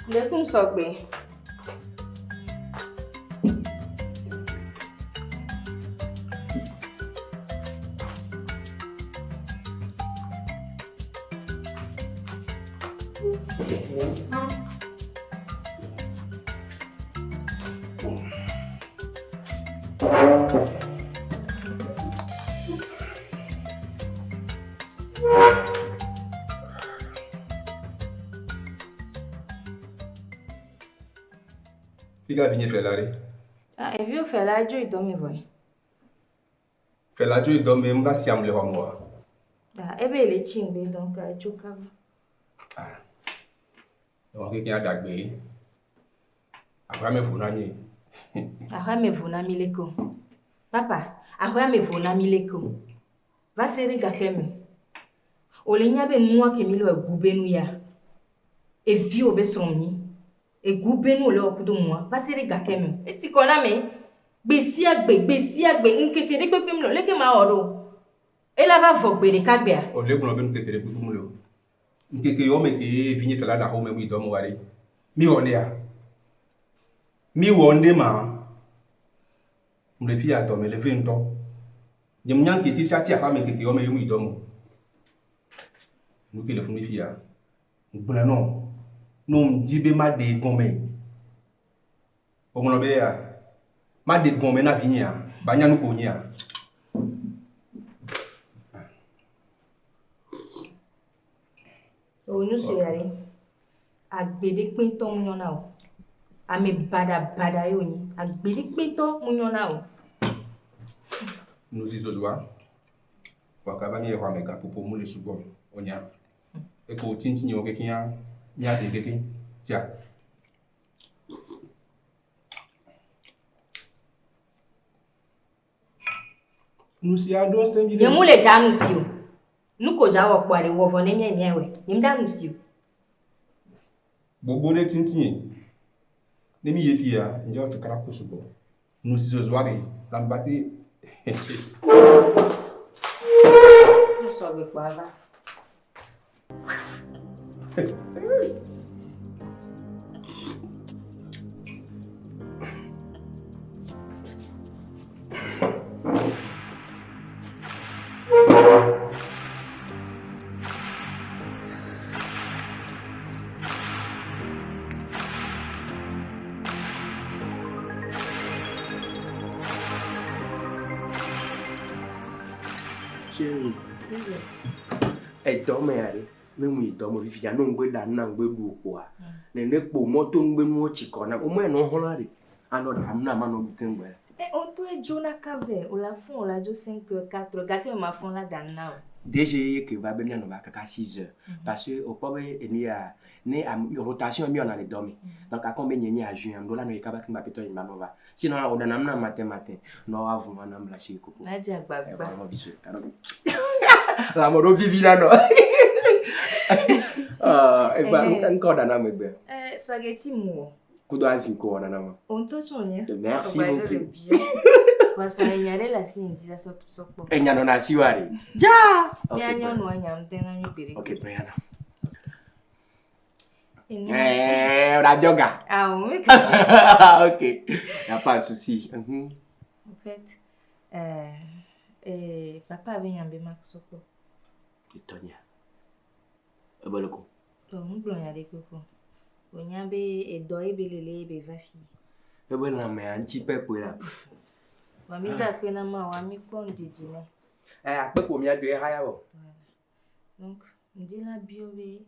Ɖekum sɔgbe. Fika vinye Fela ɖe? Ah, eviwo Fela dzo yi dɔ me vɔe. Fela dzo yi dɔ me, ŋga siam le xɔ me oa? Ah, ebe le tsi ŋgbe donc edzo kaba. Ah. Ewɔ keke aɖagbe. Aƒea me vo na mí. Aƒea me vo na mí leke o. Papa, aƒea me vo na mí leke o. Va se ɖe gake me. Wòle nya be nua ke mi le egu be nu ya. Eviwò be srɔ̃ nyi. Egu be nu wòle wɔ kudo mua. Va se ɖe gake me. Eti kɔ na me. Gbe sia gbe, gbe sia gbe, ŋkeke ɖe kpekpe mele o. Leke mawɔ ɖo? Ela va vɔ gbe ɖeka gbea? Wòle gblɔ be ŋkeke ɖe kpekpe mele o. Ŋkeke yewo me kee vinye fela ɖe axome mu yi dɔ me wa ɖe. Mi wɔ ŋɖea? Mi wɔ ŋɖe ma? Mle fiya dɔ me le ve ŋutɔ. Nye mu nya ŋke ti tsa ti aƒea me ŋkeke yewo me ye mu yi dɔ me o. Nu ke le funu fiya. Ŋgblɔe nɔ. Ne ŋdi be ma ɖe gɔme. Woŋlɔ be ya. Ma ɖe gɔme na vinyea. Ba nya nu ko nyea. O nu sue ya ɖe. Agbe ɖe kpetɔ mu nyɔ na o. Ame baɖabaɖa ye wònyi. Agbe ɖe kpetɔ mu nyɔ na o. Nu si zozoa. Waka va mi xɔ ame gaƒoƒo mu le sugbɔ. Onya. Eko tsintsini wo kekeŋ mía ɖe kekeŋ. Tia. Nu sia ɖo sẽ vi ɖe. Nye mu le dza nu si o. Nu ko dza wɔ kpɔa ɖe wɔ vɔ ne mía mía wɛ. Nye mu dza nu si o. Gbogbo ɖe tintin. Ne mi ye fia, ŋdza wɔ tukara ku sugbɔ. Nu si zozoa ɖe, lamba te. Nu sɔgbe kpɔa va. Chérie. Edɔ mea ɖe, ne mu yi dɔ me fifia, ne ŋgbe ɖa nu na ŋgbe ɖu o kpoa, nene kpo mɔto ŋgbe nuwo tsi kɔ na, wome nɔ xlɔa ɖe, anɔ ɖa nu na manɔ ɖu keŋ gbɔe. E ŋutɔe dzona kave, wòle fɔ̃ wòle dzo 5 heures 4 heures gake mafɔ̃ la ɖa nu na wò. DG ye ke va be míanɔ va kaka 6 heures parce que wòkpɔ be enu ya ne am rotation míwɔna le dɔ me donc akɔ be nye nye ajuin ame ɖewo la nɔ yi kaba keŋ gba ƒetɔ yi manɔ va sinon wòɖana nu nam matin matin nɔ woavu nua nam le asi koko. Nadze agbagba. Vraiment bisous. Ame ɖewo vivi na nɔ. Egba ŋkɔ ɖana megbe. Spaghetti mu wɔ. Kudo azi ko wɔna na ma. O ŋutɔ tsɔ wònye. Merci beaucoup. Parce que enya ɖe le asi ŋdi la sɔ kpɔ. Enya nɔna asi wa ɖe. Ja. Mía nyɔnua nya ŋutɛ na mí gbeɖe. Ok, Brianna. Eh, on a dioga. Ah oui. ok, y a pas de souci. Mm -hmm. En fait, euh, eh, papa avait un bébé sɔkpɔ. Etonya. Ebe le ko. Ɔ ŋgblɔ nya ɖe kpekpe. Wònya be edɔ ye be lele ye be va fi. Ebe lãmea ŋuti kpekpe la. Wa mi da akpe na Mawu, wa mi kpɔ ŋudzedze nɛ. Eh, akpe ko mía do ye haya wɔ. Donc, ŋdi la biɔ be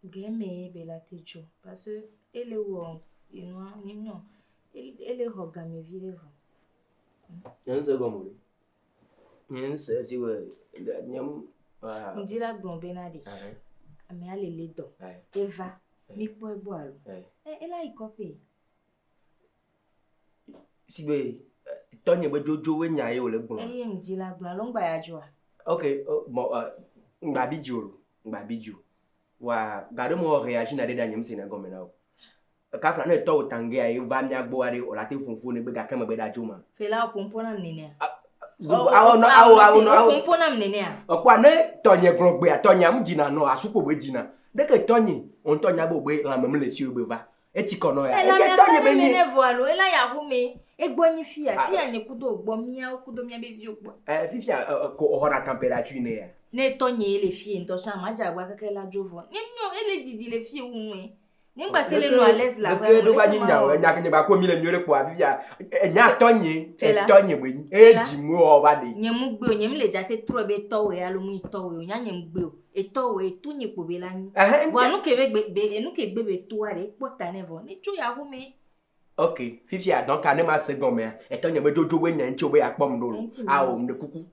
gɛmɛ ye be la te dzo parce que ele wɔ enua non ele xɔ game vi ɖe vɔ. Nye ŋse gɔme o. Nye ŋse si wɔ nye Ŋdi la gblɔ bena ɖe amea le le dɔ eva mi kpɔ egbɔ alo ela yi kɔƒe. Si be tɔnye be dzodzo be nya ye wòle gblɔ. Eye ŋdi la gblɔ alo ŋgba ya dzoa? Ok, bon, ŋgba bi dzi o, ŋgba bi dzi o. Wa gaɖe me wɔ réagi na ɖe ɖe nye ŋse ne gɔme na o. Kafla ne tɔ wò tangea ye va mía gbɔ aɖe wòle ate ƒoƒo ne be gake megbe ɖa dzo ma. Fela wò ƒoƒo nam nenea? Awo no awo awo no awo. Wò ƒoƒo nam nenea? Ɔkpɔa ne tɔnye gblɔ gbea tɔnyea mu dzina nɔ asukpo be dzina. Ɖeke tɔnye, wo ŋutɔ nya be wòbe lãme mele si o be va. Etsi kɔ nɔ ya. Ela Eke mia tɔnye fa be ne me nye. ne vɔ alo ela ya xome. Egbɔ nyi fia, Ah. fia nye kudo gbɔ miawo kudo miabe viwo gbɔ. Ɛ fifia ɛ, ɛ, ko xɔna température ne ya. Ne tɔnye ye le fie ŋutɔ tsã ma dze agba keke la dzo vɔ. Ne nyo ele didi le fie wu nue. Ne ŋgba te le nɔ à l'aise la Leke ɖo va nyi nya o, enya ke nye ba ko mi le nyuie ɖe kpoa fifia enya tɔnye, Fela. etɔnye be nyi. Eye Fela. dzi mu wɔ va ɖe. Nye mu gbe o, nye mu le dza te trɔ be tɔwoe alo mu yi tɔwoe o, nya nye mu gbe o. Etɔwoe, to nye kpo be la nyi. Ɛhɛn, Vɔa nu ke be gbe be enu ke gbe be toa ɖe ekpɔ ta nɛ vɔ. Ne tso ya xome. Ok, fifia donc ne ma se gɔmea, etɔnye be dzodzo be nya ŋuti wo be yeakpɔm ɖo lo. Ŋuti me. Awo mɖe kuku.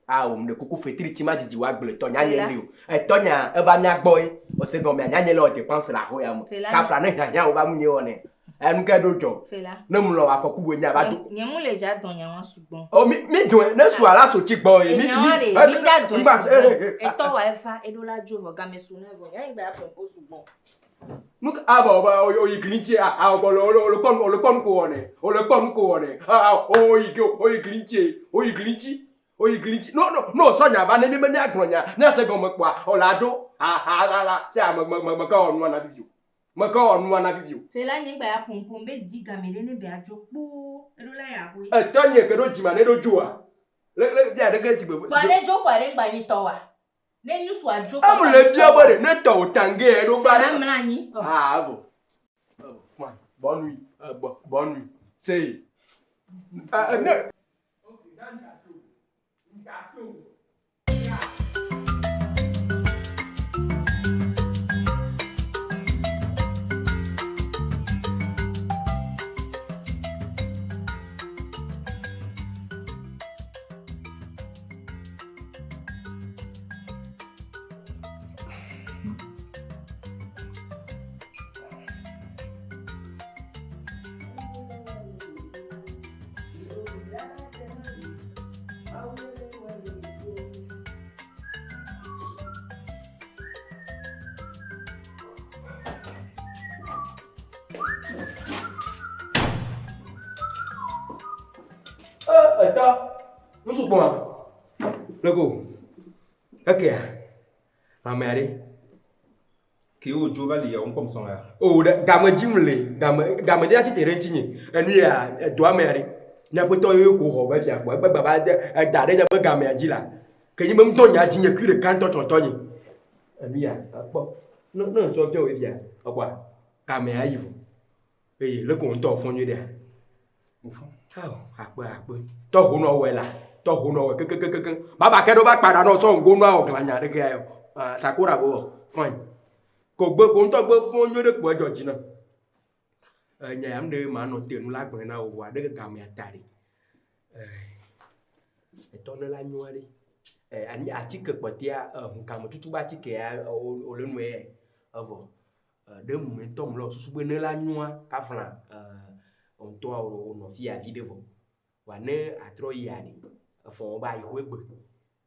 Awo mɖe kuku fetri tsi ma dzidzi wa gblẽ tɔ nya nye Fela. li o. Etɔnya eva mía gbɔ ye. Ose gɔmea nya nye le wɔ dépense le axɔ ya me. Fela. Kafla ne hiãhiã wo va mu nye wɔ nɛ. Enu ke ɖo dzɔ. Fela. Ne mu lɔ afɔku be nya va do. Nye mu le dza dɔn nyawa sugbɔ. O mi mi dɔe ne sua la so tsi gbɔ ye. Mi Enyawa mi ɖe, eh, mi dza dɔn ŋgba- eh, eh, sugbɔ. eh, Etɔwoa eva, eɖo la dzo vɔ game su ne vɔ. Nya ŋgba ya ƒo sugbɔ. Nu ka abɔ ba o yi gli ŋuti a a o le o le kpɔ nu o le kpɔ nu ko wɔ nɛ. O le kpɔ nu ko wɔ nɛ. A a o yi ge o yi gli ŋuti o yi gli ŋuti o yi gli ŋuti. No no no sɔ nya va ne mi me mia gblɔ nya mia se gɔme kpoa o la dzo a a a a sia me me me me ke wɔ nua na vivi o. Me ke wɔ nua na vivi o. Fela nye ŋgba ya ƒoƒom be di game ɖe ne be adzo kpoo. Eɖo la ya xoe. Etɔ nye ke ɖo dzima ne ɖo dzoa. Le le via ɖeke si gbe. Kpɔ ne dzo kpɔ ɖe ŋgba nyi tɔwoa. Ne nyusua dzo Emu le bia be ɖe ne tɔ o tange yɛ ɖo va. Fela mlɔ anyi. Ɔ. Ah bon. Ah, bon. Fine. Bonne nuit. Bon, bonne nuit. C'est. Ah, ne. Etɔ, nusu kpɔma. Leko. Ekea. Ame aɖe. Ke wo dzo va li ya wo ŋkpɔm sɔn ya. O ɖe game dzim le game game dzi atsi te ɖe ŋutinye. Enu ya edoa me aɖe. Miaƒetɔ ye ko xɔ va fia kpɔ. Egbe gbava de eda ɖe nye be gamea dzi la. Ke nyi be ŋutɔ nya dzi nye kui ɖeka ŋutɔ tsɔtɔ nye. Enu ya ekpɔ. Ne ne ŋsɔ fia wo fia ekpɔa gamea yi vɔ. Eye leko ŋutɔ fɔ nyuie ɖea. Mo fɔ. Awo akpe akpe. Tɔ ho nɔ wɔe la. Tɔ ho nɔ wɔe kekekeke. Baba ke ɖo va kpa ɖa nɔ sɔ ŋgo nɔ awɔ glanya ɖeke ya yɔ. Ah sakura bo fine. Ko gbe ko ŋutɔ gbe fɔ nyuie ɖe kpo edzɔ dzi na. Enya ya ŋɖe ma nɔ te nu la gblɔe na wo vɔa ɖe gamea ta ɖe. Etɔ ne la nyoa ɖe. Ani atike kpɔtɛa hukame tutu be atike ya o le nue evɔ. Ɖe mu ŋutɔ mu le susu be ne la nyoa kafla ŋutɔa o nɔ fia vi ɖe vɔ. Wa ne atrɔ yia ɖe efɔ wo ba yi xoe gbe.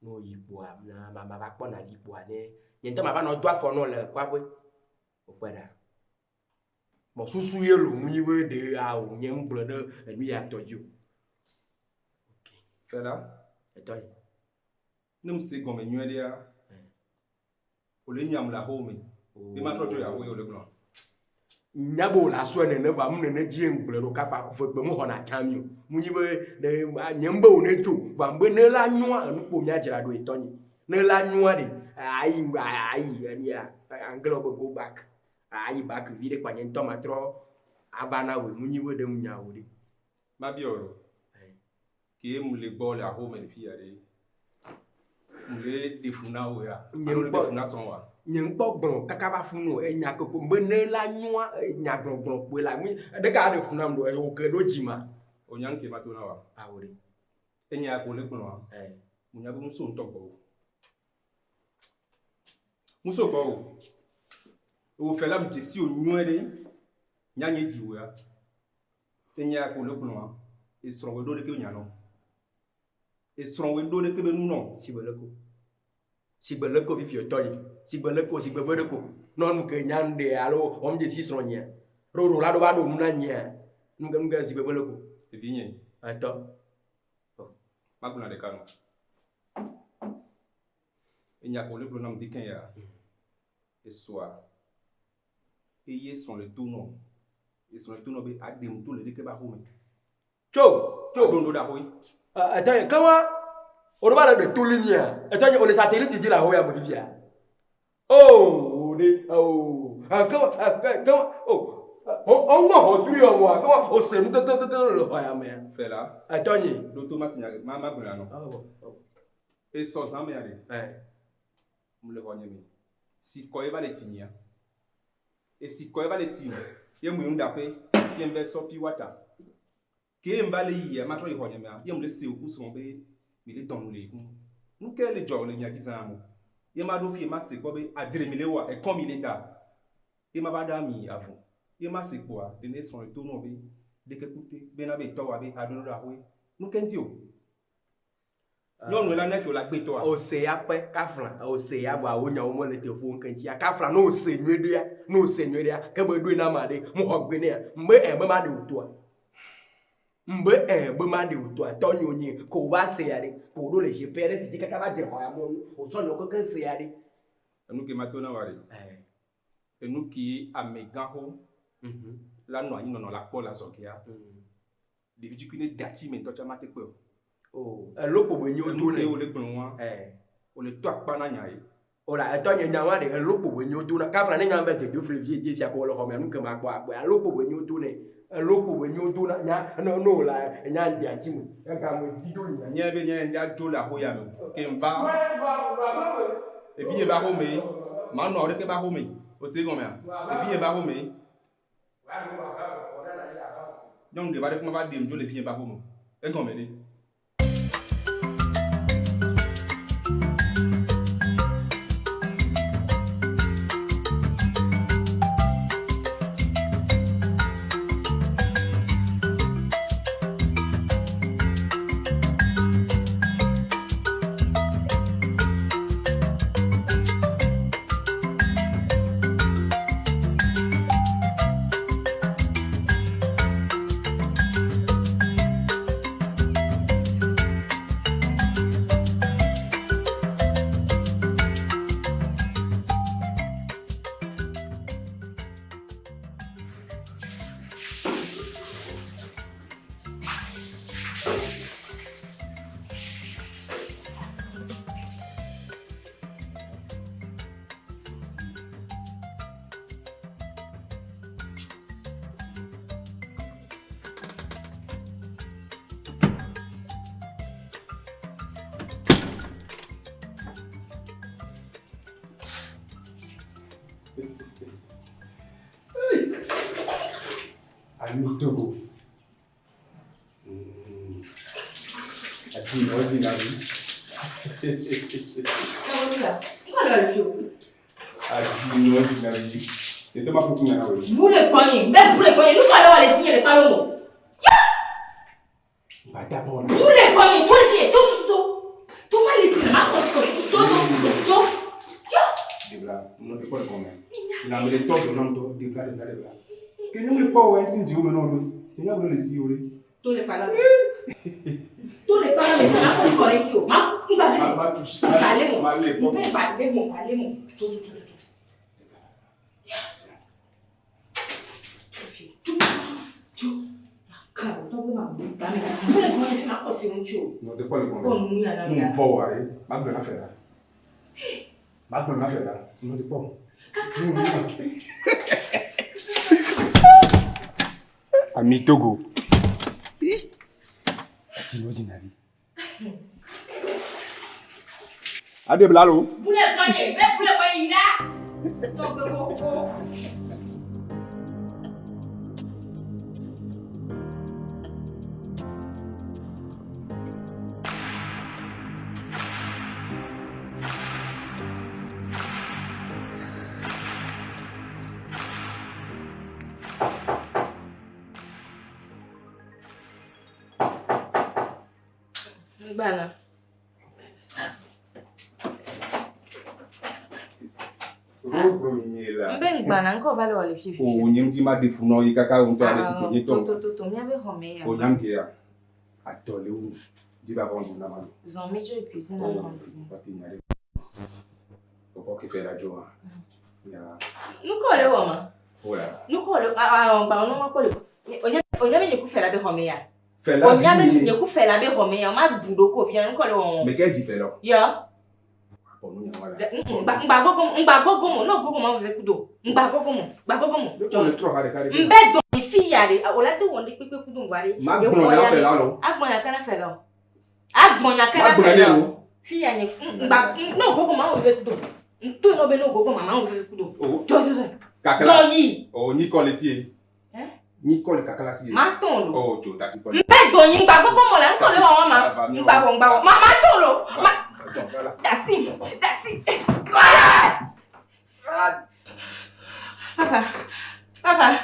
Ne wo yi kpoa na ma ma va kpɔ na vi kpoa ne nye ŋutɔ ma va nɔ do afɔ nɔ le kɔaƒe. Wokpɔe ɖa. Mɔ susu ye lo mu nyi be ɖe awo nye ŋgblɔ ɖe enu ya tɔ dzi o. Fela, Etɔ yi. ne mu se gɔme nyuie ɖea, o le nyam le axɔwo me. Be ma trɔ dzo ya wo ye o le gblɔ. Nya be wòle asɔe nene vɔa mu nene dzie ŋgblɔe ɖo kafa vegbe mu xɔna tsã mi o. Mu nyi be ɖe nye ŋbe wo ne tso vɔa ŋbe ne la nyoa enu kpo mía dzra ɖo etɔ nyi. Ne la nyoa ɖe ayi ayi enu ya anglais be go back. Ayi back vi ɖe kpa nye ŋutɔ ma trɔ ava na woe mu nyi be ɖe mu nya wo ɖe. Ma biɔ lo. Ke mu le gbɔ le axɔwo me le fia ɖe. Mu le ɖe fu na wo ya. Nye Alo le ŋkpɔ- ɖe fu na srɔ̃ wa. Nye ŋkpɔ gblɔ kaka va funu o enya koko be ne la nyoa enya gblɔgblɔ kpoe la mu ɖeka aɖe fu nam ɖo ewo ke ɖo dzi ma. O nya ŋke ma to na wa. Awo ɖe. Enya ko le gblɔa. Ɛ. Mu nya be muso ŋutɔ gbɔ o. Muso gbɔ o. O fela mu dzesi o nyuie ɖe. Nya nye dzi wo ya. Enya ko le gblɔa. Esrɔ̃ wo ɖo ɖeke nya nɔ. Esrɔ̃ wo ɖo ɖeke be nu nɔ. Sigbe leko. Sigbe leko fifi etɔ li. Sigbe leko sigbe be ɖeko. Nɔnu ke nya nu ɖe alo wɔm dzesi srɔ̃ nyea. Ɖoɖo la ɖo va ɖo nu na nyea. Nu ke nu ke sigbe be leko. Evinye. Etɔ. Magblɔ ɖeka nɔ. Enya ko le gblɔ nam dike ya. Esɔa eye srɔ̃ le to nɔ. Esrɔ̃ le to nɔ be aɖem to le ɖeke be axome. Tso tso ɖo ŋɖo ɖe axoe. Etɔ nye ke wa o ɖo va le ɖe to li mia. Etɔ nye o le satellite dzi le axoe ya me fifia. Oh, ɖe oh, ke wa ke wa oh, o ŋgɔ xɔ tui yɔ wa ke wa o se nu kekekeke le xɔ ya mea. Fɛ la. Etɔ nye. Ɖo to ma si nya ma ma gblɔ nɔ. Esɔ zã mea ɖe. Mu le xɔ nye me. Sikɔ ye va le tsi nyia. Esikɔ ye va le tsi ye mu yi nuɖaƒe ye ŋvɛ sɔ pi wata. Ke ŋva le yia ma trɔ yi xɔ nye mea ye mu le se woku srɔ̃ be mi le dɔn nu le yi ŋu. Nu ke le dzɔ le mia dzi zã mo. Ye ma ɖo fi ye ma se kpɔ be adre mi le wa ekɔ mi le da. Ye ma va ɖa mi avɔ. Ye ma se kpɔa nene srɔ̃ le to nɔ be ɖeke kute bena be tɔ wa be aɖo ɖo axoe. Nu ke ŋuti o. Nyɔnu la ne fi la gbe tɔa. O se ya kpe kafla o se ya vɔa wo nyawo mele te ƒo ŋke ŋutia kafla ne o se nyuie ɖea ne o se nyuie ɖea ke be ɖoe na ame aɖe mu xɔ gbe nea mbe ɛ be ma ɖe o toa. Mbe ɛ be ma ɖe o toa tɔ nyo nye ko o va se ya ɖe ko o ɖo le GP ɖe si dzi kaka va dze xɔ ya mɔnu o sɔ nyawo kekeŋ se ya ɖe. Enu ke ma to na wa ɖe. Enu ke amegãxo la nɔ anyi nɔnɔ la kpɔ le azɔgea. Ɖevi tukui ne dati me ŋutɔ tsa ma te kpɔe o. Oh, elo kpo be nyo Enu do ke ne. wòle gblɔ wa. Wòle to akpa na nya ye. Ola, etɔ nye nya wa ɖe, elo kpo be nyo do na. Kafla ne nya be dze do fle vie die fia ko wòle xɔmea nu ke ma kpɔ akpɔe. Alo kpo be nyo do ne. Elo kpo be nyo do na nya no no la nya ŋdi ati me. Ega me dzi do nya. Nye be nye ŋdza dzo le axo ya me o. Ke ŋva. Evi nye be axo me. Ma nɔ ɖeke be axo me. O se gɔmea? Evi nye be axo me. Nyɔnu ɖe va ɖe kuma va ɖem dzo le vi nye be axo me. Egɔme ɖe. Ami Togo. Ati ɔdi na mi. Ati ɔdi na mi. Ètò máa fún yàrá wẹ̀. Vous le connaissez, mais vous le connaissez. Nous allons aller signer les palomo. Bàtà bọ̀ Vous le connaissez, tout le tout, tout, tout. Tout mal ici, ma construit, tout, tout, tout. Debla, nɔ te kpɔ le gɔmɛ. Lãme le tɔ zɔ nam tɔ. Debla, debla, debla. Ke nyɔnu le kpɔ wɔ ŋuti dzi wo me nɔ ɖo. Ke nyɔnu le si wo ɖe. Tous les parents. Tous les parents, mais ça m'a construit, ma, Ma ma touche. Parlez moi. Ma le kpɔ. Parlez moi, parlez moi. Tout, tout, tout, tout. Nɔ te kpɔ le gɔmɛ. Mu vɔ wa ɖe. Ma gblɔ na fɛ la. Ma gblɔ na fɛ la. Nɔ te kpɔ. Ami Togo. Ati ɔdi na mi. Adebla lo. Gbana. Rogro nye la. Mbe ngbana ŋkɔ va le wɔ le fifi. O nye ŋuti ma ɖe fu nɔ yi kaka ŋutɔ ale ti ke nye tɔ. To to to míabe xɔme ya. O nyam ke ya. Atɔ le wu. Dzi ba bɔ ŋu na ma do. Zɔn mi dzo cuisine O na xɔme. pati nya ɖe. Kɔkɔ ke fɛ la dzo wa. Nu ka wòle wɔ ma? Nu ka wòle awɔ gba wònɔ ma kpɔ le. Onya be nye ku fela be xɔme ya. Fela Onya be vi nye ku fela be xɔme ya. Ma bu ɖo ko fia nu ka wòle wɔ? Me ke dzi fela. Yɔ. Bɔ nu nya wala. Ŋgba gogo ŋgba gogo mo. No gogo ma veve kudo. Ŋgba gogo mo. Ŋgba gogo mo. Ne ko le trɔ ha ɖeka ɖe. Ŋbɛ dɔn yi fi ya ɖe. Wòle te wɔ ŋɖe kpekpe kudo ŋgba ɖe. Ma gblɔ nya fela lo. Agblɔ nya kana fela o. Agblɔ nya Ma kana gblɔ fela ne o. o. Fi ya nye ŋgba no gogo ma veve kudo. Ŋto nɔ be no gogo ma ma veve kudo. O. Jɔ jɔ jɔ. Kakla. Dɔn yi. O nyikɔ le si ye. Eh? Nyikɔ le kakla si ye. Ma tɔn lo. O tso tasi kɔ. Ŋbɛ dɔn yi ŋgba gogo mo la ŋkɔ le wɔwɔ ma. Ŋgba wɔ ŋgba wɔ. Ma ma tɔn lo. Ma Dɔn va la. dasi dasi. Papa papa.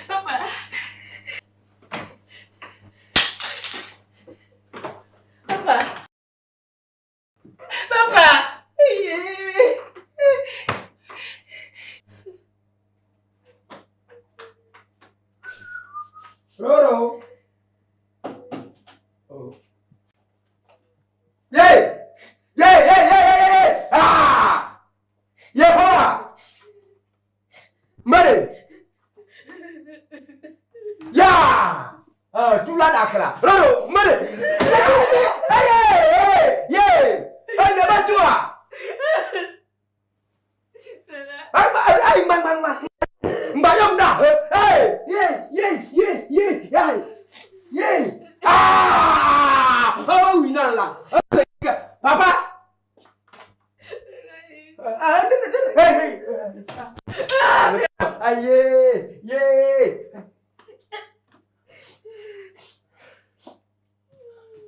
Papa. Papa. Papa. Yeah. Roro. Oh. Yay! Yay, yay, yay, yay, yay! Ah! Yehowa! Mary! Ya! Ah, tu la dakra. Roro, Mary! Hey, hey, hey, yay! Hey, never do ah! Ay, ay, ay, ma, ma, ma. Mbayom da. Hey, yay, yay, yay, yay, yay. Yay! Ah! Oh, inala. Papa! Ah, hey, hey. Aye, yay.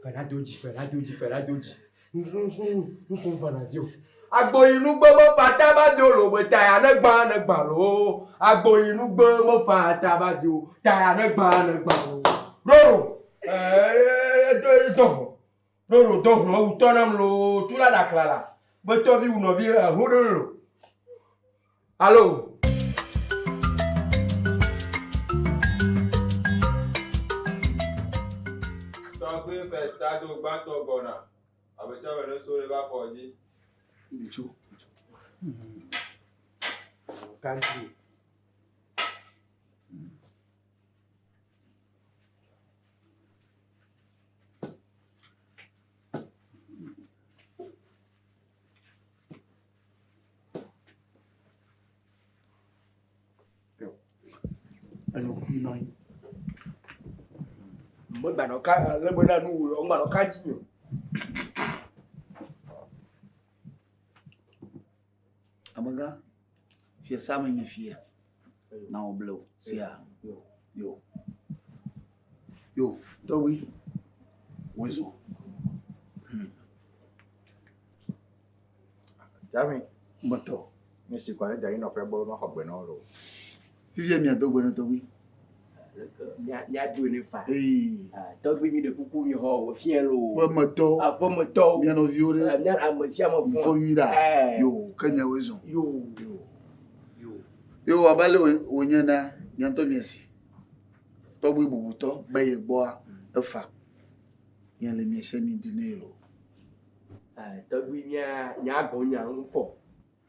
Fela doji, fela doji, fela doji. Nsun nsun nsun fana zi o. Agboyinugbe mefa taba zi o lo be taya ne gbã ne gbã lo. Agboyinugbe mefa taba zi o taya ne gbã ne gbã lo. Roro ɛɛ do do hɔ. Roro do hɔ ewu tɔ nam lo tu la ɖakla la. Be tɔvi wu nɔvi eho ɖe lo. Alo. Tɔgbe festa do gbãtɔ gbɔna. Ame sia ame ne so ɖe va afɔ dzi. Mitso. Kanti. Eno kui nɔ anyi. Megbanɔ ka le bena nu wò ŋgbanɔ ka dzi o. Amegã, fiasa me nye fia. Na wo ble o. Sia. Yo. Yo, tɔgbi. Woezɔ. Jami, Metɔ. mi si kɔ ɖe da yi nɔƒe gbɔ be maxɔ gbe na wo lo. Fifia miado gbe ne tɔgbi. Míado ne fa. Ee. Tɔgbi mi ɖe kuku mi xɔ wò fiɛ lo. Ƒemetɔ. Aƒemetɔwo. Mia nɔviwo ɖe. Mía ame sia ame Fɔ fɔ. nyui ɖa. Ɛɛ. Yo, ke miawoe zɔ. Yo. Yo. Yo, abe ale wònye na mia ŋutɔ mia si. Tɔgbi bubutɔ be ye gbɔa efa. Mia le mia se mi di nɛ lo. Tɔgbi mía nya gɔn nya ŋu fɔ.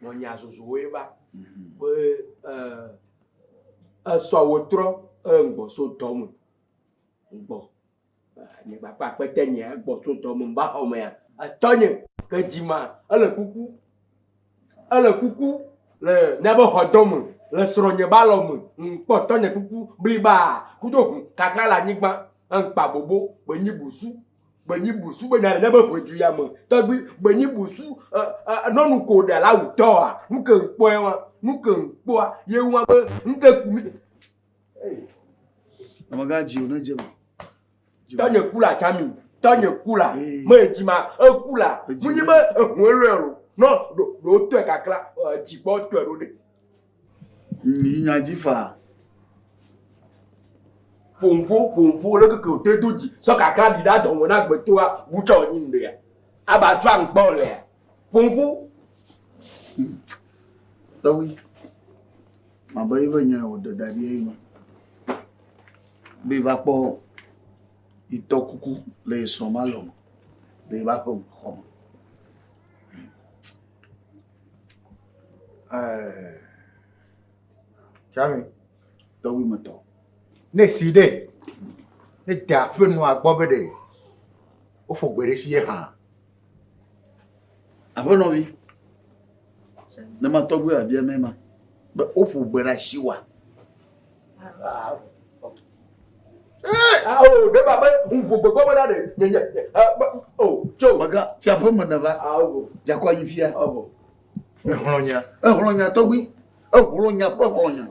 Nɔ nya zozowoe va. Be esɔ wo trɔ eŋgbɔ so dɔ me. Ŋgbɔ. Nye gbakpa akpɛtɛ nye egbɔ so dɔ me ŋba xɔ mea. Etɔnye ke dzima ele kuku. Ele kuku le míabe xɔdɔ me le srɔ̃nye be alɔ me. Ŋkpɔ tɔnye kuku bliba kudo ʋu kakla le anyigba. Eŋkpa bobo be nyi busu. Be nyi busu be nya le míabe ʋedu ya me. Tɔgbi be nyi busu ɛ ɛ nyɔnu ko ɖe la wu tɔa. Nu ke ŋkpɔe wa nu ke ŋkpɔa ye wa be nu ke ku mi. Amegã dzi wo ne dze ma. Tɔnye ku la tsami. Tɔnye ku la. Ee. Me dzima eku la. Edzi Munyi wo. be ehu elɔe o. Nɔ ɖo ɖo tɔe kakla dzigbɔ tɔe ɖo ɖe. Yi nya dzi faa. Ƒoƒo ƒoƒo le keke wòte do dzi sɔ kakla ɖi ɖe adɔme na agbetɔa wutsɔ wònyi nu ɖea. Aba tu aŋkpɔ lea. Ƒoƒo. Tɔgbi. Mabe ye be nya wòɖe da ɖi eyi ma. Be va kpɔ itɔ kuku le ye srɔ̃ ma lɔ me. le yebe aƒe me, xɔ me. Ɛɛ, Tsami. Tɔgbui me tɔ. Ne si ɖe, ne de aƒe nua gbɔ be ɖe woƒo gbe ɖe si ye hã. Aƒenɔvi, ne ma tɔgbui abia mɛ ma, be woƒo gbe ɖe asi wa. Awo, ɖe ba be ŋu gbe gbɔ be ɖe nye nye o tso. Mega fiaƒe me neva. Dzakɔ anyi fia. Exlɔ nya. Exlɔ nya tɔgbui. Exlɔ nya ƒe xlɔ nya.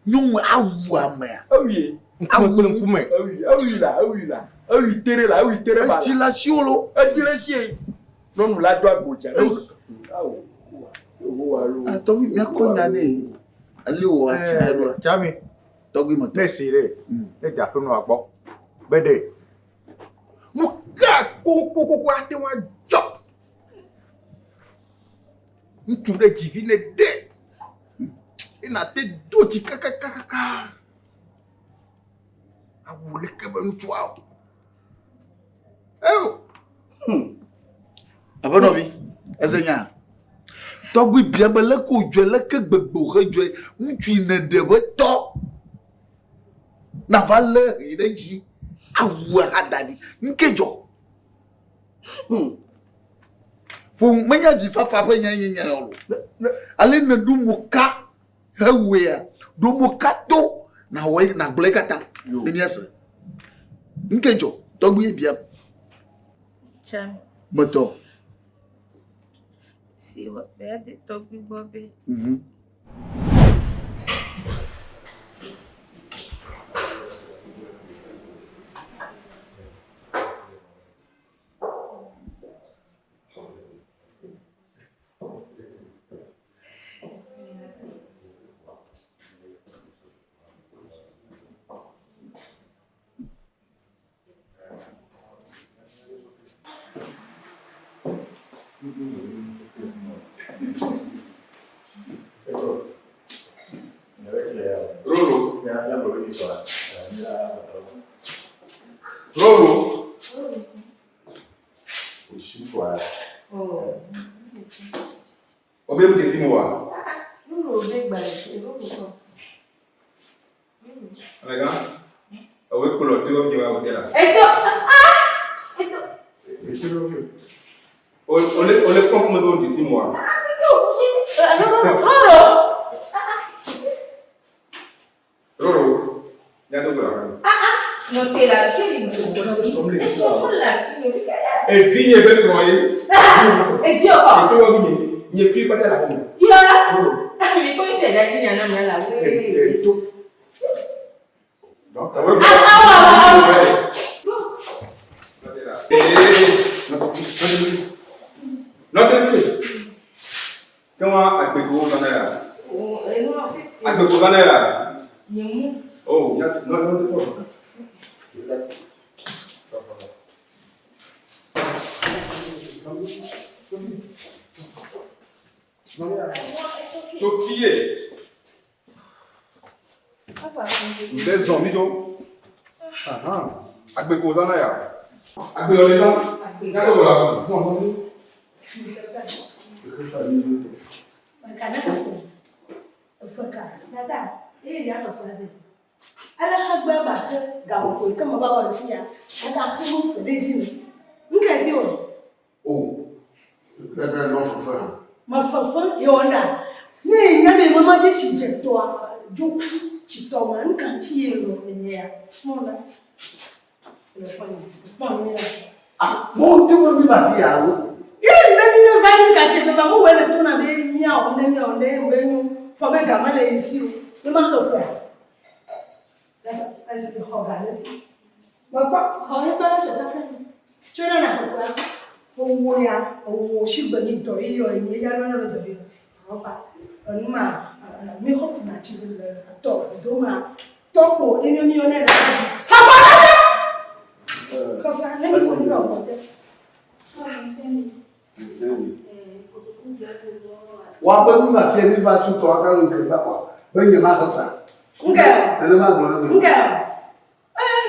Nyɔnu awu amea. Ewui. Ŋkume kple ŋkume. Ewui, ewui la, ewui la. Ewui tere la, ewui tere ba. Etsi le asiwò lo. Etsi le sie. Nyɔnu la do agbo dza. Tɔgbui míakɔ nya nɛ. Ale wò atsi ɖe ɖoa. Tsami. Tɔgbui me tɔ. Ne si ɖe, ne de aƒe nua gbɔ be ɖe. Nu ka kokokoko ate ŋu adzɔ? Ŋutsu ɖe dzi vi ne ɖe. Ena te do dzi kakakaka. Awu leke be ŋutsua o. Eo. Aƒenɔvi, eze nya. Tɔgbui bia be leke wòdzɔe, leke gbegbe wòhedzɔe, ŋutsu yi nèɖe ƒe tɔ nava lé hɛ ɖe edzi awu ahada ɖi. Nu ke dzɔ? Ƒo menye avifafa ƒe nya nye nya ya o. Ale nèɖo moka hewɔea, ɖo moka to nàwɔe nàgblɔe katã ne míase. Nu ke dzɔ? Tɔgbui biam. Tsam. Metɔ. Si wɔ be ade tɔgbui gbɔ be. Roro. Obe mu dzesi mu wa. Roro be gba roro kɔ. Amegã, ewoe kplɔ to nye wa wòde la. Eto ah eto. Ole ole kpɔm kuma be dzesi mu wa. Roro. Roro. Nya do gblɔ. No te la tse ni mo. La si ni. Evi nye be srɔ̃ ye. Evi o kɔ. Eto wa nye nye fi kpata la xɔme. Yɔ. Mi ko se da si nya na mi la. Eto. Kama agbeko zana ya. Agbeko zana ya. Oh, ya no no no. Sophie. Nde zɔn mi dzo. Agbeko zana ya. Agbeyɔ le zã. Nya do wɔ la. Ale xegbe ma ke gaƒoƒo yi ke me va wɔ le fi ya, ega xe nu fe ɖe dzi me. Nu ka di wɔ? O, ɖe nɔ fefe hã. Me fefe ye wɔ ɖa. Ne enya be me ma dze si dze tɔa dzoku tsi tɔ ma, nu ka ŋuti ye lɔ enye ya? Mɔ la. Le kpɔ nye, kpɔ nye la. Ah, mo te mo mi va fi ya lo. Ye ne mi ne va yi nu ka tse be ba mo wɔ le to na be miawɔ ne miawɔ ne be nyo. Fɔ be game le yi si o. Ne ma xe fea. Xɔ ga le fi. Mekpɔ xɔ ŋutɔ le sɔsɔ fɛ. Tso ne na xe fea. Owó ya, owó si gbe nyi dɔ yi yɔ yi ya lɔ ne be dɔ yi. Awɔ pa. Enu ma mi xɔ kuna tsi le tɔ do ma. Tɔkpo ye mi mi yɔ ne le. Xɔ la. Xɔ fea ne mi ko ne wɔ te. Wa be mi va fie mi va tutu aka nu ke ba kwa. Be nye ma xe fea. Nke. Nenema gblɔ na mi. Nke.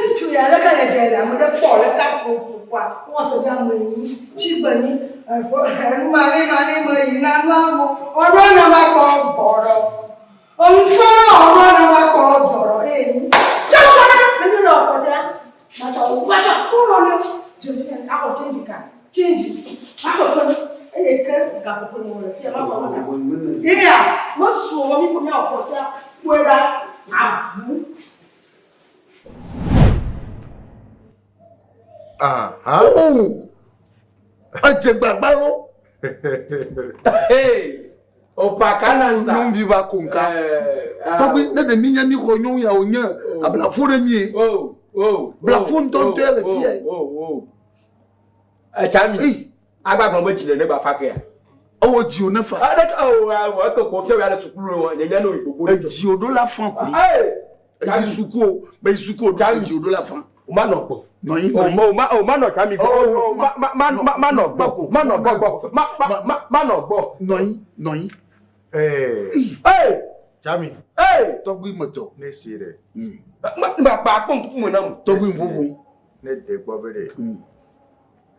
Ŋutsu ya leke le dze le ame ɖe kpɔ le ka ƒo. Kpoa wowɔ se be ame nyi tsi gbe nyi efo enu malimali me yina nua mo ɔɖo ne ma kpɔ gbɔɖɔ. Ŋfɔ ɔɖo ne ma kpɔ dɔɖɔ eye nyi. Tsɔ tsɔ na ne mi le ɔkɔtea matsɔ matsɔ kplɔ ne dze fi axɔ tsenji ka tsenji maxɔ fe eye ke gaƒoƒo me wòle fia maxɔ fe ka. Eya mesu o mi ko miawɔ kɔtea kpɔe ɖa avu. Aha. Oh! Edze gbagba lo. Hey! Opakananza. Nyɔnuvi va ko ŋka. Tɔgbi ne ɖe mi nye mi xɔ nyɔnu ya wònye ablafo ɖe mi. Oh, oh. Blafo ŋutɔŋutɔe le fi ya. Oh, oh. Etsami. Agba gblɔ be dzi le ne gba fa kea. Ewɔ dzi o ne fa. Aleke o awɔ eto kpɔ fia le sukulu wɔ nye nya no yi gbogbo. Edzi o ɖo la fa koe. Eyi suku o, me yi suku o ɖo edzi o ɖo la fa. O ma nɔ gbɔ. Nɔ anyi nɔ anyi. O ma o ma nɔ tsami gbɔ. O ma ma ma ma ma nɔ gbɔ. Ma nɔ gbɔ gbɔ. Ma ma ma ma nɔ gbɔ. Nɔ anyi nɔ anyi. Ee. Ee. Tsami. Ee. Tɔgbi me tɔ. Ne si ɖe. Ma ma kpa akpɔ ŋkume na mu. Tɔgbi ŋƒoƒo. Ne de gbɔ be ɖe.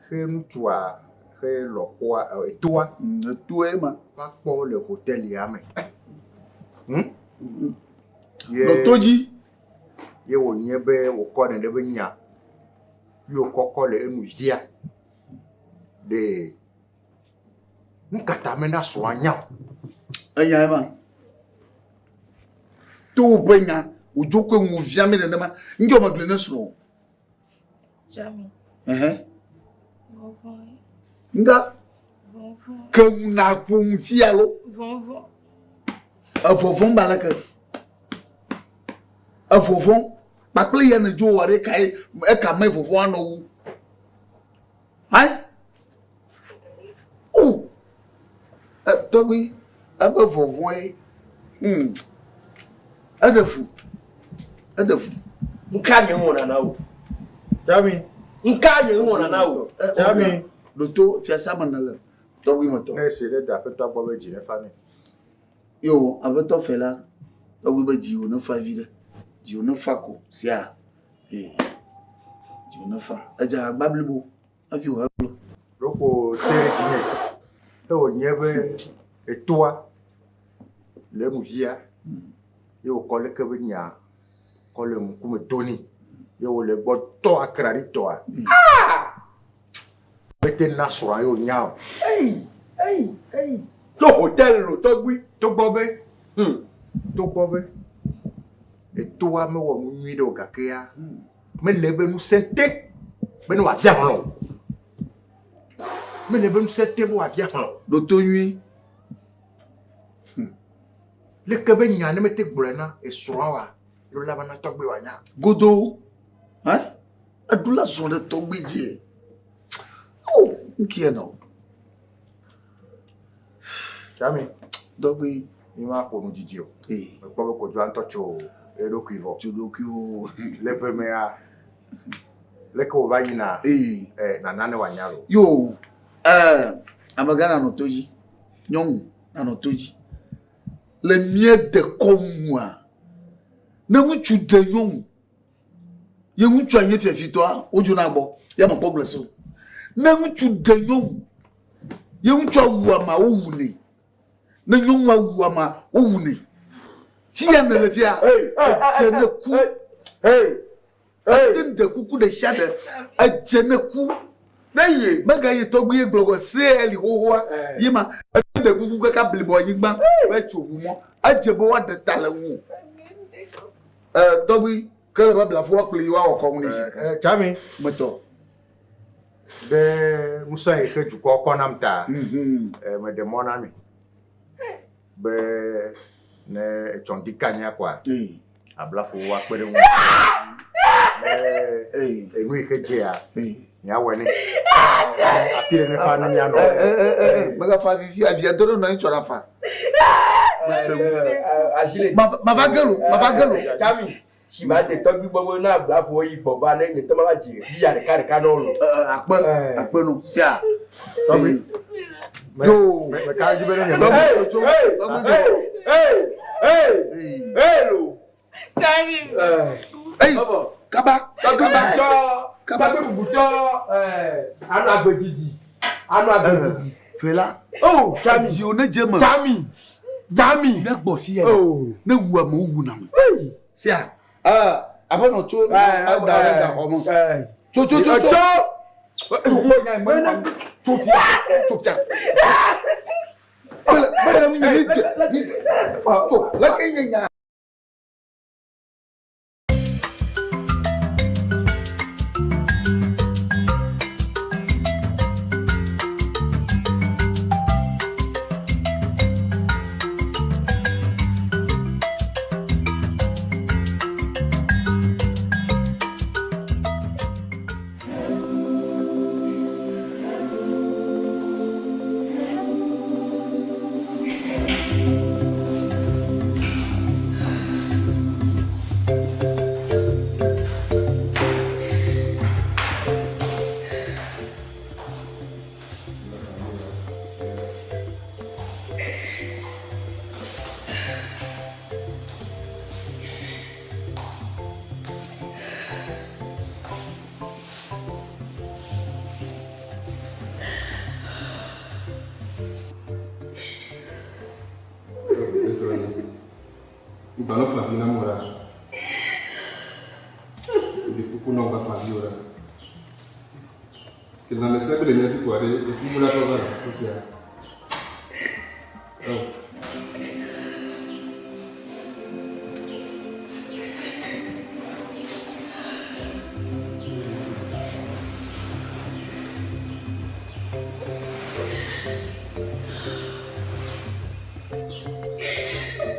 Xe ŋutsua xe lɔƒoa etoa. Etoe ma. Va kpɔ le hotel ya me. Nɔ to dzi. Ye wònye be wòkɔ ne ɖe be nya ye wòkɔkɔ le enu zia. Ɖe nu ka ta mena srɔ̃a nya o? Enya ema. To woƒe nya wòdzo koe ŋu via mi nenema. Ŋdzɔ megblɔe ne srɔ̃. Jami. Ɛhɛ. Vɔvɔ̃. Nga. Vɔvɔ̃. Ke ŋu naƒo ŋu fia lo. Vɔvɔ̃. Evɔvɔ̃ ba leke. Evɔvɔ̃ kpakple ya ne dzo wɔ ɖe kae eka me vɔvɔ̃ anɔ wu. Ayi. O. Tɔgbi ebe vɔvɔ̃e. Hmm. Eɖe fu. Eɖe fu. Nka nye ŋu na wo. Jami. Nka nye ŋu na wo. Jami. Ɖoto fiasa me nele tɔgbi me tɔ. Ne esi ɖe da aƒetɔ gbɔ be dzi ne fa nɛ. Yo, aƒetɔ fɛ la, tɔgbi be dziwò ne fa vi ɖe. Dziwò ne fa ko sia. Ee. Dziwò ne fa. Edze agba blibo hafi wòagblɔ. Ɖoko te ɖe dzinye. Ne wònye be etoa le enu via ye wòkɔ leke be nya kɔ le ŋkume do nɛ ye wòle gbɔ tɔ akraɖi tɔa. Mete na srɔ̃a ye wònya o. Eyi, eyi, eyi. To hotel lo tɔgbi. Togbɔ be, togbɔ be etoa mewɔ nu nyui ɖe o gakea mele be ŋusẽ te be ne wòabia hlɔ̃ o. Mele be ŋusẽ te be wòabia hlɔ̃ o. Ɖoto nyui. Leke be nya ne mete gblɔe na esrɔ̃a oa, ɖo la va na tɔgbi wòanya. Godo. Hã? Eɖo la zɔ ɖe tɔgbi dzi. O, ŋkie nɔ. Tsami. Tɔgbi. Mi ma ƒo nu dzidzi o. Ee. Mekpɔ be kodzoa ŋutɔ tso eɖokui vɔ. Tso ɖokui o. Le ƒe mea, leke wòva yina, Ee. ɛ nana ne wòanya lo. Yo, ɛɛ, amegã nanɔ to dzi. Nyɔnu nanɔ to dzi. Le mía dekɔnua, ne ŋutsu ɖe nyɔnu, ye ŋutsua nye fiafitɔa, wodzona gbɔ, ya mekpɔ gblẽ se o. Ne ŋutsu ɖe nyɔnu, ye ŋutsua wu amea, wowunɛ. Ne nyɔnua wu amea, wowunɛ. Fia ne le fia, edze ne ku. Ete ɖe kuku ɖe sia ɖe, edze ne ku. Ne ye. Megayi tɔgbi ye gblɔ gɔ see li xoxoa. Ye ma, ete ɖe kuku kaka blibo anyigba be tso ʋu mɔ. Edze be woaɖe ta le ŋu. Tɔgbi, ke le be blafo woakplɔe yi woawɔ kɔnu nɛ zi ɖeka. Tsami. Metɔ. Ɖe ŋusẽ yi ke dukɔ kɔ nam ta, meɖe mɔ na mi be ne etsɔ ŋdi kanya koa, ablafo woakpe ɖe ŋu. Ne enu yi ke dzea, miawɔe nɛ. Afi ɖe ne fa ne mianɔ. Megafa fifi avia do ɖe nɔ anyi tsɔ ɖe afa. Mava ge lo, mava ge lo. Tsami, si ma de tɔgbi gbɔ be na ablafo yi gbɔ va ne nye tɔ ma va dzi biya ɖeka ɖeka na wo lo. Akpe, akpe no, sia. Tɔgbi. Yo. Meka dzi be ne nye. Tɔgbi tsotso, tɔgbi tsotso. Hey, lo. Tsami. Eyi, kaba, kaba. Tɔ. Tɔgbe bubutɔ anɔ agbe didi. Anɔ agbe didi. Fela. Oh, Jami. Dziwo ne dze me. Jami. Jami. Ne gbɔ fi ya. Ne wu ame wu na me. Sia. Aƒenɔ tso da ɖe gaxɔ me. Tso tso tso tso. Tso fia. Tso fia. Bele bele mi mi mi. Tso leke nye nya. Gbalẽ fla vi na mo ɖa. Ɖe kuku na wò fla vi o ɖa. Ke lãmesẽ be le mía si koa ɖe eku mu la trɔ va le esia. Oh.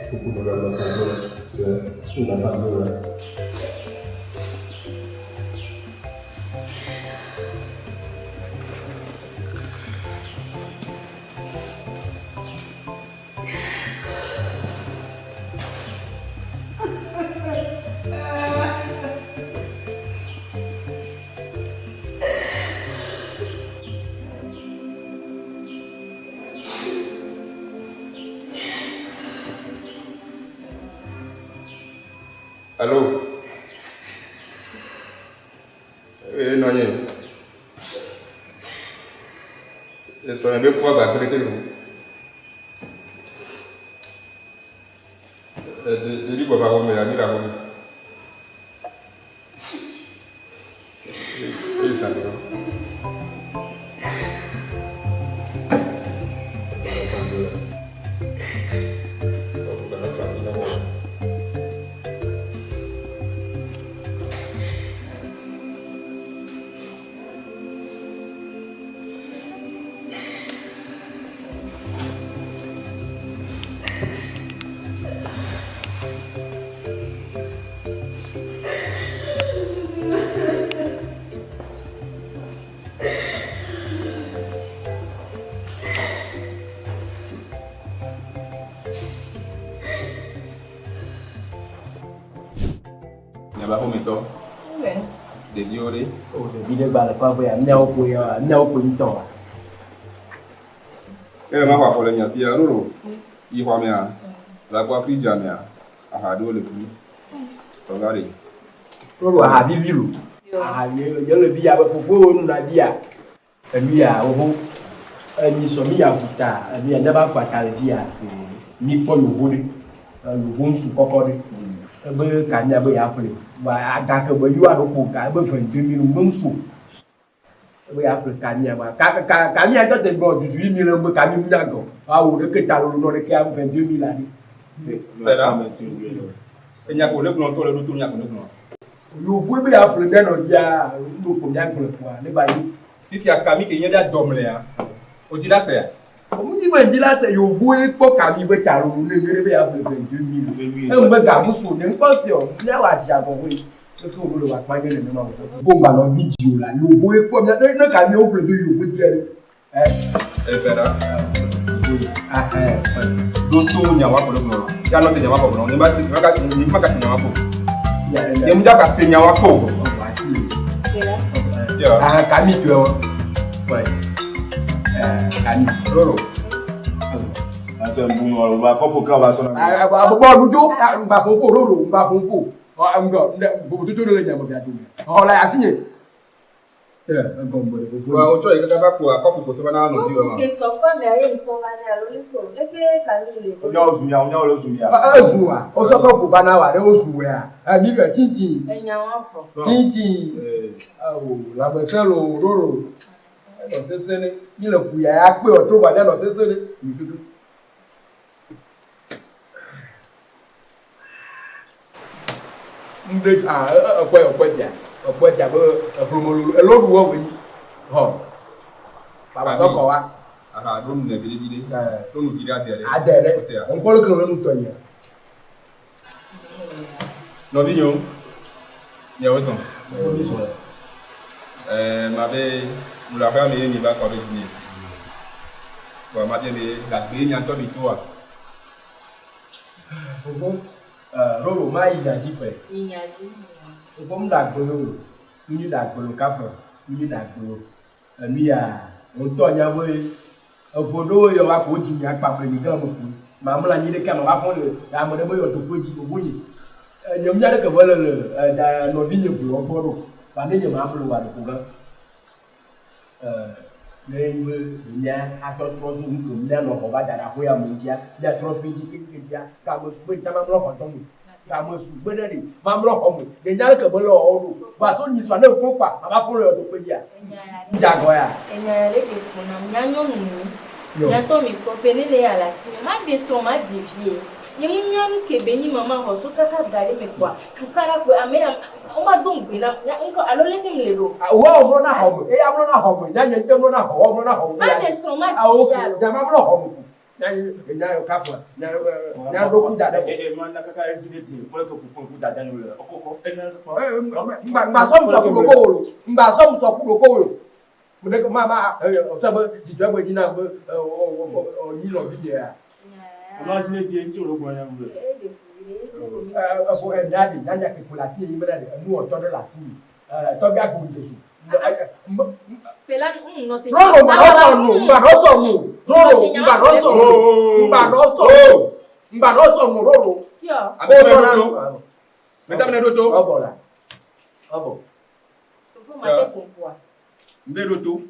Kuku na wò fla vi o ɖa. Se, ku na fla vi o ɖa. Allô? Eh, nɔ anyi. Esrɔ̃nye be fua gba kple ke o. Ɖevi gbɔ va xɔme, anyi le xɔme. Eye zã ɖe. Miaƒe aƒemetɔ. Ɖeviwo ɖe. O ɖevi ɖe gba le kɔa ƒe ya míawo koe ya míawo koe ŋutɔ wa. Eye ma xɔ afɔ le mia sia roro yi xɔa mea la kpɔ fridge mea aha ɖewo le fi sɔga ɖe. Roro aha vivi lo. Aha nye nye le bia be fofowo nuna bia. Enu ya woho enyi sɔ mi ya vuta enu ya neva va ta le fia. Mi kpɔ yovo ɖe yovo ŋsu kɔkɔ ɖe. Ebe ka mia be ya ƒle. Va aga ke be yoa ɖo ko ga ebe 22 mille me ŋsu. Ebe ya ƒle ka mia ba ka ka ka mia tɔ te gbɔ duzu yi mi le be ka mi nya gɔ. Awu ɖe ke ta lolo nɔ ɖe ke 22 mille aɖe. Fɛra. Enya ko ne gblɔ tɔ le ɖo to nya ko ne gblɔ. Yovo be ya ƒle ne nɔ dia ŋdo ko mia gblɔ koa ne ba yi. Fifia kami ke nye ɖe dɔmlea. O dzi la sea. Omunyi be dzi la se yovo ye kpɔ kami be ta lolo ne ne be ya ƒle 22 mille. Embe ga muso ne ŋkɔ se o. Mia wa dzi agɔ hoe. Ke wo le wa kpa nye ne ma wo. Fo gba nɔ vi dzi o la. Yovo ye kpɔ mia ne ne kami wo ƒle do yovo dia ɖe. Eh. Fɛra. Ah eh. Ɖo to nyawa ko ne gblɔ. Ya nɔ te nyawa ko gblɔ. Ne ba se ne ka ne ma ka se nyawa ko. Ne mu ja ka se nyawa ko. Yeah. Ah kami tu wa. Ouais. Eh kami. Roro. Ase mbunu alo ba kopo ka ba sona. Ah ah bo nujo ngba pompo roro ngba pompo. Ah ngɔ vovototo ɖe le nya me bia dome. Xɔ la asinye. Wa wotsɔ yi kaka va kpoa kɔpu ko sɔ va na nɔviwò ma. Kɔpu ke sɔ ƒe amea ye ŋsɔ va nɛ alo leke o? Leke Camille le vɔ? Nyawo zu mia, nyawo le zu mia. Ezua, wosɔ kɔpu va na wa ɖe wozu wea. Emi ke titi. Enya wa vɔ. Titi. Awo, lãmesẽ lo roro. Enɔ sese ne. Mi le fu ya ya kpe o to va ne nɔ sese ne. Mi tutu. Ŋɖe a ekpɔe ekpɔe fia ekpɔe fia be ehlomololo elo ɖu wɔ wònyi hɔ baba sɔ kɔ wa. Aha ɖo nu ne viɖe viɖe ɖo nu viɖe ade ɖe. Ade ɖe ŋkpɔ ɖe kele nu tɔ nyia. Nɔvinyewo miawo zɔn. Ɛɛ mabe mu le aƒea me ye mi va kɔ ɖe dzinye. Vɔa mabia be gagbe mia ŋutɔ mi toa. Fofo, Roro ma yi nya dzi fe. Yi nya dzi. Fofo m ɖe agbolo o. Ŋ nyi ɖe agbolo kafe. Ŋ nyi ɖe agbolo. Enu ya, ŋutɔ nya be eʋo ɖewo yɔ wa ko dzi nya kpa me mi gã me ku. Ma mla anyi ɖeka ma va fɔn le ame ɖe be yɔ do dzi fofo nyi. Nye nya ɖe ke me le le da nɔvi nye vlɔ gbɔ ɖo. Ba ne nye ma mlo wa ɖe ko gã. Ne enye be mía atsɔ trɔ zu nu ke míanɔ xɔ va da ɖe aƒea me ŋutia, míatrɔ su edzi keŋkeŋ Game su be ŋutia mamlɔ xɔ tɔ me. Game su be ɖe ɖe mamlɔ xɔ me. Ɖe nya leke mele wɔwɔ ɖo. Vɔa so nyi sua ne ŋfɔ kpa, mava fɔ le yɔdo kpe dzia. Ŋdze agɔ ya. Enya ya ɖe ke fu nam. Nya nyɔnu nyi. Mia tɔ mi kpɔ be ne le ya le asi me. Ma ɖe srɔ̃ ma di vie. Nye mu nya nu ke be nyi mama xɔ so kaka ga ɖe me kpɔa. Tukaɖa kpoe ame ya womado ŋugbe nam nya ŋkɔ alo leke mle ɖo. Woawo mlɔna xɔ me eya mlɔna xɔ me nya nye ŋutɔ mlɔna xɔ woawo mlɔna xɔ me. Maɖe srɔ̃ madzi Ah ok vi alo. nya ma mlɔ xɔ me ko nya nya yɔ kafua nya nya ɖo ku da ɖe. Ee ma na kaka ezi ɖe dzi kple ke ƒoƒo ŋku dada nyo le ɔkɔkɔ ena kpɔ. Ŋgba ŋgba sɔ musɔ ku ɖoko wo lo ŋgba sɔ musɔ ku ɖoko wo lo ɖe ma ma ɔsɔ be dzidzɔ gbe dzi na be ɔ ɔ ɔ nyi nɔvi nyea. Ɔnɔ ezi ɖe dzi ŋuti wo gbɔ nya mu le. Efo enya ɖi nyanya ke ko le asi yi bena ɖe enu wɔtɔ ɖe le asi yi. Tɔgbi agbo ŋdze su. Fela ŋ nɔ te. Roro ŋgba nɔ sɔ nu ŋgba nɔ sɔ nu roro ŋgba nɔ sɔ nu ŋgba nɔ sɔ nu ŋgba nɔ sɔ nu roro. Kiɔ. Ame ɖe ɖo to. Mesa me ɖo to. Ɔbɔ la. Ɔbɔ. Fofo ma te kompoa. Mbe ɖo to.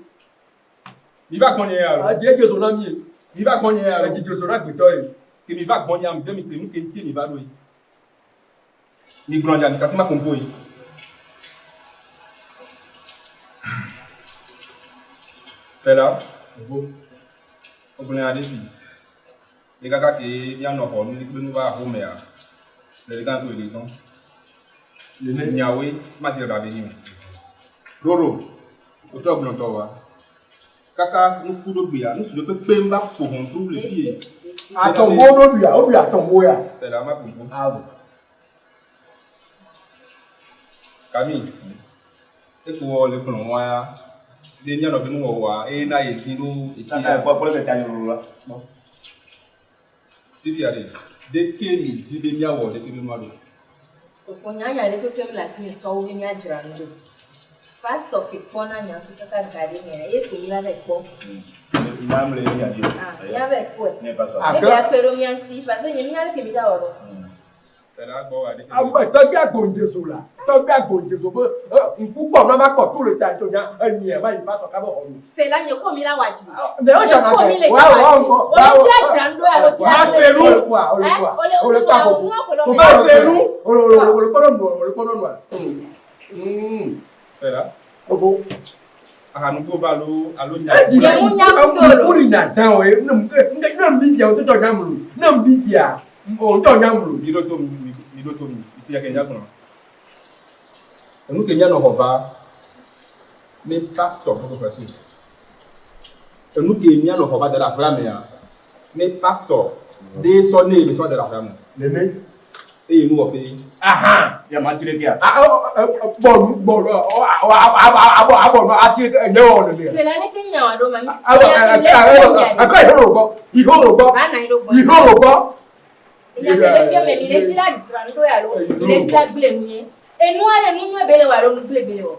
Mi va gbɔnye ya lo. Edi edze zo na mi. Mi va gbɔnye ya lo. Edzi dze zo na gbetɔ ye. Ke mi va gbɔnye mi be mi se nu ke ŋuti mi va ɖo yi. Mi gblɔ nya mi kasi ma kompo yi. Fela, vo. Wogblɔ nya ɖe fi. Ye kaka ke mianɔ xɔ nu kple nu va axomea, le ɖeka to le zɔn. Nyawoe ma dze ɖa be nyi o. Roro, wotsɔ gblɔ tɔ wa. Kaka nuku ɖo gbea, nusu ɖe kpekpe va ƒo hɔntru le fie. Atɔnwo ɖo ɖuia, woɖui atɔnwo ya. Fela ma ƒo Awo. Kami, eko wɔ le kplɔ wa ya. Ɖe mianɔ be nuwɔwɔa, eye na ye zi ɖo Kaka ekpɔ kple keta nyɔnu la. Fifia ɖe, ɖeke mi di be miawɔ ɖeke be nua ɖo. Fofo nyanya ɖe kpekpe mele asi me sɔwo be miadzra nu ɖo. Pastor ke kpɔna nya so kaka ga ɖe mea, ye ko mi la va kpɔ. Nya mle nya dzi. Ah, mia va kpɔe. Ne pastor. Ne bia kpe ɖo mia ŋuti, parce que nye mi nya leke mi da wɔ ɖo. Ame tɔgbi agbondzezo la, tɔgbi agbondzezo be ŋku kpɔ na ma kɔ tu le ta tso nya enyia ma yi va sɔ kaba xɔ nu. Fela nye ko mi la wa dzi. Ne o Nye ko mi le dza wa dzi. O le dza dzra nu ɖo alo dza Ma se nu. O le kpɔa, o le kpɔa. O le kpɔa koko. Ma se nu. O le o le kpɔ nu, o le kpɔ nua. Fela. Koko. Ahanugo va alo alo nya. Edzi Nye mu nya kudo lo. Ŋku li na dan o ye. Ne ne ne mbi dia o to nya mlu. Ne mbi dia o to nya mlu. Mi ɖo to mi, mi ɖo to mi. Mi se ya ke nya gblɔ. Enu ke mianɔ xɔ va ne pastor ƒe ƒe so. Enu ke mianɔ xɔ va da ɖe aƒea mea, ne pastor ɖe sɔ ne le sɔ da ɖe aƒea me. Nene. Eye nu wɔ ƒe. Aha. Ya ma tsi ɖe kia. Bɔnu bɔnu abɔ abɔ nu ati enye wɔ nene. Fela leke nya wa ɖo ma. Awɔ akɔ ihoro gbɔ ihoro gbɔ Ba na yi ɖo gbɔ. ihoro gbɔ. Nya ke le fia me mi le dzi la dzra nu ɖo alo mi le dzi la gble nu ye. Enua ɖe nu nyuie be le wɔ alo nu gble be le wɔ.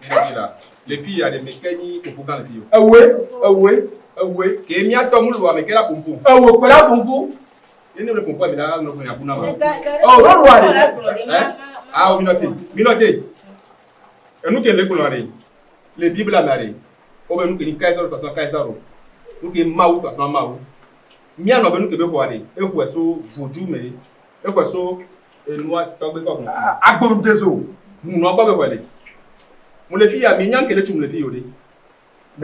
Ne ɖe la, le fi ya ɖe me ke nyi fofo gã le fi o. Ewoe ewoe ewoe. Ke miatɔ mu lu ame ke la pompo. Ewo kpe la pompo. Ne ne le pompo mi la nɔ nya kuna ma. Ɔ rɔrɔa ɖe. Eh? Ah, mi nɔ te, mi nɔ te. Enu ke le gblɔ ɖe. Le Biblia mea ɖe, wobe nu ke nyi Kaisaro tɔ asɔ na Kaisaro, nu ke Mawu tɔ asɔ na Mawu. Mía nɔ be nu ke be xɔa ɖe, exɔe so vodu me, exɔe so enua tɔgbe kɔ hun. Agbondezo. Hunɔ gbɔ be xɔe le. Mu le fiya, mi nya ŋke le tsum le fiyo ɖe.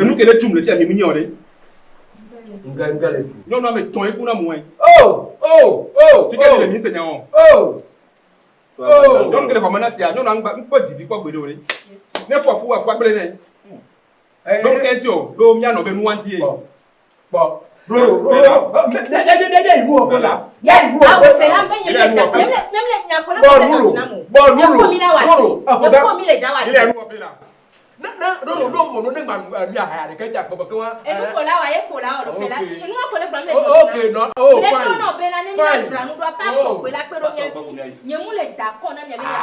Enu ke le tsum le fiya, mi mi nya o ɖe. Ŋke ŋke le tsu. Nyɔnu ame tɔ̃ ye ku na mue. Oh! Oh! Oh! Fike le mi se nya o. Oh! Oh! Nyɔnu ke le xɔme na fia, nyɔnua ŋgba ŋkpɔ dzivi kpɔ gbeɖe o ɖe. Ne fɔ fu afua gblẽ nɛ. Ɖo ŋke ŋuti o, ɖo mía nɔ be nua ŋuti ye. Kpɔ. Ɖo ɖo ɖo ɖo. Ne ne ne ne yi nu wɔ la. Ne yi nu wɔ. Awo fɛ la mbe nye mle da nye mle nye mle nya kɔ na Bɔ kɔ nulu. na mo. Bɔ Nye nulu. kɔ mi la wa Nulu. ti. Afɔ Nye da. kɔ mi le dza wa ti. Ile nu wɔ pe la. Ne ne ɖo ɖo ɖo mo ne ŋgba nu nu ahaya ɖeke dza gbɔ ke wa. Enu ko la wa ye ko la wɔ fɛ la. Ok. Enu ko le gblɔm le O- dzɔ ok, no, oh, Le fine. tɔ nɔ bena ne mía Fine. dzra nu ɖoa pastor Oh. koe la kpe ɖo mía ŋuti. Nye mu le da kɔ na mia be mia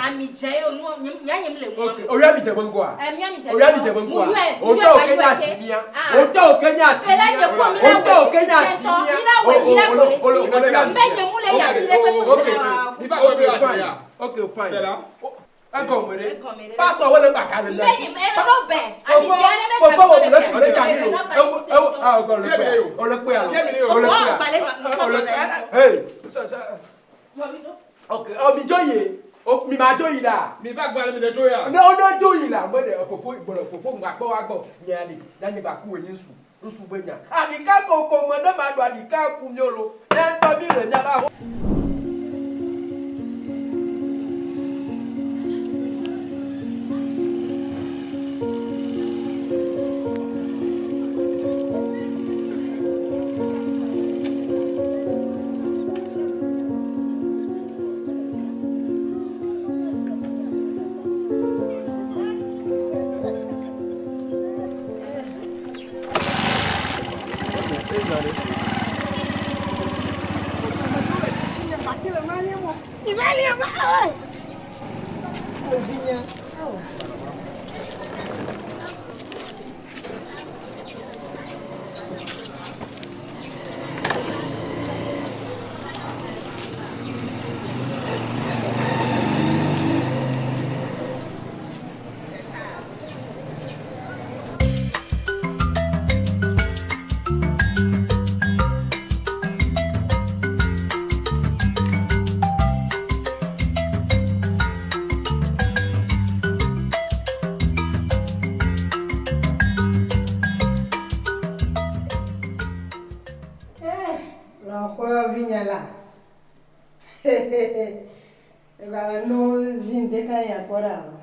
ami dze ye o nu nye nya nye mu le nua Ok, oyo ami dze be ŋgɔa? Eh, mía mi dze Oyo ami dze be Mu ŋgɔa? yɔe, mu Otɔ yɔe, o ke ba nya yɔe asi ke. mía. Ah. Otɔ o ke nya asi Fɛ la mía. nye kɔ mi la Otɔ wɔ o ke nya asi tɔ. mía. Mi la wɔ, mi la O- wɔ le o- o- ti. o- o- Mbe nye mu le ya fi ɖe kpekpe Ok, me. ok, fine. Ok, fine. Egɔme ɖe. Egɔme ɖe. Pastor wo le kpaka le mía Mbe si. nye elo bɛ. Ami dze aɖe be Fofo wo le le fia. le dza mi o. Ewo ewo ah o le kpea. O le kpea. O le kpea. O le kpea. Hey. Ok, oh mi dzo yi. O mi ma dzo yi la. Mi va gba le mi le dzo ya. Ne o ne dzo yi la, me ɖe fofo gbɔlɔ fofo ŋgba kpɔ wa gbɔ. Nya li, nya nye gba ku wo nyi su. Ŋsu be nya. Aɖika koko me ne ma ɖu aɖika ku mi lo. Ne ŋutɔ mi le nya ba ho. Lɔxɔe vinye la. Egbalẽ ɖewo dzi ŋdeka ya kpɔ ɖa o.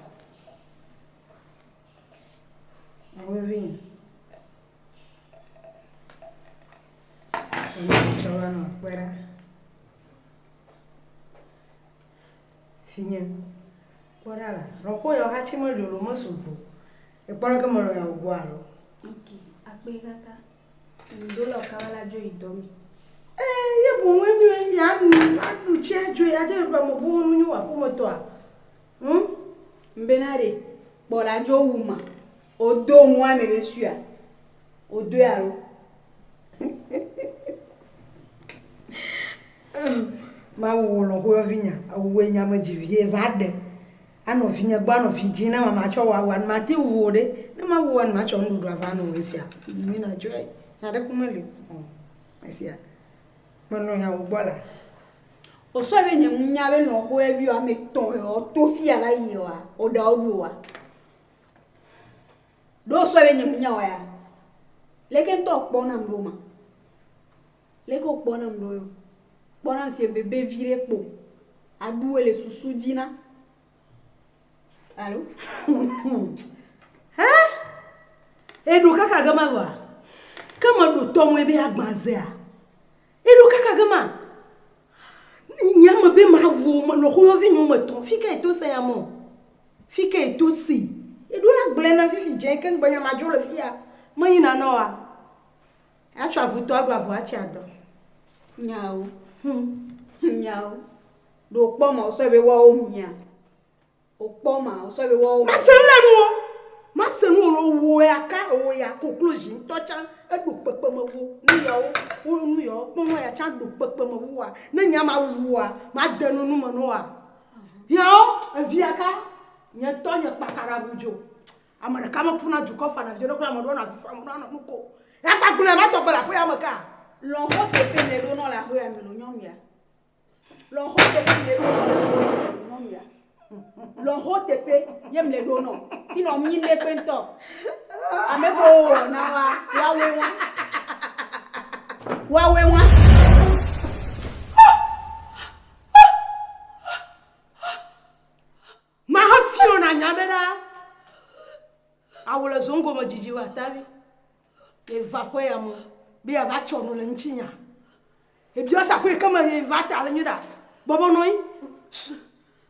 Lɔxɔe vinye. Enu tsɔ va nɔ kpɔe ɖa. Vinye, kpɔ ɖa la. Lɔxɔe yawo hatsi meli o, mesu vo. Ekpɔ ɖe ke mele yawo gbɔ alo. Ok, akpe kaka. Ŋdo le kaba la dzo yi dɔ me. Ee, ye boŋ enyo ya nu aɖu tsi adzoe ade ɖu ame boŋ nu nyo aƒemetɔa. Hm? Mbena ɖe, kpɔ la dzo wu ma. O do nua me be sua. O do alo. Mawu wò lɔƒoyɔ vinya, ewòe nya me dzi vie va ɖe. Anɔ vinye gbɔ anɔ vi dzi ne mama tsɔ wɔ awua mate wu o ɖe. Ne mawu wɔ matsɔ nuɖuɖu ava nɔ esia. Mi na dzɔe. Nya ɖe ku meli o. Esia. Menɔ ya wò gbɔ la. O sɔ be nye ŋu nya be lɔƒoyɔ vi ame tɔn yɔ to fia la yi wa. O ɖa o ɖu wa. Ɖo sɔ be nye ŋu nya wa ya. Leke ŋutɔ kpɔ nam ɖo ma. Leke o kpɔ nam ɖo yo. Kpɔ nam si bebe vi ɖe kpo. Aɖu le susu dzi na. Alo? Hã? Eɖo kaka ge ma vɔa? Ke me ɖo tɔmɔe be agbazea? Eɖo kaka ge ma? Nya me be ma wo me lɔxoyɔvi nyo me tɔn. Fi ke eto se ya mɔ? Fi ke eto si? Eɖo la gblẽ na fifi dze ke ŋgbe nya ma dzo le fia. Me yina nɔ wa? Atsɔ avutɔ aɖu avu atsi adɔ. Nyawo. Nyawo. Ɖo kpɔ ma wosɔ be woawo mia. O kpɔ ma wosɔ be woawo. Mase nu le nuwo. Mase nu wo wo ya ka wo ya koklozi ŋutɔ tsã eɖo kpekpeme wo. Nu yawo wo nu yawo kpɔnɔ ya tsã ɖo kpekpeme woa. Ne nya ma wua ma de nu nu me nɔa. Yawo evia ka nye tɔ nye kpaka ɖa ʋu dzo. Ame ɖeka mekuna dukɔ fana vi ɖe kple ame ɖewo nɔ avi fam, ame ɖewo nɔ nu kom. Ya gbagblẽ ma tɔgbe le aƒe ya me ka? Lɔ̃xo teƒe ne ɖo nɔ le aƒe ya me lo nyɔnu ya. Lɔ̃xo teƒe ne ɖo nɔ le aƒe ya me lo nyɔnu ya. Lɔ̃xo teƒe ye mle ɖo nɔ. Si nɔ mi ne kpe ŋutɔ. Ame ko wɔ na wa, woawoe wa. Woawoe wa. Mahe fiɔ na nya bena awu le zongo me dzidzi wa tavi. Eva ƒe ya me be yeava tsɔ nu le ŋutinya. Ebiɔ sa ƒe ke me ye va ta le nyuie ɖa. Bɔbɔ nɔ anyi.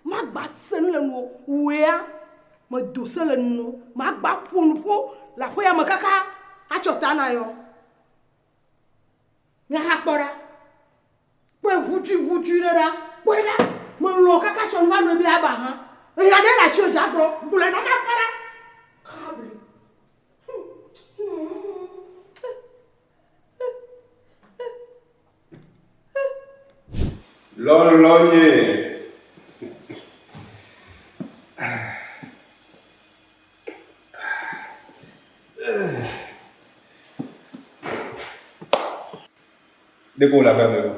Magba se nu le nuwo. Wòea medo se le nuwo. Magba ƒo nu ƒo le aƒe ya me kaka atsɔ ta na yɔ. Míaha kpɔ ɖa. Kpɔe ʋutuiʋutui ɖe ɖa. Kpɔe ɖa. Melɔ̃ kaka tsɔ nu va nɔe be aba hã. Eya ɖe le asiwò dza gblɔ. Gblɔe na makpɔ ɖa. Kabli. Lɔlɔnye. Ɖe ko wòle aƒea me o.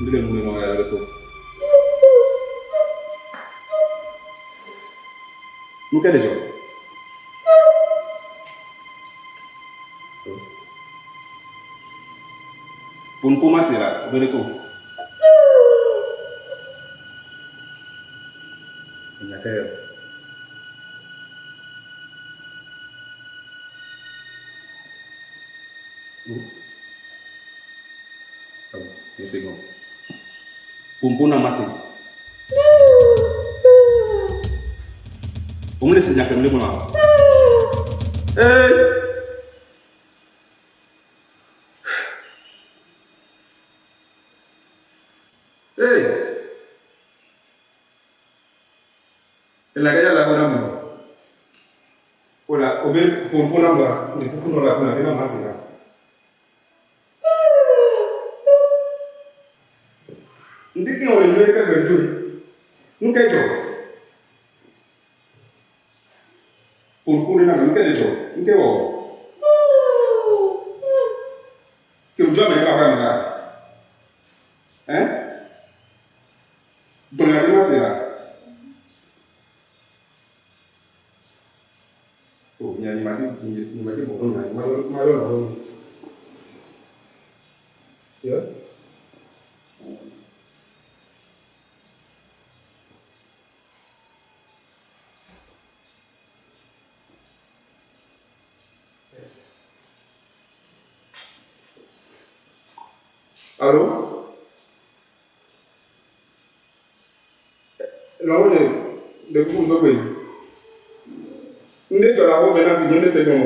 Ŋdi le nu me nɔ ya ɖe ko. Nu ke le dzɔ? Ƒo nu ƒo ma se la, be ɖe ko. Enya ke yɔ. Oh. Oh, une seconde. Pompo na masi. Omle se nya ke mle mla. Hey! Hey! Elaka ya la kona mo. Ola obe pompo na mla, ne kuku no la kona bena masi na. Ndike wole nu ke gbe dzo. Nu ke dzɔ. Pompo na nu ke dzɔ. Nu ke wɔ. Ke dzɔ me ka ba me la. Hein? Gbɔna ɖe ma se la. O nya ni ma te ni ma te bɔ nya ma ma yɔ lɔ. Yeah. Allô? Lɔwɔ le le kuku ŋdɔ gbe. Ŋɖe dzɔ le aƒe me na vinye ne se nyɔ.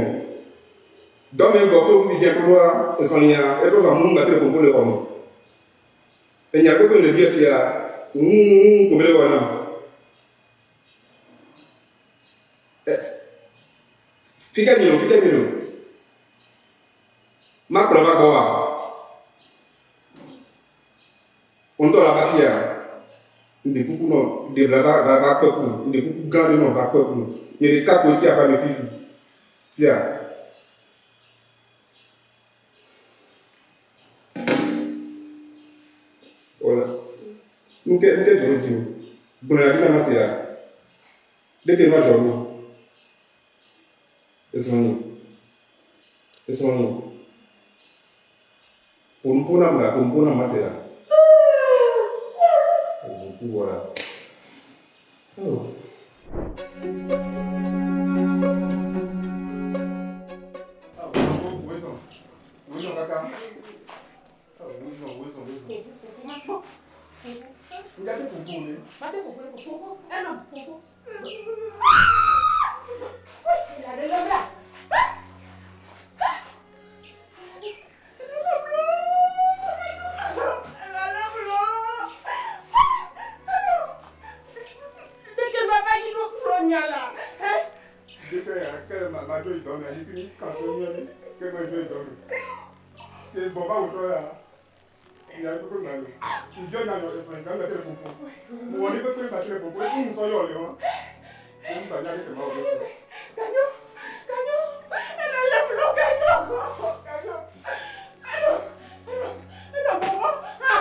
Dɔ me gbɔ so fi dze koloa ezɔlia etrɔ zɔ amu ŋgate le ƒoƒo le xɔ me. Enya gbegbe le bia sia ŋu ko be le wɔ nam. Fike mi lo, fike mi lo. Makplɔ va gbɔwa. Wo ŋutɔ la va fia. Ŋɖe kuku nɔ ɖe bla va va va kpe ku. Ŋɖe kuku gã ɖe nɔ va kpe ku. Nye ɖeka koe tsi aƒea me fifi. Sia. Wala. Nuke nuke dzɔ ɖo dzi o. Gblɔe na vi na ma sia. Ɖeke nua dzɔ ɖo. Esrɔ̃nye. Esrɔ̃nye. Ƒo nu ƒo nam la, ƒo nu ƒo nam mase la. Ƒo nu wɔ la. Oh. Ke gbɔ va wòtɔ ya. Nya kpekpe gba lo. Ŋdɔ nya nyɔ esrɔ̃ ŋsã ŋgba te le ƒoƒo. Mo wɔ ni kpekpe ŋgba te le ƒoƒo. Eku ŋsɔ yɔ le wɔn. Ye ŋsã nya ke ma wɔ be. Ganyo, ganyo, ena le mlo ganyo, ganyo. Eno, eno, eno gbɔgbɔ, ha,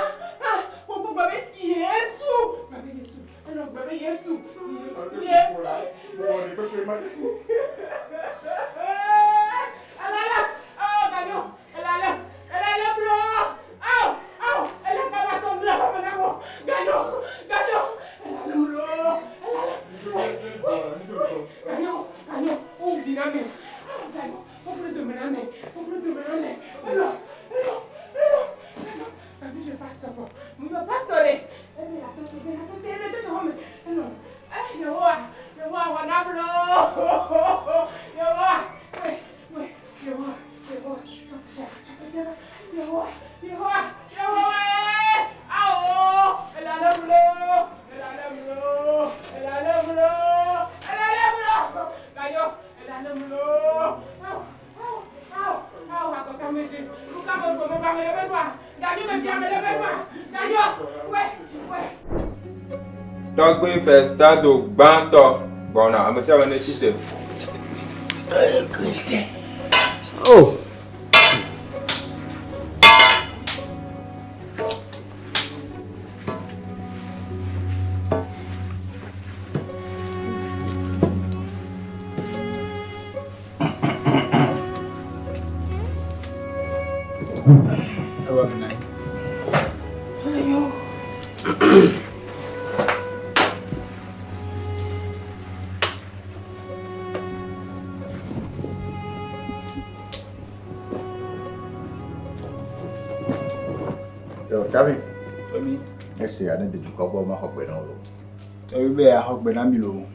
ha, gbɔgbɔ gba be Yesu, gba be Yesu, eno gba be Yesu. Ye. Mo wɔ ni kpekpe ma te ƒo. Alala, oh ganyo, elala, elala mlo, aw, aw, ele kaba sɔ mlo xɔme na wo, ganyo, ganyo, elala mlo, elala, ganyo, ganyo, wo vi na me, aw ganyo, wo ƒle dome na me, wo ƒle dome na me, elo, elo, elo, ganyo, ganyo je pasteur gbɔ, mu yɔ pasteur ɖe, ebe la tɔtɔ, ebe la tɔtɔ, ebe tɔtɔ xɔme, elo, eh Yehowa, Yehowa xɔ na mlo, Yehowa, we, we, Yehowa, Yehowa, Yehowa, Yehowa, Yehowa, eh, awo, elale mlo, elale mlo, elale mlo, elale mlo, ganyo, elale mlo, awo, awo, awo, awo, akɔta me dzi, luka me gbɔmɔ ba me le be nua, ganyo me fia me le be nua, ganyo, we, we. Tɔgbui Festado gbãtɔ gbɔna ame sia ame netsi te. Oh. Yo, Tavi. Tomi. Ese ane de dukɔ gbɔ maxɔ gbe na wo. Tomi be axɔ gbe na mi lo.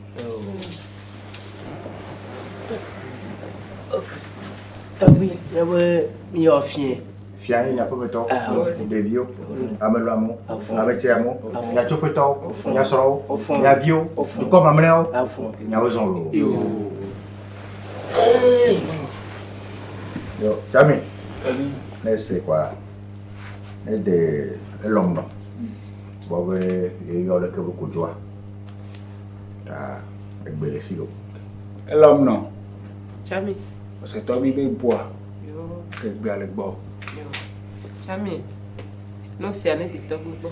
Tɔgbi, míaƒe míyɔ fiẽ. Fia ye miaƒe ƒetɔ, ɖeviwo, ame lɔamewo, ame tsiamewo, miatsoƒetɔwo, miasrɔ̃wo, miaviwo, dukɔ mamlɛawo, miawo zɔ loo. Yo, Tsami, ne ese kɔa, ne de elɔm nɔ, gbɔ be yeyɔ leke be kodzoa, ta egbe le si lo. Elɔm nɔ. Tsami. Ɔsɛtɔ mi be boa. Ke gbea le gbɔ. Tsami, ne wosia ne ɖe tɔgbi gbɔ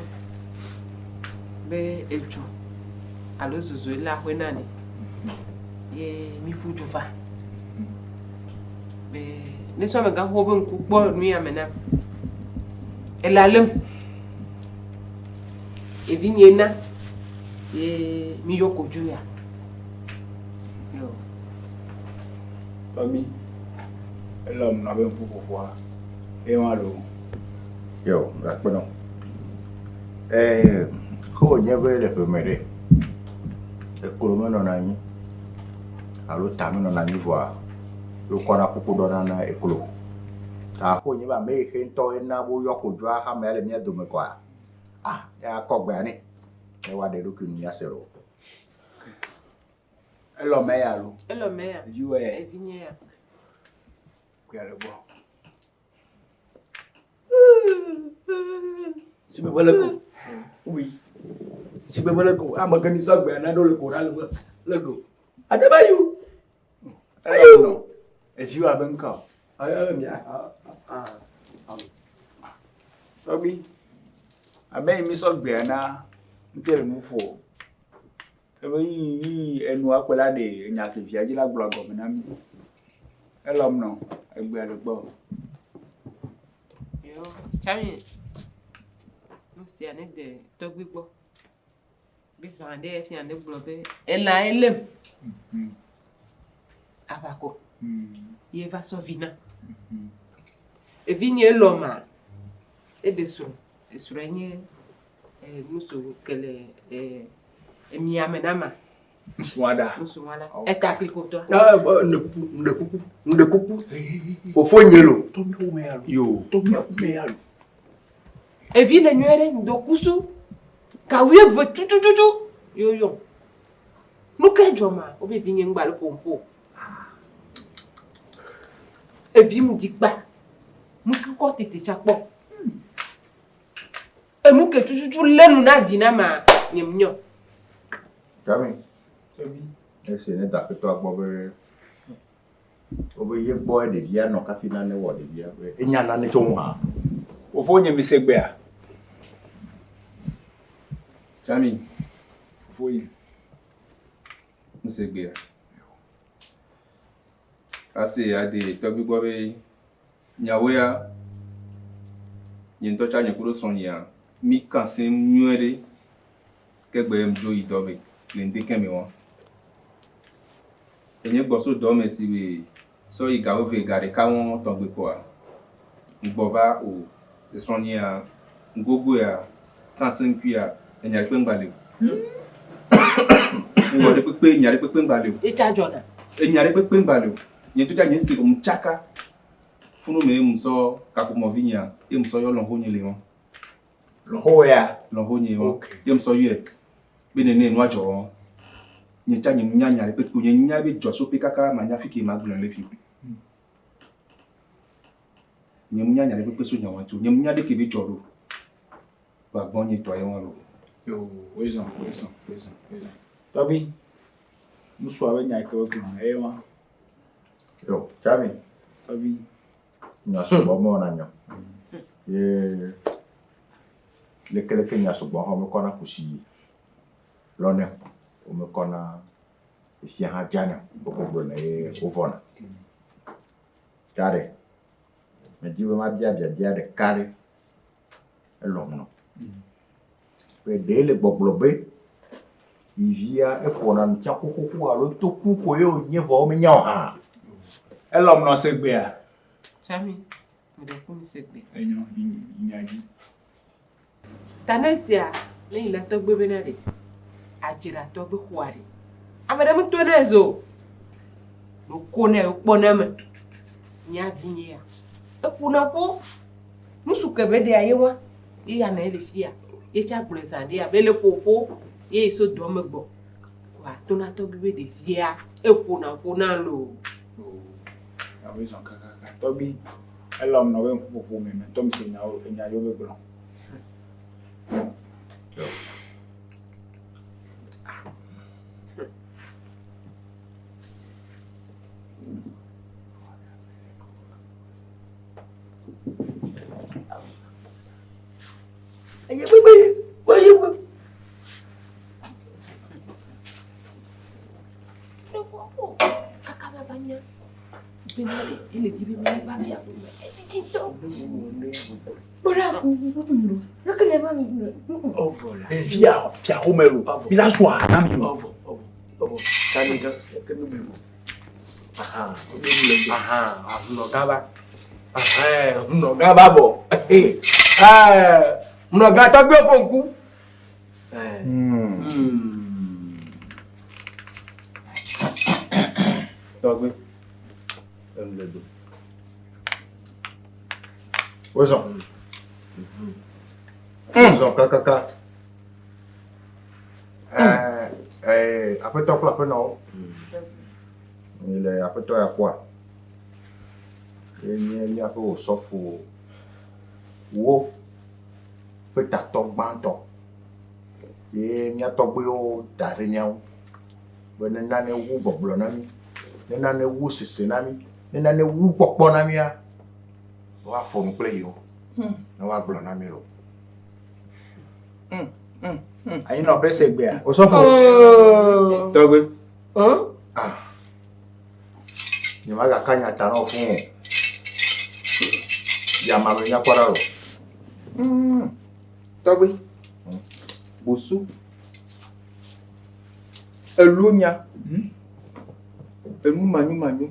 be edzo alo zozo le axɔe na ni ye mi ƒu du va. Be ne sɔ amegãxoxo be ŋku kpɔ nu ya me na. Ele alem. Evi nye na ye mi yɔ kodzo ya. Yo. Tɔgbi, elɔm nɔ be ŋkuƒoƒoa ye wa lo. Yo, gakpe nɔ. Eh, ke wònye be le ƒe me ɖe, eklo menɔna anyi alo ta menɔna anyi vɔa, wokɔna kuku ɖɔna na eklo. Ta ke wònye be ame yi ke ŋutɔ ena be woyɔ kodzoa hamea le mía dome kɔa, ah, ya kɔ gbea nɛ ne woaɖe eɖokui nu míase lo. Elɔ me ya lo. Elɔ me ya. Eviwɔ ya. Evinye ya. Kuya le gbɔ. Sigbe be le ko. Oui. Sigbe be le ko. Ame ke mi sɔ gbea na ɖo le ko ɖa le be le ko. Ate ba yu. Elɔ nɔ. Eviwɔ abe ŋka o. Ayo mi a a a. Tɔgbi, ame yi mi sɔ gbea na ŋutɔ le nu ƒo. Ebe yi yi enua kpe la ɖe enya ke via dzi la gblɔ gɔme na mi. Elɔm nɔ egbea le gbɔ. Yo, Tsami, nu sia ne de tɔgbi gbɔ. Be zã ɖe fia ne gblɔ be elã elem. Aʋakɔ. Ye va sɔ vi na. Evi nye elɔ ma, eɖe srɔ̃. Esrɔ̃e nye nusu ke le emia me na ma. Nusua ɖa. Nusua ɖa. Eta klikotɔa. Ŋɖe kuku, ŋɖe kuku, ŋɖe kuku. Fofo nye lo. Yo. Evi le nyuie ɖe ŋdɔkusu. Kawoe ve tutututu. Yoyo. Nu ke dzɔ ma, wobe vi nye ŋgba le ƒoƒo. Evi mu dzi kpa. Nukukɔ tete tsa kpɔ. Enu ke tututu lé nu na vi na ma nye mnyɔ. Gami, esi ne da aƒetɔa gbɔ be wobe ye gbɔe ɖevia nɔ kafi nane wɔ ɖevia be enya nane tso ŋu hã. Fofonye mi se gbea? Tsami. Fofonye. Mi se gbea. Ase ade tɔgbi gbɔ be nyawo ya nye ŋutɔ tsa nye ku ɖo srɔ̃nyea mi kan seŋ nyuie ɖe ke gbe ŋdzo yi dɔ me le ŋdekɛ me wa. Enye gbɔ so dɔ me si be sɔ yi ga weve ga ɖeka wɔn tɔgbe kɔa ŋgbɔ va o esrɔ̃nyea ŋgogoea kan seŋ kuia enya ɖe kpe ŋgba le o. Ŋwɔ ɖe kpekpe enya ɖe kpekpe ŋgba le o. Etsa dzɔna. Enya ɖe kpekpe ŋgba le o. Nye ŋutɔ tsa nye se gɔme tsaka. Funu me ye ŋsɔ kaƒomɔvi nyea ye ŋsɔ yɔ lɔ̃xo nye le wɔn. Lɔ̃xo ya? Lɔ̃xo nye wɔn. Ye ŋsɔ yɔe be nene nua dzɔ wɔn. Nye tsa nye nya nya ɖe kpekpe o. Nye nya be dzɔ so pe kaka ma nya fike ma gblɔe le fi o. Nye nya nya ɖe kpekpe so nya wɔn tso. Nye nya ɖeke be dzɔ ɖo. Va gbɔ nye tɔ ye wɔn lo. Yo, wezɔn, wezɔn, wezɔn, wezɔn. Tɔgbi, ŋutsua be nya yi ke wogblɔ eye wa. Yo, Tsami. Tɔgbi. Nya sugbɔ mɔ na nya. Ye lekeleke nya sugbɔ hã womekɔna kusi lɔnɛ o. Womekɔna efia hã dzanɛ o. Wokɔ gblɔnɛ ye wovɔna. Ta ɖe, medi be mabia biabia ɖeka ɖe elɔm nɔ. Be ɖe le gbɔgblɔ be yivia eƒona nu tsã xoxoxo alo toku ko ye wònye vɔ womenya o hã. Elɔm nɔ se gbea? Tsami, meɖe ku mi se gbe. Enyo, nya dzi. Ta ne esia, ne yina tɔgbe bena ɖe, adzra tɔgbe xɔa ɖe. Ame ɖe meto ne zo. Woko ne wokpɔ ne me. Nya vi nye ya. Eƒona ƒo. Nusu ke be ɖea ye wa. Ye ya ne le fia. Ye tsa gblɔe zã ɖea be le ƒoƒo. Ye so dɔ me gbɔ. Wa tona tɔgbe be ɖevia. Eƒona ƒo na lo. Awo zɔn kakaka. Tɔgbi, elɔm nɔ be ŋkuƒoƒo me me tɔ mi se nyawo enya yiwo be gblɔ. Via, via Romero, mi la sua na mi. Hunɔgã ba bɔ. Hunɔgã tɔgbi ƒo ŋku. Tɔgbi, enu le do. Wozɔ. Wozɔ kakaka. Aƒetɔ kple aƒenɔwo. Mi le aƒetɔ ya kpɔa? Ye nye míaƒe osɔfo wo ƒe tatɔ gbãtɔ. Ye mía tɔgbuiwo da ɖe mía ŋu be ne nane wu gbɔgblɔ na mí, ne nane wu sese na mí, ne nane wu kpɔkpɔ na mía, woaƒo nu kple yewo ne woagblɔ na mí loo. Anyi nɔ ƒe se gbea. Osɔfo. Tɔgbi. Ah. Nyemagaka nya ta na wò fũu o. Yama me nyakpɔ ɖa o. Tɔgbi. Bosu. Elo nya. Enu manyomanyo.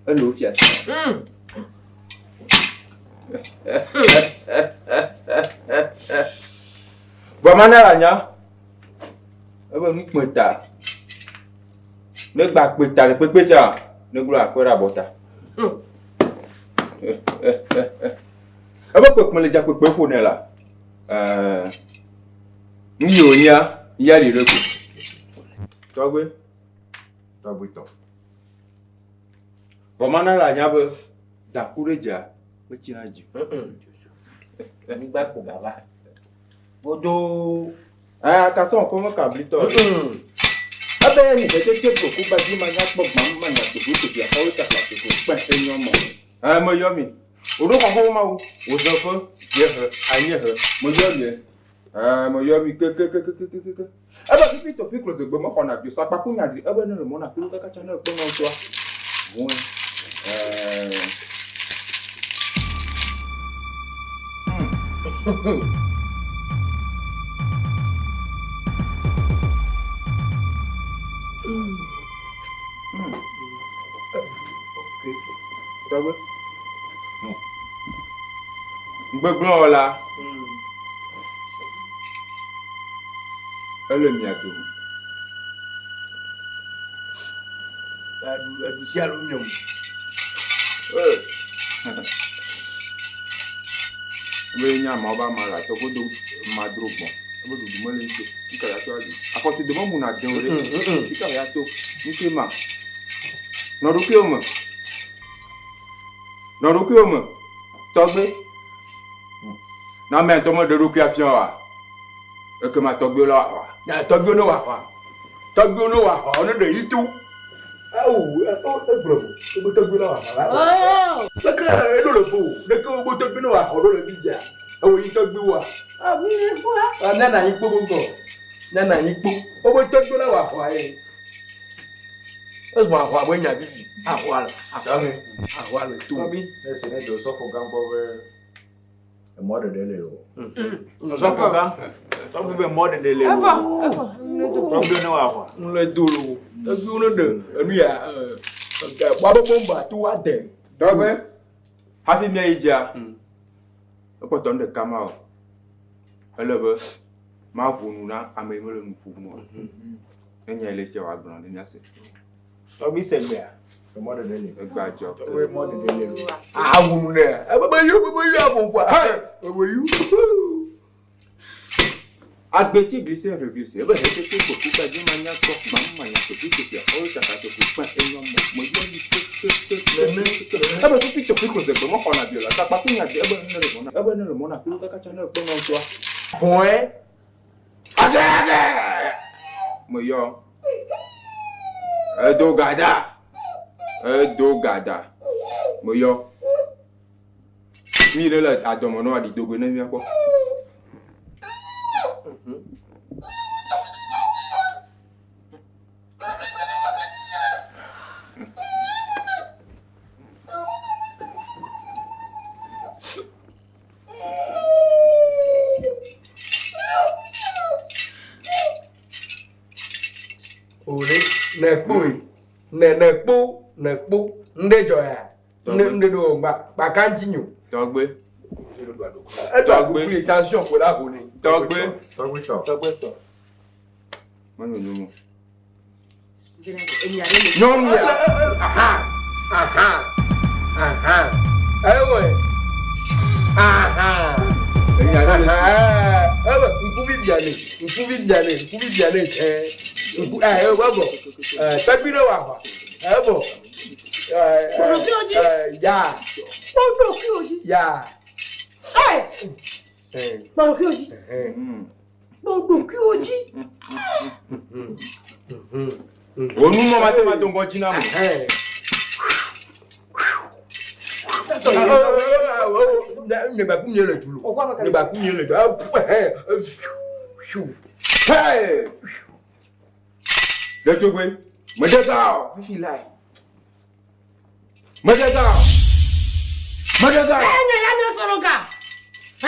Ele wo fia si. Vɔ mana la nya. Ebe nu kpe ta. Ne gba kpe ta le kpekpe tsa, ne gblɔ akɔe ɖe abɔta. Ebe kpekpe le dza kpekpe ƒo ne la. Ɛɛ, nu yi wònyia, ya ɖi ɖe ko. Tɔgbe, Tɔgbi tɔ. vɔ mana la nya be Daku ɖe dzea, metsina dzi o. Anyigba kpo gava. Godo. Aya kasɔn kɔ meka blitɔ. Ebe ni hetete gbo ku ba dzi ma nya kpɔ gbam ma nya togo togo afɔwo tsaka togo kpɛ enyɔ mɔ. Ɛ me yɔ mi. Oɖo xɔxɔ ma wo. Wozɔ ƒe dziehe anyiehe me yɔ mi. Ɛ me yɔ mi kekekekekeke. Ebe fifi tɔ fi kloze gbe mexɔna dzo sakpaku nyadri ebe ne le mɔna kulu kaka tsa ne ekpɔ nɔ ŋutɔa. Vɔe. Ɛ. Tɔgbe. Ŋgbegblẽwɔla. Ele mia dome. Eɖu sia ɖu miɔ. Ebe nye ameawo be ama le atɔ godo madro gbɔ̃. Ebe ɖuɖu mele ŋuti o. Ŋka ya to aɖu. Afɔti dome muna de o ɖe. Ŋka ya to. Ŋke ma. Nɔ ɖokuiwò me. Nɔ ɖokuiwò me. Tɔgbe. Na amea ŋutɔ meɖe eɖokui afia oa, ekema tɔgbuiwo la wɔ aʋa. Na tɔgbuiwo ne wɔ aʋa. Tɔgbuiwo ne wɔ aʋa, ne ɖe yi to. Awu, egblɔ o, wobe tɔgbuiwo ne wɔ aʋa la. Leke eɖo le fo, leke wobe tɔgbuiwo ne wɔ aʋa ɖo le fifia. Ewɔ yi tɔgbuiwoa. Nana anyi kpo gbogbo. Nana anyi kpo. Wobe tɔgbuiwo ne wɔ aʋa ye. Ezɔ aʋa be nya vivi. Aʋa, aʋa, aʋa le to. Ne si ne do sɔfo gã gbɔ be emɔ ɖeɖe le o. Sɔfo gã, tɔgbi be mɔ ɖeɖe le o. Tɔgbi ne wɔ aʋa. Ŋle do lo. Tɔgbiwo ne ɖe enu ya woabe bɔmba to woade. Tɔgbi, hafi míayi dzia, ekpɔtɔ nu ɖeka ma o. Ele be maʋu nu na ame yi mele nu ƒom o. Ne nya yi le esia wòagblɔ ne míase. Tɔgbi se gbea. Emɔ ɖeɖe le. Egbea dzɔ. Tɔgbi mɔ ɖeɖe le. Awu nu nɛ. Ebe yu, ebe yu aƒoƒoa. Ebe yu. Agbeti glise reglise ebe hetete gbo kugba dzi ma nya kpɔ gbam ma nya toƒi toƒi afɔwo tsaka toƒi kpẽ enyɔ mɔ me yɔ yi ke ke ke ke ke ebe fifi toƒi kloze gbe mexɔna bi o la takpaku nya di ebe ne le mɔna ebe ne le mɔna kulu kaka tsa ne ekpɔ nɔ ŋutɔa. Vɔe. Age age me yɔ edo gada edo gada me yɔ mi ɖe le adɔme nɔ aɖi dogoe ne míakpɔ. Ore ne kpo ne ne kpo ne kpo nde dzɔ ya ne nde ɖo gba gba kan dzi nyo. Tɔgbe. Edo agbekui tension ko la ho ne. Tɔgbe. Tɔgbe tɔ. Tɔgbe tɔ. Menyo nyo mo. Nyɔnu ya. Aha aha aha ewɔe aha. Ewe ŋkuvi bia ne ŋkuvi bia ne ŋkuvi bia ne ɛ ŋku ɛ ewɔ bɔ ɛ tɔgbi ɖe wɔ aʋa ɛbɔ ɛ ɛ ya ya. Kpɔɖokuiwo dzi. Kpɔɖokuiwo dzi. Wò nu mɔ mate ma do ŋgɔ dzi na mo. Nyegbaku mi le dulu. Nyegbaku mi le dulu. Hey! Ɖetugbi, mede ga o fifi lae. Mede ga o. Mede ga o. Ẹ ya mi sọ̀rọ̀ ga. Ẹ.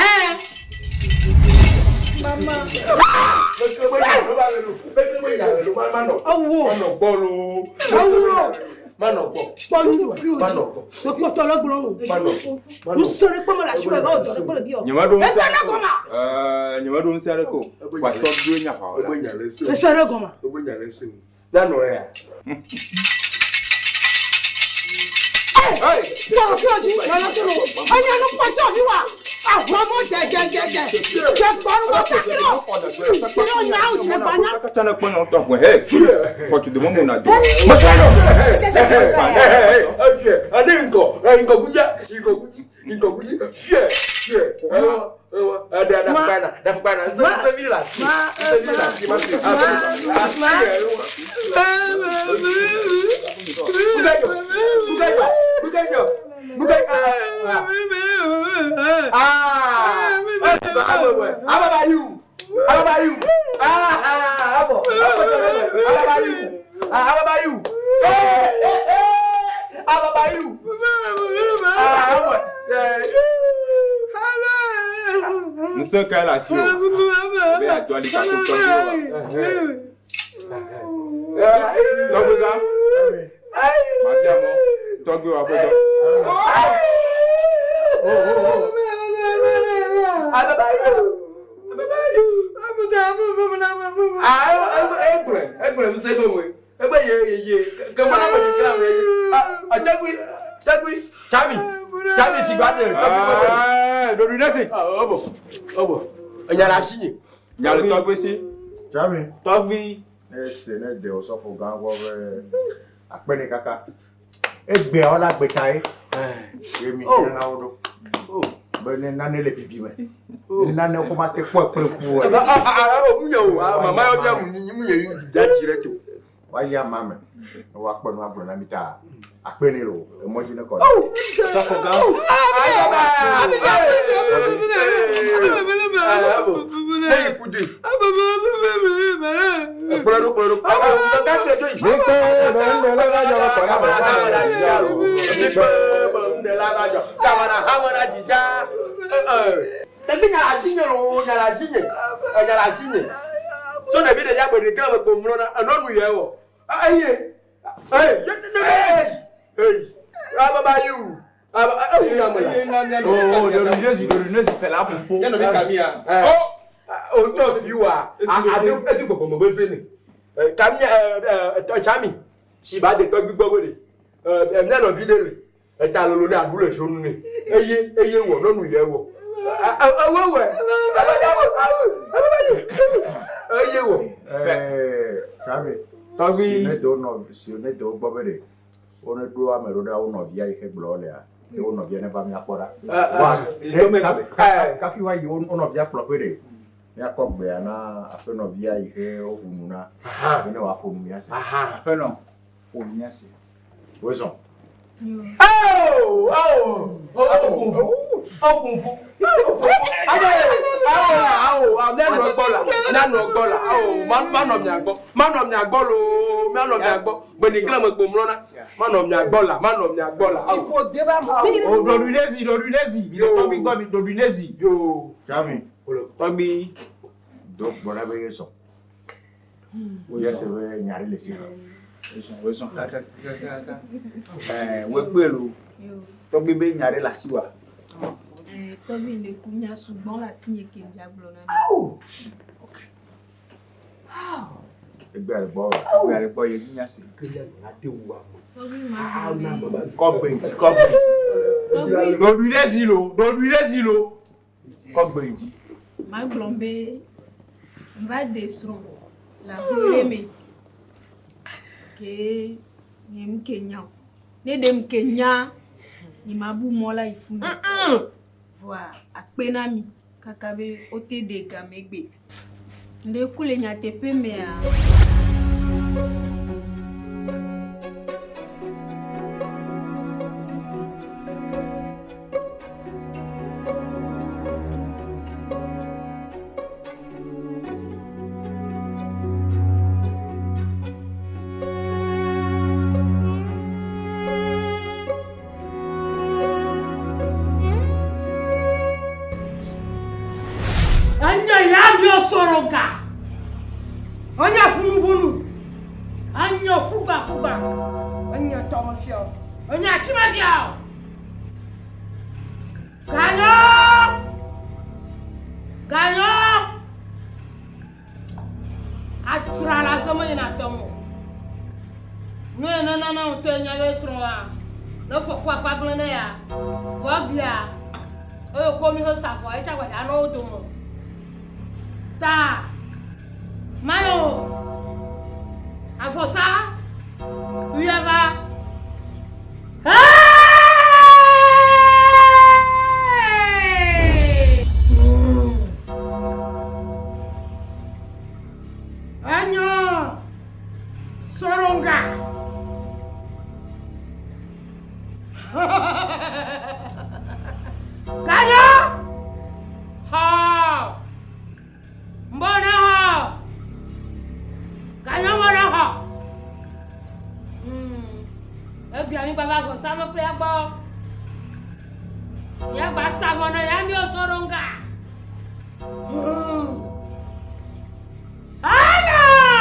Mama. Awo. Manɔ gbɔ lo. Awo. Manɔ gbɔ. Kpɔɖokuiwo Manɔ dzi. gbɔ. Mekpɔtɔ lɔ gblɔ o. Manɔ. Manɔ. Ŋusẽ kpɔ me le asiwò ebe wòdɔ ɖe kpɔ le gi o. Nyemeɖo ŋusẽ Ese ɖe gɔma. Ɛɛ, nyemeɖo ŋusẽ aɖeke o. Wòatɔ ɖoe nye aʋawɔla. Ebe nya le se o. Ese ɖe gɔma. Ebe nya le se o. Nanɔ ya. Kpɔɖokuiwo dzi. Nana tó lo. Enya nu kpɔtɔ mi wa. Ahɔmɔ dzedzedzedze. Dze gbɔnu wɔ takirɔ. Kirɔ nyawo dze gbanya. Tsana kpɔ nyɔ tɔ ʋue he. Fɔtu de mɔmu na do. Ane ŋkɔ, ŋkɔ kudza, ŋkɔ kudzi, ŋkɔ kudzi, fiɛ, fiɛ. Ɖafukpana, ɖafukpana, ŋsẽ vi le asi, ŋsẽ vi le asi, ma fi. Nukajɔ, nukajɔ, nukajɔ, nukajɔ. Aa, ababayu, ababayu, aa, abɔ, ababayu, ababayu, ababayu, abɔ. Ŋusẽ kae le asiwò? Be yeado ali kako tɔgbi wa. Tɔgbi gã. Mabia mɔ tɔgbi wa ƒe dɔ. Egblɔe, egblɔe ŋusẽ gɔme. Egbe ye ye ye ke mana me ɖeka me ye. A tɔgbi, tɔgbi, tami, tami si gba de tɔgbi kpɔtɔ. Ɖoɖoe ɖe si. Ɔbɔ, ɔbɔ. Enya le asi nye. Nya le tɔgbi si. Tami. Tɔgbi. Ne se ne de osɔfo gã gbɔ be akpe ne kaka. Egbea wola gbeta ye. Ye mi oh. na wo ɖo. Be ne nane le vivi me. Ne nane ko ma te kpɔ kple ŋku o. O mu nye o. Mama yɔ bia mu nyi mu nye yi da dzi ɖe to. Wa yi ama me. Ne wa kpɔ nu agblɔ na mi ta. Akpe ne lo. Emɔ dzi ne kɔ. Sɔfo gã. Ne yi kudu. Kplɔe ɖo, kplɔe ɖo. Tɛgbɛ nya le asinye loo, nya le asinye, nya le asinye. So ɖevi ɖe ya gbe ɖeka me kpo mlɔna, enɔ nu yɛ wɔ. Eye, eye, eye, ababa yiwu. Oh, ɖoɖoe ɖoɖoe zi la ƒoƒo. Nye nɔvi kamia. Oh, o tɔ vi wa. Ade etu gbɔgbɔ me beze ne. Kamia ɛ tsami. Si ba de tɔgbi gbɔ be de. Mía nɔvi ɖe le. Eta lolo ne aɖu le zonu ne. Eye eye wɔ nɔnu yɛ wɔ. Ewe wɛ. Eye wɔ. Tsami. Tɔgbi. Si ne do nɔ si ne do gbɔ be de. Wo ne ɖo ame ɖo ɖa wo nɔvia yi ke gblɔ wolea, ne wo nɔvia ne va míakpɔ ɖa. Vɔa kafi woayi wo nɔvia kplɔ ƒe ɖe, míakɔ gbea na aƒenɔvia yi ke woʋu nu na be ne wòaƒo nu míase. Aƒenɔ, ƒo nu míase. Wozɔ. Oh, oh, oh, oh, oh, Mianɔ gbɔ la, mianɔ gbɔ la, manɔ mia gbɔ, manɔ mia gbɔ loo, mianɔ mia gbɔ, gbenigla me kpo mlɔna, manɔ mia gbɔ la, manɔ mia gbɔ la. O ɖoɖoe ɖe zi, ɖoɖoe ɖe zi, mi le tɔgbi gbɔ, mi ɖoɖoe ɖe zi. Tsami. Tɔgbi. Do gbɔ ɖa be ye zɔ. Yese be nya ɖe le si hã. Wozɔ, wozɔ kakakakaka. Ɛɛ, wekpe lo. Tɔgbi be nya ɖe le asi wa. Tɔgbi le ku nya sugbɔ le asi nye ke ŋdza gblɔ na mi. Egbea le gbɔ. Egbea le gbɔ ye dzi nya se. Tɔgbi ma gblɔ be. Kɔ gbe dzi, kɔ gbe dzi. Ɖoɖoe ɖe zi lo, ɖoɖoe ɖe zi lo. Kɔ gbe dzi. Ma gblɔ be ŋva ɖe srɔ̃ le aƒe ɖe me. Ke nye ŋke nya o. Ne ɖe ŋke nya, nye ma bu mɔ la yi funu. Vɔa akpe na mi kaka be wote ɖe game gbe. Ŋɖe ku le nyateƒe mea. Enye ya miɔ sɔrɔ ga. Enye ƒunuƒunu. Enye ƒugbaƒugba. Enye tɔmefiɔ. Enye atimefiɔ. Ganyɔ! Ganyɔ! Adzra la zɔ meyina tɔme o. Nu yi nenana ŋutɔe nye be srɔ̃a ne fɔfɔ afa gblẽ ne ya. Vɔ egbea Eye wòkɔ mí hesa vɔa, etsa gbadza nɔ wo dome. Ta mayo avɔsa wuieve. Hey! Enyo Soronga. Kayo! Ha! Mbona ha! Kayo mbona ha! Egbea mi gbava vɔsamlekpuia gbɔ. Míagba sa vɔ na ya míwo Soronga. Hello! Hello!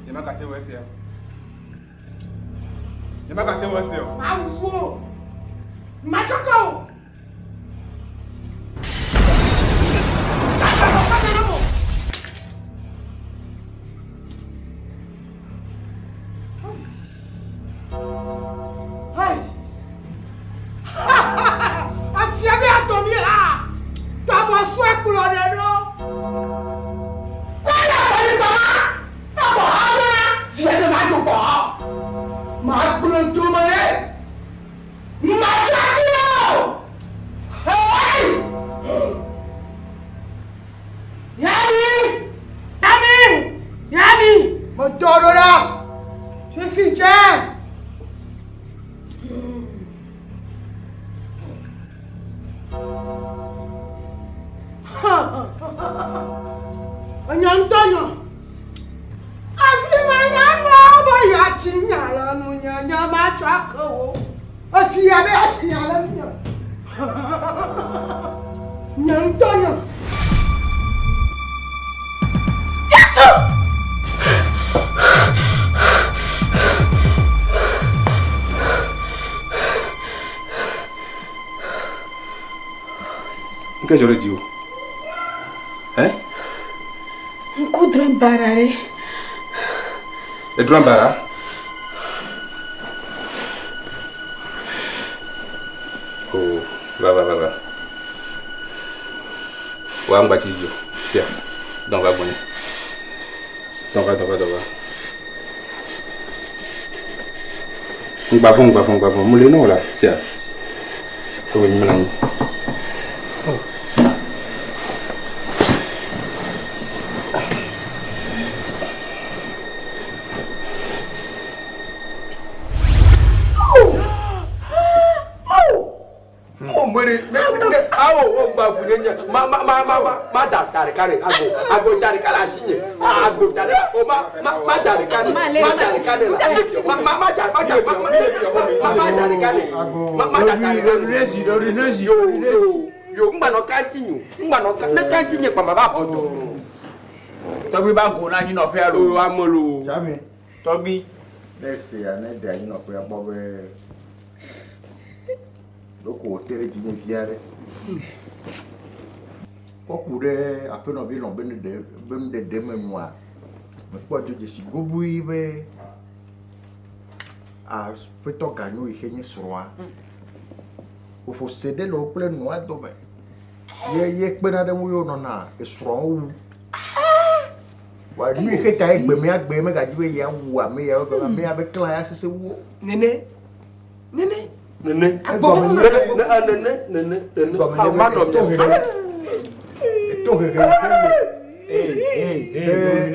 Nyemagate ŋu esia o. Nyemagate ŋu esia o. Mawu o. Matsɔkɔ o. Afia be atɔ mi ha. Tɔbɔ sue kplɔ ɖe ɖo. Wala kpɔli gbama. Abɔ ha bena fia ɖe ma do gbɔ. Ma gblɔ dome ɖe. Matsɔkɔ. Hey! Yami! Yami! Yami! Metɔ ɖo ɖa. Fifi tsɛ. Enye ŋutɔ nyɔ. Afi ma nyɔnua be yeatsi nya le nunye, nye matsɔ ake wò. Efia be yeatsi nya le nunye. Nye ŋutɔ nyɔ. Yesu! Nke dzɔ ɖe dziwò? Ɛ? Ŋku drɔ̃e baɖa ɖe. Edrɔ̃e baɖa? Oh, va va va va. Wa ŋgba tsi dzi o. Sia, dɔn va gbɔnye. Dɔn va, dɔn va, dɔn va. Ŋgba vɔ̃, ŋgba vɔ̃, ŋgba vɔ̃. Mle nɔ la, sia. Ewe mlɔ anyi. Oh. Mori, ne ne awo o gba ʋu nye nye ma ma ma ma ma ma da da ɖeka ɖe agbo agbo da ɖeka le asi nye agbo da ɖeka o ma ma ma da ɖeka ɖe ma da ɖeka ɖe la ma ma ma da ma da ma ma ma ma da ɖeka ɖe ma ma da da ɖeka ɖe yo yo yo ŋgba nɔ kanti nyo ŋgba nɔ kan ne kanti nye kpa ma va xɔ dɔ. Tɔgbi ba go na anyinɔƒea lo. O ame lo. Jami. Tɔgbi. Ne esea ne de anyinɔƒea gbɔ be ɖeko wòte ɖe dzinye vi aɖe. Kɔ ku ɖe aƒenɔvi lɔ̃ be nuɖe be nuɖeɖe me nua, mekpɔe do dzesi goboe be Aƒetɔ Ganyo yi xe nye srɔ̃a, woƒo se ɖe le wo kple nɔa dome. Ye ye kpena ɖe eŋu ye wònɔna esrɔ̃awo wum. Vɔa nu yi xe ta ye gbe mea gbe megadzi be yeawu ame ya wo ame ya be klã ya sese wu wo. Nene. Nene. Nene. Egɔme nye be nene nene nene. Egɔme nye be Manɔ eto hehe. Eto hehe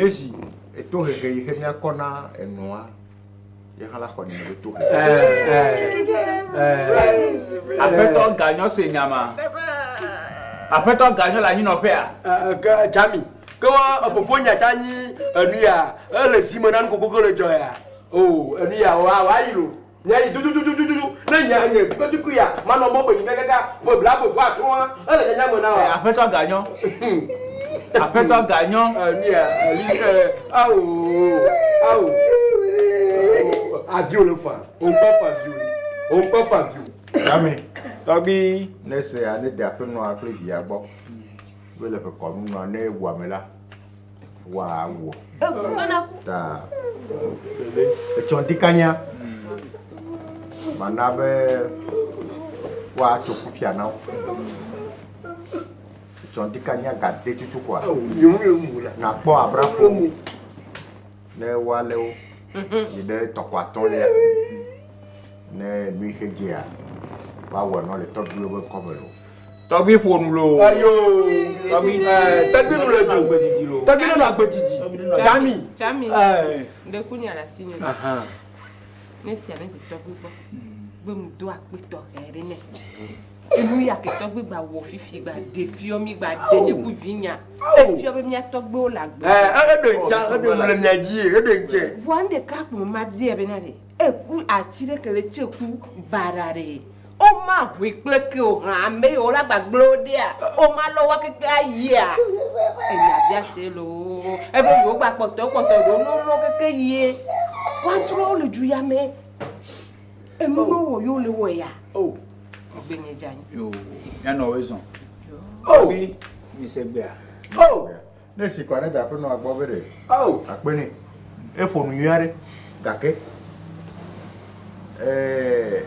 yi xe me. Eto hehe yi xe míakɔ na enɔa. Ye hã la xɔ nene be to hehe. Aƒetɔ Ganyɔ se nya ma. Aƒetɔ Ganyɔ le anyinɔƒea. Ke Jami, ke wa fofonye ta nyi enu ya, ele zi me na nu kokoko le dzɔ ya. O, enu ya wa wa yi lo. Nya yi dudududududu ne nya nye kutuku ya manɔ mɔ be yi kaka ƒe bla ƒe ƒe atɔ̃a ele nyanya me na wa. Aƒetɔ Ganyɔ. Aƒetɔ Ganyɔ. Enu ya eli awo awo aviwo le fa o ŋkɔ fa viwo o ŋkɔ fa viwo. Dami. Tɔgbi. Ne se ya ne de aƒenɔa kple via gbɔ be le ƒe kɔnu nua ne ewu ame la woawɔ. Ta etsɔ ŋdikanya mana be woatso kufia na wo. Etsɔ ŋdikanya gade tutu koa nakpɔ abrafo ne woalé wo yi ɖe tɔxɔ atɔ̃lia ne nu yi ke dzea woawɔ nɔ le tɔgbuiwo be ŋkɔme loo. Tɔgbui ƒo nu loo. Ayo. Tɔgbui. Tɔgbui nu le do. Tɔgbui nɔ agbe didi. Tsami. Tsami. Ŋɖe ku nya le asi nye. Ne sia ne dze tɔgbui gbɔ. Be mu do akpe tɔxɛ ɖe nɛ. Enu ya ke tɔgbui gba wɔ fifi gba ɖe fiɔ mi gba ɖe nye ku vi nya. Efiɔ be mía tɔgbuiwo le agbe. Eɖe ŋtsa, eɖe nu le mia dzi, eɖe ŋtsɛ. Vɔa ŋɖeka kpo me ma bia be na ɖe. Eku ati ɖe ke le tse ku baɖa ɖe. Woma ʋui kple ke o hã, ame yiwo le agbagblẽwo ɖea, woma lɔ woa keke ayia. Enya bia se loo. Ebe yewo gba kpɔtɔ kpɔtɔ ɖewo ne wolɔ keke yie. Woatrɔ wo le du ya me. Enu ne wowɔ yewo le wɔ ya. Oh. Egbe nye dza nyi. Yo, míanɔ woe zɔn. Oh. Mi se gbea. Oh. Ne esi kɔa ne da aƒenɔa gbɔ be ɖe. Oh. Akpe nɛ. Eƒo nu nyui aɖe gake ee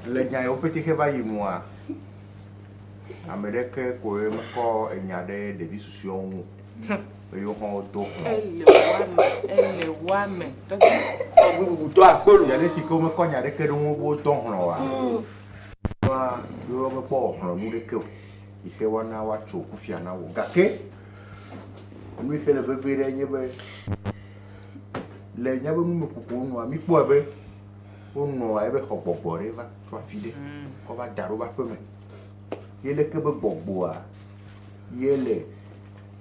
le nya yiwo pete xe va yi nua, ame ɖeke koe mekɔ enya ɖe ɖevi susɔewo ŋu o. Eye wohã wodo hlɔ̃. Ele woame, ele woame. Tɔgbi bubutɔ akpe lo. Fia ɖe si ke womekɔ nya ɖeke ɖe wo ŋu be wodo hlɔ̃ oa, woa yewo mekpɔ wɔ hlɔ̃nu ɖeke o. Yi xe woana woatso kufia na wo. Gake enu yi xe le vevie ɖe nye be le míaƒe numekukuwo nua, míkpɔe be wonɔa ebe xɔ gbɔgbɔ ɖe va tso afi ɖe kɔ va da ɖe woƒe aƒe me. Ye leke be gbɔgbɔa ye le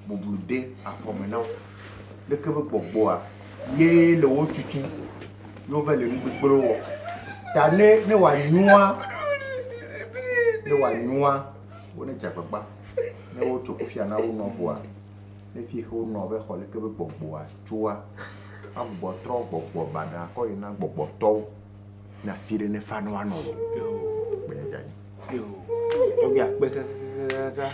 bublu de afɔ me na wo. Leke be gbɔgbɔa ye le wo tutu ye wova le nu gbegblẽwo wɔ. Ta ne ne wòanyoa, ne wòanyoa, wonedze agbagba ne wotso kufia na wo nɔ vɔa, ne fi yi ke wonɔ be xɔ leke be gbɔgbɔa tsoa, agbugbɔ trɔ gbɔgbɔ baɖa kɔ yi na gbɔgbɔtɔwo ne afi ɖe nefa ne woanɔ o. Gbenye dze anyi. Tɔgbi akpe kakakaka.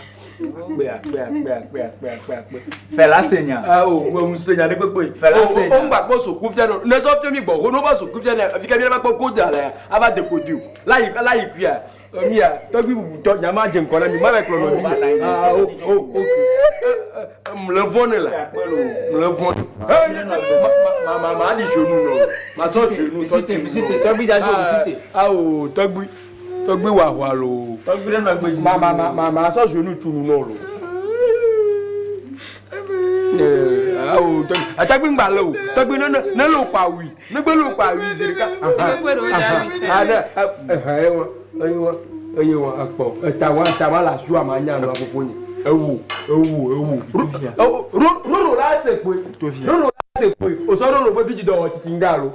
Akpe akpe akpe akpe akpe akpe akpe. Fela se nya. Ah o, mo ŋu se nya ɖe kpekpe. Fela se nya. O ŋgba kpɔ soku fia no. Ne sɔ fia mi gbɔ, ho no va soku fia ne fi ka mi va kpɔ ko da le ava de ko di o. La yi la yi kuia. Mia tɔgbi bubutɔ nya ma dze ŋkɔ na mi ma va kplɔ nɔvi. Ah o o o. Mle vɔ ne la. Mle vɔ. Ma ma ma ɖi dzonu nɔ. Ma sɔ dzonu sɔ ti. Misite tɔgbi dza dzo misite. Ah o tɔgbi. Tɔgbi wɔ ahwa loo. Tɔgbi ɖe nɔ agbe dzi. Ma ma ma ma ma sɔ dzonu tu nu nɔ lo. Awo tɔgbi atagbi ŋgba le o. Tɔgbi ne ne ne le kpa wui. Ne gbe le kpa wui zi ɖeka. Ane ehe ewa ewa ewa ekpɔ eta wa eta wa la su ama nya nɔ fofo nye. Ewu ewu ewu. Roro la se kpoe. Roro la se kpoe. Osɔ roro be vi dzi dɔ wɔ titi ŋga lo.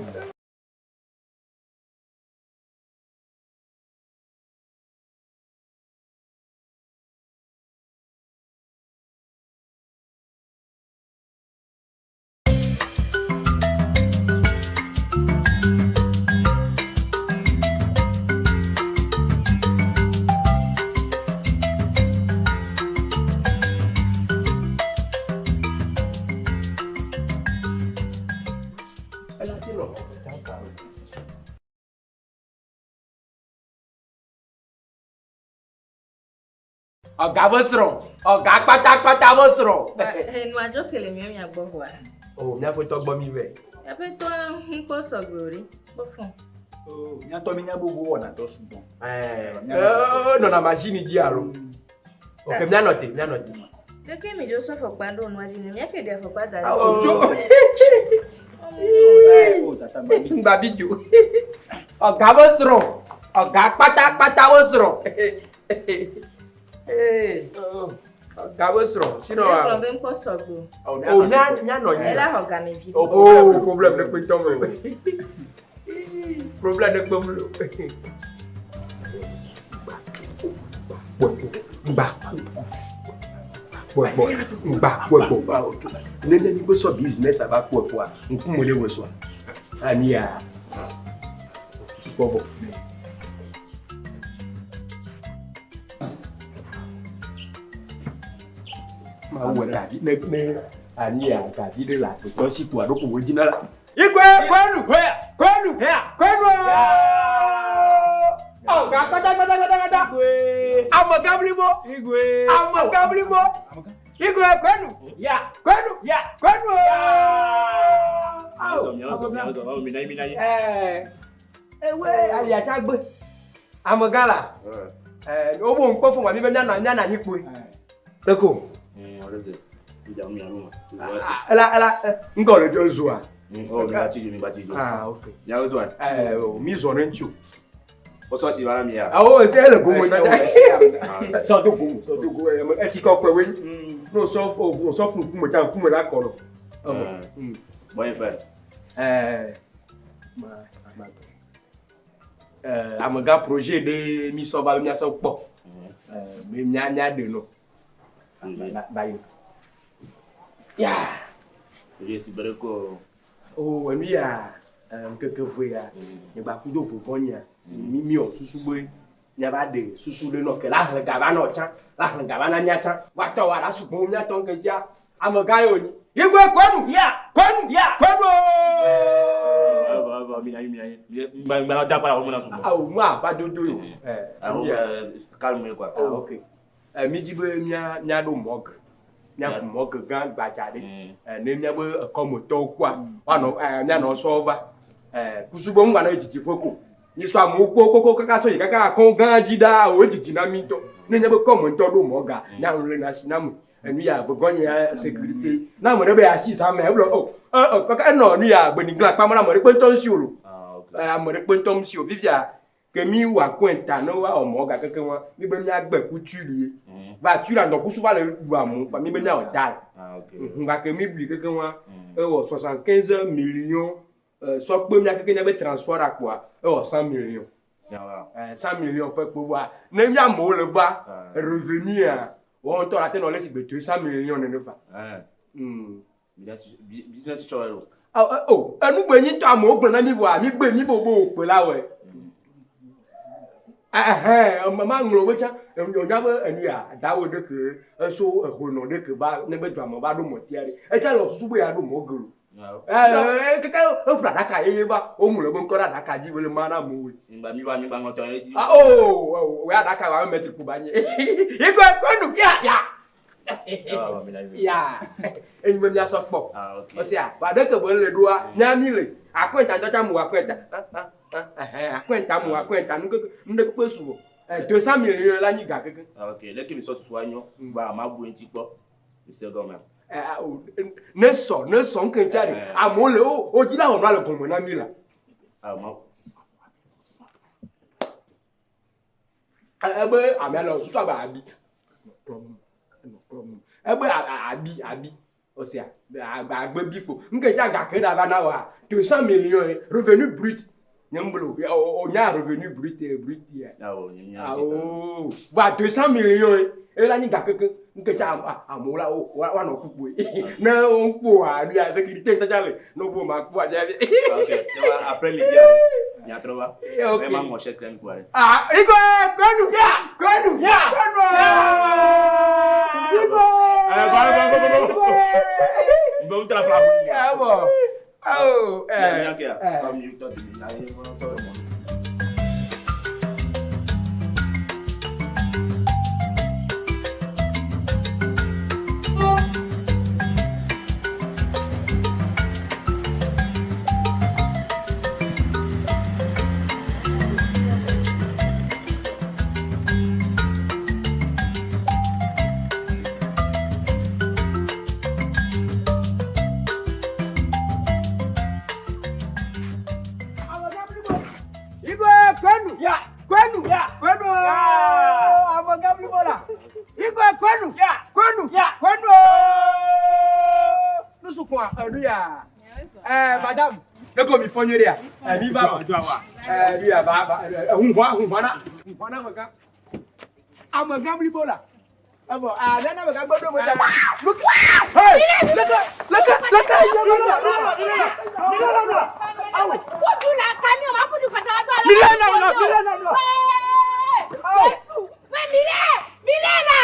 Ɔga be srɔ̃, ɔga kpatakpata be srɔ̃. Enua dzo ke le mía mia gbɔ vɔa. O, míaƒe tɔ gbɔ mi vɛ. Míaƒe tɔa ŋkɔ sɔgbe o ɖe, kpɔ fɔ̃. Míatɔ mi nya be wo wɔna dɔ sugbɔ. Ɛɛ, nɔna machine dzi alo? Ok, míanɔ te, míanɔ te. Leke mi dzo sɔ afɔkpa ɖo nua dzi ne míake ɖe afɔkpa da ɖi. Awo dzo. Ŋgba bi dzo. Ɔga be srɔ̃, ɔga kpatakpata be srɔ̃. Ɔga be srɔ̃, sinɔ wa. Egblɔ be ŋkɔ sɔgbe o. O mía míanɔ anyi. Ela xɔ game vi. O problème ɖe kpe tɔ me o. Problème ɖe kpe mu lo. Ŋgba kpɔkpɔ ŋgba kpɔkpɔ. Ne ne mi sɔ business ava kpɔkpɔa, ŋkume le wɔ sɔa. Ani ya. Kpɔbɔ. Mawu wɔ gavi ne ne ani ya gavi ɖe le agbetɔ si kpoa ɖo ko wo dzina la. Igwe kwenu kwenu kwenu. Ɔ ga kpata kpata kpata kpata. Ame gablibo. Ame gablibo. Igwe kwenu. Ya kwenu ya kwenu. Ɛɛ ewe aliatsa gbe. Amegã la. Ɛɛ wobo ŋkpɔ fún wa mi be mianɔ mianɔ anyi kpoe. Leko. Ela ela ŋgɔ le dzo zoa. Ah ok. Ɛɛ o mi zɔ ne ŋutsu. Awo ese ele gomo tata. Sɔ do gomo sɔ do gomo ɛmɛ esi kɔkɔe woe. N'o sɔ o sɔ fún ŋkume tsa ŋkume la kɔ lɔ. Ɛɛ ma ma ɛɛ amegã projet ɖe mi sɔ va be miasɔ kpɔ. Ɛɛ be mia mia ɖe nɔ. Ba ba yi. Ya. O enu ya ŋkeke ve ya nye gba kudo vovɔ nyia mi mi wɔ susu be miava ɖe susu ɖe nɔ ke la hlẽ gava nɔ tsã la hlẽ gava na mía tsã woatɔ wa la sugbɔ wu míatɔ ŋke dzia amegã ye wònyi igwe kɔnu ya kɔnu ya kɔnu awo mu ava dodo yo ɛ ok ɛ mi dzi be mía míaɖo mɔge míaku mɔge gã gbadza ɖe ɛ ne míabe ekɔmetɔwo kua woanɔ ɛ míanɔ sɔwo va ɛ kusugbe ŋu gbanɔ dzidzi ƒe ko nyisɔ amewo kpo koko kaka sɔ yi kaka akɔn gã dzi ɖaa o dzidzi na mi ŋutɔ ne nye be kɔme ŋutɔ ɖo mɔga míaŋlɔ na si na me enu ya vegɔnye ya sécurité na ame ɖe be asi zã me egblɔ o ɛ ɛ kaka enɔ nu ya gbenigla kpam na ame ɖe kpe ŋutɔ ŋusi o lo ɛ ame ɖe kpe ŋutɔ ŋusi o fifia ke mi wɔ akɔnta ne woawɔ mɔga keke wa mi be miagbe ku tuile ye va tuile ŋdɔkusu va le ɖu amewo kpa mi be miawɔ dal va ke mi bui keke wa ewɔ 75 millions sɔ kpe mia keke miabe transport akpoa ewɔ 100 millions 100 millions ƒe kpo voa ne mia amewo le va revenu ya wɔn ŋutɔ la te nɔ le si gbe 200 millions nene fa. Business tsɔ o. O enugbe nyi ŋutɔ amewo gblɔ na mi voa mi gbe mi bobo kpe la wɔe. Ɛhɛn eme ma ŋlɔ wo tsã enya be enu ya dawo ɖe ke eso ehonɔ ɖe ke va ne be dua me va ɖo mɔtia ɖe etsa le susu be ya ɖo mɔ gelo. Ɛɛ keke eƒle aɖaka yeye va woŋlɔ be ŋkɔ ɖe aɖaka dzi be le ma na amewoe. Ah o o ya aɖaka wa mɛtri ku ba nye. Igwe kɔnu ya ya. Ya enyi be miasɔ kpɔ. Ɔsia wa ɖe ke be le ɖoa mia mi le akɔnta ŋutɔ tsã mu akɔnta. Akɔnta mu akɔnta nu keke nu ɖe kpekpe su o. 200 millions la nyi ga keke. Ok, leke mi sɔ susua nyɔ ba ma bu ŋuti kpɔ. Mi se gɔmea. Ne sɔ ne sɔ ŋke ŋutia ɖe amewo le wo wo dzi la wɔ nua le gɔme na mi la. Ebe amea le susu abe abi. Ebe abi abi ɔsia agbe bi kpo ŋke ŋutia gake ɖe ava na wa 200 millions ye revenu brut nye ŋblo o nya revenu brut brut ya. Awo va 200 millions ye ela nyi gake ŋke ŋutia amewo la wo woanɔ kpukpoe ne wo kpoa nu ya sécurité ŋutɔ tsa le ne wo ma kpoa dza bi. Ok, après midi miatrɔ va. Ok. Ma ŋɔ chèque mi kpoa ɖe. Ah, Igwe kɔnu ya kɔnu ya kɔnu. Igwe. Eh, ba ba ba ba ba. Mbɛ ŋutɔ la ƒla. Ɛwɔ. Oh, eh. Eh. Igwe kwenu. Ya. Kwenu. Ya. Kwenu. Ya. Amagã blibo la. Igwe kwenu. Ya. Kwenu. Ya. Kwenu. Nusukun enu ya. Eh madame, ne ko mi fɔ nyere ya. Eh mi ba wa. Eh mi ya ba ba hunhwa hunhwa na. Hunhwa na amagã. Amagã blibo la. Ebo ah nana amagã gbɔdɔ mo ta. Look. Hey, look look look. Awo. Kudu la camion, ma kudu kasa wa Mile na la, mile na la. Yesu, we mile, mile la.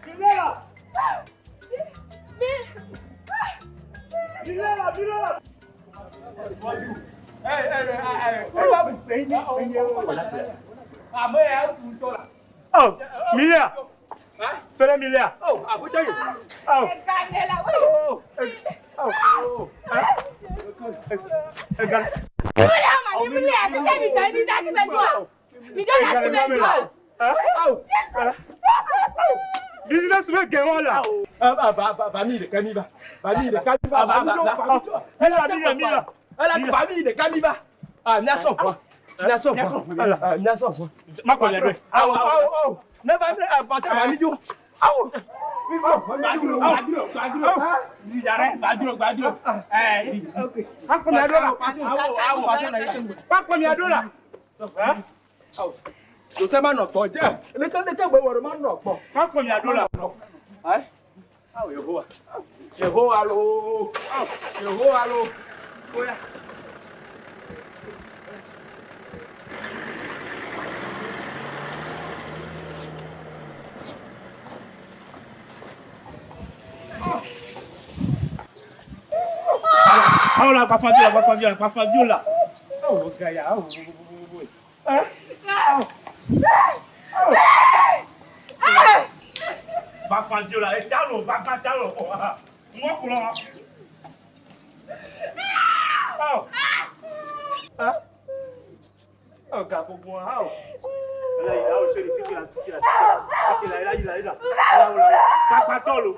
Mile la. Mile la, mile la. Eh eh eh eh ba pe ni Ame ya fu tɔ la. Oh, Milia. Fais Milia. Oh, abuja yi. Oh. Oh. Oh. Mile ma ni mile, ti jẹ́ mi tẹ̀ ní dasi bẹ jọ. Mi jọ dasi bẹ jọ. Business wey get one la. Ba ba ba mi de kami ba. Ba mi de kami ba. Ba mi ba. Mila, Mila, Mila. Ala ba mi de kami ba. Ah, mia sɔ fɔ. Mia sɔ fɔ. Mia sɔ fɔ. Ma kɔn lɛ Awo awo awo. Ne ba mi patron ba mi jo. Awo. Mi bɔ. Gbaduro, gbaduro, gbaduro. Yàrá gbaduro, gbaduro. Ẹ ok. Akpọ̀mi adó la. Awo awo. Akpọ̀mi adó la. Joseph ma nɔ kpɔ jɛ. Leke leke gbe wɔ ma nɔ kpɔ. Akpọ̀mi adó la. Awo Yehowa. Yehowa lo. Yehowa lo. Oya. Awo la gbafa viola, gbafa viola, gbafa viola. Awo gaya awo. Gbafa viola, e ta lo, gbafa ta lo. Mɔ kulɔ. Awo. Awo ga gbogbo awo. Ala yi awo sori tiki la tiki la tiki la ila ila ila. Awo la kpakpa tɔ lo.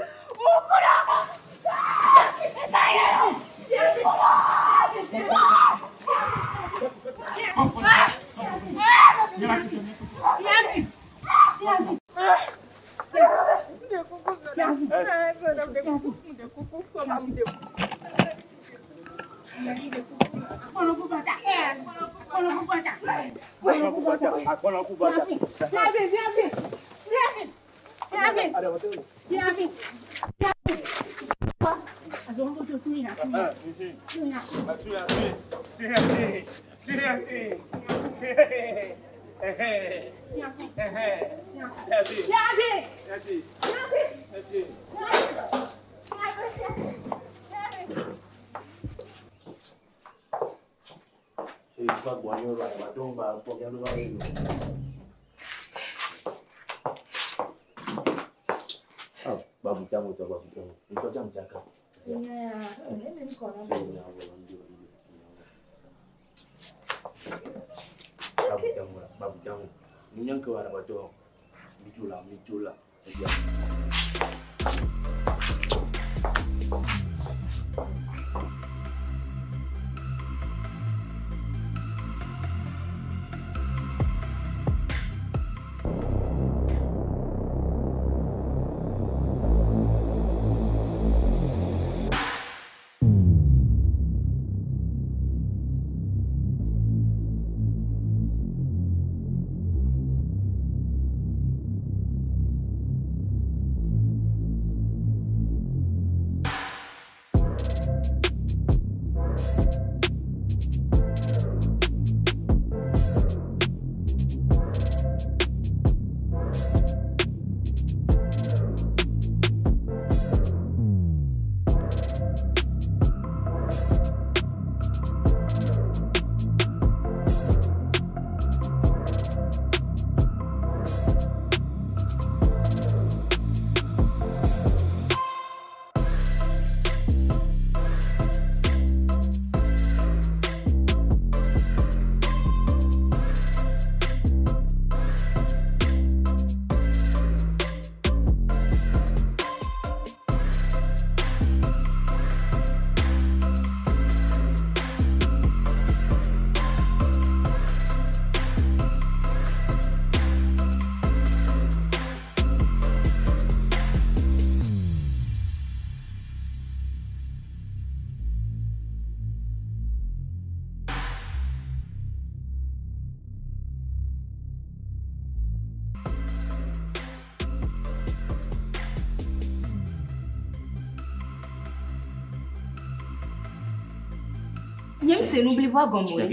Nye m se nu bliboa gɔme o ɖe.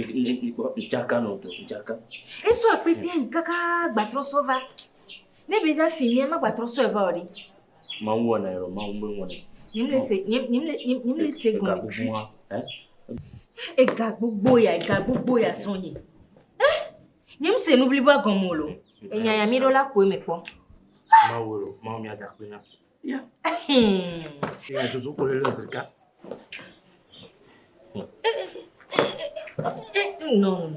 Ntsaka nɔ to, ntsaka. Esɔ akpete yi kaka gbatrɔ sɔ va. Ne be dza fi mía ma gbatrɔ sɔe va o ɖe. Mawu wɔna yɔ, Mawu be wɔna. Nye m le se, nye nye m le nye m le se Ega gɔme. gbogbo wa, ɛ? Ega gbogbo ya, ega gbogbo ya srɔ̃ nye. Eh? Nye m se nu bliboa gɔme o lo. Enya ya mi ɖo la koe me kpɔ. Mawu lo, Mawu mía da akpe na. Hmm. Ya zozo ko le le zika. Eh, non.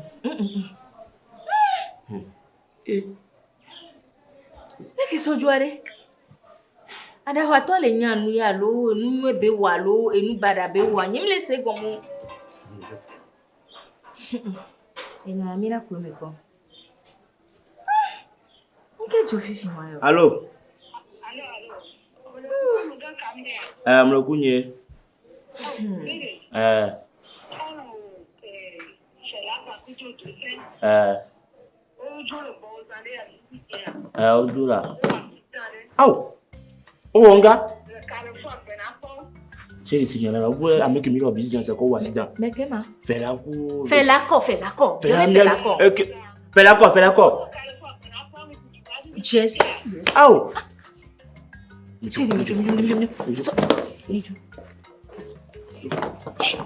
Eh. Ne ke sɔdzɔa ɖe. Aɖaxɔatɔ le nya nu ya alo enu nyuie be wɔ alo enu baɖa be wɔa, nye m le se gɔme o. Enya ya mi la koe me kpɔ. Nke dzo fifi wa yɔ. Allo. Eh, mle kunye. Eh. Eh. Eh, ojú la. Aw. O wọ nga. Ṣé ìsìnyàn lára wẹ́ àmì lọ business kó wá sídà? Mɛkɛ ma. Fẹ̀lá kú. Fɛla kɔ, fɛla kɔ. Fẹ̀lá Jɔnni fɛla kɔ. Fẹ̀lá kọ, fẹ̀lá kọ. Jésù. Aw. Chérie, mi jo, mi jo, mi jo, mi jo. Mi jo.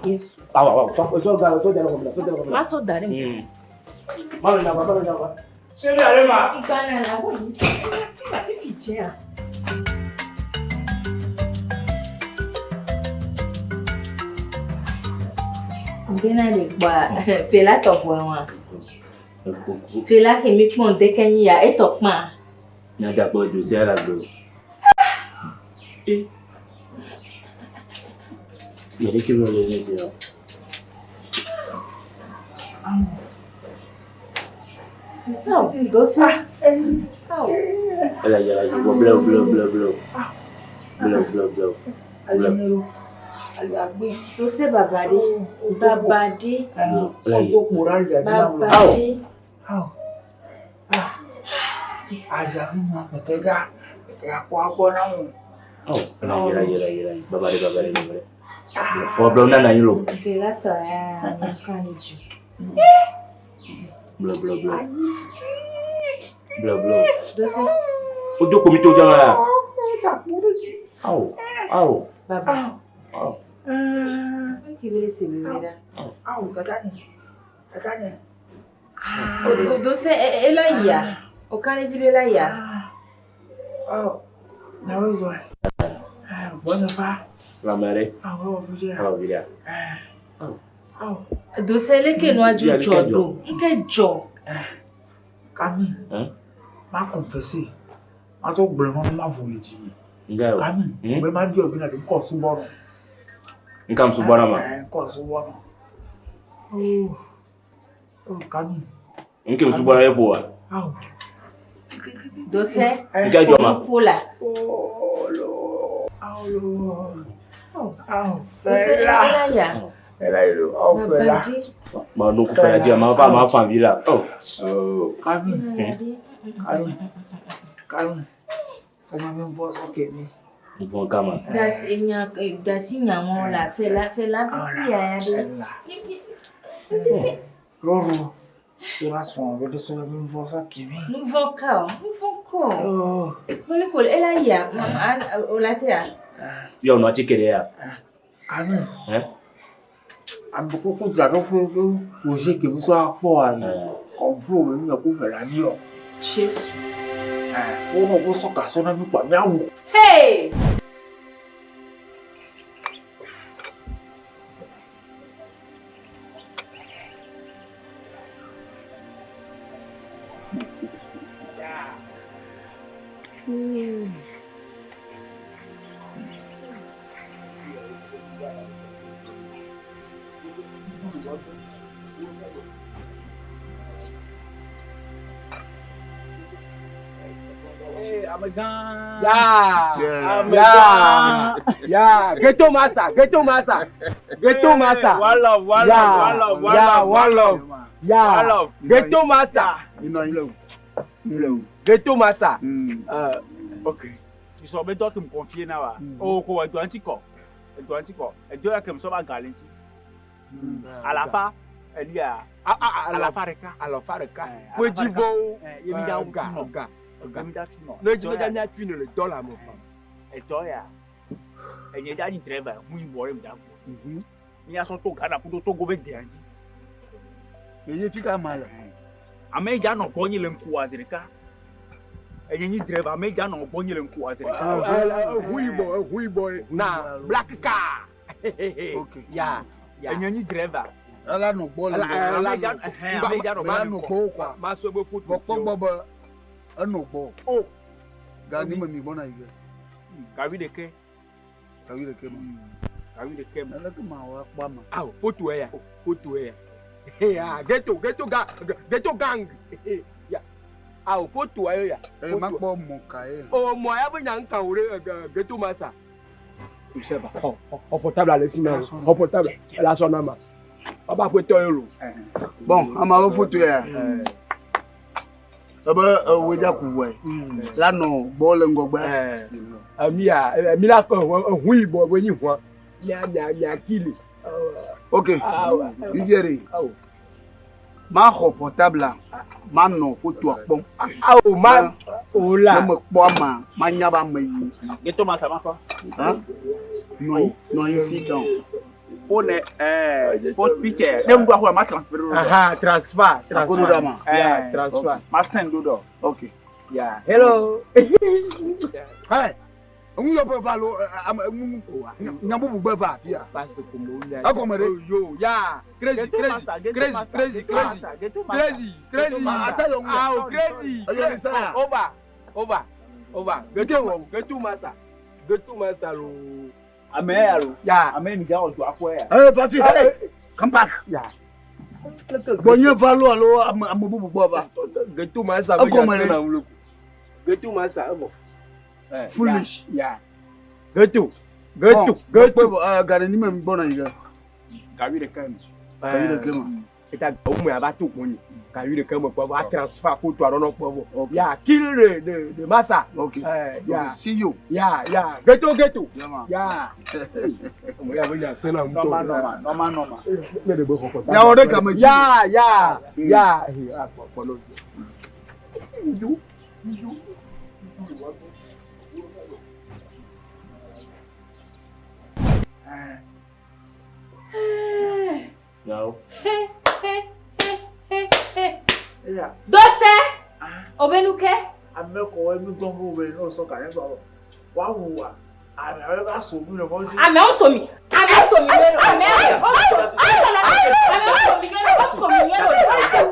Yesu. Aw, aw, aw. Sọ ga, sọ dẹrẹ kọ̀ọ̀bìlà, sọ dẹrẹ kọ̀ọ̀bìlà. Ma sọ dari. Má lọ nyàgbá, má lọ nyàgbá. Ṣé ní àlẹ́ ma? Ìgbàna làwọn yìí sọ. Ẹ fífi jẹ́ à. Ngena le kpɔa, fela tɔ ʋua wa. Fela ke mi kpɔ ŋdeke nyi ya, etɔ kpã. Nyadzakpɔ dosia la gbe. Yɛrɛ ke bɛ le ne zi o. Awo, dosi. Awo. Ɛlɛ yɛlɛ yi bɔ blɛw blɛw blɛw blɛw. Blɛw blɛw blɛw. Blɛw. Dose babade. Babade. Ɛlɛ yi. Babade. Awo. Ɛlɛ yɛlɛ yɛlɛ yɛlɛ yi. Babade babade babade. Ɔ blɛw nana yi lo. Fela tɔ ya, kan le dzu. Blɛw blɛw blɛw. Blɛw blɛw. Dose. O do komi to jama la. Awo. Awo. Baba. Awo. Ki bele se bebe da. Awo, tata nye. Tata nye. O dose ela yia. O kan le dzi be ela yia. Awo, nyawo zɔ. Gbɔnye fa. Lamɛ Awo, ewɔ fi ɖe. Awo vi ɖe. Awo. Dose leke nua dzo Via, leke dzɔ dzɔ? ɖo. Nke dzɔ. Kami. Ma confesser. Ma tɔ gblɔ nɔ ma vo le dzi. Nga o. Kami. Be ma biɔ bena ɖe ŋkɔ subɔ nɔ. Nka muso bɔra ma. Ŋkɔ subɔ nɔ. Oh. Oh, Kami. Nke muso bɔra ye bo wa. Awo. Dose. Nke dzɔ ma. Ƒo la. Awo. Awo. Dose ela yia. Ela yi lo. Awo fɛla. Babade. Ma no ko fɛla di ma fa ma fan vi la. Oh. Oh, Kami. Kami. Kami. Sɔma mi vɔ sɔ ke mi. Nbɔn kama. Dasi nya dasi nyaŋɔ la fela fela bi ya ya ɖe. Lɔrɔ. Yɔrɔ sɔn bɛ de sɔma mi vɔ sɔ ke mi. Nuvɔ ka o, nuvɔ kɔ. Mɔli ko ela yia, o la te ya. Yɔ nɔ atike ɖe ya. Kami. Ɛ? Ame koko dzraɖoƒe ƒe projet ke mi sɔ akpɔ wa ni. Kɔnflo be mi ko fɛla mi yɔ. Jesu. Wo nɔ wo sɔ gasɔ na mi kpa miawu. Hey! Ya. Ya. Ya. Ghetto master. Ghetto master. Ghetto master. One love, one Ya. love, one love, one Ya, love. one love. Ya. One love. Ghetto master. Ghetto master. Ok. Sɔ be dɔ ke me confie na wa. O ko edo ŋuti kɔ. Edo ŋuti kɔ. Edo ya ke me sɔ ba ga le ŋuti. Alafa elia. Alafa ɖeka. Alafa ɖeka. Ƒedzivɔwo. Ye mi dza ga nɔ. Ga. Ye mi dza tu nɔ. Ne dzi ne dza mia tui ne le dɔla me fa. Etɔ ya. Enye dza nyi driver ŋu yibɔ ɖe mi dza gbɔ. Mi asɔ to Ghana kudo Togo be dea dzi. Eye fi ka ma le? Ame yi dza nɔ gbɔ nyi le ŋkuwa zi ɖeka. Enye nyi driver ame yi dza nɔ gbɔ nyi le ŋkuwa zi ɖeka. Eʋu yibɔ eʋu yibɔ na black car. Ok. Ya. Ya. Enye nyi driver. Ela nɔ gbɔ le ŋgɔ. Ame yi dza ɛhɛn ame yi dza nɔ Ela nɔ gbɔ kwa. Ma sɔ be foto. Vɔ kpɔ gbɔ be enɔ gbɔ. O. Gani me mi gbɔna yi ge. Gawi ɖeke. Gawi ɖeke me. Gawi ɖeke me. Aleke ma wɔ akpɔ ame? Awo foto eya. Foto eya. Ya ghetto ghetto ga ghetto gang. Ya. Awo foto eya. Eye ma kpɔ mɔ ka ye. O mɔ ya be nya ŋka wo ɖe ghetto masa. Observe. Xɔ xɔ portable le si ma. Xɔ portable. Ela sɔ na ma. Ɔba ƒetɔ ye lo. Bon, ama be foto ya. Ebe ewoe dza ku wɔe. La nɔ gbɔ le ŋgɔgbe. Emi ya emi la kɔ ehu yibɔ be nyi hua. Mia mia mia kili. Ok. Vivie ɖe. Ma xɔ portable a, ma nɔ fotoa kpɔm. Awo ma o la. Ne mekpɔ ama, ma nya be ame yi. Ghetto masa ma kɔ. Hã? Nɔ anyi, nɔ anyi sit down. Phone phone picture. Ne ŋdu axɔ ma transfer ɖo. Aha transfer transfer. Akodo ɖe ama. Ya transfer. Ma send ɖo ɖɔ. Ok. Ya hello. Hey, ŋu yɔ ƒe va lo ame ŋu nya bubu gbe va afia. Egɔme ɖe. Yo ya crazy crazy crazy crazy crazy crazy crazy. Ata yɔ ŋu. Awo crazy. Eyɔ ni sɛnɛ. Over over over. Ghetto wɔ. Ghetto masa ghetto masa lo. Ame ya lo. Ya. Ame mi dza wɔ do akɔ ya. Hey, Fafi, hey, come back. Ya. Gbɔnye va lo alo ame ame bubu gbɔ va. Ghetto masa be Egɔme nya ɖe. sena ŋu Ghetto masa ebɔ. Foolish. Ya. Ghetto. Ghetto. Ghetto. Gari ni me gbɔna yi ge. Gawi ɖeka me. Gawi ɖeke me. Eta gawo me ava to gbɔnye. Gawi ɖeke me kpɔ va transfer foto aɖe nɔ kpɔ vɔ. Ya kill de de de masa. Ok. Ya. See you. Ya ya ghetto ghetto. Yeah, man. Ya. Ame ya be nya sena ŋutɔ. Nɔma nɔma nɔma nɔma. Ne ɖe be xɔ kɔta. Nyawo ɖe game dzi. Ya ya ya. Akpɔ kpɔ lɔ. Nyawo. He he he he he. Dose. Obenuke. Ame kɔwé mi gbɔn bó wele n'o sɔ kare sɔrɔ. Wa wu wa. Ame awo b'a so mi le mɔ dzi. Amewo so mi. Amewo so mi welo. Amewo so mi welo. Amewo so mi welo.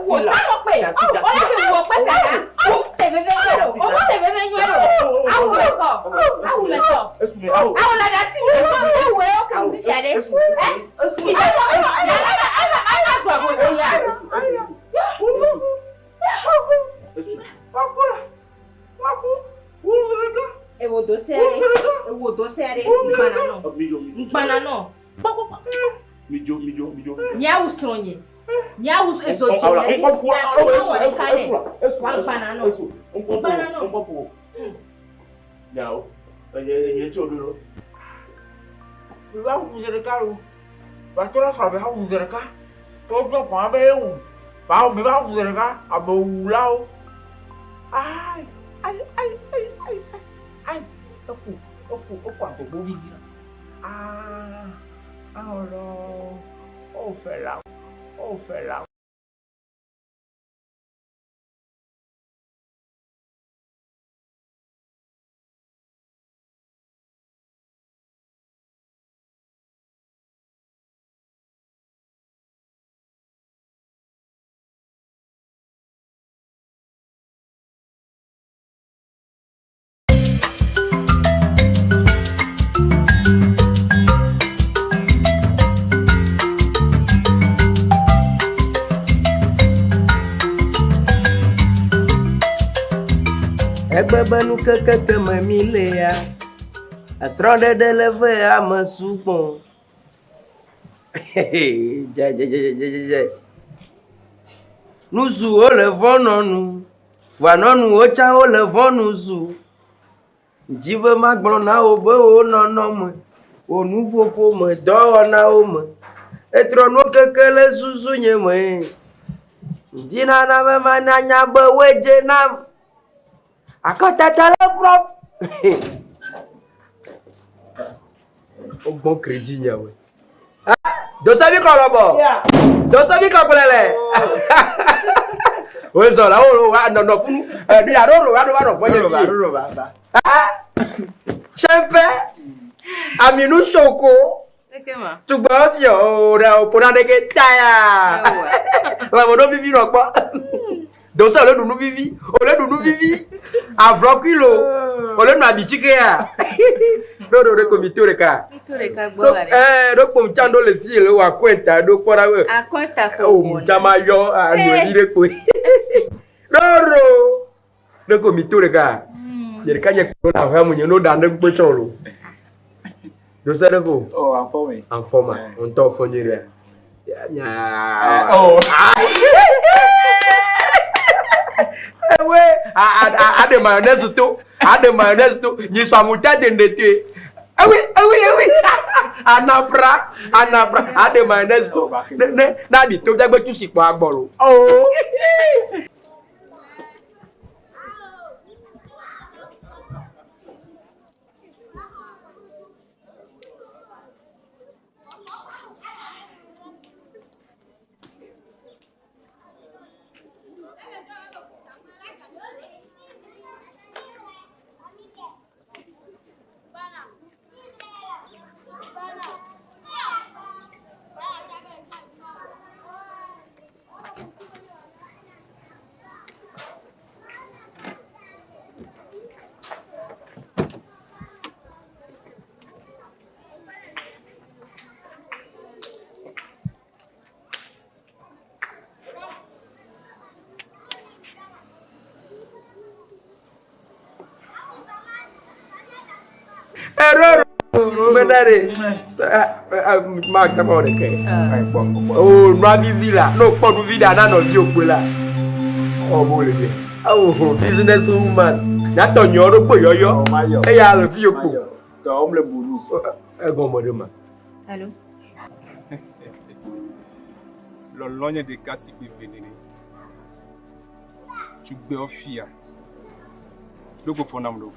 Wo tsakɔ pe. Wọ́n ti wọ pẹ́sẹ̀ ká. Wọ́n se veve welo. Wọ́n se veve welo. Awu lɛ kɔ. Awu lɛ kɔ. Awu lɛ dasi wo. Wo wo yɛ kɛ fi fia de. Ɛ ìdí wɔ yàrá ama ama zɔ abosi ya. Ewo dose ɖe. Ewo dose ɖe. Ŋgbana nɔ. Ŋgbana nɔ. Kpɔkpɔkpɔ. Midzo midzo midzo. Miawu srɔ̃ nye. Miawu ezo dze nye dzi. Miasi wɔ ɖeka nɛ. Wa ŋgbana nɔ. Ŋgbana nɔ. Nyawo. Enye enye tso ɖo. Mi va wu zi ɖeka lo. Va tɔ ɖe sɔ be ha wu zi ɖeka. Tɔ gbɔ kɔn be ewu. Ba mi va wu zi ɖeka. Amewulawo. Ayi ayi ayi ayi ayi ayi. Eƒo eƒo eƒo agbogbo vivi. Aa awɔ o fɛ la o fɛ la. Egbe be nukekeke me mi le ya. Esrɔ̃ɖeɖe le ve ame sugbɔ. Dze dze dze dze dze dze. Nuzuwo le vɔ nɔnu. Vɔa nɔnuwo tsã wole vɔ nuzu. Dzi be magblɔ na wo be wo nɔnɔme, wo nuƒoƒo me, dɔwɔnawo me. Etrɔ nuwo keke le susu nye me. Ŋdi nana be mana nya be woe dze nam. Akɔtata le ƒlɔm. Wogbɔn kredzi nyawe. Dosevi kɔ lɔbɔ. Dosevi kɔ kple le. Wozɔ la wo wa nɔnɔ funu. Ɛnu ya ɖo ɖo wa ɖo wa nɔ gbɔnye fi. Sɛnpɛ. Aminu soko. Tugbe fiɔ o ɖe o ƒona ɖe ke taya. Lãme ɖo vivi nɔ kpɔ. Dose le ɖu nu vivi. O le ɖu nu vivi. Avlɔkui lo. O le nu abitsikea. Ɖo ɖo ɖe ko mi to ɖeka. Mi to ɖeka gbɔ la ɖe. Ɛɛ ɖo kpom tsan ɖo le fi le wɔ akɔnta ɖo kpɔ ɖa we. Akɔnta ko. O tsa ma yɔ anu evi ɖe kpoe. Ɖo ɖo ɖe ko mi to ɖeka. Nye ɖeka nye kpo la hɛ mu nye no ɖa ne kpekpe tsɔ lo. Dose ɖe ko. Oh, afɔ me. Afɔ ma. Ŋutɔ fɔ nyuie ɖea. Oh. Ewe, aɖe mayonnaise to, aɖe mayonnaise to, nyi sɔ amuta de ŋɖe toe. Ewe, ewe, ewe. Anapra, anapra, aɖe mayonnaise to. Ne, ne, na abi to dagbe tu si kpɔ agbɔ lo. Oh. Error. Menare. Ma kama o de ke. Oh, nua vivi la. No kpɔ nu vi ɖa na nɔvi okpe la. Oh, bo le bi. Oh, business woman. Nyatɔ nyɔ ɖo kpo yɔyɔ. Eya le vi okpo. Tɔwɔm le buru. Egɔme ɖe ma. Allo. Lɔlɔ nye ɖeka si gbe ve nene. Tugbewo fia. Ɖo ko fɔ nam ɖo.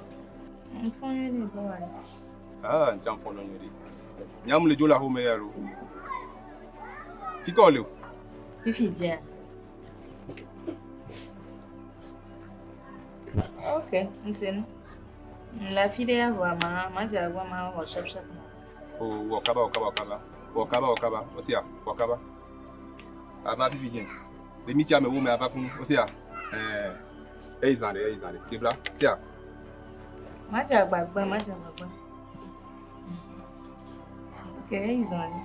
Ŋfɔ nyuie ɖe gbɔ wa. Ah, ŋtsa ŋfɔ nɔ nyuie ɖe. Nyam le dzo le axome ya lo. Fika wòle o? Fifi dzea. Ok, ŋse nu. Le afi ɖe ya vɔa ma ma dze agbɔ ma wɔ shop shop. O wɔ kaba wɔ kaba wɔ kaba. Wɔ kaba wɔ kaba. Osia wɔ kaba. Ava fifi dze. Le mi tsi ame wo me ava funu. Osia. Eh. Eyi zã ɖe eyi zã ɖe. Debla. Sia. Ma dze agbagba ma dze agbagba. Ok, eyi zã ɖe.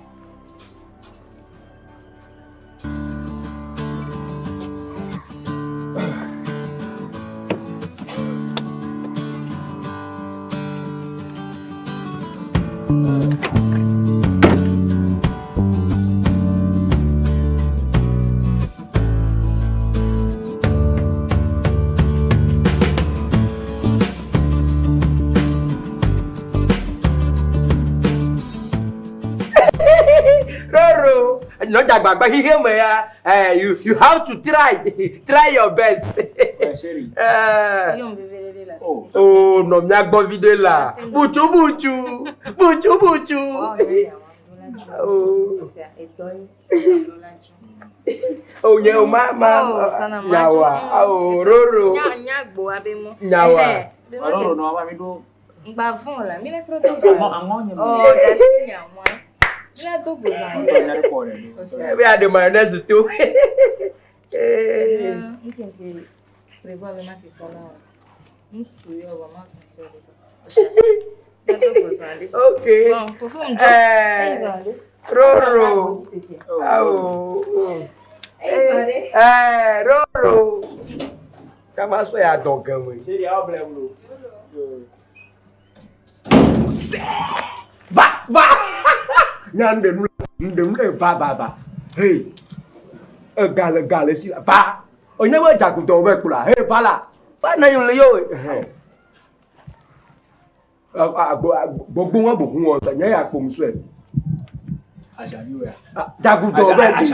Roro, nɔdza gbagba xixe me ya, eh, you you have to try, try your best. Eh. Oh, nɔ mía gbɔ vi ɖe la, butsu butsu, butsu butsu. Oh. Oh, nye o ma ma nyawa. Oh, roro. Nyawa. Roro no ama mi do. Ngba vɔn la, mi le trɔ do go. Oh, dasi nyawa. Mi le do go zan. Ebe aɖe mayonnaise to. Nkenke prévoir be ma ke sɔ na wa. Ŋsu yɔ wa ma sɔ sɔ de. Ok. Bon, fofo ŋdzɔ. Eh, Roro. Awo. Eh, Roro. Kama sɔ ya dɔn gɛmɛ. Sɛ. Va va. Nya ŋɖe nu ŋɖe nu le va va va. Hey. Ega le ga le si la va. Onye be dzakutɔ be kplɔa. Hey va la. Va na yi le yo. Gbogbo wọn bò hún wọn sọ nyɛ ya kpom sɔe. Jagudɔ bɛ di.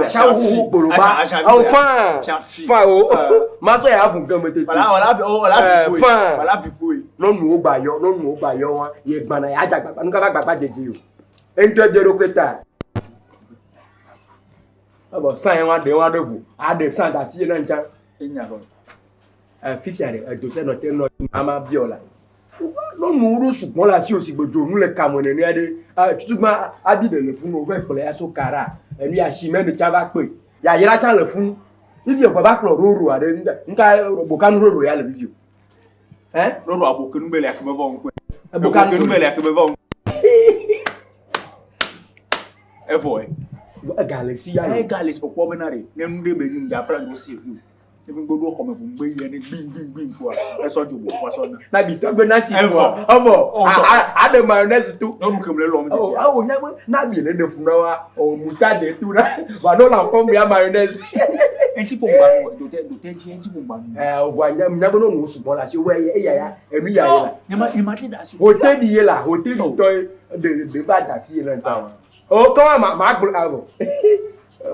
Asawo huhu kpoloba. Awo fan. Fan o. Masɔ ya fun gɛmɛ tete. Fan. Nɔnuwo gba yɔ, nɔnuwo gba yɔ wa. Ye gbana ya dza gbagba. Nuka va gbagba dzedze o. Eŋutɔ dze ɖokui ta. Ebɔ san ye wa ɖe wa ɖe vo. Aɖe san dati ye na ŋtsa. Fifia ɖe edo se nɔ te nɔ ama biɔ la. Nyɔnuwo ɖo sugbɔ le asiwò sigbe dzonu le kame nene aɖe. Tutugba abi ɖe le funu wova kplɔe ya so kara. Enu ya si mɛ tsã va kpe. Yayra tsã le funu. Vivi ekɔ va kplɔ roro aɖe. Nka bokanu roro ya le vivi o. Ɛ? Roro abokenu be le akebe vɔ ŋkɔe. Bokanu be le akebe vɔ ŋkɔe. Evɔ e. Ega le si ya. Ega le si kpɔkpɔ bena ɖe. Ne nu ɖe be nyi ŋdza plan ɖo si vi o. Ne mi gbɔɖo xɔme ʋu ŋgbe yia ne gbin gbin gbin kpoa esɔ dzo bo kpoa sɔ na. Na bi tɔgbe na si kpoa. Evɔ. Aɖe mayonnaise to. Nyɔnu kem le lɔm dzesi. Awo nya be na bi le ɖe fu na wa o mutade to na. Va no la fɔm ya mayonnaise. Eŋti po ŋgba nu dote dote dzi eŋti po ŋgba nu. Ɛ vɔa nya nya be nyɔnuwo sugbɔ le asi wo eya ya enu ya ye la. Nye ma nye ma te da asi. Hote di ye la hote di tɔ ye de de va da fi ye la ŋutɔ. O kɔ ma ma gblɔ awɔ.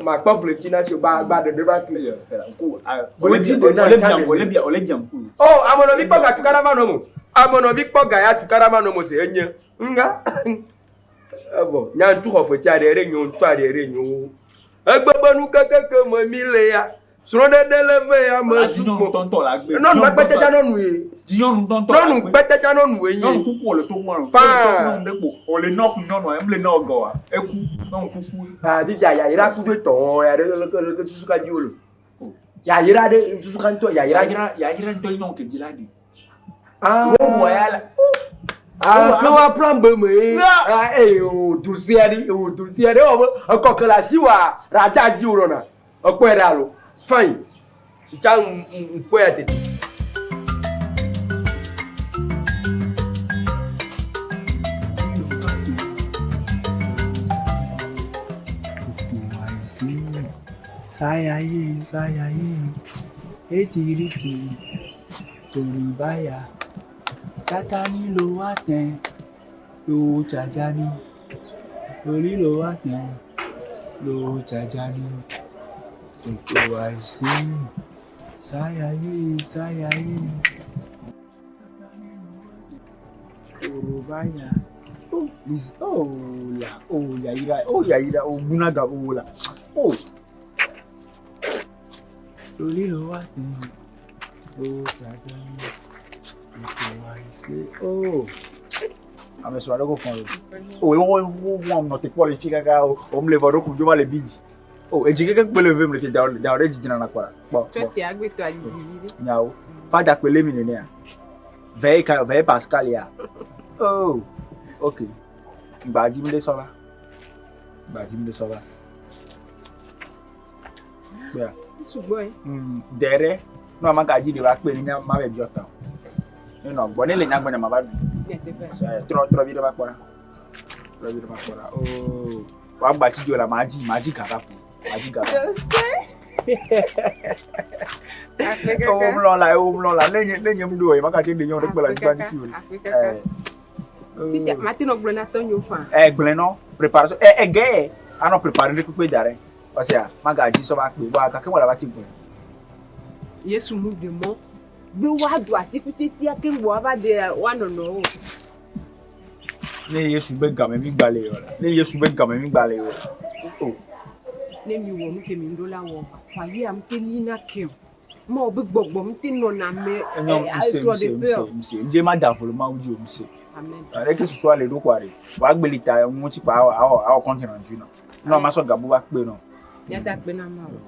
Ma kpɔ bletsi na si gba gba ɖeɖe va tu. Bletsi ɖe na tsa ɖe. Ole bia ole bia ŋku. Oh amenɔvi kpɔ ga tukaɖa ma nɔ mo. Amenɔvi kpɔ ga ya tukaɖa ma nɔ mo se enye. Nga. Evɔ nya ŋtu xɔ fetsi aɖe ɖe nyo ŋtu aɖe ɖe nyo. Egbegbe nu kekeke me mi le ya. Srɔ̃ɖeɖe le ve ya me sukpo. Nɔnu kpɛtɛtsa nɔnu ye. Nɔnu kpɛtɛtsa nɔnu ye. Nyɔnu kuku le to ŋu. Faa. Ole nɔku nyɔnua emle nɔ gɔa eku nyɔnu kuku. Ah fifia yayra kudo tɔwɔ ya ɖe leke leke susu ka dzi wole. Yayra ɖe susu ka ŋutɔ yayra. Yayra yayra ŋutɔ nyɔnu ke dzi la ɖi. Ah. Wowɔ ya la. Ah ke wa plan be me ye. Ah eye o dosia ɖi o dosia ɖe ewɔ be ekɔ ke le asi wa rada dzi wònɔna. Ekpɔe ɖa alo? Fine. Ntsa ŋkpɔe ya tete. Sayaye, sayaye, esiriti, toribaya, tatani lo wa tẹ, lo jajani, lori lo wa tẹ. Lo jajani, kòkò àìsí, sáyàyé sáyàyé. Orobaya, oh, Liz, oh la, oh yayira, oh yayira, oh gunaga, oh la, oh. Lórí ló wá tẹ̀, lo jajani, kòkò àìsí, oh. Ame srɔ̃ aɖe ko fɔn lo. O wo wo wo nɔ te kpɔ le fi kaka o o mle vɔ ɖo kudo va le bi dzi. O edzi keke kpe le vem le fi da da ɖe dzi dzina na kpɔa. Kpɔ kpɔ. Tsɔtsi agbetɔ adidi vi ɖe. Nyawo. Fada kpe le mi nenea. Vɛ ka vɛ Pascal ya. Oh. Ok. Gbadzi mi ɖe sɔva. Gbadzi mi ɖe sɔva. Kpea. Sugbɔ ye. Dɛ ɖe. Ne ma gadzi ɖe va kpe ne nya ma be biɔ tɔ. Ne nɔ gbɔ ne le nya gbɔ nya ma va ɖu. Trɔ trɔ vi ɖe va kpɔ ɖa. Trɔ vi ɖe va kpɔ ɖa. Oo. Wa gba tsi dzo la ma dzi ma dzi gava ko. Ma dzi gava. Ewo mlɔ la ewo mlɔ la ne nye ne nye mɖo ye ma ka te ɖe nyɔ ɖe kpe le anyigba dzi fi o. Fifia mate nɔ gblɔ na tɔnyewo faa. Ɛ gblẽ nɔ préparation ɛ ɛ gɛ anɔ préparer ɖe kpekpe da ɖe. Parce que magadzi sɔ va kpe vɔa gake wòle va tsi gblẽ. Yesu mu ɖe mɔ be woado atikutsetsea keŋ gbɔ woava de woanɔnɔwo. Ne Yesu be game mi gba le o la. Ne Yesu be game mi gba le o la. O. Ne mi wɔ nu ke mi ɖo la wɔ fa ye am te li na ke o. Mawu be gbɔgbɔ mi te nɔna ame Enyɔ mise mise mise mise. Ŋdze ma da vo le Mawu dzi o mise. Amen. Ɖeke susua le ɖo kɔa ɖe. Wòagbeli ta ŋuti kpa awɔ awɔ awɔ compte rendu nɔ. Nɔ masɔ gabu va kpe nɔ. Míada akpe na Mawu.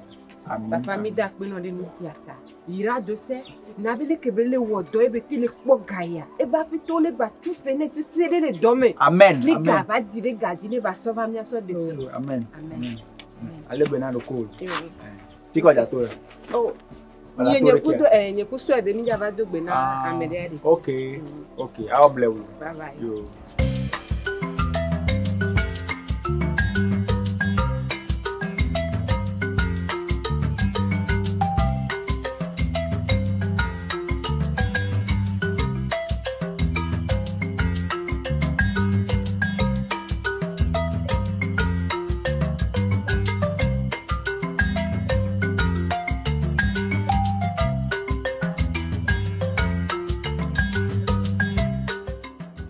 Amen. Papa mi da akpe nɔ ɖe nu sia ta. Yra do se na be leke be le wɔ dɔ ebe te le kpɔ ga ya. Ebe aƒetɔwo le ba tu fe ne sese ɖe le dɔ me. Amen. Ne ga va di ɖe ga dzi ne ba sɔ va mía sɔ de so. Amen. Amen. Ale be na ɖo ko. Ti kɔ dza to ye. Oh. Nye nye kudo eh nye ku sɔe be mi dza va do gbe na ame ɖe ɖe. Ok. Ok. Awo ble wo. Bye bye. Yo.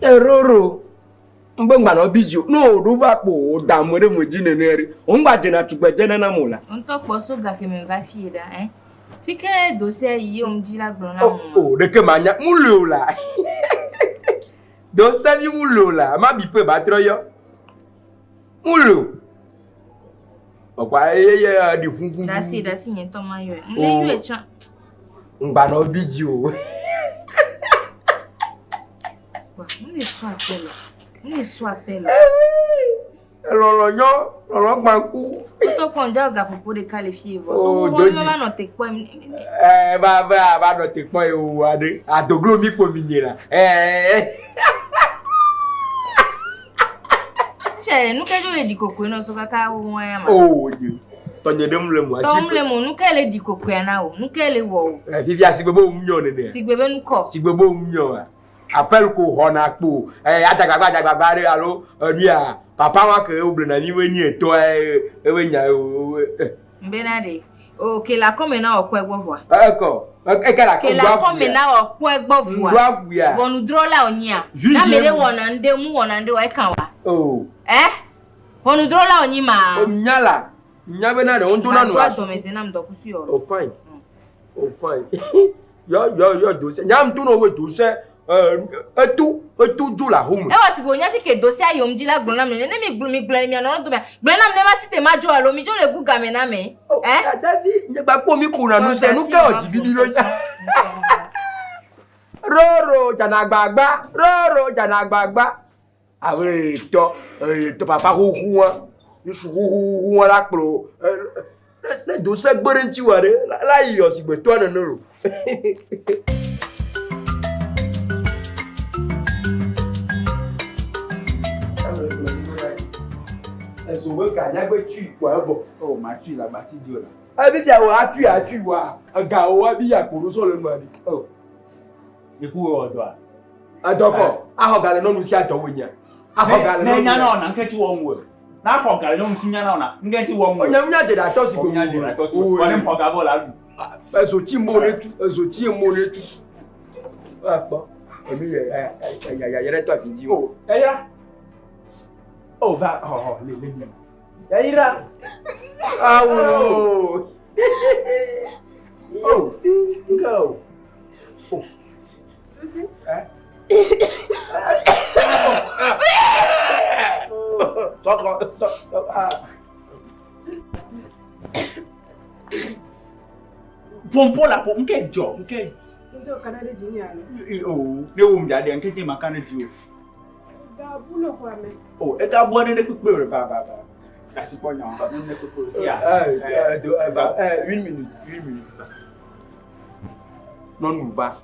Eroro. Ŋgbe ŋgba nɔ bi dzi o. Ne o ɖo va kpo o da ame ɖe me dzi nene ɖe. O ŋgba dzena tugbedze nana mo la. Ŋutɔ kpɔ so gake me va fie ɖa, ɛ. Fi ke dosia yi ye ŋdzi la gblɔ na mo. O ɖeke ma nya mu le o la. Dosia vi mu le o la. Ma bi pe ba trɔ yɔ. Mu le o. Ɔkpa eye ye ɖi funfun. Ɖasi ɖasi nye ŋutɔ ma yɔe. Ŋle yɔe tsã. Ŋgba nɔ bi dzi o. Wa, ŋle sɔ aƒe le. Ŋle sɔ aƒe le. Elɔlɔ nyɔ, lɔlɔ gbaku. Ŋutɔ kpɔ ŋdza gaƒoƒo ɖeka le fie vɔ. So Oh, wo dodzi. va nɔ te kpɔ. Ɛ va va va nɔ te kpɔ ye o aɖe. Adoglo mi kpo mi nye la. Ɛ. Fia nu ke dzo le ɖi kokoe nɔ so kaka wo ŋua ya ma. O nye. Tɔnye ɖe mu le mo asi. Tɔm le mo nu ke le ɖi kokoea na wo. Nu ke le wɔ o. Ɛ fifia sigbe be wo nyɔ nene. Sigbe be nu kɔ. Sigbe be wo nyɔ. Appel ko xɔna kpo. Ɛ adagbagba adagbagba ɖe alo enuya papa wa ke wo blena mi wo nyi etɔ ɛ ewe nya o. Mbena ɖe. O ke la kɔme na wɔ kpɔe gbɔ vɔa. Ekɔ. Eke la Ke la kɔme na wɔ kpɔe gbɔ vɔa. Ŋdɔ aƒuya. Ʋɔnudrɔ̃la wònyia. Juge Na ame ɖe mu. wɔna ŋɖe mu wɔna ŋɖe wa eka wa. O. Ɛ? Ʋɔnudrɔ̃la wònyi ma. O nya la. Nya bena ɖe woŋdo na nu. Madoa dɔmedzoe nam dɔkusu yɔ. O fine. O fine. Yɔ yɔ yɔ dose. Nya ŋdo na wo dose. Etu etu dzo le ahome. Ewɔ si bo nya fi ke dosia yom dzi la gblɔ nam nene. Ne mi gblɔ mi gblɔ mia nɔnɔ domea. Gblɔ nam ne ma si te ma dzo alo mi dzo le gu game na me. Ɛ? Davi nye gba kpɔ mi ko na nu se nu ke o dzi bibi ɖo. Roro dzanagbagba. Roro dzanagbagba. Abe tɔ tɔ papa xoxo wa. Nusu xoxo wa la kplɔ. Ne dose gbe ɖe ŋuti wa ɖe la yi yɔ sigbe tɔ nene lo. Ezo be ga nyagbe tui kpɔ evɔ. O ma tui la gba ti di o la. Ebi dza wo atui atui wa ega wo abi akpo ɖo sɔ le nua ɖi. O. Yeku wɔ dɔa. Edɔkɔ axɔ ga le nyɔnu sia dɔ wo nya. Axɔ ga le Ne nyɔnu. nya na wɔna nke tsi wɔm wɔ. Na xɔ ga le nyɔnu si nya na wɔna nke tsi wɔm wɔ. Nya nya dze ɖe atɔ si O nya dze ɖe atɔ si. Wɔ ne xɔ ga vɔ la ɖu. Ezo tsi mo ne tu ezo tsi mo ne tu. Akpɔ enu yɛ ɛ ɛ yɛ ɖe tɔ afi dzi o. Eya. O va xɔ xɔ le le nye. Yayira. Awo. O nke o. O. Ɛ. Sɔkɔ sɔ aa. Pompo la po nke dzɔ nke. Nse o kana ɖe dzi nye alo. O ne wo mu dza ɖe nke tse ma ka ne dzi o. Gabu le xɔa me. O ega bɔ ne ne kpekpe o va va va. Kasi kpɔ nya ne ne kpekpe o sia. Ɛ do ɛ va ɛ une minute une minute. Nyɔnu va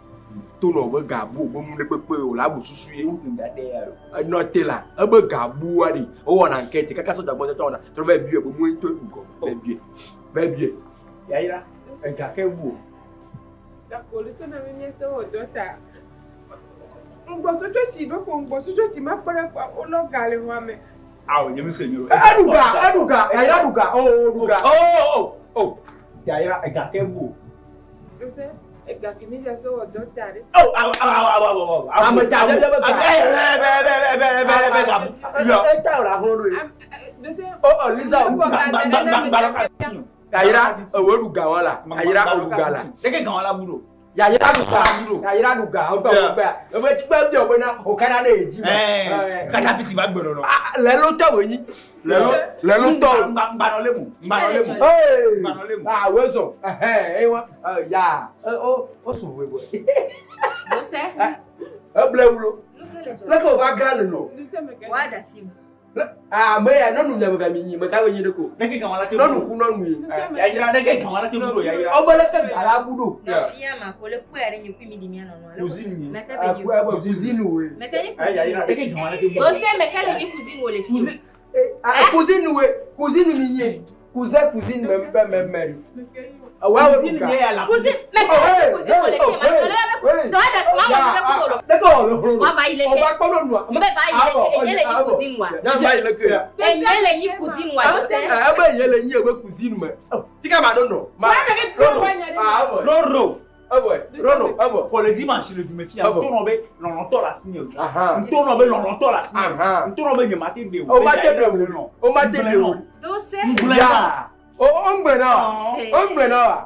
to nɔ be gabu be nu ɖe kpekpe o la bu susu ye. Enɔ te la ebe gabua ɖi wowɔna enquête kaka sɔ dzagbɔ tɔtɔ wɔna trɔ va biɔe be mu ŋutɔ ɖu gɔme va biɔe va biɔe. Yayira ega ke bu o. Gakpo le tso na mi míesɔ wɔ dɔ ta. Ŋgbɔsɔtsɔ tsi ɖo ko ŋgbɔsɔtsɔ tsi ma kpɔ ɖe kpɔ wolɔ ga le xɔa me. Awo nye mi se nyo. Eɖu ga eɖu ga yayira ɖu ga o ɖu ga. O o o yayira ega ke bu o. Nse ega ke mi dza sɔ wɔ dɔ ta ɖe. O awo awo awo awo awo. Ame ta ɖe be ga. Ɛ ɛ bɛ bɛ bɛ bɛ bɛ bɛ ga bu. Yɔ eta o la xlɔ ɖo ye. Nse. O o Lisa o. Gba gba gba gba gba Yayira ewo ɖu ga wa la yayira o ɖu ga la. Leke ga wa la bu ɖo. Yayira ɖu ga yayira ɖu ga o gbɛ o gbɛ ebe tsi gbɛ bi o bena o kana ɖe edzi. Ɛɛ kata fiti ba gbɛ nɔnɔ. Lɛlo tɔ wo nyi lɛlo lɛlo tɔ o. Ŋgba nɔ le mu ŋgba nɔ le mu. Ee Ŋgba nɔ le mu. ah wezɔ ɛhɛn ewa ya o o su voe voe. Dose. Eble wulo. Leke o va gã le nɔ. Wa ɖasi. Ame ya nyɔnu nye me mi nyi me ka wo nyi ɖe ko. Leke ga wa la te bu Nyɔnu ɖo. ku nyɔnu ye. Yayira leke ga wa la te bu ɖo yayira. Ɔbɛ leke ga la bu ɖo. Nɔfia ma ko le kpɔe ɖe nye kui mi ɖi mia nɔnɔ. Cousine nye. Mɛ ke be nyi. Ɛbɛ cousine woe. Mɛ ke nyi Ɛ yayira cousine. leke ga wa la te bu ɖo. Dose mɛ ke le nyi cousine wo le fi. Cousine woe cousine mi nyi. Cousin cousine mɛ mɛ mɛ mɛ. Wa wo Cousine nye ya la. Cousine mɛ ke le nyi cousine wo le fi ma ko le be dɔ ɖasi ma wɔ be kudo lo. Leke wɔ le xlɔ. Wa va yi le O ke. va kpɔ nyɔnua. Mbe va yi le ke enye le nyi cousine wa. Nya va yi le ke. Enye le nyi cousine wa dose. Ebe ye le nyi ebe cousine me. Tika ma ɖo nɔ. Ma. Wa me ɖe kpɔ wa nya ɖe. Awɔ. Roro. Evɔe. Rɔnɔ, Evɔ. Xɔ le dimanche le dume fia, Evɔ. ŋtɔ nɔ be lɔlɔ̃tɔ le asinye o. Ŋtɔ nɔ be lɔlɔ̃tɔ le asinye o. Ŋtɔ nɔ be nye mate ɖe o. O ma te ɖe o. O ma te ɖe o. Dose. Ŋgblẽ Ya. na. O o ŋgblẽ na wa. O ŋgblẽ na wa.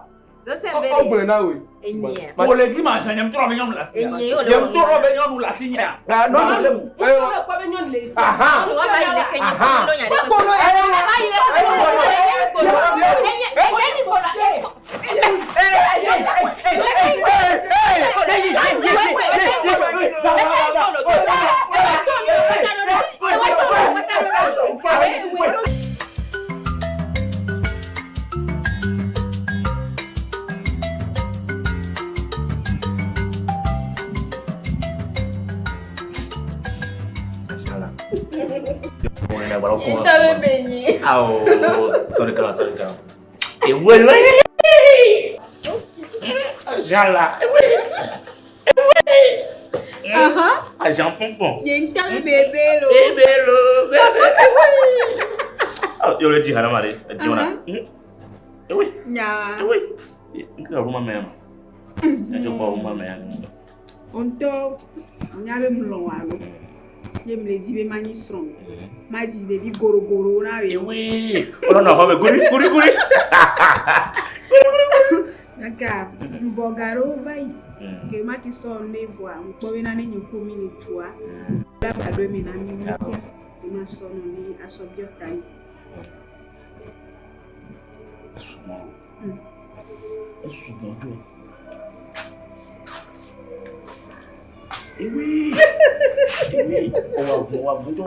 Dose O o ŋgblẽ na woe. Enyia. O le dimanche nye ŋutɔ nɔ be nyɔnu le asinyea. Enye yo le Nye ŋutɔ nɔ be nyɔnu le asinyea. Ah, Nyɔnu le mu. Ŋutɔ kpɔ be nyɔnu le esi. Aha. Nyɔnu wa va yi le ke nye Aha. kpolo nya ɖe. Kpolo ya. Va yi le ke nye kpolo. Enye enye ni kpolo. Ntɔ be nyi. Awo, sorry kan, sorry kan. Ewe le. Jean la. Ewe. Ewe. Aha. Agent pompon. Nye ŋutɔ be bebe lo. Bebe lo, bebe. Oh, yo le di harama de. Di ona. Ewe. Nya. Ewe. Nka ruma me ma. Nka ko ruma me. Ŋutɔ nya be mlɔ wa lo. Ye mle di be manyi srɔ̃. Ma dzi ɖevi gorogoro na ye. Ewe. Olo na home guri guri guri. Gake ŋbɔ ga ɖewo va yi. Ke ma ke sɔ ne vɔa ŋkpɔ bena ne nye ku mi le dua. La ba ɖo eme na mi mi fia. Ke ma sɔ nɔ ne asɔ biɔ ta nyi. Sugbɔn. Esugbɔn do. Ewe. Ewe. Owa vu, owa vu do.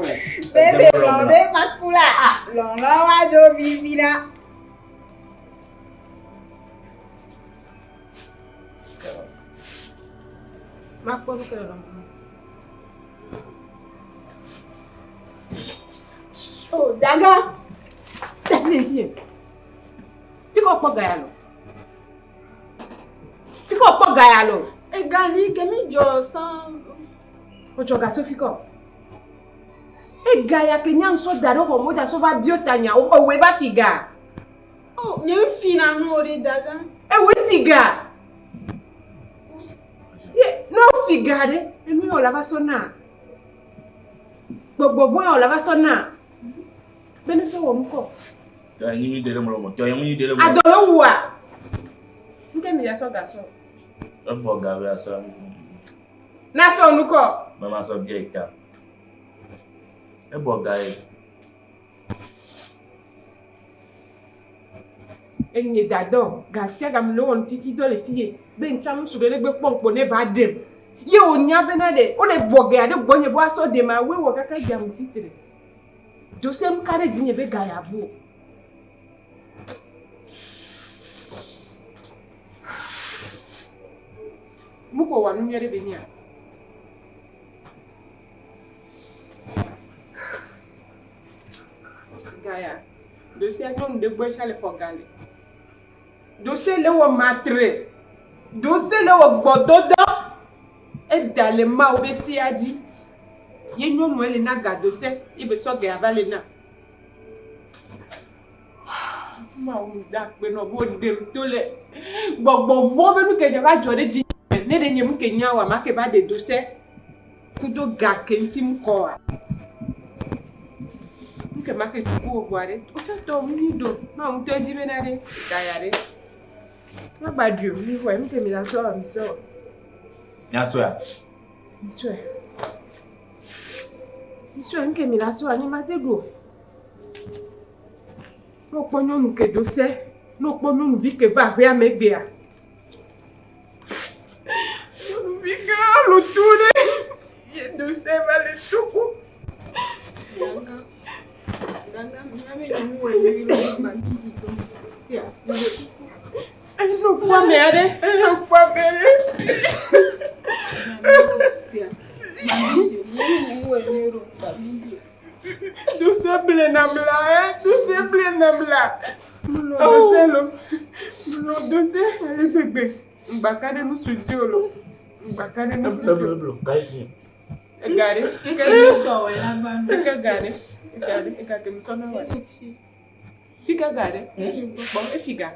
Bebe lɔ be makula. Lɔlɔ wa dzo vivi la. Makpɔ nu ke le lɔm. Oh, daga. Tasi le ŋutinye. Fi ka wokpɔ ga ya le? Fi ka wokpɔ ga ya le? Ega ni ke mi dzɔ san. Wodzɔ ga so fi ka? Ega ya ke nya ŋsɔ da ɖe xɔ me, woda sɔ va bio ta nya, ewɔe va fi ga. Oh, nye mi fi na nu o ɖe daga. Ewɔe fi ga. Ye, ne wofi ga ɖe, enu ya wòle va sɔ na. Gbɔgbɔ vɔ̃ ya wòle va sɔ na. Be ne sɔ wɔ nu kɔ. Tɔ nyi de le mo mo. Tɔ nyi de le mo. Adɔ le wua. Nu ke mi ya sɔ ga sɔ? Ebɔ ga be asɔ. Na sɔ nu kɔ. Mama sɔ bia ita. Ebɔ ga ye. Enye dadɔ, ga sia ga mi le wɔ ŋutiti dɔ le fi ye. Be ŋtsa ŋutsu ɖe ne gbe kpɔ ŋkpo ne ba ɖem. Ye wònya bena ɖe, wole bɔ gea ɖe gbɔnye be woasɔ ɖem awoe wɔ kaka dze ŋutitre. Dose ŋka ɖe dzinye be ga ya bu o. Nu ko wɔ nu nyuie ɖe be nyia? Ga ya. Dose nyɔnu ɖe gbɔe tsa le xɔ ga le. Dose le wɔ matre. Dose le wɔ gbɔdɔdɔ. Eda le Mawu be sia dzi. Ye nyɔnua le na ga dose ye be sɔ ga va le na. Mawu da akpe nɔ be woɖem to le gbɔgbɔ vɔ̃ be nu ke dze va dzɔ ɖe dzi. Ne ɖe nye nu ke nya oa, make va ɖe dose kudo ga ke ŋuti ŋkɔa. Nu ke make tsu ku wò vɔa ɖe, wotsɔ tɔ nu ɖo. Mawu ŋutɔ di bena ɖe ga ya ɖe. Magba ɖui o, mi xɔe, nu ke mi la sɔ mi sɔ. Nya sɔa. Mi sɔe. Mi sɔe, nu ke mi la sɔa, nye mate ɖu o. Ne wokpɔ nyɔnu ke do se, ne wokpɔ nyɔnuvi ke va aƒea me egbea. Nyɔnuvi ke alo to ɖe, ye do se va le to ko. Daga. Daga, nya be nye mu wɔ nyui ɖo ba mi dzi do. Sia, mi ɖe kuku. Eno kpɔ ame aɖe, eno kpɔ ame aɖe. Sia, ba mi dzi. Nya be nye mu wɔ nyui ɖo ba mi dzi. Dose ble nam la, eh, dose ble nam la. Mlɔ dose lo, mlɔ dose ale gbegbe. Ŋgbaka ɖe nusu dzi o lo. Ŋgbaka ɖe nusu dzi o. Eblo eblo ga dzi. Ega ɖe, Eke mi tɔ wɔ la va nu. eke ga ɖe, ega ɖe, ega ke mi sɔ na wa ɖe. Fika ga ɖe, kpɔ efi ga.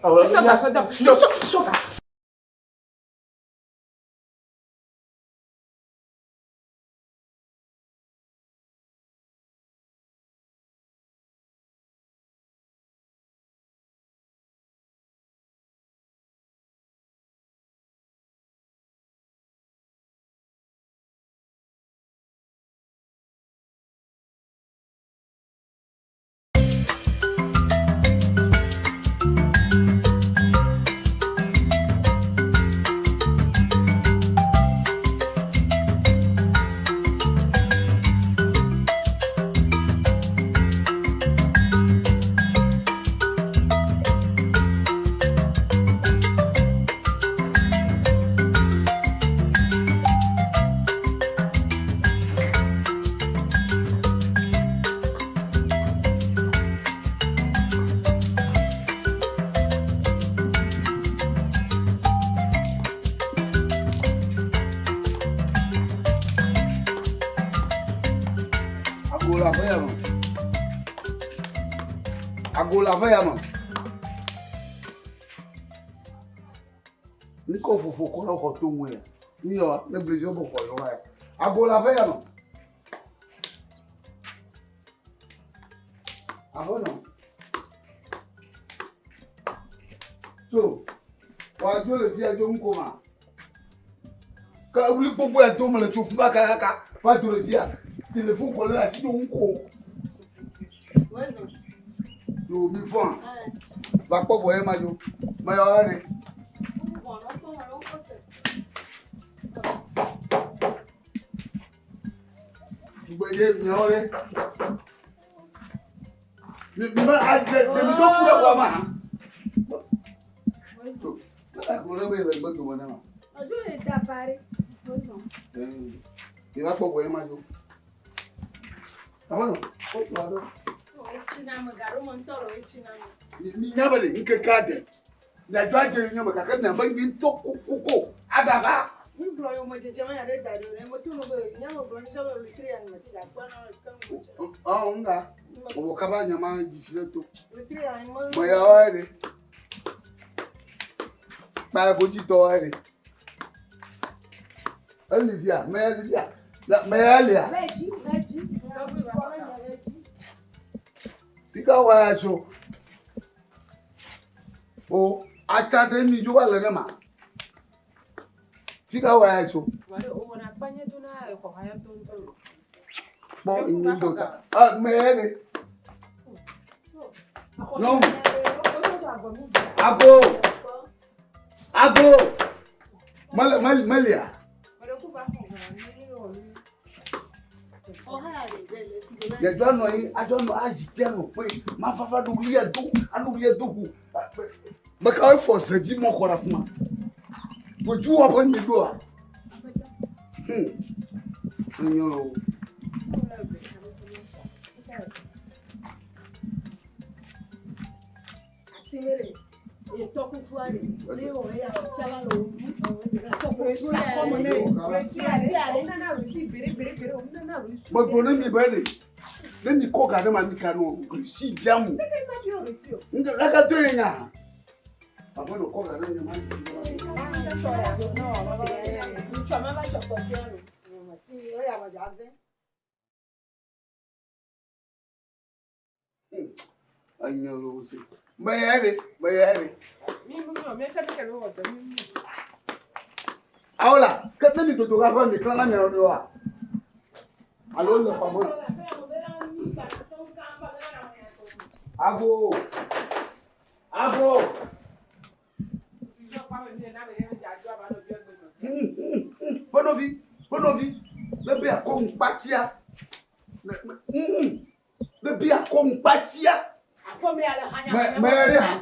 Esɔ ga sɔ da, sɔ sɔ ga. aƒe ya me. Ago le aƒe ya me. Ŋkɔ fofo kɔ ɖe xɔ to ŋu ya. Niyɔ ne blisi wo xɔ yɔ ya. Ago le aƒe ya me. Aƒenɔ. So, wòadzo le fia dzo ŋko ma. Ke ewuli gbogbo ya dom le tso fima kakaka va do le fia. Telefon kɔ le asi dzo ŋko. Yo mi fɔn. Va kpɔ bɔ ye ma dzo. Meyɔ ɖe. Gbedze miawo ɖe. Mi mi ma adze ɖevi tó ku ɖe xɔa ma. Mele gblɔ ɖe be le gbe dome ne ma. Ojú lè da parí. Mi va kpɔ bɔ ye ma dzo. Aƒenɔ, kpɔ tɔ aɖe. Mi nya be le ŋkeke aɖe. Miadzɔ adze nye me gake miabe nye ŋutɔ kokoko agava. Ŋgblɔ yome dzedze me nya ɖe da ɖi o. Meto no be nye me gblɔ nye be wetri ya me ti da kpɔ na keŋ. Ɔ ŋga. Ɔwɔ kaba nya ma dzi fi ɖe to. Wetri ya me. Me ya wa ɖe. Kpa godzi tɔ wa ɖe. Eli via, me eli via. Me ya lia. Me dzi, me dzi. Me dzi. Fika wa ya tso. O atsa ɖe mi dzo va le ne ma. Fika wa ya tso. Kpɔ nyi do ta. Ah me ya ɖe. Nyɔnu. Ago. Ago. Mele mele melia. Yedzɔ nɔ anyi adzɔ nɔ azikpia nɔ kpe mavava ɖo ɣli ado ano ɣli ado ʋu. Mekawoe fɔ ze dzi mɔ xɔ ɖe afi ma. Ƒodu wɔƒe mi ɖoa. Hmm. Enyo loo. Megblɔ ne mi be ɖe ne mi kɔ ga ɖe ma mi ka nɔ Russie biam o. Leke to ye nya? Aƒe nɔ kɔ ga ɖe nye ma. Enye lo se. Meyɛ ɖe, meyɛ ɖe. Awola, ke ne mi dodo ɖa ƒe mi klã na mia nɔewoa? Alo le xɔ me? Ago, ago. Ƒe nɔvi, ƒe nɔvi, ne be akɔ ŋukpatsia, ne be akɔ ŋukpatsia. Me me ɖe ha.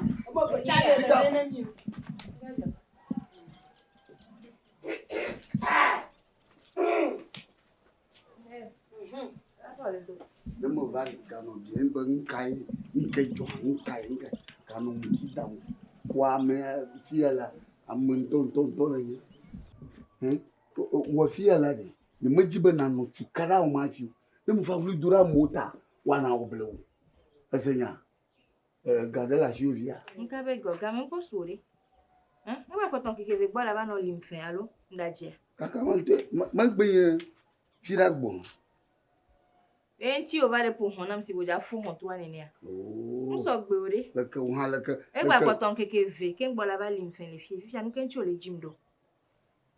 Ne me va ganɔ biem be nukae nuke dzɔ nukae nukae ganɔ ŋuti dam kɔ ame fia la ame ŋutɔ ŋutɔ ŋutɔ le nye. Hɛn wɔ fia la ɖe nye medzi be nanɔ tukaɖa wɔm hafi o. Ne me va ʋli do ɖe amewo ta woana wɔ blewu. Ese nya? Ga ɖe le asiwò fia? Nuka be gɔ game ŋkpɔ su o ɖe. Hɛn eva kpɔtɔ ŋkeke ve gbɔ la va nɔ lim fɛ alo ŋɖadzea? Kaka me megbe nye fi ɖa gbɔ. Eye ŋuti wòva ɖe ƒo hɔn nam si wòdza fo hɔn toa nenea. Ŋusɔ gbe o ɖe. Leke wò hã leke. Egba kpɔtɔ ŋkeke ve keŋ gbɔ la va lim fɛ le fie. Fifia nu ke ŋuti wòle dzim ɖo.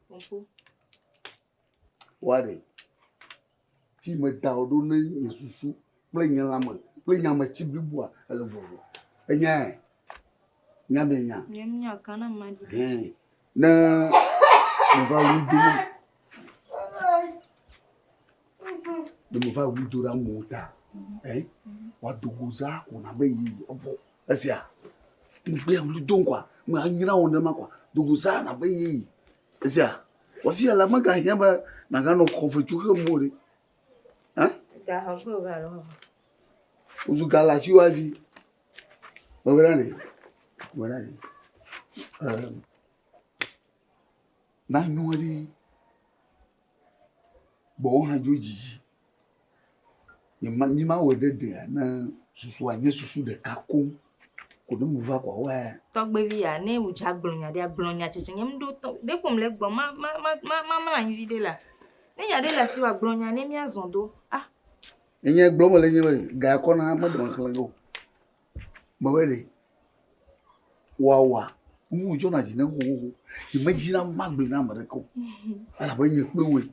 Ƒoƒo. Wa ɖe. Fi me da wò ɖo ne nye susu kple nye lãme kple nye ametsi bliboa ele vovo. Enyae? Nya be nya. Nye nya kana ma ɖi. Hɛn. Ne meva wu do ma. Ne meva wu do ɖe amewo ta. Ɛ? Woado go za ko na be yi evɔ. Esia. Ŋgbe wu do ŋkɔa. Me anyra wo ne ma kɔa. Do go za na be yi. Esia. Wofia la megahiã be nàganɔ xɔfetsu xem o ɖe. Hã? Ga xɔ gbe o va alo xɔ. Wozu ga le asiwò hafi. Mewɔna ɖe. Mewɔna ɖe. Ɛɛ nanyo ɖe. Gbɔwò hã dzo dzidzi. Nye ma mi ma wɔe ɖe ɖea ne susua nye susu ɖeka koŋ ko ne mu va kɔa wɔe. Tɔgbevi ya ne wòdza gblɔ nya ɖea gblɔ nya tsetse nye ŋɖo tɔ ɖe kom le gbɔ ma ma ma ma ma mlɔ anyi vi ɖe la. Ne nya ɖe le asi wa gblɔ nya ne míazɔ do. Ah. Enye gblɔ me le nye be ga kɔ na me ɖe xlẽ o. Me be ɖe wawa nu dzɔna dzi ne xoxoxo. Nye me dzina magblɔe na ame ɖeke o. Elabe nye kple woe.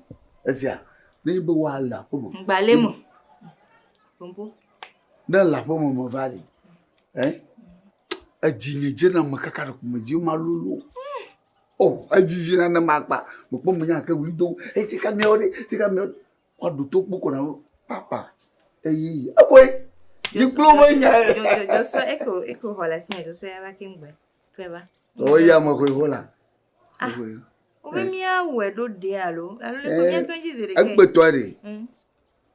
Esia ne nye be woa le aƒe me. Ŋgba le me. Pompo. Ne le aƒe me me va ɖe. Eh? Edzi nye dzena me kaka ɖe me dzi ma lolo. Oh, evivi na ne ma kpa. Me kpɔ me nya ke wuli do. E tika miawo ɖe, tika miawo. Woaɖo to kpo ko na wo. Papa. Eyi. Evoe. Ni kplo be nya. Jo jo jo so eko eko xɔ le asi nye jo so ya va keŋ gbɛ. Tɔe va. O ya me xoe ho la. Ah. Wobe míawɔe ɖo ɖe alo alo le ko míatɔ dzi zi ɖeka. Egbetɔ ɖe.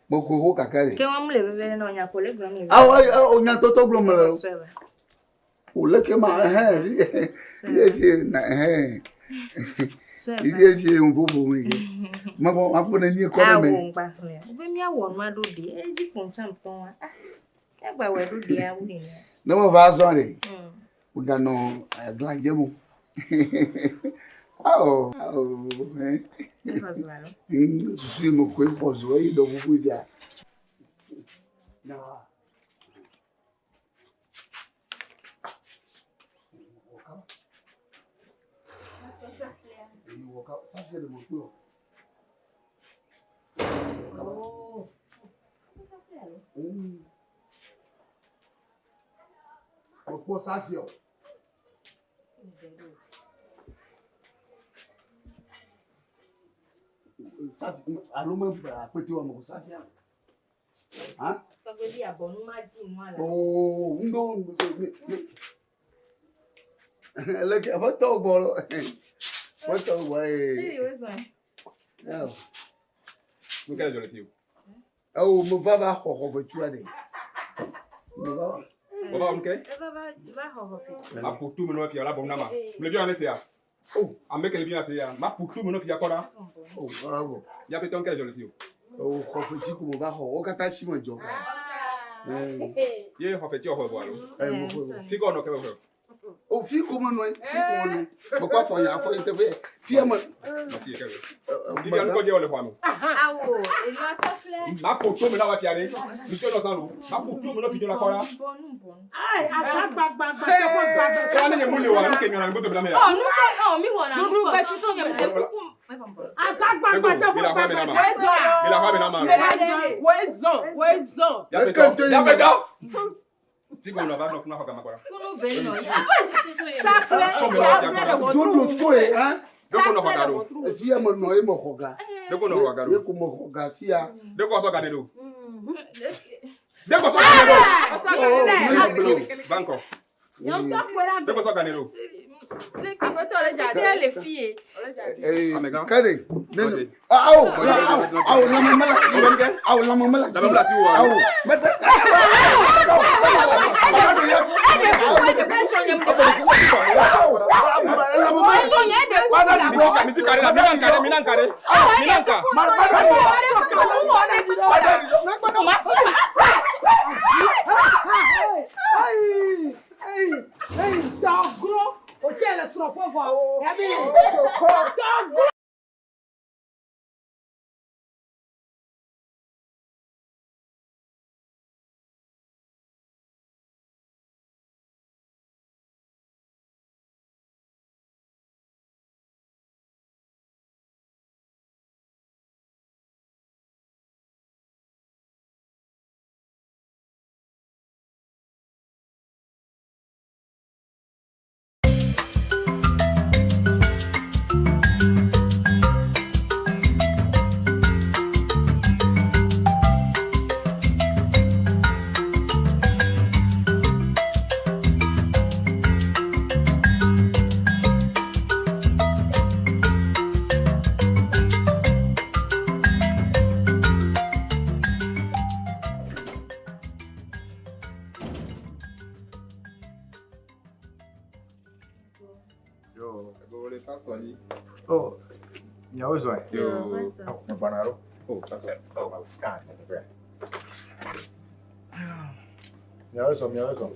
Me xoe ho kaka ɖe. Ke wɔn le veve ɖe na nya ko le gblɔm le. Awo awo nya tɔtɔ gblɔm le. O le ke ma hɛn. Ye ye na hɛn. Ye ye ŋu me ke. Ma bɔ ma kpɔ ne nye kɔ ɖe me. Awo ŋgba xlẽ. Wobe míawɔ nua ɖo ɖe. Edzi kpɔm tsam tɔn wa. Ah. Míagba wɔe ɖo ɖe awu ɖe. Ne me va zɔ ɖe. Woganɔ agla dze mo. Awo awo. Susu yi me koe xɔ zu eye ɖe ƒuƒu via. Mekpɔ safia o. Safi alo me akpete wa me ko safia. Ha? Tɔgbevi abɔnu ma dzi nua la. Oo, ŋdo me me. Leke aƒetɔ gbɔ lɔ. Aƒetɔ gbɔ ee. Siri wo zɔn. Yawo. Nu ka le dzɔ le fi o? Ewo me va va xɔ xɔ fetua ɖe. Me va va. Baba wo nu ke? Eva va va xɔ xɔ fetu. Ma ƒo to me nɔ fia la bɔ na ma. Me bi ane sia. Oh, ame ke le bi ase ya. Ma ƒo to me nɔ fia kɔ ɖa. Oh, bravo. Ya pe tɔn ke le dzɔ le fi o. Ewo xɔ fetsi ko me va xɔ. Wo katã si me dzɔ. Ye xɔ fetsi xɔ vɔ alo? Eh, mo xɔ vɔ. Fi kɔ nɔ ke xɔ. O fi ko me nɔ, fi ko me nɔ. Me kɔ afɔ ya, afɔ yi teƒe. Fia me. Nɔ fi ke le. Fi ya nukɔ dze le xɔa me. Awo, enua saflɛ. Ma ƒo to me na wa fia ɖe. Mi tɔ nɔ san lo. Ma ƒo to me nɔ fi dzɔ la kɔ ɖa. Bɔnu bɔnu. Ayi, asa gbagbagba teƒe gbagba. Sɔla ne nye mu le wa, nu ke nyɔna gbɔdɔ mi la me ya. Ɔ nu ke ɔ mi wɔna nu kɔ. Sɔsɔ nye mu le kuku. Asa gbagbagba teƒe Mi la xɔa me na ma. gbagbagba. Mi la xɔa me na ma. Woezɔn, woezɔn. Ya pe tɔ. Ya pe tɔ. Fi ko nɔ va nɔ funu xɔ gama kɔ ɖa. Funu ve nɔ yi. Awo sɔsɔ ye. Saflɛ, saflɛ le Dzo ʋɔtru. ɖo toe, ha? Ɖeko nɔ xɔ ga ɖo. Fia me nɔ ye me xɔ ga. Ɖeko nɔ xɔ ga ɖo. Ye ko me xɔ ga fia. Ɖeko sɔ ga ne ɖo. Ɖeko sɔ ga ne ɖo. Oh, Bankɔ. Ɖeko sɔ ga ne ɖo. Aƒetɔ le dza Fia le fie. Kade, ne awo, awo, awo, lãme mele asi o. Awo, lãme mele asi o. Lãme mele asi o. Awo, mete. Tɔgro, o tse le srɔ̃ ƒe vɔ. Yabi, tɔgro. Oh, miawo zɔe. Yo. Oh, me gbɔna ɖo. Oh, pastor. Oh, ah, nyateƒe. Miawo zɔ, miawo zɔ.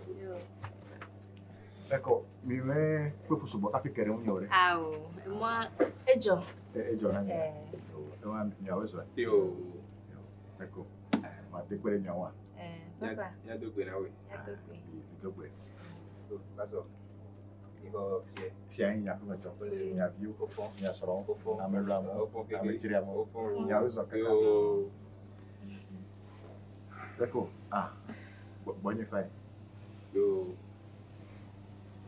Ekɔ, mi me kpe fu sugbɔ hafi ke ɖe ŋunye o ɖe. Ao, emɔa edzɔ. Edzɔ na mi. Ewa miawo zɔ. Yo. Ekɔ, mate kpe ɖe miawoa. Papa. Míado gbe na woe. Míado gbe. Mído gbe. Pastor. Ikɔ fie. Fia yi nya ƒe tɔ. Mia viwo, mia srɔ̃wo, ame lɔamewo, ame tsriamewo. Miawo zɔ kaka. Yo. Ekɔ, ah, gbɔnye fa yi. Yo.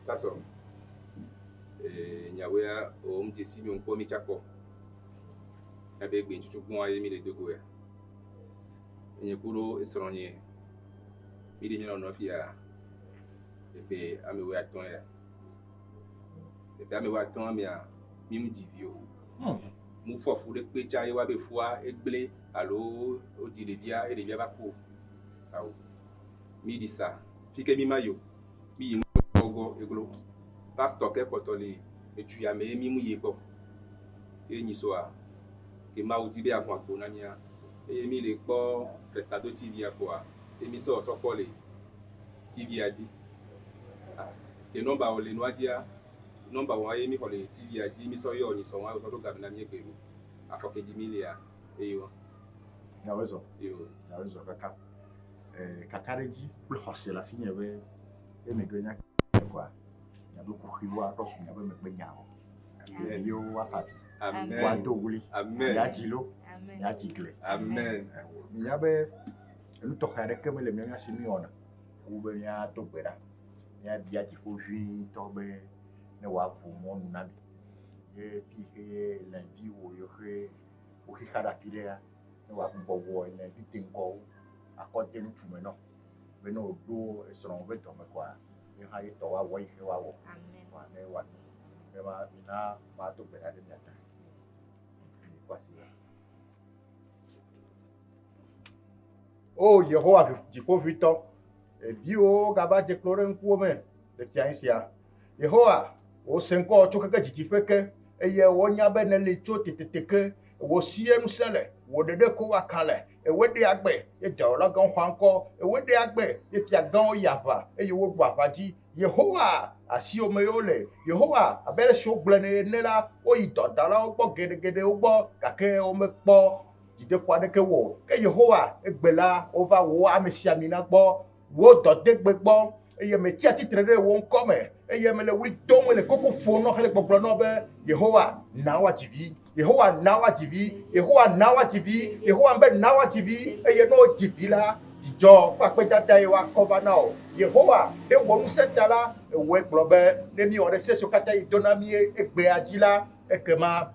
Pastor. Nyawoe ya o ŋdzi si mi ŋkpɔ mi tsakpɔ. Ebe gbe tsutsu gbɔn ye mi le dogo ya. Enye ku ɖo esrɔ̃nye. Mi ɖe míanɔ nɔ fia. Eƒe ame wuiatɔ̃ ya. Eƒe ame wuiatɔ̃ mea, mi ŋu dzi vi o. Mu fɔ fu ɖe kpe tsa ye woabe fua egblẽ alo wodzi ɖevia ye ɖevia va ku o. Awo. Mi ɖi sa. Fi ke mi ma yi o. Mi yi gbɔ eglo. Pastor ke kpɔtɔ le edu ya me ye mi mu yi gbɔ. Ye nyi soa ke Mawu di be yeahu agbo na mía. Eye mi le kpɔ Festado TV ya kpoa, ye mi sɔ sɔ kpɔ le TV ya dzi. Ah, ke nɔmba wo le nua dzia, nɔmba wa ye mi xɔ le TV ya dzi, mi sɔ yɔ nyi sɔ wa sɔ ɖo game na mi egbe lo. Afɔ ke dzi mi lea, eye wa. Miawo zɔ. Yo. Miawo zɔ kaka. Kakaɖedzi kple xɔse le asinye be emegbe nya kɔa, miabe kuxiwo atrɔ su miabe megbe nyawo. Ɖeviwo woafa avi. Amen. Woado ɣli. Amen. Miadzi lo. Amen. Miadzi gle. Amen. Minya be enu tɔxɛ aɖeke mele mía si míwɔna wu be míado gbe ɖa. Míabia dziƒoʋĩtɔ be ne wòaʋu mɔnu na mi. Ye fi xe lɛnviwo yiwo xe woxixa ɖe afi ɖea, ne wòagbugbɔ wɔ lɛnvi deŋgɔwo akɔ de ŋutsu me nɔ. Be ne wòɖo esrɔ̃wo ƒe dɔme kɔa, ye hã ye tɔ woawɔ yi xe woawɔ. Kɔa ne wòanyo. Be ma mina mado gbe ɖa ɖe mia ta. Mikɔ asi ɖa. O Yehowa dziƒoʋĩtɔ, eviwo gava dze klo ɖe ŋkuwò me le fiae sia. Yehowa, wò se ŋkɔ tso keke didiƒe ke eye wonya be nèli tso tetete ke. Wò sie ŋusẽ le, wò ɖeɖe ko woaka le. Ewoe ɖe agbe ye dɔwɔla gãwo xɔa ŋkɔ. Ewoe ɖe agbe ye fia gãwo yi aʋa eye woɖu aʋa dzi. Yehowa, asiwò me ye wole. Yehowa, abe ale si wogblɔe nɛ ene la, woyi dɔdalawo gbɔ geɖegeɖewo gbɔ gake womekpɔ dzideƒo aɖeke wɔ o. Ke Yehowa, egbe la, wova wò amesiamina gbɔ, wò dɔdegbe gbɔ eye metsi atsitre ɖe wò ŋkɔ me eye mele ɣli dom le koko ƒom nɔ hele gbɔgblɔ nɔ be Yehowa na woadzi vi, Yehowa na woadzi vi, Yehowa na woadzi vi, Yehowa be na woadzi vi eye ne wodzi vi la, dzidzɔ kple akpedada ye woakɔ va na wò. Yehowa ɖe wò ŋusẽ ta la, ewɔe gblɔ be ne míwɔ ɖe se siwo katã yi do na mí egbea dzi la, ekema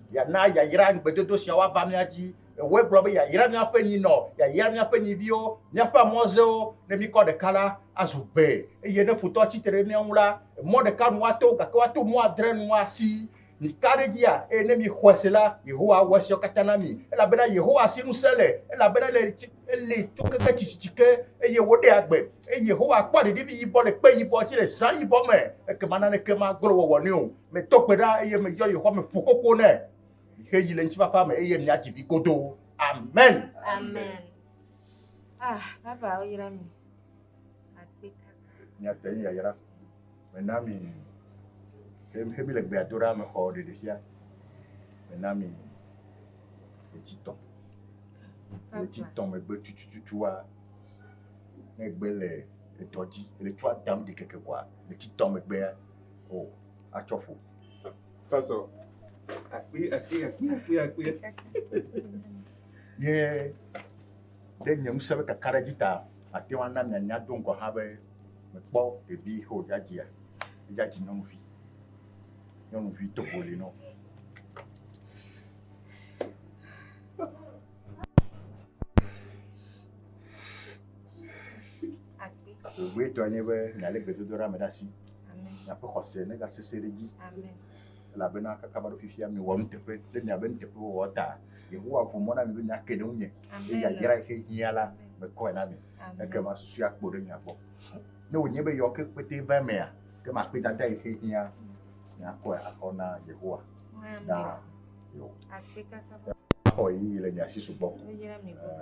yeana yayra ŋugbedodo siawo ava mía dzi. Ewɔe gblɔ be yeayra míaƒe nyinɔ, yeayra míaƒe nyiviwo, míaƒe amɔzewo. Ne míkɔ ɖeka la, azu ve. Eye ne futɔ tsi tre ɖe mía ŋu la, mɔ ɖeka nu woato, gake woato mɔ adre nu asi. Mika ɖe edzia, eye ne mixɔe se la, Yehowa awɔ esiawo katã na mi. Elabena Yehowa si ŋusẽ le, elabena ele eli tso keke tsitsitsi ke, eye wòɖe agbe. Eye Yehowa kpɔ ɖeɖivi yibɔ le kpe yibɔ dzi le zã yibɔ me. Ekema naneke maglo wɔwɔ nɛ o. Medo gbe ɖa eye meyɔ Yehowa, meƒo koko nɛ. Mixe yi le ŋutifafa me eye miadzi vi godoo. Amen. Amen. Ah, papa woyra mi. Akpe kaka. Miate nye yayra. Mena mi he mi le gbea do ɖa mexɔ ɖeɖefia. Mena mi ɣleti tɔ̃. Ɣleti tɔ̃ megbe tutututua, ne egbe le edɔ dzi, ɣletua dam ɖi keke koa, ɣleti tɔ̃ megbea, o atsɔ ƒo. Pastor, akpe, akpe, akpe, akpe, akpe. Ye ɖe nye ŋusẽ be kakaɖedzi ta, ate ŋu ana mianya do ŋgɔ hã be mekpɔ ɖevi xe wòdza dzia, edza dzi nyɔnuvi. Nyɔnuvi to ƒo li nɔ. Vevitɔe nye be mialé gbedodoɖa me ɖe asi. Miaƒe xɔse negasesẽ ɖe edzi. Elabena kaka va ɖo fifia miwɔ nuteƒe ɖe miaƒe nuteƒewɔwɔ ta. Yehowa ʋu mɔ na mi be miake ɖe ŋunye eye yayra yi xe hiã la mekɔe na mi. Ekema susu akpo ɖe mia gbɔ. Ne wònye be yɔ ke kpete va emea, ke makpe dada yi xe hiã miakɔe akɔ na Yehowa. Ɖaa. Yo. Xɔ ɣeyiɣi le mia si sugbɔ.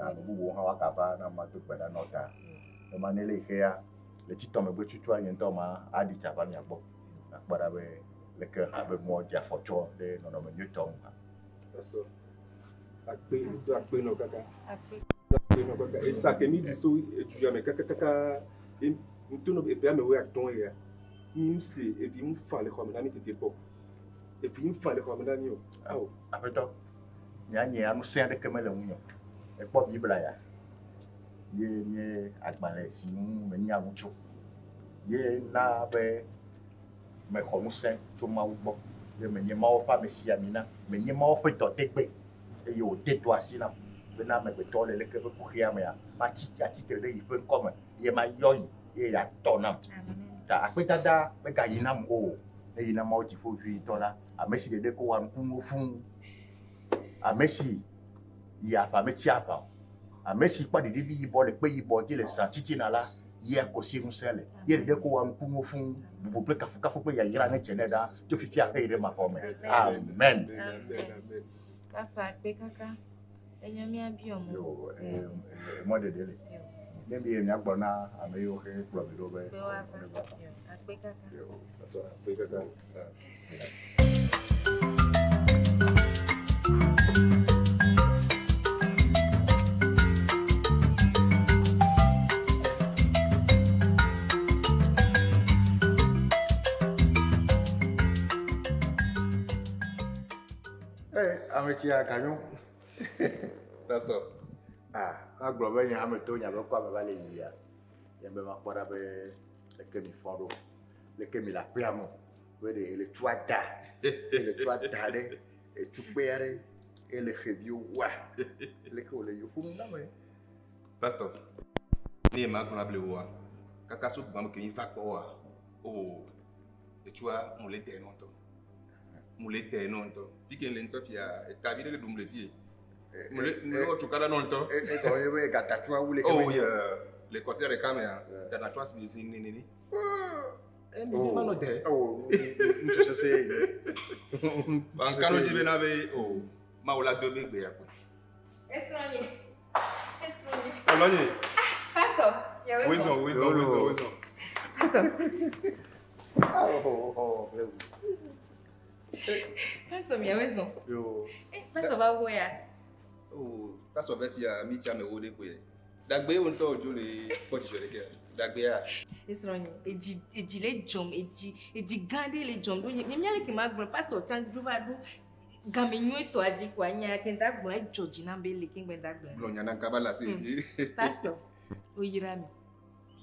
Ame bubuwo hã woagava na mado gbe ɖa na wo ta. Ema ne le xea le titɔ megbe tutua nye ŋutɔ ma aɖi tsa va mia gbɔ. Nakpɔ ɖa be leke hã be mɔ dze afɔ tsɔ ɖe nɔnɔme nyuietɔ ŋu hã. Pastor, akpe do akpe nɔ kaka. Do akpe nɔ kaka. Esa ke mi ɖi so edu ya me kakakaka. Ŋto nɔ ebe ame wo atɔ̃ ya. Mi ŋu se evi ŋu fa le xɔ me na mi tete kpɔ. Evi ŋu fa le xɔ me na mi o. Awo. Aƒetɔ, nya nye ya ŋusẽ aɖeke mele ŋunye o. Ekpɔ Biblia ya ye nye agbalẽ si ŋu menya nu tso. Ye na be mexɔ ŋusẽ tso Mawu gbɔ ye menye Mawu ƒe amesiamina, menye Mawu ƒe dɔdegbe eye wòde dɔ asi nam bena amegbetɔwo le leke ƒe kuxia mea, matsi atsitre ɖe yi ƒe ŋkɔ me ye mayɔ yi eye yeatɔ nam. Ta akpedada megayi nam o, neyi na Mawu Dziƒoʋĩtɔ la, ame si ɖeɖe ko wɔa nukunuwo fũu, ame si yi aʋa metsi aʋa o, ame si kpɔ ɖeɖivi yibɔ le kpe yibɔ dzi le zã titina la, ye ko si ŋusẽ le. Ye ɖeɖe ko wɔa nukunuwo fũu. Bubu kple kafukafu kple yayra nedze nɛ ɖaa tso fifia heyi ɖe mavɔ me. Amen. Papa akpe kaka. Enyo míabiɔ mɔ. Yo, emɔ ɖeɖe le. Ne mi ye miagblɔ na ame yiwo ke kplɔ mi ɖo be Be woava. Yo, akpe kaka. Yo. Akpe kaka. Ee, ame tsia ganyo. Pastor. Ah, agblɔ be nye hame to nya be kɔ ame va le yia. Ye be makpɔ ɖa be leke mi fɔ ɖo. Leke mi le aƒea me. Be ɖe ele tua da. Ele tua da ɖe etukpe aɖe. Ele xeviwo wua. Leke wòle yi ƒom na me. Pastor, ne ma gblɔ able woa, kaka so gbam ke mi va kpɔ woa. Oh, etsua mo le de nɔ ŋutɔ. Mo le de nɔ ŋutɔ. Fi ke le ŋutɔ fia, etavi ɖe le ɖum le fie. Mo le mo le wɔ tsukaɖa nɔ ŋutɔ. Egɔme ye be gatatsua wu le Oh yeah, le kɔsia ɖeka mea, gatatsua si zi nene. Mi mi manɔ de. Oh, ŋutsu sese ye nye. Bankano dzi bena be o Mawu la do be gbe ya kpo. Esrɔ̃nye. Esrɔ̃nye. Alɔnye. Pastor, yawe Wezɔn, wezɔn, wezɔn, wezɔn. Pastor. Pastor, miawe zɔn. Yo. Pastor va wo ya. Oh, pastor be fia mi tsa me wo ɖe koe. Dagbe wo ŋutɔ wodzo le kpɔ dzidzɔ ɖeke. Dagbea. Esrɔ̃nye, edzi edzi le dzɔm, edzi edzi gã ɖe le dzɔm ɖo nye nye míale ke ma gblɔ pastor tsã dzo va ɖo game nyuietɔa dzi koa nya ke ŋda gblɔ edzɔ dzi nam be leke ŋgbe ŋda gblɔ. Gblɔ nya na kaba le asi. Pastor, woyra mi.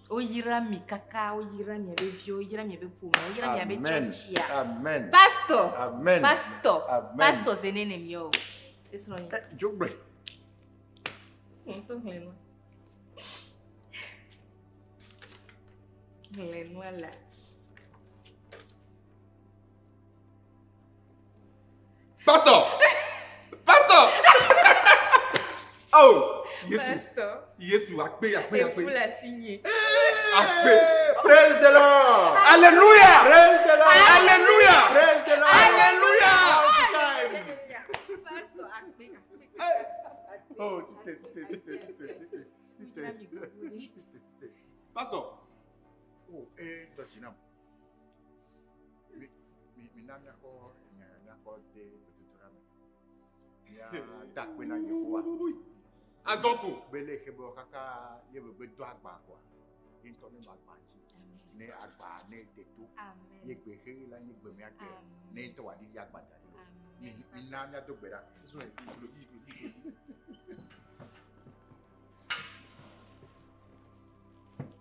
Woyra mi kaka, woyra miabe viwo, woyra miabe ƒome, woyra miabe Amen. tsɔtsia. Amen. Pastor. Amen. Pastor. Amen. Pastor zenene miawo. Esrɔ̃nye. Dzo gblɔe. Ŋutɔ xlẽ nua. Xlẽ nua la. Pastor! Pastor! Oh! Yesu. Pastor. Yesu, akpe, akpe, akpe. Efu le asinye. Akpe. Praise the Lord. Alléluia. Praise the Lord. Alléluia. Praise the Lord. Alléluia. Pastor, akpe, akpe. Oh, tite, tite, tite, tite, tite, tite. Pastor. Oh, eh, dɔdzi nam. Mi, mi, mi na míakɔ nya míakɔ de gbedodoɖa me. Míada akpe na Yehowa. Azɔ ko. Be le xebe kaka ye be do agba koa. Ye ŋutɔ ne nɔ agba dzi. Ne agba ne de to. Ye gbe he la nye gbe mía gbe. Ne ŋutɔ wòaɖiɖi agba da ɖi. Mi, mi na míado gbe ɖa.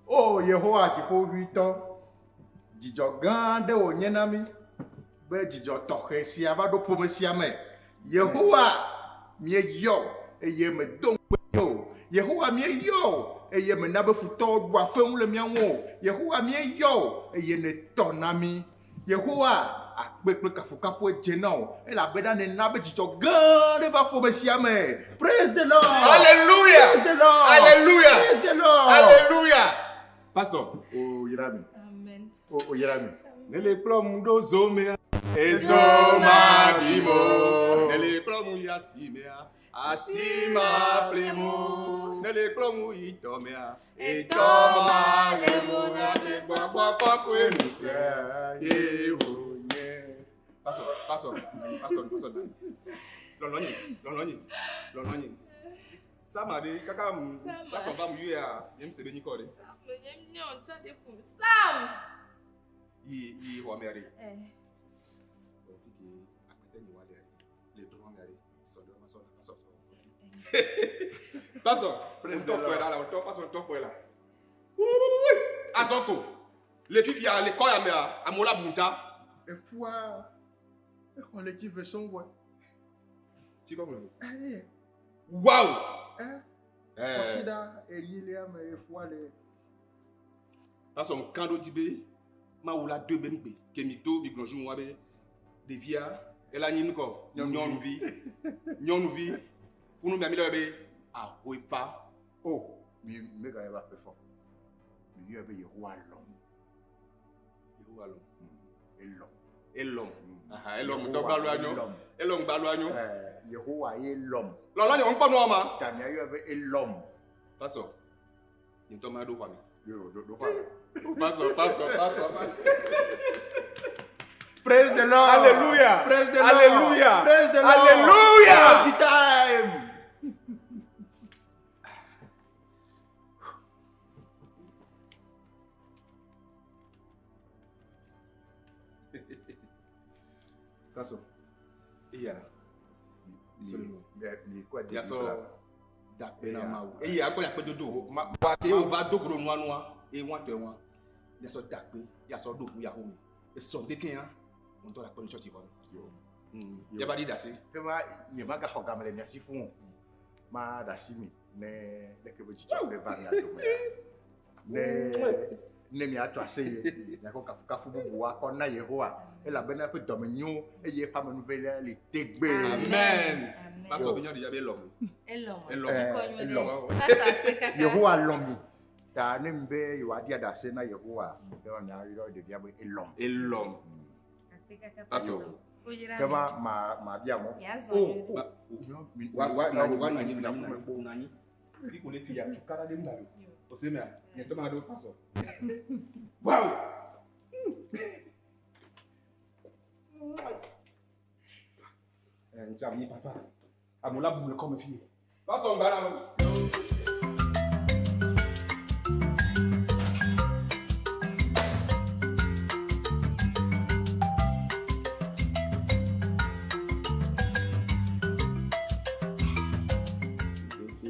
O Yehowa Dziƒoʋĩtɔ, dzidzɔ gã aɖe wònye na mí be dzidzɔ tɔxɛ sia va ɖo ƒome sia me. Yehowa, míeyɔ wò eye mèdo ŋukpe mí o. Yehowa, míeyɔ wò eye mèna be futɔwo ɖua fewu le mía ŋu o. Yehowa, míeyɔ wò eye nètɔ na mí. Yehowa, akpe kple kafukafue dze na wò, elabena nèna be dzidzɔ gã aɖe va ƒome sia me. Praise the Lord! Hallelujah! Praise the Lord! Hallelujah! Praise the Lord! Hallelujah! Pastor. O yra mi. Amen. O yra mi. Nele kplɔm ɖo zomea. Ezo ma bimo. Nele kplɔm yi asimea. Asi ma ple mu. Ne le kplɔ mu yi tɔmea. Etɔ ma le mu na le gbɔgbɔ kɔkɔe nu se. Ye wo nye. Pasɔ, pasɔ, pasɔ, pasɔ na. Lɔlɔnyi, lɔlɔnyi, lɔlɔnyi. Sama de kaka mu pasɔ va mu yia nye se be nyikɔ de. Sam! Yi yi xɔ mea de. Eh. Pasɔ, ŋutɔ kpɔe la, ŋutɔ pasɔ ŋutɔ kpɔe la. Azɔ ko, le fifia le kɔ ya mea, amewo la bu ŋutsa. Efua exɔ le dzi ve sɔŋ wɔ. Tsi kɔ ŋlɔ. Eh. Wow! Eh. Eh. Kɔsiɖa enyilia me efua le. Pasɔ ŋkan ɖo dzi be Mawu la do ebe nugbe ke mi do mi gblɔ zu wa be ɖevia ela nyi nukɔ nyɔnuvi nyɔnuvi kunu mia mi le be ahoefa. O mi mi ga yɛ ba ƒe fɔ. Mi yɔ be Yehowa lɔm. Yehowa lɔm. Elɔm. Elɔm. Aha elɔm ŋutɔ gbalu anyo. Elɔm gbalu anyo. Yehowa ye lɔm. Lɔlɔ nye ŋkpɔ nua ma. Ta mia yɔ be elɔm. Pasɔ nye ŋutɔ ma ɖo xɔ mi. Yo ɖo ɖo xɔ mi. Pasɔ pasɔ pasɔ pasɔ. Praise the Lord. Hallelujah. Praise the Lord. Hallelujah. Praise the Lord. Hallelujah. All the time. Pasɔ eya Mi kɔ de yasɔ dakpe na Mawu. Eye akɔ yakpe dodo. Wa ke wo va do gro nua nua eye wa tɔ wa. Yasɔ dakpe yasɔ ɖo ʋu yaxo me. Esɔ de ke ya. Ŋutɔ la kpɔ mi tsɔtsi xɔ me. Yaba ɖi ɖase. Ema nye ma gaxɔ game le mia si fún o. Ma ɖe asi mi ne leke be dzidzɔ ne va mia dome. Ne ne miatɔ aseye miakɔ kafukafu bubu akɔ na Yehowa elabena eƒe dɔme nyo eye eƒe amenuveve li tegbee. Amen. Pasɔ be nyɔnu ya be lɔm. Elɔm. Elɔm. Elɔm. Pasɔ akpe kaka. Yehowa lɔ̃ mi. Ta ne mi be yewoaɖi aɖase na Yehowa ne miayɔ ɖevia be elɔm. Elɔm. Akpe kaka Pasɔ. pasɔ. Woyra Ke mi. ma ma ma bia mɔ. Miazɔ O nyuie. o. Wa wa nanyi wa nanyi nanyi nanyi. Fi ko le fi ya tukara ɖe ŋu alo. O se mea nye tɔ ma ɖo pasɔ. Wow. Ŋdza mi papa. Amewo la bu le kɔme fi. Pasɔ ŋgba na lo.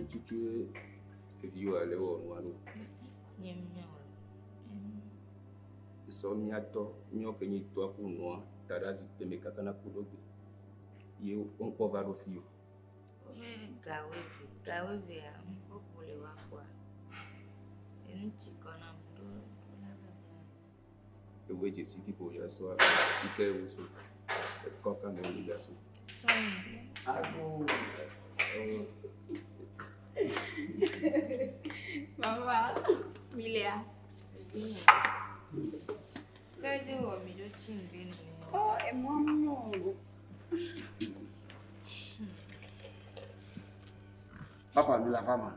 Tutu eviwo ale wɔ nua ɖo. Nye miɔ. Esɔ miatɔ miɔ ke nyi tɔa ku nua ta ɖe zikpui me kaka na ku ɖo gbe. Ye woŋkpɔ va ɖo fi o. Wobe gawoe ve gawoe vea ŋkpɔkpo le wa kpɔa. Enu ti kɔ nam ɖo ɖo la va bla. Ewoe dzesi fi ko ya sɔa fi ke wo so. Ekɔ kame wo ya so. Sɔnyi. Ago. Mama, Milia. Kede wɔ mi ɖo tsi ŋgbe nene. Oh, et moi, non. Papa mi la fama.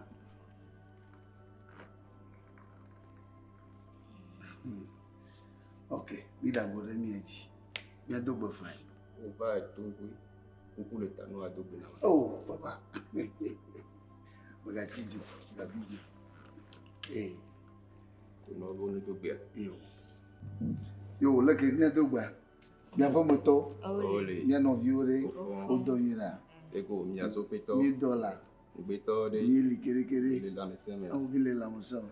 Ok, mi da go ɖe mia dzi. Mia do gbe fae. Wova to ƒe kuku le ta nua do gbe na ma. Oh, papa. Megatsi dzi o, megabi dzi o. Ee. Konɔ be wone do gbea. Yo. Yo, leke mia do gbea. Miaƒe metɔ. Ole. Mia nɔviwo ɖe. Wodɔ nyuie ɖa. Ego mia sopetɔ. Mi dɔ la. Ŋugbetɔ ɖe. Mi li kerekere. Le lãmesẽ mea. Awo mi le lãmesẽ me.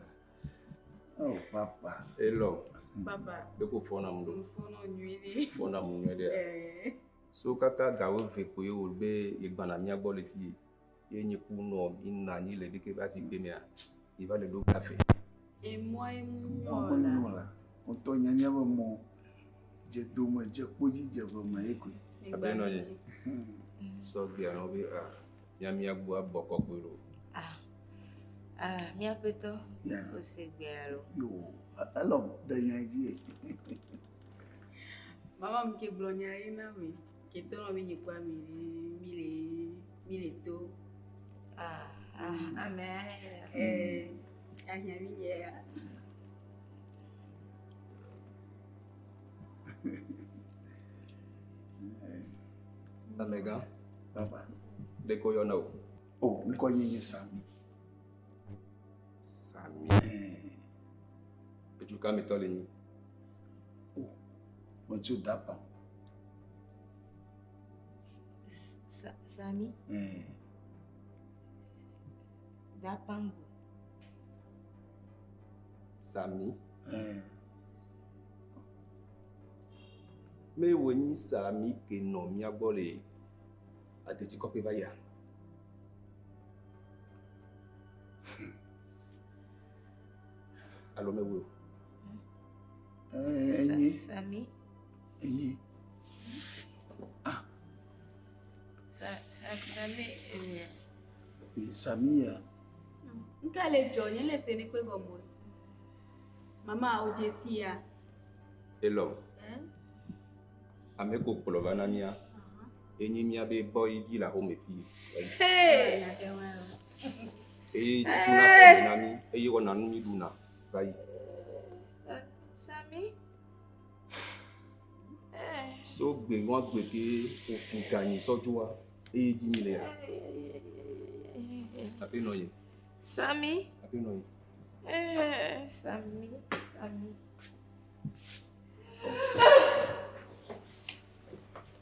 Oh, papa. Elɔ. Papa. Ɖeko fɔna mu ɖo. Fɔnɔ nyuie ɖe. Fɔna mu nyuie ɖea. Eh. So kaka gawo ve ko ye wòle be yegbana mía gbɔ le fi ye. Ye nye ku nɔ mi nɔ anyi le ɖeke va zikpui mea. Ye va le ɖo kafe. Et moi, et Mɔ me nɔ la. Ŋutɔ nye míaƒe mɔ. Dze dome, dze kpodzi, dze ve me ye koe. Abe nɔ nye. Sɔ gbea nɔ be a mía mía gbɔ abɔ kɔkɔe ɖo. Ah, miaƒetɔ. Yeah. Ose gbea lo. Yo, elɔ ɖe nya dzi ye. Mama mi ke gblɔ nya ye na mi. Ke tɔ nɔ mi nye kpɔa mi mi le mi le to. Ah, ah, amen. Eh, ahiã mi nye ya. Amegã. Papa. Ɖe ko yɔna o. O, ŋkɔ nye nye Sami. Sami. Edu ka me tɔ le nyi? Metso Dapa. Sami, Dapango. Sami. Me wo nyi Sami ke nɔ mía gbɔ le adetsikɔƒe va yia. Alo mewoe o. Enyi. Sami. Enyi. Sami ewia. Sami ya. Nka le dzɔ nye le se ne kpe gɔme o. Mama o dze si ya. Elɔ. Eh? Ame ko kplɔ va na mía. Enyi mía be bɔyi vi le axome fi. Hey! Eye tutu na xɔme na mí eye wɔna nu mí ɖuna va yi. Sami. So gbe wa gbe ke oku ganyi sɔdzoa eye dzi mi le ya. Aƒe nɔ ye. Sami. Aƒe nɔ ye. Eh, Sami, Sami.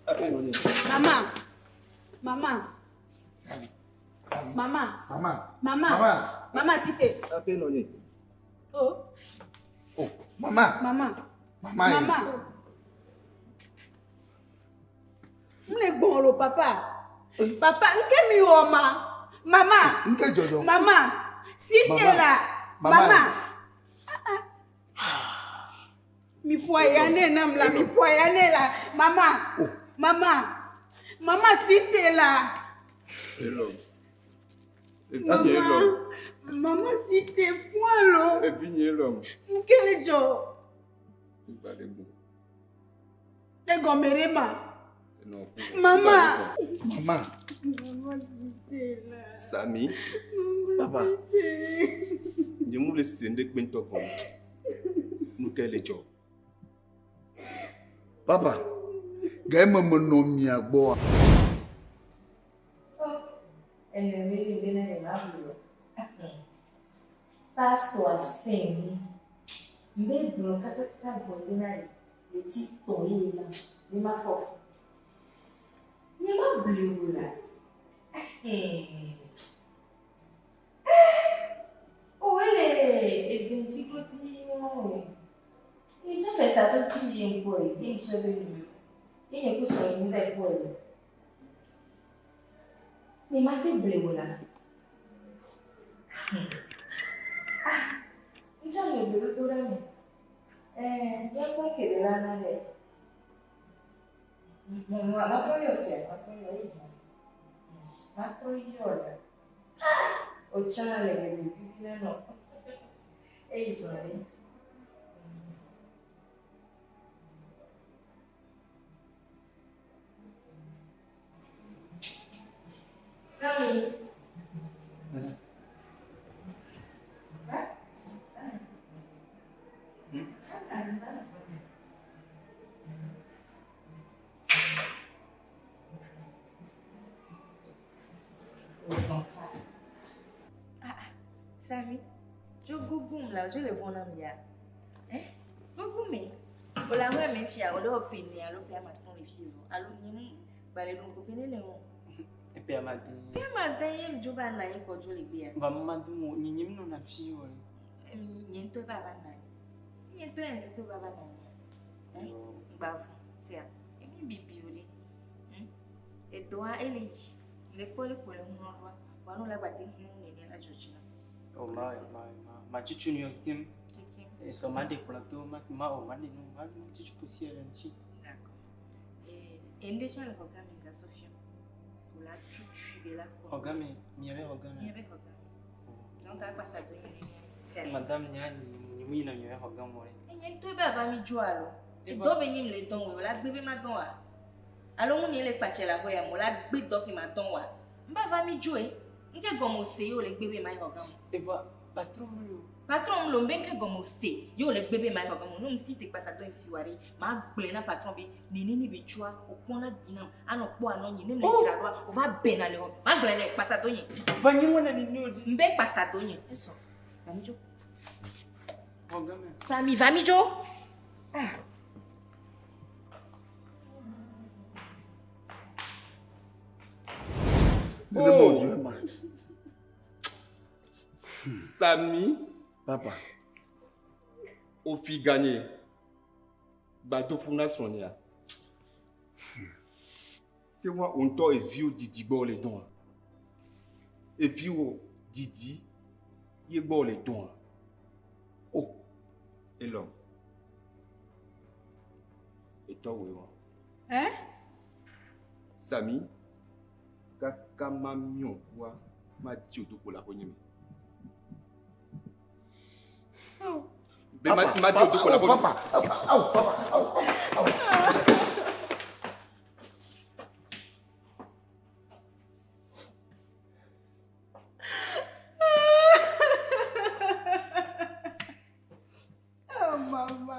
Aƒe nɔ ye. Mama. Mama. Mama. Mama. Mama. Mama. Mama site. Aƒe nɔ ye. Oh. Oh, mama. Mama. Mama. ye. Mama. M le gbɔn lo papa. Papa, nke mi wɔ ma. Mama. Nke dzɔdzɔ. Mama. Site Mama. la. Mama. Mama. Ah, ah. Mi ƒo aya ne nam la, mi ƒo aya ne la. Mama. Mama. Mama site la. Elɔ. Evinye elɔ. Mama site fún lo. Evinye elɔ. Nke le dzɔ. Gba ɖe go. Egɔme ɖe ma. Enɔ ku. Mama. Mama. Mama site la. Sami. Papa. Nye mu le se ŋɖe kpe ŋutɔ gɔme. Nu ke le dzɔ. Papa. Ga eme menɔ mia gbɔa. Pastor asɛn mbe gblɔ kakaka gblɔ bena le ti tɔ ye la ne ma fɔ fu. Nye ma bli o la. O ele egbe ŋuti ko ti wɔn o. Ye tsɔ fɛsa to ti ye ŋkɔ ye ye ŋusɔ be numéro. Ye nye ko sɔ ye nu va kpɔ ye. Nye ma te bli o la. Ah, ŋtsã le gbedodo ɖe me. Ɛɛ, míakpɔ ke ɖe la na ɖe. Matrɔ yɔ sia, matrɔ yɔ eyi zã. Matrɔ yɔ la. Ah, otsã le gbe vivi na nɔ. Eyi zã ɖe. Sami. Sami, dzo gugum la, dzo le vɔ̃ nam ya. Eh? Gugum me. O la wɛ me fia, o le wɔ pene alo pe ama tɔn le fi o. Alo nye mu gba le ɖo ko pene le o. Epe ama den. Pe ama den ye dzo ba na anyi kɔ dzo le gbea. Va ma dun o, nye nye mi nɔna fi o. Nye ŋutɔ ba va na anyi. Nye ŋutɔ ye ŋutɔ ba va na anyi. Eh? Gba vɔ sia. Emi bibi o ɖe. Edɔa ele yi. Le kpɔ le ko le ŋlɔ ɖoa. Wa nu la gba te ŋu nene la dzɔ dzi na. O ma ma ma ma tutu nu kem. Kekem. Sɔ ma de kplɔ to ma ma o ma de nu ma tutu poussière ŋuti. D'accord. Et ende tsã le xɔ gã me gasɔ fiam. O la tutui be la kɔ. Xɔ gã me, miabe xɔ gã me. Miabe xɔ gã me. Donc akpasa do nye ne. Madame nya nye mu yina miabe xɔ gã me o. Nye ŋutɔ be ava mi dzo alo. Edɔ be nye mi le dɔn o la gbe be ma dɔn wa. Alo ŋu nye le kpatse le aƒe ya me o la gbe dɔ ke ma dɔn wa. Mba va mi dzoe. Nke gɔme wòse ye wòle gbe be ma yi xɔ gã me. Evɔ patron mu lo. Patron mu lo mbe nke gɔme wòse ye wòle gbe be ma yi xɔ gã me. Ne ŋsi te kpasa do yi fi wa ɖe, ma gblɔe na patron be nene ne be tsoa, wòkpɔna yina anɔ kpɔ anɔ nyi ne mle dzra ɖoa, wòva bena le xɔ. Ma gblɔe nɛ kpasa do nye. Va nyi wɔna ni nyo di. Mbe kpasa do nye. Esɔ. Va mi dzo. Xɔ gã me. Sami va mi dzo. Ah. Nenema wòdzɔe ma. Sami. Papa. Ofi ganye. Gbadofu na srɔ̃nyea. Ke wa wò ŋutɔ eviwo didi gbɔ wòle dɔa. Eviwo didi ye gbɔ wòle dɔa. O, elɔ. Etɔ wòe wa. Hein? Sami, kaka ma miɔ kua, ma dzi odokpo le aƒenye me. Be ma ma dzi odokpo le aƒenye me. Papa, awu, papa, awu, awu. Oh, mama.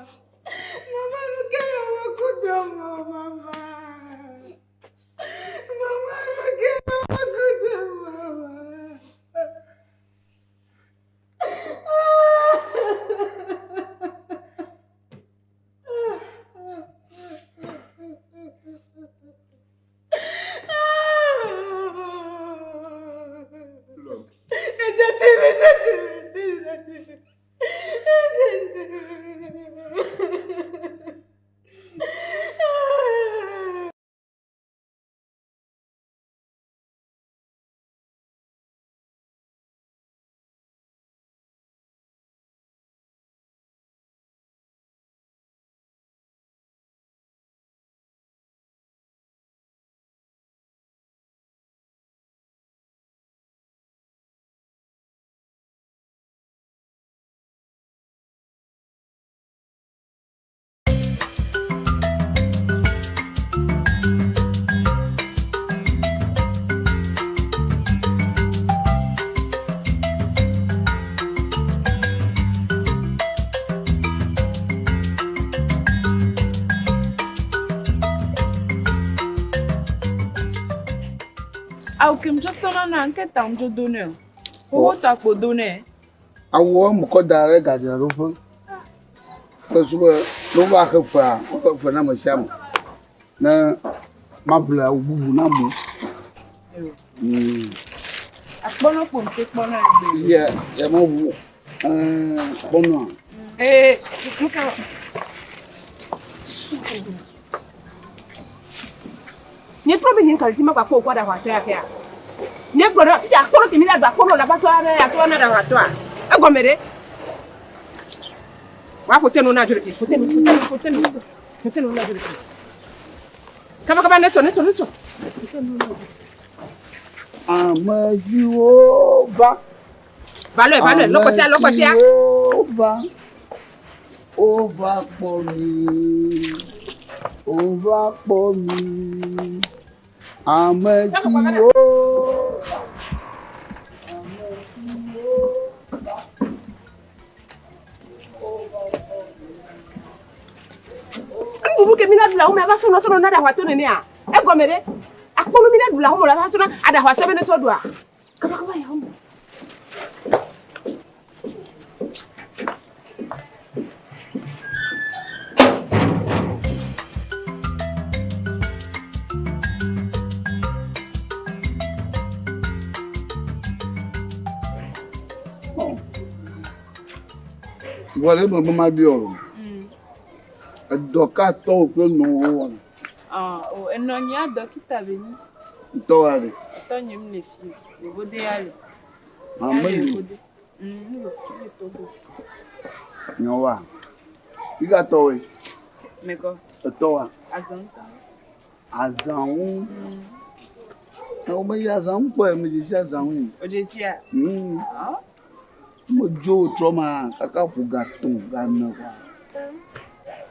Mama, look at your good mama. Mama, look at your good mama. Awu ke ŋdzo sɔna na nke ta ŋdzo do nɛ o. Wowo ta kpo do nɛ. Awuwo mekɔ da ɖe gadzraɖoƒe. Kple su be ne wova xe fea, woxe fe na ame sia ame. Ne maƒle awu bubu na amewo. Akpɔnɔ kpo ŋte kpɔnɔ egbe. Ye ye meʋu kpɔnɔa. Ee, nuka? Nye trɔ be nye ŋka le ti ma kpa kpɔ wòkɔ ɖe aʋatɔ ya kea. Nye gblɔ ɖe titi akpɔnɔ ke mi la ɖu akpɔnɔ la va sɔ aɖe asɔ na ɖe aʋatɔa. Egɔme ɖe. Wa ƒote nu na dzo ɖe ƒote nu ƒote nu ƒote nu ƒote nu na dzo ɖe. Kaba kaba ne sɔ ne sɔ ne sɔ. Ƒote nu na dzo. Ame siwo va. Valɔe valɔe lɔkɔtia lɔkɔtia. Ame siwo va. Wova kpɔ mi. Wova kpɔ mi. Ame siwo. Ame siwo va. Nuɖuɖu ke mi la ɖu le aƒeme ava sɔnɔ sɔnɔ na ɖe aʋatɔ nenea? Egɔme ɖe? Akpɔnu mi la ɖu le aƒeme le ava sɔnɔ aɖe aʋatɔ be ne sɔ ɖua? Kaba kaba yi aƒeme. Vɔ ɖe me be mabiɔ o. Edɔ ka tɔwò kple nɔwò wɔna? Ah, o enɔ nye dɔkita be nyi. Tɔwòa ɖe? Tɔnye mi le fi. Yovode ya le. Ame Ya le yi. Yovode. Mi le mi le Togo. Nyɔwòa? Fi ka tɔwòe? Mekɔ. Etɔwòa? Azãŋutɔ. Azãŋu. Ne womeyi azãŋu kpɔe, medze si azãŋu yi. O dze sia? Ah. Medzo trɔ ma kaka ƒo ga tɔ̃ ga ene kɔa.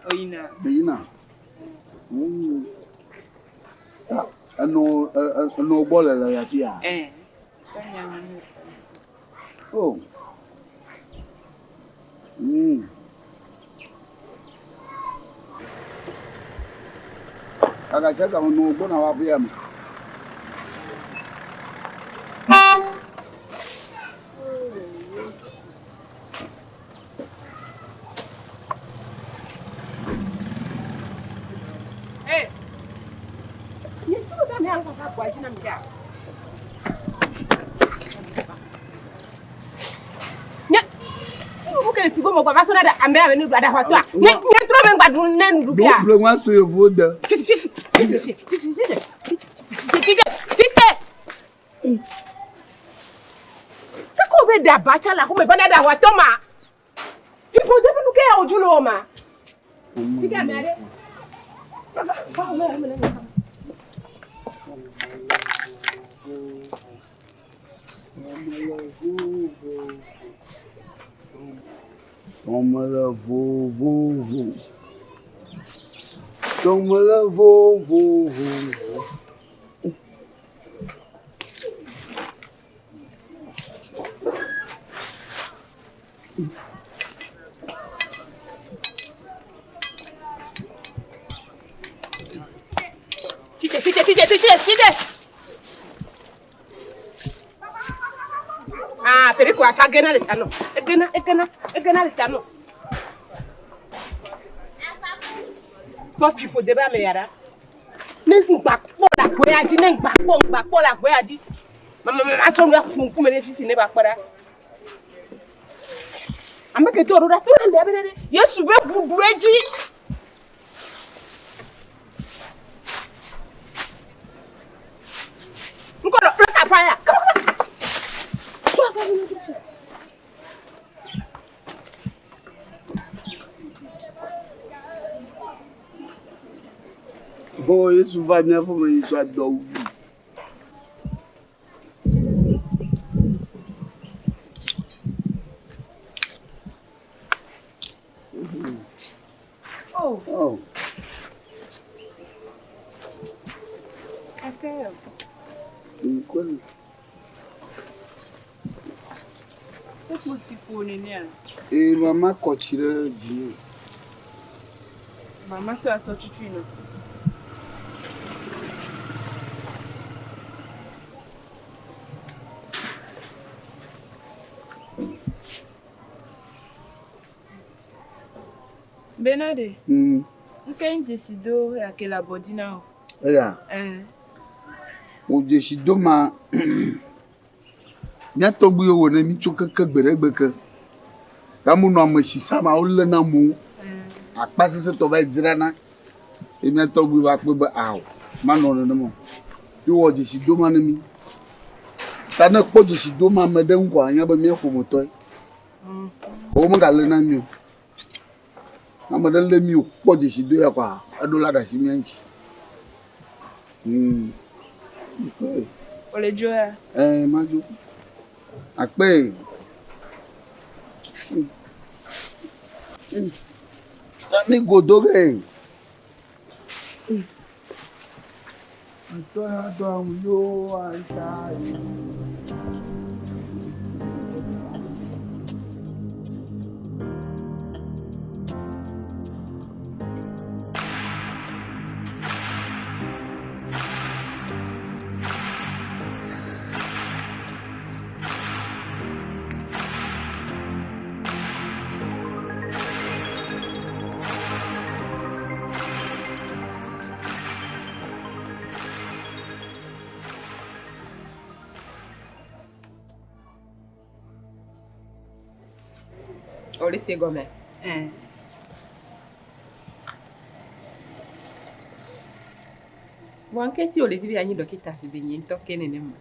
O yina. Meyina. Ta enɔ enɔ gbɔ le le afi ya. Eh. Oh. Kaka sia game nɔ gbɔna va aƒea me. Hey! Nye tu da mi alfa fa kwa jina mkia. Nye nu ke figo mo kwa va sona da ambe ame nu da fa toa. Nye nye tro me ngba dun ne nu Do kia. ble ŋua so yevuwo de. Titi titi titi titi titi titi titi. Kako be da bacha la ko me bana da wa to ma. Fipo de nu ke ya oju lo ma. Fika mi ade. Papa, papa, me me me. Tɔmele vovovo. Tɔmele vovovo. Tite, tite, tite, tite, tite. Ah, periko acha gena le tano. Egena, egena, egena le tano. To fifo de ba me yara. Ne ngba po la gbe adi, ne ngba po, ngba po la gbe adi. Mama mama so nua fun ku me ne fifi ne ba kpara. Ame ke to ro da to na me abere. Yesu be budu eji. Nkɔdɔ, look at fire. Come on, come on. So fire. Bo Yesu va mía ƒe me yi sɔ adɔ wu. Oh. Oh. Okay. Nkwe. Ekpo si ƒo nenea? Ee, mama kɔ tsi ɖe dzinye. Mama sɔ asɔ tutu nɔ. Bena ɖe, Nke nye dzesi do ya ke le abɔ dzi na wò. Eya. Eh. Wò dzesi do ma mía tɔgbuiwo wɔ ne mí tso keke gbe ɖe gbe ke. Amewo nɔ ame si sa ma wolé na amewo. Akpa sesẽtɔ va yi dzrana. Ye mía tɔgbui va kpɔe be ao manɔ nenema o. Ye wowɔ dzesi do ma ne mí. Ta ne ekpɔ dzesi do ma ame ɖe ŋu koa anya be mía ƒometɔe. Wo megalé na mí o. Ne ame ɖe lé mí wòkpɔ dzesi do ya koa eɖo la ɖe asi mía ŋuti. Wòle dzo ya? Ɛɛ madzo. Akpe. Mi godo ge. Atɔ ya dɔ awu yo aita yi. Wòle se gɔme. Eh. Vɔ ŋketi wòle di be yeanyi ɖɔkita si be nye ŋutɔ ke nenema.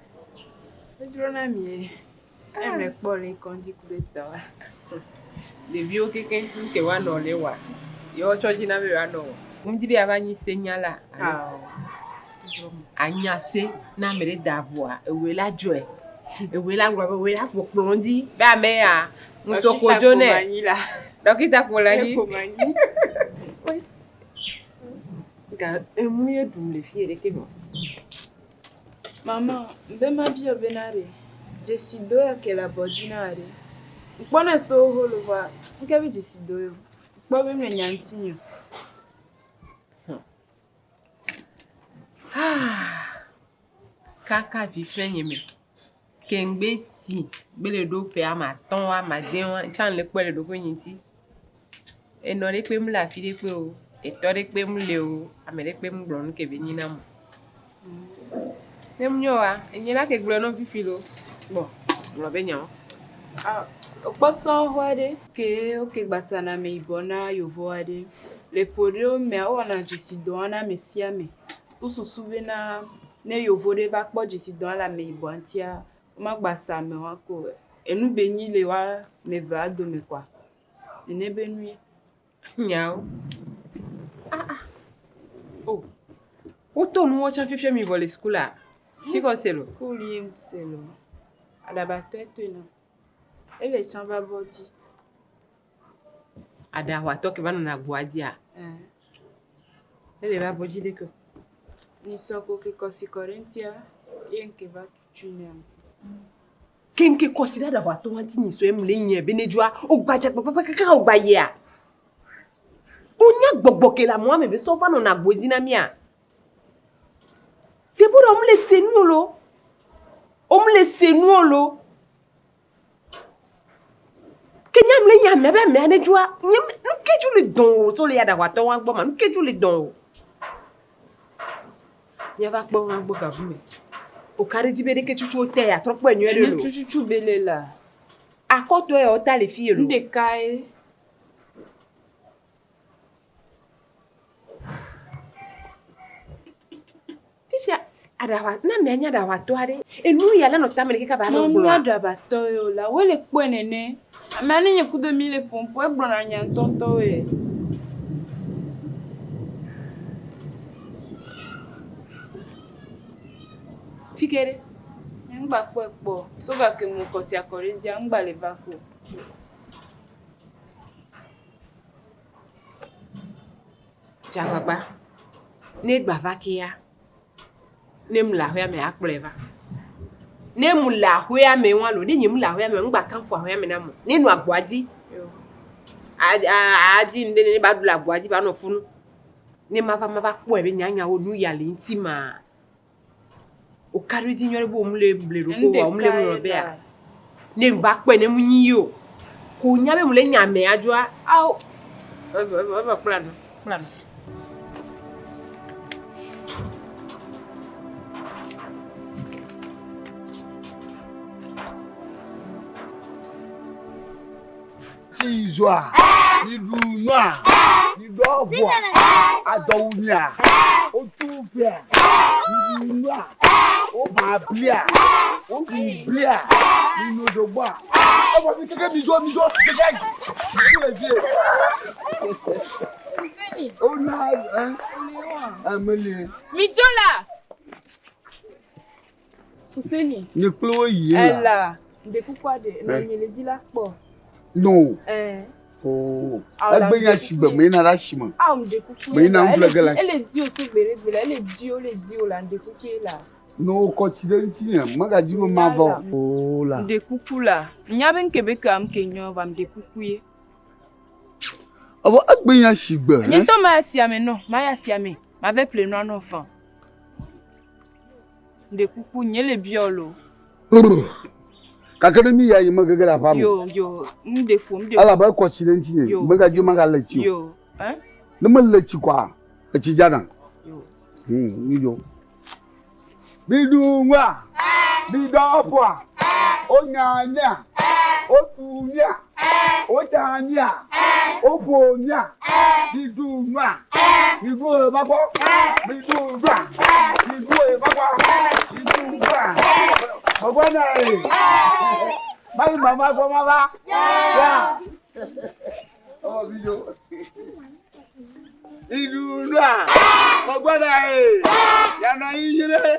Edzrona mi ye. Eme kpɔ le kɔndzi ku ɖe tɔa. Ɖeviwo kekeŋ nu ke woanɔ le wa. Yewo tsɔ dzina be yewoanɔ o. Ŋdi be yeava nyi senyala. Ao. Anya se ne ame ɖe da voa, ewoe la dzɔe. Ewoe la gblɔ be woe la ƒo kplɔ dzi be ame ya ŋusɔkodzo nɛ. Ɖɔkita ƒo le anyi. Eƒo anyi. Ga emu ye ɖum le fie ɖeke me. Mama, be ma biɔ bena ɖe. Dzesido ya ke le abɔ dzi na wòa ɖe. Ŋkpɔnɛ so xoxo lo vɔa ŋke be dzesido ye o. Ŋkpɔ be mele nya ŋutinye o. Kaka vifɛ nye me. Ke ŋgbe si gbe le ɖo ƒe ame atɔ̃ ame ade wa tsã le kpɔe le ɖokuinye ŋuti. Enɔ ɖe kpe mele afi ɖe kpe o, etɔ ɖe kpe mele o, ame ɖe kpe ŋgblɔ nu ke be nyi nam o. Ne menyo wa, enye la ke gblɔe nɔ fifi lo. Gbɔ, gblɔ be nyawo. Wokpɔ sɔhɔ aɖe ke woke gbasa na ameyibɔ na yevu aɖe. Le ƒo ɖewo mea, wowɔna dzesidɔ na ame sia ame. Wosusu bena ne yevu ɖe va kpɔ dzesidɔa le ameyibɔa ŋutia, womagba sa ame wa ke o. Enu be nyi le woa ame evea dome kɔa, nene be nu ye. Nyawo. Ah ah. Oh. Woto nuwo tsã fifia mi vɔ le sukula? Fi kɔ se lo. Sukulu ye ŋse lo. Aɖabatɔe toe nam. Ele tsã va bɔ dzi. Aɖaʋatɔ ke va nɔna agboa dzia? Ɛ̃. Ele va bɔ dzi ɖeke o. Nyisɔ ko ke kɔsi kɔ ɖe ŋutia, ye ŋke va tutu nɛ. Keŋke kɔsi ɖe aɖaʋatɔ wa ŋuti nyisɔ ye mle nye be ne dzoa, wògbadza kpekpekpe kaka wògba yia. Wonya gbɔgbɔ ke le amewo ame eve sɔ va nɔna agbo dzi na mía. Deborah, womle se nu o lo. Womle se nu o lo. Ke nye mle nya amea be amea ne dzoa, nye nu ke dzo le dɔn o so le ya ɖaʋatɔ wa gbɔ ma, nu ke dzo le dɔn o. Míava kpɔ wa gbɔ gavu me. O ka ɖe dzi be ɖeke tutu wote ya trɔ kpɔe nyuie ɖe lo. Nu tututu be le la. Akɔtɔ ya wota le fi lo. Nu ɖekae. Fifia aɖaʋa ne amea nye aɖaʋatɔ aɖe enu ya le nɔ tame le kaka ba nɔ gblɔa. Menye aɖaʋatɔ ye o la, wole kpɔe nene. Ame aɖe nye kudo mi le ƒom ƒu egblɔna nya ŋutɔŋutɔwoe. Fi ke ɖe? Nye ŋgba kpɔe kpɔ o. So gake me kɔ sia kɔ ɖe dzia, ŋgba le va ke o. Dze agbagba. Ne egba va kea, ne mle aƒea me akplɔe va. Ne mle aƒea me wa lo, ne nye mle aƒea me ŋgba kanfu aƒea me na mo. Ne nɔ agboa dzi, adi ŋɖe ne ba ɖu le agboa dzi ba nɔ funu. Ne mava mava kpɔe be nyanyawo nu ya le ŋuti ma. Woka ɖe edzi nyuie ɖe be womle ble ɖo ko womle ŋlɔ bea. Ne ŋva kpɔe ne mu nyi yo. Ko nya be mle nya mea dzoa. Ao. Evɔ evɔ evɔ kpla nu kpla nu. Ti zɔa, mi ɖu nua, mi ɖɔ ʋua, adɔwu mia, wotu ƒea, mi ɖu nua, woba blia, woɖu blia, mi no dogbɔa. Evɔ mi keke mi dzo mi dzo keke yi, mi le vie. Ona ɛ emeli. Mi dzo la. Fuseni. Nye kple wo yi la. Ela. Ɖe kukua ɖe. Nɔ nye le dzi la kpɔ. No. Eh. Oh. Egbe nya si gbe me na la si me. Aw ɖe kuku. Me na ŋu ƒle ge la si. Ele di o so gbe ɖe gbe la. Ele di o le di o la ɖe kuku la. No kɔ tsi ɖe ŋuti nye megadzi be mavɔ. Oh la. Ɖe kuku la. Nya be nke be kam ke nyɔ va ɖe kuku ye. Evɔ egbe nya si gbe. Nye ŋutɔ ma ya sia me nɔ. Ma ya sia me. Ma ve ƒle nua nɔ fan. Ɖe kuku nye le biɔ lo. Gake ne mi ya yi me gege ɖe aƒea me. Yo yo ŋɖe fo ŋɖe. Elabe ekɔ tsi ɖe ŋuti nye. Megadzi magale tsi o. Yo. Eh? Ne mele tsi kɔa, etsi dzana. Yo. Mi dzo. Mi ɖu nua. Mi ɖɔ ƒua. Wonya mía. Wotu mía. Wotsa mía. Woƒo mía. Mi ɖu nua. Mi ɖu eva gbɔ. Mi ɖu nua. Mi ɖu eva gbɔ. Mi ɖu nua. Gbɔgbɔ na ye. Mayi mama gbɔ ma va. Ya. Ɔwɔ mi dzo. Iɖu nua. Gbɔgbɔ na ye. Yanɔ anyi nyuie.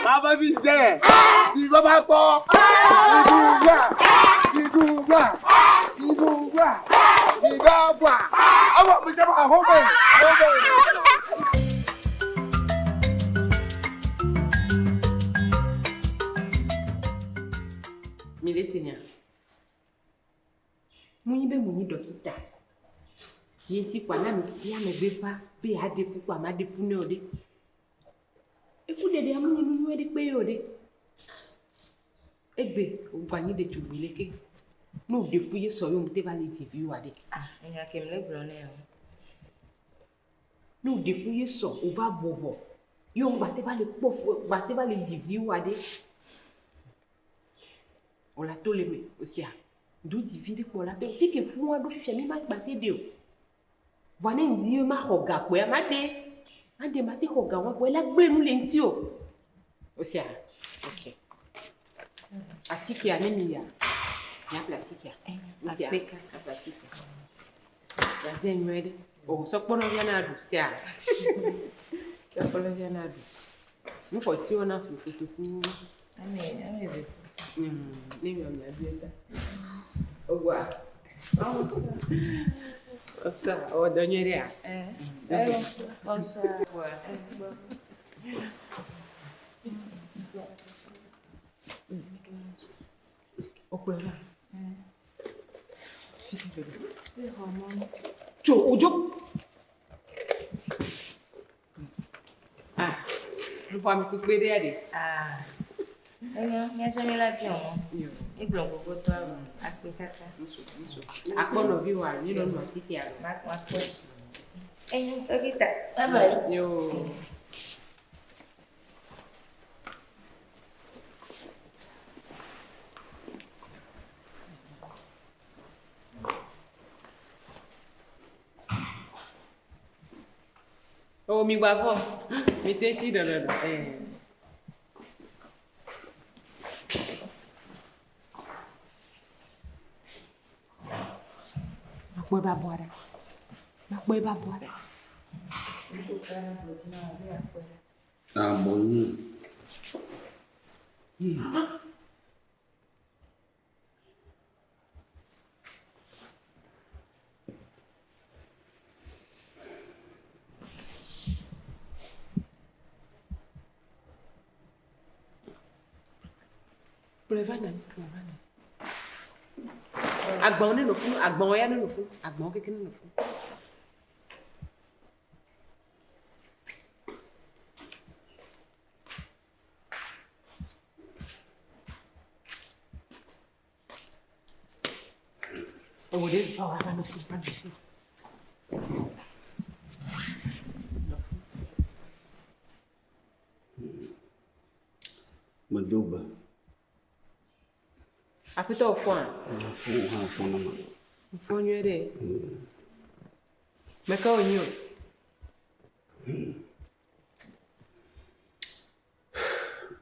Mava fi dze. Mi va va kpɔ. Iɖu nua. Iɖu nua. Iɖu nua. Mi va kpɔa. Ewɔ mi se ma home. Home. Esi nya. Munyi be munyi dɔkita. Ye ŋuti kpoa ne ame sia ame gbe va be yeaɖe fu kpoa maɖe fu nɛ o ɖe. Efuɖeɖea menye nu nyui ɖekpe ye o ɖe. Egbe wògbɔ anyi ɖetugbui leke. Ne wòɖe fu ye sɔ ye wòte va le dzi vi oa ɖe. Ah, enya ke mele gblɔ nɛ o. Ne wòɖe fu ye sɔ wòva vo vɔ ye wòŋgbate va le kpɔ fu gbate va le dzi vi oa ɖe. Wòle ato le eme wòsia. Do dzi vi ɖe kpɔ la to. Fi ke fua ɖo fifia mi ma gbate ɖe o. Vɔa ne ŋdi be maxɔ ga kpoea maɖe. Maɖe mate xɔ ga wa vɔ ela gblẽ nu le ŋuti o. Wòsia? Ok. Atikea ne mi ya. Miaƒle atikea. Wòsia? Miaƒle atikea. Miazẽ nyuie ɖe. O sɔkpɔnɔvia na ɖu sia. Sɔkpɔnɔvia na ɖu. Nuxɔtiwo na su kotoku. Ame ame ve. Ne miɔ miaɖu eta. Ogoa. Bonsoir. Ewɔ dɔ nyuie ɖea? Eh. Bonsoir. Wokplɔe va. Tso wodzo. Ah, nuƒo ame kpekpe ɖea ɖe. Ah, enyo, míatsɔ mi la biɔ mɔ. Mígblɔ gbogbo tɔ akpe kaka. Akpɔ nɔvi wa, mi nɔ nu atike alo. Makpɔ. Enyo, dɔkita, bye bye. Yo. O mi gba vɔ. Mi te tsi ɖɔɖɔɖɔ. Eh. Makpɔe be abɔa ɖa. Makpɔe be abɔa ɖa. Abɔ nyi. Kplɔe va nani, kplɔe va nani. Agbawo ne nɔ funu, agbawo ya ne nɔ funu, agbawo keke ne nɔ funu. Ewo ɖe va wa va nɔ funu, va nɔ funu. Medo gbe. Aƒetɔ wò fɔa? Fɔ hã fɔ na ma. Fɔ nyuie ɖe. Meke wònyi o?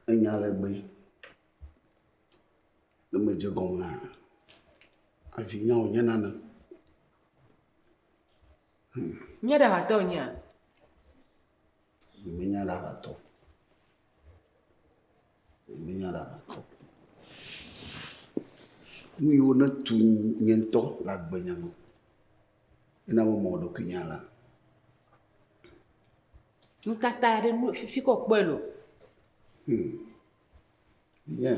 Enya le gbe. Ne medze gɔmea, avinya wònye nane. Nye ɖaʋatɔ wònyea? Nyemenya ɖaʋatɔ o. Nyemenya ɖaʋatɔ o. Nu yiwo netu nye ŋutɔ le agbenye me ena be mewɔ ɖokuinye alea. Nutata aɖe nu fifi ke wòkpɔe loo. Hmm. Nye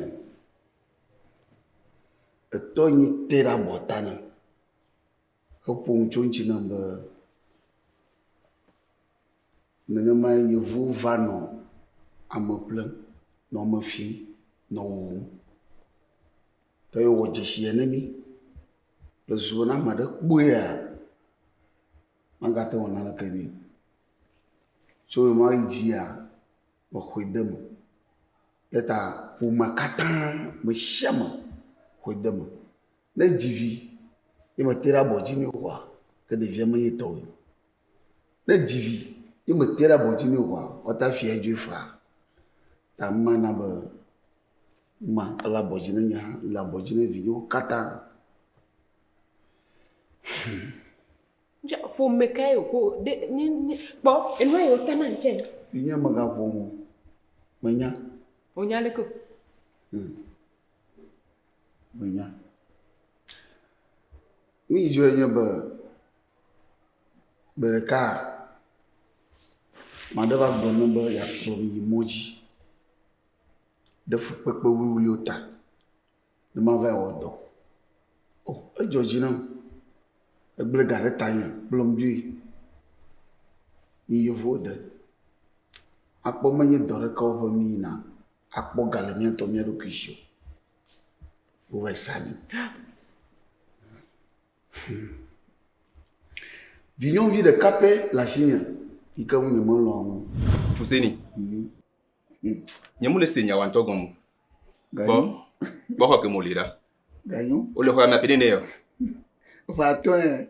etɔ nyi te ɖe abɔta nam heƒo nu tso eŋuti nam be Nenemae yevuwo va nɔ ame ƒlem, nɔ ame fim, nɔ wuwum. Eye wòwɔ dzesi ne mí. Le zu be ne ame aɖe kpɔea, magate ŋu awɔ naneke nɛ o. Tso ɣemaɣi dzia, mexɔe de eme. Eya ta ƒomea katã, ame sia ame xɔe de eme. Ne edzi vi ye mete ɖe abɔ dzi nɛ oa, ke ɖevia menye tɔwò o. Ne edzi vi ye mete ɖe abɔ dzi nɛ oa, woate afiae dzoe faa. Ta ema na be ma ele abɔ dzi ne nye hã, le abɔ dzi ne vinyewo katã. Dza ƒome kae wòƒo ɖe nye nye kpɔ enua yi wotana ŋtsɛ. Vinye megaƒom o. Menya. Wonya leke o? Menya. Nu yi dzɔe nye be gbe ɖeka ame aɖe va gblɔ nam be yeakplɔm yi mɔ dzi ɖe fukpekpe wuwluiwo ta. Ne mavae wɔ dɔ. O, edzɔ dzi nam. Egblẽ ga ɖe tanye, kplɔm dzoe. Yi yevuwo de. Akpɔ menye dɔ ɖeka wɔƒe míyina akpɔ ga le mía ŋutɔ mía ɖokui si o. Wovae sa mí. Vinyɔnuvi ɖeka pɛ le asinye yi ke ŋu nyemelɔ̃a ŋu. Fuseni. Nye mu le se nyawa ŋutɔ gɔme o. Gbɔ, gbɔ xɔ ke mo li ɖa. Ganyo. Wole xɔ ame api ne yɔ. Eƒe atɔ̃ ye.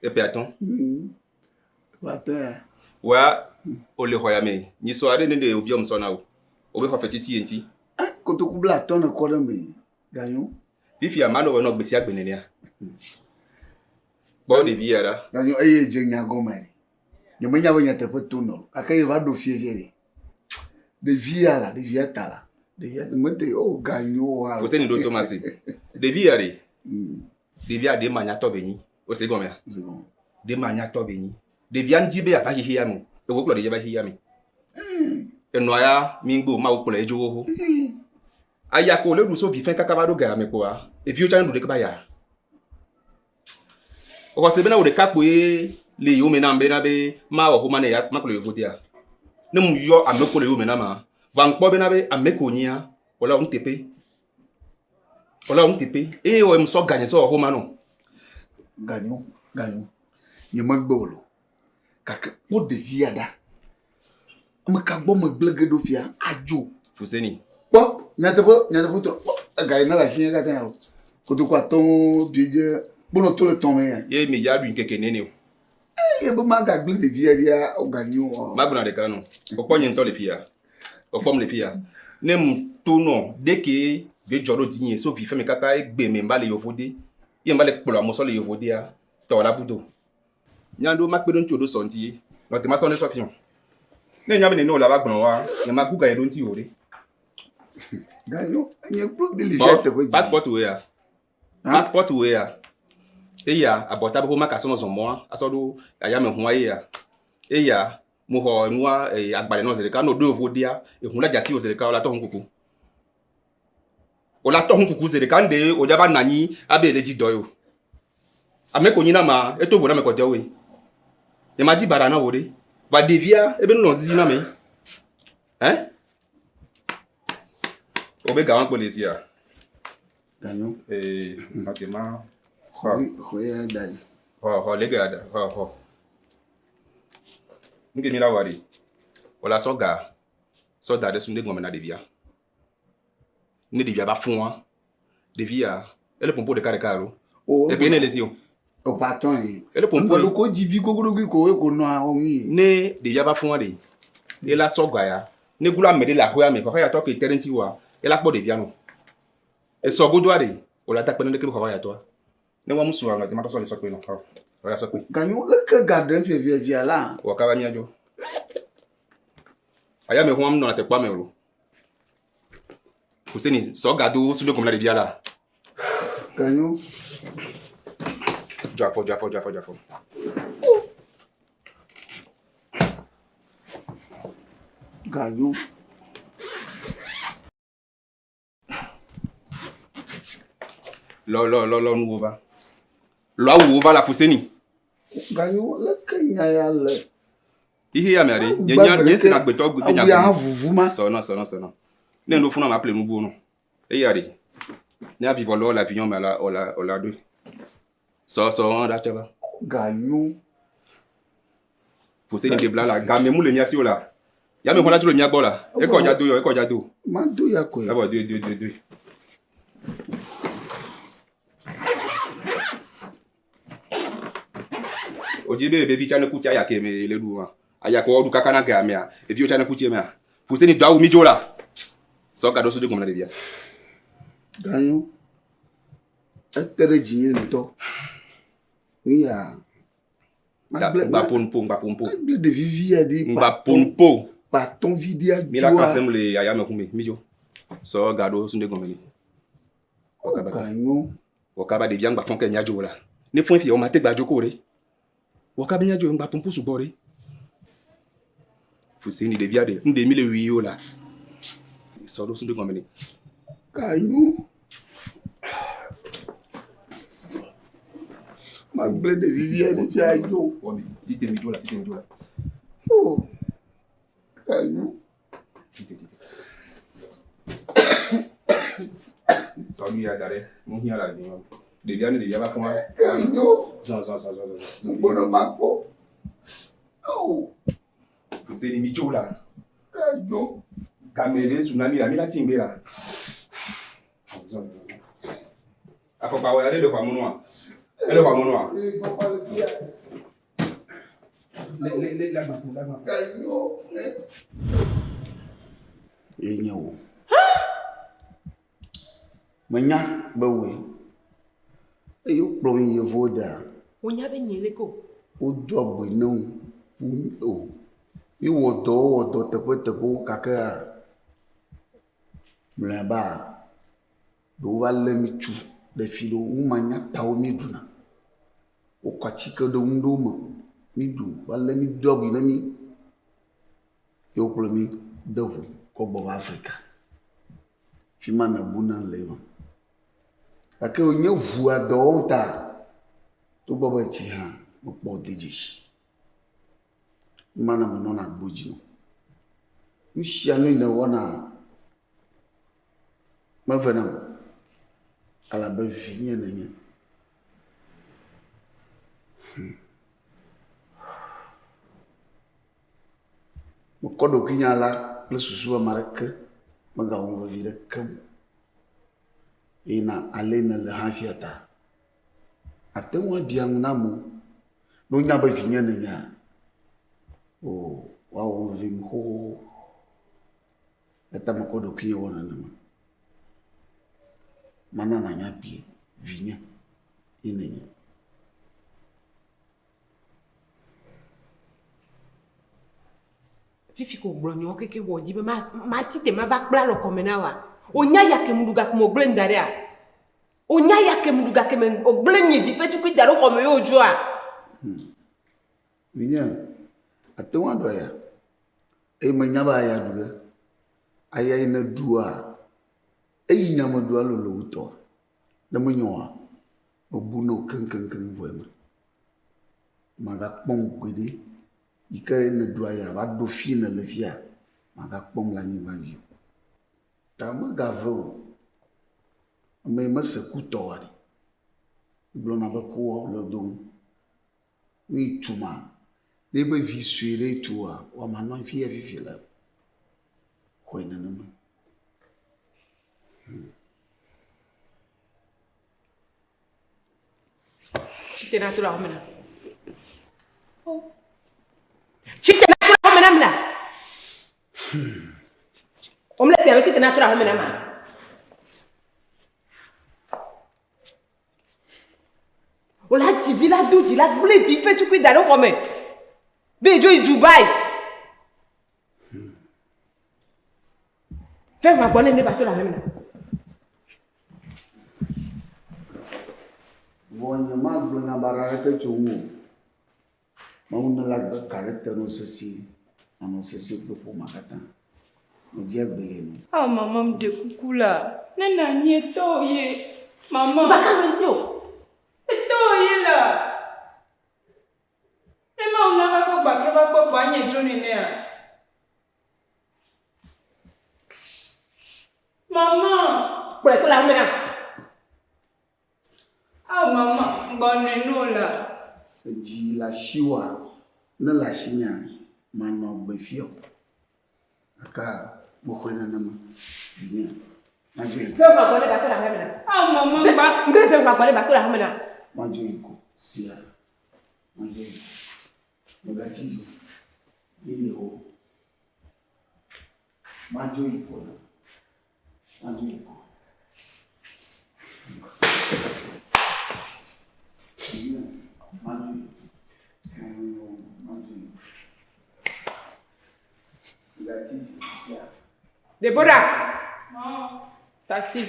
Eƒe atɔ̃. Eƒe atɔ̃ ya. Wa wole xɔ ya me. Nyi sɔ aɖe ne ɖe wobiɔ ŋsɔ na wo. Wobe xɔ fetiti ye ŋuti. Eh, kotoku bla atɔ̃ ne kɔ ɖe me. Ganyo. Fifia manɔ wɔ nɔ gbe sia gbe nenea. Kpɔ ɖevi ya ɖa. Ganyo eye dze nya gɔme ɖe. Nyemenya be nyateƒe to nɔ o. Gake ye va ɖo fie fie ɖe. Ɖevi ya la, ɖevia ta la. Ɖevia mete o ganyo wa. Foseni ɖo to ma se. Ɖevi ya ɖe. Ɖevia ɖe ma nyatɔ be nyi. O se gɔmea? Ɖe ma nyatɔ be nyi. Ɖevia ŋdi be yeava xexea me o. Ewo kplɔ ɖevia va xexea me. Enɔa ya mi ŋgbe o Mawu kplɔe dzo xoxo. Aya ko wòle ɖu so vi fɛ̃ kaka va ɖo ga ya me kpoa, eviwo tsã ne ɖu ɖeke ba ya. Exɔ se bena wò ɖeka kpoe le yowòme nam bena be mawɔ xoma ne ya makplɔ yevu dea. Ne mu yɔ ame ko le yowòme nam ma, va ŋkpɔ bena be ame ko nyia, wòle wɔ nuteƒe. Wòle wɔ nuteƒe. Eye wɔ mu sɔ ganye sɔ wɔ xoma nɔ. Ganyo, ganyo. Nyemegbe o lo. Gake kpɔ ɖevia ɖa. Ame ka gbɔ megblẽ ge ɖo fia? Adzo. Fuseni. Kpɔ nyateƒe nyateƒe tɔ. Kpɔ ega yi ne le asinye katã ya o. Kotoku atɔ̃wo biedze kponɔ to le tɔ̃ me ya. Ye mi dza ɖui ŋkeke nene o. Eye be magagblẽ ɖevia ɖia woganyo o. Magblɔ ɖeka nɔ. Wokpɔ nye ŋutɔ le fia. Wokpɔm le fia. Ne mu to nɔ ɖeke be dzɔ ɖo dzinye so vi fɛmɛ kaka egbe me mba le yovode. Ye mba le kplɔ amewo sɔ le yovodea tɔ la budo. Nya ɖo makpe ɖo ŋuti ɖo sɔ ŋuti ye. Nɔ te masɔ ne sɔ fiɔ. Ne nya be nene o la va gblɔ wa, nye ma gu ga ye ɖo ŋuti o ɖe. Ganyo, nye kplo bi li fia teƒe dzi. Passport wo ya. Passport wo ya. Eya abɔta be ma ka sɔ nɔ zɔn mɔa, asɔ ɖo ayame hua ye ya. Eya mo xɔ enua agbalẽ nɔ zeɖeka no ɖo yovo dia, ehun la dzasi wo zeɖeka o la tɔ hun kuku. O la tɔ hun kuku zeɖeka ŋɖe o dza va nanyi abe le dzi dɔ yo. Ame ko nyi na ma, eto vo na ame kɔtɔewoe. Nye ma dzi baɖa na wò ɖe. Va ɖevia, ebe nu nɔ zizi na me. Hein? Wo be gawan kpo le sia. Ganyo. Eh, ma te ma. Xɔ, xɔ ya da ɖi. Xɔ, xɔ le ga da, xɔ, xɔ. Nuke mi la wɔ ɖi. Wòla sɔ ga, sɔ da ɖe sunde gɔme na ɖevia. Ne ɖevia va fũa, ɖevia, ele pompo ɖeka ɖeka alo? O, Epe ne le si o. Eƒe atɔ̃ ye. Ele pompo. Ŋgɔ ko dzi vi gogoɖogoe ko eko nɔa wo ŋui. Ne ɖevia va fũa ɖe, ela sɔ ga ya. Ne glo ame ɖe le aƒea me, xɔxɔ ya tɔ ke te ɖe ŋuti oa, ela kpɔ ɖevia nɔ. Esɔ godoa ɖe, wòle ada kpe na ɖeke be xɔxɔ ya tɔa. Ne wɔm sua, nɔ te ma tɔ sɔ le sɔ kpe nɔ. Xɔ, xɔ ya sɔ kpe. Ganyo leke ga ɖem fiafiafia la. Wɔ kaba míadzo. Aya me huam nɔna te kpɔ ame o. Fuseni, sɔ ga do su ɖe gɔme na ɖevia la. Ganyo. Dzɔ afɔ, dzɔ afɔ, dzɔ afɔ, dzɔ afɔ. Ganyo. Lɔ lɔ lɔ lɔ nuwo va. Lɔ awuwo va la Fuseni. Ganyo leke nya ya le. Ihe ya mea ɖe, nye nya nye se na gbetɔ gbe nya. Awu ya vuvu ma. Sɔ nɔ sɔ nɔ sɔ nɔ. Ne ŋɖo funa ma ple nubuwo nɔ. Eya ɖe. Ne avivɔ lɔ le avion me la ola ola ɖoe. Sɔ sɔ wɔn ɖa tsɛ va. Ganyo. Fuseni ke bla la game mu le mía si o la. Ya me xɔna tso le mía gbɔ la. Ekɔ dza do yɔ, ekɔ dza do. Ma do ya koe. Evɔ doe doe doe doe. Odzi be ɖevi tsa ne ku tsa ya ke me le ɖu ma. Aya ko ɖu kaka na ga mea. Eviwo tsa ne ku tse mea. Fuseni do awu mi dzo la. Sɔ ga ɖo so de gɔme na ɖevia. Ganyo. Ete ɖe dzinye ŋutɔ. Nu ya. Ŋgba ƒo nupo, ŋgba ƒo nupo. Agble ɖevi vi ya ɖi. Ŋgba ƒo nupo. Kpatɔn vi ɖi Mi la kasem le ayame ƒu me, mi dzo. Sɔ ga ɖo sunde gɔme ni. Ganyo. Wɔ kaba ɖevia ŋgba fɔn ke mia dzo la. Ne fɔn fia, wo ma te gba dzo ko ɖe. Wɔ kaba mia dzo ŋgba ƒo nupo sugbɔ ɖe. Fuseni ɖevia ɖe, ŋɖe mi le wui o la. Sɔ ɖo sunde gɔme ni. Ganyo. Magblẽ ɖevi vi aɖe fia dzo. Wɔmi, si te mi dzo la, si te mi dzo la. O, kayu. Si te, si te. Sɔ nu ya da ɖe, nu hiã le adi wɔm. Ɖevia ne ɖevia va fɔa. Kayu. Zɔn, zɔn, zɔn, zɔn, zɔn. Gbɔdɔ makpɔ. O. Fuseni mi dzo la. Kayu. Game ɖe su na mi la, mi la ti ŋgbe la. Zɔn, zɔn, zɔn. Afɔkpa wɔ ya ɖe le xɔa mɔnua? Ele xɔa mɔnua? Le le le le agba le agba. Ye nye wò. Menya be wòe. Eye wokplɔm yi yevuwo dea, Wonya be nye leke o. wodo agbe nam ƒu o. Míewɔ dɔwo wɔ dɔ teƒeteƒewo gakea mlɔeba ɖewo va lé mí tu ɖe fi ɖewo. Numanyatawo míeɖuna. Wokɔ atike ɖe nu ɖewo me míeɖu va lé mí do abui na mí ye wokplɔ mí de ŋu kɔ gbɔ va Afrika. Fi ma nèbu nam le ema. Gake wònye ŋua dɔ wɔm ta togbɔ be etsi hã mekpɔ wò de dzesi. Numa na menɔna agbo dzi o. Nu sia nu yi nèwɔna mevenam o elabe vinye nènye. Hmm. Mekɔ ɖokuinye alea kple susu be ame aɖeke megawɔ nu vevi ɖekem o. Eye na ale nèle hã fia ta, àte ŋu abia ŋu na amewo. Ne wonya be vinye nènyea, oo, woawɔ nu vevi xoxoxo. Eya ta mekɔ ɖokuinye wɔ nenema. Mana nànya kpuie, vinye ye nènye. Fifi ko gblɔ nyawo keke wɔ dzi be matsi te mava kpla alɔ kɔme na wa. Wonya ya ke mu ɖu gake me wògblẽ nu da ɖea? Wonya ya ke mu ɖu gake me wògblẽ nye vi ƒe tukui da ɖe xɔme ye wòdzoa? Vinye, àte ŋu aɖu aya. Eye menya be aya ɖu ge. Aya yi nèɖua, eyi nya meɖua lolo wu tɔa. Ne menyo oa, mebu na wò keŋkeŋkeŋ vɔe me. Màgakpɔm gbeɖe yi ke nèɖu aya va ɖo fi nèle fia, màgakpɔm le anyigba dzi o. Ta megave o. Ame yi mese ku tɔ oa ɖe, egblɔna be kua le do ŋu. Ne etu ma, ne eƒe vi sue ɖe tua, woama nɔ anyi fiya fifi le. Xɔe nenema. Tsi te na to le aƒeme na. Tsi te na to le aƒeme na mi la. Womle sia be tsi te na to le aƒeme na ma. Wòle adzi vi la do dzi la gblẽ vi ƒe tukui da ɖe xɔ me. Be yedzo yi Dubai. Fɛn ʋua gbɔ ne ne ba to le aƒeme na. Vɔ nyemagblɔ nya baɖa aɖeke tso ŋuwò o. Mawu nela gbe ka ɖe te nɔ sesĩe, nànɔ sesĩe kple ƒomea katã. Medzea gbe ye nu. Ao mama meɖe kuku la, ne nànyi etɔwò ye. Mama. Ŋgbaka me ŋuti o. Etɔwò ye la. Ne Mawu nava kɔ gbatrɔ va kpɔ kpɔ anye dzo nenea? Mama! Kplɔe to le aƒeme nam. Ao mama, ŋgbɔnɔe no la. Edzi le asiwòa? Ne le asinyea, manɔ agbe fia o. Gake mexɔe nenema, vinye. Madzo yi. Ve ʋua gbɔ ne ba to le aƒeme nam. Ao mama, ŋgba. Ŋgbe ve ʋua gbɔ ne ba to le aƒeme nam. Madzo yi ko, sia. Madzo yi ko. Mègatsi dzi o. Mí li xoxo. Madzo yi ko na. Madzo yi ko. Madzo yi. Madzo yi. Mègatsi dzi o, sia. Deborah. Tati.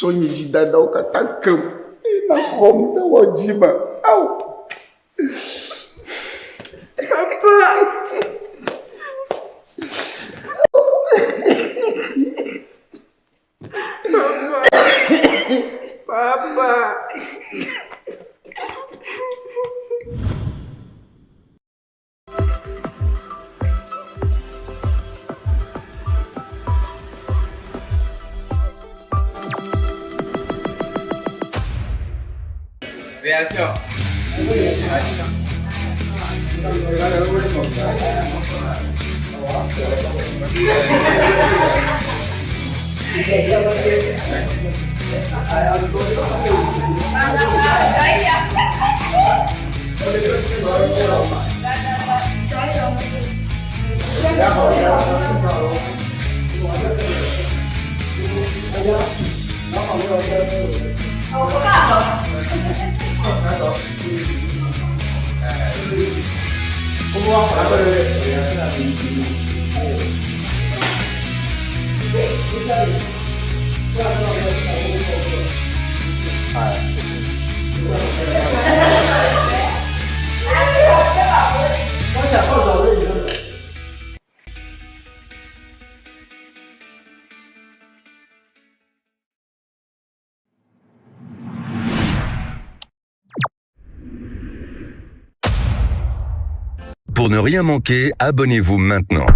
Tsɔ nye dzidadawo katã kem eye nàxɔm ɖe wò dzi me. Ao! Papa! Papa! Réaction. Pour ne rien manquer, abonnez-vous maintenant.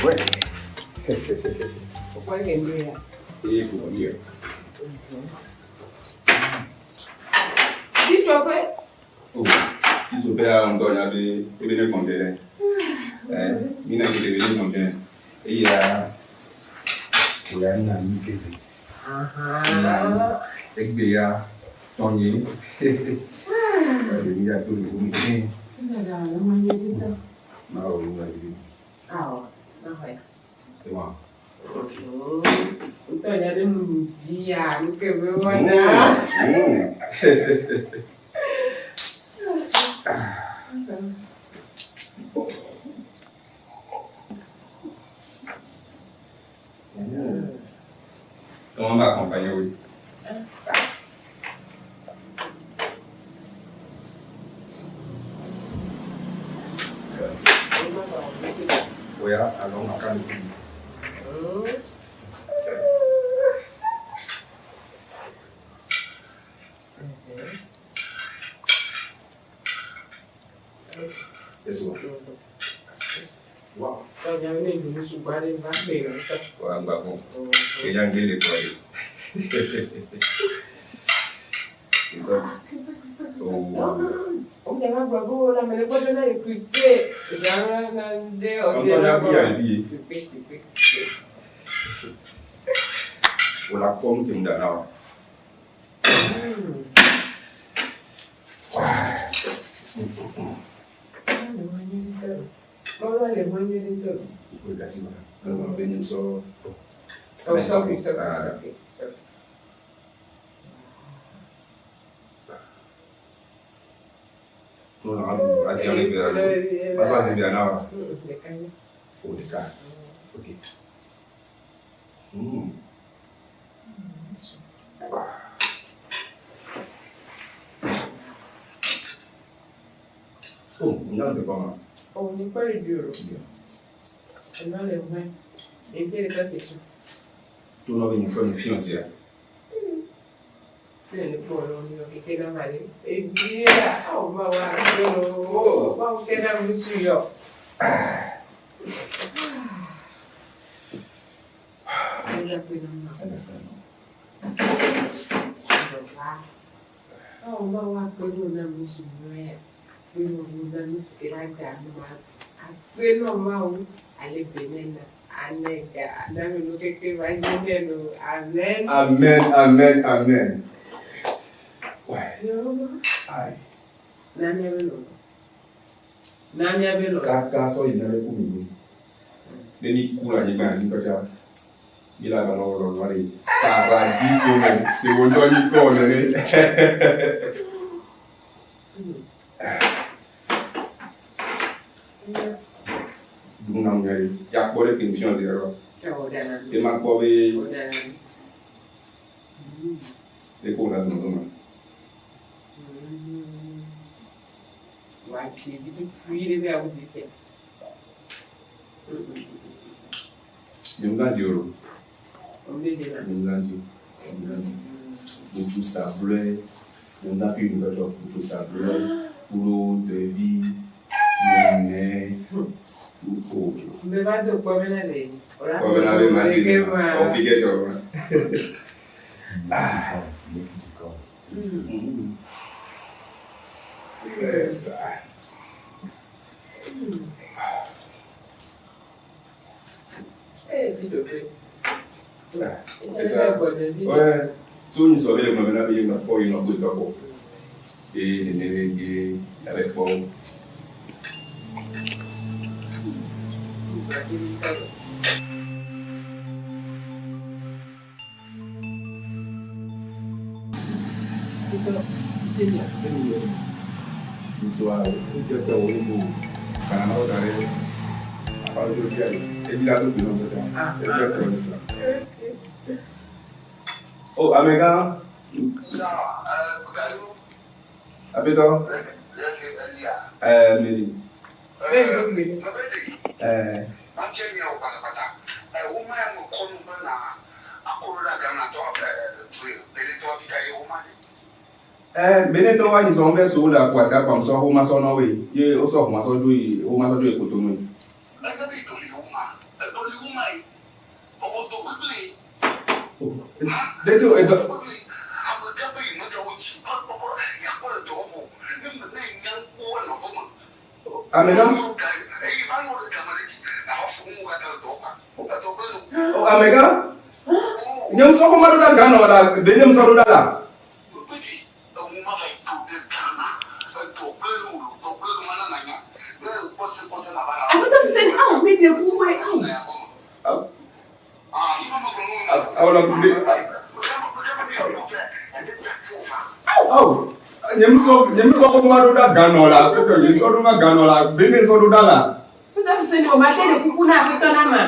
Ouais. Pourquoi il est mieux là? Et pour dire. Si tu as fait. Oh, si tu fais un don, il y a des des conteneurs. Eh, mina ke des conteneurs. Et il y a il y a une amie qui est. Ah. Egbe ya tonye. Eh, ya to le mi. Ma o ma di. Ah, ah ouais. Ewa. Ntɔ nya ɖe nu bia nu ke be wɔna. Comment m'accompagner, oui. Oya, alors on a qu'à nous. Eso. Wow. Tɔ nya ne nu sugbɔ ɖe va gbe ŋutɔ. Wa ngba bon. Ke yang gele quoi. Oh. O nya ma gblɔ be wo la me le gbɔdɔ na ekuite. Nya na de ɔdi Ntɔ nya bi ya vi. Kupe kupe. O la pomme ke mda na wa. Kɔlɔ le mɔ nyuie ŋutɔ. O gati ma. Alors on va so. Oh, sorry, sorry, sorry, sorry. Non, non, asi on est Passa asi bien na. Ɖeka nye. O de ka. OK. Mm. Oh, non, c'est comment? Oh, ni pas le dur. Enɔ le ʋɛ. Ebe ɖeka te tso. Tout le monde une femme fiancée. Ne ne kpɔ lɔ mi keke na ma ɖe. Ebia, awo ma wa akpe lo. Mawu ke na mi su yɔ. Awo ma wa akpe lo na mi su yɔ ya. Akpe lo na mi su ke la da ma. Akpe nɔ Mawu ale be ne na ane ga na mi nu keke va dzi ne lo. Amen. Amen, amen, amen. Yo. Ayi. Na mia be lɔlɔ. Na mia be lɔlɔ. Kaka sɔ yina ɖe ku mi nu. Ne mi ku le anyigba dzi kpatsa, mi la ganɔ lɔlɔ le paradiso me si wo ŋutɔ mi kpɔ nene. Ɖu na mu nyuie ɖe. Ya kpɔ ɖe ke nu fiɔ zi ɖe. Ye ma kpɔ be ɖe ko wòle dome dome. Nye ŋu dzi o. Nye ŋu dzi. Nye ŋu dzi. Butu sablɔe. Nye ŋu ƒe nu kpɔtɔ butu sablɔe. Kuɖo ɖevi. Nene. O. Me va do kpɔ bena le. Kpɔ bena be ma dzi. Ɔ fi ke dzɔ. C'est ça. Eh, s'il te plaît. Ouais. So nyi sɔ be le gblɔ bena be ye gba kpɔ ye nɔ gbetɔ kpɔ. Ye nene be dzi abe kpɔ. Nsoa edzɔdzɔ wo ko kana na wo da ɖe aƒadzo fia ɖe. Edzi la do gbe nɔ tata. Edzɔdzɔ ne sa. Oh, amegã. Apetɔ. Ɛɛ meli. Ɛɛ. Ɛɛ Benetɔ wa nyi sɔn bɛ so le akua ta kpam sɔ xoma sɔ nɔ woe ye wosɔ xoma sɔ dzo yi xoma sɔ dzo yi Kotonu. Ɖeke edɔ. Amegã. Oh, amegã. Nye ŋusɔ xoma ɖo ɖa Ghana la, ɖe nye ŋusɔ ɖo ɖa la. Aƒetɔ Fuseni, awo mi ɖe kuku ye, awo. Awo la kuku ɖe. Awo. Nye ŋusɔ nye ŋusɔ xoma ɖo ɖa Ghana la, aƒetɔ nye ŋusɔ ɖo ɖa Ghana la, ɖe nye ŋusɔ ɖo ɖa la. Aƒetɔ Fuseni, o ma te ɖe kuku na aƒetɔ na ma.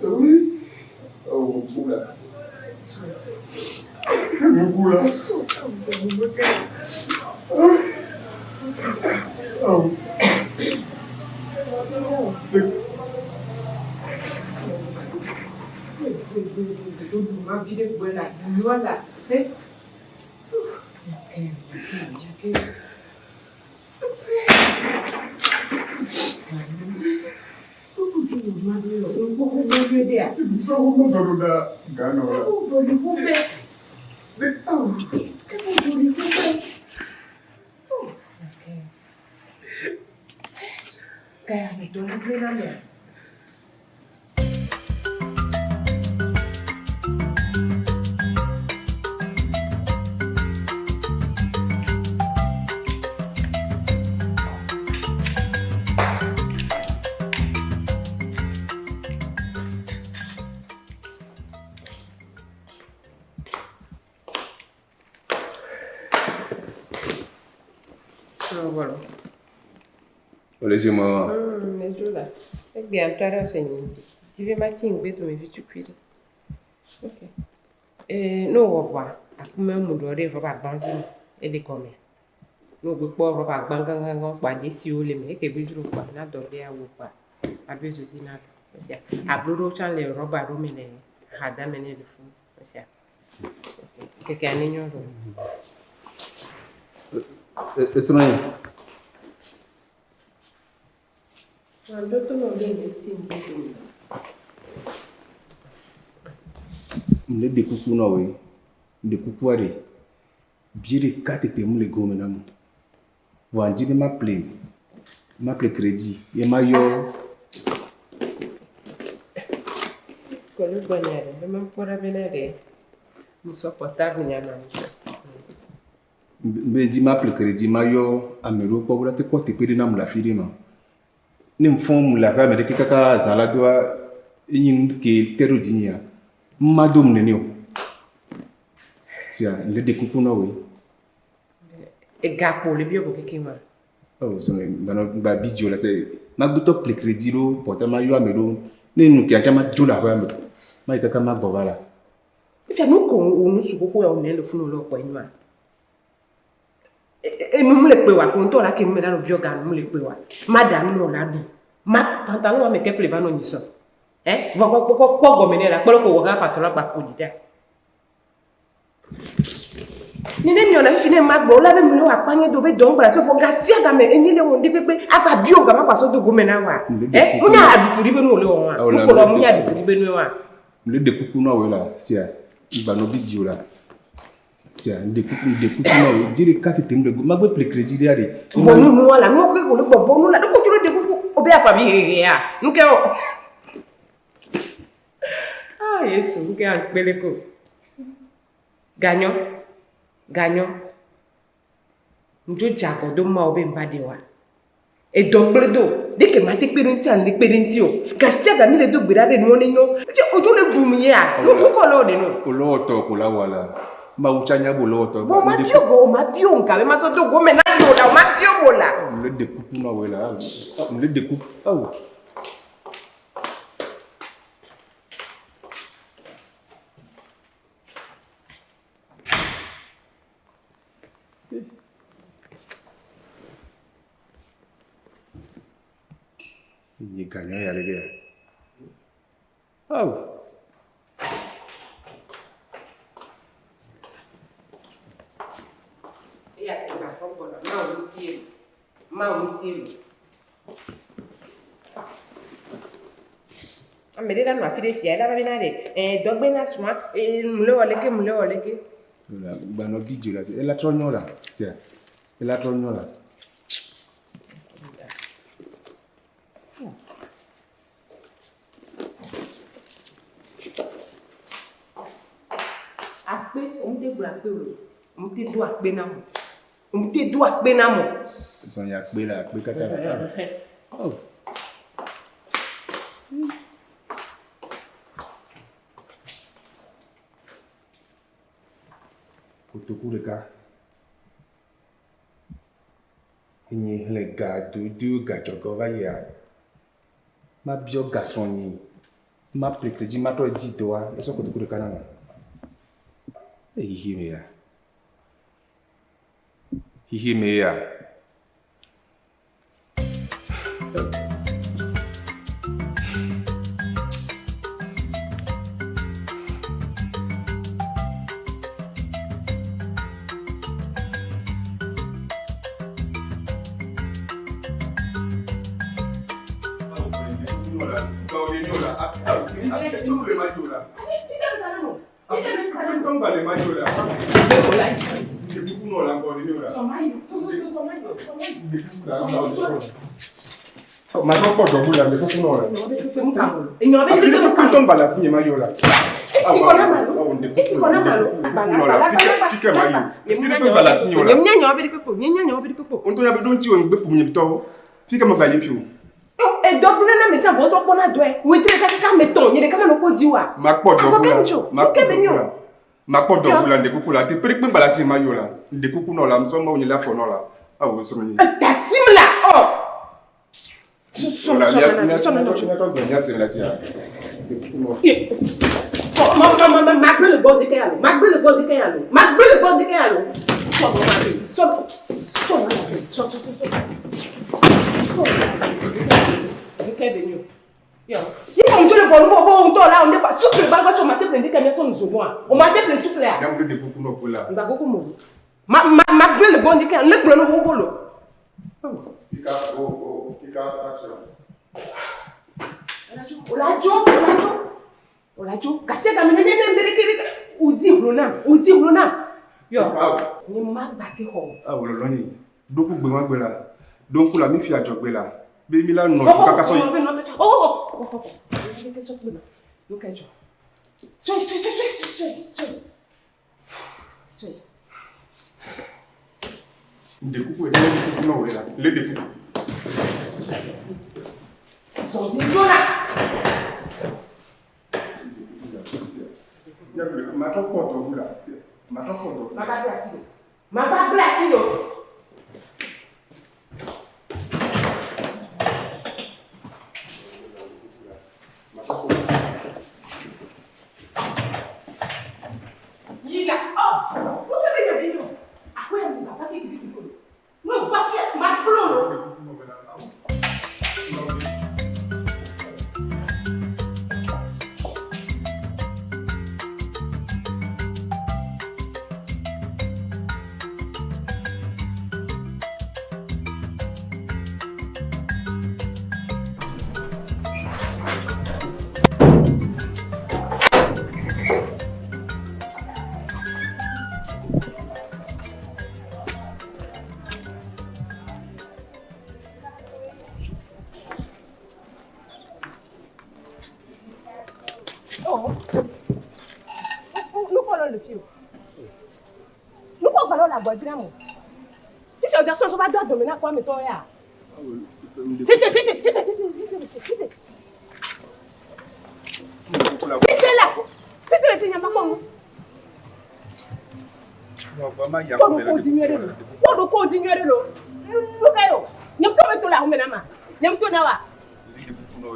Oui. Oh, oula. Mukula. Oh. Voilà. Laissez-moi. Medzo la. Egbea ŋutɔ aɖe se nyi. Di be mati ŋgbe dome vi tukui ɖe. Ok. Ee, ne wowɔ vɔa, akume mu ɖɔ ɖe rɔba gbã dzi me. Ele gɔme. Ne wògbe kpɔ rɔba gbã gãgãgã kpɔa, dzesiwo le eme. Eke gbe dzro kpɔa, na dɔ ɖe awu kpɔa, Aɖo zozi na ɖu. Esia. Ablo ɖewo tsã le rɔba ɖewo me le axadame nɛ le funu. Esia. Ŋkekea ne nyɔ loo. Esrɔ̃nye. Maɖo to nɔ be nye ti ŋgbe dome. Mle ɖe kuku na wòe. Ɖe kukua ɖe. Bie ɖeka tete mu le gome na mu. Vɔa ŋdi be maple, maple crédit ye mayɔ. Kɔlu gbɔnya ɖe, be makpɔ ɖa bena ɖe musɔ portable nya ma musɔ. Be ŋdi maple crédit mayɔ ame ɖewo kpɔ be woate kpɔ teƒe ɖe nam le afi ɖe ma. Ne ŋfɔ̃ mu le aƒea me ɖeke kaka zã la doa, enyi nu ke te ɖo dzinyea, ŋma do mu nene o. Sia, ŋle ɖe kuku na wòe. Egakpo le biɔ vɔ keke ma. Oh, so gbanɔ gba bi dzo le se magbetɔ ple crédit ɖo portable mayɔ ame ɖewo. Ne nu ke ŋtsa madzo le aƒea me. Mayi kaka magbɔ va la. Fifia nu ko wò nu su xoxo ya wò nɛ le funu le kpɔ enua. Enu mu le kpe wa ko ŋutɔ la ke nu me la nɔ biɔ ga nu mu le kpe wa. Ma ɖa nu nɔ la ɖu. Ma pantalon wa me ke ple va nɔ nyi sɔ. Eh, vɔ kpɔ kpɔ kpɔ gɔme nɛ la kpɔ le ko wɔ kaka pantalon gba ko dzi ɖa. Nene miɔ na fifi ne ma gbɔ la be mu le wa kpa nye do be dɔn gbala so fɔ gasia game enyi le wɔn ɖekpekpe agba bio gama kpa so do gome na wa. Eh, mu nya aɖufu ɖi be nu wòle wɔ wa. Nu ko lɔ mu nya aɖufu ɖi be nu wa. Mle ɖe kuku na wòe la sia ŋgba nɔ busy o la. Sia ŋɖe kuku ŋɖe kuku na wòe. Dzi ɖeka tete ŋɖe go magbe ple crédit ɖe aɖe. Bɔ nu nu wa la nu ke ko le gbɔ bɔ nu la ɖeko tso ɖe kuku obe afa mi hehe ya. Nu ke o. Ah Yesu nu ke ankpele ko. Ganyɔ. Ganyɔ. Ŋdzo dze agɔ do Mawu be ŋva ɖe wa. Edɔ kple do. Ɖeke mate kpe ɖe ŋuti alo kpe ɖe ŋuti o. Gasia ga mi le do gbe ɖa be nuwo ne nyo. Ŋuti odzo le ɖum yea. Nu nu kɔ le wo ɖe no. Olɔwɔtɔ ko la wɔ la. Mawu tsa nya be olɔwɔtɔ. Vɔ ma bio go ma bio ŋka be ma sɔ do gome na yo la o ma bio mo la. Mle ɖe kuku na wòe la. Mle ɖe kuku. Awo. Nye ganyɔ ya ɖe ɖe. Awo. Eya ke ma trɔ gbɔna Mawu ŋuti ye. Mawu ŋuti ye. Ame ɖe la nɔ afi ɖe fia ela va bena ɖe eh dɔgbe na srɔ̃a eh mu le wɔ leke mu le wɔ leke. La gbanɔ bi dzo la ela trɔ nyɔ la sia ela trɔ nyɔ la. Akpe, omte gblɔ akpe o. Omte do akpe na mo. Omte do akpe na mo. Zɔn ya akpe la akpe kaka la. Oh. Kotoku ɖeka. Enyi xlẽ ga dodo gadzɔgɔ va yia. Mabiɔ ga srɔ̃nyi. Maple kredzi matrɔ dzi dɔa. Esɔ kotoku ɖeka na ma. Eyi me ya. Xixi me ya. Matɔ kpɔ dɔbu la, kuku nɔ la. Afi ɖe kuku ŋutɔ ŋgba le asinye ma yɔ la. Kuku nɔ la, fike ma yi o. Fi ɖe ŋgba le asinye o la. Ŋutɔ ya be ɖo ŋuti o ŋgbe ƒo nye tɔwo. Fike me gba yi fi o. Edɔ gblẽ na ame sia vɔ wotɔ kpɔna dɔe. Wetri ɖeka kaka ame tɔn, nye ɖeka manɔ kpɔ di oa? Makpɔ dɔbu Akɔ ke la. ŋutsu, Makpɔ ke be dɔbu nyo. la. Makpɔ dɔbu la, ŋɖe kuku la. Teƒe ɖe kpe ŋgba le asinye ma yɔ la. Ŋɖe kuku nɔ la, ŋsɔ Mawu nye le afɔ nɔ la. Awo srɔ̃ nye. Etatim la, ɔ. Ola, mía mía míatɔ gbe mía se le asia. Ma ma ma ma magbe le gbɔ deke alo. Magbe le gbɔ deke alo. Magbe le gbɔ deke alo. Sɔ ma ma sɔ sɔ ma sɔ sɔ sɔ sɔ. Ke be nyo. Yo. Yi ko mjo le bonu bo bo ŋutɔ la onde pa sucre ba ba tso ma te ple ndika mi so nzo mo a. O ma te ple sucre a. Nyambe de kuku no kula. Ngba koko mo. Ma ma ma gbe le bon ndika le gbe no ho ho lo. Pika, oh, oh, pika, action. Olajo, olajo. Olajo. Gase ga mi ne ne ne ne ne uzi hlona, uzi hlona. Yo. Ni ma gba te ho. Awo lɔlɔ ni ɖoku gbe ma gbe la ɖo ŋku la mi fi adzɔgbe la be mi la nɔ tu kaka sɔ yi. Oh oh oh oh. Soy, soy, soy, soy, soy, soy. Soy. Ɖe kuku ɖe kuku nɔ wòle la le ɖe kuku. Zɔnjona. Matɔ kpɔ dɔ bu la matɔ kpɔ dɔ. Ma va glasi lo. Ma va glasi lo. Yila. Oh. Mo te be nyabe nyo. Akwe mi ba fa ke gidi gidi. No va fi ma klo lo. Oh. Nukɔ le fi o. Nukɔ gbalɔ le agbɔdzra mo. Fifi o jason so va do adome na kɔ ametɔ ya. Tite tite tite tite tite tite. Tite la. Tite le fi nyama kɔ nu. Kpɔɖo ko di nyuie ɖe lo. Kpɔɖo ko di nyuie ɖe lo. Nuka yo. Nye ŋutɔ me to le ahume na ma. Nye ŋutɔ na wa. Ne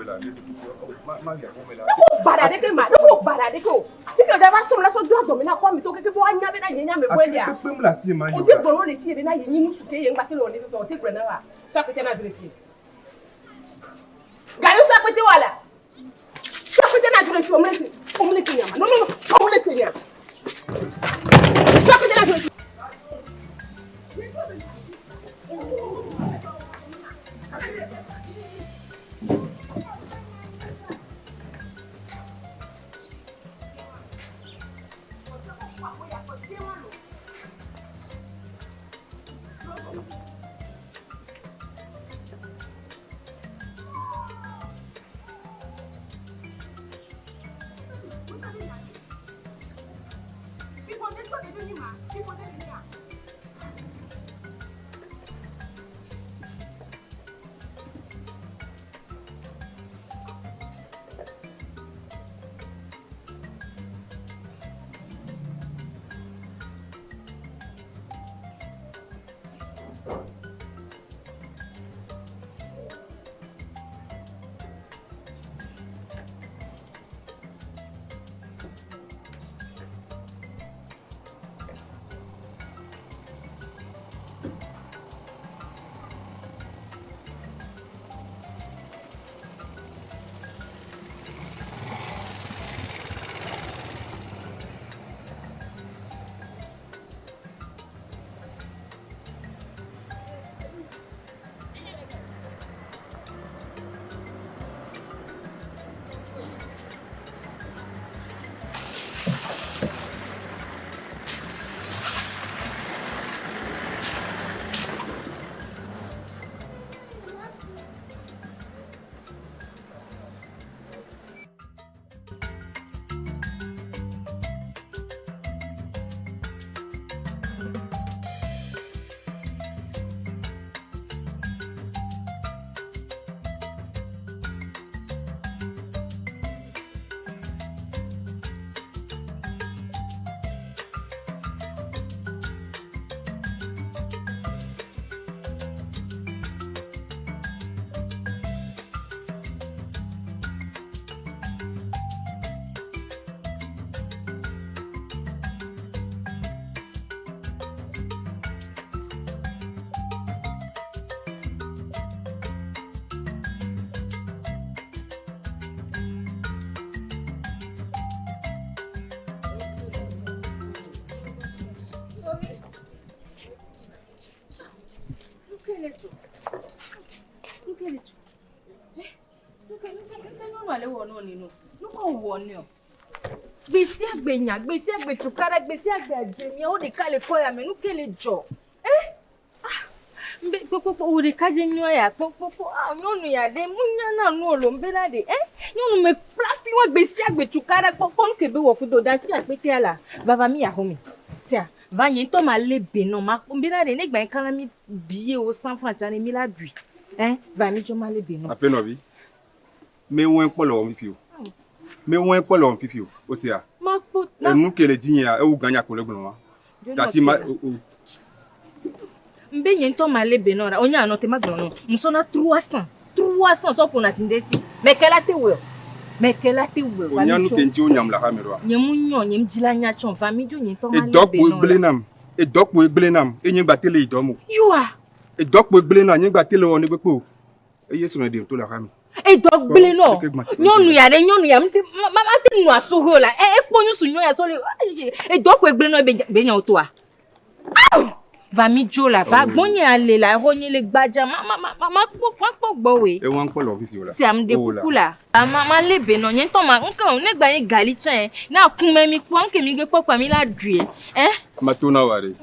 ko baɖa ɖeke ma. Ne ko baɖa ɖeke o. Fifi o ja va srɔ̃ la sɔ do adome na kɔ ametɔ keke bo anya bena nye nya me bɔ elia. Kpekpem le asi ma O te gblɔ no le fie bena ye nyi nusu ke ye ŋgba te le wɔ ne fifia o te gblɔ na wa. Sɔ akpete na dro le fie. Gayo sɔ akpete wa la. Sɔ akpete na dro le fie omle se omle se nyama. No no no omle se nya. Sɔ akpete na dro le fie. Nuke le dzɔ? Nuke le dzɔ? Eh, nuke nuke nuke nyɔnua le wɔ nɔ neno? Nuke wòwɔ nɛ o? Gbe sia gbe nya, gbe sia gbe tukaɖa, gbe sia gbe adze miawo ɖeka le kɔ ya me. Nuke le dzɔ? Eh, ah, mbe kpɔkpɔkpɔ wò ɖeka dze nyɔ ya kpɔkpɔkpɔ. Ah, nyɔnu ya ɖe mu nya na nu o lo mbe na ɖe. Eh, nyɔnu me kpla fi wa gbe sia gbe tukaɖa kpɔkpɔ nuke be wɔ kudo da sia kpetea la. Vava mi ya xɔme. Sia, va nye ŋutɔ ma lé be nɔ ma kpɔ mbe na ɖe ne gba kala mi bie wo san franc tsã ɖe mi la ɖui. Eh, va mi tsɔ ma lé be nɔ. Aƒenɔvi, mewɔe kpɔ le wɔm fifi o. Mewɔe kpɔ le wɔm fifi o. Osea? Makpɔ. Enu ke le dzinye ewu gã nya ko le gblɔ ma. Gati ma o. Mbe nye ŋutɔ ma lé be nɔ ɖa. Onya nɔ te ma gblɔ nɔ. Musɔna 300. 300 sɔ ƒona zi ɖe si. Meke la te wɔ. Meke la te wɔ. Onya nu ke ŋuti wonyam le axa me ɖoa. Nye mu nyɔ, nye mu dzi la nya tsɔ. Va mi dzo nye ŋutɔ ma lé Edɔ be kpoe nɔ gblẽ ɖa. nam. Edɔ kpoe gblẽ nam. Eye nye gba te le yi dɔ me o. Yoa. Edɔ kpoe gblẽ nam. Nye gba te le wɔ ne kpekpe o. Eye srɔ̃ ɖem to le axa me. Edɔ gblẽ nɔ. Nyɔnu ya ɖe nyɔnu ya mte ma ma te nɔ asu ho la. E ekpɔ nyusu nyɔ ya sɔ le edɔ koe gblẽ nɔ be be nya wotoa. Aw! Va mi dzo la va gbɔnye ale la exɔ nye le gbadza ma ma ma ma kpɔ ma kpɔ gbɔ we. Ewa ŋkpɔ le ɔfisi o la. Se am de kuku la. Ma ma le be nɔ nye ŋutɔ ma ŋke ne gba nye gali tsã ye. Ne akume mi kpɔ ŋke mi gbe kpɔ kpɔ mi la ɖui. Eh? Ma to na wa ɖe.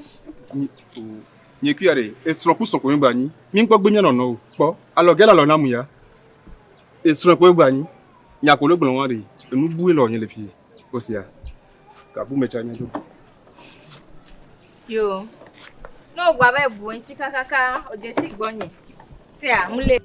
Nye kuya ɖe esrɔ̃ ku srɔ̃ koe gba nyi. Mi ŋkpɔ gbe mía nɔnɔ o. Kpɔ alɔ ge le alɔ na mu ya. Esrɔ̃ koe gba nyi. Nya ko le gblɔ wa ɖe. Enu bue le nye le fie. Osia. Gabu me tsa nye do. Yo. Ne wògba va yi bu eŋuti kakaka, wòdze si gbɔnye. Sea, mle.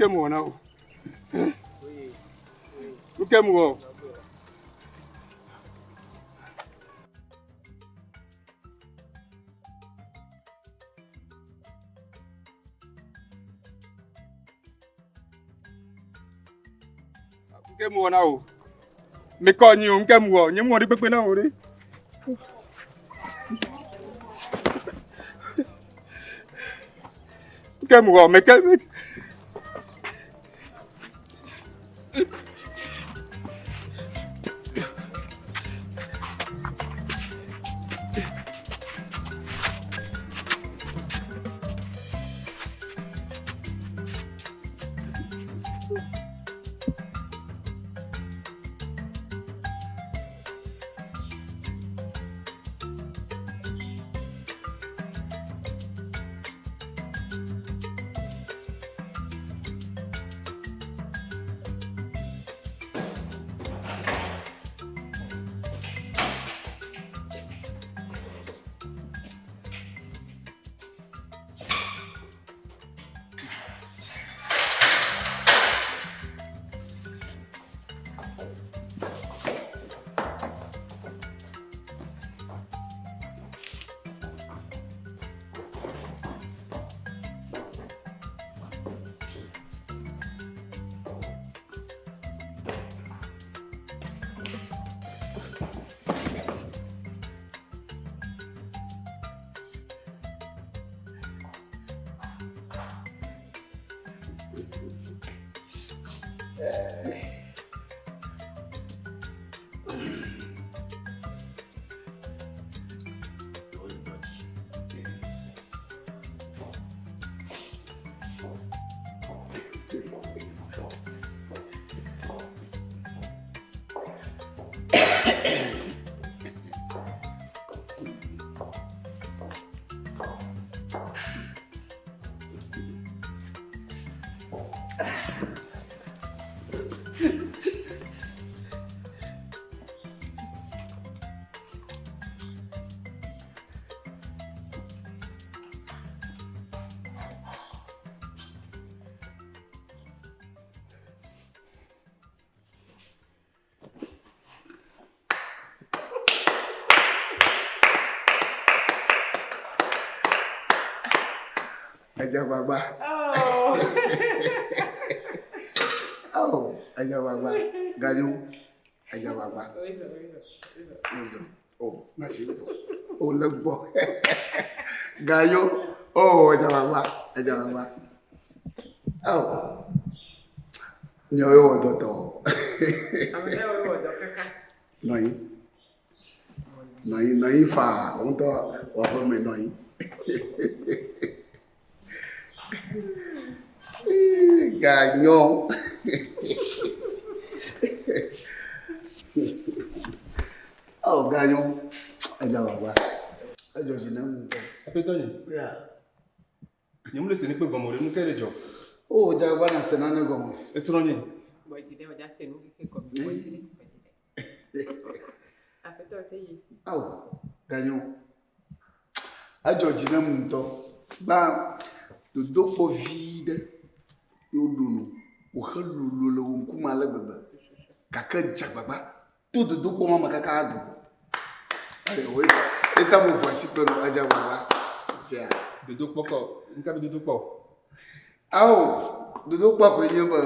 Ke mu wɔ na wo. Ke mu wɔ. Nke mu wɔ na wo. Mekɔ nyi o, nke mu wɔ. Nye mu wɔ ɖe kpekpe na wo ɖe. Nke mu wɔ, meke. Edze agbagba. Oh, edze agbagba. Ganyo, edze agbagba. Wezɔ. Oh, masi gbɔ. Oh, le gbɔ. Ganyo. Oh, edze agbagba. Edze agbagba. Oh. Nyawo wɔ dɔ tɔ. Ame ɖe wɔ dɔ kaka. Nɔ anyi. Nɔ anyi, nɔ anyi faa. Wo ŋutɔ wò aƒeme nɔ anyi. Ganyo. Oh, ganyo. Edze agbagba. Edzɔ dzi nam ŋutɔ. Aƒetɔ nye. Yeah. Nye mu le se ne kpe gɔme o ɖe, nu ke le dzɔ? Oh, dze agbagba na se nane gɔme. Esrɔ̃ nye. Gbɔdzi ɖe, wòdza se nu keke gɔme. Gbɔdzi ɖe, gbɔdzi ɖe. Aƒetɔ te yi. Ao, ganyo. Edzɔ dzi nam ŋutɔ. Gbã, dodokpɔ vi ɖe ye woɖo nu. Wòhe lolo le wò ŋkume ale gbegbe. Gake dze agbagba to dodokpɔ ma me kaka ado go. Eye wò eta mo ʋu asi kpe nɔ edze agbagba. Sia. Dodokpɔ kɔ, nuka be dodokpɔ? Ao, dodokpɔ koe nye be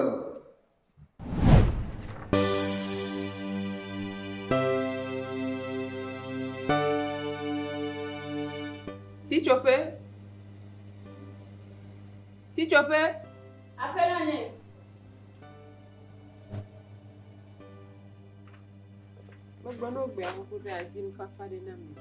Sitsoƒe. Sitsoƒe. Aƒenɔ nye. Megblɔ na wo gbea xoxo be adi nufafa ɖe na mi.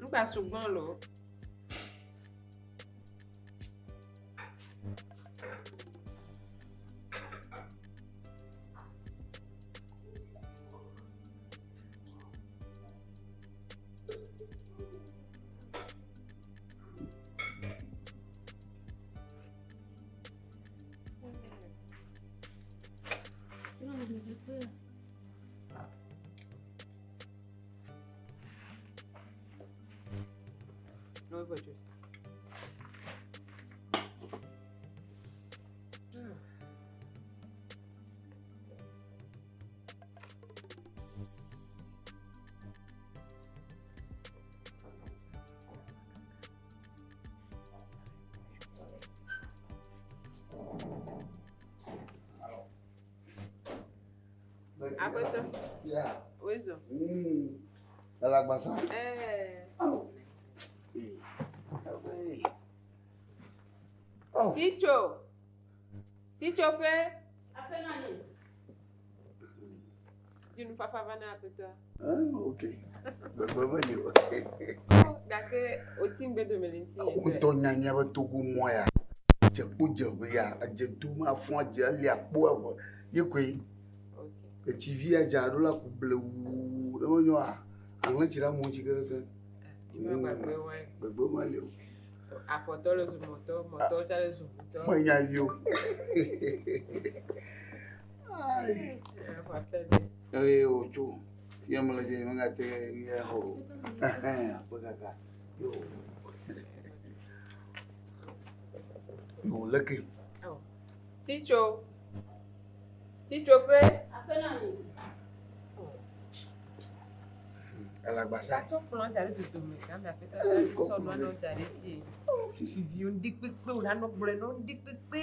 Ŋgba sugbɔn lo. No voy. Aƒetɔ. Yeah. Wezɔ. Alagbasa. Eh. Oh. Sitso. Sitsoƒe. Aƒenɔ nye. Di nufafa va na aƒetɔa. Ah, ok. Gbegbe meli o. Gake wòti ŋgbe dome le ŋutinye. Ŋutɔ nyanya be Togo mɔ ya. Dze kpo dze ʋe ya, edze do ma fũ adze eli akpo eve. Ye koe. Etsi vi adza ɖo la ku blewu. Ne menyoa, ahlẽ tsi ɖe amewo ŋuti kekeake. Gbegbe wɔe. Gbegbe meli o. Afɔtɔ le zu mɔtɔ, mɔtɔ tsa le zu ʋutɔ. Menya vi o. Exɔ aƒe ɖe. Eye wòtso. Ye mele dze megate ye xɔ o. Ɛhɛn, aƒe kaka. Yo. Yo, leke. Sitso. Sitsoƒe. Aƒenɔ nye. Alagbasa. Sɔ kplɔ da ɖe dodome game aƒetɔ sɔ nua nɔ da ɖe tie. Fifi ŋdi kpekpe wòle anɔ gblɔe nɔ ŋdi kpekpe.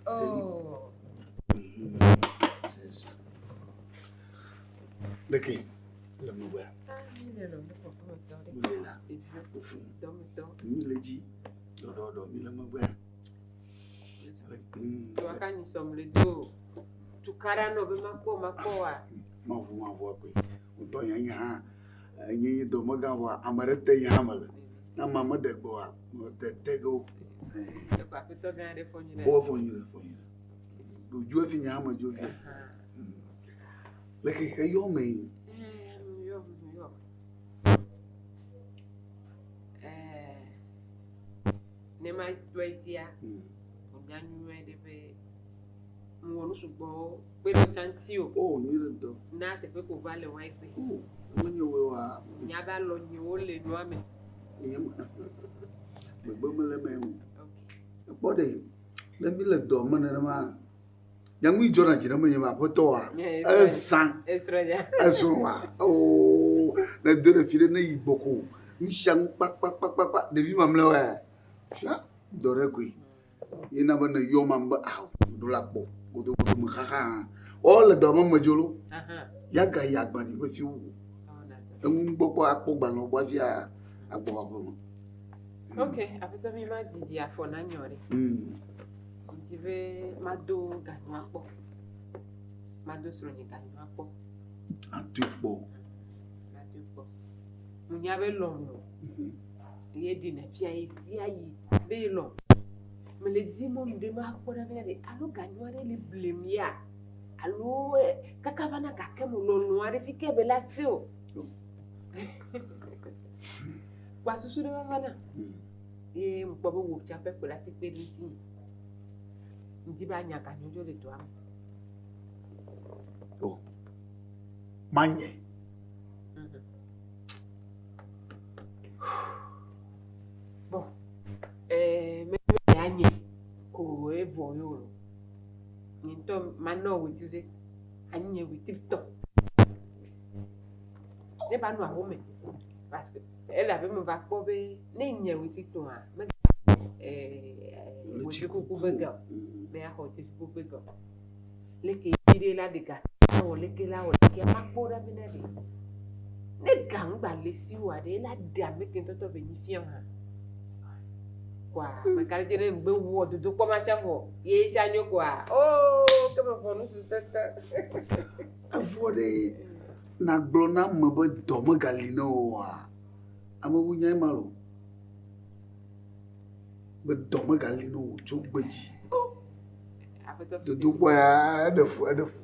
Oh. Leke le megbea. Mi le lɔ mi kpɔkpɔ tɔ ɖe. Mi le la. Ɖeviwo. Ofu. Dɔmetɔ. Mi le dzi. Ɖɔɖɔɖɔ mi le megbea. To aka nyi sɔm le do. Tukaɖa nɔ be makpɔ makpɔ wa. Mavu mavu akɔe. Ŋutɔ nye nye hã enye nye dɔmegã vɔa ame ɖe te nye hã mele. Ne amea meɖe gbɔ oa, mete ge wo. Ekɔ aƒetɔ gã ɖe fɔ nyuie. Fɔ fɔ nyuie fɔ nyuie. Ɖodzo efi nye hã medzo fi. Leke eyɔ me yi. Yɔ yɔ. Ne ma tɔe dzia, wonya nyuie ɖe be mewɔ nu sugbɔ kpe ɖe tsã ŋuti o. O nyuie ɖe ŋutɔ. Na teƒe ko va le wa egbe. O menye woe wa. Nya be alɔ nyewo le nua me. Nye gbegbe mele eme o. Ekpɔ ɖe ne mi le dɔ me nenema nyaŋui dzɔna dzi ne menye be aƒetɔ wa ezã Esrɔ̃ ya. esrɔ̃ wa oo ne do ɖe fi ɖe ne yi gbɔ ko nu sia nu kpakpakpakpa ɖevi mamlɛwo ya fia dɔ ɖe koe ye na be ne yɔ mam be awo ɖo la kpɔ godogodo me xaxa hã wɔ le dɔ me medzo lo ya ga yi agbalẽ ƒe fi wu eŋu gbɔgbɔ akpɔ gbalẽ gbɔ hafi agbɔ va aƒe me. Ok, aƒetɔ mi ma didi afɔ na nyɔ ɖe. Ŋdi be mado ganua kpɔ. Mado srɔ̃nye ganua kpɔ. Atoe kpɔ. Matoe kpɔ. Munya be lɔm o. Ye ɖenɛ fia ɣe sia ɣi be yelɔ̃. Mele di mɔnu ɖe makpɔ ɖa bena ɖe alo ganua ɖe le blem ya alo kaka va na gake me lɔlɔ̃ aɖe fi ke be la se o. Kpa susu ɖe va va na. Ye mekpɔ be wò tsã ƒe kpe la te kpe ɖe ŋutinye. Ŋdi be anya ganyo dzo le dɔa me. O. Manye. Bon, mebe anye ko evɔ ye o. Nye ŋutɔ manɔ wetri ɖe. Anye wetri tɔ. Ne va nɔ aƒeme parce que ele abe me va kpɔ be ne nye wetri tɔa me wetri kuku be ga o. Me axɔ wetri kuku be ga o. Leke yi ɖe la ɖe ga wɔ leke la wɔ leke makpɔ ɖa bena ɖe. Ne ga ŋgba le si oa ɖe la ɖe ame ke ŋutɔtɔ be nyi fia hã. Kɔa meka ɖe dzi ne ŋgbe wɔ dodokpɔ ma tsã vɔ ye tsã nyo kɔa oo ke me vɔ nusu tete. Evɔ ɖe nagblɔ na ame be dɔ megali ne o oa, amewo nya ema lo. Be dɔ megali ne o tso gbe dzi. Aƒetɔ Dodokpɔ ya eɖe fu eɖe fu.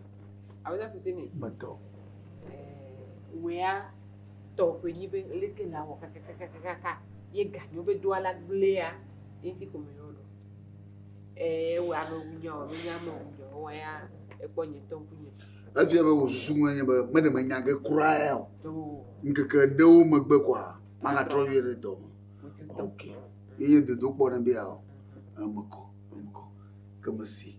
Aƒetɔ Fuseni. Metɔ. Wòya tɔ ƒe nyi be leke la wɔ kakakakaka ye ganyo be doa la gblẽa ye ŋuti ko meyɔ ɖo. Wɔ ame wu nyɔ, menye ame wu nyɔ, wɔ ya ekpɔ nye ŋutɔ ŋkunye. Efia be wò susu ŋue nye be meɖe menya ge kura ya o. Ŋkeke ɖewo megbe koa magatrɔ yɔe ɖe dɔ me. Ok. Ye nye dodokpɔ ne be ya o. Eme kɔ, eme kɔ. Ke mesi.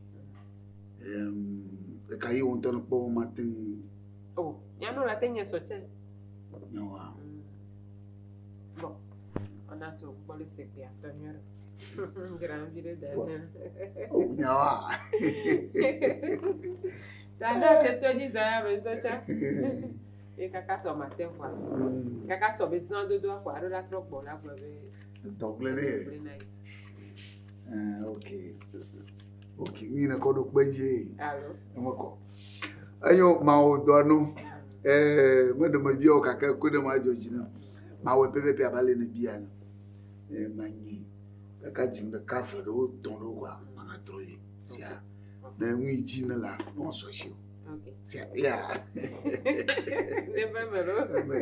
Eka yi wo ŋutɔ ne kpɔ be mate ŋu. O, nyanu la te nye sɔ tsɛ. Nyawoa. Bon, on a so gbɔ le segbe atɔ nyuie ɖo. Dzra vi ɖe da ɖe. O, nyawoa. Tana te tɔ dzi zã ya me ŋutɔ tsã. Ye kaka sɔ ma te ŋua. Kaka sɔ be zã dodo akɔ aɖo la trɔ gbɔ la gblɔ be. Dɔ gblẽ ɖe. Gblẽ na ye. Ok. Ok, mi ne kɔ ɖo kpe dzi. Alo. Eme kɔ. Enyo mawo dɔ nu. Meɖe mebia o gake ko ɖe ma dzɔ dzi na. Mawɔe pɛpɛpɛ abe ale ne bia ene. Manyi kaka dzim ɖeka eve ɖewo tɔ̃ ɖewo kɔa magatrɔ yi. Sia ne ŋui dzi ne la ne wòasɔ si o. Ok. Sia ya. Ne be me ɖo. Eme.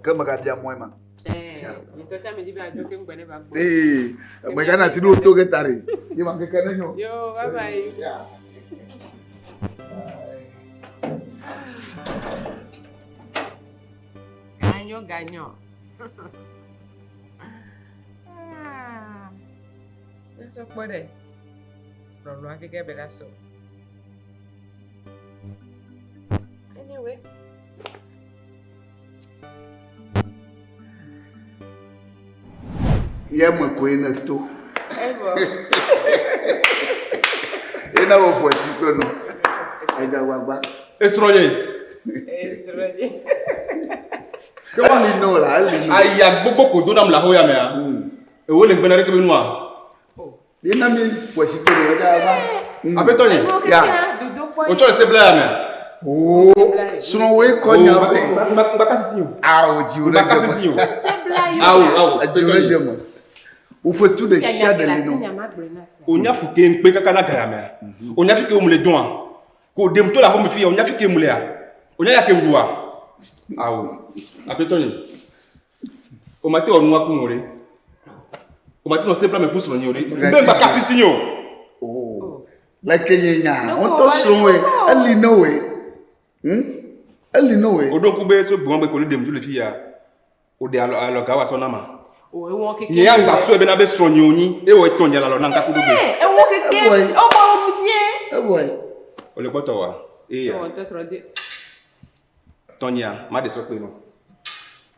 Ke megabia mɔe ma. Sia. Ŋutɔ tsã me dzi be adzo keŋ gbɔ ne va gbɔ. Ee, megana asi ɖe wo to ge ta ɖe. Ye ma keke ne nyo. Yo, bye bye. Yeah. Ganyo, ganyo. Ah, ne sɔ kpɔ ɖe. Lɔlɔa fi ke be la sɔ. Anyway. Ye me koe ne to. Evɔ. Ye na wo ƒo esi kple nɔ. Edze agbagba. Esrɔ̃nye. Esrɔ̃nye. Eli no la, eli no. Aya gbogbo ko do nam le axoya mea. Ewo le ŋgbena ɖeke be nua. Ye na mi ƒo esi kple nɔ, edze agbagba. Aƒetɔ nye. Ya. Wotsɔ le se bla ya mea. Oo, srɔ̃woe kɔ nya vɛ. Ŋgbakasi ti o. Awo dziwo ɖe dze me. Awo, awo. Edziwo ɖe dze me. Woƒe tu ɖe sia ɖe li nɔ. Onya fu ke ŋkpe kaka na gaya mea. Onya fi ke womle dɔa. Ko ɖem to le axome fi ya, onya fi ke mlea. Onya ya ke ŋɖua. Awo, aƒetɔ nye. Omate wɔ nua ku ŋu ɖe. Omate nɔ se bla me ku srɔ̃nye o ɖe. Ŋgbe ŋgbakasi ti o. Oo. Leke nye nya, ŋutɔ srɔ̃woe, eli ne woe. Eli ne woe. Oɖo ŋku be so gbɔn be ko ɖe ɖem dzo le fi ya. Oɖe alɔ alɔ ga wa sɔ na ma. O ewɔ keke. Nye ya ŋgba sɔe bena be srɔ̃nye wonyi, ewɔ etɔ̃ nye le alɔ na ŋka kudo gbe. Ewɔ keke. Ewɔ wo die. Ewɔe. Ole kpɔtɔ wa. Eya. Ewɔ tɔtrɔ de. Tɔnyea, ma ɖe sɔ kpe nɔ.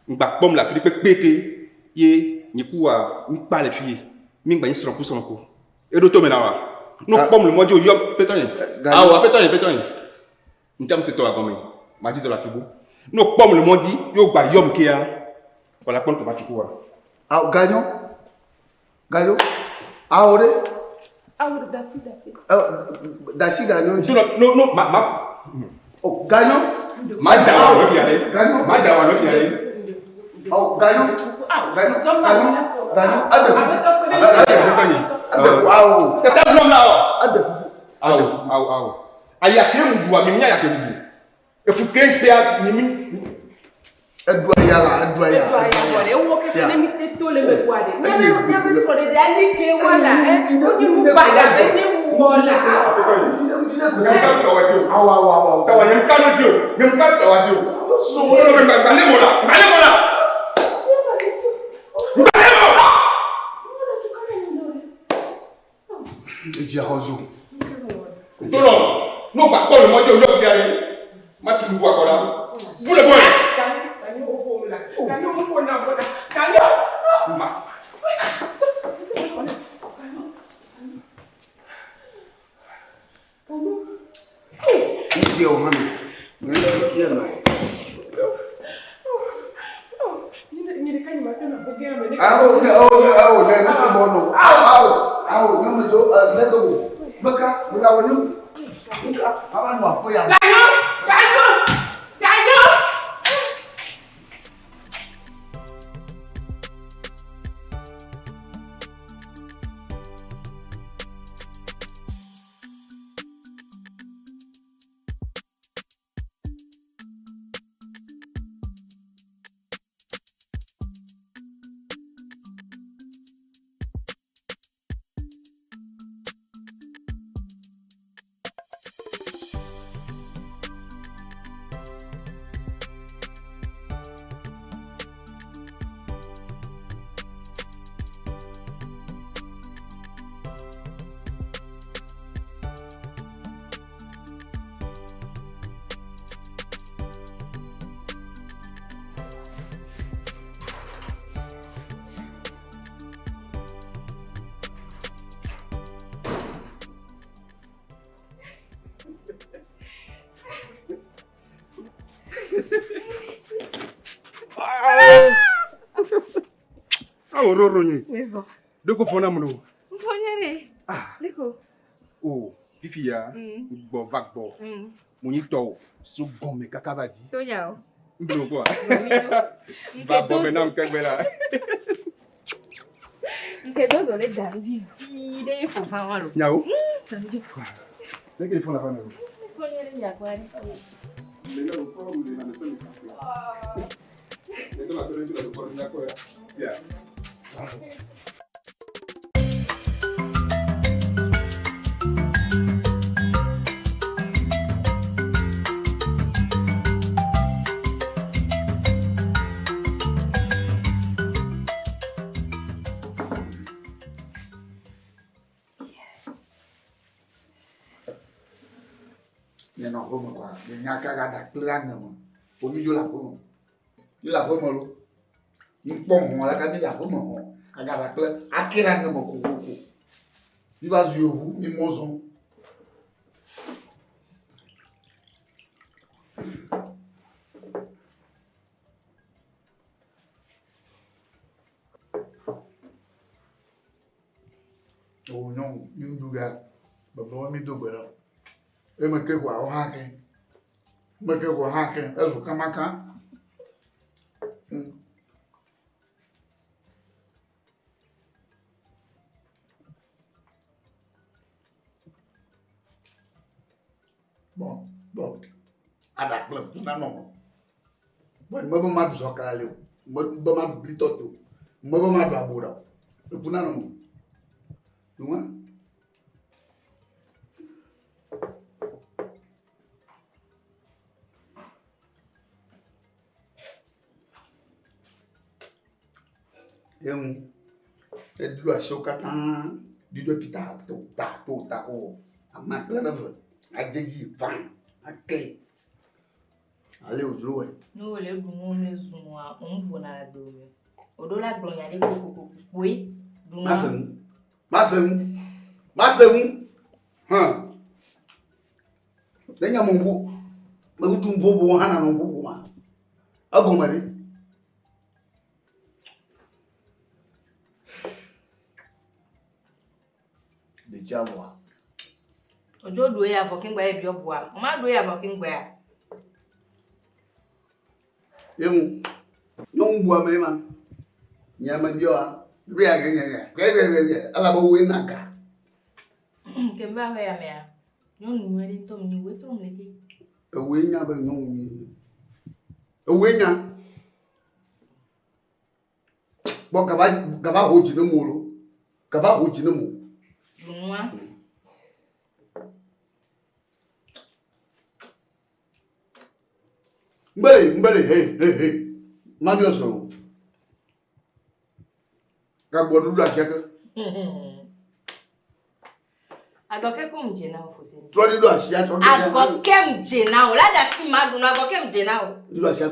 Ŋgba kpɔm le afi ɖe kpekpe ke ye nye kuwa mi kpa le fie. Mi ŋgba nyi srɔ̃ ku srɔ̃ ko. Eɖo to me na wa. No kpɔm le mɔdzi o yɔ petɔ nye. Awo aƒetɔ nye petɔ nye. Ŋtsam se tɔ agɔme. Ma dzi dɔ le afi bu. No kpɔm le mɔdzi yo gba yɔm kea. Wala kpɔm ko ma tsuku wa. Awo ganyo. Ganyo. Awo ɖe. Awo ɖe dasi dasi. Dasi ganyo. No no no ma ma. Oh ganyo. Ma da wa lo fia ɖe. Ganyo. Ma da wa lo fia ɖe. Oh ganyo. Ganyo. Ganyo. Ganyo. Aɖe. Aƒetɔ nye. Aɖe awo. Tata gblɔm na wɔ. Aɖe. Awo awo awo. Aya ke mu bua mi nya ya ke mu bu. Efu ke ŋkpea mi mi. Eɖu aya la, eɖu aya. Eɖu aya vɔ ɖe, ewɔ keke ne mi te to le me kpɔa ɖe. Míabe míabe srɔ̃ɖeɖe ali ke wa la, ɛ, wonye nu baɖa be ne wɔ la. Awo awo awo. Tawa nye ŋka no dzi o, nye ŋka tawa dzi o. Wọ́n bẹ gbalẹ̀ mọ̀ la, gbalẹ̀ mọ̀ la. Gbalẹ̀ mọ̀. Edzi axɔ zo. Tolɔ, n'o gba kpɔ le mɔdzi o yɔ fia ɖe, ma tu nubu akɔ ɖa. Bu le bɔ ye. Ma. Nkia o hã mi. Nkia na. Awo nye awo nye awo nye ne ke bɔ nɔ. Awo awo awo nye me dzo ne do go. Meka meka wɔ ne. Meka ava nɔ aƒe ya. Ganyo! Ganyo! Ganyo! Awo roro nye. Wezɔ. Ɖeko fɔ nam lo. Ŋfɔ nye ɖe. Leko. O, fifi ya, gbɔ va gbɔ. Mo nyi tɔ o, so gɔme kaka va di. To nya o. Nblo kɔa. Va gbɔ me nam kɛgbɛ la. Nke do zɔ le da vivi ɖe ƒo va wa lo. Nyawo. Tɔnju. Leke fɔ la fa na o. Ŋfɔ nye ɖe nya kɔa ɖe. Yeah. Mianɔ aƒeme kɔa, mianya kaka ɖa kple ɖe aŋe me. Wo mi dzo le aƒeme. Mi le aƒeme lo. Mi kpɔ hɔn la ka mi le aƒeme hɔn. Kaka ɖa kple ake ɖe aŋe me kokoko. Mi va zu yevu, mi mɔ zɔm. Ewo nyɔnu, mi nuɖu ga, gbɔgblɔ be mi do gbe ɖe o. Eme ke koa wo hã ke. Eme ke koa hã ke. Ezu kamaka. Bɔn, bɔn, aɖa kple ŋku nanɔ me. Bɔn, mebe maɖu zɔkalali o. Mebe maɖu blitɔtɔ o. Mebe maɖu aboɖa o. Ŋku nanɔ me. Nua. Eŋu, eɖo asiwo katã, ɖiɖo pita to ta to ta ko ama kple ɖe ve adze dzi vam ake ale wòdzro wɔe. Ne wole ɖu nu ne zua ŋu vona le agbe me. Wòɖo la gblɔ nya ɖe kokoko kpoe. Ɖu nua. Mase nu. Mase nu. Mase nu. Hã. Ne nya me ŋu meŋutu ŋu hã nanɔ ŋu ma. Egɔme ɖe. Detsia vɔa. Odzo ɖu eya vɔ keŋgba ye biɔ bua. Oma ɖu eya vɔ keŋgba ya. Ye ŋu. Nyɔnu bua me ma. Nye me biɔa. Bia ge ge ge. Ge ge ge ge. Elabe woe na ga. Ke mba xɔ ya mea. Nyɔnu nyui ɖe ŋutɔ menye woe trɔ mle ke. Ewoe nya be nyɔnu nyui. Ewoe nya. Kpɔ gava gava ho dzi ne mo lo. Gava ho dzi ne mo. Nua. Mbele mbele he he he. Mabiɔ sɔ o. Gagbɔ ɖuɖu asia ke. Agɔke ko mu dze na wo foseni. Trɔ ɖi ɖo asia trɔ ɖi. Agɔke mu dze na wo. La da si ma ɖu na agɔke mu dze na wo. Ɖi ɖo asia.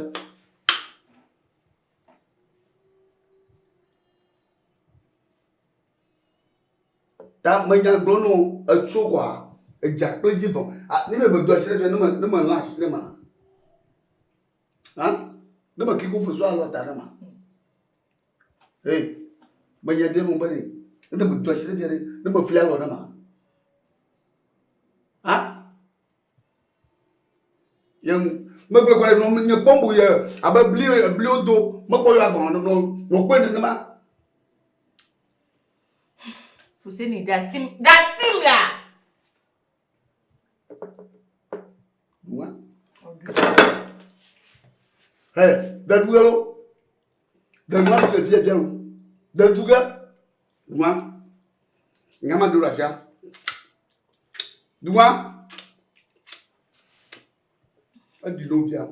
Ta menya gblɔ no etso kɔa edza kple dzi vɔ. Ne me do asi ɖe fia ne me ne me lã asi ɖe ma. Ha? Ne me kiko fesu alɔ ta ɖe ma. Hey, menya bia mo be ne ne me do asi ɖe fia ɖe ne me fli alɔ ɖe ma. Ha? Ye ŋu megblɔ kɔ ɖe nɔ nye kpɔmbu ye abe bli bliwo do mekpɔ yɔ agbɔn nɔ nɔ kpɔe nenema. Fuseni dasim dasim la. Nua. Hey, ɖe du ge lo. Ɖe nua ɖu le fia fia lo. Ɖe du ge. Nua. Nyama do ɖe asia. Nua. Eɖi no fia.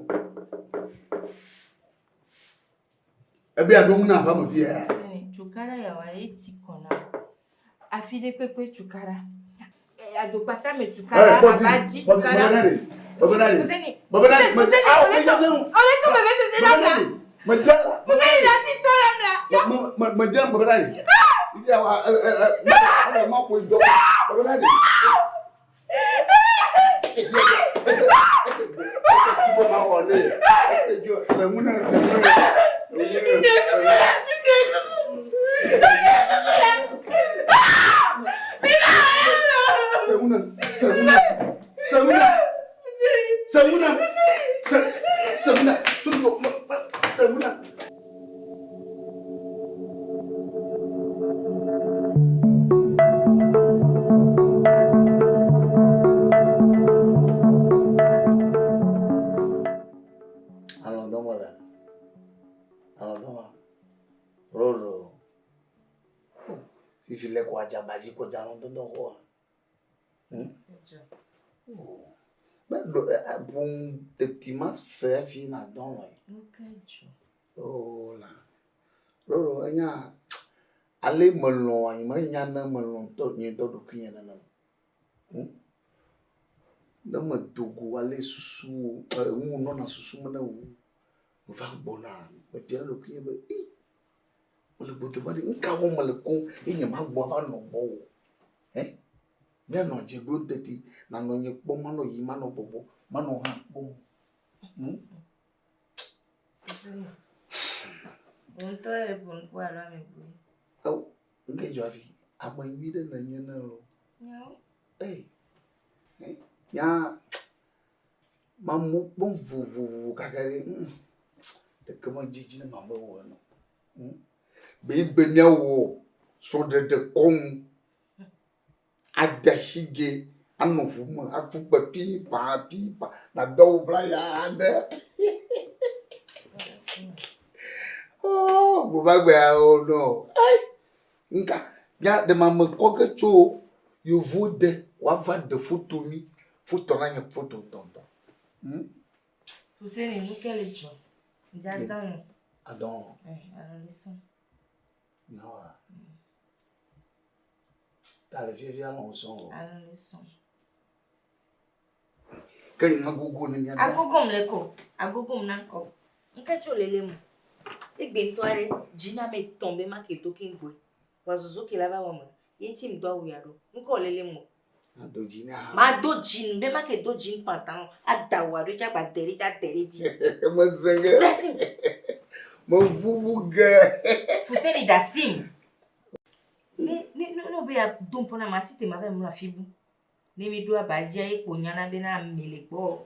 Ebe aɖo ŋu na aƒeme fia. Fuseni tukara ya wa ye ti kɔna. Afi ɖe kpekpe tukara. Adokpata me tukara, abadzi tukara. Fuseni. Fuseni, ole to bebe sese la mla. Fuseni la ti to la mla. Me de me bena de. Ifi awa ɛ ɛ ɛ ma ko dɔ. Me bena de. Alɔdɔmɔ le. Alɔdɔmɔ. Roro. Fifi le ko adzaba dzi ko dza alɔdɔdɔ xɔa. Be ɖo ʋu teti ma se hafi na dɔ lɔe. Oh la. Roro enya ale melɔ̃ nye menya ne melɔ̃ ŋutɔ nye ŋutɔ ɖokuinye nenem. Ne medo go ale susuwo, enu nɔna susu me ne wò, meva gbɔna, mebiana ɖokuinye be, i, mele gbɔdome ɖe, nu ka wɔm mele koŋ ye nyemagbɔ ava nɔ gbɔwò o? Ɛ? Míanɔ dze ɖom teti, nànɔ nye kpɔm, manɔ yiyim, manɔ gbɔgbɔm, manɔ wò hã kpɔm. Hm? Wò ŋutɔ ye le ƒo nu kpɔ alo ame bue? Eo, nu ke dzɔ hafi ame nyui ɖe nènye ne loo. Nyawo. Ei, nya mamewo kpɔm vovovo gake ɖe, ŋ, ɖeke medze edzi ne mamewo ene o. Hm? Gbe yi gbe míawɔ srɔ̃ɖeɖe kɔnu, ade asi ge, anɔ ʋu me, aku kpe pipa pipa, nàdo awu ʋlaya aɖe. Oh, gbegbagbeawo no. Ai, nka, nya ɖe mame kɔ ge tso yevuwo de woava ɖe foto mí. Foto na nye foto ŋutɔŋutɔ. Hm? Fuseni, nu ke le dzɔ. Ŋdza dɔn. Adɔn. Eh, alɔ le sɔn. Nyawoa? Ta le fiafia lɔn sɔn o. Alɔ le sɔn. Ke nye agogo ne mía. Agogom le ko. Agogom na ŋkɔ. Ŋke tso lele mu. Egbe ŋutɔ aɖe dzi na ame etɔ̃ be make do keŋ gbɔe. Vɔa zozo ke la va wɔ me. Ye ŋuti ŋdɔ awu ya ɖo. Ŋkɔ lele mu. Mado dzi na. Mado dzi be make do dzi pantalon. Ada awu ɖo dzi agba de ɖe dzi ade ɖe dzi. Meze ge. Ɖasim. Mevuvu ge. Fuseni ɖasim. Ne ne ne ne be ya do ŋpɔ na ma si te ma va mlɔ afi bu. Ne mi ɖo abadzia ye kpo nyana bena ame le gbɔ.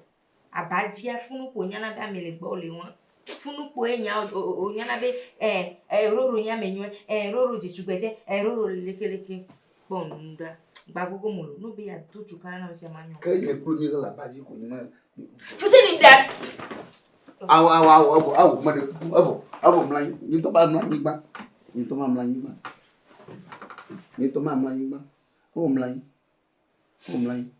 Abadzia funu kpo nyana be ame le gbɔ le wa. Funu kpo ye nya o o nyana be eh eh roro nya me nyɔe eh roro dzetsugbedze eh roro lekeleke. Kpɔ nu ɖa. Gbagogo mo lo. No be ya do tsukala na fia ma nyɔ. Ke nye kplo mi le abadzi ko nye. Fuseni ɖa. Awo awo awo evɔ awo me ɖe kuku evɔ evɔ mlɔ anyi. Nye ŋutɔ ba mlɔ anyigba. Nye ŋutɔ ma mlɔ anyigba. Nye ŋutɔ ma mlɔ anyigba. Evɔ mlɔ anyi. Evɔ mlɔ anyi.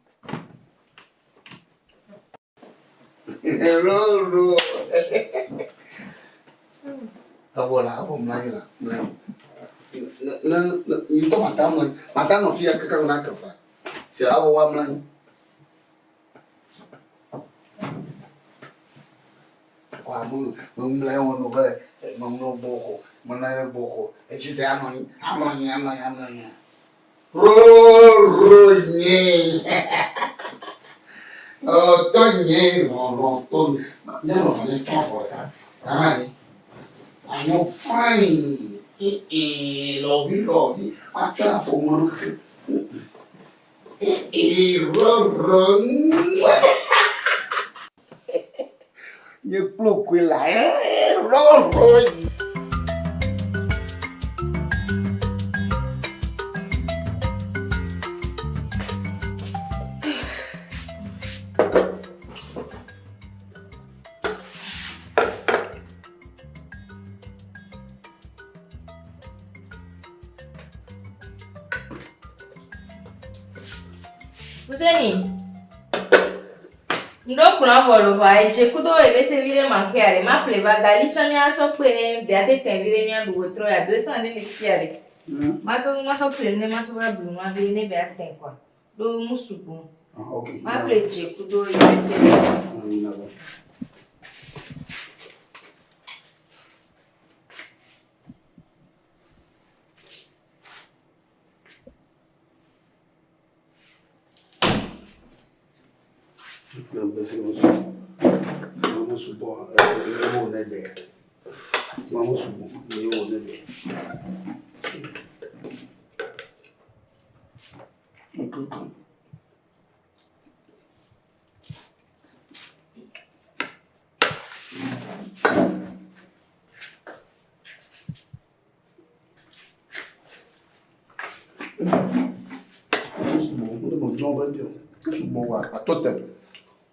Roro. Evɔ la evɔ mlɔ anyi la mlɔ anyi. Ne ne ne nye ŋutɔ mata mlɔ anyi. Mata nɔ fia kaka na ke fa. Se awɔ wa mlɔ anyi. Wa me me mlɔ anyi wɔ nɔ be me mlɔ gbɔ ko me nɔ anyi ɖe gbɔ ko etsi te anɔ anyi amlɔ anyi amlɔ anyi amlɔ anyi. Roro nye. Lɔlɔtɔ nye lɔlɔtɔ nye. Míanɔ fa míatsɔ avɔ ɖeka. Rama ye. Anyɔ fine. Ee lɔvi lɔvi. Matsɔ afɔ ŋu ɖo keke. Ee roro. Nye kplo koe la. Ee roro. Fuseni. Ŋɖo kplɔ vɔ lo vɔa edze kudo ebese vi ɖe makea ɖe maƒle va gali tsã míasɔ kpe ne bea tete vi ɖe míaɖu wetrɔ ya 200 ɖe le fia ɖe. Masɔ masɔ ƒle nu ne masɔ va blu nua vi ɖe ne bea te kɔa. Ɖo mu sugbɔ. Maƒle dze kudo ebese vi.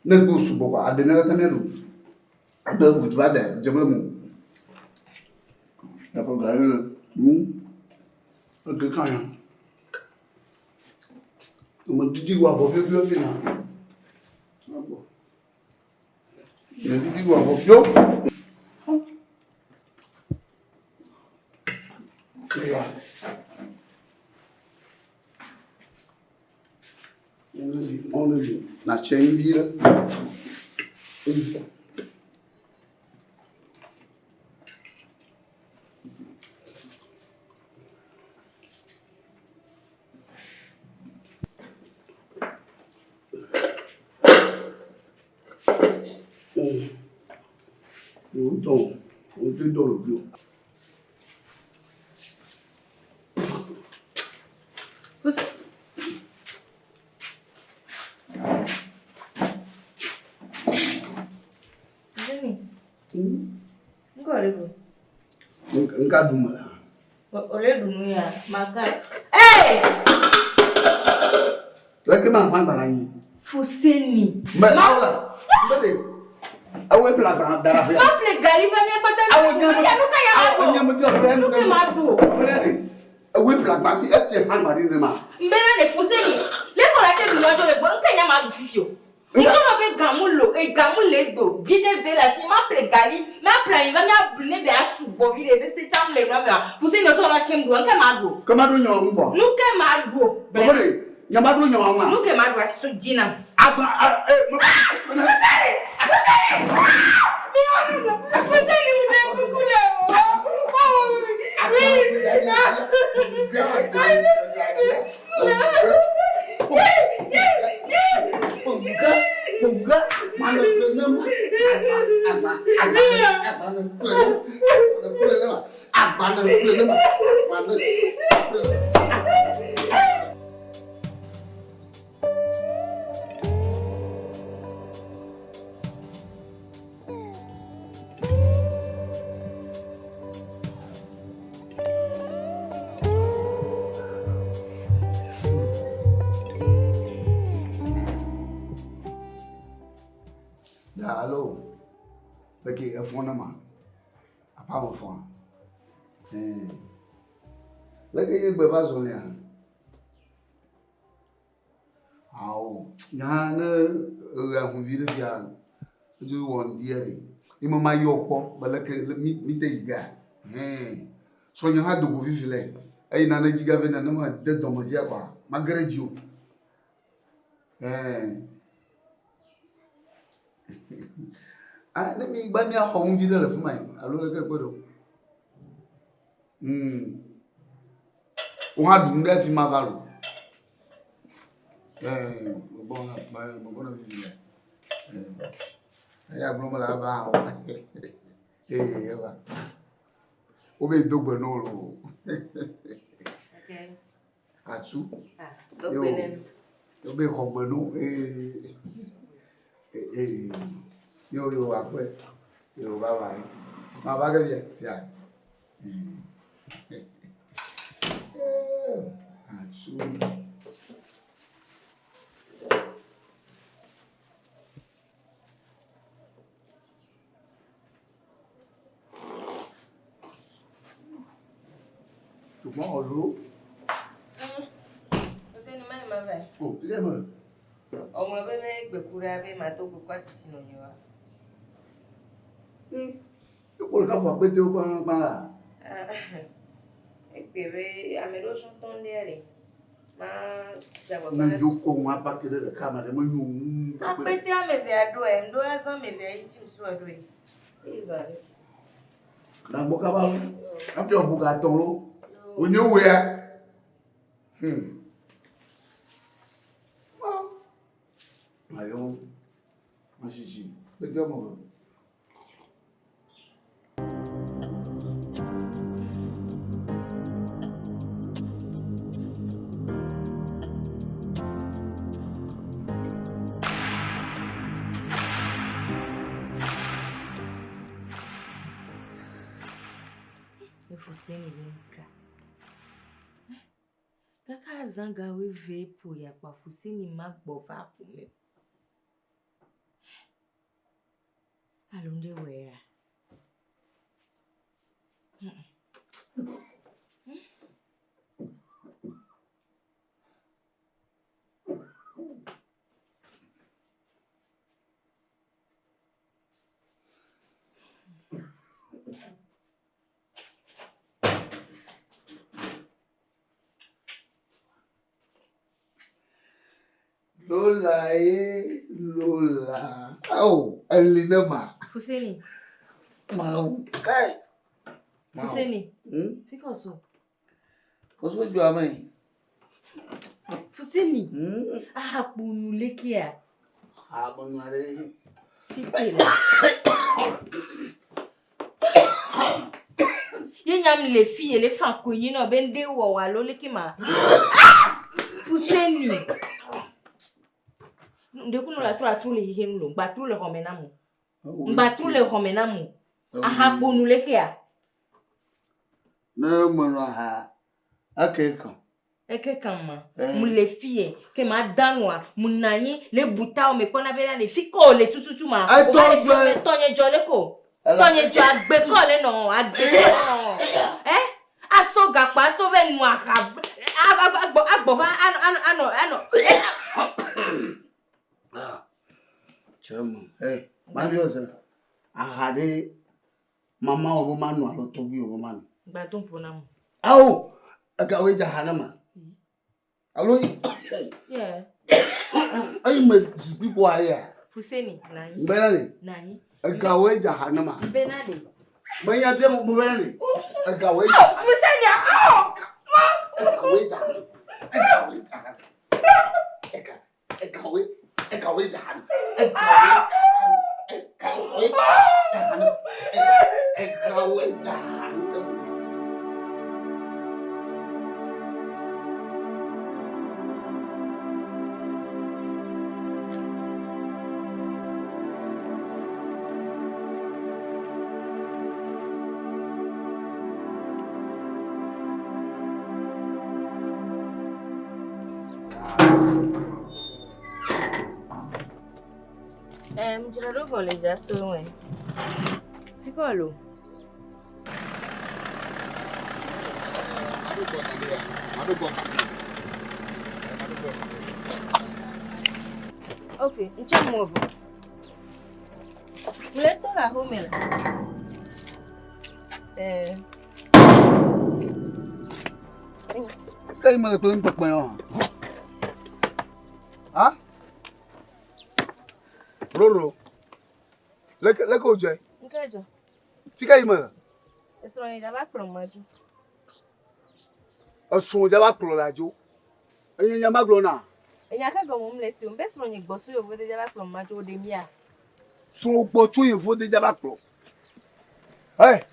Ne gbe sugbɔ kɔa, aɖe ne katã míaɖu. Aɖe ʋu va ɖe dze kple mo. Míaƒe gari le nu eke kan ya. Ame didi wɔ avɔ ƒiɔƒiɔ fi na. Ame didi wɔ avɔ ƒiɔ. Ya. Mawu ne ɖi. Natse nu vi ɖe. Ŋutɔ ŋutɔ dɔ le bio. Nka ɖu me la. Ole ɖu nu ya, maka. Ee! Leke ma hã gbara nyi. Fuseni. Mɛ awla. Mɛ de. Awo ebla gba dara fia. Ma ple gali va mia kpata. Awo nyame. Ya nu ka ya ma Awo nyame bi ɔfɛ. Nu ke ma ɖu. Mɛ de. Awo ebla gba fi eti hã gbara ne ma. Mbena de Fuseni. Le ko la te ɖu adzo le gbɔ. Nke nya ma ɖu fifi o. Ŋkɔ be gamu lo, e gamu le do. Vide ve la si ma ple gali, ma ple anyi va mia blu ne be asugbɔ vi ɖe be se tsam le nua mea. Fuseni sɔ la kem ɖu, nke ma ɖu. Ke ma ɖu nyɔ ŋgbɔ. Nu ke ma ɖu. Bɔbɔ de. Nya ma ɖu nyɔ ŋua. Nu ke ma ɖu asu dzi nam. Agba a e. Fuseni! Fuseni! Fuseni mu ɖe kuku le o. Ya alo. Leke efɔn na ma. Apa me fɔn. Eh. Leke ye gbe va zɔlia. Awo. Nya ne eɣe ahunvi ɖe fia. Edo wɔ ŋdi ɖe. Ye me ma yɔ kpɔ be leke mi mi te yi ga. Eh. Srɔ̃nye hã do go vivi le. Eye nane dzi gave nane ma de dɔme fia kɔa. Mage ɖe dzi o. Eh. Ah, ne mi gba míaxɔ ŋuvi ɖe le fi ma yi alo leke kpe ɖo. Wo hã ɖu nu ɖe fi ma va lo. Eh, megbɔna megbɔna vivi le. Eh, eya gblɔm mele ava o. Eh, eva. Wo be do gbe no lo. Atsu. Do gbe ne. Wo be xɔ gbe no. Eh. Eh, yo yo akpɔe. Yo bye bye. Ma va ke fia. Sia. Eh, atsu. Ṣùgbọ́n ọ̀lú. Fuseni ma yi ma va yi. O, ilé mọ̀. Ɔŋlɔ be ne gbeku ɖa be ma do go kɔ asisi nɔ nye wa. Ipò ká fọ pété ó gbọ́n gbọ́n la. Egbe be ame ɖewo sɔ tɔn ɖe ɖe. Ma dze agbagba Mo ɖe. jókòó wọn apá kéré rẹ̀ ká màdé mo yún un. Akpete ame evea ɖoe, ŋɖo la zã ame evea yi dzi ŋsu ɖoe. Eye zã ɖe. Nàgbọ́ ká bá lọ. Àti ọ̀bùn kà tọ̀ lọ. Onye wé ya. Ayọ̀ wọ́n sì ṣì pété ọmọ rẹ̀. Fuseni be nuka. Kaka azã gawoe ve ƒo ya kpɔa Fuseni ma gbɔ va aƒeme o. Alo ŋɖe wɔe ya? Lola ye Lola. Ao, eli ne ma. Fuseni. Mawu. Kai. Mawu. Fuseni. Hmm? Fi ka so. Oso ju ame. Fuseni. Aha kponu lekia. Abonu are. Site la. Ye nyam le fi ele fa konyi no be nde wo wa lo leke ma. Fuseni. Nde kunu la tro atro le hihe nu lo. Gba tro le xɔme na mo. Gba tro le xɔme na mo. Aha kponu lekea. Ne menu aha. Eke kan. Eke kan ma. Eh. Mu le fi ke ma danua mu nanyi le buta o me kpɔna bena le fi ko le tututu ma. Etɔ O va le gbe. Tɔnye dzɔ le ko. Ela- Tɔnye dzɔ agbe kɔ le nɔ agbe kɔ le nɔ. Ɛ aso gakpo aso vɛ nu aha agbɔ agbɔ va anɔ anɔ anɔ anɔ. Tsemu. Eh, ma bi ose. Aha de mama wo bo ma nu alo togbi wo bo ma nu. Gbadun ƒo na mu. Ao, ega wo dza ha na ma. Alo yi. Yeah. Eyi me zikpui kpɔ aya. Fuseni nanyi. Nbɛna de. Nanyi. Ega wo dza ha na ma. Nbɛna de. Menya te mo bɛna de. Ega wo dza. Awo Fuseni awo. Ega wo dza. Ega wo dza. Ega ega wo ega wo dza ha. Ega wo ega wo dza ha. Ega wo dza ha. Ɛ mdzra ɖo vɔ le dza to ŋue. Fi kɔ lo. Ok, ŋtsɛ mu vɔ. Mle tɔ le axome la. Ɛ. Ke yi me le kple nukpekpe yɔ. Ha? Roro. Leke leke wo dzɔe? Ŋke dzɔ. Fi ka yi me le? Esrɔ̃nye dza va kplɔ ma dzo. Esrɔ̃ dza va kplɔ la dzo. Enye nya ma gblɔ na. Enya ke gɔme mle si o. Mbe srɔ̃nye gbɔ so yevo de dza va kplɔ ma dzo wo ɖe mia. Srɔ̃ gbɔ tso yevo de dza va kplɔ. Ɛ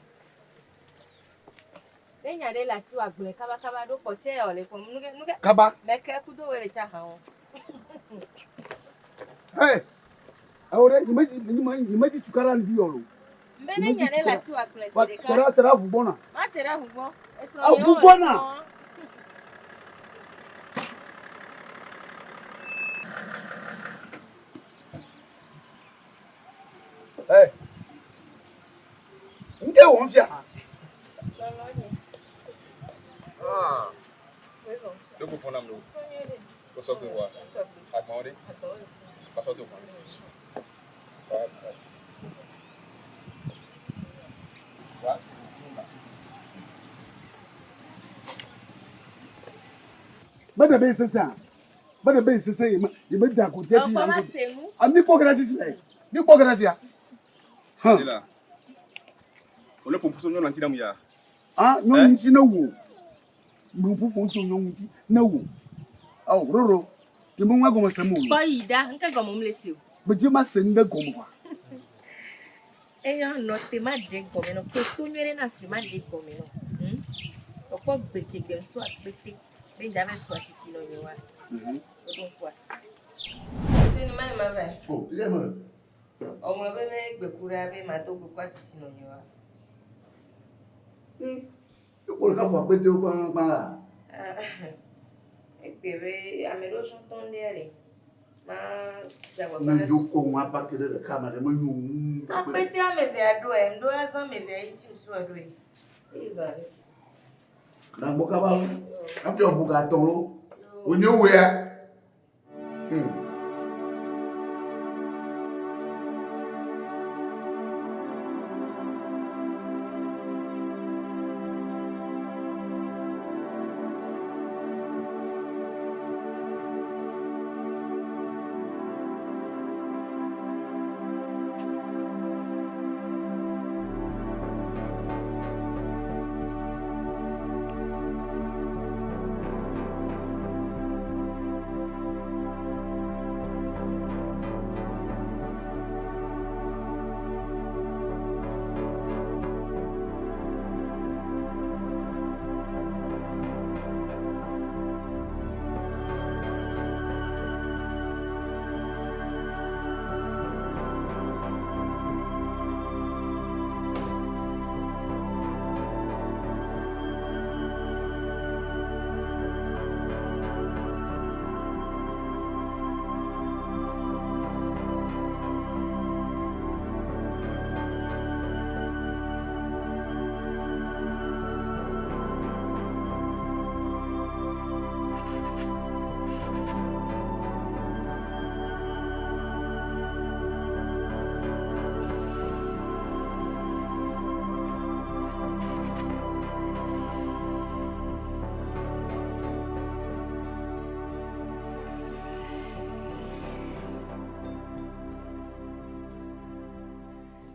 Ne nya ɖe le asi wò agblẽ kabakaba ɖo kpɔtse ya wòle kpɔm. Nuke nuke. Kaba. Meke kudo woe le tsa hã o. Ɛ awo ɖe nyime dzi nyime nyime dzi tukaɖa nu vi yɔ lo. Mbe ne nya ɖe le asi wò agblẽ Wa zi ɖeka. tera tera ʋu gbɔna. Ma te ɖe ʋu gbɔ. Esrɔ̃nye Eʋu wɔ le gbɔna. kpɔm. Ɛ ŋke wɔm fia. Lɔlɔnye. Ah. Woe vɔ. Ɖo ƒo nam lo. Wosɔ gbe wa. Agbawo ɖe. Pasɔ do kɔn. Wa. Mɛ ɖe be sese a. Mɛ ɖe be sese yi me yi me da ko tɛ fi. Ɔkɔ ma se nu. A mi kpɔ kɛnɛ fifi lɛ. Mi kpɔ kɛnɛ fia. Hɔn. La. Ole ƒoƒu so nyɔnu ŋuti nam ya. Ah nyɔnu ŋuti ne wo. Mi ƒoƒu tso nyɔnu ŋuti ne wo. Awo roro. Nye me ŋua gɔme se mo. Kpɔ yi ɖa. Ŋke gɔme mle si o. Me dzi ma se nu ɖe gɔme wa. Eya nɔ te ma ɖe gɔme nɔ. Ke to nyuie ɖe na si ma ɖe gɔme nɔ. Hmm? Ɔkpɔ gbe ke gbe ŋsɔ akpete. Be ŋdza va sɔ asisi nɔ nye wa. Oɖo ŋkua. Senu ma yi ma va. O fi me. Ɔŋlɔ be ne gbe ku ɖa be ma do go kɔ asisi nɔ nye wa. Ekpo ɖeka fɔ akpetewo gbã gbã la. Egbe be ame ɖewo sɔ tɔ ŋɖea ɖe. Ma dze agbagba Me ɖe dzo kɔ ŋu abake ɖe ɖeka me ɖe me nyo ŋu. Akpete ame evea ɖoe, ŋɖo la zã ame evea yi dzi ŋsua ɖoe. Eyi zã ɖe. Nagbɔ kaba lo. Hafi ɔbu gatɔ lo. Wònye woea. Hmm.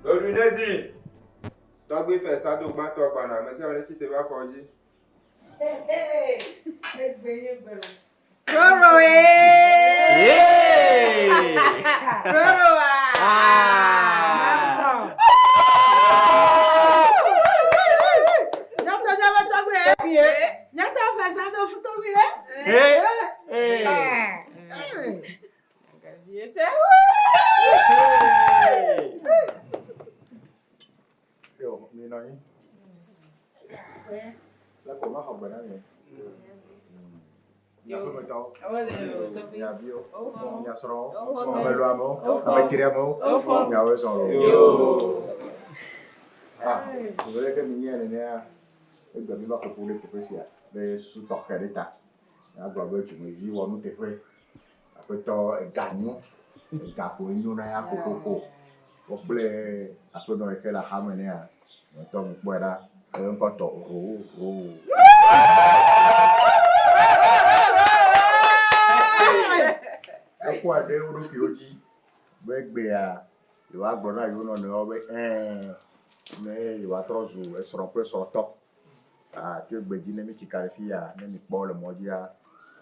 Ɖoɖoe ne zi. Tɔgbui fɛ sado gbãtɔ gbana ame sia ame ne tsi te va afɔ dzi. Roro ee. Roro aa. Nyatɔ nyame tɔgbi ye. Nyatɔ fɛ sado fu tɔgbi ye. Yo, mi nɔ anyi. Le ko ma xɔ gbe na mi. Mia ƒemetɔwo, mia viwo, mia srɔ̃wo, ame lɔamewo, ame tsiɖeamewo, miawoe zɔ loo. Ah, abe leke mi nyae nenea, egbe mi va ƒoƒu ɖe teƒe sia ɖe susu tɔxɛ ɖe ta. Míagblɔ be dumevi wɔnuteƒe, aƒetɔ ega nyo, ega koe nyo na ya kokoko. Wo kple aƒenɔ yi ke le axame nɛa, nye ŋutɔ mekpɔe ɖa, eƒe ŋkɔ tɔ Roo Roo. Wokpɔe ɖe wo ɖokuiwo dzi be egbea yewoagblɔ na yewo nɔnɔewo be ɛ̃ ne yewoatrɔ zu esrɔ̃ kple srɔ̃tɔ. Ah, tso egbe dzi ne míetsi ka ɖe fi ya, ne mikpɔ le mɔ dzia,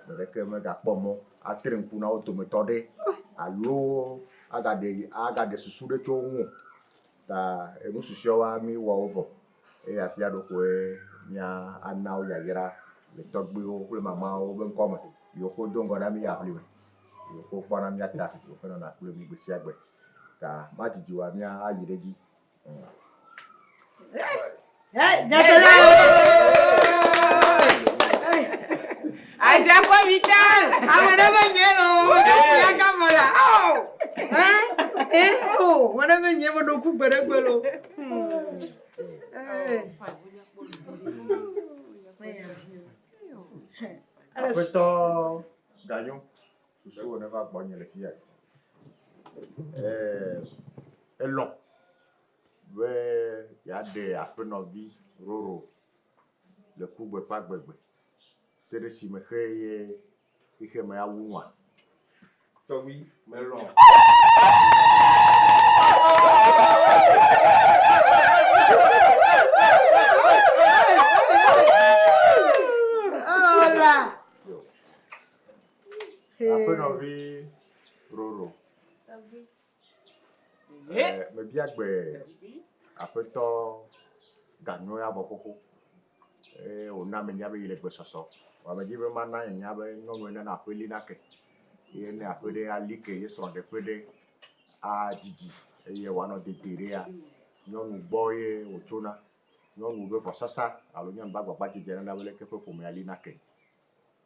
ame ɖeke megakpɔ mɔ atre ŋku na wo dometɔ ɖe alo agaɖe agaɖe susu ɖe tso wo ŋu o. Ta enu susɔewoa míwɔ wo vɔ eye afia ɖo koe mía ana wo yayra le tɔgbuiwo kple mamawo be ŋkɔ me yiwo ke do ŋgɔ na mí aʋli me, yiwo ke kpɔna mía ta, yiwo ke nɔna kple mí gbe sia gbe. Ta madidi oa mía ayi ɖe edzi. Ajakɔ mi ta. Ame ɖe be nye lo, me ɖo ku ya gama la. Ao! Eh? Eh? Oh, me ɖe be nye me ɖo ku gbe ɖe gbe lo. Eh. Aƒetɔ Ganyo, susu wò neva gbɔnye le fiya. Eh, elɔ̃ be yeaɖe aƒenɔvi Roro le kugbe ƒe agbegbe se ɖe esime xe ye xexeme awu nua. Tɔgbui, melɔ̃. Hola. Aƒenɔvi Roro. Eh, mebia gbe aƒetɔ Ganyo ya vɔ xoxo. Eye wòna menya be yi le gbesɔsɔ. Vɔa medi be mana nye nya be nyɔnue nana aƒe li nake. Ye ne aƒe ɖe ali ke ye srɔ̃ɖeƒe ɖe adidi eye wòanɔ dedie ɖea, nyɔnu gbɔ ye wòtsona. Nyɔnu be vɔsasa alo nyɔnu be agbagbadzedze nana be leke eƒe ƒomea li nake.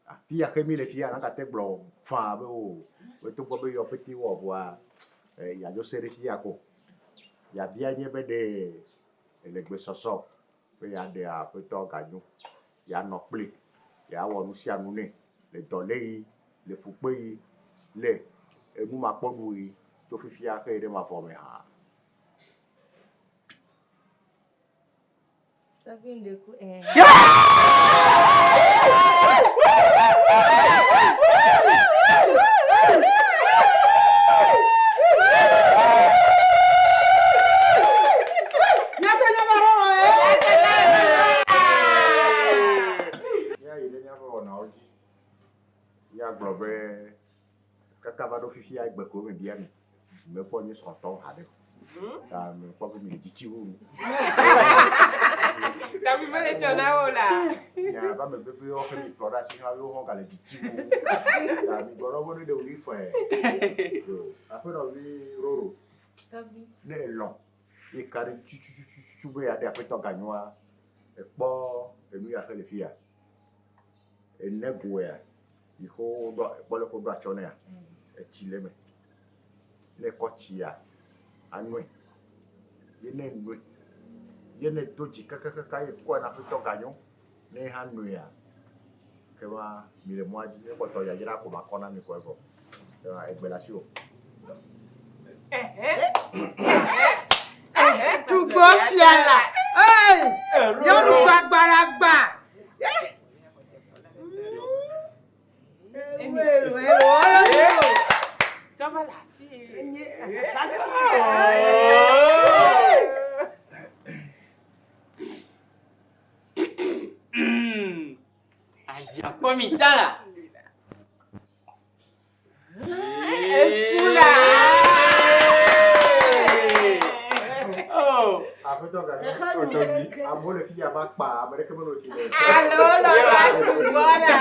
Afi ya xe mi le fia, nagate gblɔ faa be o, be togbɔ be yɔ pete wɔ vɔa, yeadzo se ɖe fia ko. Biabia nye be ɖe ele gbesɔsɔ be yeaɖe aƒetɔ Ganyo, yeanɔ kpli, yeawɔ nu sia nu nɛ le dɔléɣi, le fukpeɣi, le enumakpɔnuɣi tso fifia xe ɖe mavɔ me hã. Tɔgbi ŋɖe ku ɛ. Míayi ɖe míaƒe wɔnawo dzi. Míagblɔ be kaka va ɖo fifia egbe ko mebia mi. Mekpɔ nye srɔ̃tɔwo haɖe o. Ta mekpɔ be mi le dzitsi wu nu. Tɔgbi mele tsɔ na wo la. Nya be ame veviwo xe mi kplɔ ɖe asi hã yewo hã gale dzitsi wu. Ta mi gblɔ na wo be ne ɖe wòli fɔe. Yo, aƒenɔvi Roro, ne elɔ̃ ye ka ɖe tututututu be yeaɖe aƒetɔ Ganyoa, ekpɔ enu ya xe le fiya. Ene goea, yi xe woɖo, ekpɔ le woɖo atsyɔ nɛa, etsi le eme. Ne ekɔ tsia, anoe. Ye ne enoe, ye ne edo dzi kakakaka ye kɔe na aƒetɔ Ganyo, ne ye hã noea, kema mi le mɔa dzi. Ekpɔtɔ yayra ko makɔ na mi ko evɔ. Kema egbe le asiwò. Tugbo fia la. Ee, nyɔnu gbagbalagba. mi ta la. Esula. Oh. Aƒetɔ ganya. Amewo le fi ya va kpa ame ɖeke mele tsi le. Alo lɔlɔ sugbɔ la.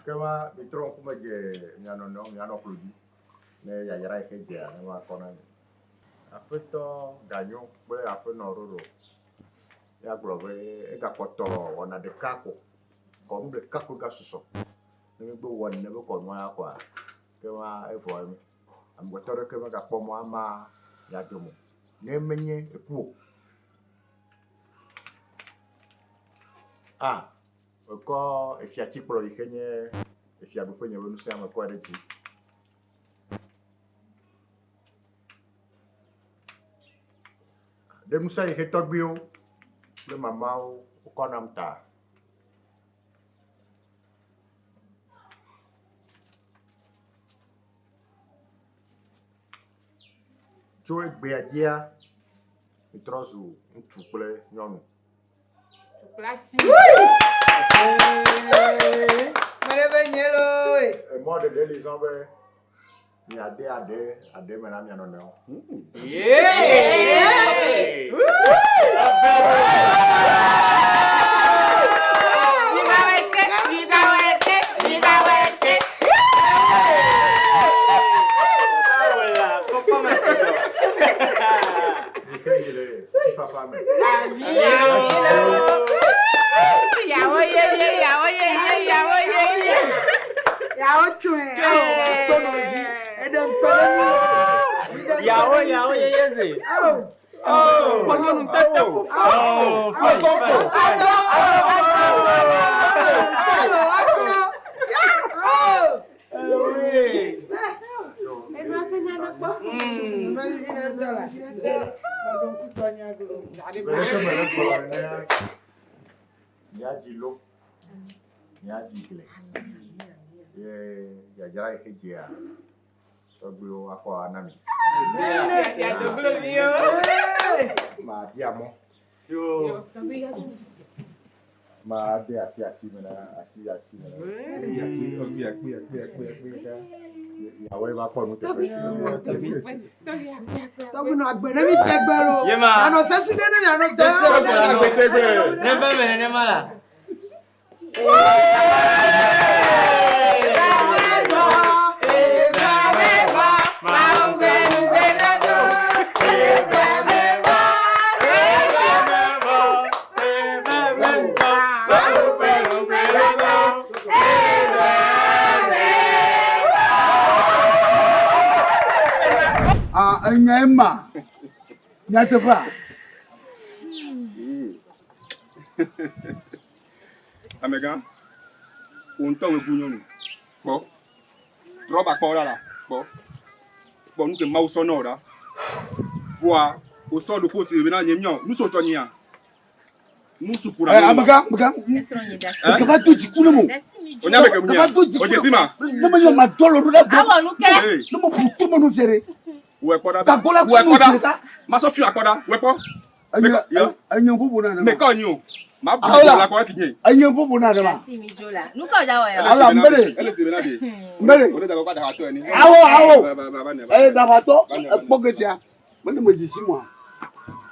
Ke va mitrɔ ŋkume dze mia nɔnɔewo mianɔ klo dzi ne yayra yi ke dzea ne va kɔ na mi. Aƒetɔ Ganyo kple aƒenɔ Roro ya gblɔ be egakpɔtɔ wɔna ɖeka ko kɔnu ɖeka ko gasusɔ. Ne mígbe wɔ nene be kɔnua ya koa ke va evɔ eme. Amegbetɔ ɖeke megakpɔ mɔ ama mia dome o ne menye eku o. Ah, mekɔ efiatikplɔ yi ke nye efiaɖuƒe nye be ŋusẽ mekɔe ɖe dzi. Ɖe ŋusẽ yi ke tɔgbuiwo kple mamawo wokɔ nam ta. Tso egbea dzia, mitrɔ zu ŋutsu kple nyɔnu. Klasi. Mele be nye loo. Emɔ ɖeɖe li zɔ be miade aɖe aɖe me na mia nɔnɔewo. Viva wete, viva wete, viva wete. Mike yi le ŋutifafa me. Yawo yeye, yawo yeye, yawo yeye. Yawo tsɔe. Tɔnɔvi. Eɖe ŋkpɛ ɖe mi. Yawo yawo yeye ze. Oh. Kpɔnyɔnu tete fofo. Oh, fine, fine. Azɔ, azɔ, azɔ, azɔ. Oh. Enua se nya ɖe kpɔ. Enua vivi na ŋutɔ la. Meɖo ŋku tɔ nya glo. Be ɖeke mele gblɔ nenea, miadzi lo, miadzi gle ye yayra yi ke dzea tɔgbuiwo akɔ ana mi. Mabia mɔ. Made asi asi me na asi asi me na. Yawoe va kpɔ nuteƒe. Tɔgbi nɔ agbe ne mi tɛgbɛ lo. Yema. Anɔ sesi ɖe ne mianɔ tɛ. Sese ɖe ne agbe tɛgbɛ. Ne be me nenema la. Ah, enyae ma. Nyateƒea? Amegã, wò ŋutɔ wòe bu nyɔnu. Kpɔ. Trɔ ba kpɔ ɖa la. Kpɔ. Kpɔ nu ke Mawu sɔ na wò ɖa. Vɔa, wòsɔ ɖokuiwò si bena nye miɔ nusotsɔ nyia. Nusu ƒo ɖa. Eh, amegã, amegã. Eh? Gava do dziku ne mo. Onya be ke mu Gava nya. do dziku. O dzesi ma. Ne me nyɔ ma dɔ lɔ ɖo ɖe gbɔ. Awɔ nu ke. Ne mo ƒo to me nu fie ɖe. Wòe kpɔ ɖa. Tagbɔ la Wòe ku kpɔ nu ɖa. zi ɖeka. Masɔ fi akpɔ ɖa. Wòe kpɔ. Enye enye ƒoƒo na ne ma. Mekɔ nyi o. Ma bu Awo la. la kɔ efi nye. Enye ƒoƒo na ne ma. Asi mi dzo la. Nu ka wòdza wɔ ya? Ala mbere. Ele si be na de. Mbere. O ne da kɔ dahatɔ ene. Awo awo. Ba, ba, ba, ba, ne, ba. Eye davatɔ ekpɔ ke sia. Mene me dzesi mɔa.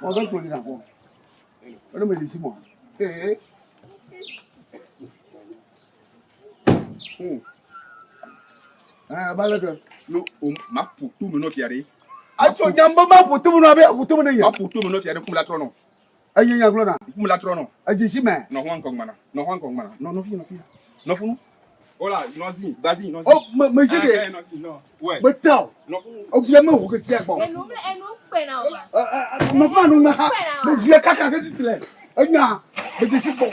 Mɔ be kplɔ ɖi na kpɔ. Mene me dzesi mɔa. Ee. Eh, ba le ke. No, o ma ƒo to me nɔ fia ɖe. Atso nyamba ma ƒo to me nɔ abe ƒo to me ne nye. Ma ƒo to me nɔ fia ɖe kum la trɔ nɔ. Enye nya gblɔ na. Kum la trɔ nɔ. Edzesi me. Nɔ hɔn kɔ ŋgbana. Nɔ hɔn kɔ ŋgbana. Nɔ nɔ fi nɔ fi. Nɔ funu. Ola, nɔ zi, gbazi, nɔ zi. Oh, me me zi Ah, de. eh, nɔ zi, nɔ. Ouais. Me tɛ o. Nɔ funu. O fia me wo ke tia gbɔ. Enu enu kpe na o. Me fa nu me ha. Me fia kaka ke titi le. Enya me dzesi gbɔ.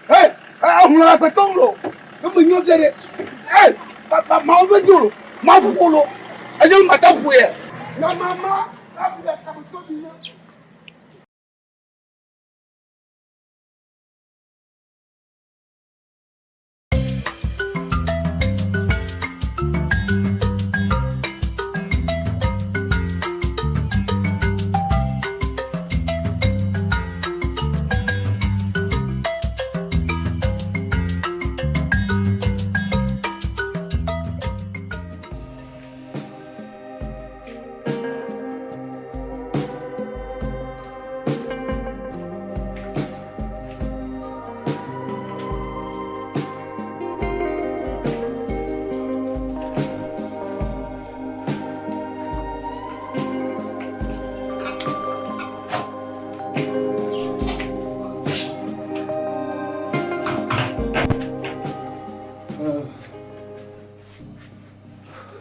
Hey, ehun la gbɛtɔ lo. Ne me nyɔ fia de. Hey, ba ba ma wo be nyo lo. Ma ƒo lo. Enye ma ta ƒo yɛ. Na mama. Abia kame to mi na.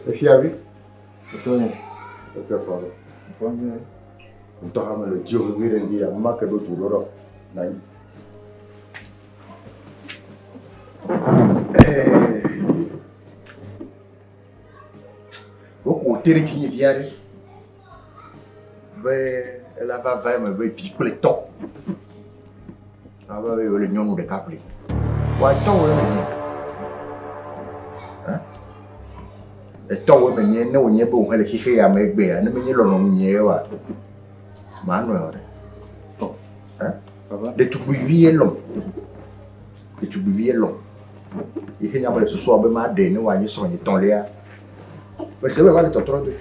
Efiavi. Etɔnye. Eke fɔ ɖo. Fɔ nyuie. Ŋutɔ hã mele dziwò vevi ɖe ŋdi ya. Mema ke ɖo du ɖo ɖɔ. Nɔ anyi. Ɛɛ. Woko te ɖe dzinye vi aɖe be ela va va eme be vi kple tɔ. Ava be yewole nyɔnu ɖeka ƒle. Wa tɔwòe menye. Hã? Etɔwòe menye ne wònye be wòhe le xexe ya me egbea, ne menye lɔlɔ̃nu nye ye oa, manɔe o ɖe. Hã? Ɖetugbivi ye lɔ̃m. Ɖetugbivi ye lɔ̃m. Yi xe nya mele susua be maɖe ne wòanye srɔ̃nye tɔ̃lia. Mese be va le tɔtrɔ doe.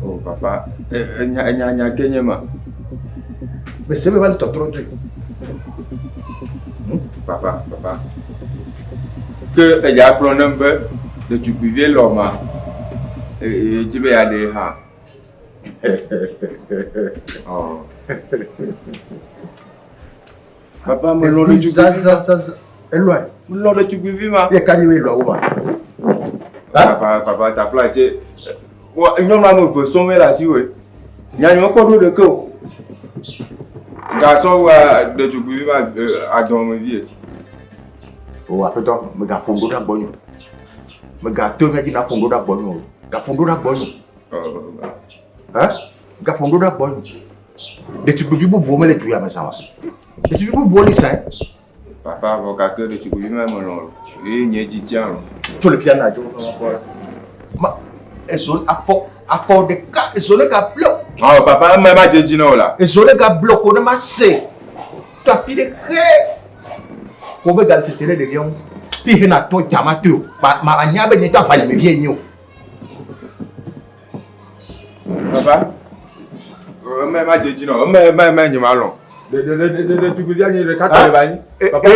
Oh papa, enya enya nya ke nye ma. Mese be va le tɔtrɔ doe. Hmm? Papa, papa. Ke eya gblɔ nam be ɖetugbivie lɔ ma. E dzi be yeaɖee hã. Oh. Papa melɔ̃ ɖetugbivi ma. Elɔ̃e. Melɔ̃ ɖetugbivi ma. Ye ka ɖi be elɔ̃ wo ma. Papa papa tafla tse. Nyɔnu ame eve sɔŋ le asiwò. Nya nye mekpɔ ɖo ɖeke o. Gasɔ wa ɖetugbivi ma adɔ me vie. O aƒetɔ, mègaƒo nu ɖo ɖa gbɔnye o. Mègato mía dzi nàƒo nu ɖo ɖa gbɔnye o. Gaƒo nu ɖo ɖa gbɔnye o. Hã? Gaƒo nu ɖo ɖa gbɔnye o. Ɖetugbivi bubuwo mele du ya me zã oa? Ɖetugbivi bubuwo li zã. Papa vɔ gake ɖetugbivi ma melɔ̃ o. Eye nye dzi tia lɔ. Tso le fia na dzo kpɔ la. Ma ezo afɔ afɔ ɖeka ezo ne ga blɔ. Ɔ papa eme ma dze dzi na o la. Ezo ne ga blɔ ko ne ma se. To afi ɖe xe. Ko be ga tete ɖe ɖevia ŋu. Fi he na to dama to. Ma ma anya be nye to aʋa le me vie nyi o. Papa, eme ma dze dzi nɔ, eme eme eme nye ma lɔ̃. Ɖe ɖe ɖe ɖe ɖe tugbivia nye ɖeka tɔ le ba anyi. Papa,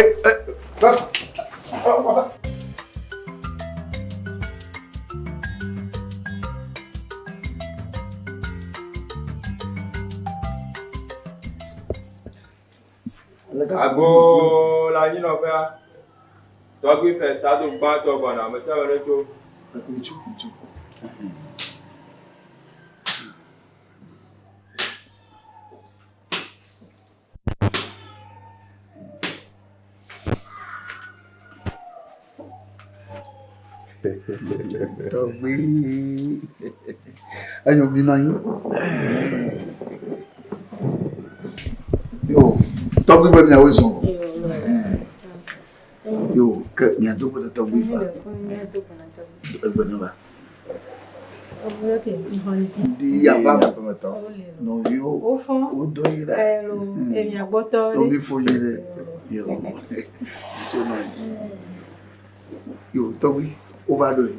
papa. Agbo le anyinɔƒea. Tɔgbui Festa do gbãtɔ gbɔna, ame sia ame ɖe tso. Ŋutsu, ŋutsu. Tɔgbui. Enyo mi nɔ anyi. Yo, tɔgbui be miawoe zɔ. Yo, ke miado gbe na tɔgbui va. Egbe ne va. Di ava nɔviwo wodo yi ɖe. Tomi fo yi ɖe. Yo, tso nɔ anyi. Yo, tɔgbui, wova ɖoe.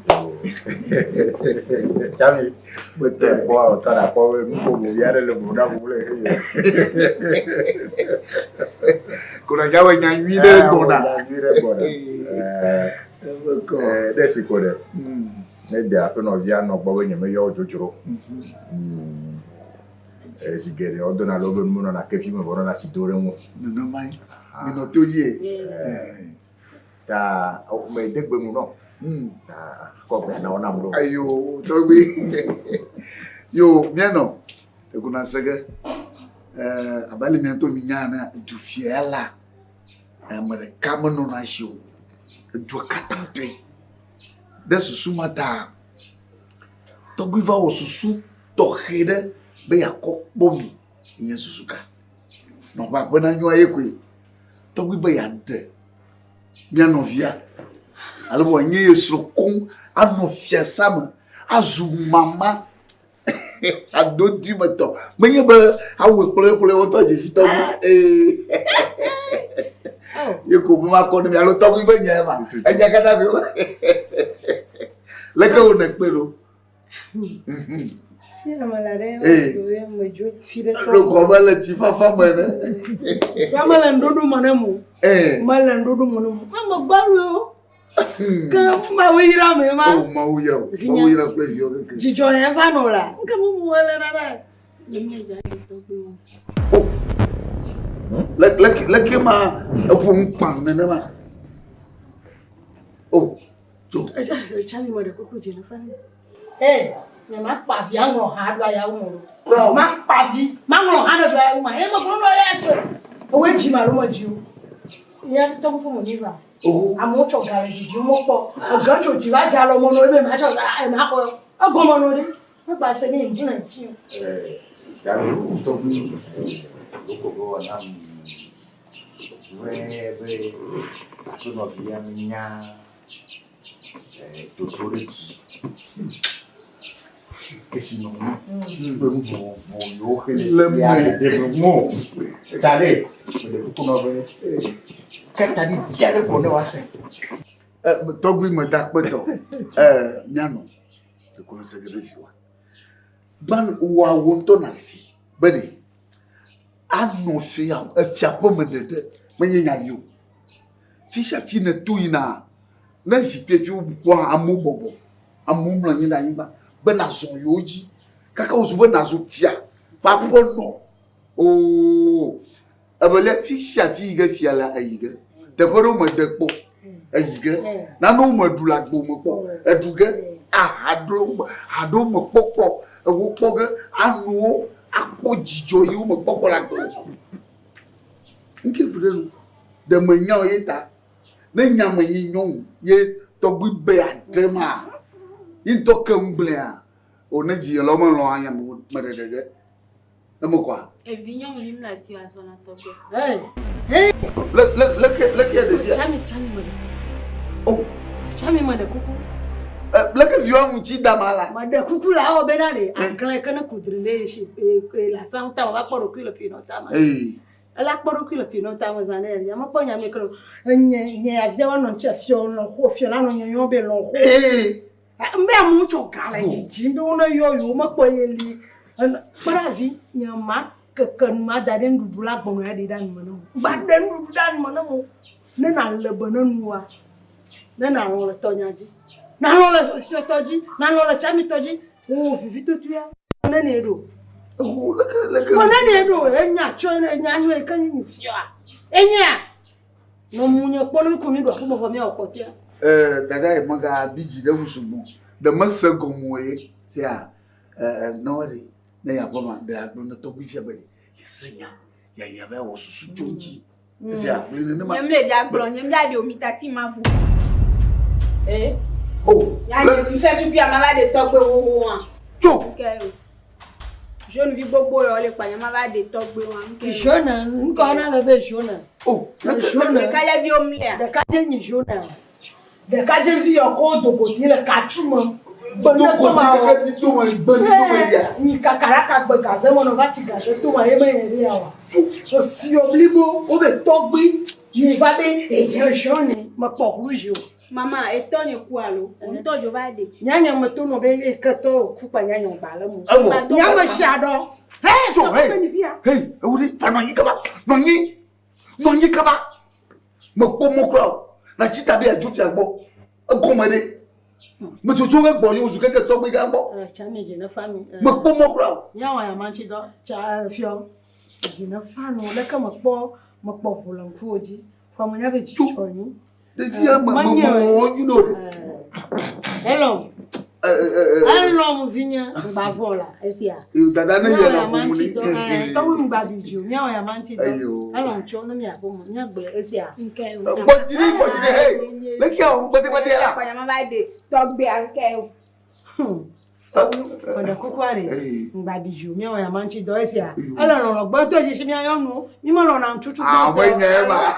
Tami, gbetɔ kpɔ awɔtɔ ɖe akpɔ be nuƒoƒo vi aɖe le ʋu na ʋu le xeye. Kona nya be nya nyui ɖe gbɔna. Nya nyui ɖe gbɔna. Ɖe si ko ɖe. Ne de aƒenɔvia nɔ gbɔ be nyemeyɔ wo dzodzro. Zi geɖe wodona le wobe nu nɔna kevi me vɔ nɔna si do ɖe ŋu. Nenemae. Minɔ to dzi. Ta mede gbe nu nɔ. Ta kɔ gbe na wo nam ɖo. Ayo tɔgbi. Yo míanɔ eguna sege. Eh abe ale mía ŋutɔ mínya ene du fia la ame ɖeka menɔna esi o. Edua katã tɔe. Ɖe susu ma ta tɔgbi va wɔ susu tɔxɛ ɖe be yeakɔ kpɔ mi. Nye susu ka? Nɔƒe aƒe na nyoa ye koe. Tɔgbi be yeaɖe mía nɔvia ale be wòanye ye srɔ̃ koŋ anɔ fiasa me azu mama adodui me tɔ. Menye be awɔe kple kple wotɔ dzesi tɔgbi ee ye ko be makɔ ne mi alo tɔgbi be nya ma enya katã ko leke wo ne kpe ɖo. Ɖokɔ mele tsi fafa me ene. Ya mele ŋɖoɖo me ne mo. Mele ŋɖoɖo me ne mo. Ame gbalo. Ke Mawu yra me ma. O Mawu yra o. Mawu yra kple viwo keke. Dzidzɔ yẹn va nɔ la. Nke mu mu ele nana. Le mi dza ɖe tɔgbe o. O. Le le le ke ma eƒo nu kpã nenema. O. Tso. Tsami me ɖe kuku dzi ne fa ne. Ee, nye ma kpa vi aŋlɔ ha ɖo ayawu me o. Ma kpa vi, ma ŋlɔ ha ɖe ɖo ayawu ma. Ye me gblɔ ɖo ya se. Ewe dzi ma ɖo me dzi o. Ya tɔ kuku me mi va. Amewo tsɔ ga le dzidzi mo kpɔ. Ege tso dzi va dza lɔ mo no ebe ma tsɔ ga e ma xɔ. Egɔme no ɖe. Megba se mi ŋu le ŋuti o. Tɔgbi, loko be wɔ nam be be aƒenɔvia menya toto ɖe dzi. Kesinɔnu kple nu vovovo yiwo xe le fia ɖe me ŋu o. Ta ɖe, meɖe kuku nɔ be ke ta ɖi dza ɖe ko ne woase. Tɔgbi meda kpe tɔ. Míanɔ ɖeko ne se ge ɖe viwòa. Gbã wò ŋutɔ nàsi be ɖe anɔ fia efia ƒe me ɖeɖe menye nya yi o. Fi sia fi nèto yina, ne zikpui fi wokpɔ amewo bɔbɔ, amewo mlɔ anyi ɖe anyigba be nàzɔ yewo dzi kaka wòzu be nàzu fia ƒe aƒenɔ. Oo, evelia fi sia fi yi ge fia la eyi ge. Teƒe ɖewo mede kpɔ eyi ge. Nanewo meɖu le agbo me kpɔ eɖu ge. Aha ɖewo ha ɖewo mekpɔ kpɔ ewo kpɔ ge ano wo akpɔ dzidzɔ yi womekpɔ kpɔ le agbe me o. Ŋke vu ɖe nu. Ɖe menya o ye ta. Ne nya menyi nyɔnu ye tɔgbi be aɖe ma, ye ŋutɔ ke ŋugblẽa, o ne dzi lɔ melɔ̃ anya me ɖeɖe ge. Eme kɔa? Evi nyɔnuvi mle asi azɔ na tɔgbe. Hey! Hey! Le le leke leke ɖevia? Tsami tsami me ɖe. Oh. Tsami me ɖe kuku. Leke viwa ŋuti da ma la? Me ɖe kuku la awɔ bena ɖe aklẽ ke ne kudri le si e la san ta wa kpɔ ɖokui le pinɔ ta ma. Ee. Ela kpɔ ɖokui le pinɔ ta me zã ne ya me kpɔ nya mi ke enye nye avia wa nɔ ŋuti fiɔ lɔ xo fiɔ la nɔ nyɔnyɔ be lɔ xo. Ee. Mbe amewo tsɔ ga le dzidzim be wone yɔ yewo mekpɔ ye li. Kpɔ ɖe avi nye ma keke nu ma da ɖe nuɖuɖu la gbɔnɔ ya ɖi ɖe nu me ne mo. Gba ɖe nuɖuɖu ɖe nu me ne mo. Ne na le be ne nua. Ne na lɔ le tɔnya dzi. Na lɔ le fiɔtɔ dzi. Na lɔ le tsamitɔ dzi. Wo vivi totoea. Ne ne ɖo. Eho leke leke. Ko ne ne ɖo enya tsɔ enya nyuie ke nyi fiɔa. Enya. Nɔ mu nye kpɔ ne ku mi ɖo aƒe me vɔ miawɔ kpɔtɔea. Eh, dada ye mega bi dzi ɖe ŋu sugbɔ. Ɖe mese gɔme o ye. Sia, eh, ne ɖe ne ya aƒe ma ɖe agblɔ ne tɔgbui fia be ɖe yese nya ya ya va wɔ susu tso ŋuti. Sia, gblɔe nenema. Nye mle dza gblɔ, nye mdza ɖe o mi tati ma vo. Eh. Oh. Ya nye vi fɛ tukui ama va ɖe tɔgbe xoxo hã. Tso. Okay. Jeune vi gbogbo yɔ le kpa nye ma va ɖe tɔgbe wa. Jeune, ŋkɔ na le be jeune. Oh, jeune. Ɖekadze viwo mlea. Ɖekadze nyi jeune. Ɖekadze vi yɔ ko dogoti le katsu me. Dogoti keke mi to me gbe mi to me ya. Nyi kaka ɖaka gbe gaze me nɔ va tsi gaze to me ye me yɛ ɖe ya wa. Efiɔ blibo wo be tɔgbi yi va be eje jeune me kpɔ rouge o. Mama, etɔ nye ku alo? Wò ŋutɔ dzo va ɖe. Nyanya me to nɔ be ye ke tɔ ku kpa nyanya gba le mu. Evɔ. Nyame sia ɖɔ. Hey, Tso, hey. Hey, ewu ɖe, va nɔ anyi kaba. Nɔ anyi. Nɔ anyi kaba. Mekpɔ mɔ kura o. Na tsi ta be yeadzo fia gbɔ. Egɔme ɖe. Metsotso ge gbɔ ye wòzu keke tɔgbi gã gbɔ. Tsami dzi ne fa mi. Mekpɔ mɔ kura o. Míawɔ ya ma ŋuti dɔ. Tsa fiɔ. Dzi ne fa nu. Leke mekpɔ mekpɔ ʋu le ŋkuwò dzi. Fɔ me nya be dzidzɔ nyi. Ɖevia me me me wɔ nyu ɖo ɖe. Elɔm. Elɔm vinye ŋgba vɔ la esia. Eyo dada ne yɔ na ƒomu ni. Tɔwu ŋgba bi dzi o míawɔ ya ma ŋuti dɔ. Elɔm tso ne mia ƒomu míagblɔ esia. Gbɔdzi ɖi gbɔdzi ɖi hey leke awɔ gbɔdzi la. Kpɔ ya ma va ɖe tɔgbea ŋkɛ o. Meɖe kukua ɖe ŋgba bi dzi o míawɔ ya ma ŋuti dɔ esia. Ele lɔlɔ gbɛtɔ dzi si mía nyɔnuwo mi melɔna ŋutsutsu gbɛtɔ. Ame nye ma.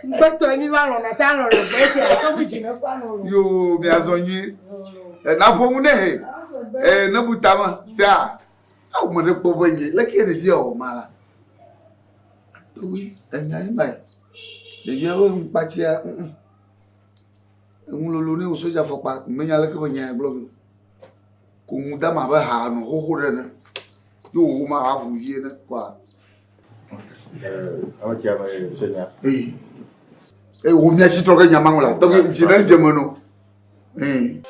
Gbɛtɔ mi va lɔna ta lɔlɔ gbɛ esia tɔgbi dzi ne fa nɔ. Yoo miazɔ nyuie. Na ƒo ŋu ne he. Ee ne bu tame sia. Awo me ɖe kpɔ be nye leke ɖevia wɔ ma la. Tɔgbi enya ye ma ye. Ɖevia be ŋukpatsia. Enu lolo ne wo soja fɔkpa menya leke be nya gblɔ ge. Ko ŋu dama be ha nɔ xoxo ɖe ne. Yo wo ma ha vu vie ne kwa. Ame kia me se nya. Ee. Ee wo mia si trɔ ke nya ma ŋu la. Tɔgbi dzi ne dze me no. Ee.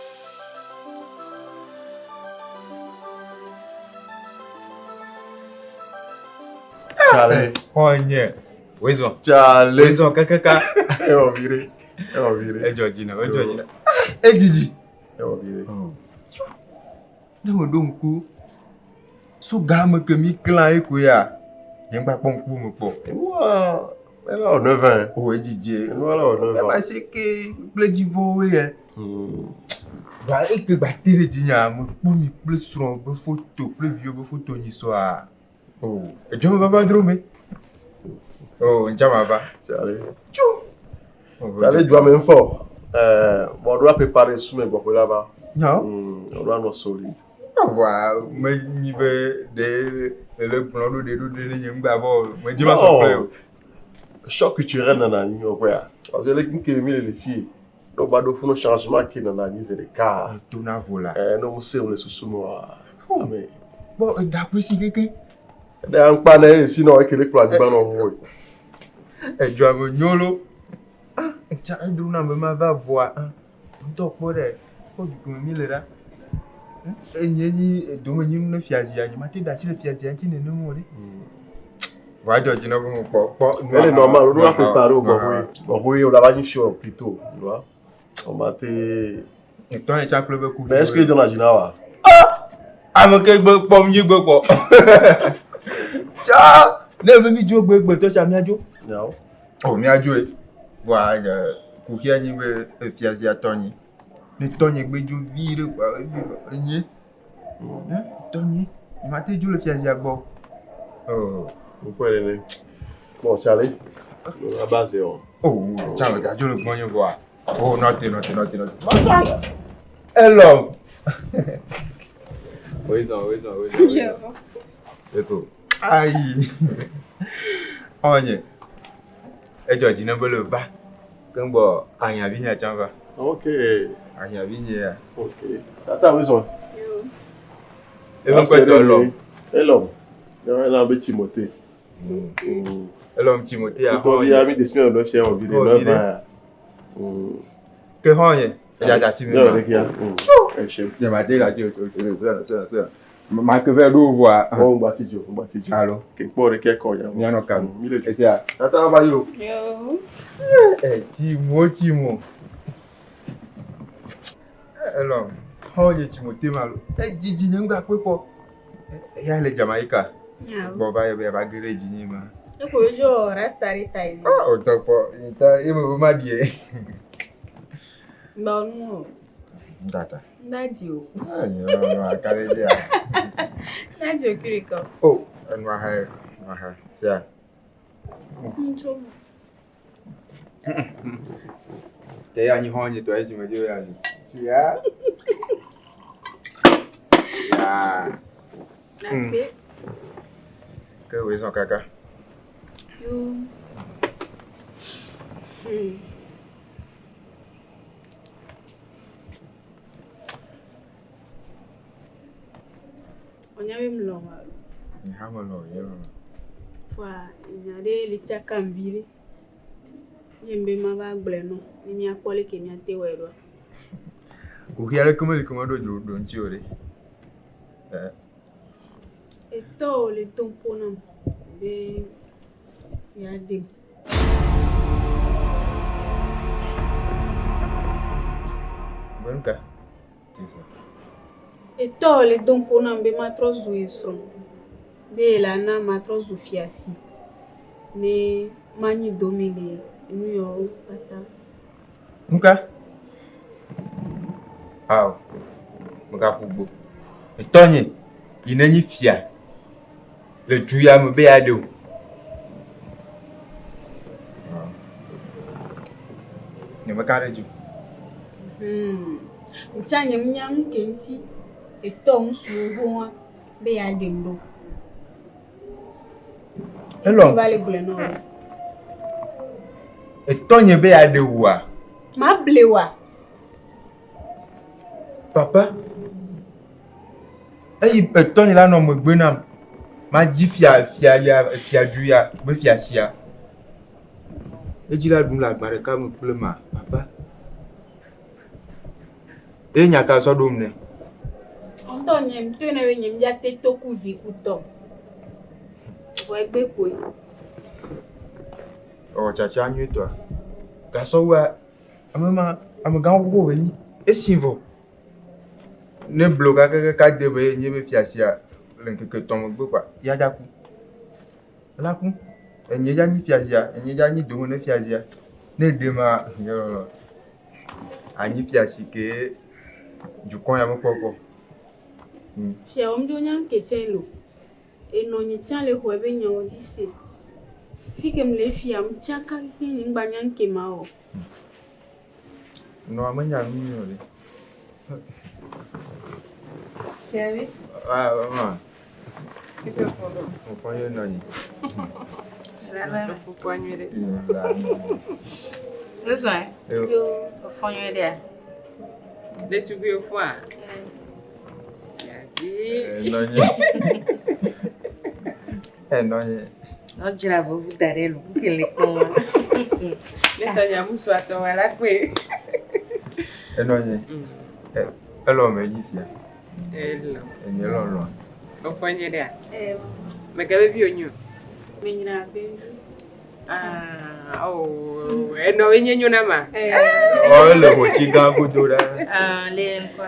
Chale, xɔnye. Wezɔ. Chale. Wezɔ kakaka. Ewɔ viɖe. Ewɔ viɖe. Edzɔ dzi na, edzɔ dzi na. Edidi. Ewɔ vi ɖe. Ne meɖo ŋku so game ke mi klã ye koe ya, nye ŋgba kpɔ ŋku me kpɔ. Enua ela wɔ neuf ans. O edzidzi. Enua la wɔ neuf ans. Ema se ke kple dzivɔwoe ya. Va eke gba te ɖe dzinyea, mekpɔ mi kple srɔ̃ be foto kple viwo be foto nyi sɔa. O, edzɔ me vava dro me. O, ŋdza ma va. Sale. Tso. Sale dua me ŋfɔ. Ɛɛ, mɔ ɖo préparer sume gbɔxwe la va. Nyawo. Mɔ ɖo anɔ solide. Vɔa menyi be ɖe le gblɔ ɖo ɖe ɖo ɖe ne nye ŋgba vɔ medzi ma sɔ kple o. Choc culturel nana anyi ɔƒea. Parce que le nke mi le le fie. Ne wova ɖo funu changement ke nana anyi zi ɖeka. Tona vo la. Ɛɛ ne wose le susu me wa. Ame. Bɔn eɖa si keke. Ɖe aŋkpa ne esi nɔ eke le kplɔ anyigba nɔ ŋu. Edzɔa me nyo lo. Ah, etsa edro na me ma va voa. Ah, ŋutɔ kpɔ ɖe kpɔ dukɔ me mi le ɖa. Enye nyi domenyinu ne fiazia nye mate ɖe asi le fiazia ŋuti nenem o ɖe. Vɔa edzɔ dzi na be mekpɔ kpɔ. Elle est normale, on doit préparer au gbɔxwe. Gbɔxwe, on l'a pas fiɔ plutôt, tu vois. On va te. Etɔ yɛ tsa kple be ku. Mais est-ce que dans la jina wa? Ame ke gbe kpɔm nyi gbe kpɔ. Tsa ne be mi dzo gbe gbe tɔ tsa mia dzo. Nyawo. O mia dzoe. Vɔa kuxia nyi be fiazia tɔ nyi. Ne tɔ nye gbe dzo vi ɖe kɔa enye. Tɔ nye. Nye mate dzo le fiazia gbɔ. Oh. Pourquoi elle est Bon, Charlie, la base oh. Oh, tsa le gadzo le gbɔ nye vɔa. Oh, nɔte nɔte nɔte nɔte. Elɔ. Wezɔn wezɔn wezɔn. Yeah. Eko. Ayi. Ɔnye. Edzɔ dzi ne be le va. Keŋgbɔ ahiãvi nye tsã va. Ok. Ahiãvi nye ya. Ok. Tata wezɔn. Ebe ŋkɔe tɔ Elɔm. Elɔm. Yɔ ela be Timothée. Elɔm Timothée a. Tɔ vi ami desi mi ɖe fia wɔ vi ɖe neuf ans. Ke hɔn nye. Eya dati mi. Yɔ ɖe kia. Nye ma te la ti o o o sɔnà sɔnà sɔnà. Ma ke vɛ ɖo voa. Ɔ ŋgba ti dzo ŋgba ti dzo. Alo. Ke kpɔ ɖe ke kɔ ya. Mianɔ kanu. Mi le dzo. Esia. Tata va yi o. Yo. Ɛ Timo Timo. Elɔm. Hɔn nye Timothée ma lo. Edzidzi nye ŋgba kpe kpɔ. Eya le Jamaïca. Nyawo. Gbɔ va yi be yava ge ɖe dzinye ma. Eko dzo rasta ɖe ta yi. Ah, o tɔ kpɔ. Nta ye me be ma ɖi ye. Gba nu o. Ŋgata. Ndadzi o. Ah, nye nɔ aka ɖe dzi ya. Ndadzi o kiri kɔ. Oh, enua he, enua he. Sia. Ŋutsu. Ke ya nyi hɔn nye tɔ ye dzime dzo ya nyi. Sia. Ya. Nakpe. Ke wezɔn kaka. Yo. Ɔnya be mlɔ wa. Nye hã melɔ ye lɔ. Fua nya ɖe le tsaka vi ɖe. Nye be ma va gblɔe nɔ ne míakpɔ leke míate wɔe ɖoa. Kuxi aɖeke meli ke meɖo dzo ɖo ŋuti o ɖe. Ɛ. Etɔwo le tom ƒo nam be yeaɖem. Be nu ka? Etɔwo le dom ƒo nam be matrɔ zu ye srɔ̃. Be ye la na matrɔ zu fiasi. Ne manyi dome le nu yawo katã. Nu ka? Ao. Megaƒu gbo. Etɔnye yi ne nyi fia le du ya me be yeaɖe o. Nye meka ɖe dzi o. Ŋutsa nye ŋunya nu ke ŋuti etɔ ŋutsuwo hoa be yeaɖem ɖo. Elɔm. Va le gblɔe na wo. Etɔnye be yeaɖe wòa? Mable wòa? Papa, eyi etɔnye la nɔ megbe nam. Madzi fia fia ya fia du ya be fia sia. Edzi la ɖum le agba ɖeka me kple ma papa. Eye nya ka sɔ ɖom nɛ? Ŋutɔ nye ŋutɔ ne be nye ŋdza te toku vi kutɔ. Vɔ egbe koe. Ewɔ tsatsa nyuietɔa. Gasɔwoa, ame ma amegãwo xoxo be nyi. Esi vɔ. Ne blo kakakaka de be ye nye be fiasia le ŋkeke etɔ̃ megbe kɔa, ya dza ku. Ela ku. Enye dza nyi fiazia, enye dza nyi dome ne fiazia. Ne eɖe ma, nye lɔlɔ, anyi fiasi ke dukɔ ya mekpɔ kpɔ. Fiawo ŋdo nya ŋke tsɛ lo. Enɔ nye tsã le xɔe be nyawo dzi se. Fi ke mle fia, ŋtsaka kekeŋ nye ŋgba nya ŋke ma o. Nɔa menya nu nyuie o ɖe. Fiavi. Ah, maman. Eke fɔ ɖo. Mefɔ ye nɔ nyi. Fukua nyuie ɖe. Nuzɔe. Yo. Efɔ nyuie ɖea? Ɖetugbiwo fɔa? Fiavi. Enɔ nyi. Enɔ nyi. Nɔdzra vovu da ɖe lu kele kpɔm. Ne tɔnya musua tɔ wa la kpe. Enɔ nyi. Elɔ me dzi sia. Elɔ. Enye lɔlɔ. Efɔ nyuie ɖea? Meke be vi wonyo? Menyra be. Ah, oh, enɔ be nye nyo na ma. Ɔ ele hotsi gã godo ɖa. Ah, le ŋkɔ.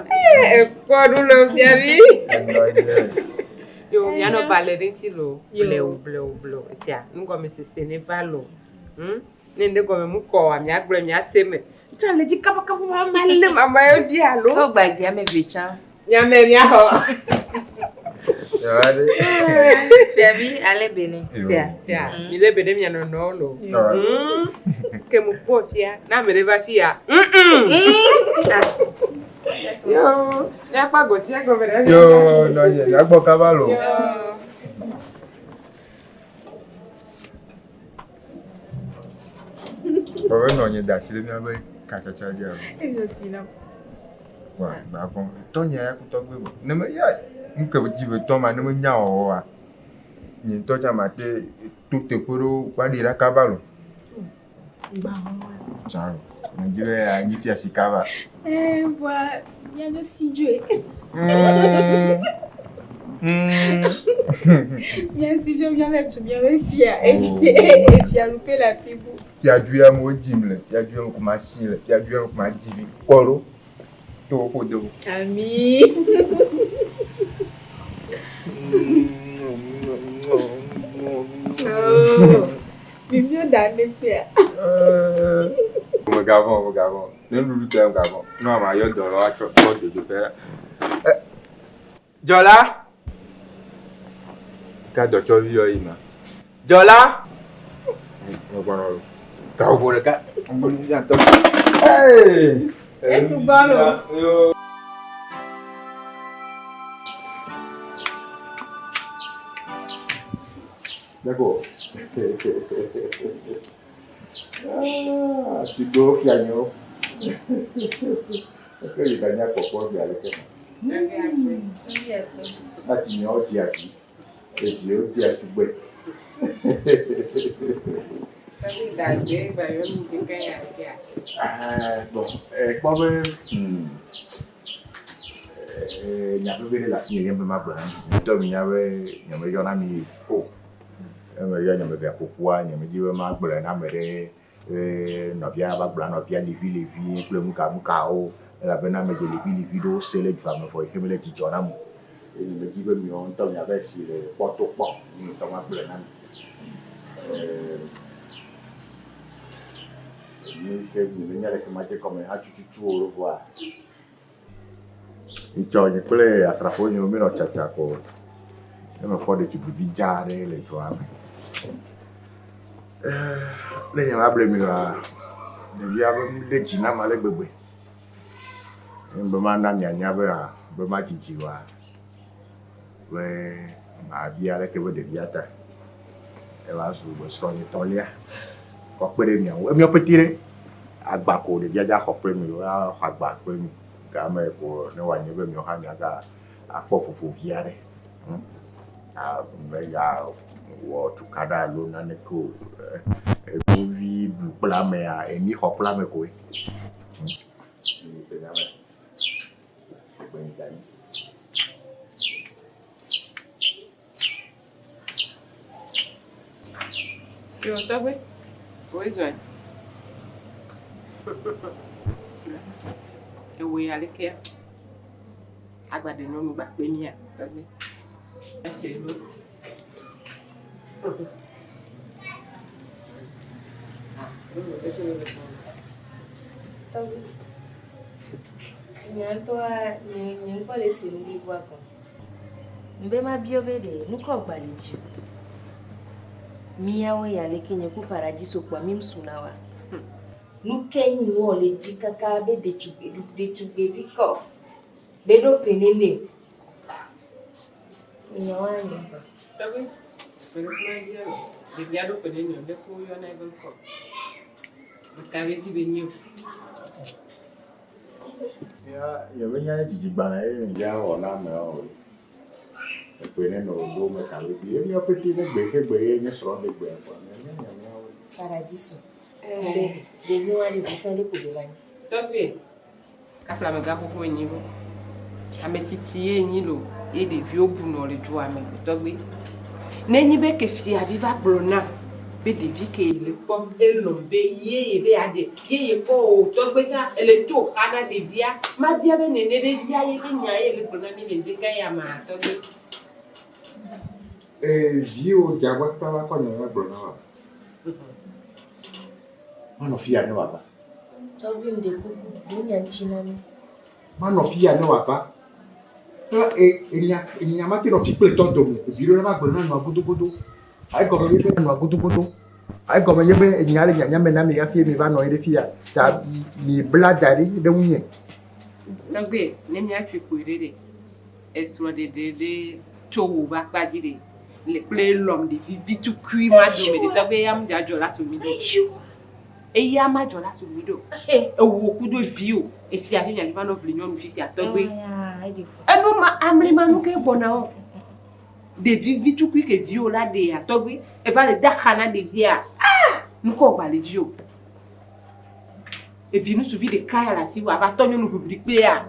Ekpɔ ɖu le fiavi. Enɔ nyi. Yo, mianɔ ba le ɖe ŋuti lo. Blewu, blewu, blewu. Esia, nugɔmesese ne va lo. Ne ŋɖe gɔme mu kɔ oa, miagblɔe miase me. Ŋtsɔ le dzi kabakaba ma ma lé mama ye vi alo. Ne wogba dzi ame eve tsã. Miame miaxɔ. Fiavi ale be ne. Sia. Sia. Mi lé be ɖe mia nɔnɔewo lo. Ke mu kpɔ fia, ne ame ɖe va fia. Yo, miakpɔ agoti egɔme ɖe. Yo, nɔ nyi, miagbɔ kaba lo. Kpɔ be nɔ nyi da asi ɖe míaƒe katsatsa dzi alo. Ezo ti nam. Wa, gbavɔ. Tɔnye ya ku tɔgbe vɔ. Ne me ya nu ke dzi be tɔ ma ne menya wɔwɔ wa, nye ŋutɔ tsã mate to teƒe ɖewo va ɖi ɖa kaba lo. Gbavɔ. Tsã lo. Medzi be anyi fiasi kaba. Eh, voa míadzo si dzoe. Míasi dzo míava tso míaƒe fia efiaɖuƒe le afi bu. Fiadu ya me wodzim le, fiadu ya me ko masi le, fiadu ya me ko madzi vi kɔ ɖo. To woƒo do. Ami. Oh, mi da ne fia. Megavɔ̃, megavɔ̃. Ne nuɖuɖu tɔ ya megavɔ̃. Ne wòama yɔ dɔ la woatsɔ kpɔ dzodoƒe la. Dzɔla! Ka dɔtsɔvi yɔ yi ma. Dzɔla! Megbɔnɔ lo. Gaƒoƒo ɖeka. Ŋgbɔnu ya tɔ. Hey! Esugbɔ lo. Yo. D'accord. Ah, tu dois fianyo. Eke yi ganya kpɔkpɔ bi aleke ma. Ati nyawo di ati. Eviwo di atugbe. Ah, bon, ekpɔ be nya vevi ɖe le afi nye be magblɔ na mi. Ŋutɔ mi nya be nyemeyɔna mi o. Ne meyɔ nye mevia ƒoƒua, nyemedi be magblɔe na ame ɖe be nɔvia va gblɔ na nɔvia liʋiliʋi kple nukanukawo elabena medze liʋiliʋi ɖewo se le dua me vɔ yi ke mele dzidzɔ nam o. Eye nyemedi be miawo ŋutɔ miava si le kpɔto kpɔ. Nye ŋutɔ magblɔe na mi. Nu yi ke nyemenya leke madze gɔme hatututu o ɖo vɔa, Etsɔ nye kple asrafo nyewo míenɔ tsatsa ko ne mekpɔ ɖetugbivi dza aɖe le dua me. Ne nye mable mi oa, ɖevia be nu ɖe dzi nam ale gbegbe. Be mana mianya be be madzidzi oa, be mabia aleke be ɖevia ta. Eva zu srɔ̃nye tɔlia kɔ kpe ɖe mia ŋu. Emiawo pete ɖe agba ko ɖevia dza xɔ kple mi, axɔ agba kple mi. Game ko ne wòanye be miawo hã miaga akpɔ vovo vi aɖe. Mega wɔ tukaɖa alo naneke o. Enuvi ɖu kple amea, emi xɔ kple ame koe. Mi se nya me. Gbe yi da anyi. Yo, tɔgbe. Woe zɔe. Ewɔ Ewɔe alekea? Agba ɖe nyɔnu gba kpe mía tɔgbi. Ese lo. Ah, lolo, ese lo le kpɔ. Tɔgbi. Nye ŋutɔa, nye nye ŋkɔ le se nu bliboa gɔme. Ŋbe mabiɔ be ɖe nukɔ gba le dzi o. Míawo ya leke nye ku paradiso kpɔa mí suna wa. Nu ke nyi nuwɔ le dzi kaka be ɖetugbi ɖetugbivi kɔ be ɖo ƒe nene. Nyawoa nye ŋkɔ. Tɔgbi, ƒe ɖe kuma dzia lo. Ɖevia ɖo ƒe nene o, ɖe ko woyɔna eƒe ŋkɔ. Ɖeka be vi be nyi o. Ya, nye menya dzidzigbalẽ ye ŋdza wɔ na amewo o. Ekpe ne nɔ ɖo me ka be ye míawo pete ne gbe ke gbe ye nye srɔ̃ ɖe gbe kpɔ. Nye nye míawo. Paradiso. Be ɖevi wa ɖe ʋu fɛn ɖe ko be va nyi. Tɔgbi, kafla amegã xoxo enyi lo. Ame tsitsi ye nyi lo ye ɖeviwo bunɔ le dzoa me tɔgbi. Ne nyi be ke fiavi va gblɔ na be ɖevi ke le kpɔ elɔ̃ be ye ye be yeaɖe ye ye kpɔ o tɔgbi tsã ele to xa na ɖevia mabia be nene be via ye be nya ye le gblɔ na mi le ŋdeka ya ma tɔgbi. Ee, viwo dzagbɔ kpa va kɔ nye va gblɔ na wa. Manɔ fia ne wòava. Tɔgbi ŋɖe kuku ɖo nya ŋuti na mi. Manɔ fia ne wòava. E enya enya ma te nɔ fi kple tɔ dome. Evi ɖewo va gblɔ na nɔa godogodo. Ayi gɔme nye be nɔa godogodo. Ayi gɔme nye be enya le nyanya me na mi hafi mi va nɔ anyi ɖe fia. Ta mi bla da ɖi ɖe ŋunye. Tɔgbi, ne míatui kpui ɖe ɖe, esrɔ̃ɖeɖe ɖe tso wò be akpa dzi ɖe, le kple lɔm ɖevi vi tukui ma dome ɖe tɔgbi eya mu dzadzɔ la so mi ɖo. Eya ma dzɔ la so mi ɖo. Ewò kudo viwò efia fi miadzi va nɔ ʋli nyɔnu fifia tɔgbi. Enu ma amli ma nu ke gbɔna o. Ɖevi vi tukui ke viwò la ɖea tɔgbi eva le da xa na ɖevia. Ah! Nukɔ gba le dzi o. Evi ŋutsuvi ɖeka ya le asiwò ava tɔ nyɔnu ʋiʋli kplea.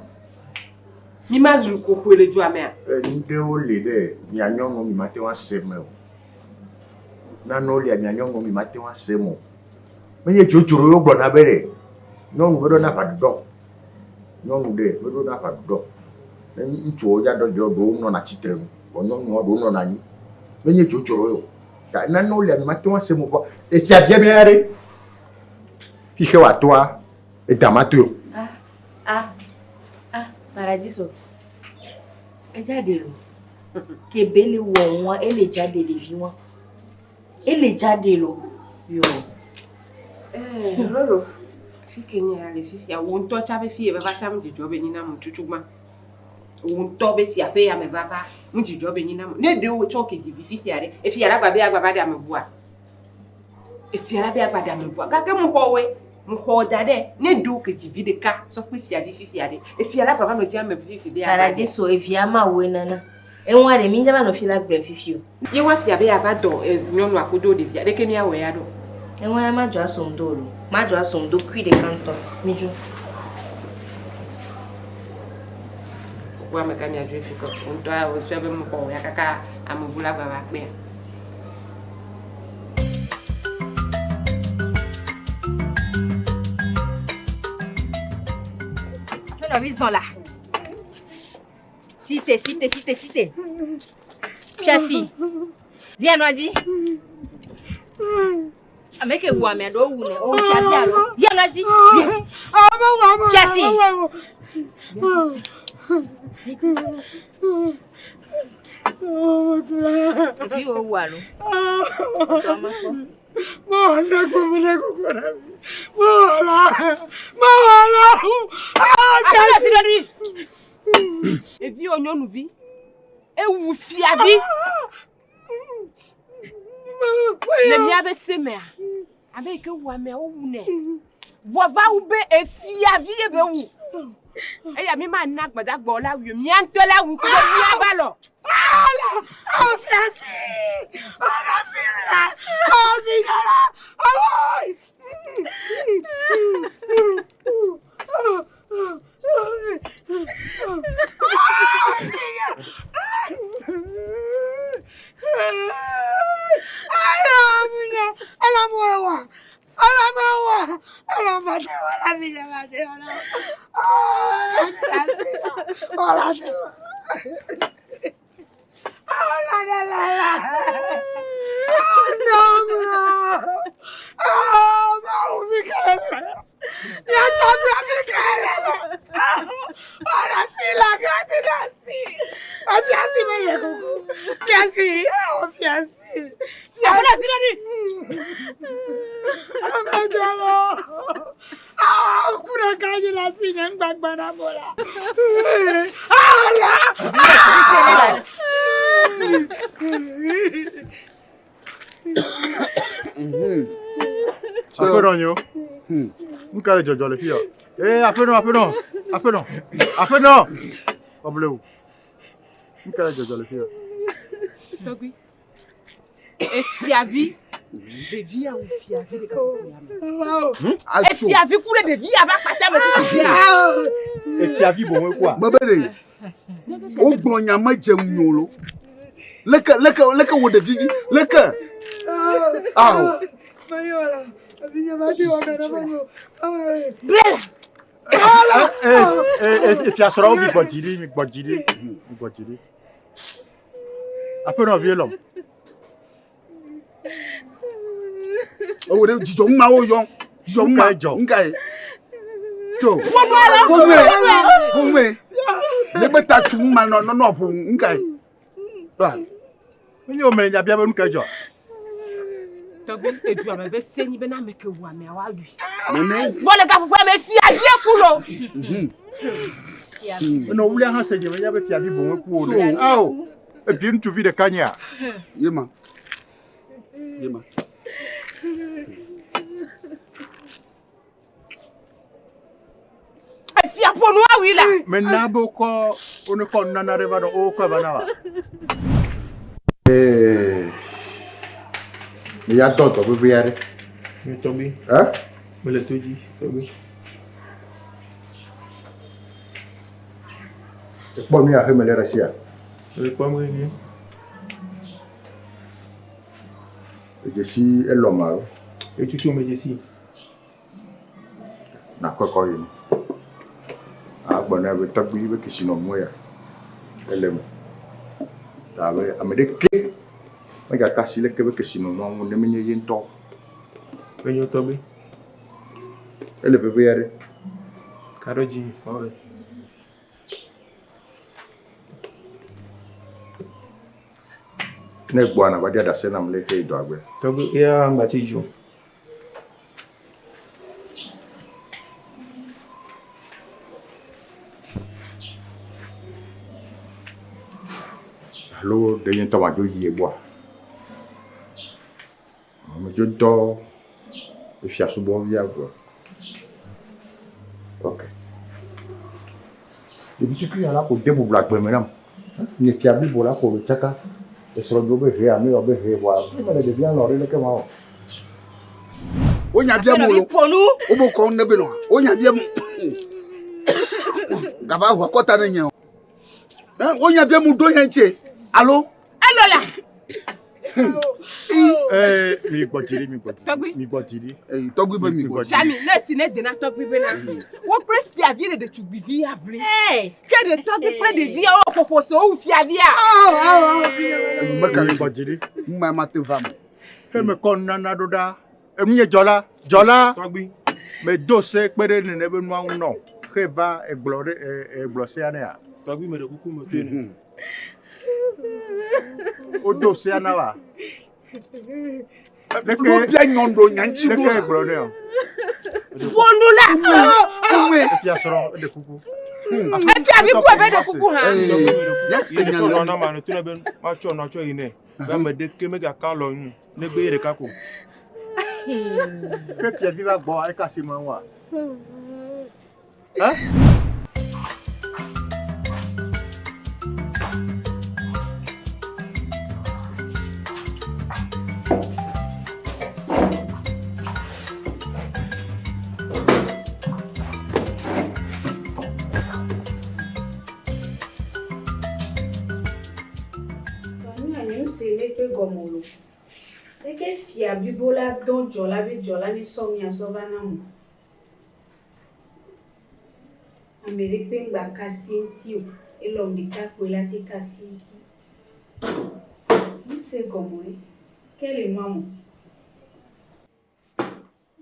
Mi ma zu kokoe le dzoa mea. Nu ɖewo li ɖe mia nyɔnuwo mi mate ŋu ase me o. Nanewo lia mia nyɔnuwo mi mate ŋu ase me o. Menye dzodzro ye wogblɔna be ɖe nyɔnu meɖona aʋa ɖuɖɔ. Nyɔnu ɖe meɖona aʋa ɖuɖɔ. Ne ŋutsuwo ya ɖɔ ɖewo ɖewo nɔna tsitre nu, vɔ nyɔnua ɖewo nɔna anyi. Menye dzodzro ye o. Ta nanewo lia mi mate ŋu ase me o. Vɔ efia via mia ya ɖe, fixe wòatoa, eda ma toe o. Ah, ah, ah, paradiso. Edza ɖe lo. Ke be le wɔ ŋua, ele dza ɖe ɖevi ŋua. Ele dza ɖe lo. Yo. Eh, Roro, fi ke nye ya le fifia, wò ŋutɔ tsa be fi ye vava tsa ŋudzidzɔ be nyi na mu tutugbã. Wò ŋutɔ be fia ƒe ya me vava ŋudzidzɔ be nyi na mu. Ne ɖewo tsɔ ke dzivi fifia ɖe, efia la gba be agba va ɖe ame bua. Efia la be agba ɖe ame bua. Gake mu xɔ woe, mu xɔ da ɖe. Ne ɖewo ke dzivi ɖeka sɔ kpe fia vi fifia ɖe, efia la gba va nɔ dzi ame fifi be agba ɖe. Paradiso evia ma woe nana. Eŋua ɖe mi dza va nɔ fi la gblɔe fifi o. Ye wa fia be ava dɔ nyɔnua kudo ɖevia ɖeke míawɔe ya ɖo. Eŋua ya madzɔ asom do o lo. Madzɔ asom do kui ɖeka ŋutɔ. Mi dzo. Wo ame ka miadzo fi kɔ. Wo ŋutɔ ya wosɔe be mu xɔ ya kaka ame bu la gba va kpea. Nɔvi zɔn la. Cité, cité, cité, cité. Fiasi. Viens, Noadi. Ame ke wu ame ɖewo wu ne o fiafi alo. Viens, Noadi. Viens. Fiasi. Evi wo wu alo. Evi wo nyɔnuvi. Ewu fiavi. Le míaƒe se mea, ame yi ke wu amea wowu nɛ. Vɔ va wu be efiavi ye be wu. Eya mi ma na gbadagbɔ la wui o. Mía ŋutɔ la wui kudo mía va lɔ. Hola, Oh la la la la. Oh no no. Oh, mawu fi kele. Ya tɔgbi fi kele. Ɔna si la gati na si. Fiasi me le kuku. Fiasi, oh fiasi. Aƒenɔ si ɖe ni. Ame dzɔlɔ. Ah, ku ɖeka dzi le asi nye ŋgbagba na mo la. Ah la. Aƒenɔ nyo. Nu ka le dzɔdzɔ le fi ya? Ee, aƒenɔ, aƒenɔ, aƒenɔ, aƒenɔ. Ɔble o. Nu ka le dzɔdzɔ le fi ya? Tɔgbi. Efiavi. Ɖevi ya wu fiavi ɖeka kuku ya me. Efiavi ku ɖe ɖevi ya va kpata me fifi ya. Efiavi boŋ ekua. Mebe ɖe wogblɔ nya medze ŋunye o lo. Leke leke leke wò ɖevi vi leke. Ao. Brela. Efiasrɔ̃wo mi gbɔ dzi ɖi mi gbɔ dzi ɖi mi gbɔ dzi ɖi. Aƒenɔ vie lɔm. Ewo ɖe dzidzɔ ŋuma wo yɔ. Dzidzɔ ŋuma ŋka ye. To. Wonue. Wonue. Ne be ta tsu ŋuma nɔ nɔ nɔ ƒo ŋka ye. Menye wo me nya bia be nu ka dzɔ. Tɔgbi edu ame be se nyi bena ame ke wu amea woawui. Nene. Vɔ le gaƒoƒo ame fiavi ku lo. Enɔ wulia hã se dze menya be fiavi boŋ eku o ɖe. Ao. Evi ŋutsuvi ɖeka nyea. Yema. Yema. Efia ƒo nu awui la. Mena be wokɔ wonekɔ nunana ɖe va nɔ wokɔ va na wa. Ee, ya dɔ dɔ vevi aɖe. Nye tɔgbi. Ɛ? Mele to dzi tɔgbi. Ekpɔ nu ya he mele ɖe asia? Mele kpɔm ɣeɣe. Edzesi elɔ ma lo. Etutu me dzesi. Nakɔe kɔ yi. Agblɔ nɛ be tɔgbi be kesinɔnu ya ele eme. Ta be ame ɖeke megaka asi leke be kesinɔnua ŋu ne menye ye ŋutɔ. Enyo tɔgbi. Ele veve aɖe. Ka ɖe dzi mawɔe. Ne egbɔa nava ɖia ɖase nam le xeye dɔa gbe. Tɔgbi eya ŋgbatsi dzo. Alo ɖe nye ŋutɔ madzo yi egbɔa? Medzo dɔ efia subɔvia gbɔ. Ok. Ɖevi tukui ya la ko de bubu agbe me nam. Nye fia blibo la ko tsaka. Esrɔ̃nyewo be he ame be he vɔa ne mele ɖevia lɔ̃ ɖe leke ma wɔ. Wonya bia mu lo. Wobo kɔn ne be nɔ. Wonya bia mu. Gava ʋua kɔta ne nye o. Wonya bia mu ɖo nye ŋutie. Alo. Elo la. Ee, mi gbɔ dzi ɖi, mi gbɔ dzi ɖi, mi gbɔ dzi ɖi. Eyi tɔgbi be mi gbɔ dzi. Jami, ne si ne dena tɔgbi bena, wo kple fiavi le ɖetugbivi ya ʋli. Ke ɖe tɔgbi kple ɖeviawo ƒoƒo so wu fiavia. Meka mi gbɔ dzi ɖi. Ŋma ma te va me. Ke me kɔ nunana ɖo ɖa. Enu nye dzɔla, dzɔla. Tɔgbi. Me do se kpe ɖe nene be nua ŋu nɔ. Xe va egblɔ ɖe egblɔ sea nea. Tɔgbi me ɖe kuku me toe ne. Wodo sea na wa. Leke bia nyɔnu ɖo nya ŋuti ɖo. Leke egblɔ nɛ o. Ƒonu la. Efia srɔ̃ eɖe kuku. Efia vi ku ebe ɖe kuku hã. Yase nya le. Na ma ne to ne be matsɔ nɔ tsɔ yi nɛ. Be ame ɖeke megaka lɔ nu negbe ye ɖeka ko. Ke fia vi va gbɔ eka si me wa. Eh? Leke fia blibo la dɔ dzɔla be dzɔla ne sɔ mia sɔ va na mo. Ame ɖekpe ŋgba ka asi eŋuti o. Elɔm ɖeka koe la te ka asi ŋuti. Ŋuse gɔme ɖe, ke le nua me.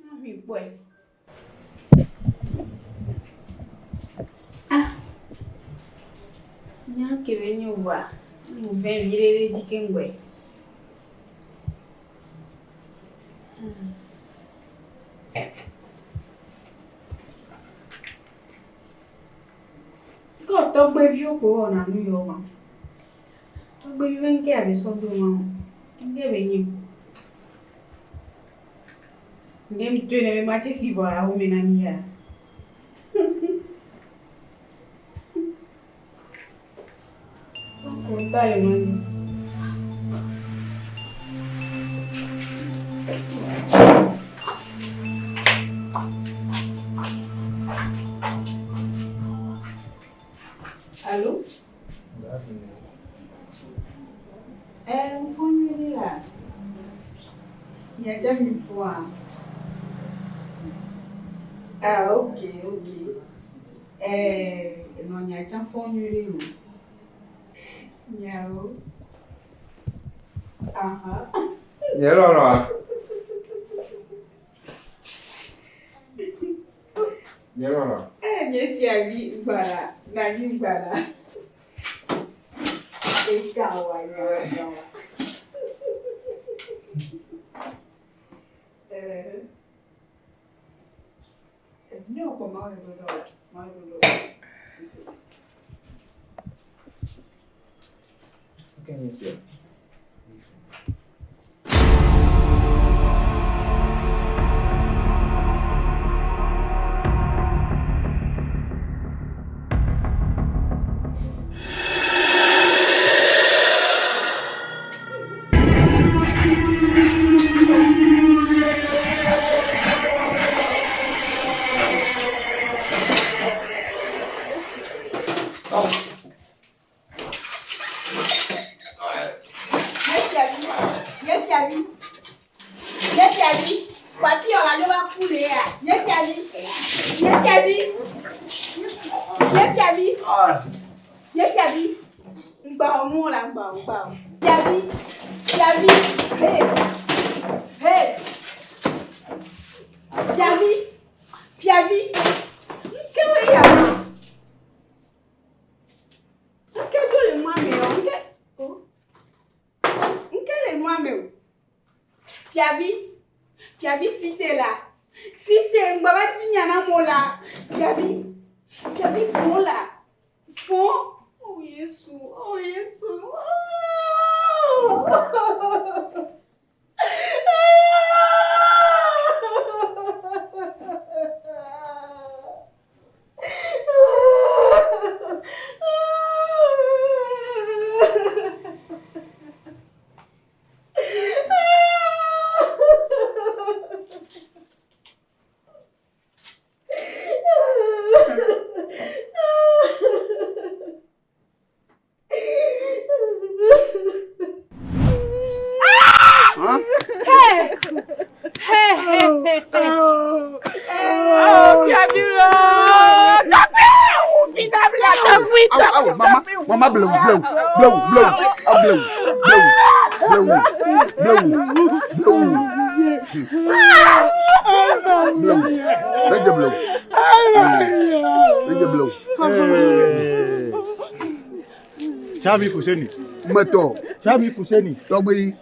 Mahui kpɔe. Ah! Nya ke be nye ʋua, nu vɛ viɖe ɖe dzi keŋ gbɔe. Ke tɔgbeviwo ko wɔna nu yewo ma. Tɔgbevi be ŋke abe sɔ do ma o. Ŋke be nye. Ŋke mi toe ne be matse si vɔ la wo me na mi ya. Kota le ma ni. Allô? Eh, ŋfɔ nyuie la. Nye tse mi fɔa? Ah, ok, ok. Eh, nɔ nye tse fɔ nyuie o. Nyawo. Aha. Nye lɔlɔa. Nye lɔlɔa. Eh, nye fiavi gbara, nanyi gbara. Eka wa ya wa. Eh. Ne wokpɔ Mawu le ɖoɖo la, Mawu le ɖoɖo la. Okay, monsieur. Mama blewu, blewu, blewu, blewu, blewu, blewu, blewu, blewu, blewu. Blewu, lege blewu. Lege blewu. Chami Fuseni. Metɔ. Chami Fuseni. Tɔgbi.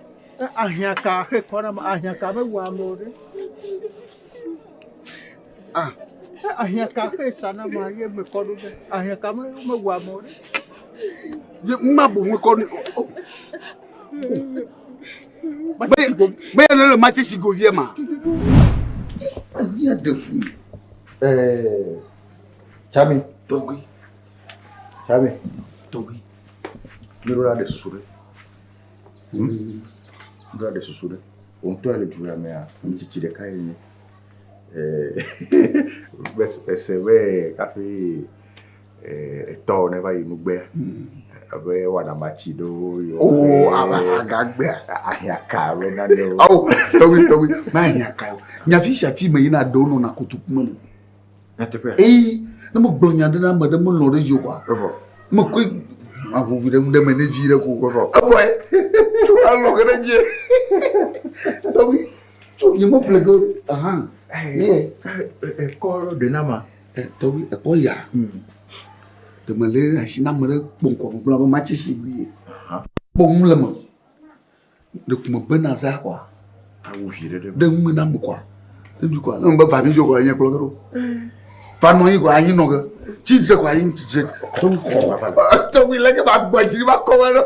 Ahiãka he kɔ na ma ahiãka me wu amewo ɖe. Ah. Ahiãka he sa na ma ye me kɔ ɖo ɖe. Ahiãka me me wu amewo ɖe. Ye ŋma bo ŋu kɔ ni. Me ne le matsi si govie ma. Eya ɖe fu. Eh. Chami. Tɔgbi. Chami. Tɔgbi. Mi ɖo la ɖe susu ɖe. Mi ɖo la ɖe susu ɖe. Wò ŋutɔ le du ya mea, ame tsitsi ɖeka ye nye. Ese be kafi etɔ ne va yi nugbea abe wɔna matsi ɖewo yɔ. Oo agagbea. Ahiãka be nanewo. Awo tɔgbi tɔgbi ma ahiãka o. Nya fi sia fi me yina ɖewo nɔna kotoku me nɔ. Nyateƒe. Eyi ne megblɔ nya ɖe na ame ɖe melɔ̃ ɖe edzi o kɔa. Evɔ. Mekɔe aʋuʋui ɖe ŋu ɖe me ne vi ɖe ko. Evɔe tso alɔ ge ɖe dzi. Tɔgbi tso nye me ƒle ge o ɖe. Ahan. Ye. Ekɔ ɖe na ma. Tɔgbi ekɔ ya. Ɖe me le asi na ame ɖe kpɔ ŋkɔ gblɔ be matsi si wi. Kpɔ nu le me. Ɖe kuma be na za kɔa. Awu vi ɖe ɖe. Ɖe ŋu me na ame kɔa. Ne du kɔa. Ne me va mi dzo kɔa nye kplɔ ke ɖo. Va nɔ anyi kɔa anyi nɔ ke. Tsi dze kɔa anyi tsi dze. Tɔgbi kɔ. Tɔgbi leke ma gbɔ dzi ma kɔ ma ɖo.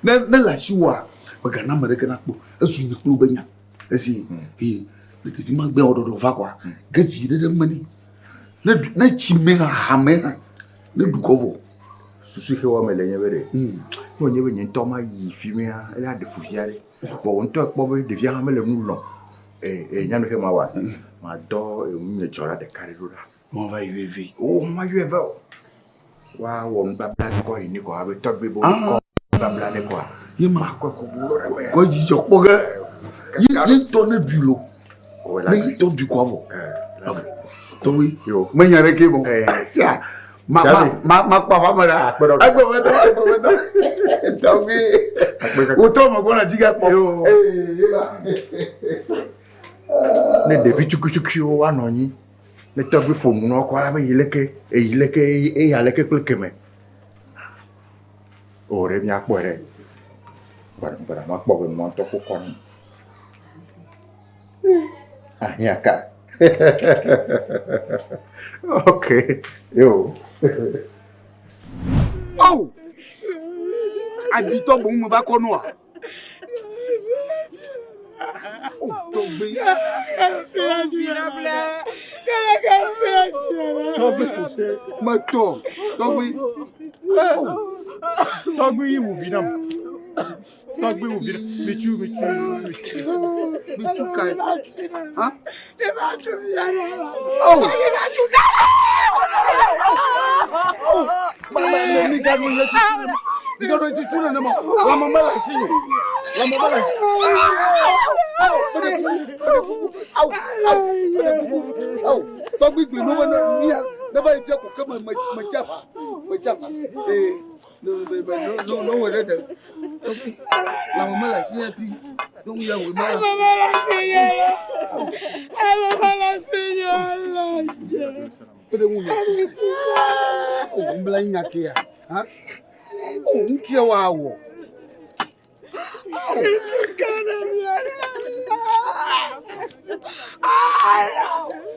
Ne ne le asi wɔa, megana ame ɖeke nakpɔ. Ezu nye kple wo be nya. Esi yi ɖevi ma gbe wɔɖɔɖɔ va kɔa, ge vi ɖe ɖe me nɛ. Ne ne tsi me hã hame hã ne ɖu kɔ vɔ. Susu xe wɔm le nye be ɖe. Ne wònye be nye ŋutɔ mayi fi mia, eya ɖe fu fia ɖe. Vɔ wò ŋutɔ ekpɔ be ɖevia hã mele nu lɔm. Ee, ee, nya nu xe mawɔa? Madɔ ŋunye dzɔla ɖeka ɖe ɖo ɖa. Wɔn va yi veve. O, ma yɔe va o. Woawɔ nubabla ɖe kɔ yi ne kɔ abe tɔgbe be wokɔ nubabla ɖe kɔa. Ye ma. Makɔe kɔ bu ɖe me. Kɔ dzidzɔ kpɔ ge. Ye ye tɔ ne ɖui lo. Ne ye tɔ ɖui kɔ vɔ. Tɔgbi. Menya ɖeke mo. Sia. Ma ma ma ma kpɔ aƒa me ɖa. Agbɔ me tɔ agbɔ me tɔ. Tɔgbi. Wotɔ me gbɔna dzi ga kpɔ. Ee ye ma. Ne ɖevi tsukutsukuiwo woanɔ anyi. Ne tɔgbi ƒo nu na wo kɔ la be yi leke, eyi leke, eya leke kple keme. O ɖe míakpɔe ɖe. Gbɔna gbɔna makpɔ be nua ŋutɔ kpokɔ ne. Ahiã ka. Ok. Yo. Oh! Aditɔ boŋ me va kɔ nua. Oh, tɔgbi. Metɔ, tɔgbi. Tɔgbi yi wu vi nam. Tɔgbi wu vi nam. Mitsu, mitsu, mitsu. Mitsu kai. Ha? Oh. Oh. Mi ganu nye tsitsu. Mi ganu tsitsu nenema. Lãme mele asi nye. Lãme mele asi. Awu, awu, awu. Tɔgbi gbi nu be ne mia ne va yi fia ko ke me me me tsa va me tsa va ee ne me me no no no wɔ ɖe ɖe tɔgbi lãme mele asi nye fi no ya wò ma. Lãme mele asi nye la. Lãme mele asi nye la. Kpe ɖe ŋunye. O ŋbla nya kea. Ha? O ŋkia wa wɔ.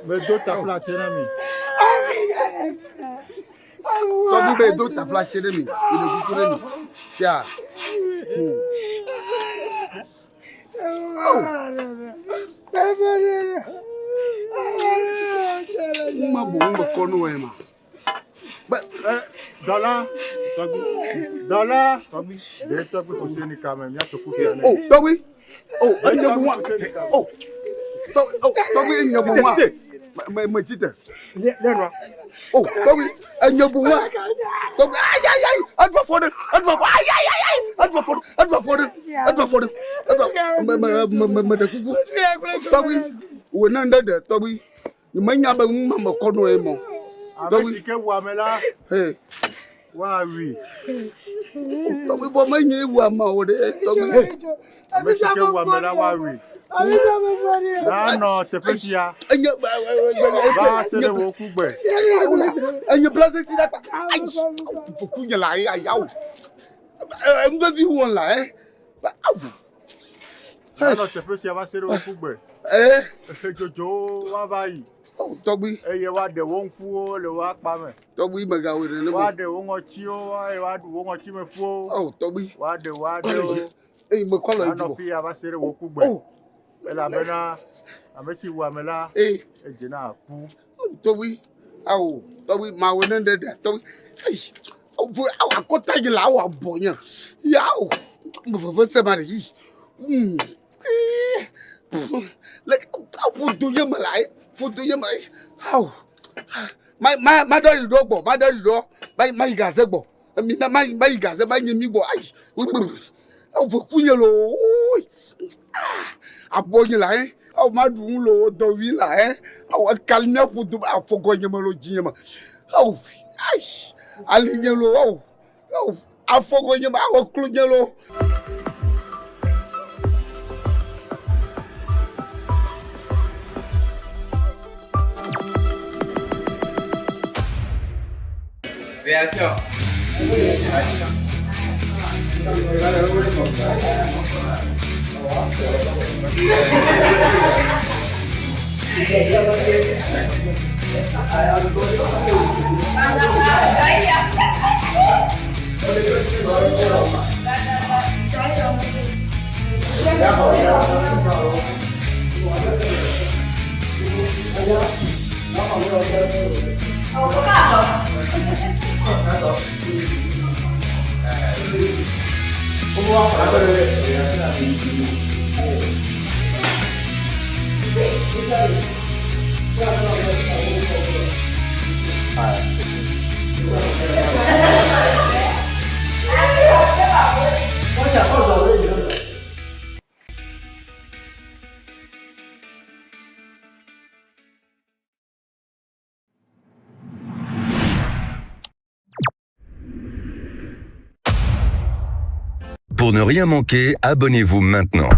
Medo taflatse na mi. Tɔgbi be do taflatse ɖe mi. Mi ɖe kuku ɖe mi. Sia. Ŋma boŋ be kɔ nu ma. Dɔla, tɔgbi, dɔla, tɔgbi, ɖe tɔgbi kose ni kame míato kuku ne. O tɔgbi, o enye boŋ wa, o o tɔgbi enye boŋ wa, me me tsi te. O tɔgbi enye boŋ wa, tɔgbi ayi ayi ayi, edu afɔ ɖe, edu afɔ ayi ayi ayi, edu afɔ ɖe, edu afɔ ɖe, edu afɔ ɖe, edu afɔ me me me me me ɖe kuku. Tɔgbi, wò ne ŋɖe ɖe tɔgbi. Menya be nu ma me kɔ nɔ ye mɔ. Ame si ke wu ame la, woawui. Tɔgbi vɔ menye wu ame o ɖe tɔgbi. Ame si ke wu ame la, woawui. Nanɔ teƒe sia. Va se ɖe wò kugbe. Enye blase si ɖe kpa. Ayi, fufu nye la ayi ayi awu. Ŋgbevi wɔn la ɛ. Awu. Nanɔ teƒe sia va se ɖe wò kugbe. Exe dzodzowo woava yi. Tɔgbi. Eye woaɖe wò ŋkuwo le wò akpa me. Tɔgbi megawɔe nenema. Woaɖe wò ŋɔtiwo eye woaɖu wò ŋɔtimeƒuwo. Oh, tɔgbi. Woaɖe wò aɖewo. Eyi mekɔ le Nanɔ fi ya va se ɖe wò kugbe. Elabena ame si wu ame la, edze na ku. Tɔgbi, awo, tɔgbi, mawɔe ne ɖe ɖe tɔgbi. Eyi, awo akɔta yi la awo abɔ nye. Yawo, veve se ma ɖe yi. Le ƒodo nye me la, ƒodo nye me. Awo, ma ma ma ɖe ɖiɖɔ gbɔ, ma ɖe ɖiɖɔ, ma ma yi gaze gbɔ. Mi na ma ma yi gaze, ma nye mi gbɔ. Ayi, awo ku nye lo. Abɔ nye la ye. Awo ma ɖu nu lo dɔwui la ye. Awo ekali mía ƒodo afɔgɔ nye me lo dzi nye me. Awo, ayi. Ali nye lo, awu, awu, afɔgo nye ba awɔ klo nye lo. Réaction. Pour ne rien manquer, abonnez-vous maintenant.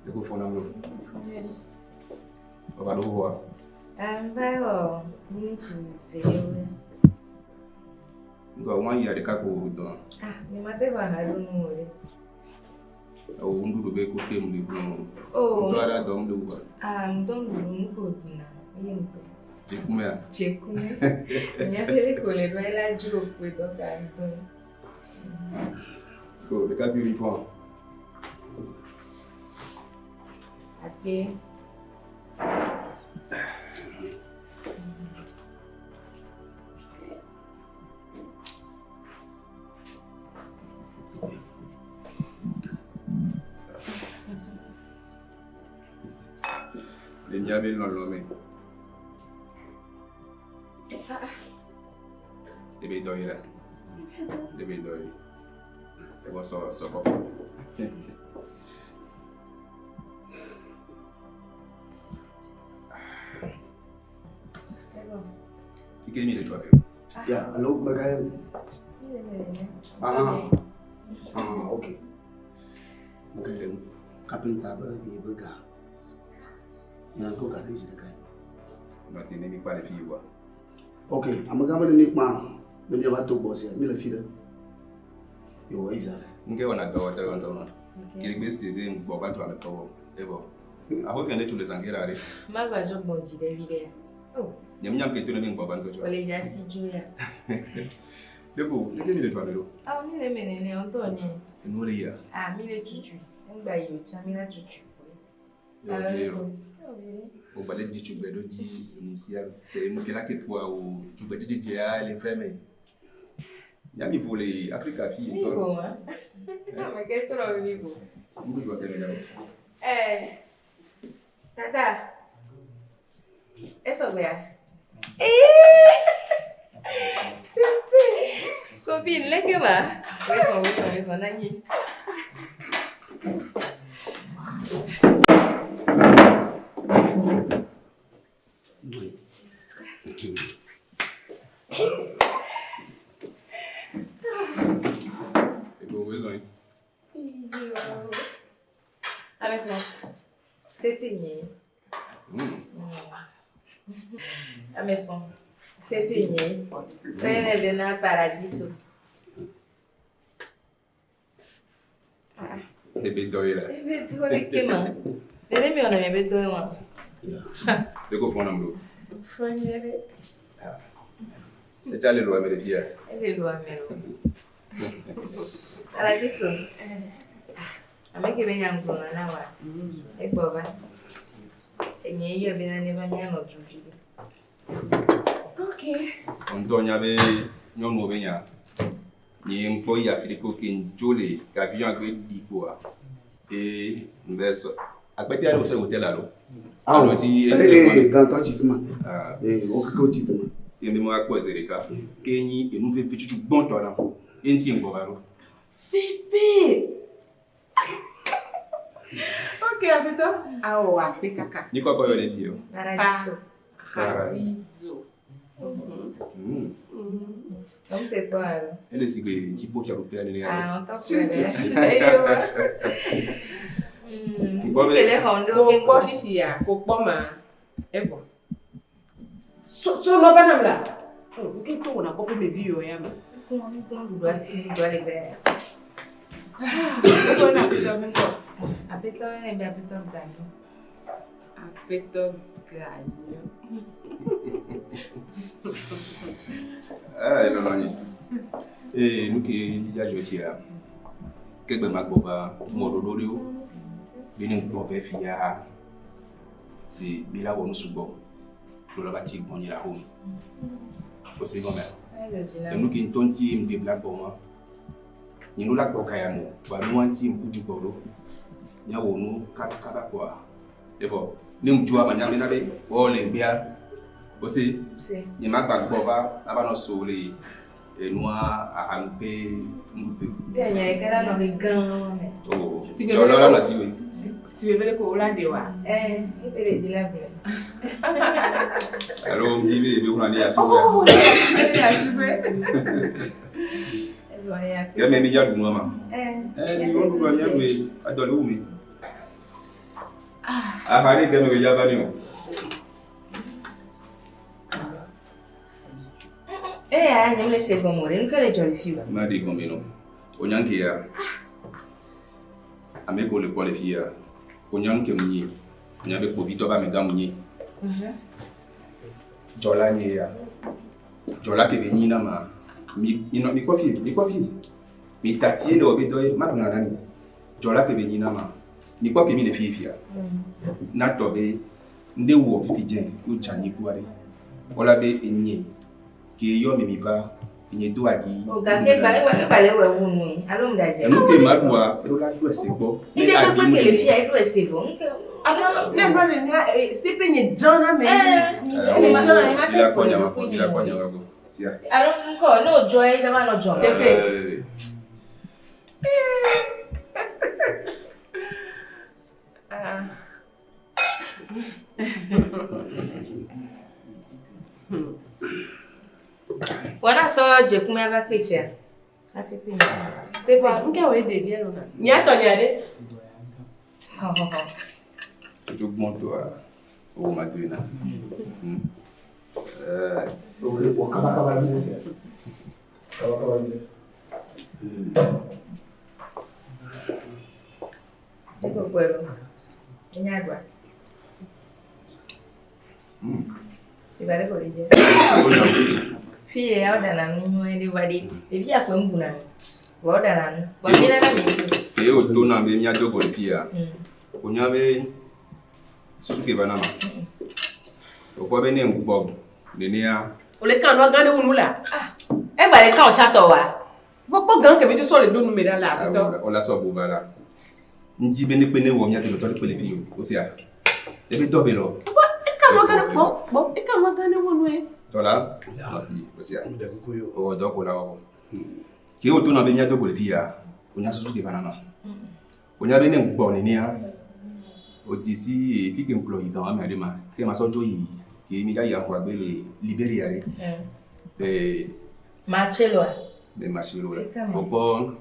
Eko fɔ nam ɖo. Ova ɖo ʋua. Va wɔ miniti eve ɖewo. Ŋkɔ wɔn yi ɖeka ko dɔn. Ah, nye ma te va ha ɖo nu o ɖe. Ewo nuɖuɖu be ko te mu le gblɔ. Oh. Ŋutɔ aɖe dɔ ŋɖe wua. Ah, ŋdɔ nuɖuɖu nu ko ɖuna. Eye ŋutɔ. Tsekumea? Tsekume. Míaƒe ɖe ko le ɖo ela dzro kpe dɔ ka ŋdɔ. Ko ɖeka bi mi fɔ. Akpe. Le míabe lɔlɔ me. Ebe dɔ yi la. Ebe dɔ yi. Ebe sɔ sɔ kɔkɔ. Ike mi le tsoa be. Ya, alo megaye. Ah, ah, okay. Megaye. Kapenta be ye be ga. Nya ko ga ɖe zi ɖeka. Nɔte ne mi kpa le fi yi wa. Ok, amegã be ne mi kpa ne miava to gbɔ sia, mi le fi ɖe. Yewɔ yi za. Nke wɔna dɔ wɔtɔ wɔtɔ ma. Kelegbe se be ŋgbɔ va dzɔ ame tɔwɔ. Evɔ. Aho ke ne tso le zangera ɖe. Magba dzo gbɔn dzi ɖe vi ɖe ya. Oh, Nye mi nyam ke to ne mi ŋgbɔ va ŋutɔ dzɔ. wòle dza si dzo ya. Deko, ne ke mi le dzɔ ame ɖo. Ah, mi le me nene ŋutɔ nye. Enuwo le yia. Ah, mi le tutui. Ŋgba yi o tsã mi la tutui. Yewɔ vi ɖe lɔ. O gba le dzi tugbe ɖo dzi enu sia se enu ke la ke kpoa o tugbe dzedzedzea le fɛ me. Miami vo le Afrika fi Mi vo ma. Ame ke trɔ mi vo. Nuɖuɖu ke mi ɖo. Eh, tata. Esɔgbea? Eh! Super. Copine, leke ma? Wezɔn, wezɔn, wezɔn, nanyi. Ego wezɔn yi. Ame sɔn. Sepe nye. Ame sɔn. Sepe nye. Fɛnɛ bena paradiso. Ebe dɔ yi la. Ebe dɔ le ke ma. Nene mi wɔna mi be dɔ ye ma. Deko fɔ nam ɖo. Ŋfɔ nyuie ɖe. Etsa le lua me ɖe fia. Ele lua me o. Paradiso. Ame ke be nya ŋgblɔna na wa. Egbɔ va. Enye yɔ bena ne va míanɔ du vi ɖe. Ok. Ŋutɔ nya be nyɔnuwo be nya. Nye ŋkpɔ yi afi ɖe ko ke ŋdzo le avion gbe ɖi kpoa. Eye ŋbe sɔ. Akpɛtɛ aɖe wosɔ yi hotel alo? Awo. Alo ti Ee, gãtɔ tsi fi ma. Ee, wo keke wotsi fi ma. Ye mi ma kpɔ zi ɖeka. Ke nyi enu vevi tutu gbɔntɔ nam. Ye ŋuti ŋgbɔ va ɖo. Sipi. Ok, aƒetɔ. Awɔ akpe kaka. Ni kɔkɔ yɔ ɖe fi o. Paradiso. Paradiso. Donc c'est quoi alors? Ele si gbe dziƒo fiaɖuƒea nene Ah, alo. on t'en Ŋgbɔ be. Kele xɔ ŋɖo Ko kpɔ fifia, ko kpɔ ma, evɔ. So so nɔ va nam la. Oh, nke to wɔna kɔƒe me vi yɔ ya me. Ɖuɖua le be. Wogblɔ na aƒetɔ be ŋkɔ. Aƒetɔ ne be aƒetɔ ganyo. Aƒetɔ ganyo. Ah, elɔlɔ nyi. Ee, nu ke ya dzɔ fia. Ke gbe ma gbɔ va mɔ ɖoɖo ɖewo. Be ne ŋgbɔ vɛ fia. Si mi la wɔ nu sugbɔ. Ɖo la va ti gbɔ nyi le axome. O se gɔmea? Enu ke ŋutɔ ŋuti ŋɖe bla gbɔ ma. Nye nu la gbɔ kaya mo. Ba nua ŋuti ŋku du gbɔ ɖo. Míawɔ nu kaba kaba kpoa. Evɔ ne ŋdzoa ma nya bena be wɔ le ŋgbea. O se. Se. Nye ma gba gbɔ va ava nɔ so le enua ahanuƒe nuɖuƒe. Be nya ɖeka la nɔ be gã me. Oh, dzɔlɔ la nɔ asiwòe. Si be vele ko wola ɖe wa. Eh, eƒe ɖe dzi la gblɔe. Alo ŋdi be ebe ŋlɔ ne asubɔe. Oh, ne asubɔe. Ezɔ ya. Ke me mi dza ɖu nua ma. Eh. Eh, mi wo ɖuɖua mía ɖue adɔ le wu mi. Aha ɖe ke me be dza va ne o. Eya nye mele se gɔme o ɖe nu ke le dzɔ le fi o. Ma ɖe gɔme nɔ. O nya nke ya. Ame ko le kpɔ le fi ya. O nya nu ke mu nyi. O nya be kpovitɔ be amegã mu nyi. Dzɔla nye ya. Dzɔla ke be nyi na ma. Mi mi nɔ mi kpɔ fi mi kpɔ fi. Mi tati le wɔ be dɔ ye ma gblɔ na mi. Dzɔla ke be nyi na ma. Mi kpɔ ke mi le fi fia. Na tɔ be ŋɖe wɔ fifi dze yo dze anyi ku aɖe. Wola be enye ke yɔ mi mi va enye do aɖi. O gake gba egba egba le wɔ ewu nui alo mu ɖadze. Enu ke ma ɖua eɖo la ɖo ese gbɔ. Ne ɖe kpekpe ke le fia eɖo ese vɔ. Nke Ne nua le nya sepe nye dzã na me. Eh, Nye dzã na me. Mi la kpɔ nyama gbɔ, mi la kpɔ nyama gbɔ. Sia. Alo ŋkɔ ne wòdzɔ ye va nɔ dzɔ. Sepe. Eh, Wɔna sɔ dzekume ava kpe sia. Asi kpe. Sepe. Nke wo ɖevia lona. Nya tɔ nya ɖe. Xɔ xɔ xɔ. Edzo gbɔntɔa, wo ma doe na. Eh. O kaba kaba yi ɖe sia. Kaba kaba yi ɖe. Ekpekpe ɖo. Enya ɖua. Ìgbà ɖe ko le dze. Fi ya woɖana nu nyuie ɖe va ɖe. Ɖevi akpe ŋu na. Vɔ woɖana nu. Vɔ mi nana mi dzi. Ke wòto na be míado go le fi ya. O nya be susu ke va na ma. O kpɔ be ne ŋgbɔ nenea. Wòle kan nua gã ɖe wu nu la. Egba le kan wòtsatɔ wa. Vɔ kpɔ gã ke mi to sɔ le ɖo nu me ɖa le aƒetɔ. O la sɔ bo va la. Ŋdi be ne kpe ne wɔ mía dometɔ ɖe kpe le fi o. O sia. Ebe dɔ be lɔ. Eka nua gã ɖe kpɔ kpɔ eka nua gã ɖe wu nu ye. Dɔla. Nɔ fi o sia. O dɔ ko la wɔ. Ke wòto na be míado go le fi ya. O nya susu ke va na ma. O nya be ne ŋgbɔ nenea. O dzi si fi ke ŋkplɔ yi gan ame aɖe ma. Ke ma sɔ dzo yi ke mi dza yi axɔagbe le Liberia ɖe. Eh. Marcelloa. Be Marcello la. O kpɔ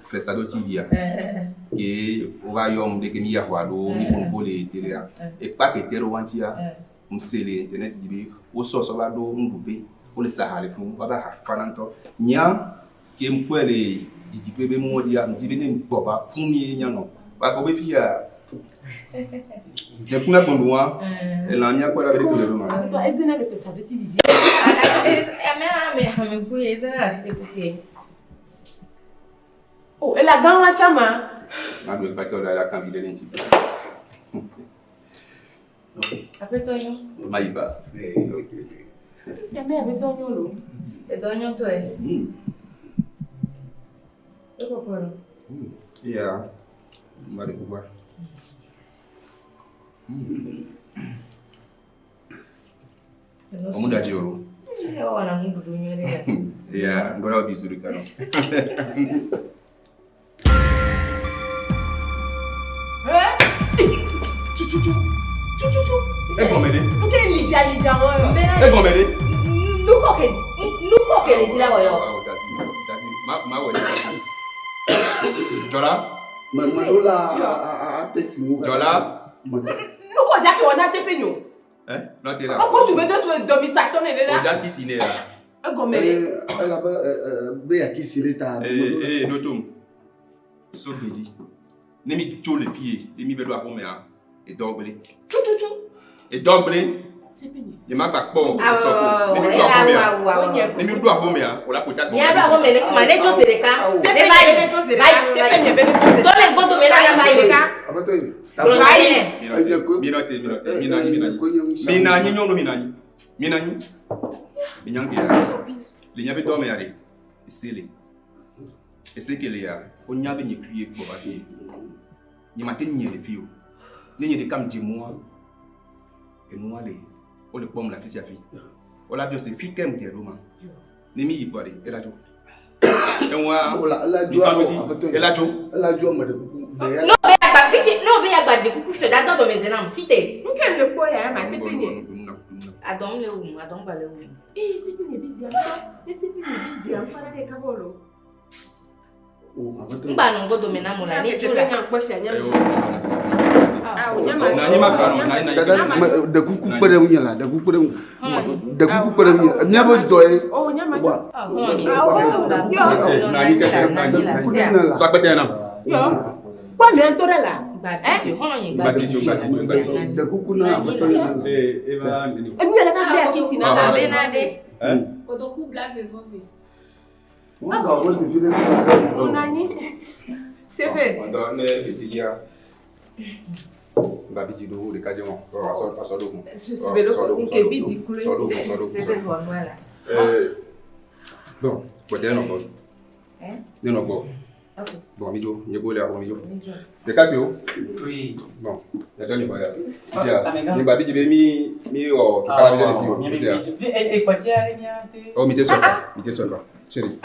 Festado TV ya. Ke wova yɔm ɖe ke mi yi axɔa ɖo mi ƒo nuƒo le télé Ekpa ke te ɖo wa ŋutia. Ŋse le internet dzi be wosɔ sɔ va ɖo nuɖuƒe. Wole sa ha le funu. Woava ha fana ŋutɔ. Nya ke ŋkpɔe le didiƒe be mɔ dzia, ŋdi be ne ŋgbɔ va funu ye mianɔ. Wakɔ be fi ya Dze kuna gbɔn wa. Elã mía kpɔ ɖa be ɖe ko le ɖo ma. Aƒetɔ ezena le fesa veti vivi. Ame ame ame ku ye ezena le afite ku ke. Oh, ela gã wa tsã ma. Ma ɖu ekpatɔ ɖe ala kan vi ɖe le ŋuti. Aƒetɔ nyo. Ma yi ba. Ame aƒetɔ nyo lo. Edɔ nyo tɔe. Ekɔkɔ lo. Iya. Ma ɖe kuku. Ɔmu da dzi o. Ewɔna nuɖuɖu nyuie ɖe ya. Iya, ŋgɔla wo bisu ɖeka nɔ. Tsutsutsu. Tsutsutsu. Egɔme ɖe. Nke lidza lidza wɔ yɔ. Egɔme ɖe. Nukɔ ke nukɔ ke le dzi la wɔ yɔ. Awo dasi dasi ma ma wɔ ɖe. Dzɔla. Me me ɖo la ate si ŋu. Dzɔla. Nukɔ dza ke wɔ na sepe nyo. Ɛ nɔte la. Ɔkɔ tsu be do so dɔmi satɔ ne ɖe la. O dza kisi ne ya. Egɔme ɖe. Elabe be ya kisi ɖe ta. Ee ee ɖo tom. So gbedzi. Ne mi tso le fie ye mi be ɖo aƒemea edɔ gblẽ. Tsutsutsu. Edɔ gblẽ. Sepe nyo. Nye ma gba kpɔ esɔ ko. Ne mi ɖo aƒemea. Ne mi ɖo aƒemea o la ƒo ta gbɔ. Mía ɖo aƒeme le kuma ne tso zi ɖeka. Ne va yi va yi tɔ le ŋgɔdo me la va yi. Aƒetɔ yi. Gblɔ na yi. Mi nɔ te mi nɔ te mi nɔ anyi mi nɔ anyi. Mi nɔ anyi nyɔnu mi nɔ anyi. Mi nɔ anyi. Mi nya ŋke ya. Le nya be dɔ me ya ɖe. Ese le. Ese ke le ya. O nya be nye kui ye gbɔ va fie. Nye ma te nye le fi o. Ne nye ɖeka mi dze mɔa. Enua le. O le kpɔm le afi sia fi. O la biɔ se fi ke mi te ɖo ma. Ne mi yi kpɔ ɖe ela dzo. Eŋua. Mi ka ɖo dzi. Ela dzo. Ela dzo ame ɖe kuku. No be agba fifi no be agba de kuku fiɔ da dɔ dɔmeze nam si te. Nke le kpɔ ya ma sepe nyo. Adɔm le wum adɔm gba le wum. Ee sepe nyo bi di amfa. Sepe nyo bi di amfa la de kabɔ lo. Ŋgba nɔ ŋgɔdo me nam o la ne tso la. Dada me ɖe kuku kpe ɖe ŋunye la ɖe kuku ɖe ŋu ɖe kuku kpe ɖe ŋunye míaƒe dɔ ye. Wa. Sɔ akpɛtɛ nam. Kpɔ mi ŋutɔ ɖe la. Ɖe kuku na aƒetɔ yi na. Enu yɛrɛ ka bɛ kisi na la. Bena ɖe. Kotoku bla ve vɔ ve. Wọ́n gbà wọ́n lè fi lé kí wọ́n O na nyi. Sepe. Ɔdɔ ne etsi dzia. Gba bi dzi ɖo ɖeka dze wɔn. Asɔ asɔ ɖo kun. Sebe ɖo nke bi di kloe. Sɔ ɖo kun sɔ ɖo kun. Sepe vɔ nua la. Bon, kpɔtɛ nɔ gbɔ. Ne nɔ gbɔ. Bon, mi dzo, nye ko le aƒe mi dzo. Ɖeka kpe wo. Oui. Bon, yàtɔ mi xɔ ya. Isia, mi gba bi dzi be mi mi wɔ tukala bi ɖe le fi o. Isia. Oh, mi te sɔ fa, mi te sɔ fa. Chérie.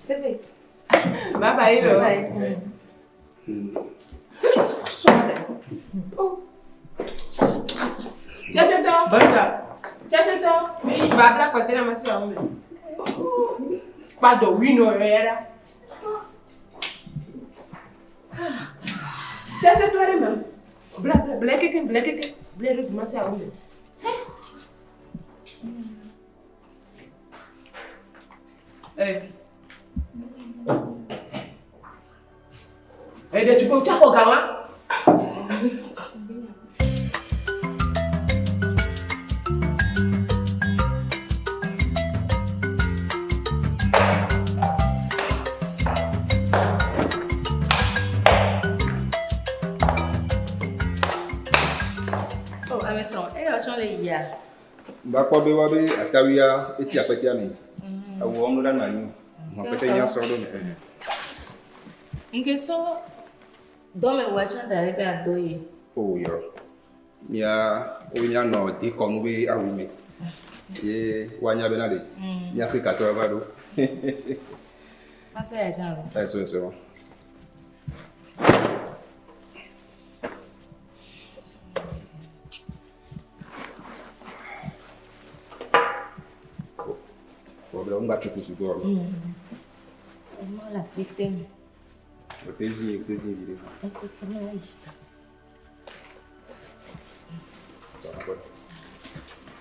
Sepe. Bye bye. lo. Cɛsɛtɔ. Basa. Cɛsɛtɔ. Ba bila kɔtɛ na ma se wa mɛ. Kpa dɔ wi nɔ yɔ yɛrɛ. Cɛsɛtɔ yɛrɛ mɛ. Bila bila bila keke bila keke bila yɛrɛ tun ma se wa mɛ. Eh. Eh, de tu peux tsa xɔ ga wa. Oh, ame sɔn eyɔ tsɔ le yia. Ba kpɔ be wa be atawia eti akpɛtɛa me. Awu wɔm ɖo ɖe anɔ anyi o. Akpɛtɛ nya sɔ ɖo me. Nke sɔ dɔme wa tsã da ɖe be adɔ ye. O yɔ. Mía wo míanɔ dekɔnu be awu me. Ye woanya bena ɖe. Mía Afrikatɔwo va ɖo. Masɔ ya tsã lo. Ɛ sɔ sɔ. Bɔ ŋgba tso kusu gbɔ. Emɔ le akpɛtɛ me. O te zi o te zi vi ɖe. Akpɛtɛ me ayi ta.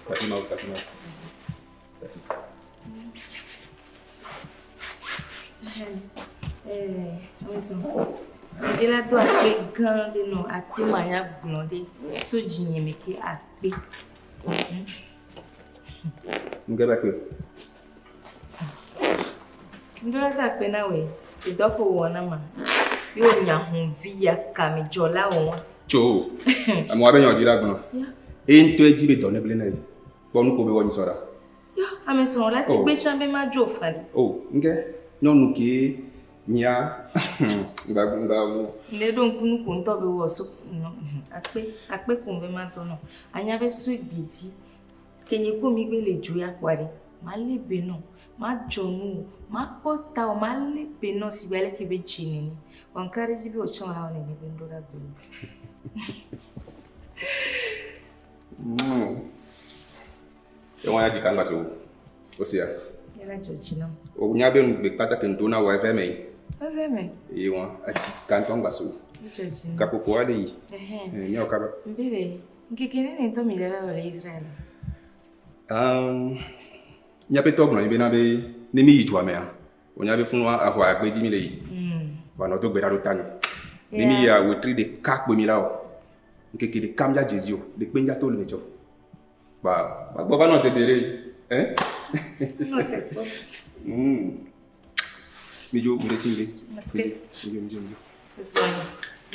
Tati ma wo tati ma wo. Tati. Ɛɛ, ame Ame srɔ̃. Ŋdi la do akpe gã ɖe nɔ akpe manya gblɔ ɖe so dzinye me ke akpe. Ŋke be akpe. Ŋdi la do akpe na wòe. Edɔ ko wɔ na ma. Ye wònya hunvi ya kame dzɔla wò. Tso. Amewo abe nyɔ di la gblɔ. Eye ŋutɔe dzi be dɔ ne gblẽ na ye. Kpɔ nu ko be wɔ nyi sɔ ɖa. Ya, ame srɔ̃ la ti Oh. gbe tsã be madzo fa ɖi. O, ŋke nyɔnu ke nyia ŋgba ŋgba wo. Ne ɖo ŋku nu ko ŋutɔ be wɔ so nɔ akpe akpe ko be ma dɔ nɔ. Anya be so egbe dzi. Ke nye ko mi gbe le dzo ya kpɔa ɖe. Ma lé be nɔ, ma dzɔ nu o, ma kpɔ ta o, ma lé be nɔ si be aleke be dze nene. Vɔ ŋka ɖe dzi be wòtsã wòla wɔ nene be ŋɖo ɖa gbe nu. Ewa ya dzika ŋgba se o. O sia. Ela dzɔ dzi nam. O nya be nugbe kpata ke ŋdo na wɔ eve me yi. Eve me. Eye wa adzika ŋutɔ ŋgba se o. Edzɔ dzi nam. Gaƒoƒo aɖe yi. Ɛhɛn. Eh, míawɔ kaba. Mbe ɖe, ŋkeke nene ŋutɔ mi le va wɔ le Israel. Míaƒe tɔ gblɔ nyi bena be ne mi yi dua mea, wonya be funua axɔ agbe dzi mi le yi. Wòanɔ do gbe ɖa ɖo ta mi. Ne mi yia wetri ɖeka kpoe mi la o. Ŋkeke ɖeka mía dze dzi o. Ɖekpe ŋdza to le me tsɔ. Ba ba gbɔ va nɔ dede ɖe. Eh? Nɔ te kpɔ. Mi dzo mi ɖe tsi mi ɖe. Akpe. Mi dzo mi dzo mi dzo. Esrɔ̃nye,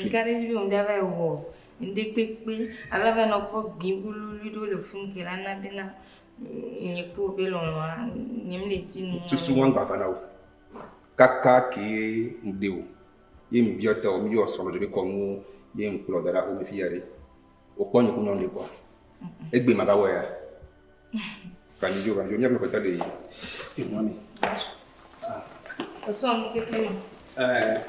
ŋka ɖe dzi be ŋdza va yi wɔ ŋɖe kpekpe alo va nɔ kpɔ gbibululi ɖewo le funu ke la na bena nye kple be lɔlɔa nye mele dzi nu. Susu wa ŋgba va na wo. Kaka ke ŋde o. Ye mi biɔ tɔ mi yɔ srɔ̃ ɖe be kɔnuwo ye ŋkplɔ da ɖe aƒeme fi ya ɖe. Wokpɔ nye ku nyɔnu ɖe kpɔa. Egbe ma va wɔ ya. Va mi dzo va mi dzo míaƒe kɔtɔ ɖe yi. Enua mi. Esrɔ̃ nu keke me. Ɛɛ.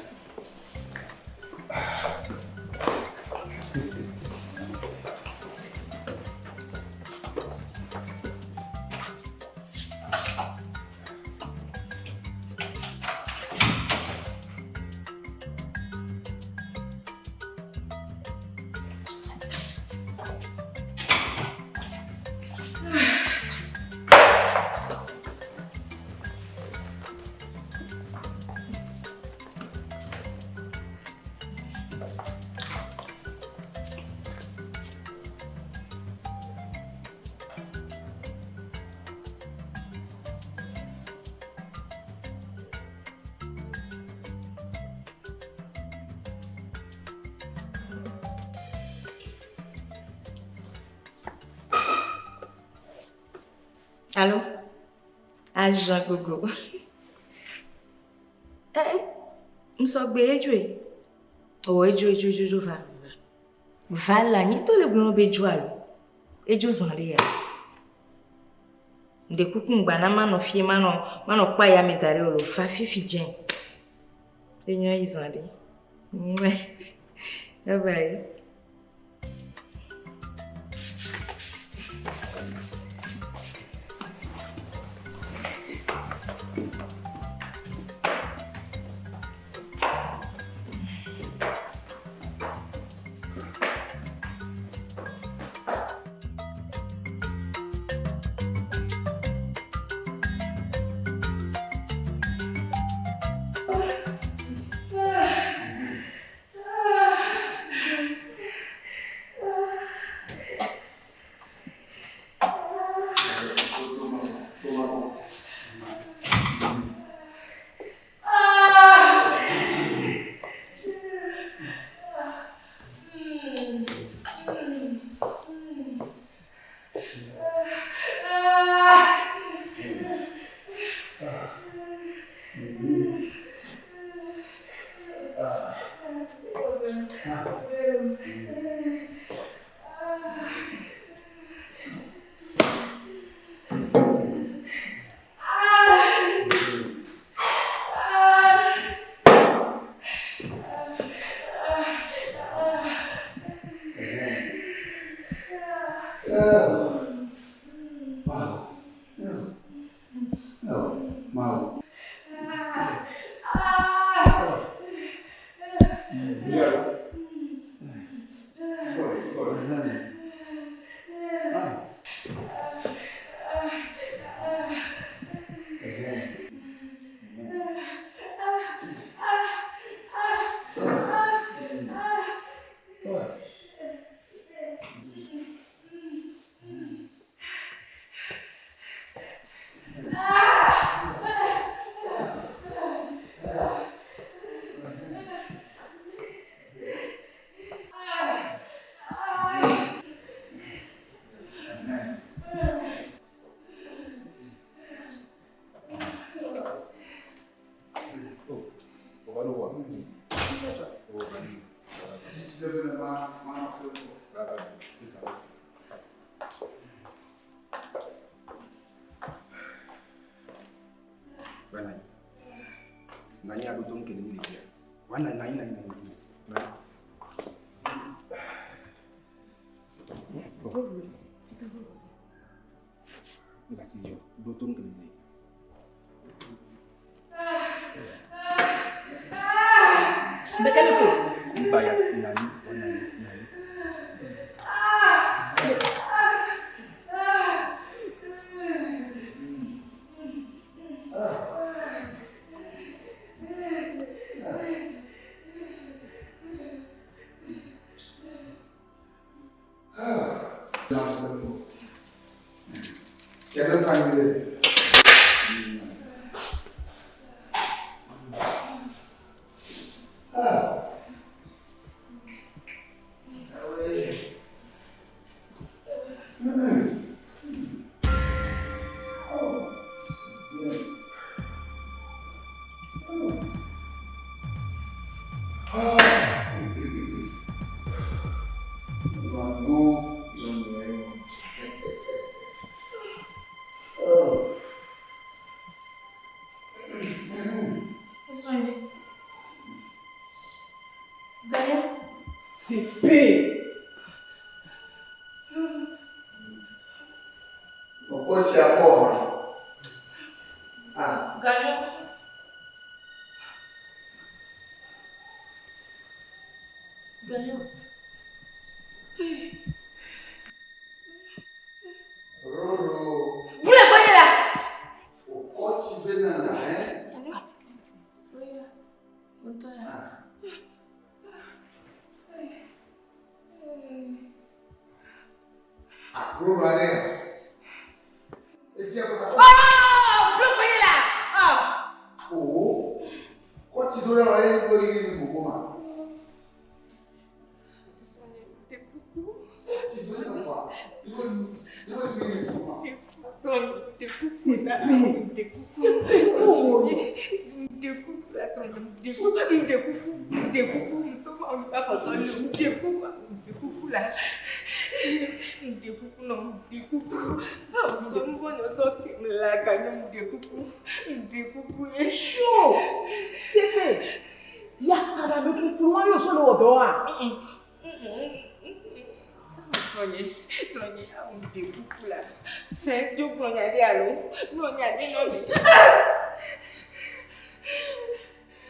Allô? Agent gogo. Eh, eh, ŋsɔgbe edzoe. O edzo edzo edzo edzo va. Va la nye ŋutɔ le gblɔm be edzo alo. Edzo zã ɖe ya. Ŋɖe kuku ŋgba na manɔ fie manɔ manɔ kpɔ ayame da ɖe o lo. Va fifi dze. Enyo yi zã ɖe. Mwah. Bye bye. Nanyi aɖo to nu ke le yi le dzia. Wa na nanyi nanyi nanyi. Nanyi. Bon. Ngati yo, ɖo to nu ke le yi le dzia. Mbekele ko. Mbaya nani wa nani nani. CP.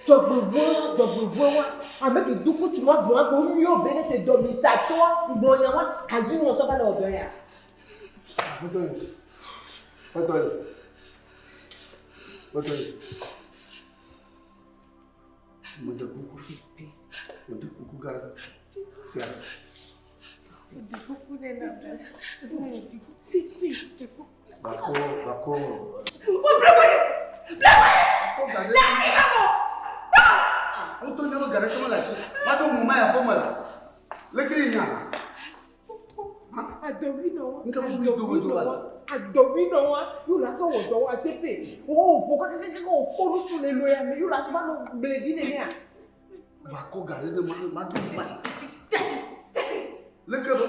Dzɔgbevɔe wa ame ke do kutsu wa gblɔ agbo nyuiwo be ne se dɔmisatɔa gblɔ nya wa azu wɔ sɔ va le ɔdɔ ya. Aƒetɔ yi. Aƒetɔ yi. Aƒetɔ yi. Meɖe kuku. Meɖe kuku gã sia. Bako, bako. Ŋutɔ nye be ga ɖeke mele asi. Maɖo mo ma ya ƒe me la. Leke yi nya? Adɔwi nɔ wa. Nke ƒuƒu do me do la. Adɔwi nɔ wa. Yóò la sɔ wɔ dɔ wa sepe. Wo vo kakakaka wo kpɔ nusu le lo ya me. Yóò la sɔ va nɔ blevi nenea. Va kɔ ga ɖe ne ma ma ɖo ma. Leke be.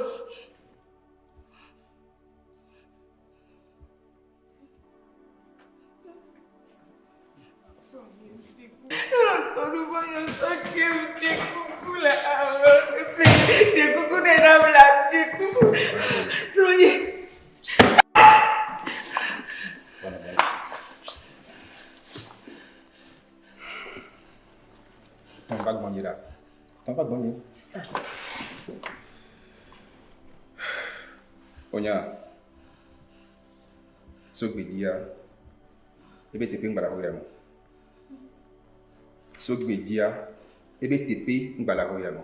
Tɔn va gbɔnye ɖa. Tɔn va gbɔnye. Onya. Sogbedia. Ebe teƒe ŋgbala xɔ ya me. Sogbedia. Ebe teƒe ŋgbala xɔ ya me.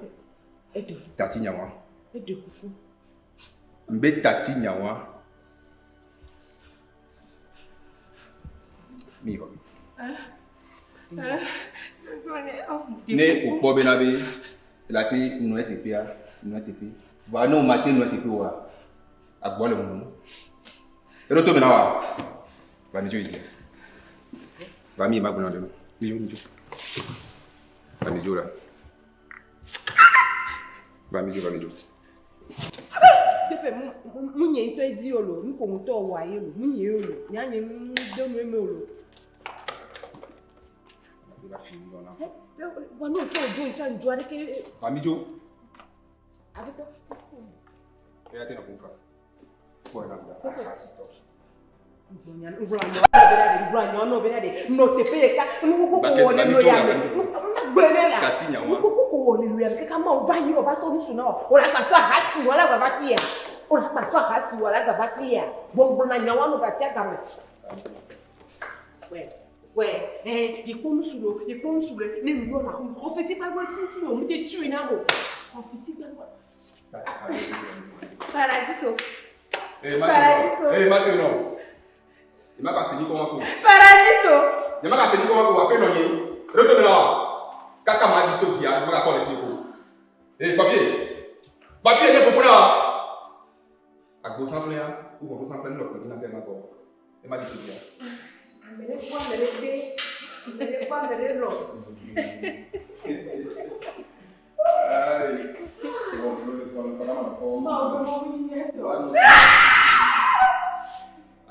Tati nyawa. Mbe tati nyawa. Mi xɔ. Ne wòkpɔ bena be la te nɔ eteƒea, nɔ eteƒe. Vɔa ne womate nɔ eteƒe oa, agbɔ le ŋu. Eɖo to me na wa. Va mi dzo yi dzia. Va mi ma gblɔ ɖe. Mi dzo, mi dzo. Va mi dzo la. Va mi dzo, va mi dzo. Sepe mu nye ŋutɔ edi o lo, nu ko ŋutɔ wɔ ye lo, mu nye o lo, nya nye nu de nu eme o lo. Va fi nu na. Wa no tso dzo ntsa ŋdzo aɖeke. Ba mi dzo. Aƒetɔ. Eya te nɔ ƒo fa. Kpɔ na da. Ahasi tɔ. Ŋgblɔ bena ɖe nɔ teƒe ɖeka nukoko wɔ le lo ya me gblɔ ne la nukoko wɔ le lo ya me kaka ma wo va yi wɔ va sɔ nusu na wɔ wòle agba sɔ ahasi wɔ la gba va fia wòle agba sɔ ahasi wɔ la gba va fia gbɔgblɔ na nyawo anɔ gasia game. Wɛ wɛ ɛɛ ikpɔ nusu lo ikpɔ nusu le ne nu yɔ na xɔ fiti gbagbe titi o mu te tui na mo xɔ fiti gbagbe. Paradiso. Eh, Paradiso. Eh, maintenant. Il m'a passé ni comment pour. Paradiso. Il m'a passé ni comment pour après non ni. Retourne là. Kaka m'a dit sauti hein, m'a pas les filles. Eh, papier. Papier, il faut là. Agbo sans plein, ou agbo sans plein, non, il n'a pas encore. Il m'a dit sauti. Amele kɔ amele gbe, amele kɔ amele lɔ. Aïe. Bon, le son, le Ma wo bɛ mɔ mi nyɛ tɔ.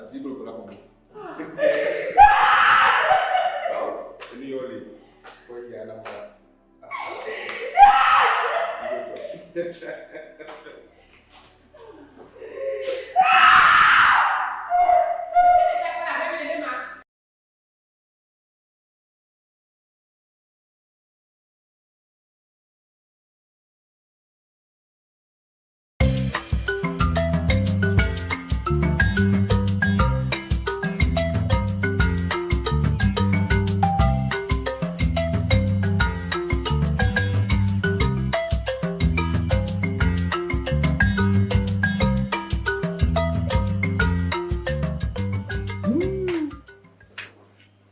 Ati bolo kola kɔnɔ. Èmi yóò lè kó ìyá náà wá.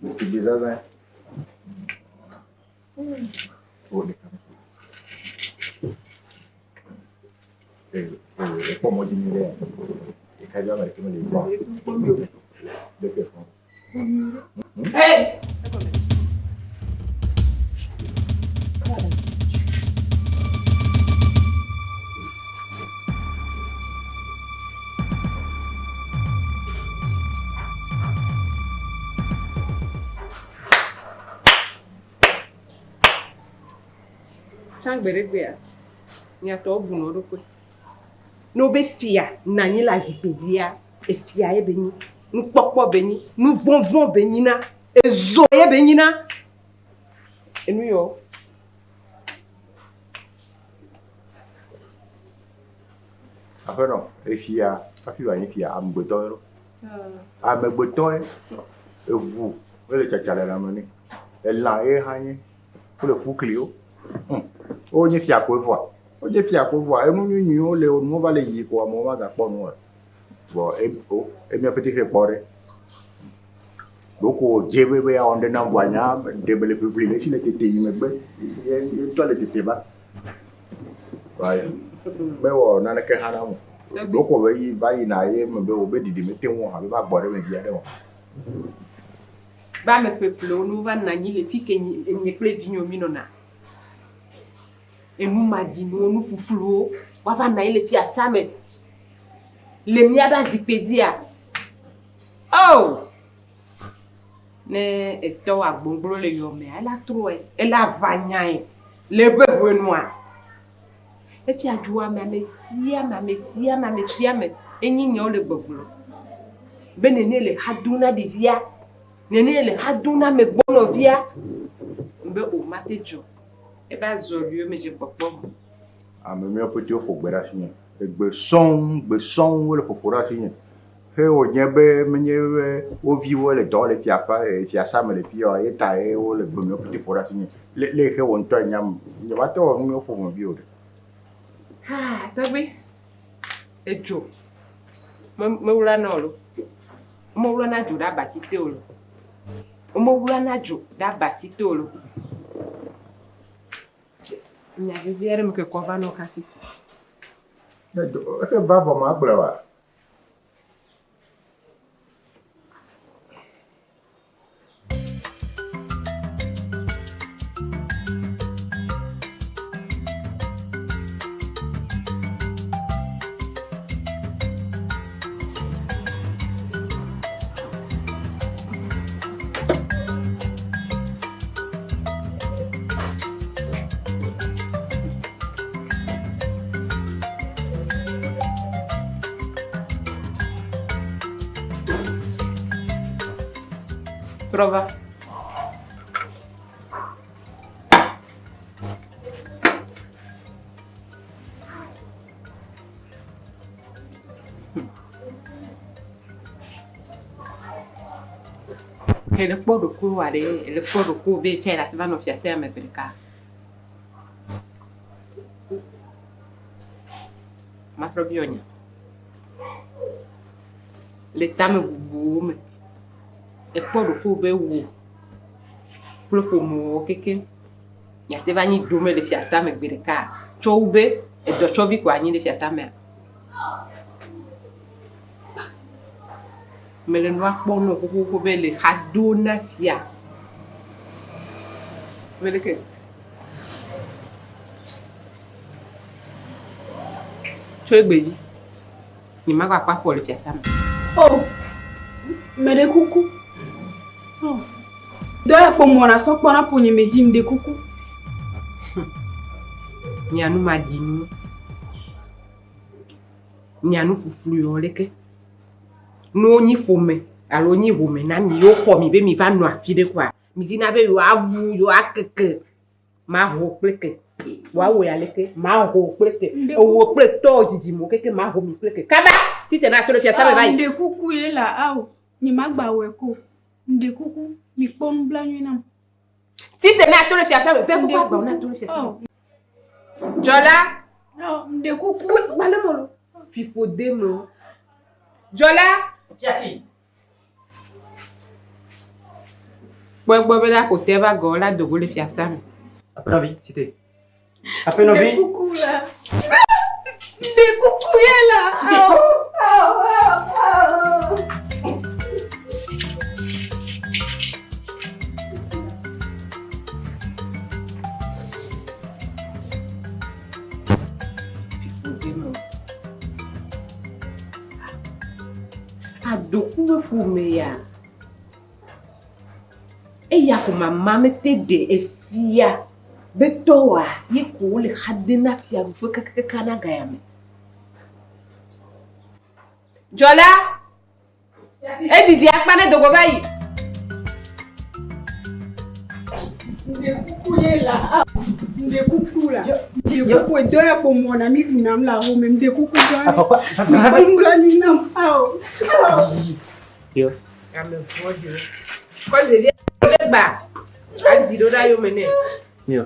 Mais c'est bizarre, hein? Oh, les Ekpɔ mɔ dzi nyuie ɖe. Ɖeka dzi ame ɖeke mele gbɔ. Ɖeke fɔ. Hey! Tsã gbe ɖe gbea, miatɔwo bu nɔ ɖokui. Ne wobe fia nɔ anyi le azikpui dzia, efia ye be nyi, nukpɔkpɔ be nyi, nuvɔvɔ be nyi na, ezo ye be nyi na. Enu yɔ. Aƒenɔ, efia hafi wòanye fia amegbetɔ ye ɖo. Amegbetɔ ye. Eʋu mele tsatsa le lãme nɛ. Elã ye hã nye. Wole ƒukliwo. Wonye fia koe vɔa. Wonye fia koe vɔa. Enu nyuinyuiwo le nuwo va le yiyi ko amewo magakpɔ nu o. Vɔ e o emia ƒete xe kpɔ ɖe. Ɖoko wòdze be be yeawɔ ŋɖe nam vɔa nya ɖe mele ʋiʋli le esi le tete yi megbe. Ye ye ŋutɔ le tete va. Vɔa mewɔ naneke hã nam o. Ɖoko be yi va yina ye me be wòbe ɖiɖi mete ŋu o hã be va gbɔ ɖe me vi aɖe o. Be ame ƒeƒlewo ne wova nɔ anyi le fi ke nye kple vinyewo mi nɔna. Enu maɖinuwo, nu fufluwo, woava nɔ anyi le fiasa me le míaƒe azikpui dzia. Oh! Ne etɔ agboŋglo le yɔmea, ela trɔe, ela ʋã nyae le eƒe ʋenua. Efia dzoa me ame sia ame, ame sia ame, ame sia ame enyi nyawo le gbɔgblɔ. Be nene le xa dom na ɖevia, nene le xa dom na amegbɔnɔvia. Be o mate dzɔ. Eva zɔ ɖo me dze kpɔkpɔ. Ame miawo ƒete woƒo gbe ɖe asinye. Egbe sɔŋ, gbe sɔŋ wole ƒoƒo ɖe asinye. He wònye be menye be wo viwo le dɔ le fiaƒe, fiasa me le fi ya ye ta ye wole gbe miawo ƒete ƒo ɖe asinye. Le le he wò ŋutɔ enyam. Nyemate wɔ nu miawo ƒomevi o ɖe. Ha, tɔgbi. Edzo. Me mewla na o lo. Womewla na dzo ɖe abati te o lo. Womewla na dzo ɖe abati te o lo. Nya vevi aɖe me ke kɔ va nɔ hafi. Ne do ehe va vɔ ma gblɔe wa. Trɔ va. Ele kpɔ ɖokuiwòa ɖe, ele kpɔ ɖokuiwò be tsɛ yeate va nɔ fiase ya me gbe ɖeka. Matrɔ biɔ nya. Le tamebubuwo me, èkpɔ ɖokuiwò be wò kple ƒomewo kekeŋ miate va nyi dome le fiasea me gbe ɖeka tsɔ wu be edɔtsɔvi ko anyi ɖe fiasea mea? Mele nua kpɔm nɔ xoxoxo be le xa do na fia. Be leke? Tso egbe dzi, nyemagakpɔ afɔ le fiasea me. Oh, meɖe kuku. Oh. Dɔ ya kpo mɔna sɔ kpɔna ƒonye me dzi, meɖe kuku. Mia nu maɖi nu. Mia nu fuflu yɔ leke. Ne wonyi ƒome alo wonyi home na mi ye woxɔ mi be mi va nɔ afi ɖe koa, mi dina be yewoavu, yewoakeke. Maho kple ke. Woawɔe aleke? Maho kple ke. Ewò kple tɔwò dzidzimewo keke maho mi kple ke. Kaba! Tite na to ɖe fiasa me va yi. Ŋɖe kuku ye la ao. Nye magba wɔe ko. Ŋɖe kuku, mi kpɔ nublanui nam. Tite na to ɖe fiasa me. Ve kuku agbawo na to ɖe fiasa me. Dzɔla. Ŋɖe kuku. Gbalẽ mɔlu. Fiƒode me o. Dzɔla. Fiasi. Kpɔ egbɔ be la ƒo te va gɔ la do go le fiasa me. Aƒenɔvi, si te. Aƒenɔvi. Ŋɖe kuku la. Ŋɖe kuku ye la. Ao, ao, ao, ao. Adoku be ƒome ya. Eya ko mama mete ɖe efia be tɔwoa ye ko wole xa de na fiaɖuƒe kakakaka na ga ya me. Dzɔla, edidi akpa ne dogo va yi. Ŋɖe kuku ye la, ŋɖe kuku la. Ŋɖe kuku edɔ ya kpo mɔna mi ɖu nam le axome. Ŋɖe kuku dɔ ya. Mikpɔ nublanui nam. Ao. Yo. Ame vɔ̃ɖiwo. Kɔ ɖevia ɖe gba. Azi ɖo ɖa yome nɛ. Yo.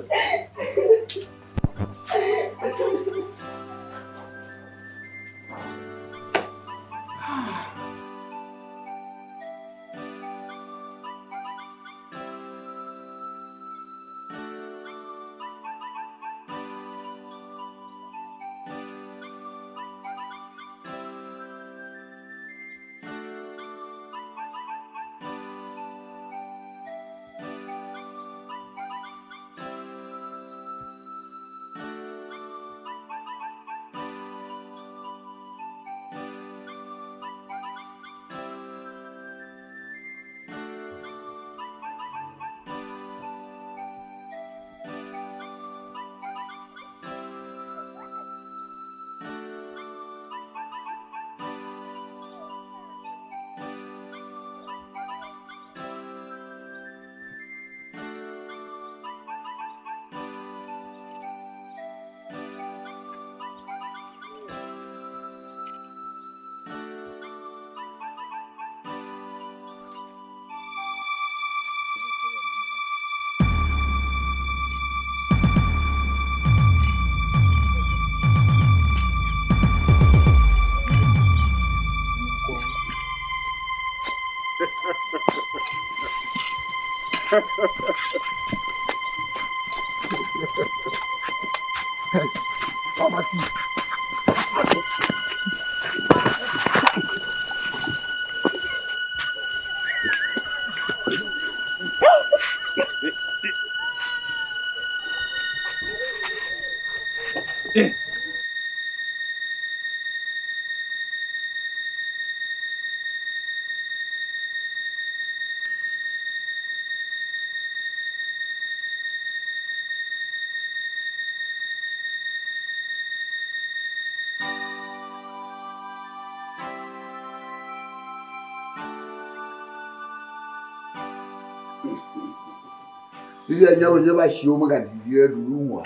Fifia nya be míaƒe asiwo megadidi ɖe ɖuɖu ŋu oa?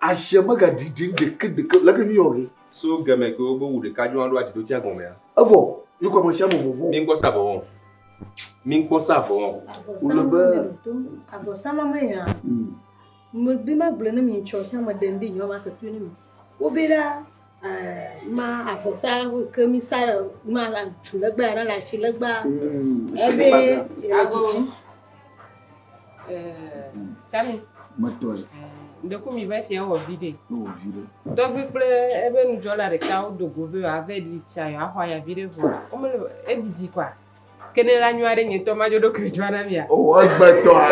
Asia megadidi ɖeke ɖeke leke mi wɔ ge. So geme ke wo be wu ɖeka dzo aɖo adzido tia gɔmea. Evɔ mi kɔ ame sia ame vɔvɔ. Mi ŋkpɔ sa vɔvɔ. Mi ŋkpɔ sa vɔvɔ. Wòle be. Avɔsama me ya. Megbe ma gblɔ ne mi tsɔ sia me ɖe ŋdi nyɔ ma ke to ne mi. Wo be ɖa ma avɔsa ke mi sa ma tsu legba ya le asi legba. Ebe Ago. Tsami. Metɔe. Ŋdɔku mi va fia wɔ vi ɖe. Wɔ vi ɖe. Tɔgbi kple ebe nudzɔla ɖeka wodo go be yewoava ɖi tsa yewoaxɔ aya vi ɖe vɔ. Womele edidi koa. Ke ne la nyɔa ɖe nye ŋutɔ madzo ɖo ke dzɔa na mia. O egbetɔa.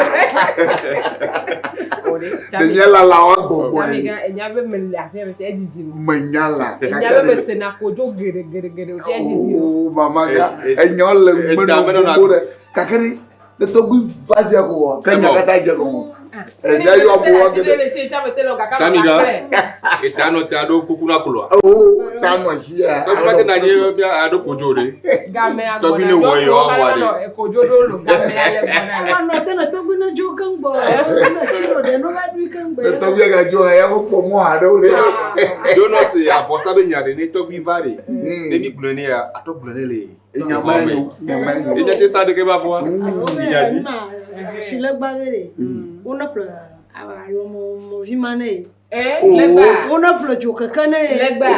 O ɖe. Ɖe la la wa gbɔgbɔ Tsami ye. gã enya be mele aƒea me fia edidi nu. Menya la. Enya be mesena kodzo geɖe geɖe geɖe o fia edidi nu. O mama gã enyɔ le ŋgbe no gbogbo ɖe. Gake ɖe ne tɔgbi va dze ko wɔ ke nya katã dze gɔme. Enya yɔ amewo wa geɖe. Tsami gã eta nɔ ta ɖo kuku na koloa. O ta nɔ si ya. Tɔgbi va te na nye bia aɖo kodzo ɖe. Tɔgbi ne wɔ yɔ awɔ ɖe. Kodzo ɖo lo gamea le gbɔna le. Anɔ te ne tɔgbi ne dzo keŋ gbɔ. Ne tsi ɖo ɖe no va ɖui keŋ gbɔ. Ne tɔgbi gadzo hã ya mekpɔ mɔ haɖe o ɖe. Ɖo nɔ se avɔsa be nya ɖe ne tɔgbi va ɖe. Ne mi gblɔe ne ya atɔ gblɔe ne le. Nyama nyo, nyama nyo. Enya te sa ɖeke va vɔa. Nya dzi. Asilegba be ɖe. Wone ƒle alɔmɔvi ma ne ye. Legba. Wone ƒle dzokeke ne ye. Legba.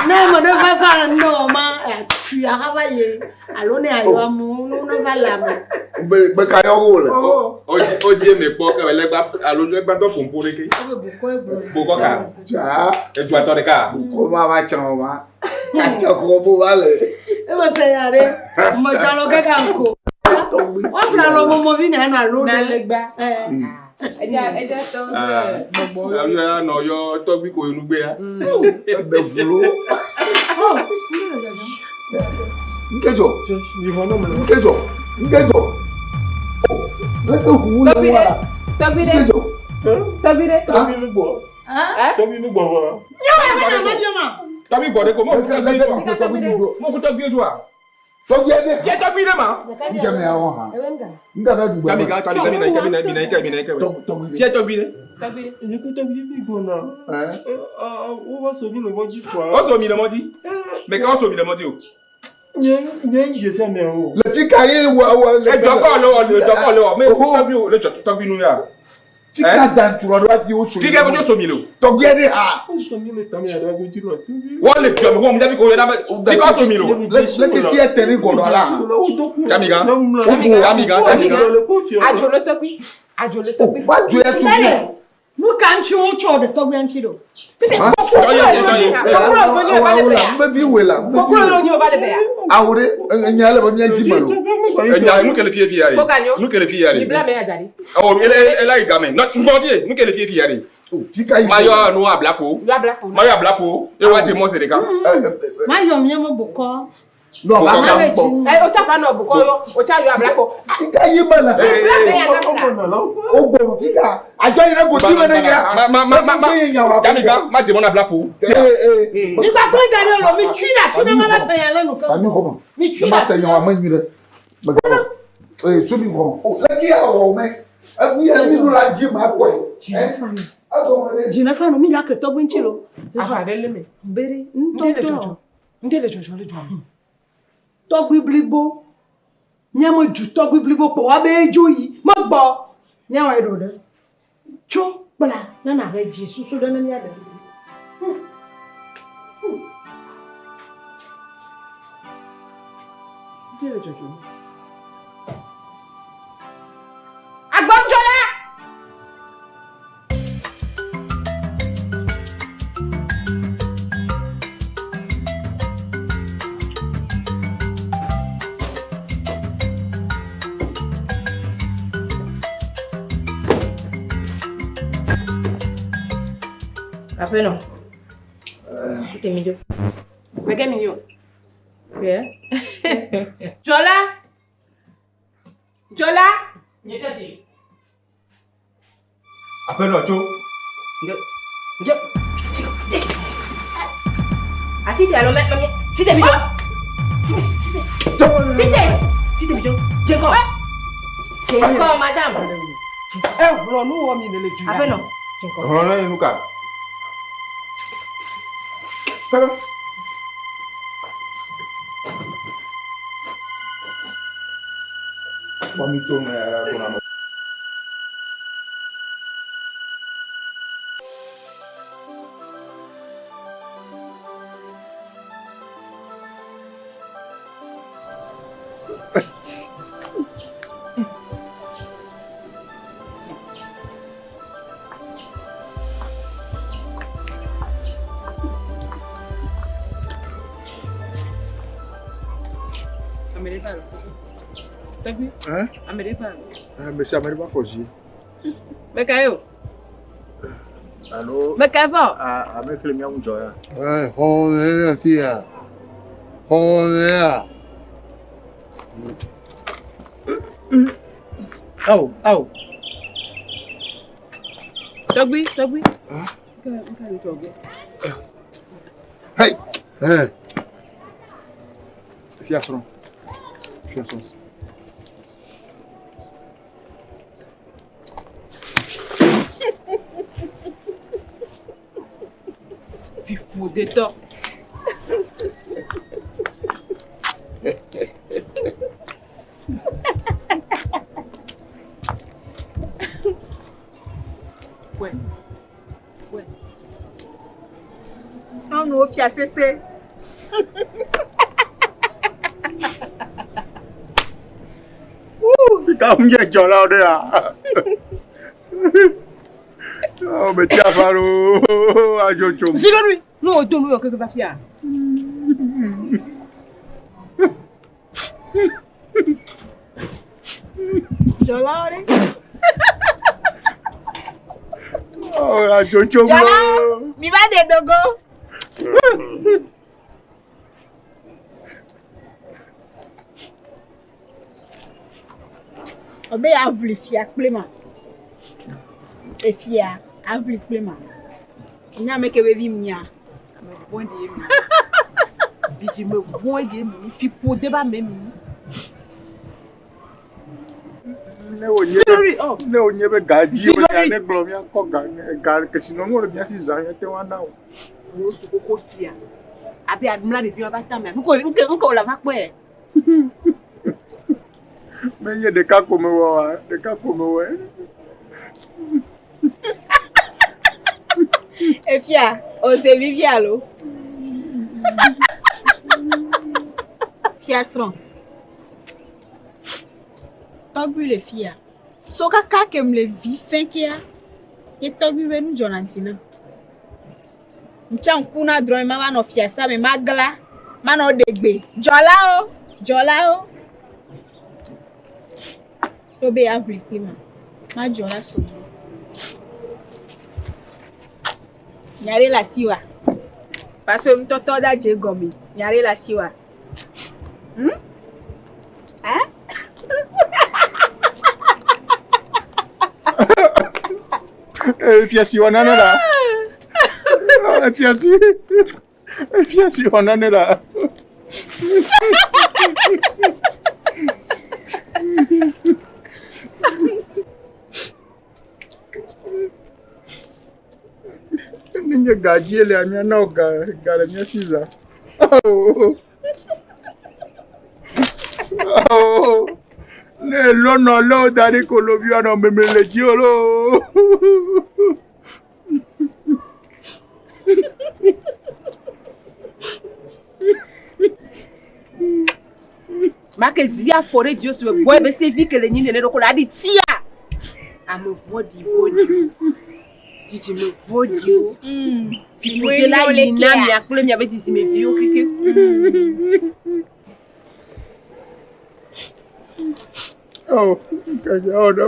Ne ame ɖe va va ne wɔ ma atui aha va ye alo ne ayɔ amewo ne wone va le ame. Be be ka yɔ wo le. O dzi eme kpɔ ke legba alo legba dɔ ƒoƒo ɖeke. Bokɔ ka. Dza. Edua tɔ ɖeka. Bokɔ ma va tsã o ma. Katsɔ kɔ bo va le. Eme se ya ɖe. Megbalɔ kaka ŋko. Woƒle alɔmɔmɔvi na ena alo Na ɖe. legba. Edza edza tɔ gbɔgbɔ. Yɔ nɔ yɔ tɔgbi ko enugbea. Eɖe vlo. Nkedzɔ. Nkedzɔ. Nkedzɔ. Leke ʋu le Tɔgbi wa. ɖe. Tɔgbi ɖe. Nkedzɔ. Tɔgbi ɖe. Tɔgbi nu gbɔ. Tɔgbi nu gbɔ vɔ. Tɔgbi gbɔ ɖe ko mo ku tɔgbi dzɔa. Mo ku tɔgbi dzɔa. Tɔgbi ɖe. Fie tɔgbi ɖe ma. Nkeme awɔ hã. Nkame ɖu Tsami gã tsami gã mina yi ke mina mina yi ke mina yi ke. Fie tɔgbi ɖe. Tɔgbi ɖe. Nye ku tɔgbi mi gbɔna. Wova so mi le mɔdzi kɔa. O so mi le mɔdzi. Mɛ ka o so mi le mɔdzi o. Nye nye ŋdze sia ameawo. Le fi ka ye wɔ wɔ le. Edzɔ kɔ le wɔ edzɔ kɔ le wɔ mɛ tɔgbi o le dzɔ tɔgbi nu ya. Fi ka dan tu ɖo adi wo so. Fi ka ko so mi le o. Tɔgbi ɖe ha. O so mi le tame aɖe ko dzi lɔ tɔgbi. Wɔ le dzɔ mi ko mi davi ko yɛ na bɛ. Fi ka so mi le o. Leke fi ete ni gɔdɔ la. Tsami gã. Tsami gã tsami gã. Adzo le tɔgbi. Adzo le tɔgbi. Wa dzo ya tso mi. Nu ka ŋuti wotsɔ ɖe tɔgbia ŋuti ɖo? Awo ɖe enya le be mía dzi me lo. Enya nu ke le fie fia ɖe. Nu ke le fia ɖe. Ɔ ele ele yi game. Nɔ ŋgbɔ fie nu ke le fie fia ɖe. Mayɔ nu ablafo. Mayɔ ablafo. Eye wa dze mɔ se ɖeka. Mayɔ mía me bokɔ. No, ba ka Eh, o tsa fa nɔ bokɔ yɔ, o tsa yɔ ablafo. Fika yi me le. O gbɔ fika. Adzɔ yi ɖe goti me ne ya. Ma ma ma ma. Tsami gã ma dze mɔ na ablafo. Nígbà tó ń darí ọ̀rọ̀ mi tui la fi náà má bá sẹ̀yìn alẹ́ nù kẹ́. Ami xɔmɔ. Mi tui Ne ma la. se yan wa me nyui ɖe. Megawɔ. Ee somi xɔ. O leke ya wɔ mɛ. Ebi ya mi ɖo la dzi ma kɔe. Jìnnà fanu mi yà kẹ́ tọ́gbìn ntsi lo. Afa ɖe le me. Bere Ŋɖe le ntɔntɔ. dzɔdzɔ. Ŋɖe le dzɔdzɔ le dzɔa me. Tɔgbi blibo. Nye me dzu tɔgbi blibo kpɔ wa be edzo yi. Me gbɔ. Nye wa ɖo ɖe. Tso kpla ne na be dzi susu ɖe ne mía ɖe. Ŋɖe le dzɔdzɔ. Agbɔdzɔla. Aƒenɔ. Te mi dzo. Meke mi yo. Ye. Dzɔla. Dzɔla. Nye fia si. Aƒenɔ tso. Nge nge. Asi te alo mɛ mɛ si te mi dzo. Si te si te. Si te si te mi dzo. Dze kɔ. Dze ŋkɔ madame. Ehlɔ nu wɔ mi le du. Aƒenɔ. Hlɔ ne nu ka? Kaba. Kpɔ mi to me ya ko na me. Ame ɖe va lo. Tɔgbi. Hein? Ame ɖe va lo. Ah, mais c'est ame ɖe va fɔ zi. Meka ye o. Alo. Meka va o. Ah, ame kple mía ŋu dzɔ ya. Eh, xɔ le ɖe fi ya. Xɔ le ya. Awo, awo. Tɔgbi, tɔgbi. Nka ni tɔgbi. Hey, hey. Fia srɔ̃. Fia srɔ̃. Fiƒodetɔ. Wɛ. Wɛ. Nyɔnuwo fia sese. Ka ŋu nye dzɔlawo ɖe ya. Ɔ me tia fa lo adzo tso. Zilori, nu wo do nu yɔ keke va fia. Dzɔlawo ɖe. Ɔ adzo tso. Dzɔlawo, mi va ɖe dogo. Ebe aʋli fia kple ma. Efia aʋli kple ma. Nya ame ke be vi mia. Ame vɔ̃ɖi ye mi. Dzidzime vɔ̃ɖi ye mi. Fiƒode be ame mi. Ne wònye be ne wònye be ga dzi wònye ne gblɔ míakɔ ga ga kesinɔnuwo le mía si zã míate ŋu ana o. Wo su koko fia. Abe amla ɖeviwo va tamea. Nuko nuke nuke wòle va kpɔe. Menye ɖeka ko mewɔ oa, ɖeka ko mewɔe. Efia, ose vivi alo? Fia srɔ̃. Tɔgbui le fia. So kaka ke mle vi fɛ̃ kea, ye tɔgbui be nu dzɔna dzi nam. Ŋtsa ŋku na drɔ̃e ma va nɔ fiasa me magla, manɔ ɖe gbe. Dzɔlawo, dzɔlawo. To be aʋli kpli ma. Madzɔ la sɔgbɔ. Nya ɖe le asiwòa? Parce que nutɔtɔ da dze gɔme. Nya ɖe le asiwòa? Hmm? Hein? Efia si wɔ nane la. Efia si. Efia si wɔ nane la. Ne nye ga dzie lea, míana wò ga ga le mía si zã. Ao. Ao. Ne elɔ nɔ lé wo da ɖi ko lovi anɔ meme le dziwò loo. Make zi afɔ ɖe dziwò si me gbɔ ebe se vi ke le nyi nene ɖo ko la ɖi tia. Ame vɔ̃ɖi vɔ̃ɖiwo. Dzidzime vɔ̃ɖiwo. Fiƒode la yi na mia kple miaƒe dzidzimeviwo keke. Oh, kanya ɔɖɔ.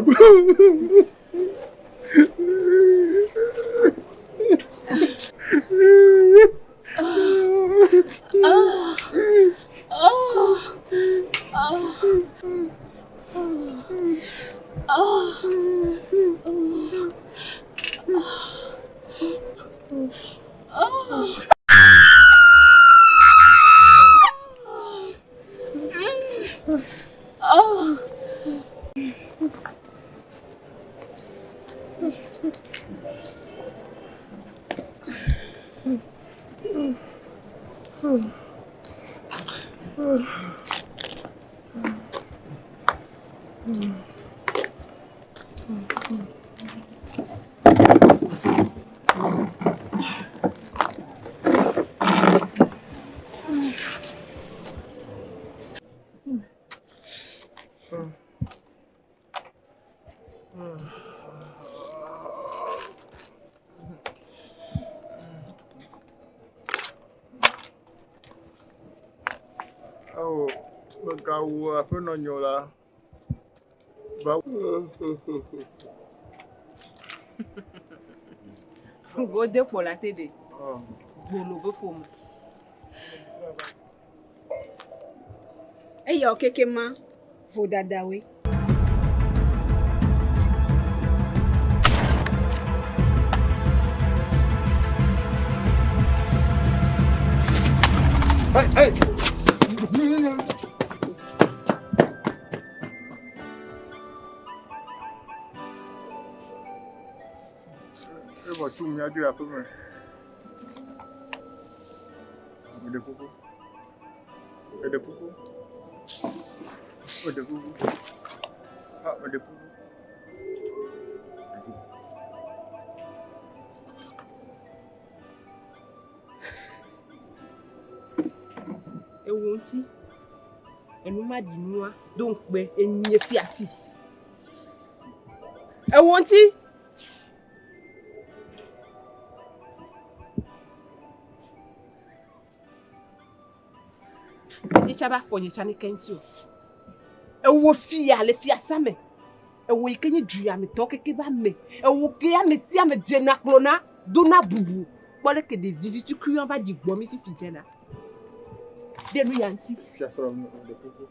Ao, megawu aƒenɔ nyo la. Va. Gode kpɔ la te ɖe. Gbolo be ƒome. Eyawo keke ma vodadawoe. Hey, hey! Evɔ tso míadzo yi aƒeme. Meɖe kuku. Meɖe kuku. Meɖe kuku. Ah, meɖe kuku. Ewo ŋuti enu ma ɖi nua do ŋukpe enye fiasi. Ewo ŋuti. Nye tsa ba fɔ nye tsa ne ke ŋuti o. Ewo fia le fiasa me. Ewo yi ke nye du ya me tɔ keke ba me. Ewo ke ame sia ame dzena kplɔ na dona bubu. Kpɔ leke ɖevi vi tukui va ɖi gbɔ mi fifi dzena. Ɖe nu ya ŋuti. Fiasrɔ̃ meɖe kuku.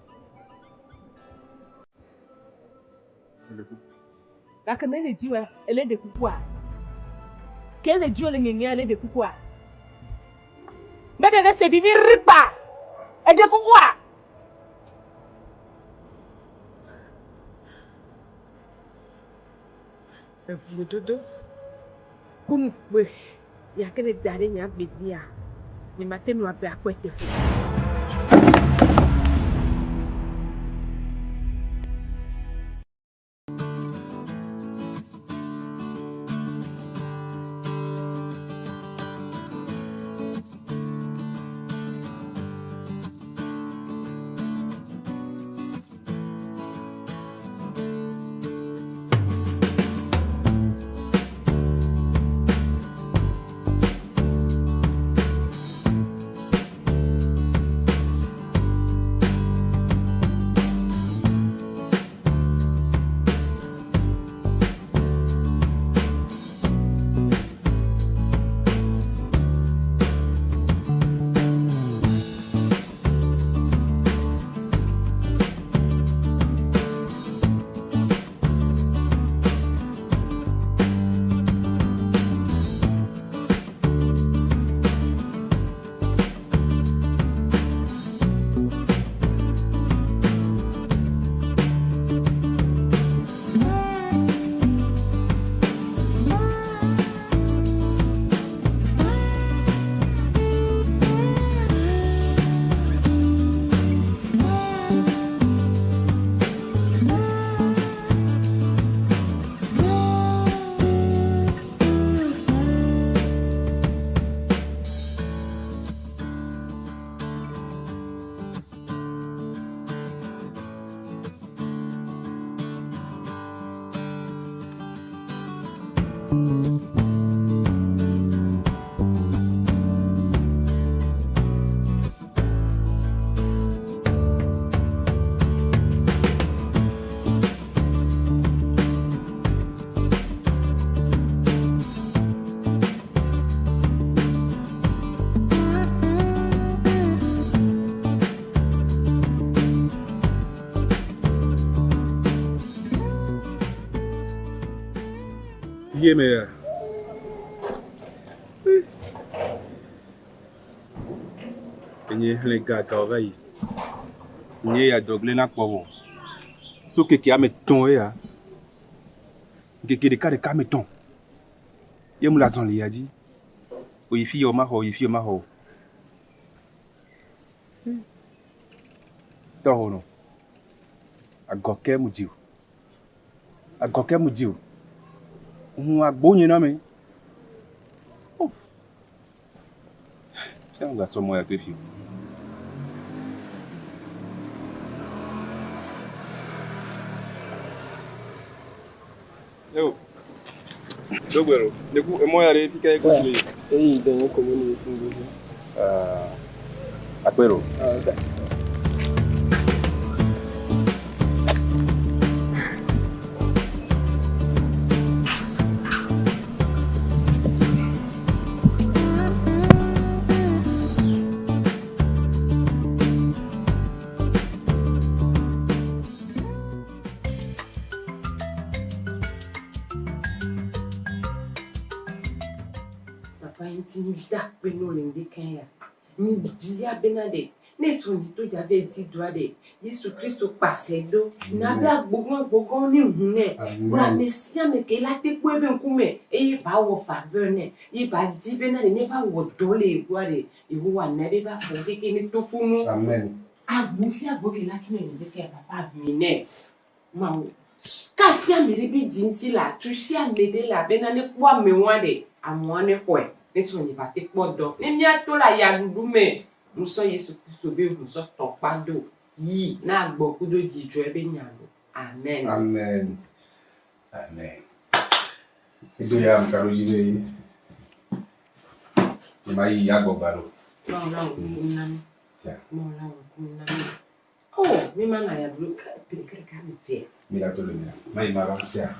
Meɖe kuku. Gake ne le dziwòa, ele ɖe kukua? Ke le dziwò le ŋeŋea, ele ɖe kukua? Meɖe ɖe se vivi rikpa! Eɖe kukua? Evlododo ku ŋukpe ya ke ne da ɖe nye agbe dzia, nyemate ŋu abe akpɔe teƒe o. Ye me ya. Enye xlẽ gaga va yi. Nye ya dɔgble na kpɔ o. So keke ame tɔn ya. Keke ɖeka ɖeka ame tɔn. Ye mu le azɔli ya dzi. Oyi fi yɔ maxɔ, oyi fi yɔ maxɔ. Tɔhonɔ, agɔ ke mu dzi o. Agɔ ke mu dzi o. Ŋu agbo nye na me. Oh. Fia ŋu gasɔ mɔ ya to fi. Yo. Dogbe lo. Neku emɔ ya ɖe fi ka ye ko le. Eyi dɔ nye ko mo ni fun gbogbo. Ah. Akpe lo. Ah, sa. Papa ŋuti mi da akpe nɔ le ŋdekã ya. Mi bia bena ɖe ne srɔ̃nye to dza vɛ di dɔa ɖe Yesu Kristo kpase do na be agbogbo agbogbo ne hu nɛ. Kplɔ ame sia ame ke la te kpɔe be ŋkume eye ba wɔ faveur nɛ ye ba di bena ɖe ne va wɔ dɔ le ye gbɔa ɖe Yehowa na be ba fɔ keke ne to funu. Amen. Agbo sia agbo ke la tu ne ŋdekã ya papa mi nɛ. Mawu kasi ame ɖe be dzi ŋuti la tu sia ame ɖe la bena ne kpɔ amewoa ɖe amewoa ne xɔe ne srɔ̃nye va te kpɔ dɔ ne míato le ayaɖuɖu me ŋusɔ Yesu Kristo be ŋusɔ tɔkpa do yi na agbɔ kudo dzidzɔe be nya lo. Amen. Amen. Amen. Edo ya mka ɖo dzi be nye ma yi agbɔgba lo. Mawu la wɔ kuku na mi. Tia. Mawu la wɔ kuku na mi. Oh, mi ma na yaɖuɖu ke ɖeka ɖeka mi vea. Mi la to le mia. Ma yi ma va tia.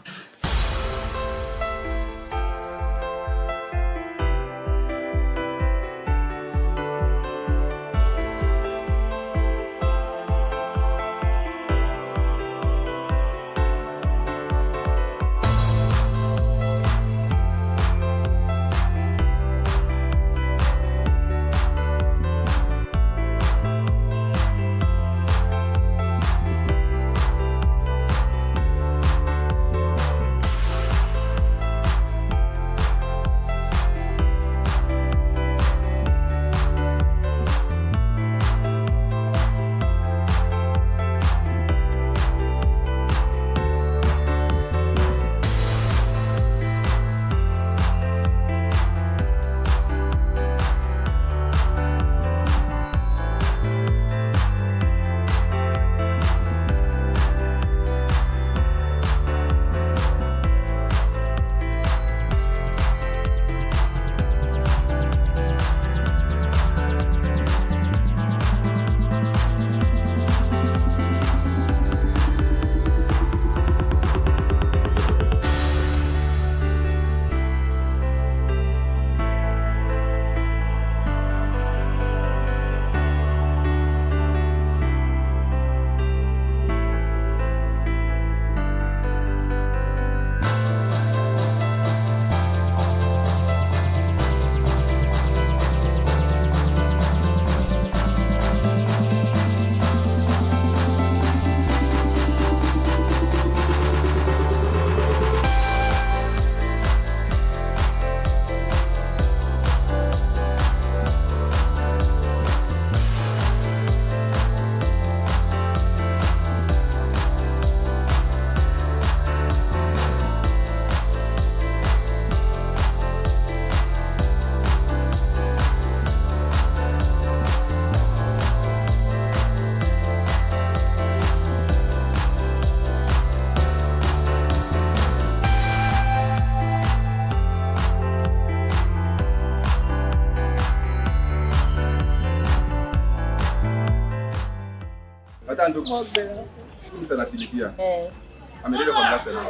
Ata ndo. Msa na silifia. Eh. Amelele kwa mlasa na.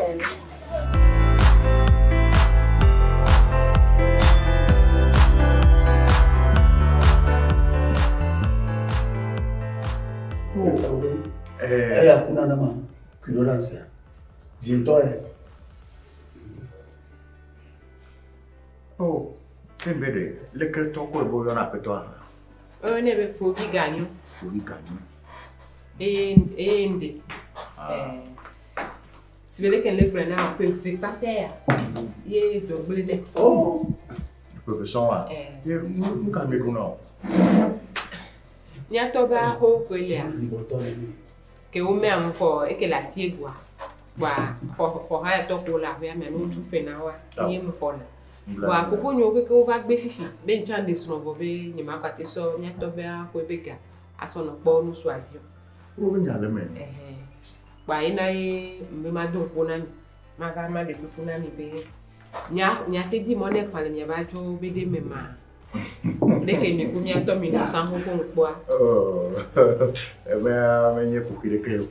Eh. Eya kuna na ma ignorance. Zintɔ ye. Oh, ke be ɖe leke tɔ koe bo yɔna aƒetɔa? Oyo ne be fovi ganyo. Fovi ganyo. Eye eye ŋɖe. Eh. Si be leke ne gblɔ na wo ƒe eve kpata ya. Ye dɔ gblẽ nɛ. Oh. Ƒe eve sɔŋ wa? Eh. Ye nu ka mi ɖuna o? Míatɔ be axo koe lea. Ke wo mea ŋu xɔ eke le atie goa. Kpoa xɔ xɔ haya tɔ ko le aƒea mea ne wotsu fe na woa, ye me xɔna. Kpoa fofonyewo kekeŋ wova gbe fifi be ŋtsã ŋɖe srɔ̃ vɔ be nyema te sɔ míatɔ be axoe be ga asɔ nɔ kpɔ nusua dzi o. Wo nya le me. Ɛhɛn. Kpoa yena ye ŋbe mado ŋku na mi. Mava maɖe kuku na mi be mia miate di mɔ ne fa le miava dzo be ɖe me ma. Leke mi ku miatɔ mi nɔ san xoxo ŋkpɔa. Oh, emea menye kuxi ɖeke o.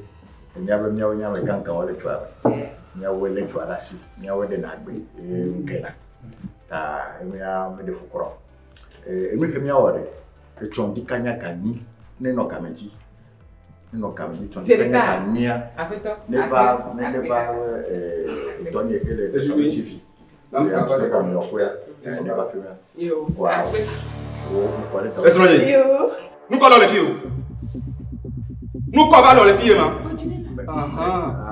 Enya be míawo nye ame gãgãwo le dua me. Míawoe lé dua ɖe asi, míawoe ɖena gbe eye nu kena. Ta emea meɖe fu kura o. Enu yi ke míawɔ ɖe, etsɔ ŋdi kanya ganyi ne nɔ game dzi. Ne nɔ game dzi, tsɔ ŋdi kanya ganyia. Aƒetɔ, Ne va, ne ne va etɔnye ke le Fesanu TV. Ne va mi lɔƒoea, ne va fi ma. Yo. Wow. Wo ŋkɔ ɖe tɔ. Esrɔ̃nye. Yo. Nukɔ lɔ le fi o. Nukɔ va lɔ le fi ye ma.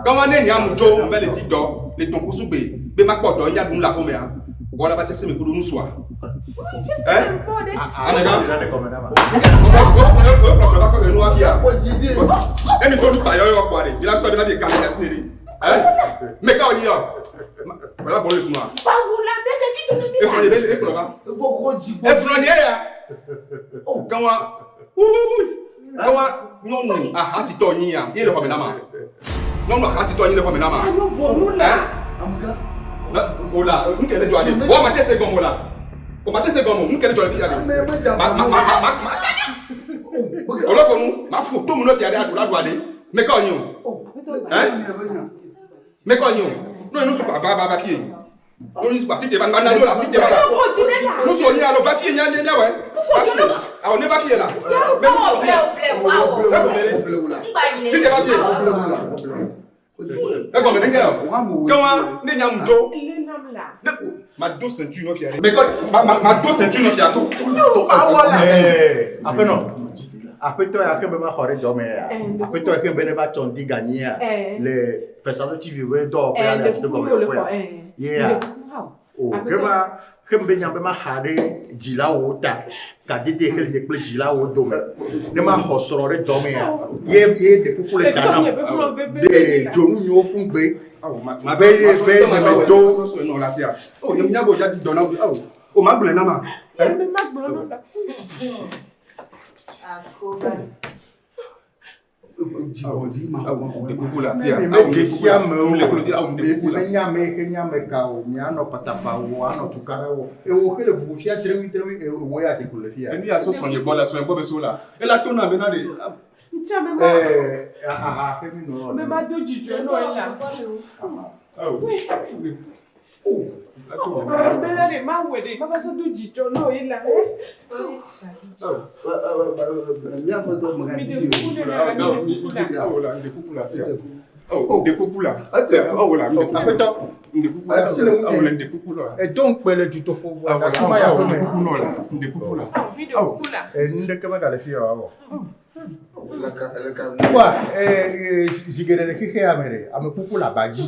Kama ne nya mu dzo mbe le ti dɔ le tonkusu gbe be makpɔ dɔ nya ɖum le axomea. Wɔla ba tsese me kudo nusua. Eh? Amegã. Emi tó nupa yɔyɔ kpɔ ɖe. Yìlá sɔ de ma de kame asi ne ɖe. Eh? Meka wònyi yɔ. Wòla bɔ le funu wa. Esrɔ̃nye be ekplɔ va. Esrɔ̃nye ya. Kama. Kama nyɔnu ahasitɔ nyi ya. Ye le xɔme na ma. Nyɔnu ahasitɔ nyi le xɔme na ma. O la, nu ke le dzɔ ɖe. Wọ́n ma tẹ̀sẹ̀ gɔmɔ la. O ma tẹ̀sẹ̀ gɔmɔ, nu ke le dzɔ le fi ya ɖe. Ma ma ma ma ma. Olɔkɔnu, ma fo tomu nɔ fia ɖe aɖu la ɖu aɖe. Meka wònyi o. Hein? Meka wònyi o. N'o ye nusu ba ba ba fi ye. N'o nusu ba fi te ba nga na yo la fi te ba la. Nusu wònyi alo ba fi ye nya nya nya wɛ. Ba fi ye. Awɔ ne ba fi ye la. Mɛ nusu wònyi. Egɔme ɖe. Fi te ba fi ye. Egɔme ɖe ŋgɛ o. Kama ne nya mu dzo. Ne ma do ceinture nɔ fia ɖe. Mɛ kɔ ma ma ma do ceinture nɔ fia. Aƒenɔ, aƒetɔ ya ke be maxɔ ɖe dɔ me ya. Aƒetɔ ya ke be ne va tsɔ ŋdi ganyi ya le Fesanu TV be dɔwɔƒe ya le afi gɔme le ya. Ye ya. O ke ma ke be nya be maxa ɖe dzilawo ta kadede xe le kple dzilawo dome. Ne maxɔ srɔ̃ ɖe dɔ me ya. Ye ye ɖe kuku le ta nam. Ɖe dzonu nyiwo fún gbe. Be ye be ne me do. Nɔ la sia. O nye nya bo ya di dɔ na o. O ma gblɔe na ma. Akoba. Dzigbɔɖi ma Ɖekuku la sia. Mi me dzesi amewo. Le klo dzi awu ɖekuku la. Mi menya ame yi ke nye ame ka o. Mianɔ patapa wɔ, anɔ tukaɖa wɔ. Ewo ke le ʋuʋu fia tremi tremi ewo ya dze klo le fia. Enu ya so srɔ̃nye gbɔ la srɔ̃nye gbɔ be so la. Ela to na bena ɖe. Ŋtsã me ma. Ɛɛ aha ke mi nɔ. Me ma do dzidzɔ nɔ ela. Bena ɖe ma wɔ ɖe ma va sɔ do dzidzɔ nɔ ela. Míaƒe dɔ me Mi ɖe kuku ɖe la, mi ɖe kuku la. Awo la ɖekuku la sia. Ɖekuku la. Awo la Aƒetɔ. Ɖekuku la. Awo la ɖekuku la. Edo ŋukpe le dutoƒo vɔ. Gasi ma ya Awo ƒe me. ɖekuku nɔ la. Ɖekuku la. Mi ɖe kuku la. Enu ɖeke megale fi ya o awɔ. Leka Kpɔa ee zi geɖe le xexea me ɖe ame kuku le aba dzi.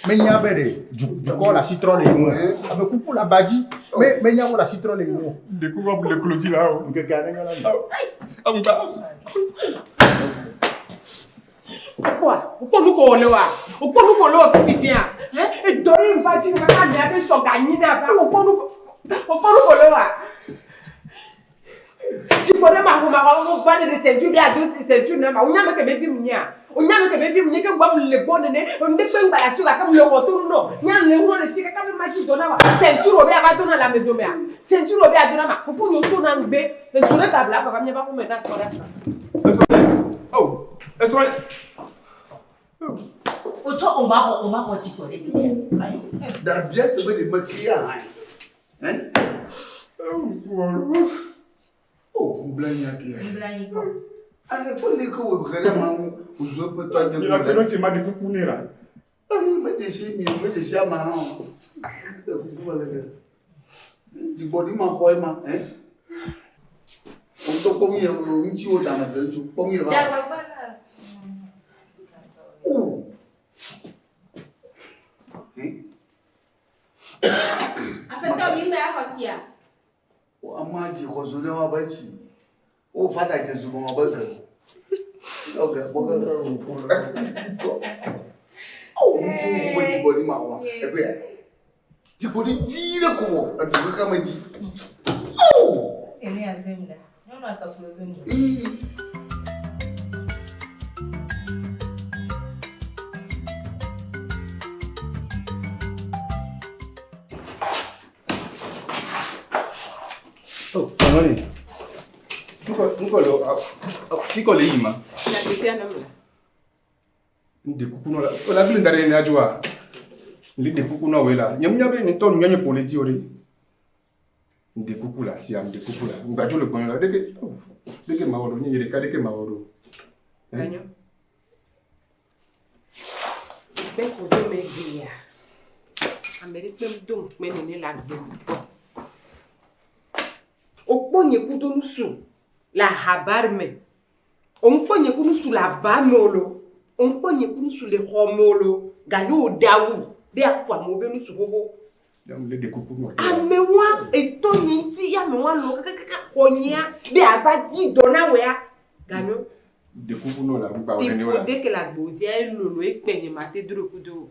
Menya be ɖe du dukɔ le asi trɔ le ŋu. Ame kuku le aba dzi. Me menya wo le asi trɔ le ŋu. Ɖekuku le klo dzi la o. Ŋkeke aɖe nyɔ la mi. Awo gba. Kpɔa, wokpɔ nu ko wòle wa? Wokpɔ nu ko wòle wɔ fifi dzia? Hɛ, edɔ ye ŋva dzi kaka mia be sɔ ganyi na va. Wokpɔ nu ko, wokpɔ nu ko wòle wa? Dzigbɔ ɖe ma xɔ ma xɔ wo va ne ɖe ceinture ɖe ado ceinture na ma. Wonya me ke be vi mu nyea? Wonya me ke be vi mu nye ke ŋgba mu le gbɔ nene. Ne kpe ŋgba le asi o gake mu le xɔ to nu nɔ. Nya le ŋu le fi kaka be ma dzi dɔ na wa. Ceinture wo be ava do na le ame domea? Ceinture wo be ado na ma? Fofo nyewo to na ŋgbe. Ezo ɖe gabla baba mia va xɔme na kpɔ ɖa. Esrɔ̃nye. Esrɔ̃nye. Wotsɔ o ma xɔ o ma xɔ dzigbɔ ɖe fi ya. Dabia se be ɖe me ke ya hã. O nublanyi ke ya. Nublanyi kɔ. Ayi fo ne ke wo xe ɖe ma ŋu ozu eƒe tɔ nye Mi la gbe nɔ tse ma ɖe kuku nɛ la. Ayi me dzesi mi o me dzesi ama hã o. Ɖe kuku va le ke. Dzigbɔɖi ma xɔ ema ɛ. Wotɔ kpɔ nu yɛ ŋutiwo da me de ŋutsu kpɔ nu yɛ va. Dzagbagba la O. Aƒetɔ mi ŋgba xɔ sia. Amea dzi xɔ zo ne woabe tsi. Wo fada dze zu mɔ be ge. Yɔ ge kpɔ ge. Awo ŋutsu wo be dzigbɔɖi ma wa. Ebe ya. Dzigbɔɖi dzi ɖe ko vɔ eɖu xexea me dzi. Awo. Ene ya vem ɖa. Nyɔnua tɔklo vem. Oh, Kanoni. Ŋkɔ le fi kɔ le yi ma. N de kuku nɔ la. O la gblẽ da ɖe ne adzɔa. N le de kuku nɔ woe la. Nye munya be ne tɔ nunya nye ƒo le dzi o ɖe. N de kuku la sia n de kuku la. N gbadzo le gbɔnye la. Ɖeke ɖeke ma wɔ ɖo. Nye ɖeka ɖeke ma wɔ ɖo. Ganyo. Kpe ko do me gbea. Ame ɖe kpe do ŋukpe nene le agbe me kpɔ. Wokpɔ nye kudo nusu le ahabar me. Womkpɔ nye ku nusu le aba me o lo. Womkpɔ nye ku nusu le xɔ me o lo. Ganyo wòɖe awu be aƒo amewo be nusu xoxo. Le de kuku nɔ. Amewoa etɔ nye ŋuti ya amewoa lɔ kakakaka xɔ nyea be ava di dɔ na wòea. Ganyo. De kuku nɔ la ŋgba wɔ nene o la. Fiƒode ke le agbo dzia elolo ekpɛ nye ma te dro kudo o.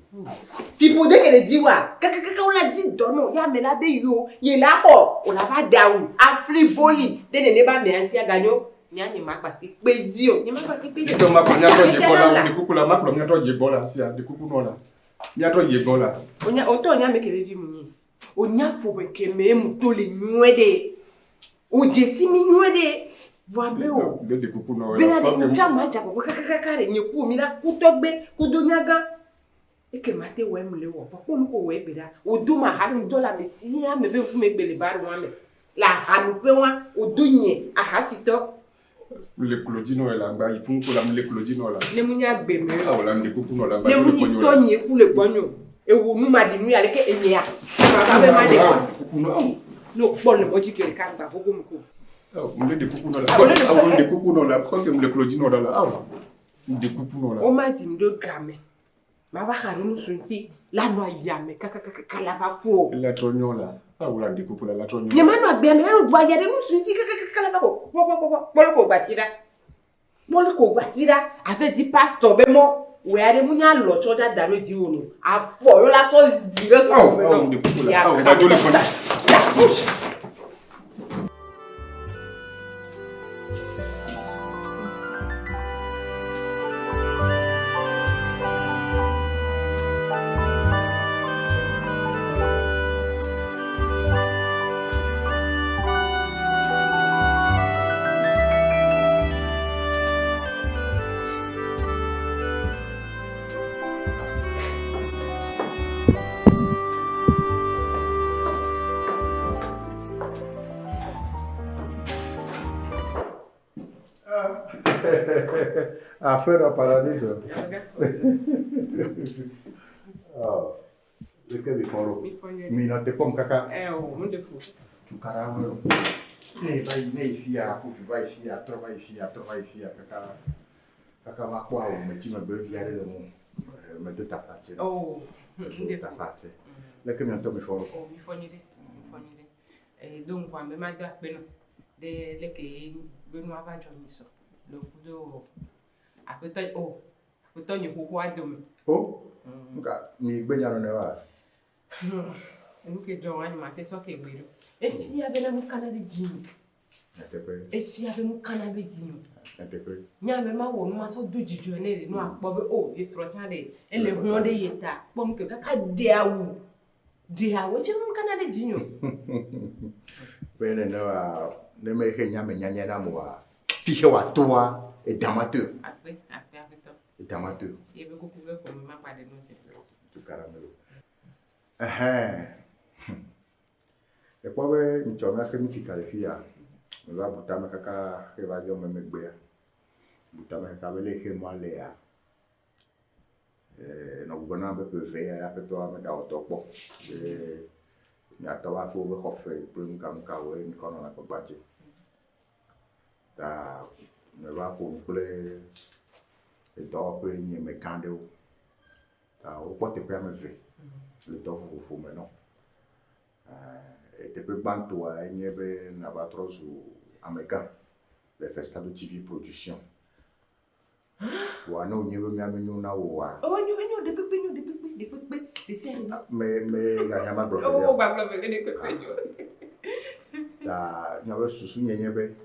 Fiƒode ke le di wa kakakaka wola di dɔ nɔ ya ame la be yo ye la xɔ wòla va ɖe awu afli boli ɖe nene ba amea ŋutia ganyo nya nye ma gba te kpe dzi o nye ma gba te kpe dzi o. Etɔ ma kplɔ miatrɔ yi gbɔ la de kuku la ma kplɔ miatrɔ yi gbɔ la sia de kuku nɔ la. Miatrɔ yi gbɔ la. Onya otɔ onya ame ke vevi mu nyi. Onya ƒome ke me mu to le nyuie ɖe. O dze si mi nyuie ɖe. Vɔ abe o. Le de kuku nɔ Bena ɖe ŋutsa ma dze agbagba kakakaka ɖe nye ku mi la kutɔgbe kudo nyagã. Eke ma te wɔe mu le wɔ. Vɔ kpɔ nu ko wɔe gbe ɖa. O do ma ahasitɔ le ame sia ame be ŋkume gbe le bar wa me. Le ahanuƒe wa o do nye ahasitɔ. Le klo dzi nɔ la ŋgba yi fún ko la le klo dzi nɔ la. Ne mu nya gbe me. Awo la de kuku nɔ la ŋgba Ne mu le nyi gbɔnyo tɔ la. nye ku le gbɔnyo. Ewo nu ma ɖi nu ya leke enyea. Ma va be ma ɖe kɔ. Kuku nɔ awo. Ne o kpɔ le mɔdzi gbe ɖeka gba gogo me ko. Awo le de kuku nɔ la. Awo le de kuku nɔ la. Kɔ ke le klo dzi nɔ la la. Awo de kuku nɔ la. Wo ma di nu ɖo game. Ma va xa ɖo nusu ŋuti la nɔ ayame kakakaka la va ku o. La trɔ nyɔ la. Awo la de kuku la la trɔ nyɔ. Nye ma nɔ agbea me la nɔ bu aya ɖe nusu ŋuti kakakaka la va ko kpɔ kpɔ kpɔ kpɔ le ko gbati ɖa. Kpɔ le ko gbati ɖa. Ave di pastor be mɔ wòe aɖe mu nya lɔ tsɔ dza da ɖo dzi wo no. Afɔ yɔ la sɔ zi ɖe Awo awo de kuku la. Awo gbadzo le gbɔnyo. Affaire paradiso. Oh. Leke mi fɔrɔ. Mi nɔ te kpɔm kaka. Eh, o, mun de fo. Tukara wo. Ne va yi ne yi fia, ko va yi fia, trɔ va yi fia, trɔ va yi fia kaka. Kaka ma kpɔ awu me tsi megbe vi aɖe le ŋu. Me do tafa tse. Oh, Me mun do de fo. tafa tse. Leke mi ŋutɔ mi fɔrɔ. Oh, mi fɔ nyuie ɖe. Mi fɔ nyuie ɖe. Eh, do ŋgɔ ame ma do akpe nɔ. Ɖe leke be nua va dzɔ nyi sɔ. Le kudo aƒetɔ oh, aƒetɔ nye xoxoa dome. O. Nka mi gbe nya nɔ ne wa. Enu ke dzɔ wa nye ma te sɔ ke gbe ɖo. Efia bena nu kana ɖe dzi nyo. Nyateƒe. Efia be nu kana ɖe dzi nyo. Nyateƒe. Nye ame ma wɔ nu ma sɔ do dzidzɔ ne ɖe nu akpɔ be o ye srɔ̃ tsã ɖe ele hlɔ̃ ɖe ye ta kpɔ nu ke kaka ɖe awu ɖe awu efia be nu kana ɖe dzi nyo. Be nene wa ne me xe nya me nyanya na mo wa. Fi xe wa toa edama to. Akpe akpe aƒetɔ. Edama to. Ye be kuku ge ko mi ma kpa ɖe nu se. Tukara me lo. Ɛhɛn. Ekpɔ be nyitsɔ míaƒe mi kika le fi ya. Me va bu tame kaka xe va yɔ me megbea. Bu tame kaka be le xe mɔa le ya. Nɔ gbɔgblɔ na be ƒe eve ya aƒetɔa megawɔ dɔ kpɔ. Be miatɔ va ƒe wobe xɔ fe kple nukanukawoe mi kɔ nɔna gbagba dzi. Ta me va ƒo nu kple edɔwɔƒe nye megã ɖewo. Ta wokpɔ teƒe ame eve le dɔ vovovo me nɔ. Teƒe gbãtɔa enye be nava trɔ zu amegã. le Festado TV Production. Vɔa ne wònye be mía menyo na wò oa, O enyo, enyo, ɖekpekpe nyo, ɖekpekpe, ɖekpekpe, ɖe sia ɖe nyo. Me, me ganya magblɔ O, velia o. gbagblɔ velia ɖekpekpe nyo. Ta míaƒe susu nye nye be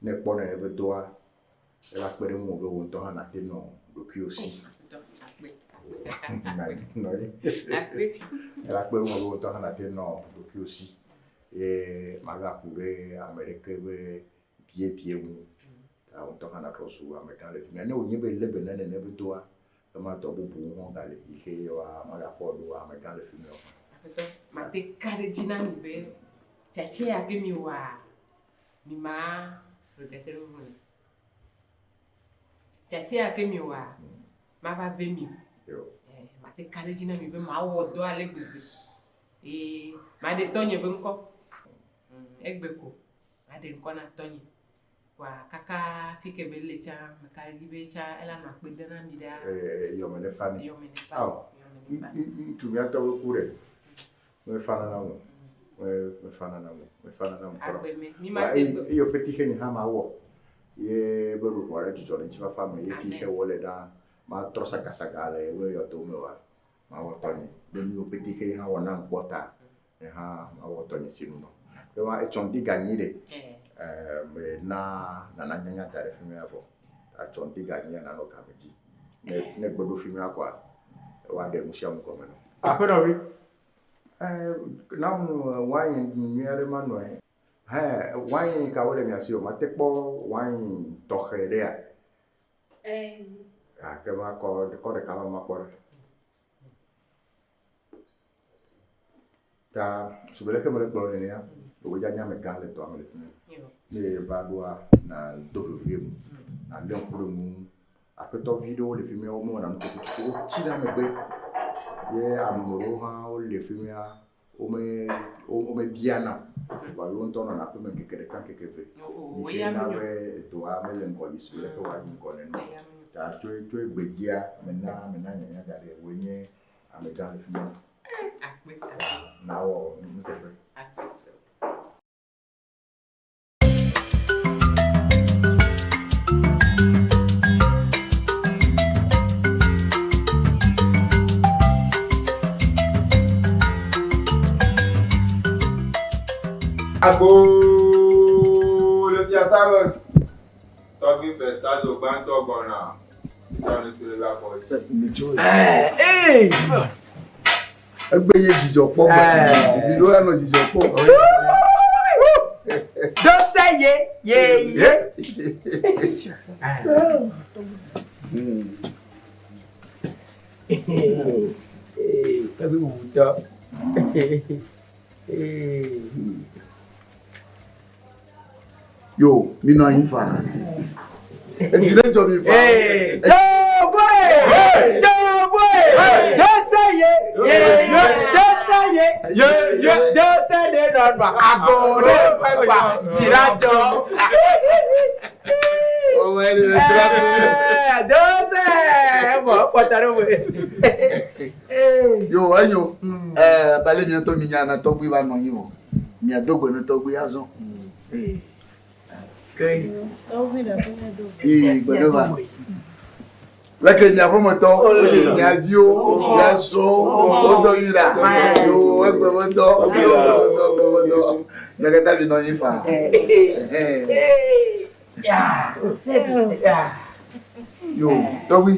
ne ekpɔ nene be dɔa, eva kpe ɖe ŋuwò be wò ŋutɔ hã nàte nɔ ɖokuiwò si. Nɔ ye. Eva kpe ɖe ŋuwò be wò ŋutɔ hã nàte nɔ ɖokuiwò si ye magaku ɖe ame ɖeke be biebie ŋu. Ta wò ŋutɔ hã nàtrɔ zu amegã le fi mia. Ne wònye be èlé be na nene be dɔa, ema dɔ bubuwo hã gale yi xe woa magakpɔ ɖo amegã le fi mia o. Aƒetɔ, mate ka ɖe edzi na mi be tiatia ya ke miwɔa, mi ma regretter ɖe ŋu o. Tiatia ya ke miwɔa, mava ve mi o. Eh, mate ka ɖe edzi na mi be mawɔ dɔ ale gbegbe. Eye maɖe tɔnye be ŋkɔ. Egbe ko maɖe ŋkɔ na tɔnye. Kpoa kaka fi ke be le tsã, meka ɖe edzi be tsã ela nɔ akpe dem na mi ɖaa. Eh, yɔme ne fa mi. Yɔme ne fa Ao, mi. Yɔme ne fa mi. ŋutsu mía tɔwo ku ɖe. Mefana na mo. Mefana na mo. Mefana na mo kura. Agbe me, mi ma Wa te eyi gbe. eyi peti xe nye hã mawɔ. Ye be ɖoɖoa ɖe dzudzɔ le ŋutifafa me ye fi xe wɔ le ɖa matrɔ sagasaga le eƒe yɔdo me oa. Mawɔ tɔnye. Be nuyiwo peti xe hã wɔ nam kpɔ ta. Nye hã mawɔ tɔnye sinu nɔ. Be ma etsɔ ŋdi ga nyi ɖe. Eh, me na nana nyanya da ɖe fi mia vɔ. Atsɔ ŋdi ga nyi nanɔ game dzi. Ne ne gbe ɖo fi mia kɔa, woaɖe nu sia nu gɔme nɔ. Aƒenɔvi, eh, na nu wain nyui aɖe manɔe. Hɛ, wain kawo le mia si o? Mate kpɔ wain tɔxɛ ɖea? Gake makɔ kɔ ɖeka ma makpɔ ɖe. Ta sigbe leke mele gblɔ nenea, wò dza nye amegã le dɔa me le fi mi. Ne va ɖoa, na do vevie nu, na lé ŋku ɖe nu ŋu. Aƒetɔ vi ɖewo le fi mia, womewɔna nuteƒe tutu o, wotsi ɖe megbe. Ye ame ɖewo hã wole fi mia, wome womebiana o. Vɔa yewo ŋutɔ nɔna aƒeme ŋkeke ɖeka ŋkeke eve. Yi ke na be edɔa mele ŋgɔ yi sigbe leke wòayi ŋgɔ nene o. Ta tso tso egbedzia, mena mena nyanya da ɖe wòe nye amegã le fi mia. Nawɔ nuteƒe. Agbo le fiasa me. Tɔgbi Festado gbãtɔ gbɔna. Tsɔ nu si le va kɔ dzi. Egbe nye dzidzɔ kpɔ gbe. Mi ɖo anɔ dzidzɔ kpɔ. Dose ye ye ye. Tɔgbi wutɔ. Yo, mi nɔ anyi faa. Edzi ne dzɔ mi faa. Tsoboe! Tsoboe! Dose ye ye ye dose ye ye ye dose ɖe nɔnɔ agbo ɖe ƒe gba dzi la dzɔ. Dose bɔ kpɔtɔ ɖe me. Yo, enyo. Ɛɛ, bale mia ŋutɔ mi nya na tɔgbui va nɔ anyi vɔ. Mia do gbe ne tɔgbui azɔ. Ee. Ee, gbe ne va. Leke mia ƒemetɔ, mia viwo, mia srɔ̃wo, wodɔ nyui ɖa. Yo, egbe me dɔ, egbe me dɔ, egbe me dɔ. Mia katã mi nɔ anyi faa. Yo, tɔgbui,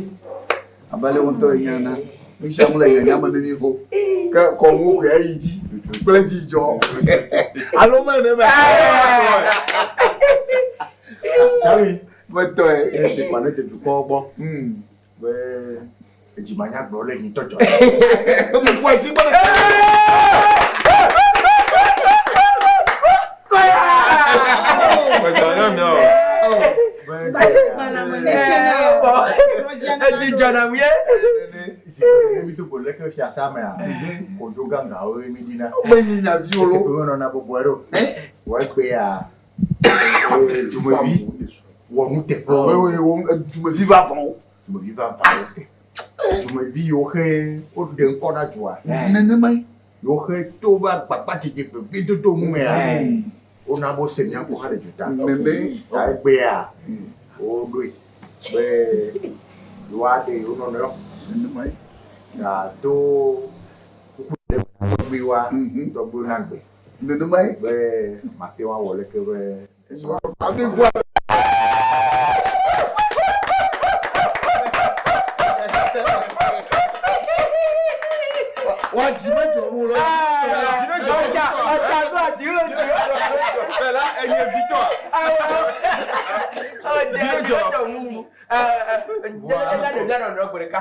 abe ale ŋutɔ enya na, nu sia nu le nyanya me ne mi xo. Ke kɔnu koe ayi dzi kple dzidzɔ. Alo me ne me. Metɔe. Esi kpa ne te dukɔ gbɔ. Be edzimanyagblɔ le ŋutɔ dzɔ. Emu kɔ asi gbɔ. Edi dzɔna mu ye. Mi do go leke fiasa mea, kodzo gãgãwo mi ɖina. Menyi nyaviwo lo. Menɔna bɔbɔe ɖo. Wɔ egbea dumevi wɔ nuteƒewo. Dumevi vavãwo. Dumevi vavãwo. Dumevi yiwo xe woɖe ŋkɔ na dua. Nenemae. Yiwo xe to woƒe agbagbadzedze veviedodo nu mea. Wona be wose mía ŋkɔ hã le duta. Nene. Ta egbea woɖoe be yewoaɖe yewo nɔnɔewo. Nenemae. Ta to kuku ɖe tɔgbuiwoa, tɔgbuiwo na gbe. Nenemae. Be mate ŋu awɔ leke be Ami bua. Wa dzi medzɔ mu lɔ. Ọjà ọjà tó àdìrò jù. Fela enye vitɔ. Ọjà àdìrò mú mu. Ẹja lè ní àná ọgbẹ̀rẹ̀ ká.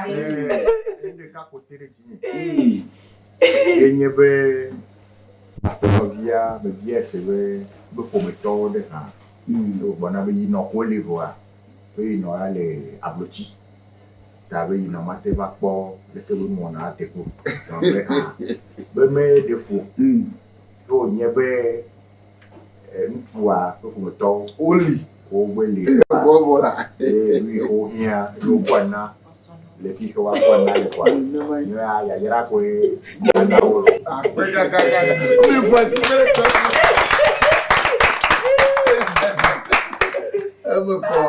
Ɖeka ko te ɖe dzinye. Ye nye be aƒenɔvia mebia se be be ƒometɔwo ɖe hã. Ye wògblɔ na be yinɔ koe li vɔa be yinɔ ya le ablotsi. Ta be yinɔ mate va kpɔ leke be nuwɔna ate kpo. Donc be ah be meɖe fu o. Ye wònye be ŋutsua ƒe ƒometɔwo woli wogbe li. Vɔvɔ la. Ye nu yi ke wohiã ye wokɔe na le fi ke woakɔe na le kɔa. Nye ya yayra koe ana wo lo. Mi bua si be tɔ. Eme kɔ.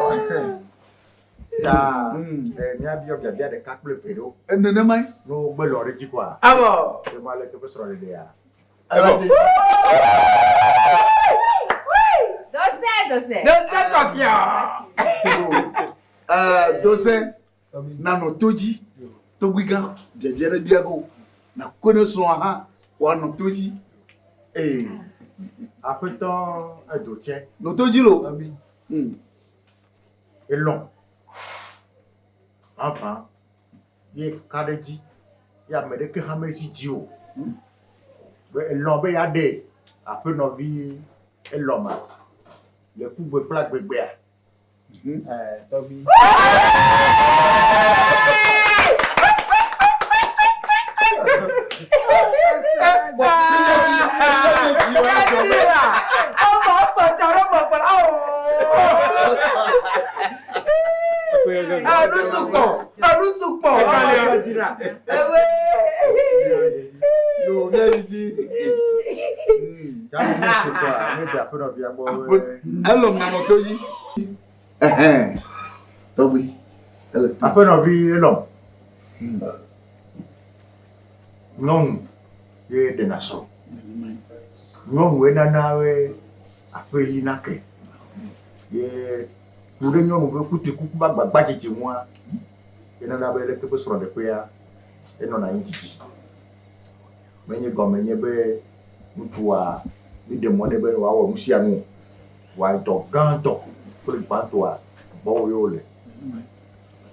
Ta míabiɔ biabia ɖeka kple eve ɖewo. Nenemae. Ne wogbe lɔ ɖe edzi koa. Awɔ. Ke ma leke ƒe srɔ̃ɖeɖea. Dose, dose. Dose kɔfia. Dose nanɔ to dzi togbigã biabia ɖe bia go nakɔe ne srɔ̃a hã wòanɔ to dzi. Ee. Aƒetɔ edo tsɛ. Nɔ to dzi lo. Elɔ̃ vavã ye ka ɖe edzi ye ame ɖeke hã mezi dzi o. Be elɔ̃ be yeaɖe aƒenɔvi elɔ̃ma le kugbe kple agbegbea. Tɔgbi. Anusukpɔ, anusukpɔ. Ewe. Yo, mía yi dzi. Elɔ̃ nanɔ to dzi. Ɛhɛn. Tɔgbi. Ele to. Aƒenɔvi elɔ̃. Nyɔnu ye ɖena srɔ̃. Nyɔnue nana be aƒe yina ke. Ye ku ɖe nyɔnu ƒe kutrikuku ƒe agbagbadzedze ŋua, enana be leke ƒe srɔ̃ɖeƒea enɔna anyi didi. Menye gɔme nye be ŋutsua míɖe mɔ nɛ be wòawɔ nu sia nu o. Vɔa dɔ gãtɔ kple gbãtɔa gbɔwò ye wòle.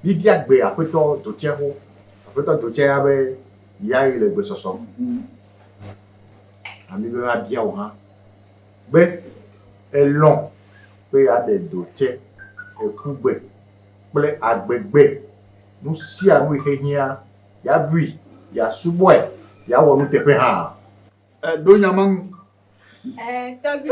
Míbia gbe aƒetɔ Dotsɛ xo. Aƒetɔ Dotsɛ ya be yeayi le gbesɔsɔ. Ami be mabia wò hã be elɔ̃ be yeaɖe Dotsɛ ekugbe kple agbegbe nu sia nu yi ke hiã yeaɖui, yeasubɔe, yeawɔ nuteƒe hã. Ɖo nya ma ŋu. Tɔgbi.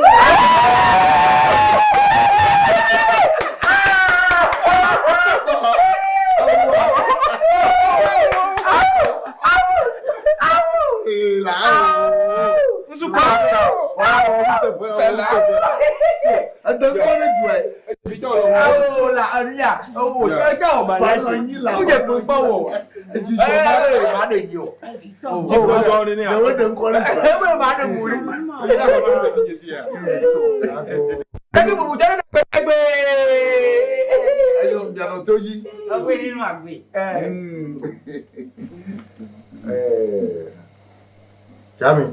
Tsami.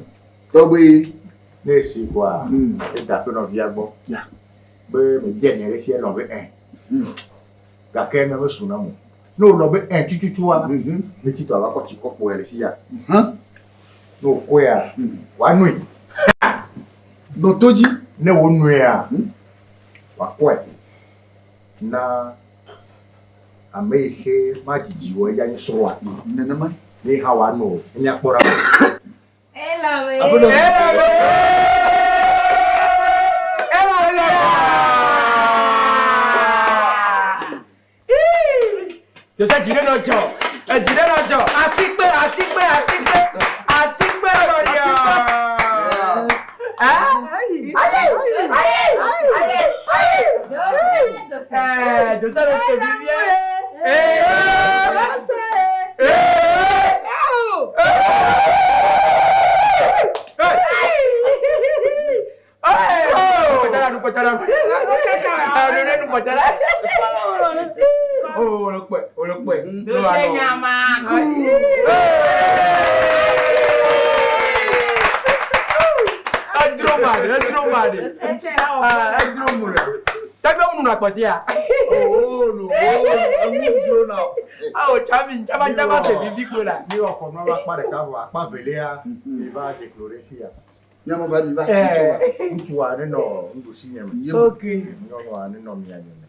Tɔgbi. Ne esi koa, eda aƒe nɔvia gbɔ. Be mebia nya ɖe fia elɔ̃ be ɛ. Gake eme mesu nam o. Ne wòlɔ̃ be ɛ tututua, ne titɔ ava kɔ tsi kɔkɔe le fia. Ne wòkɔea, wòanoe. Nɔ to dzi. Ne wònoea, wòakɔe na ame yi ke madzidzi o eya nye srɔ̃a. Nenema. Ne hã wòano ne míakpɔ ɖa. Jose dzi ɖe nɔ dzɔ. Edzi ɖe nɔ dzɔ. Asikpe, asikpe, asikpe, asikpe nɔ dzɔ. Ayi, ayi. Dosa le te vivie. Mi wɔ kɔnɔ va akpa ɖeka vɔ akpa velia mi va dze klo ɖe fia. Nyɔnu va mi va ŋutsu va. Ŋutsua ne nɔ nuɖusi nye me. Ok. Nyɔnua ne nɔ mia nye me.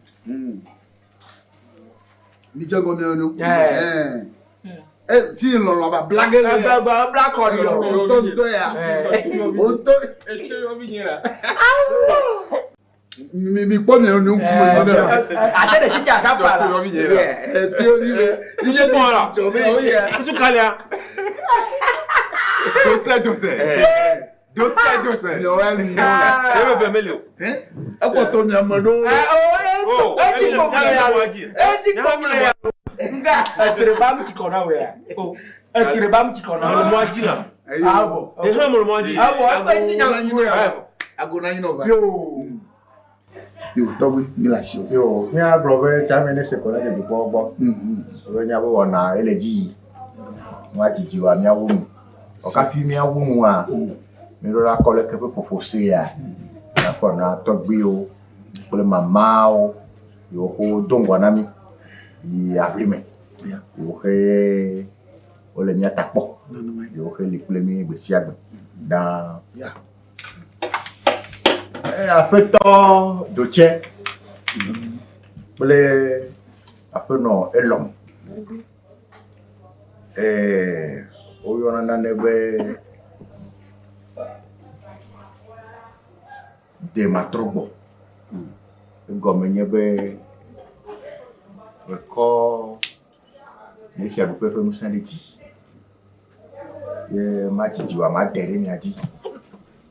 Mi dze ŋgɔ mia nu. E si lɔlɔ ba bla ge le. Bla bla bla kɔ ni lɔ. O to ŋutɔ ya. O to. Mi mi kpɔ mia nu ŋku me ne. Ate ɖe tsitsi aka fa la. Eti o ni be. Iye ni jɔ be. Musu kalia. Dose dose. Dose dose. Miɔwɛ mi. Ye bɛ bɛn mele o. Ekpɔtɔ miame ɖo. Edzi kpɔm le ya. Edzi kpɔm le ya. Nga etre ba mu tsi kɔ na wo ya. Etre ba mu tsi kɔ na wo. Mɔlɔmɔ dzi na. Awɔ. Ehe mɔlɔmɔ dzi. Awɔ eƒe ŋuti nya ŋu ya. Ago na nyinɔ va. Yoo. Yo tɔgbi mi le asi o. Yo, míagblɔ be tsame ne se kɔ na ɖe dukɔwo gbɔ. Be míabe wɔna ele dzi yi. Nua dzidzi wa míawo nu. Vɔ kafi míawo nua, míɖo la kɔ leke ƒe ƒoƒo sea, míakɔ na tɔgbuiwo kple mamawo yiwo ko do ŋgɔ na mí yi aʋli me. Yiwo xe wole mía ta kpɔ. Yiwo xe li kple mí gbe sia gbe ɖaa. Aƒetɔ Dotse kple aƒenɔ Elɔm. Woyɔna nane be dematrɔgbɔ. Egɔme nye be mekɔ nye fiaɖuƒe ƒe ŋusẽ ɖe dzi ye madzidzi wa made ɖe mia dzi.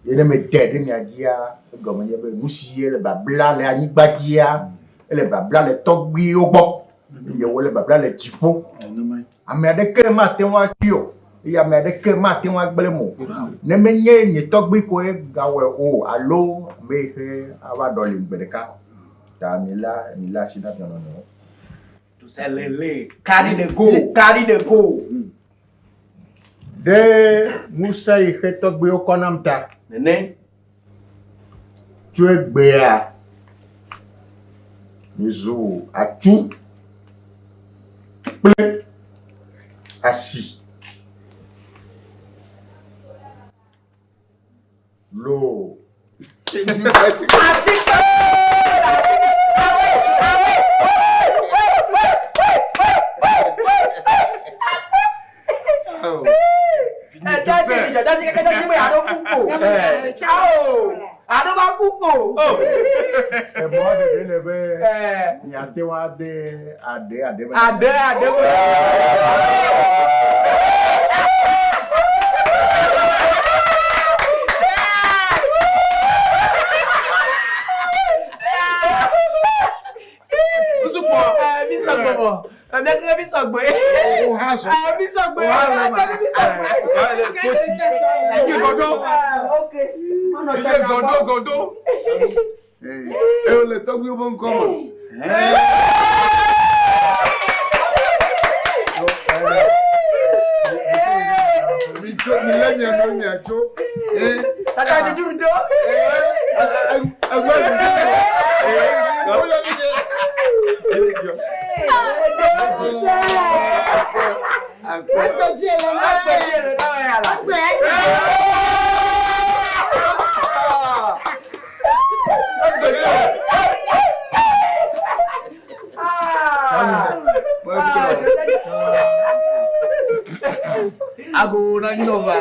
Ye ne mede ɖe mia dzia, egɔme nye be nu si ele babla le anyigba dzia, ele babla le tɔgbuiwo gbɔ eye wole babla le dziƒo. Ame aɖeke mate ŋu atui o eye ame aɖeke mate ŋu agblẽ mo. Ne menye nye tɔgbui koe gawɔe o alo ame yi xe ava ɖɔlim gbe ɖeka. Ta mi la mi la asi na mia nɔnɔewo. Lele carry the go carry the go. Ɖe ŋusẽ yi xe tɔgbuiwo kɔ nam ta. Nene. Tso egbea mizu atsu kple asi. Loo. Emɔ ɖeɖe le be miate ŋu ade aɖe aɖe me. Aɖe aɖe me. Usukpɔ. Mi sɔgbɔ bɔ. Mi keke mi sɔgbɔ. Mi sɔgbɔ. Mi sɔgbɔ. Iye zɔdɔ. Iye zɔdɔ zɔdɔ. Ewo le tɔgbuiwo ƒe ŋkɔ me. Mi tso mi lé mia nɔewo miatso. Tata dzidzi mi do. Egbɛ Ago na nyinɔ va.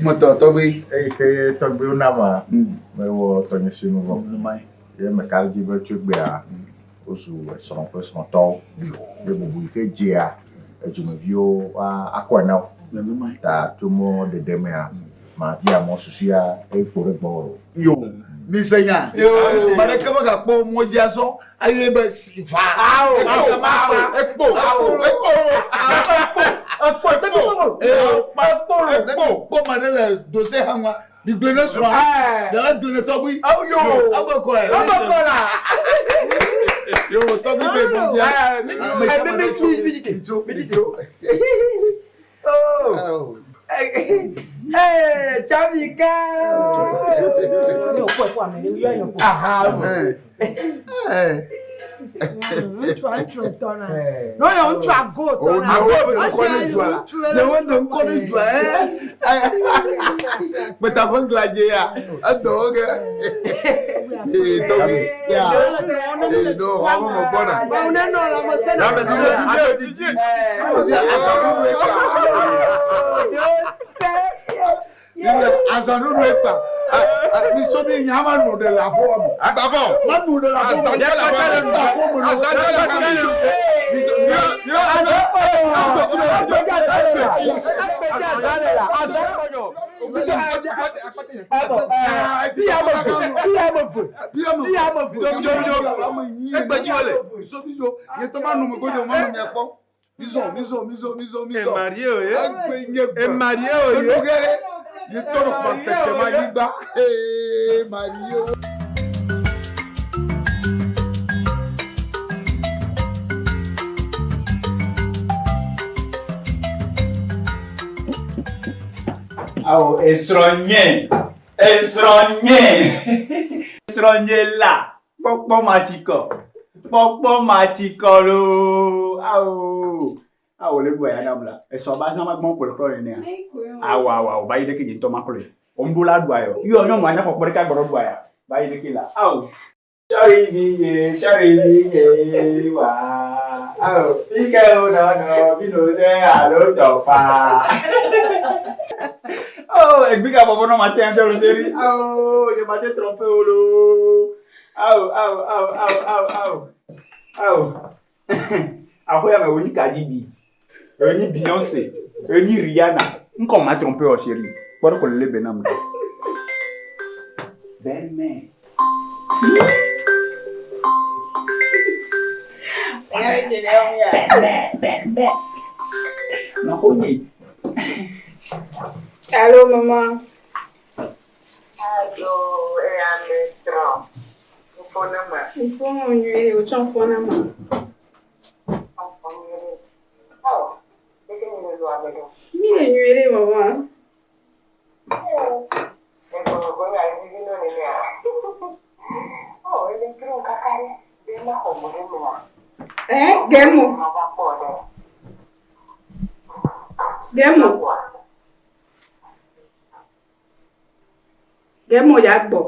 Metɔ tɔgbi. Eyi ke tɔgbuiwo na ma, mewɔ tɔnye sinu vɔ. Ye meka ɖe edzi be tso egbea wozu esrɔ̃ kple srɔ̃tɔwo. Ye bubu yi ke dzea edzumeviwo akɔe na wo. Ta tso mɔ ɖeɖe mea, mabia mɔ susuea ekpo ɖe gbɔwò. Yo. Mi se nya. Ame ɖeke megakpɔ mɔ dzi azɔ eye be si va. Awo, Ekpo, awo, ekpo, ekpo, ekpo, ekpo, ekpo, ekpo, ekpo. Kpɔ ma ɖe le dose hã ŋua. Migblẽ ne srɔ̃a. Ɖe gblẽ ne tɔgbui. Yo. Ame kɔe. Ame kɔ la. Yo, tɔgbui be bɔ bia. Mi mi mi mi tso, mi tso. Oh. Eh, Chamika. Aha. Ŋutsua ŋutsu tɔna. No yɔ ŋutsua go tɔna. Awo ɖe ŋkɔ ne dzua la. Ne wo ɖe ŋkɔ ne dzua ɛ. Kpeta ƒe ŋgladze ya. Edɔ wo ge. Ee tɔgbi. Ya. Ee no xɔ me gbɔna. Mawu ne nɔ lãmesẽ na Lãmesẽ, ame Azanuɖuɖu ekpa. Azanuɖuɖu ekpa. Miso mi nya ma nu ɖe le aƒe me. Agbavɔ. Ma nu ɖe le aƒe me. Mizo, mizo, mizo, mizo, mizo. Emarie o ye. Egbe nye gbe. Emarie o ye. Enugere. Ye tɔ ɖo kpɔ tete ma anyigba. Ee, Marie o. Awo esrɔ̃nye, esrɔ̃nye, esrɔ̃nye la kpɔkpɔ matsikɔ, kpɔkpɔ matsikɔ loo. Awo, awo le ɖua ya nam la. Esɔ ba zã ma gbɔn kple klɔ nenea. Awo awo awo ba yi ɖeke nye ŋutɔ ma klɔe. Wo la ɖua yɔ. Yɔ nyɔnu anya kpɔkpɔ ɖeka gbɔdɔ ɖua ya. Ba yi ɖeke la. Awo. Sorry vinye, sorry vinye, wa. Awo, fike wo nɔnɔ, mi no se alo tɔfa. Oh, egbe ka bɔbɔ nɔ ma te ŋutɔ lo chérie. Awo, nye ma te tromper wo loo. Awo, awo, awo, awo, awo, awo. Awo. Axɔ ya me wo nyi Cardi B. Wo nyi Beyoncé. Wo nyi Rihanna. Ŋkɔ ma tromper wo chérie. Kpɔ ɖe ko le lebe nam ɖo. Belle-mère. Belle-mère, belle-mère. Nɔxonye. Allô, maman. Allô, eya me trɔ. Ŋfɔna ma. Ŋfɔna nyuie, wotsɔ ŋfɔna ma. Ŋfɔ nyuie. Oh, ɖeke mi le lua me ɖo. Mi le nyuie ɖe, maman. Egbɔgbɔ ya vivi nɔ nenea. Oh, ele dro kaka ɖe. Be ma xɔ mo ɖe mea. Eh, gemo. Ma va kpɔ ɖe. Gemo. Gemo ya gbɔ.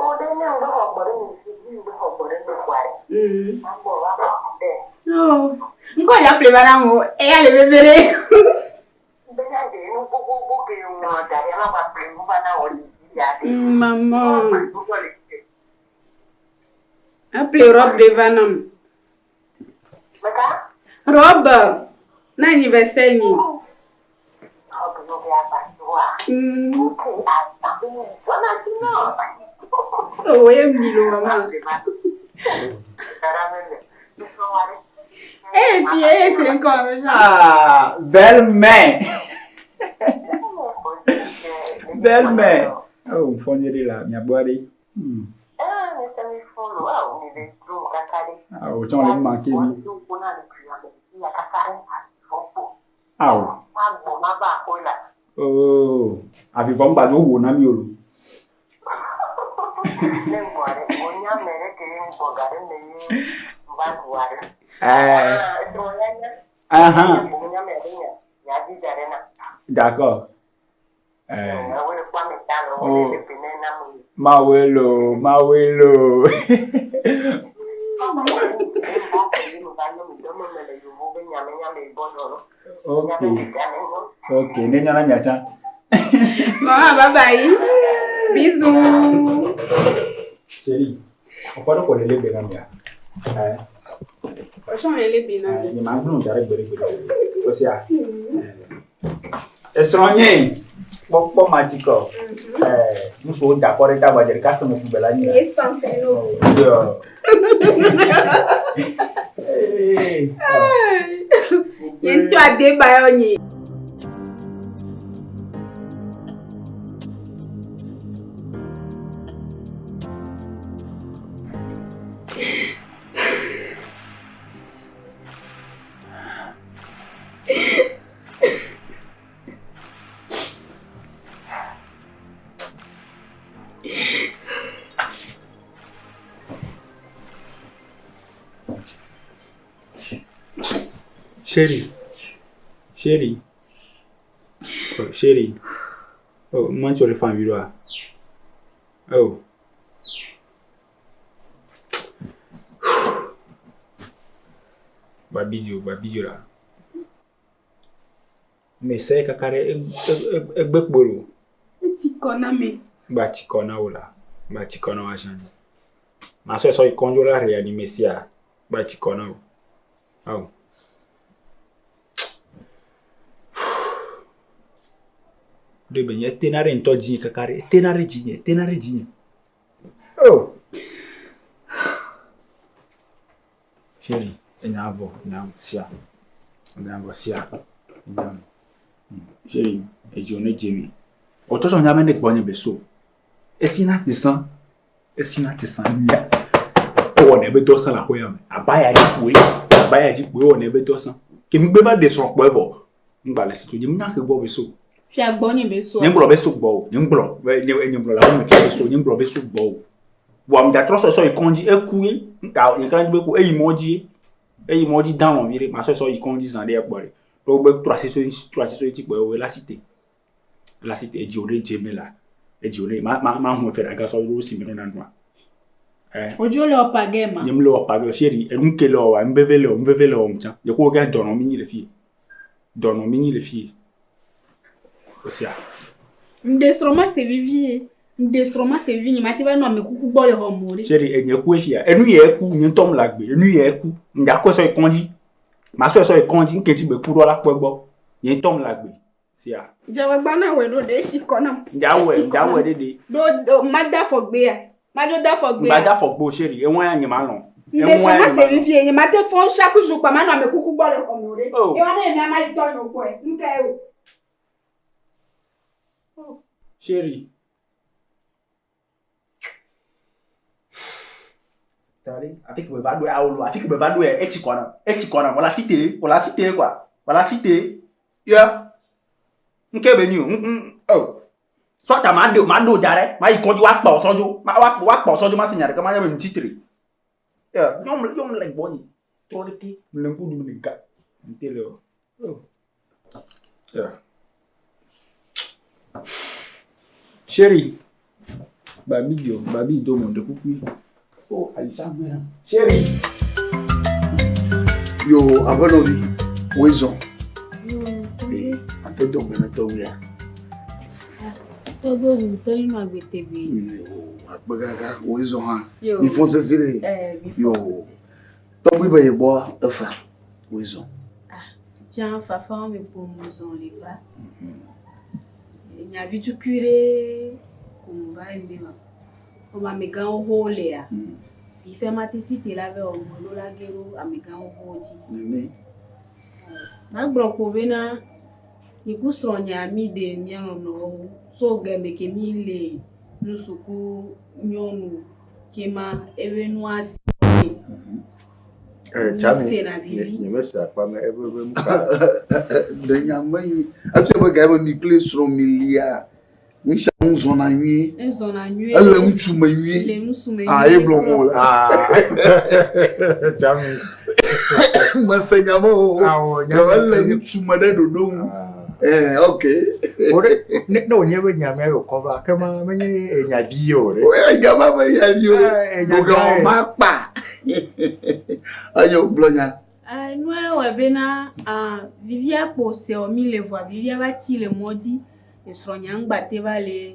O ɖe ne ŋgbe xɔ gbɔ ɖe mi fi ŋgbe xɔ gbɔ ɖe mi kɔa ɖe. Ma gbɔ va kpɔ ɖe. Oh, ŋkɔ ya ple va na mo. Eya le veve ɖe. Bena ɖe nu gbogbogbò ke ŋlɔ da ɖe ma va ple nu va na wɔ le ya ɖe. Maman. Aple robe ɖe va nam. Meka? Robe. Na anniversaire nyi. Robe no be ava doa. Ok, ava be zɔna ti nɔ. Oh, ye mi lo maman. Eh, fille, eh, c'est encore un genre. Ah, belle-mère. Belle-mère. Oh, ŋfɔ nyuie ɖe la, miagbɔ ɖe. Awo, tsɔ le manquer mi. Awo. Oh, avivɔ ŋgba dzo wo na mi o lo. Eh. Ahan. D'accord. Eh. Oh. Mawelo, mawelo. Ok. Ok, ne nyana miatsa. Maman, bye bye. Bisous. Chérie, ɔkpɔ ɖe ko le lebe na mia. Eh. Franchement, elle est bien. Eh, nye ma gblɔ da ɖe gbeɖe gbeɖe. O sia. Esrɔ̃nye. Kpɔ kpɔ magic ɔ. Ɛɛ nusuwo da kɔ ɖe ta vɔ dze ɖeka tɔme ƒu gbe la nyi. Ye santenos. Yɔ. Ye ŋutɔ ade ba yɔ nyi. Chérie, chérie, oh, chérie, oh, moi tu le fais en là. Oh. Babidio, babidio la. Mais c'est kakare egbe kpolo. Eti kɔ na me. Gba tsi kɔ na wo la. Gba tsi kɔ na wo asan. Ma sɔ sɔ yi kɔndzo la réanimer sia. Gba tsi kɔ na wo. Oh. Ɖe be nye tena ɖe ŋutɔ dzinye kaka ɖe tena ɖe dzinye tena ɖe dzinye. Oh. Chérie, enya vɔ, enya sia. Enya vɔ sia. Enya vɔ. Chérie, edzo ne dze mi. Wòtsɔtsɔ nya be ne gbɔ nye be so. Esi na te sã. Esi na te sã nya. Ewɔ ne be dɔ sã le aƒe ya me. Abaya dzi kpoe. Abaya dzi kpoe ewɔ ne be dɔ sã. Ke ŋugbe va ɖe srɔ̃ kpɔe vɔ. Ŋgba le si to nye ŋunya ke gbɔ be so. Fia gbɔ nye be so. Nye ŋgblɔ be so gbɔ o. Nye ŋgblɔ be nye nye ŋgblɔ le aƒe me fia be so. Nye ŋgblɔ be so gbɔ o. Vɔa ŋdza trɔ sɔsɔ yi kɔndzi eku ye. Ŋka nye kla be ku eyi mɔ dzi ye. Eyi mɔ dzi dan lɔvi ɖe. Ma sɔsɔ yi kɔndzi zã ɖe kpɔ ɖe. Ɖo be trɔ asi so trɔ asi so etsi kpɔ ye la si te. La si te edzi wo ɖe dze me la. Edzi wo ɖe ma ma ma hu efe ɖe aga sɔ ɖo si me nɔ nua. Eh. Odzo le ɔpa ge ma. Nye mle ɔpa ge chérie enu ke le ɔwa nuveve le nuveve le wɔm tsã. Nye ko ge dɔnɔ mi nyi le fie. Dɔnɔ mi nyi le fie. Osia. Ŋɖe srɔ̃ ma se vivie. Ŋɖe srɔ̃ ma se vivie nye ma te va nɔ ame kuku gbɔ le xɔ me o ɖe. Chérie enye ku efia. Enu ye ku nye ŋutɔ mle agbe. Enu ye ku. Ŋdza kɔe sɔ yi kɔndzi. Ma sɔe sɔ yi kɔndzi ŋke dzi be ku ɖo la kpɔe gbɔ. Nye ŋutɔ mle agbe. Sia. Dzawagba na wɔ ɖo ɖe esi kɔ nam. Ŋdza wɔ ŋdza wɔ ɖe ɖe. Ɖo ma da afɔ gbea. Ma dzo da afɔ gbea. Ŋgba da afɔ gbe o chérie. Eŋua ya nye ma lɔn. Ŋɖe srɔ̃ ma se vivie nye ma te fɔn chaque jour kpa ma nɔ ame kuku gbɔ le xɔ me o ɖe. Oh. Ewa ne mia ma yi tɔ nye gbɔe. Nu ka ye o. Chérie. Tari, afi ke me va ɖo awo lo, afi ke me va ɖo ya, etsi kɔ nam, etsi kɔ nam, wòle asi te, wòle asi te quoi, wòle asi te. Ya, ŋke be nyi o, ŋ oh. Sɔta ma ɖo, ma ɖo da ɖe, ma yi kɔdzi woakpa wò sɔdzo, ma woakpa woakpa wò sɔdzo, ma se nya ɖeke, ma nye be ŋuti tri. Ya, yɔm yɔm le gbɔ nyi, trɔ ɖe te, mle ŋku ɖum ne ga, ŋte le o. Oh. Ya. Chérie, babi dio, babi do mo de kukui. Oh, Aisha gbera. Chérie. Yo, aƒenɔvi, woe zɔ. Ee, ate do gbe ne tɔgbuia. Tɔgbe ʋu tɔli nɔ agbe tegbee. Akpe kaka, woe zɔ hã. Yo. Mi fɔn sesi ɖe. Eh, mi fɔn. Yo, tɔgbui be ye gbɔ efa, woe zɔ. Tsã fafa me kpo mu zɔ le va. Nyavi tukui ɖe ko mu va yi me ma. Comme amegãwo xoxo lea. Fifi ma te si te la ve wɔ mo ɖo la ge ɖo amegãwo xoxo dzi. Nene. Magblɔ ko bena nye ku srɔ̃nya mi ɖe mía nɔnɔewo so game ke mi le nusuku nyɔnu ke ma ebe nua si. Eh, Tsami, Sena vivi. nye mese akpa me ebe be nu ka. Ɖe nya me nyi. Efia be ga yi me mi kple srɔ̃ mi lia, nu sia nu zɔna nyuie. Ezɔna nyuie. Ele ŋutsu me nyuie. Le ŋutsu me Ah, nyuie. ye gblɔ mo le. Ah. Tsami. Mese nya me o. Awɔ, nya me- Ele ŋutsu me ɖe ɖoɖo ŋu. Eh, ok. O ɖe, ne ne wònye be nya mea wòkɔ va, ke ma menye enya vi ye o ɖe. O enya ma me nya vi o. Eh, enya Ɖoɖo gã ye. ma kpa. Enyo gblɔ nya. Ah, nua wɔ bena ah, vivia kpo se wɔ mi le vɔa vivia va tsi le mɔ dzi. Esrɔ̃nya ŋgba te va le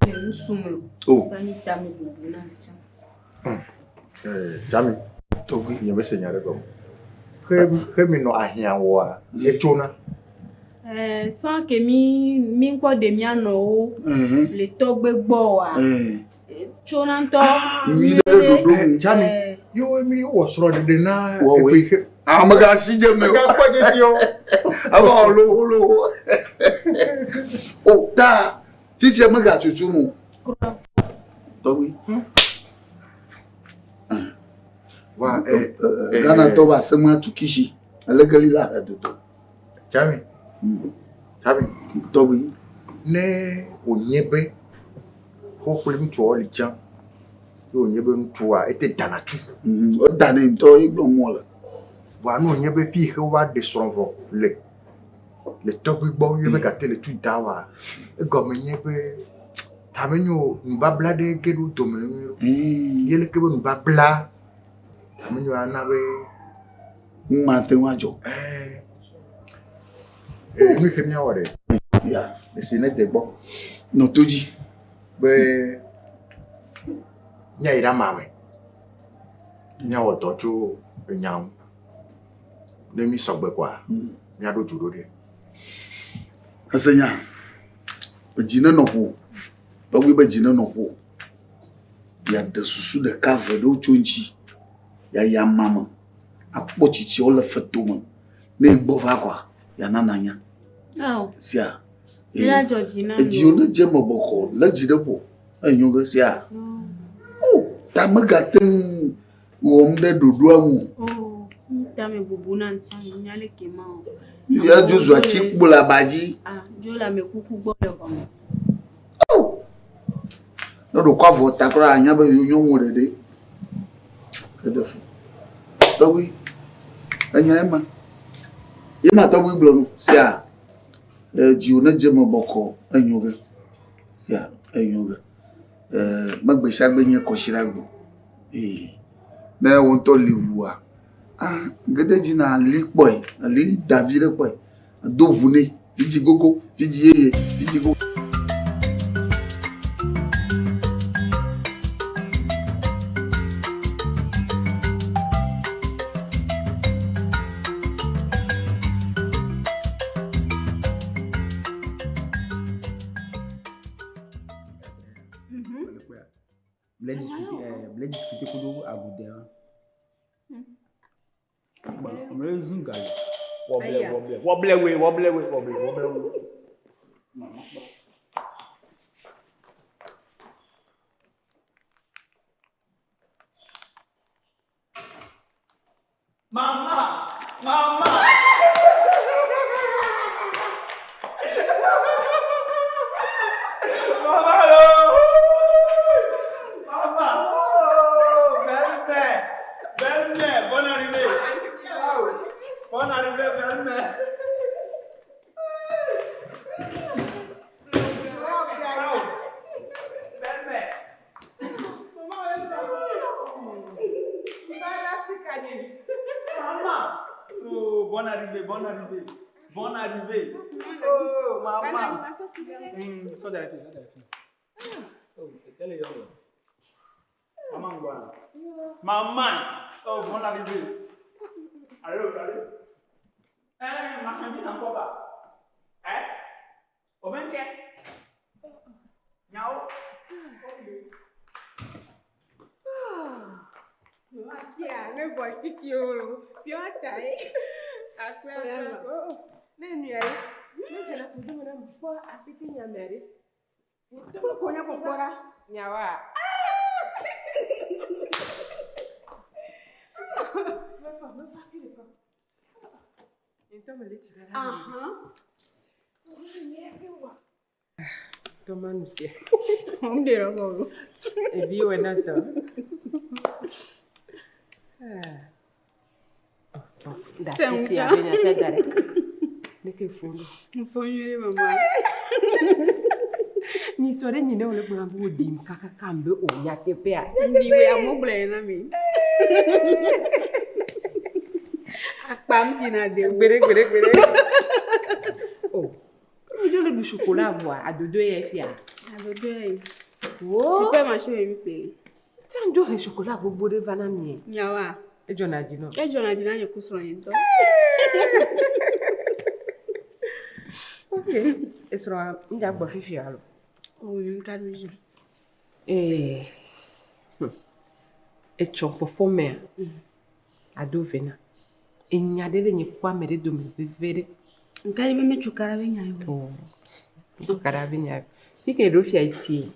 le nu sum o. Oh. Va nyi tame bubu na tsã. Eh, Tsami, Tɔgbi. nye mese nya ɖe gɔme. Xe xe mi nɔ ahiã wɔa, etsona. Eh, sans que mi mi ŋkpɔ ɖe mía nɔwo le tɔgbe gbɔ oa. Tsona ŋutɔ. Nyui ɖe ɖe ɖoɖo nu. Tsami, yewo mi wɔ srɔ̃ɖeɖe na Wɔwɔe. eƒe xe. Amegasi dze me o. Megakpɔ dzesi o. Eva wɔ lowolowo. O ta fifia megatsotso mo. Tɔgbi. Wa Ghanatɔ be asem atu kishi. Aleke li la he dodo. Tsami. Tsami. Tɔgbi. Ne wònye be wo kple ŋutsuawo li tsã, ye wònye be ŋutsua ete dana tu. Edanɛ ŋutɔ ye gblɔm wole. Vɔa ne wònye be fi yi ke wova ɖe srɔ̃ vɔ le le tɔgbui gbɔ ye megate le tu da oa, egɔme nye be ta menyo nubabla ɖe ge ɖe wo dome nyuie ɖo. Ye leke be nubabla ta menyo ana be Nu mate ŋu adzɔ. Ee, nu yi ke míawɔ ɖe. Ya. Esi ne de gbɔ. Nɔ to dzi. Be míayi ɖe ama me. Míawɔ dɔ tso enya ŋu. Ne mí sɔgbe koa, míaɖo du ɖo ɖe. Ese nya. Edzi nenɔ ƒo. Tɔgbi be dzi nenɔ ƒo. Yeaɖe susu ɖeka eve ɖewo tso ŋuti. Yeayi ama me. Akpɔ tsitsiawo le fetome. Ne egbɔ va koa, yeana nanya. Ao. Sia. Eya dzɔ dzi na mi. Edziwo ne dze eme bɔkɔ, lé dzi ɖe ƒo. Enyo ge sia. O, ta megate ŋu wɔm ɖe ɖoɖoa ŋu o. Oh, tame bubu na ŋuti nya le ke ma o. Ya dzo zu atsikpo le aba dzi. Ah, dzo le ame kuku gbɔ le xɔme. Ne ɖo kɔ avɔ ta kura anya be yewo nyɔnuwo ɖeɖe. Eɖe fu. Tɔgbi, enya ema. Ye ma tɔgbi gblɔ nu sia. Edziwò ne dze eme bɔkɔ enyo ge. Sia enyo ge. Megbe sia gbe nye kɔsiɖa gbe o. Ee. Ne wò ŋutɔ li ʋua, ah, ge ɖe edzi na li kpɔe, ali da vi ɖe kpɔe. Do ʋu nɛ. Vidzi gogo, vidzi yeye, vidzi gogo. Blé discuter, blé discuter kudo agudin. Blé zinga. Wɔble, wɔble, wɔble we, wɔble we, wɔble, wɔble we. Mama, mama. Mama, lo. Mama. Oh, belle-mère. Belle-mère, bonne arrivée. Bonne arrivée, belle-mère. Belle-mère. Maman. Oh, bonne arrivée, bonne arrivée. Bonne arrivée. Oh, maman. Sors de la fille, sors de la fille. Oh, elle est là. Maman, voilà. Maman. Oh, bonne arrivée. Allô, allô. Eh, marchandise encore pas. Hein? Au même Nyao. Fia, ne voici qui o. Fia ta ye. Akpe akpe. Ne nu ya ye. Ne se la kudu na mo fo apete nya mere. Tukulu ko nya kpɔkpɔ ɖa. Nyawa. Toma nusia. Mun de rɔ o. Ebi wɛ na tɔ. Sɛnwuja. Ne ke fo do. N fɔ nyuie mama. Ni sɔ ɖe nyine wòle gblɔ be wòɖim kakaka be o nyateƒea. Ndi we amewo gblɔ ye na mi. Akpam dzina de. Gbede gbede gbede. O. Mi do le ɖu chocolat vɔa adodo ye fia. Adodo ye. Wo. Supermarché ye mi ƒle. Tí a dzo he chocolat gbogbo ɖe va na mi ye. Nyawa. Edzɔna dzi nɔ. Edzɔna dzi na nye ku srɔ̃ nye ŋutɔ. Ok. Esrɔ̃a, ŋdza gbɔ fifi alo? Oh, ŋka ɖo dzi. Ee. Etsɔ fɔfɔ mea, ado ve na. Enya ɖe le nye ku ame ɖe dome veve ɖe. Ŋka yi be me tukaɖa be nya yi o. Tukaɖa be nya. Fi ke ɖo fia etsi.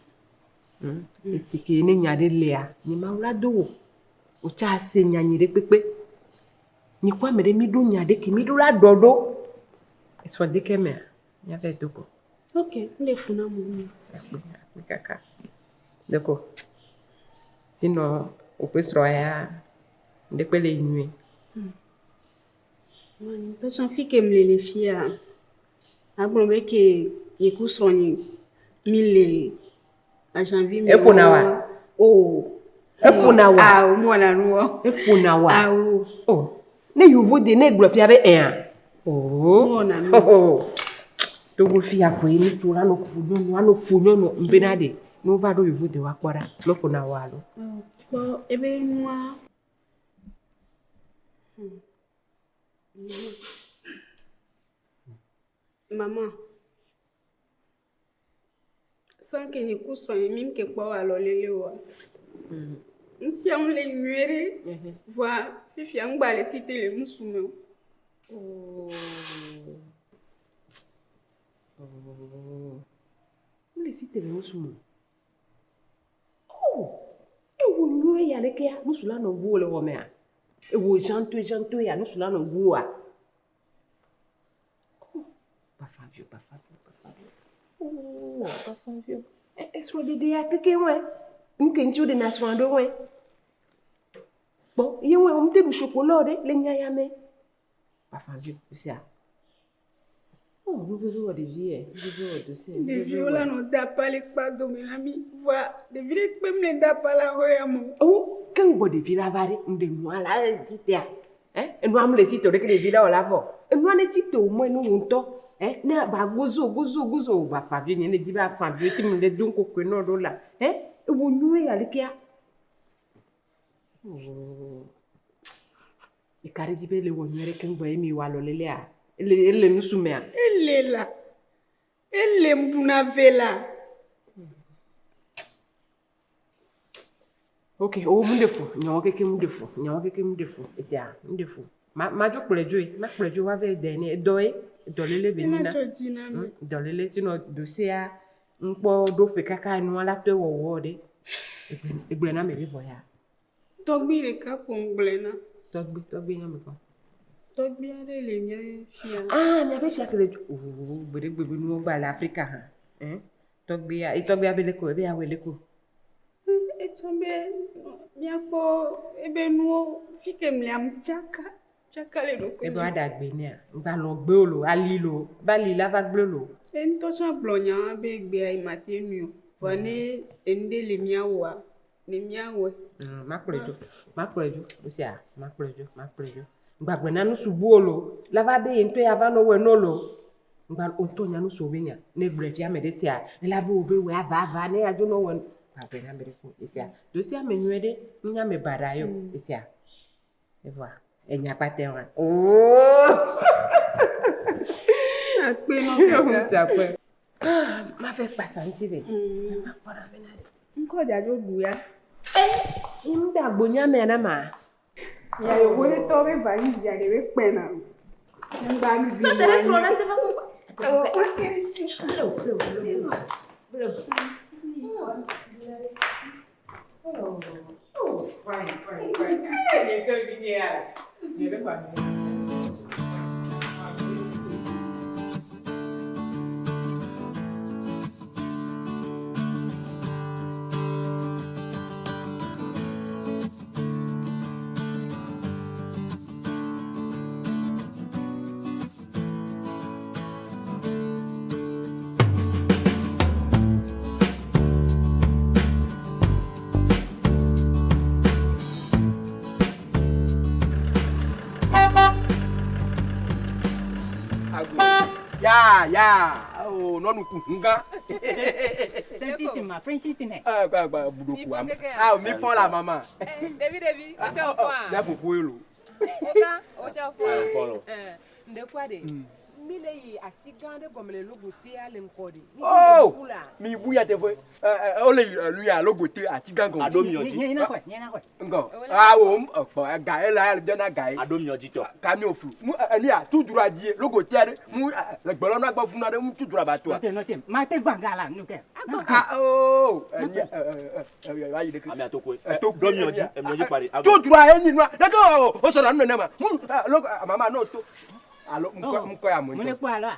Etsi ke ne nya ɖe lea, nye mawu la do wò. Wotsa ase nya nyi ɖe kpekpe. Nye ku ame ɖe mi ɖo nya ɖe ke mi ɖo la ɖɔ ɖo. Esɔ de ke mea, mía va do go. Ok, ŋle fu na mo mi. Akpe, akpe kaka. Deko. Sinon, woƒe srɔ̃ ya, ŋɖekpe le yi nyuie. Ŋutɔ tsã fi ke mle le fia, agblɔ be ke nye ku srɔ̃nye mi le ajanvi me. Eƒona wa? Oh. Eƒona wa? Awo, mi wɔna nu wɔ. Eƒona wa? Awo. Oh. Ne yovo de ne gblɔ fia be ɛa. Oh. Mi wɔna nu. Oh. Togo fia koe ŋutsu la nɔ ƒo nyɔnu, anɔ ƒo nyɔnu ŋbena ɖe. Ne wova ɖo yovo de woakpɔ ɖa, meƒona wa alo. Kpɔ ebe nua. Maman. Sans que nye ku srɔ̃nye mi ŋke kpɔ alɔlele oa. Ŋsia ŋu le nyuie ɖe. Vɔa fifia ŋgba le si te le nusu me o. Ŋle si te le nusu me o. Oh! Ewo nyuie ya ɖekea nusu la nɔ ŋuwò le xɔ mea? Ewo zãtoe zãtoe ya nusu la nɔ ŋuwòa? Oh! Bafavio, bafavio, bafavio. Oh, bafavio. Esrɔ̃ɖeɖe ya keke ŋue. Nu ke ŋuti woɖena srɔ̃a ɖo ŋue. Kpɔ, ye ŋue womete ɖu chocolat o ɖe le nya ya me. Bafavio, sia. Oh, nu vevi wɔ ɖevi yɛ, nu vevi wɔ dossier. nu vevi Ɖeviwo wɔ. la nɔ da apa le kpa dome na mi. Vɔa ɖevi ɖe kpem le da apa la xɔ ya me o. Wo ke ŋgbɔ ɖevi la va ɖe, ŋɖe nua la ezi tea. Eh, enua mu le si te o ɖeke ɖevi la wɔ la vɔ. Enua ne si te o mɔ enu ŋutɔ. Eh, ne ba gozo gozo gozo o ba fa vi nye ne di ba fa vi ti mu le do ŋkoko nɔ ɖo la. Eh, ewo nyuie ya lekea. Oh. Eka ɖe dzi be le wɔ nyuie ɖe keŋ gbɔ ye mi wɔ alɔlelea. Ele ele nusu mea. Ele la. Ele ŋbuna ve la. Ok, o mu ɖe fu. Nyawo keke mu ɖe fu. Nyawo keke mu ɖe fu. Esia, mu ɖe fu. Ma ma dzo kplɔe dzoe. Ma kplɔe dzo woava de ne edɔ ye. Dɔlele be nina. Ena dzɔ dzi na mi. Dɔlele si nɔ dosia ŋkpɔ ɖo ƒe kaka nua la tɔe wɔwɔ ɖe. Egblɔe na ame ɖe vɔ ya. Tɔgbi ɖeka ko ŋgblɔe na. Tɔgbi, tɔgbi nye ame kɔ. Tɔgbi aɖe le mía fia. Ah, miaƒe fia ke le dzo. Oh, gbe ɖe gbe be nuwo gba le Afrika hã. Eh? Tɔgbia, tɔgbia be leko, ebe awɔe leko. Etsɔ be míakpɔ ebe nuwo fi ke mle am tsaka tsaka le ɖokui. Ebe woaɖe agbe nea. Ŋgba lɔ gbe o lo, ali lo. Ba ali la va gblẽ lo. Ye ŋutɔ tsã gblɔ nya be egbea yi mate nui o. Vɔa ne enu ɖe le míawɔa, ne míawɔe. Makplɔe dzo, makplɔe dzo. Esia, makplɔe dzo, makplɔe dzo. Ŋgba gblɔe na nusu bu o lo. La va be ye ŋutɔ ya va nɔ wɔe nɔ lo. Ŋgba ŋutɔ nya nusu be nya. Ne gblɔe fia ame ɖe sia, ela be wo be wɔe ava ava ne ya dzo nɔ wɔe. Ŋgba gblɔe na ame ɖe ko. Esia, do sia ame nyuie ɖe. Nya ame baɖa yo. Esia. Evoa, enya kpatɛ wa. Oh! Akpe nɔ kaka. Akpe. Ma fɛ kpasa ŋuti ɖe. Makpɔ ɖa bena ɖe. Ŋkɔ dzadzo ɖu ya. Eh, ŋu ɖe agbonya mea na ma. Ya yovo ɖe tɔ be valise ya ɖe be kpɛ na. Ŋgba Tsɔ te ɖe srɔ̃ na te va kpɔ. Oh, fine, fine, fine. Nye tɔ vi nye ya. Nye ɖe kpa. Ya ya oh nɔnu ku hun gã. Sentissima, Frenchitine. Eh gba gba budoku am. Ah mi fɔn la mama. Ɖevi ɖevi, wotsɔ fɔa. Ya fofo ye lo. Woka, wotsɔ fɔa. Eh, fɔn lo. Ŋdekua ɖe. Mi le yi ati gã ɖe gɔme le logotea le ŋkɔ ɖe. Oh! Mi bu ya teƒe. Wole yi enu ya logote ati gã gɔme. Aɖo miɔ dzi. Nye na xɔe, nye na xɔe. Ŋgɔ. Awo ekpɔ ega ele ya bia na ga ye. Aɖo miɔ dzi tɔ. Kami ofu. Mu enu ya tu dura dzi logotea ɖe. Mu le gbelɔ na gbɔ funa ɖe mu tu dura ba toa. Nɔte nɔte. Ma te gbã ga la nu ke. Ah oh! Enu ya ɛ ɛ ayi ɖeke. Amea to koe. To Ɖo miɔ dzi, emiɔ dzi kpa ɖe. Tu dura ye nyi nua. Ɖeke o o sɔrɔ nu nenema. Mu logo mama no to. Alo ŋkɔ ŋkɔ ya mo. Mo le kpɔ alo.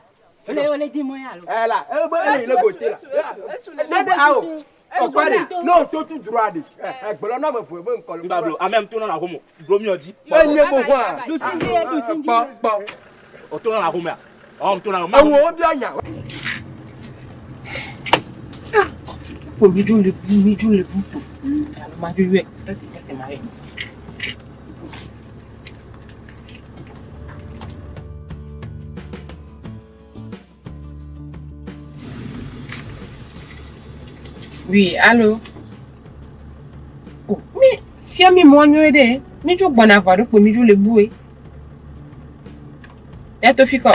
Ole ole di mo ya alo. Ɛ la ebe ele yi logote la. Ne awo. Ɔkpa ɖe ne o to tu dura ɖe. Ɛ gblɔ na me ƒo be ŋkɔ. Ŋgbablo ame ŋutɔ nɔna xome. Ɖo miɔ dzi. Enye gbogbo a. Dusi dzi dusi dzi. Kpɔ kpɔ. O to nɔna xomea. Ɔ ŋutɔ nɔna. Ewo wo bia nya. Ko mi dzo le bu, mi dzo le bu to. Alo ma dzo yɔe, tete tete ma yɔe. Oui, allô? Oh, mi fia mi mɔ nyuie ɖe. Mi dzo gbɔna vɔ ɖo kpo mi dzo le bue. Ya to fi kɔ.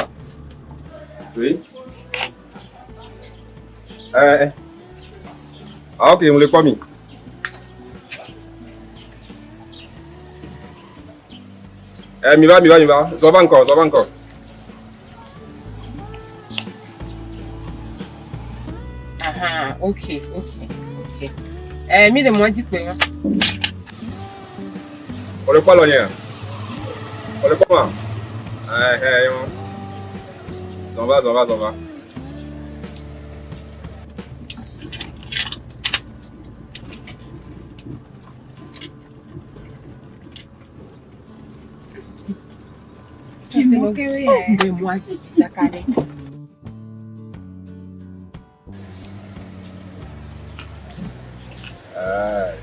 Oui. Eh, eh. Ah, ok, on les pas mis. Eh, mi va, mi va, mi va. Ça va encore, ça va encore. Aha, ok, ok, ok. Eh, mi le mɔ dzi kpe. On le pas l'oignon. On le pas moi. Eh, eh, yo. Ça va, ça va, ça va. Mbe mɔ dzi si kaka ɖe. Eh.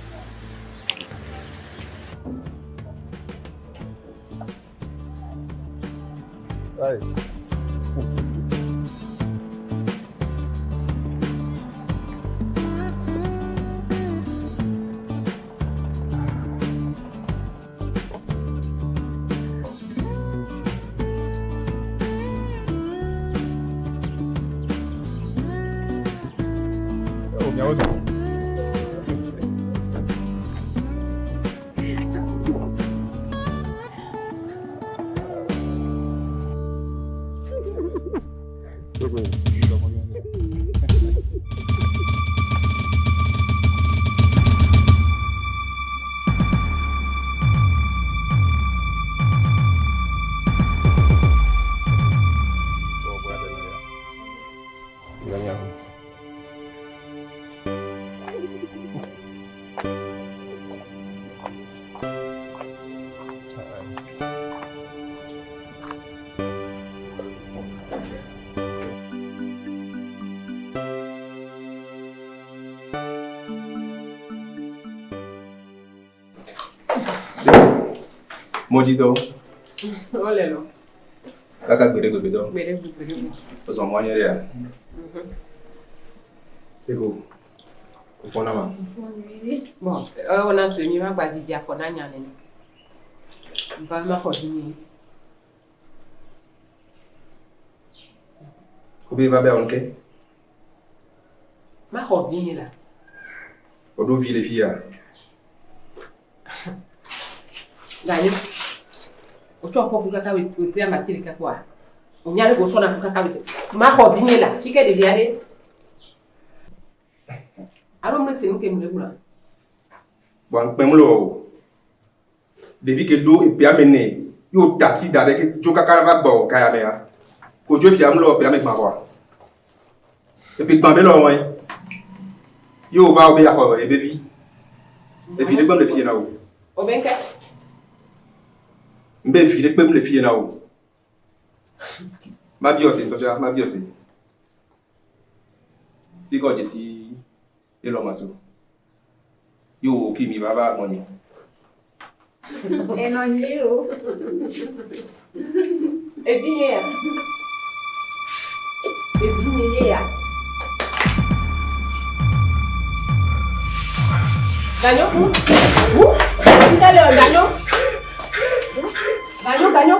Ayi. Oh, miawo zɔ. Mɔdzitɔ. Wole lɔ. Kaka gbeɖe gbeɖe dɔ. Gbeɖe gbeɖe gbeɖe. Ozɔ mɔ nyuie ɖea? Ego. Wofɔ na ma. Bon, ewɔna sue mi ma gba didi afɔ na nya nene. Nva ma xɔ vinye. Wobe va be awɔ nuke. Ma xɔ vinye la. Woɖo vi le fia. Ganyo. Wotsɔ afɔ fu kaka wòtri ama si ɖeka kpɔa. Wònya ɖe ko sɔna fu kaka wòtri. Ma xɔ vinye la. Fi ke ɖevia ɖe. Alo mle se nu ke mle gblɔa. Bɔn ŋkpɛm le o. Ɖevi ke ɖo epea me ne ye wo tati da ɖe ke dzo kaka va gbɔ gaya mea. Kodzo fia mle wɔ epea me gbã vɔa. Epe gbã be le wɔe. Ye wo va wo be yaxɔ ebe vi. Evi ɖe kpem le fie na wo. O be ŋke. Mbe vi ɖe kpem le fie na wo. Ma biɔ se ŋutɔ ma biɔ se. Fi kɔ dzesi elɔ ma so. Ye wo ki mi va va gbɔnye. Enɔ nyui o. Evi nye ya. Evi nye ye ya. Ganyo. Ntale o ganyo. Ganyo ganyo.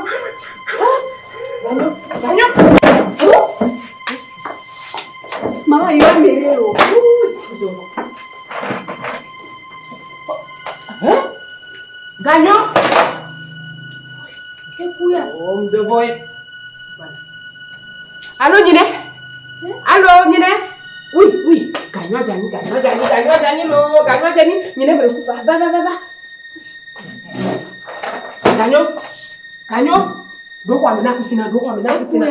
Ganyo ganyo. Eku ya. Ɔ ŋde vɔ ye. Alo nyinɛ. Alo nyinɛ. Oui, oui. Ganyɔ dze anyi, ganyɔ dze anyi, ganyɔ dze anyi loo, ganyɔ dze anyi. Nyinɛ me le ku va, va, va, va, va. Ganyɔ, ganyɔ. Ɖo xɔa me na kusina, ɖo xɔa me na kusina.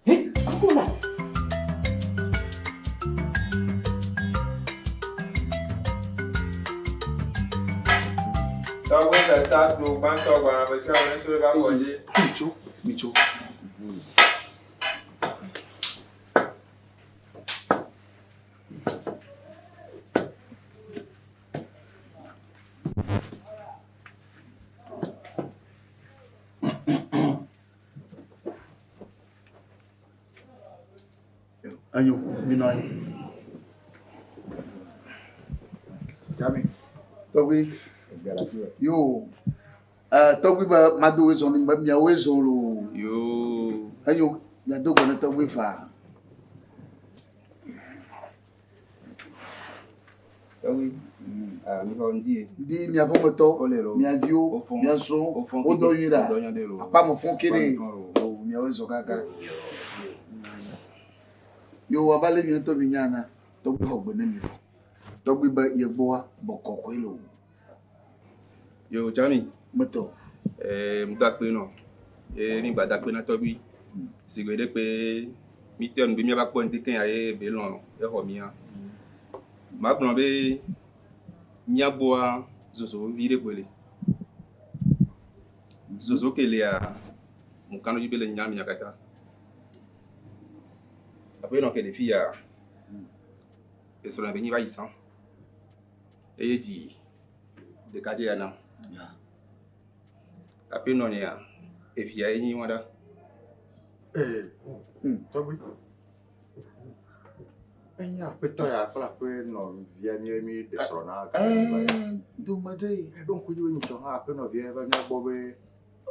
He, ku la. Tɔgbe fɛ ta klo gbãtɔ gbɔna ame sia ame ne so ɖe va xɔ dzi. Mitso, mitso. Enyo, minɔ anyi. Jami. Tɔgbi. Yo. Eh, tɔgbi be mado woe zɔn be miawoe zɔn loo. Yo. Enyo, miado gbe ne tɔgbi faa. Tɔgbi. Ah, mi xɔ ŋdi ye. Ŋdi mia ƒemetɔ, mia viwo, mia srɔ̃wo, wodɔ nyui ɖa. Akpa me fɔ̃ ke ɖe. O, miawoe zɔ kaka. Yo, abe ale mia ŋutɔ minya ena, tɔgbi xɔ gbe ne mi vɔ. Tɔgbi be ye gbɔa, bɔkɔ koe le o. Yo, Jami. Metɔ. Eh, mu da akpe nɔ. Ye mi gba da akpe na tɔgbi. Sigbe ɖe kpe mi te nu be miava kpɔ ŋdi ke ya ye be lɔ̃ exɔ mia. Magblɔ be mía gbɔa zozo vi ɖe koe le. Zozo ke lia, mu kanu dzi be le nya mia katã. Aƒenɔ ke le fi ya, esrɔ̃ be nyi va yi sã. Eye dzi ɖekadze ya nam. Aƒenɔ nyea, evia ye nyi wa ɖa. Ee, tɔgbi. Enye aƒetɔ ya kple aƒenɔvia mi mi ɖe srɔ̃ na. Ɛɛ, dome ɖe ye. Ɖo ŋku dzi be nyitsɔ hã aƒenɔvia va mía gbɔ be.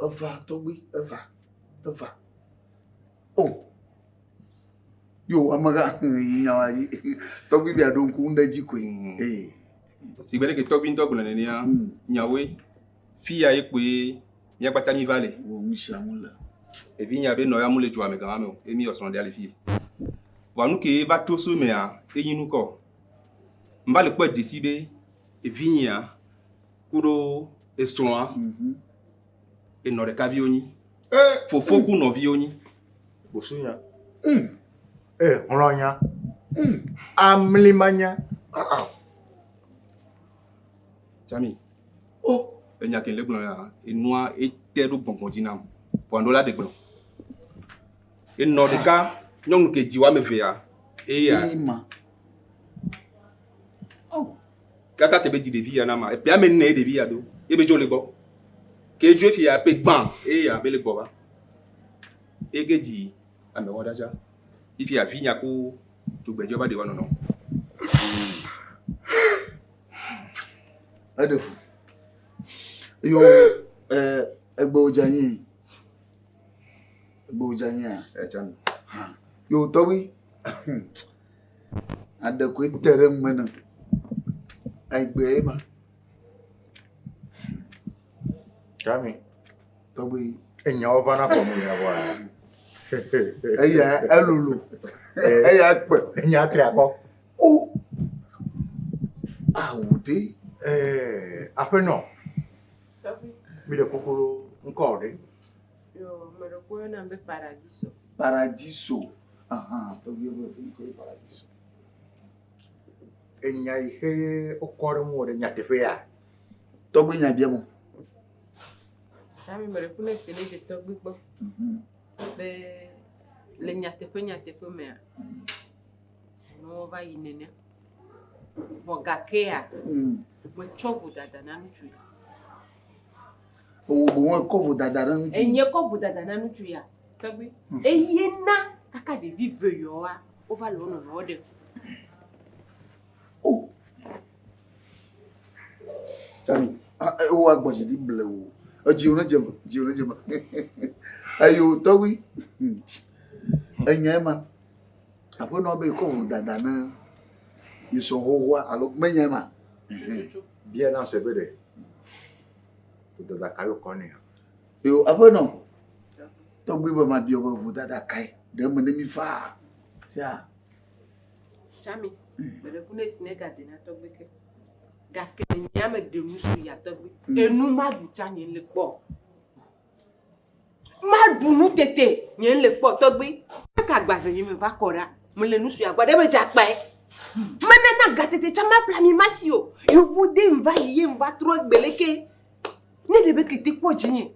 Eva tɔgbi, eva, eva. O. Yo, amegã yi nya wa dzi. Tɔgbi bia ɖo ŋku ŋɖe dzi koe. Ee. Sigbe ɖe ke tɔgbi ŋutɔ gblɔ nenea, nyawoe, fi ya ye kpoe mía kpata mi va le. Wo nu sia nu le. Evi nya be nɔ ya mu le dzoa me gama me o, ye mi wɔ srɔ̃ɖea le fi. Vɔa nu ke va to so mea, enyi nu kɔ. Mva le kpɔe dzesi be evi nyia kuɖo esrɔ̃a, enɔ ɖeka viwo nyi. Fofo ku nɔviwo nyi. Bosunya. E, hlɔ̃nya. Amlimanya. Jami. Oh. Enya ke le gblɔ ya, enua ete ɖo gbɔgbɔ dzi nam. Vɔa ŋɖo la ɖe gblɔ. Enɔ ɖeka, nyɔnu ke dzi woame evea, eya. Ema. Kaka ke be dzi ɖevi ya na ma, eƒe ame ene ye ɖevi ya ɖo, ye be dzo le gbɔ. Ke dzo fi ya ƒe gbã, eya be le gbɔ va. Eye ke dzi ame wɔ ɖa dza. Fifi avi nya ku tugbedze va ɖe wa nɔnɔ. Eɖe fu. Yo, eh, egbe wòdze anyi. Egbe wòdze anyia? Edze anyi. Ha. Yo, tɔgbi. Aɖe koe te ɖe ŋume ne. Egbe ye ma. Jami. Tɔgbi. Enyawo va na xɔme ya vɔa. Eya elolo. Eya kpe. Enya tri akɔ. O. Awu ɖe. Ee, aƒenɔ. Mi ɖe kuku ɖo ŋkɔ ɖe. Yo, me ɖe kuku yɔna be paradiso. Paradiso. Aha, tɔgbi be ŋkɔ ye paradiso. Enya yi xe wokɔ ɖe ŋuwò ɖe nyateƒe ya. Tɔgbi nya bia mo. Jami me ɖe kuku ne se ɖe dze tɔgbi gbɔ. Be le nyateƒe nyateƒe mea, nuwo va yi nene. Vɔ gakea, metsɔ vodada na ŋutsu ya. Owó boŋ ekɔ vodada ɖe ŋutsu. Enye kɔ vodada na ŋutsu ya. Tɔgbi. Eye na kaka ɖevi ve yewoa, wova le wo nɔnɔewo ɖem. O. Jami. Ah, wo agbɔ dzi ɖi blewu. Edziwo ne dze me, dziwo ne dze me. Eyo tɔgbi. Enya ema. Aƒenɔ be kɔ vodada na ye srɔ̃ xoxoa alo menya ema. Bia na se be ɖe. Vodada ka yokɔ nɛ? Yo, aƒenɔ, tɔgbui be mabiɔ be vodada kae ɖe eme ne mi faa. Sia. Tsami, meɖe ku ne si ne gade na tɔgbe ke. Gake nyea meɖe nu su ya tɔgbe. Enu maɖu tsa nye le kpɔ. Maɖu nu tete nye le kpɔ tɔgbe. Kaka agbaze nye me va kɔ ɖa. Mele nu su ya gbɔ ɖe me dze akpae. Menana gatete tsa maƒle ami ma si o. Yevu de ŋva yi ye ŋva trɔ egbe leke. Ne ɖe be kete kpɔ dzinye.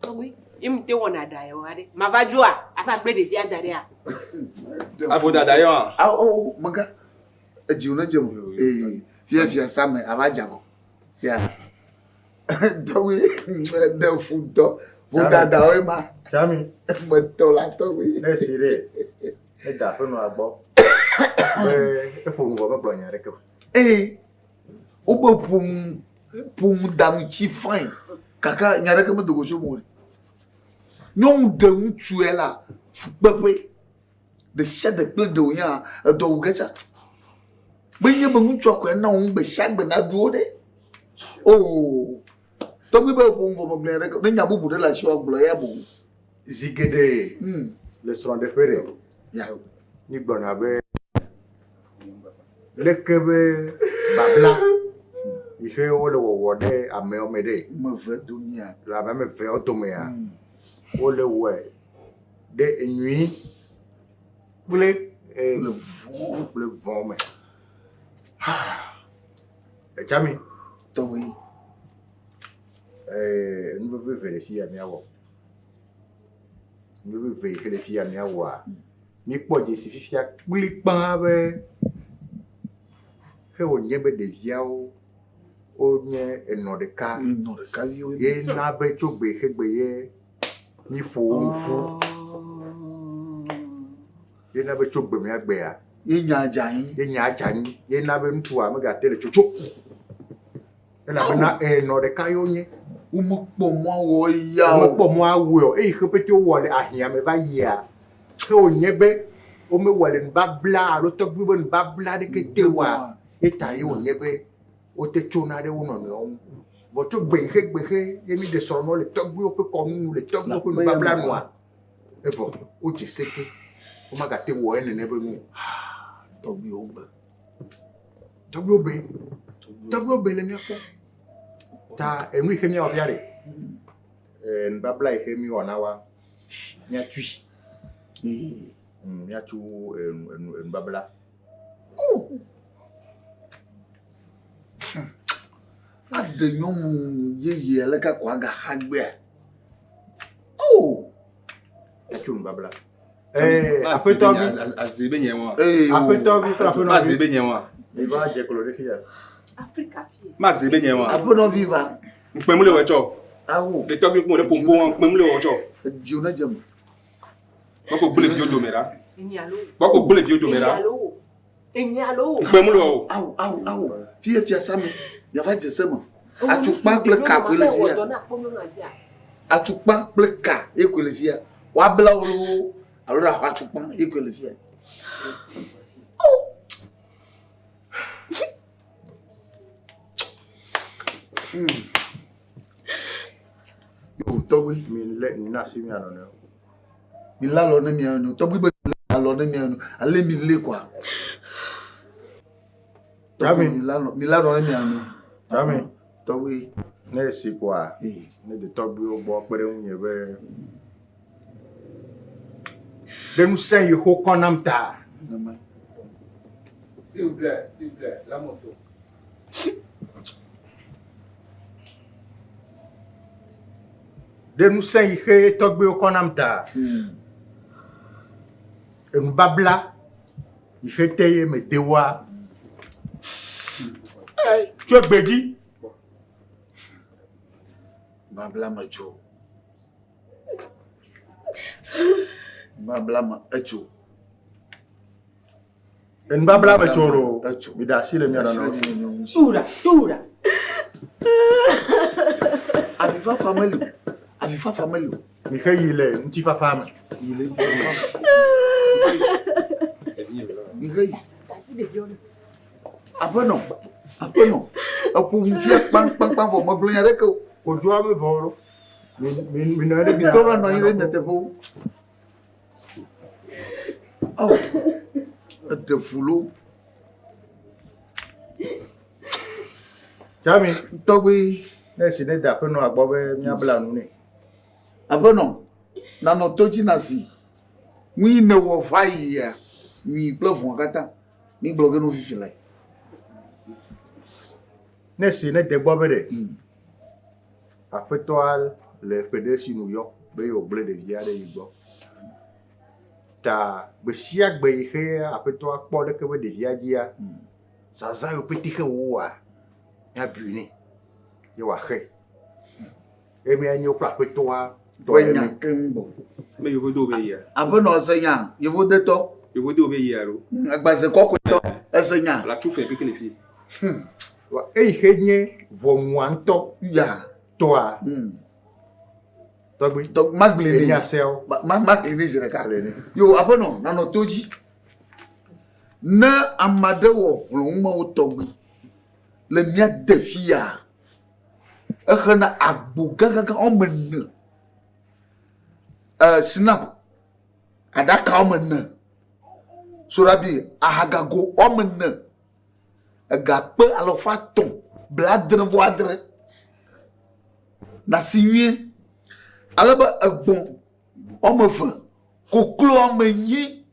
Tɔgbe, ye mete wɔna ɖa ya o aɖe. Mava dzoa, ava gblẽ ɖevia da ɖea. Avodada yɔa? Awo, mega. Edzi ne dze mo. Ee, fia fia same ava dza go. Sia. Tɔgbe, ɖe fu dɔ. Vodada woe ma. Tsami. Metɔ la tɔgbe. Ne si ɖe, ne da aƒenɔa gbɔ. Be eƒo nu vɔ megblɔ nya aɖeke o. Ee, wobe ƒonu ƒonu da ŋuti fine gake nya aɖeke medo go tso eme o. Nyɔnu ɖe ŋutsu ya la fukpeƒe ɖe sia ɖe kple ɖe wònya edɔ wu ge tsã. Menye be ŋutsua koe na wò gbe sia gbe naɖu wo ɖe. Oo, tɔgbi be ƒonu vɔ megblɔ nya aɖeke ne nya bubu ɖe le asiwò gblɔ ya boŋ. Zi geɖe le srɔ̃ɖeƒe ɖe, mígblɔna be leke be babla yi ke wole wɔwɔ ɖe amewo me ɖe. Ame eve domea. Le ame eveawo domea, wole wɔe ɖe enyui kple kple vɔ̃ me. Etsami. Tɔgbi. Nu vevi eve le fi ya míawɔ. Nu vevi eve yi ke le fi ya míawɔa, míekpɔ dzesi fifia kplikpaa be xe wònye be ɖeviawo wonye enɔ ɖeka. Enɔ ɖeka viwo. Ye na be tso gbe xe gbe ye míƒo wo nu ƒu. Ye na be tso gbe mía gbea. Ye nya dze anyi. Ye nya dze anyi. Ye na be ŋutsua megate le tsotso. Elabena enɔ ɖeka ye wonye. Womekpɔ mɔ awɔ eya o. Womekpɔ mɔ awɔe o. Eyi xe pete wowɔ le ahiã me va yia, ke wònye be womewɔ le nubabla alo tɔgbuiwo be nubabla aɖeke te oa, ye ta ye wònye be wote tsona ɖe wo nɔnɔewo ŋu. Vɔ tso gbe xe gbe xe ye míɖe srɔ̃ nɔ le tɔgbuiwo ƒe kɔnu nu, le tɔgbuiwo ƒe nubabla nua, evɔ wodze se te. Womagate wɔ enene be nu o. Tɔgbuiwo gbe. Tɔgbuiwo be. Tɔgbuiwo be le mía kpɔ. Ta enu yi ke míawɔ fia ɖe. Nubabla yi ke míwɔ na wa, míatui. Míatu nubabla. Aɖe nyɔnu yeye aleke ko agaxa gbea? Oh! Míatu nubabla. Aƒetɔ vi. Aze be nye wa. Aƒetɔ vi kple aƒenɔ vi. Aze be nye wa. Mi va dze klo ɖe fia. Ma ze be nye wa. Aƒenɔ vi va. Ŋkpɛ mu le wɔ tsɔ. Awo. Le tɔgbi kpɔm le popo wa ŋkpɛ mu le wɔ tsɔ. Edzo ne dze me. Kpɔkɔ gble viwo dome ɖa. Kpɔkɔ gble viwo dome ɖa. Ŋkpɛ mu le wɔ o. Awo awo awo. Fie fiasa me. Miava dze se me. Atukpa kple ka koe le fia. Atukpa kple ka ye koe le fia. Woabla wo loo alo ɖe axɔ atukpa ye koe le fia. Yo tɔgbi. Mi lé mi na asi mia nɔnɔewo. Mi lé alɔ ne mia nɔnɔewo. Tɔgbi be mi lé alɔ ne mia nɔnɔewo. Ale mi lé kɔa. Tɔgbi mi lé alɔ mi lé alɔ ne mia nɔnɔewo. Tami. Tɔgbi. Ne esi kɔa, ne de tɔgbiwo gbɔ kpe ɖe ŋunye be ɖe ŋusẽ yi xo kɔ nam ta. S'il vous plaît, s'il vous plaît, la moto. Ɖe ŋusẽ yi xe tɔgbiwo kɔ nam ta. Enubabla yi xe te ye me de woa. Tso egbe dzi. Babla me tso. Babla me etso. Enubabla me tso ɖo. Mi ɖe asi le mia nɔnɔewo ŋu. Tura, tura. Avifafa meli o. Avifafa meli o. Mi xe yi le ŋutifafa me. Yi le ŋutifafa me. Mi xe yi. Aƒenɔ, aƒenɔ, eƒo nu fia kpaŋkpaŋkpaŋ vɔ megblɔ nya ɖeke o. Kodzoa me vɔ ɖo. Mi nɔ anyi ɖe Mitrɔ va nɔ anyi ɖe nye teƒewo. Ao, eɖe fu loo. Tsami. Tɔgbui. Ne esi ne da aƒenɔa gbɔ be míabla nu nɛ. Aƒenɔ, nanɔ to dzi nasi. Nu yi nèwɔ va yia, nyui kple vɔ̃a katã, mígblɔ ge no fifi lae. Ne esi ne de gbɔ be ɖe aƒetɔa le ƒe ɖe si nu yɔ be yewògblẽ ɖevi aɖe yi gbɔ. Ta gbe sia gbe yi xe aƒetɔa kpɔ leke be ɖevia dzia, zazã yiwo pete xe wòwɔa, míabui nɛ ye wòaxe. Eye míanye woƒe aƒetɔa tɔ Ƒe nya keŋ gbɔ. Me yevo do be yia. Aƒenɔ ese nya, yevodetɔ. Yevo do be yia ɖo. Agbaze kɔkɔetɔ, ese nya. La tsu fɛ keke le fi. Eyi xe nye ʋɔnua ŋutɔ. Ya. Tɔa. Tɔgbi. Tɔ magblẽ nɛ. Enya seawo. Ma magblẽ nɛ zi ɖeka. Yo aƒenɔ nanɔ to dzi. Ne ame aɖe wɔ hlɔ̃numawo tɔgbi le mía de fia, exena agbo gãgãgã woame ene. E snap aɖaka woame ene. Soɖabi ahagago woame ene. Egakpe alafa etɔ̃ blaadre vɔ adre. Nasi nyuie. Ale be egbɔ̃ woame eve, koklo woame enyi,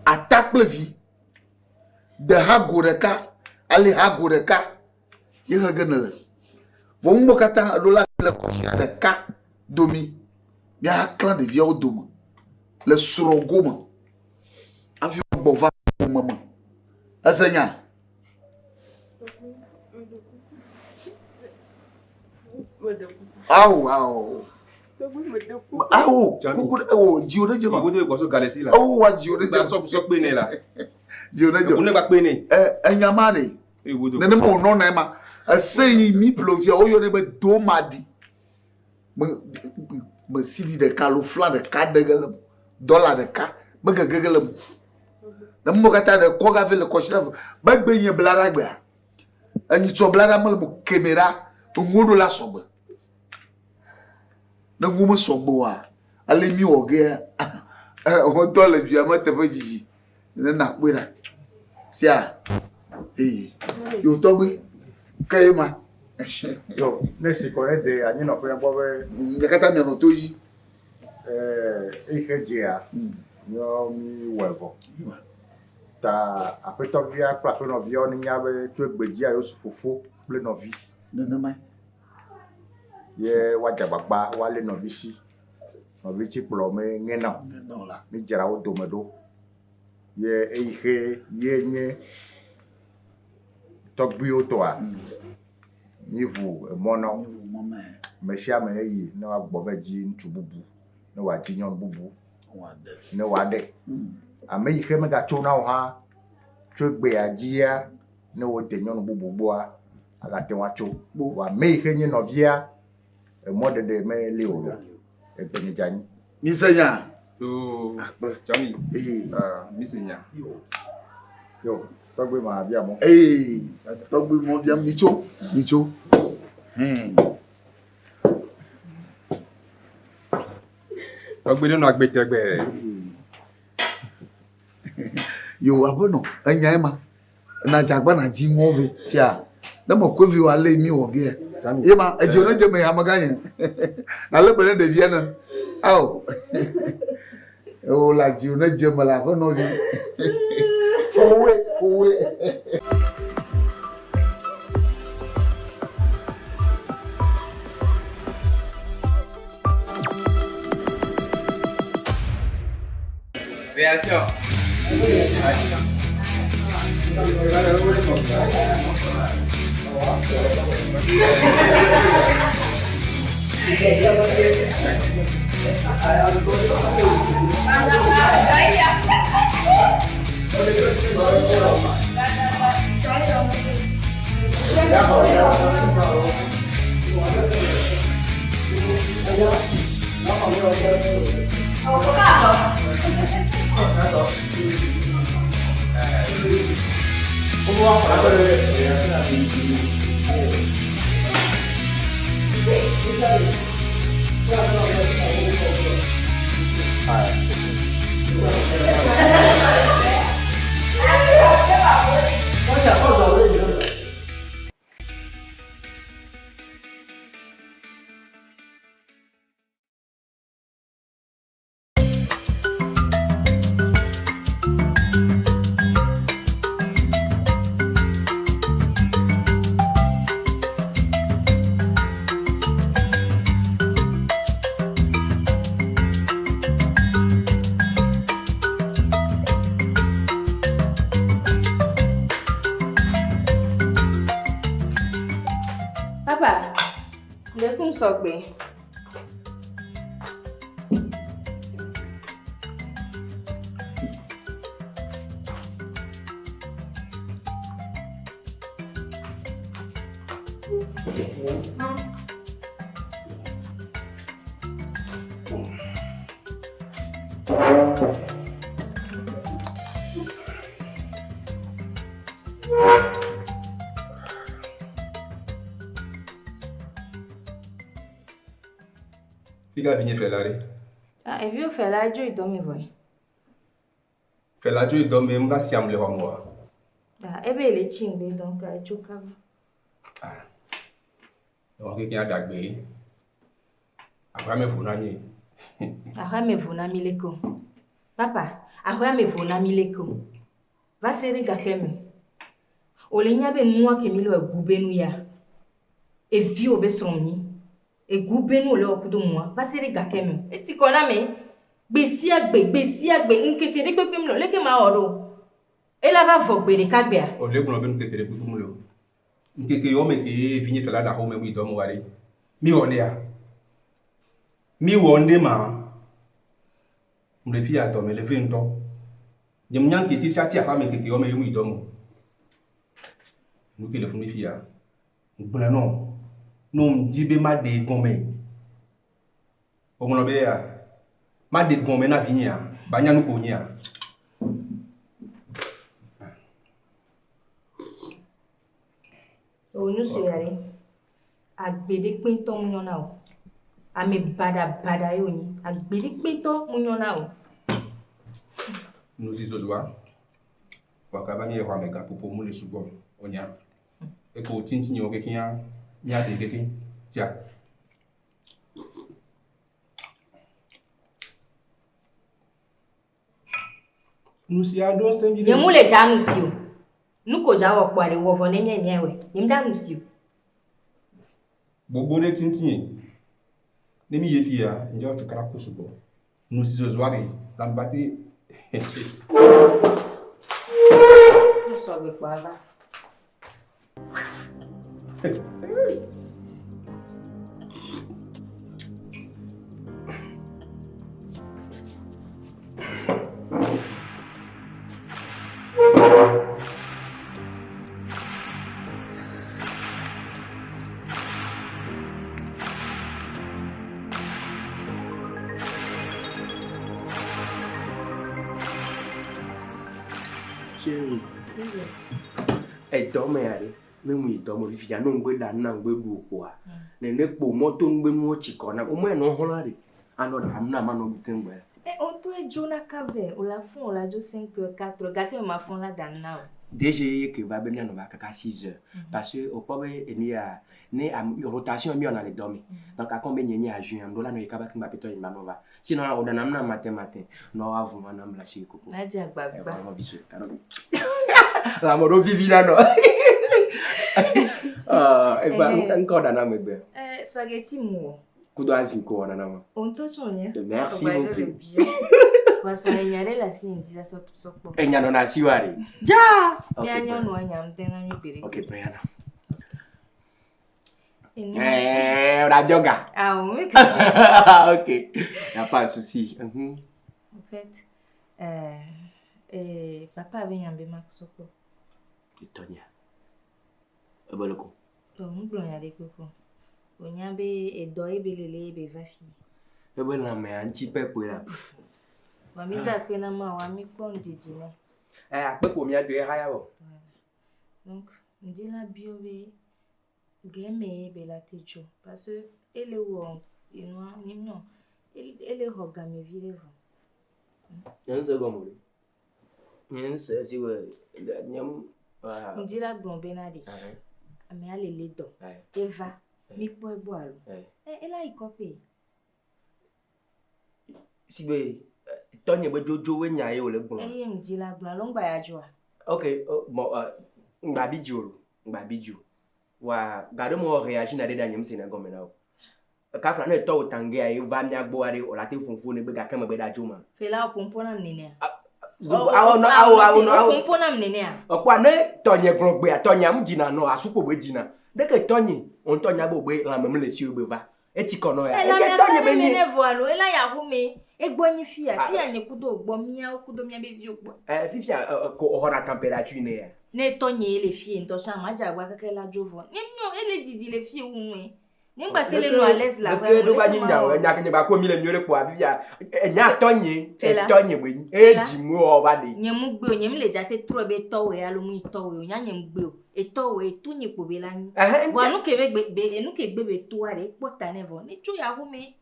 ata kple vi. Deha go ɖeka, aliha go ɖeka ye xe ge nèle. Vɔ nuwo katã eɖo la le kɔsia ɖeka domi. Míaklã ɖeviawo dome le srɔ̃ gome hafi woagbɔ va ƒome me. Ese nya? Ao, ao. Ao, kuku ɖe, o, dziwò ɖe dze ma. Ewo wa dziwò ɖe dze. Dziwò ɖe dze. Ɛ, enya ma ɖe. Nenema wònɔna ema. Ese yi mi ƒle fia, woyɔnɛ be domaɖi. Me, me sidi ɖeka alo fla ɖeka ɖe ge le eme. Dɔla ɖeka megege ge le eme. Ne nuwo katã ɖe kɔ gavi le kɔsiɖa ve. Megbe nye bla ɖa gbea. Enyitsɔ bla ɖa mele mo kemɛ ɖa. Enuwo ɖo la sɔgbe. Ne nuwo mesɔgbe oa, ale mi wɔ gea, wotɔ le dua me teƒe dzidzi. Ne nakpɔe ɖa. Sia, ee, yo tɔgbi, ke ye ma. Yo, ne si kɔ ne de anyinɔƒea gbɔ be. Nye katã mianɔ to dzi. Eyi xe dzea, míawo míwɔe vɔ. Ta aƒetɔvia kple aƒenɔviawo nenya be tso egbe dzia yewosu fofo kple nɔvi. Nenemae. Ye woadze agbagba woalé nɔvi si. Nɔvi tsi kplɔ me ŋena o. Mídzra wo dome ɖo. Ye eyi xe ye nye tɔgbuiwo tɔa, míʋu emɔ na wo. Me sia ame neyi ne woagbɔ va dzi ŋutsu bubu, ne wòadzi nyɔnu bubu, ne wòaɖe. Ame yi xe megatso na o hã, tso egbea dzia, ne wode nyɔnu bubu gbɔa, agate ŋu atso. Vɔ ame yi xe nye nɔvia, emɔɖeɖe meli o. Egbe nye dze anyi. Mise nya. Yoo, Tsami. Ah, mise nya. Yo, tɔgbi ma bia mɔ. Ee, tɔgbi mɔ bia mitso, mitso. Hmm. Tɔgbi ɖe nɔ agbe tɛgbɛ. Yo, aƒenɔ, enya ema. Na dzagba na dzi ŋɔ ve sia. Ne me koe vi wa le mi wɔ ge. Ye ma edzo ne dze me amegã nye. Na le be ne ɖevia ne. Ao. O la dzi ne dze me la aƒenɔ vi. Fowe, fowe. Réaction. Papa, ɖekum sɔgbe. Fika vinye fela ɖe. Ah, eviwo fela dzo yi dɔme vɔe. Fela dzo yi dɔme ŋu va siam le xɔ me oa? Ah, ebe le tsi ŋgbe donc edzo kaba. Ewɔ keke aɖagbe. Aƒea me vo na mi. Aƒea me vo na mi leke o. Papa, aƒea me vo na mi leke o. Va se ɖe gake me. Wòle nya be nua ke mi le egu be nu ya. Eviwo be srɔ̃ nyi. Egu be nu wòle wɔ kudo mua. Va se ɖe gake me. Eti kɔ na me. Gbe sia gbe, gbe sia gbe, ŋkeke ɖe kpekpe mele o. Leke mawɔ ɖo? Ela va vɔ gbe ɖeka gbea. Wòle gblɔ be ŋkeke ɖe kpekpe mele o. Ŋkeke yawo me kee vinye fela ɖe axome mu yi dɔ me wa ɖe. Mi wɔ nea? Mi wɔ ŋɖe ma? Mle fiya dɔme le ve ŋutɔ. Nye mu nya ŋke ti tsa tsi aƒea me ŋkeke yawo me ye mu yi dɔ me o. Nu ke le funu fiya. Ŋgblẽ nɔ. Ne ŋdi be maɖe gɔme. Woŋlɔ be ya. Maɖe gɔme na vinyea. Ba nya nu ko nyea. O nu sue ya ɖe. Agbe ɖe kpetɔ mu nyɔ na o. Ame baɖabaɖa ye wònyi. Agbe ɖe kpetɔ mu nyɔ na o. Nu si zozoa. Waka ba mi xɔ ame gaƒoƒo mu le sugbɔ. Onya. Eko tsintinyewo kekeŋ míaɖe kekeŋ. Tia. Nu sia ɖo ŋusẽ vi ɖe. Nye mu le dza nu si o. Nu ko dza wɔ kpɔa ɖe wɔ vɔ ne mía mía wɔe. Nye mu dza nu si o. Gbogbo ɖe tintinye. Ne mi ye fia, ŋdza wɔ tukara ku sugbɔ. Nu si zozoa ɖe, lamba te. Nu sɔgbe kpɔa va. Chérie. Edɔ me ya ɖe. Ne mu yi dɔ me fifia, ne ŋgbe ɖa nu na ŋgbe ɖu o kpoa, nene kpo mɔto ŋgbe nuwo tsi kɔ na. Wome nɔ xlã ɖe. Anɔ ɖa nu na manɔ ɖu keŋ gbɔe. Eh, on to edzona kabe, o la fɔn o la dzo 5 heures 4 heures, gake ma fɔn la ɖa nu na o. DG ye ke va be míanɔ va kaka 6 heures. Parce que wòkpɔ be enu ya ne am rotation míwɔna le dɔ me. Donc akɔm be nye nye ajoint am ɖo la nɔ yi kaba keŋ ba petɔ yi ma nɔ va. Sinon woɖana nu nam matin matin. Nɔ woavu ma nam le asi koko. Nadze agbagba. Eva bisou. Lãme ɖo vivi na nɔ. Eva ŋkɔ ɖana megbe. Eh, spaghetti mu o. Kudo azi ko wɔna na ma. O ŋutɔ tsɔ nye. Merci beaucoup. Poisson enya ɖe le asi ŋdi la sɔ sɔ kpɔ. Enya nɔna asi wa ɖe. Dza! Mía nyɔnua nya ŋutɛ na mí gbeɖe. Ok, Brianna. Eh, on a dioga. Ah oui. Ok, y a pas de souci. En fait, papa avait nyambe ma sɔ kpɔ. Etonya. Ebe le ko. Bon, ŋgblɔ nya ɖe kpekpe. Wònya be edɔ ye be lele ye be va fi. Ebe lãmea ŋuti kpekpe la. Wa mi da akpe na ma wa mi kpɔ ŋdzedze nɛ. Eh, akpe ko mía do ye haya wɔ. Donc, ŋdi la biɔ be gɛmɛ ye be la te dzo parce que ele wɔ Enua nye nyɔ. Ele xɔ game vi ɖe vɔ. Nye ŋse gɔme o. Nye ŋse si wɔ nye Ŋdi la gblɔ bena ɖe. Amea le le dɔ. Eva. Mi kpɔ egbɔ alo. E ela yi kɔƒe. Si be tɔnye be dzodzo be nya ye wòle gblɔ. Eye ŋdi la gblɔ alo ŋgba ya dzoa. Ok, bon, ŋgba bi dzi o, ŋgba bi dzi o. Wa ga ɖe mo réagir na ɖe ɖe nye ŋse na gɔme na o. Kafla ne tɔ wò tangea ye va mía gbɔ aɖe o la te ƒoƒo ne be gake megbe ɖa dzo ma. Fela wo ƒoƒo nam nenea. Awo nɔ awo awo nɔ awo. Wo ƒoƒo nam nenea. Ɔkpɔa ne tɔnye gblɔ gbea tɔnye amu dzina nɔ asukpo be dzina. Ɖeke tɔnye ŋutɔ nya be wòbe lãme mele si o be va. Etsi kɔ nɔ ya. Ela Eke mia tɔnye be be nye. ne vɔ alo ela ya home. Egbɔ nyi fia. Fia nye kudo gbɔ miawo kudo mia be viwo gbɔ. Ɛ fifia ko xɔna température ne ya. Ne tɔnye le fie ŋutɔ tsã ma dze agba keke la dzo vɔ. Nye nyɔ ele didi le fie wu nue. Nye ŋgba te le nɔ à l'aise la Leke ɖo va nyi nya o nya ke nye ba ko mi le nyuie ɖe kpoa fifia enya tɔnye Fela. tɔnye be nyi. Fela. Edzi mu wɔ va ɖe. Nye mu gbe o, nye mu le dza te trɔ be tɔwòe alo mu yi tɔwòe o, nya nye mu gbe o. Etɔwòe, eto nye kpo be la nyi. Vɔa nu ke be gbe be enu ke gbe be toa ɖe ekpɔ ta nɛ vɔ. Ne tso ya home.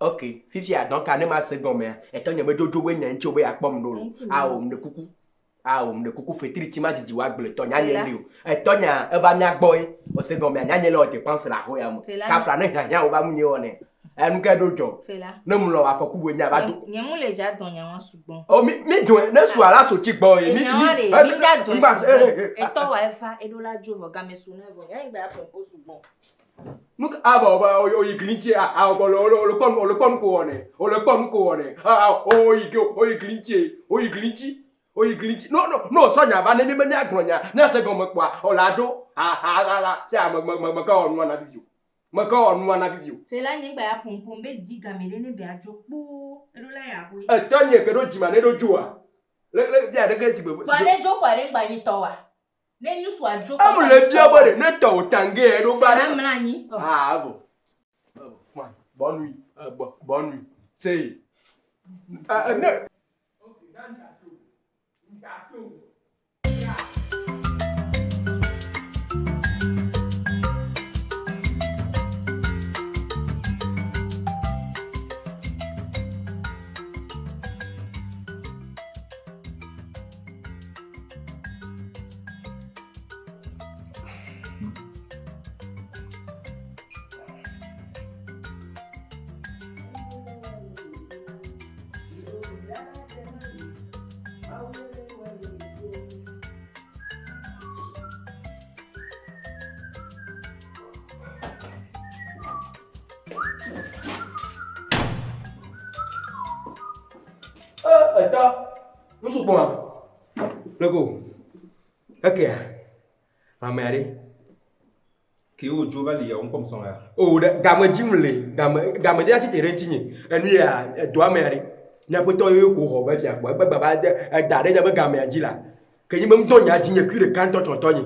Ok, fifia donc ne ma se gɔmea, etɔnye be dzodzo be nya ŋuti wo be yeakpɔm ɖo lo. Ŋuti me. Awo mɖe kuku. Awo mɖe kuku fetri tsi ma dzidzi wa gblẽ tɔnya nye Fela. ɖe o. Etɔnya eva mía gbɔ ye. Ose gɔmea nya nye le wɔ dépense le axɔ ya me. Fela. Kafla ne hiahiã wo va mu nye wɔ nɛ. Enu ke ɖo dzɔ. Fela. Ne mu lɔ afɔku be nya va do. Nye mu le dza dɔn nya wa sugbɔ. O mi mi dɔn ne su ala so tsi gbɔ ye. Mi Enya wa mi ɖe, mi dza dɔn ŋgba- sugbɔ. eh, eh, Etɔwòa eva, eɖo la dzo vɔ, game su ne vɔ. Nya nye gba ya ƒo sugbɔ. Nu ka abɔ ba o yi gli ŋuti a a o le o le kpɔ nu o le kpɔ nu ko wɔ nɛ. O le kpɔ nu ko wɔ nɛ. A a o yi ke o yi gli ŋuti o yi gli ŋuti o yi gli ŋuti. No no no sɔ nya va ne mi be miagblɔ nya miase gɔme kpoa o la dzo a a a a sia me me me me ke wɔ nua na vivi o. Me ke wɔ nua na vivi o. Fela nye gba ya ƒoƒom be di game ɖe ne be adzo kpoo. Eɖo la ya hoe. Etɔnye ke ɖo dzima ne ɖo dzoa. Le le fia ɖeke si be. Kpoa ne dzo kpoa ɖe ŋgba nyi tɔwòa. Ne nusua dzo Emu le bia be ɖe ne tɔ wò tange ye ɖo va. Fela mla anyi. Ah bon. Fine. Bonne nuit. Bon, bonne nuit. C'est. Ah, ne. Etɔ, nusu kpɔa? Leko, ekea, ame aɖe. Ke wo dzo va li ya wo ŋkɔm sɔn ya. O ɖe game dzim le, game game dzi atsi te ɖe ŋutinye. Enu ya edoa me aɖe. Miaƒe tɔ ye ko xɔ va fia kpɔ. Egbe gbava de eda ɖe nye be gamea dzi la. Ke nye be ŋutɔ nya dzi nye kui ɖeka ŋutɔ tsɔtɔ nye.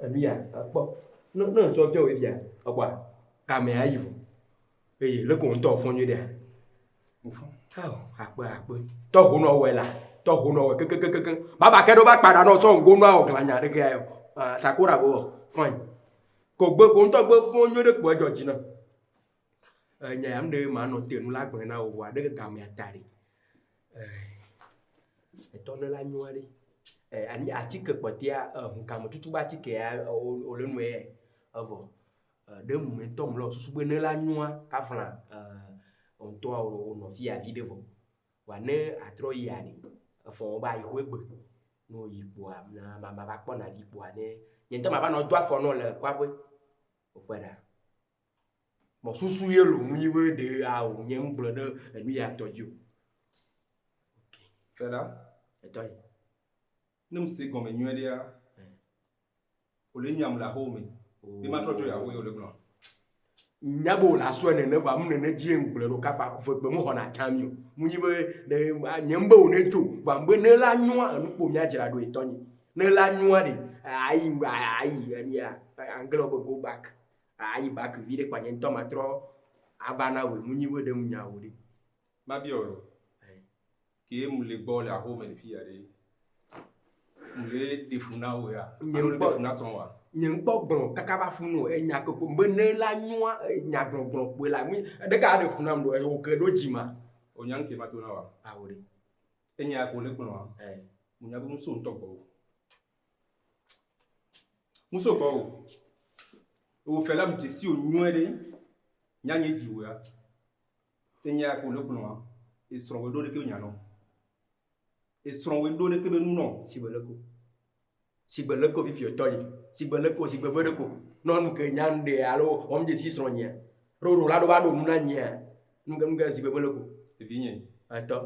Enu ya ekpɔ. Ne ne ŋsɔ fia wo fia ekpɔa gamea yi vɔ. Eye leko ŋutɔ fɔ nyuie ɖea. Awo akpe akpe. Tɔ ho nɔ wɔe la. Tɔ ho nɔ wɔe kekekeke. Baba ke ɖo va kpa ɖa nɔ sɔ ŋgo nɔ awɔ glanya ɖe ke ya. Ah sakura bo fine. Ko gbe ko ŋutɔ gbe fɔ nyuie ɖe kpɔ edzɔ dzi na. Enya ya ŋɖe ma nɔ te nu la gblẽ na wo vɔa ɖe gamea ta ɖi. Etɔ ne la nyoa ɖe. Ani atike kpɔtɛa hunkame tutu be atike ya wo le nue evɔ. Ɖe mu ŋutɔ mu le susu be ne la nyoa kafla ŋutɔa wo nɔ fia vi ɖe vɔ. Wa ne atrɔ yia ɖe efɔ wo ba yi xoe gbe. Ne wo yi kpoa na ma ma va kpɔ na vi kpoa ne nye ŋutɔ ma va nɔ do afɔ nɔ le kɔaƒe. Wokpɔe ɖa. Mɔ susu ye lo mu nyi be ɖe awo nye ŋgblɔ ɖe enu ya tɔ dzi o. Fela. Etɔ yi. Ne mu se gɔme nyuie ɖea, wòle nyam le axɔwo me. Be matrɔ dzo yi axɔ ye wòle gblɔ. Nya be wòle asɔe nene vɔa mu nene dzi ye ŋgblɔe ɖo kafa vegbe mu xɔna tsã mi o. Mu nyi be ne nye ŋbe wò ne dzo vɔa ŋbe ne la nyoa enu kpo míadzra ɖo etɔ nyi. Ne la nyoa ɖe ayi ayi enu ya anglais be go back. Ayi back vi ɖe kpa nye ŋutɔ matrɔ ava na wòe mu nyi be ɖe mu nya wò ɖe. Mabia wò lo. Ke mu le gbɔ le axɔwo me le fi ya ɖe. Mu le ɖe fu na wò ya. Nye Alo le ŋkpɔ- ɖe fu na srɔ̃ wa. Nye ŋkpɔ gblɔ kaka va funu o, enya ke ko be ne la nyoa, enya gblɔgblɔ kpoe la, mi, ɖeka aɖe fu nam ɖo, ewo ke ɖo dzi ma. O nya ŋke ma to na wa? Awo ɖe. Enya ko le gblɔa, mo nya be ŋuso ŋutɔ gbɔ o. Ŋuso gbɔ o. Ewo fɛ la mu dzesi o nyuie ɖe, nya nye dzi woa. Enya ko le gblɔa, esrɔ̃ wo ɖo ɖeke nya nɔ. Esrɔ̃ woe ɖo ɖeke be nu nɔ. Sigbe leko. Sigbe leko fifi etɔ li. Sigbe leko, sigbe be ɖeko. Nɔ nu ke nya nu ɖe alo wɔm dzesi srɔ̃ nyea. Ɖo ɖo la ɖo va ɖo nu na nyea. Nu ke nu ke sigbe be leko. Vinye. Etɔ.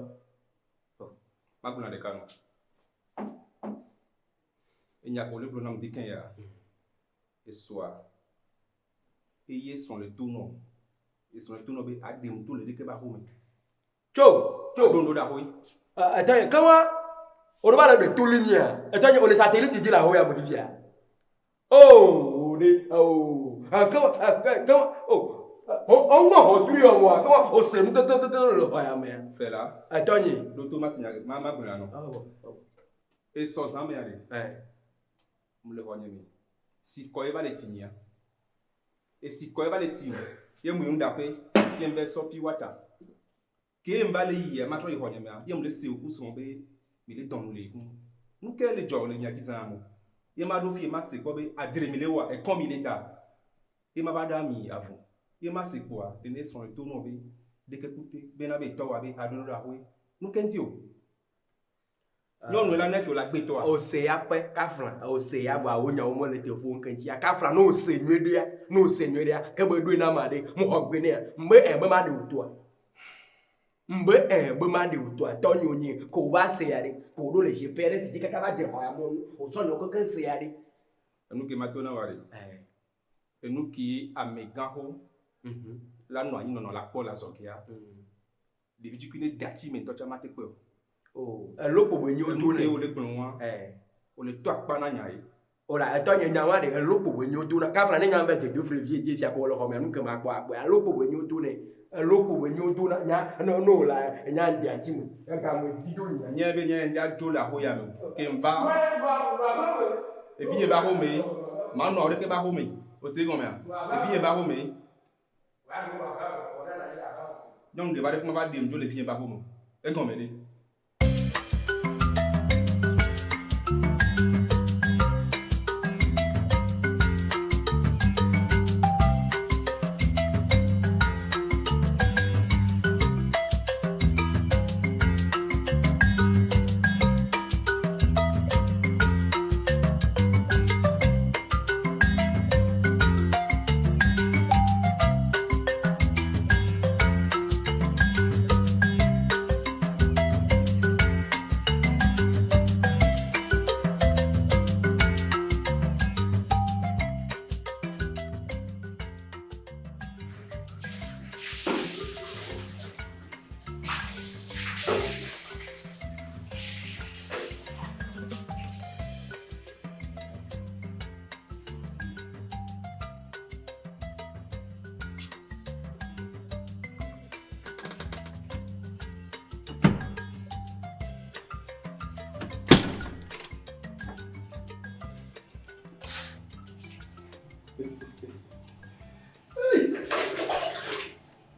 Magblɔ ɖeka nɔ. Enya ko le gblɔ nam dike ya. Esɔa. Eye srɔ̃ le to nɔ. Esrɔ̃ le to nɔ be aɖem to le ɖeke ba xome. Tso, tso. Ɖo ŋɖo ɖe axoe. Etɔ nye keŋua, woɖo va le ɖe to li mia. Etɔ nye wole satellite dzi le axoe ya me fifia. Oh, ɖe, oh, keŋua, keŋua, oh, ŋɔ ʋɔtru yɔ ŋua, keŋua wose nu kekekekeŋ le xɔ ya mea. Fela. Etɔ nye. Ɖo to ma si nya ma ma gblɔ nɔ. Esɔ zã mea ɖe. Mu le xɔ nye me. Si kɔ ye va le tsi nyia. Esi kɔ ye va le tsi ye mu yi nuɖaƒe ye ŋve sɔ pi wata. Ke ye ŋva le yia matrɔ yi xɔ nye mea ye mu le se woku srɔ̃ be mi le dɔn nu le yi ŋu. Nuke le dzɔ le mia dzi zã mo. Ye ma ɖo fi ye ma se kpɔ be adre mi le wa ekɔn mi le ta. Ye ma va ɖa mi avu. Ye ma se kpoa nene srɔ̃ le to nɔ be ɖeke kute be na be tɔ wa be aɖo ɖo axoe. Nuke ŋti o. Nyɔnu la ne fi la gbetɔa. Ose ya kpe kafla, ose ya vɔa wo nyawo mele te ƒo ŋke ŋuti ya kafla ne ose nyuie ɖea, ne ose nyuie ɖea, ke be ɖoe na ame aɖe, mo xɔ gbe nea, mbe ɛ be ma ɖe wòtoa. Mbe ɛ be ma ɖe wòtoa, tɔ nyo nye, ko va se ya ɖe, ko ɖo le GP ɖe si dzi kaka va dze xɔ ya mɔnu, wòsɔ nyawo kekeŋ se ya ɖe. Enu ke ma to na wa ɖe. Enu ke amegãxo la nɔ anyi nɔnɔ la kpɔ le azɔgea. Ɖevi tukui ne de ati me ŋutɔ tsã mate kpɔe o. Oh, elo kpo be nyi wodo ne. Enu ke wole gblɔ wa. Wole to akpa na nya ye. Ola etɔ nye nya wa ɖe elo kpo be nyi wodo na. Kafla ne nya be dodo fle vie vie fia ko wole xɔ me nu ke ma kpɔ akpɔe. Alo kpo be nyi wodo ne. Elo kpo be nyi wodo na nya no no la nya de ati me. Ega me dzi do nya. Nye be nye nya dzo le axo ya me. Ke ŋva. Evi ye ba xo me. Ma nɔ ɖeke ba xo me. Ose gɔmea. Evi ye ba xo me. Nyɔnu ɖe va ɖe kuma va ɖem dzo le vinye ba xome. Egɔme ɖe.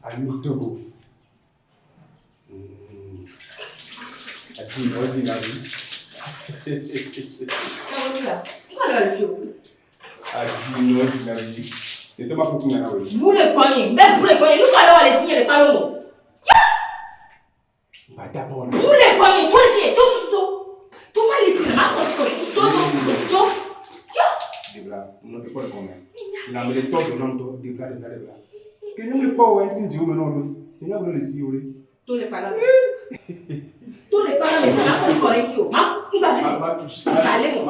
Ami Togo. Ati ɔdi na mi. Ati ɔdi na mi. Ètò máa fún mi náà wẹ̀. Vous le connaissez, ben vous le connaissez, nous allons aller signer les panneaux. Bàtà bọ̀ Vous le connaissez, tout le tout, tout, tout. Tout mal ici, ma tout, tout, tout, tout. Debla, nɔ te kpɔ le gɔmɛ. Lãme le tɔ zo nam tɔ. Debla, debla, debla. Ke nyɔnu le kpɔ wɔ ŋuti dzi wo me nɔ ɖo. Nye nya le si wo ɖe. Tous les panneaux. Tous les panneaux, mais ça m'a fait correct. Ma, ma, ma, parlez moi.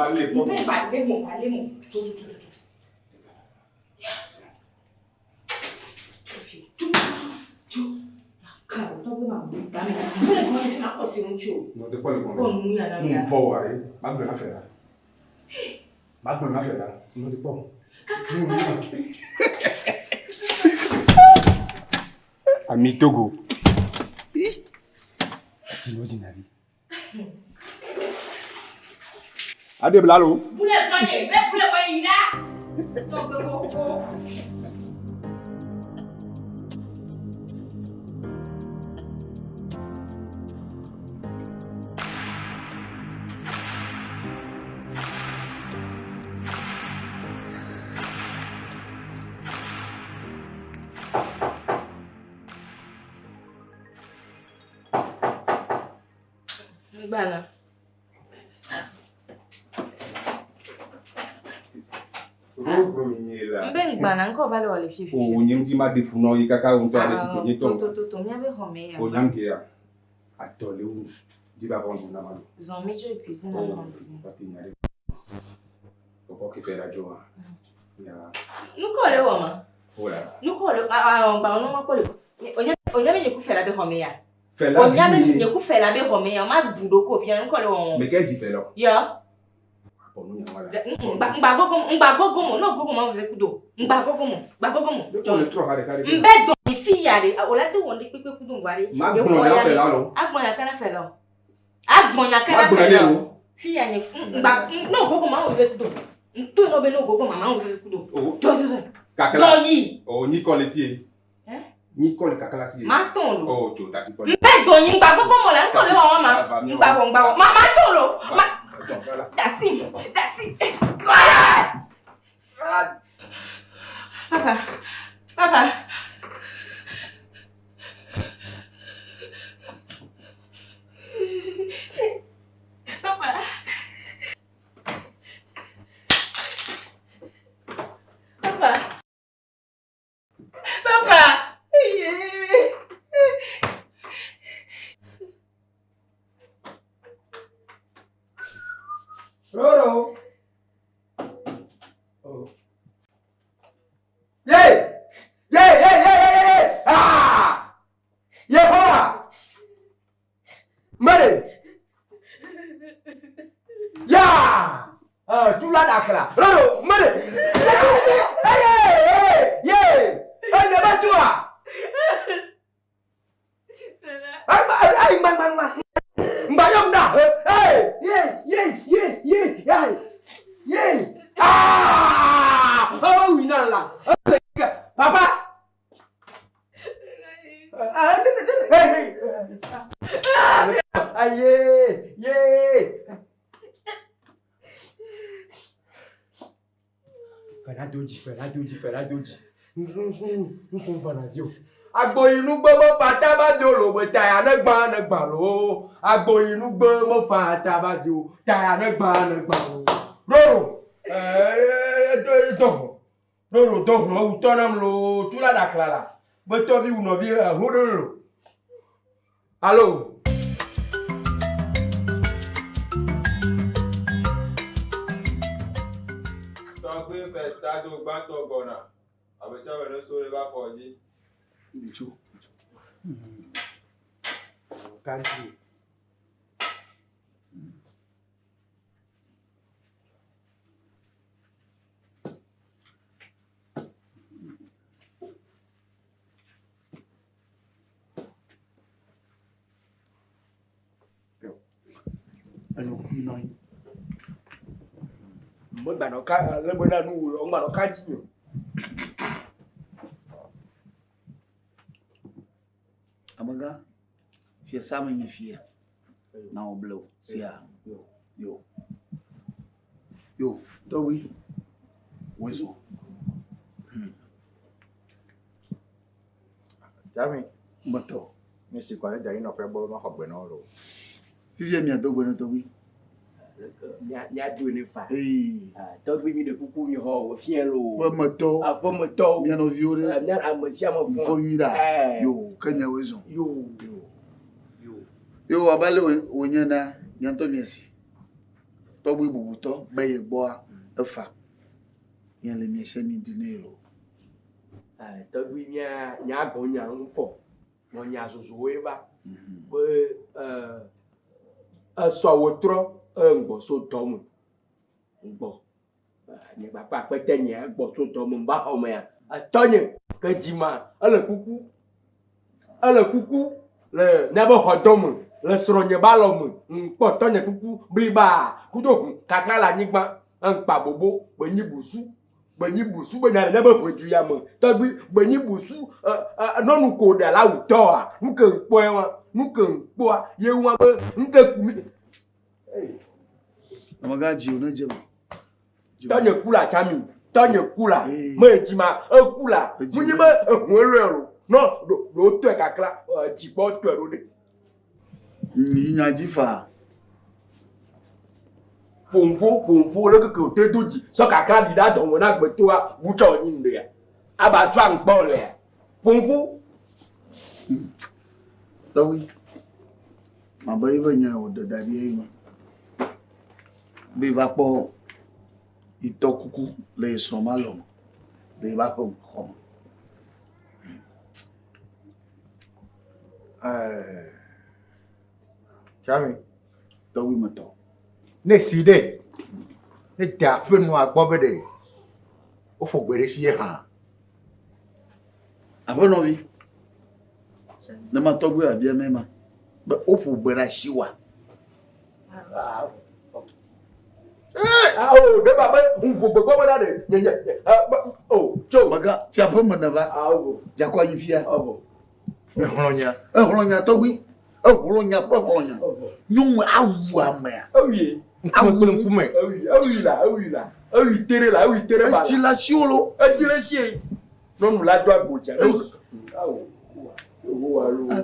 Parlez moi, parlez moi. Tout, tout, tout, tout. Nɔ te kpɔ le gɔmɛ. N fɔ wa ɖe. Ma gblɔ na fɛ la. Ma gblɔ na fɛ la. Nɔ te kpɔ. Ami Togo. Ati ɔdi na mi. Aɖe bla lo. Bule gbɔnye, be bule gbɔnye yi ɖa. Tɔgbe xoxo. Ngbana. Mbe ngbana ŋkɔ va le wɔ le fifi. O nye ŋdi ma ɖe fu nɔ yi kaka wo ŋutɔ ale tsi nye tɔ. To to to míabe xɔ me ya. O nyam ke ya. Atɔ le wu. Di ba bɔ na ma. Zɔn mi dzo yi cuisine na nɔ. Pati nya ɖe. Kɔkɔ ke fɛ la dzo ma. Ya. Nukɔ le wɔ ma. Wala. Nukɔ le a a ŋgba wo ma kpɔ le. Onya be nye ku fɛ la be xɔ me ya. Fɛ la Onya be vi. nye ku fɛ la be xɔ me ya. Ma bu ɖo ko bia nukɔ le wɔ. Me ke dzi fɛ lɔ. Yɔ. Bɔ nu nya wala. Ŋgba gogo ŋgba gogo mo no gogo ma ve kudo. Ŋgba gogo mo ŋgba gogo mo. Ne le trɔ ha ɖeka ɖe. Mbe dɔn yi fi ya ɖe o la te wɔ ɖe kpekpe kudo ŋgba ɖe. Ma gblɔ nya fɛ la lo. Agblɔ nya kana fɛ la o. Agblɔ nya kana Ma gblɔ fɛ ne la o. o. Fi ya nye ŋgba no gogo ma ve kudo. Ŋto nɔ be no gogo ma ma ve kudo. O. Dɔn dɔn dɔn. Kakla. Dɔn yi. O nyikɔ le si ye. Eh? Nyikɔ le kakla si ye. Ma tɔn lo. O dzo tasi kɔ le. Mbe dɔn yi ŋgba gogo mo la ŋkɔ le wa wa ma. Ŋgba wɔ ŋgba wɔ ma ma tɔn lo. Ma Dɔn va la. dasi dasi. Papa papa. Papa. Papa. Papa. Yeah. Roro. Oh. Yay! Yay, yay, yay, yay, yay! Ah! Yehowa! Mary! Ya! Ah, tu la dakla. Roro, Mary! Hey, hey, hey, yay! Hey, ne ba tu ah! Ay, ay, ay, ma, ma, ma. Mba yom da. Hey, yay, yay, yay, yay, yay. Yay! Ah! Oh, ina la. Papa! Ah, ne, ne, ne, hey, hey. Aye, yay. Fela doji, fela doji, fela doji. Nsun, nsun, nsun fana zi o. Agboyinugbe mefa taba zi o lo be taya ne gbã ne gbã lo. Agboyinugbe mefa taba zi o. Taya ne gbã ne gbã lo. Roro, ɛɛ dɔ hɔ. Roro dɔ hɔ ewu tɔ nam lo. Tu la ɖakla la. Be tɔvi wu nɔvi eho ɖe lo. Alo. Tɔgbe festa do gbãtɔ gbɔna. Ame sia ame ne so ɖe va afɔ dzi. Mitso. Kanti. Enɔ kui nɔ anyi. Megbanɔ ka le be na nu wo, ŋgbanɔ ka dzi o. Amegã, fiasa me nye fia. Na wo ble o. Sia. Yo. Yo, tɔgbi. Woe zɔ. Jami. Metɔ. Mi si kɔ ɖe dza yi nɔƒe gbɔ be maxɔ gbe na wo lo. Fifia mia do gbe ne tɔgbi. Míadoe ne fa. Ee. Tɔgbi mi ɖe kuku mi xɔ wò fiẽ lo. Ƒemetɔ. Aƒemetɔwo. Mia nɔviwo ɖe. Mía ame sia ame fɔ. Fɔ nyui ɖa. Ɛɛ. Yo, ke miawoe zɔ. Yo. Yo, abe ale wònye na mia ŋutɔ mia si. Tɔgbi bubutɔ be ye gbɔa efa. Mia le mia se mi di nɛ lo. Tɔgbi mía nya gɔn nya ŋu fɔ. Nɔ nya zozowoe va. Be esɔ wotrɔ eŋgbɔ so dɔ me. Ŋgbɔ. Nye gbakpa akpete nye egbɔ so dɔ me ŋba xɔ mea. Etɔnye ke dzima ele kuku. Ele kuku le míabe xɔ dɔ me. Le srɔ̃nye be alɔme, ŋkpɔ tɔnye kuku blibaa kudo ʋu kakla le anyigba. Eŋkpa bobo, be nyi busu, be nyi busu be nya ɖe be ʋe du ya me. Tɔgbi, be nyi busu, e, e, nɔnu ko ɖe la wu tɔa. Nu ke ŋkpɔe wa, nu ke ŋkpɔa, ye wa be ŋke ku mi. Amegã dzi ne dze me. Tɔnye ku la tsami, tɔnye ku la, me dzi ma, eku la. Munyi be ehu elɔe o. Nɔ, ɖo, ɖo tɔe kakla, dzigbɔ tɔe ɖo ɖe. Yi nya dzi faa. Ƒoŋƒo, ƒoŋƒo, le keke wòte do dzi, sɔ kakla ɖi ɖe adɔme na agbetɔa, bu tsɔ wònyi ŋɖea. Aba tsɔ aŋkpɔ lea. Ƒoŋƒo. Tɔgbi, mabe yi be nya wòɖe da ɖi eyi ma. Be va kpɔ yi tɔ kuku le yi srɔ̃ ma lɔme le yi ba ƒe xɔ me. Tsami. Tɔgbi me tɔ. Ne si ɖe, ne de aƒe nua gbɔ be ɖe woƒo gbe ɖe si ye hã. Aƒenɔvi, ne ma tɔgbi abia mɛ ma, be woƒo gbe ɖe asi wa. Awo ɖe ba be ŋu gbe gbɔ be ɖe nye nye o tso. Mega fiaƒe me ne va. Dzakɔ anyi fia. Ehlɔnya. Ehlɔnya tɔgbi. Ehlɔnya ƒe hlɔnya. Nyɔnu awu amea. Ewi. Ŋkume kple ŋkume. Ewi ewi la ewi la ewi tere la ewi tere ba la. Etsi le asiwò lo. Etsi le sie. Nyɔnu la do agbo dza.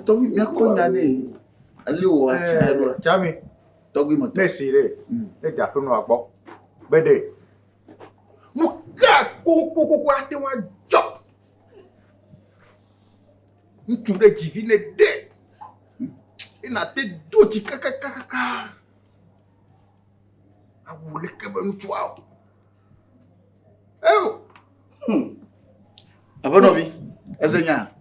Tɔgbi míakɔ nya nɛ. Ale wò atsi ɖoa. Tsami. Tɔgbi me tɔ. Ne si ɖe, ne da aƒe nua gbɔ. Be ɖe. Nu ka kokokoko ate ŋu adzɔ? Ŋutsu ɖe dzi vi ne ɖe. Ena te do dzi kakakaka. Awu leke be ŋutsua o. Eo. Aƒenɔvi, eze nya.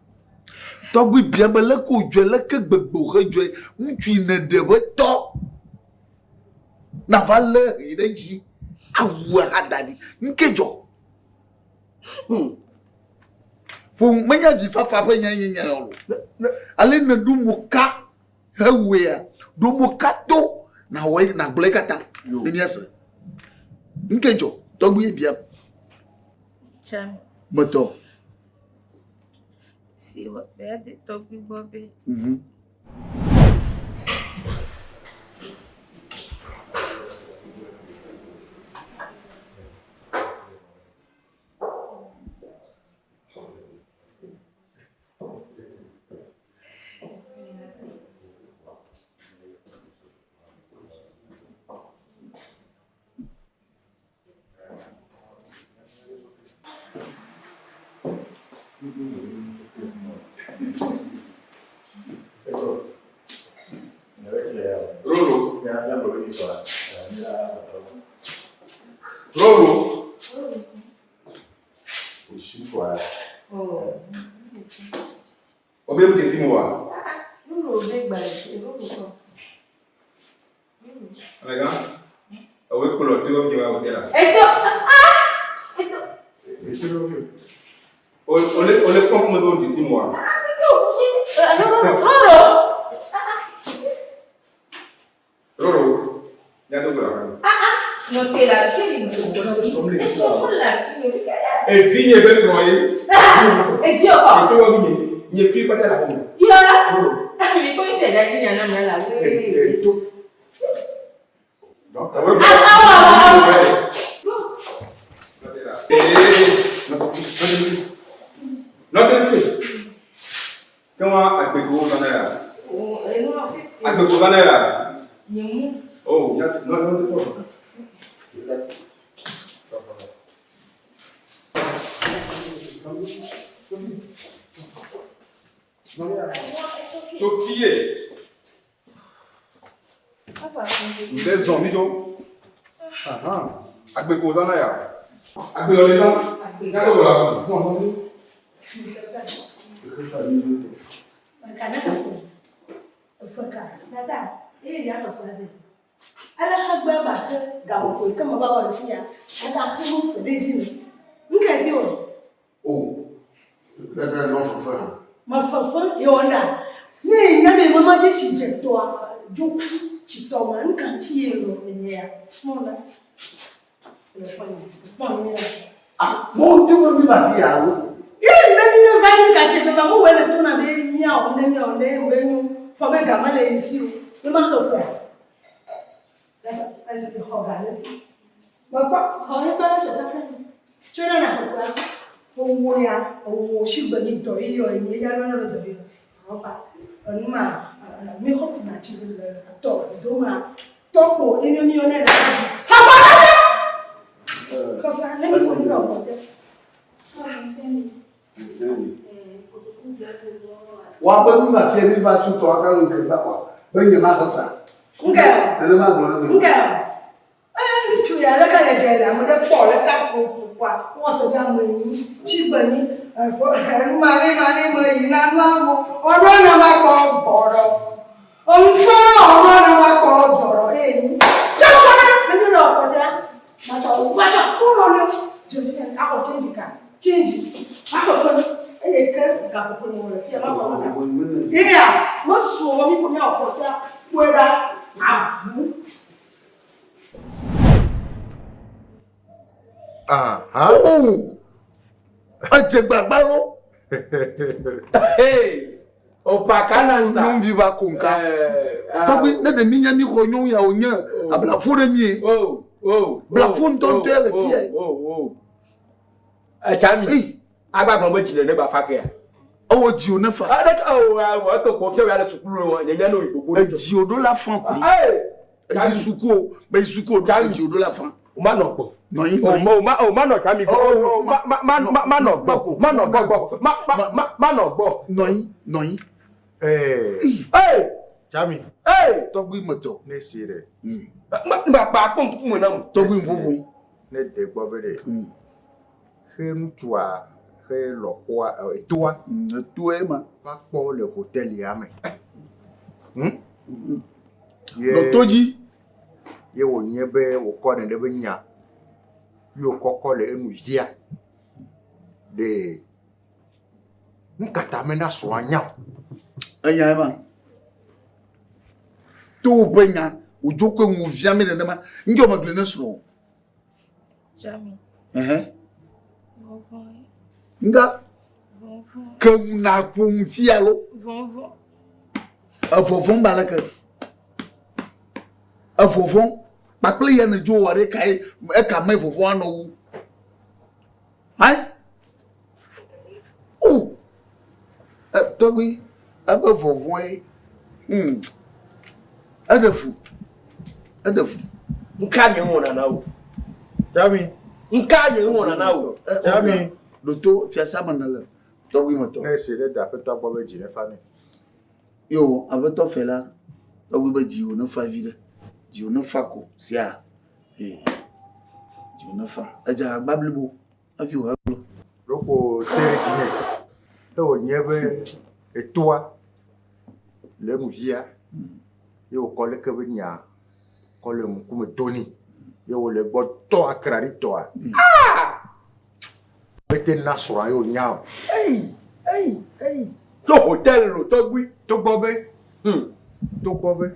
Tɔgbui bia be leke wòdzɔe, leke gbegbe wòhedzɔe, ŋutsu yi nèɖe ƒe tɔ nava lé hɛ ɖe edzi awu ahada ɖi. Nu ke dzɔ? Ƒo menye vifafa ƒe nya ye nye nya ya o. Ale nèɖo mo ka hewɔea, ɖo mo ka to nàwɔe, nàgblɔe katã ne míase. Nu ke dzɔ? Tɔgbui ye biam. Tsam. Metɔ. Si wɔ be de tɔgbui gbɔ be. Roro. Roro. Obe mu tesi mu wa. Roro be gba roro kɔ. Amegã, ewoe kplɔ to mi wa hotel la. Eto ah eto. Ole ole kpɔ kuma be mu tesi mu wa. Roro roro. Roro, ya do gbla. Ah ah. No te la tse ni mo. Eso la si no. Evi nye be srɔ̃ ye. Ah! Evi o kɔ. Eto wa nye nye fi kpata la xɔme. Yɔ. Mi ko se da si nya na mi la. Eto. Donc, Ah ah ah. Nɔtɛ fi. Ke wa agbeko zana ya. Agbeko zana ya. Nyemu. Oh, ya nɔ nɔtɛ fɔ. Sophie. Nde zɔn mi dzo. Agbeko zana ya. Agbeko le zan. Nyatɔ wò la. Zɔn zɔn mi. Ale xegbe ba ke gaƒoƒo yi ke me va wɔ ɖe fi ya, aga xe nu fe ɖe dzi ne. Nu ka di wɔ? O, leke nɔ fefe hã. Me fefe ye wɔna. Ne enya be mama dze si dze tɔa, Dzoku tsitɔ ma nu ka ŋuti ye lɔ enye ya? Mɔ la. Le kpɔ nye, kpɔ nye la. Ah, mo te mo mi va fi ya lo. Ye be mi ne va yi ka tse be ba mo wɛ le to na be mia o ne mia o ne be nyu fɔ be ga ma le yi si o. Be ma xe fea. Ele xɔ ga le fi. Me kpɔ xɔ ye tɔ le sese fe. Tso na na xe fea. Owó ya, owó si gbe nyi dɔ yi yɔ yi ya lɔ le dɔ yi. Ɔpa. Enu ma mi xɔ ti na tsi le tɔ do ma. Tɔkpo ye mi mi yɔ ne le. Xɔ fɔ la. Xɔ fɔ ne mi ko mi lɔ kɔ te. Wa be mi va fie mi va tso tsɔ aka ŋke ba kwa. Be nye ma xe fea. Ŋke. Nene ma gblɔ na mi. Ŋke. Ee, ŋutsu ya leke le dze le ame ɖe kpɔ leke ƒo ƒoa wɔsɔ be ame nyi tsi gbe nyi efo enu mali mali me yi na nua mo ɔɖo na ma kpɔ gbɔɖɔ ŋufɔ ɔɖo na ma kpɔ dɔɖɔ eye nyi tse kɔ na menye ɖe ɔkɔdea matsɔ matsɔ kpɔ ne dze fi axɔ tsenji ka tsenji axɔ fe eye ke gaƒoƒo me wòle fia ma kpɔ ga eya mesu wɔ mi ko mi awɔ kɔdea kpɔe ɖa avu. Oh, edze gbagba lo. Opakananza. Nyɔnuvi va ko nka. Tɔgbi ne ɖe mi nye mi xɔ nyɔnu ya wònye ablafo ɖe mi ye. Blafo ŋutɔŋutɔe le fi ya. Etsami. Agba gblɔ be dzi le ne gba fa kea. Ewɔ dzi o ne fa. Ɖe o eto kpɔ fia le sukulu wɔ nye nya no yi gbogbo. Edzi o ɖo la fa ko. Eyi suku o, me yi suku o ɖo edzi o ɖo la fa. O ma nɔ gbɔ. Nɔ anyi nɔ anyi. O ma o ma nɔ tsami gbɔ. O ma ma ma ma ma nɔ gbɔ. Ma nɔ gbɔ gbɔ. Ma ma ma ma nɔ gbɔ. Nɔ anyi nɔ anyi. Ee. Ee. Tsami. Ee. Tɔgbi me tɔ. Ne si ɖe. Ma ma kpa kpɔ ŋkume na mu. Tɔgbi ŋuƒoƒo. Ne de gbɔ be ɖe. Xe ŋutsua xe lɔƒoa etoa. Etoe ma. Va kpɔ le hotel ya me. Hmm? Nɔ to dzi. Ye wònye be wòkɔ ɖe be nya ye wòkɔkɔ le enu via. Ɖe nu ka ta mena srɔ̃a nya o? Enya ma. To woƒe nya wòdzo koe ŋu via mi nenema. Ŋdɔ megblẽ ne srɔ̃ o. Jami. Ɛhɛ. Vɔvɔ̃. Nga. Vɔvɔ̃. Ke ŋu na ƒo ŋu fia lo. Vɔvɔ̃. Evɔvɔ̃ ba leke. Evɔvɔ̃ kpakple ya ne dzo wɔ ɖe kae eka me vɔvɔ̃ anɔ wu. Ayi. O. Tɔgbi ebe vɔvɔ̃e. Hmm. Eɖe fu. Eɖe fu. Nka nye ŋu na wo. Jami. Nka nye ŋu na wo. Jami. Ɖoto fiasa me nele tɔgbi me tɔ. Ne esi ɖe da aƒetɔ gbɔ be dzi ne fa nɛ. Yo, aƒetɔ fɛ la, tɔgbi be dziwò ne fa vi ɖe. Dziwò ne fa ko sia. Ee. Dziwò ne fa. Edze agba blibo hafi wòagblɔ. Ɖoko te ɖe dzinye. Ne wònye be etoa le enu via ye wòkɔ leke be nya kɔ le ŋkume do nɛ ye wòle gbɔ tɔ akraɖi tɔa. Mete na srɔ̃a ye wònya o. Eyi, eyi, eyi. Tso hotel lo tɔgbui. Togbɔ be, togbɔ be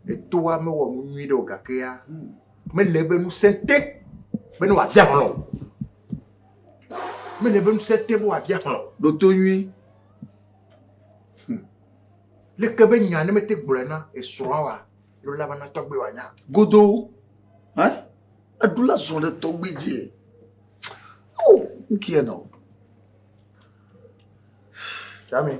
etoa mewɔ nu nyui ɖe o gakea mele ebe ŋusẽ te be ne wòabia hlɔ̃ o. Mele ebe ŋusẽ te be wòabia hlɔ̃ o. Ɖo to nyuie. Leke be nya ne mete gblɔe na esrɔ̃a oa, ɖo la va na tɔgbui wòanya. Godoo. Hã? Eɖo la zɔ ɖe tɔgbui dzi. O, ŋkeɛ nɔ. Tsami.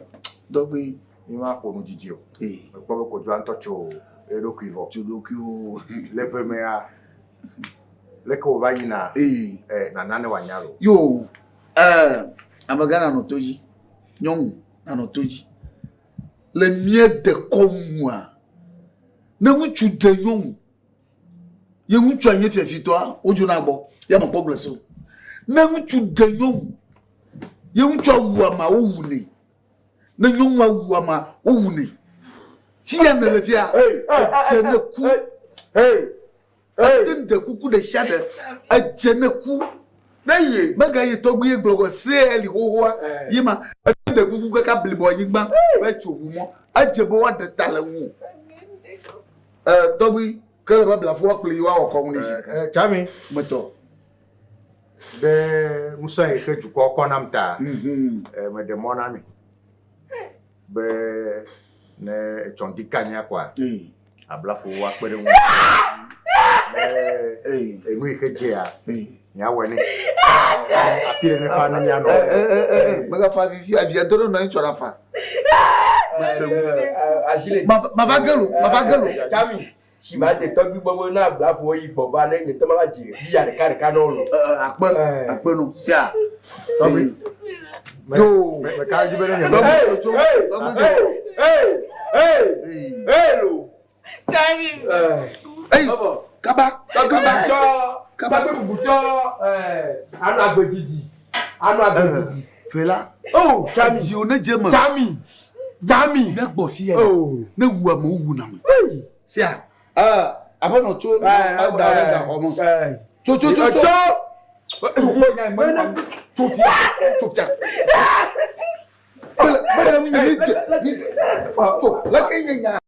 Tɔgbui. Mi ma ƒo nu didi o. Mekpɔ be Kodzoa ŋutɔ tso eɖokui vɔ. Tso ɖokui o. Le ƒe mea, leke wòva yina, nana ne wòanya lo. Yo, amegã nanɔ to dzi, nyɔnu nanɔ to dzi. Le mía dekɔnua, ne ŋutsu ɖe nyɔnu, ye ŋutsua nye fiafitɔa, wodzona gbɔ, ya mekpɔ gblẽ se o. Ne ŋutsu ɖe nyɔnu, ye ŋutsua wu amea, wowunɛ. Ne nyɔnua wu amea, wowunɛ. Fia ne le fia, edze ne ku. Ete ŋu ɖe kuku ɖe sia ɖe, edze ne ku. Ne ye. Megayi tɔgbui ye gblɔ be see li xoxoa, ye ma. Ete ɖe kuku kaka blibo anyigba va tso ʋu mɔ. Edze be woaɖe ta le ŋuwò. Ɛ tɔgbui ke le be blafo woakplɔe yi woawɔ kɔnu nɛ zi ɖeka. Tsami. Metɔ. Ɖe ŋusẽ yi ke dukɔ kɔ nam ta, meɖe mɔ na mi be ne etsɔ ŋdi kanya kɔa, ablafo woakpe ɖe ŋu. Ne enu yi ke dzea, miawɔe nɛ. Afi ɖe nefa ne mianɔ. Megafa fifi avia do ɖe nɔ anyi tsɔ ɖe afa. Mese ŋu. Mava ge lo, mava ge lo. Tsami, si ma te tɔgbi gbɔ be na ablafo yi gbɔ va ne nye tɔ ma va dzi biya ɖeka ɖeka na wo lo. Akpe, akpe no, sia. Tɔgbi. Yo. Meka dzi be ne nye. Tɔgbi tsotso, tɔgbi tsotso. Hey, hey, lo. Tsami. Eyi, kaba, kaba, kaba. Tɔgbi bubutɔ, anɔ agbe didi, anɔ agbe didi. Fela. Oh, Tsami. Dziwo ne dze me. Tsami. Tsami. Ne gbɔ fia. Ne wu amewo wu na me. Sia. Aƒenɔ tso da ɖe gaxɔ me. Tso tso tso tso. Tso kpɔ nya yi me. Tso fia. Tso fia. Bele bele mi mi mi tso leke nye nya.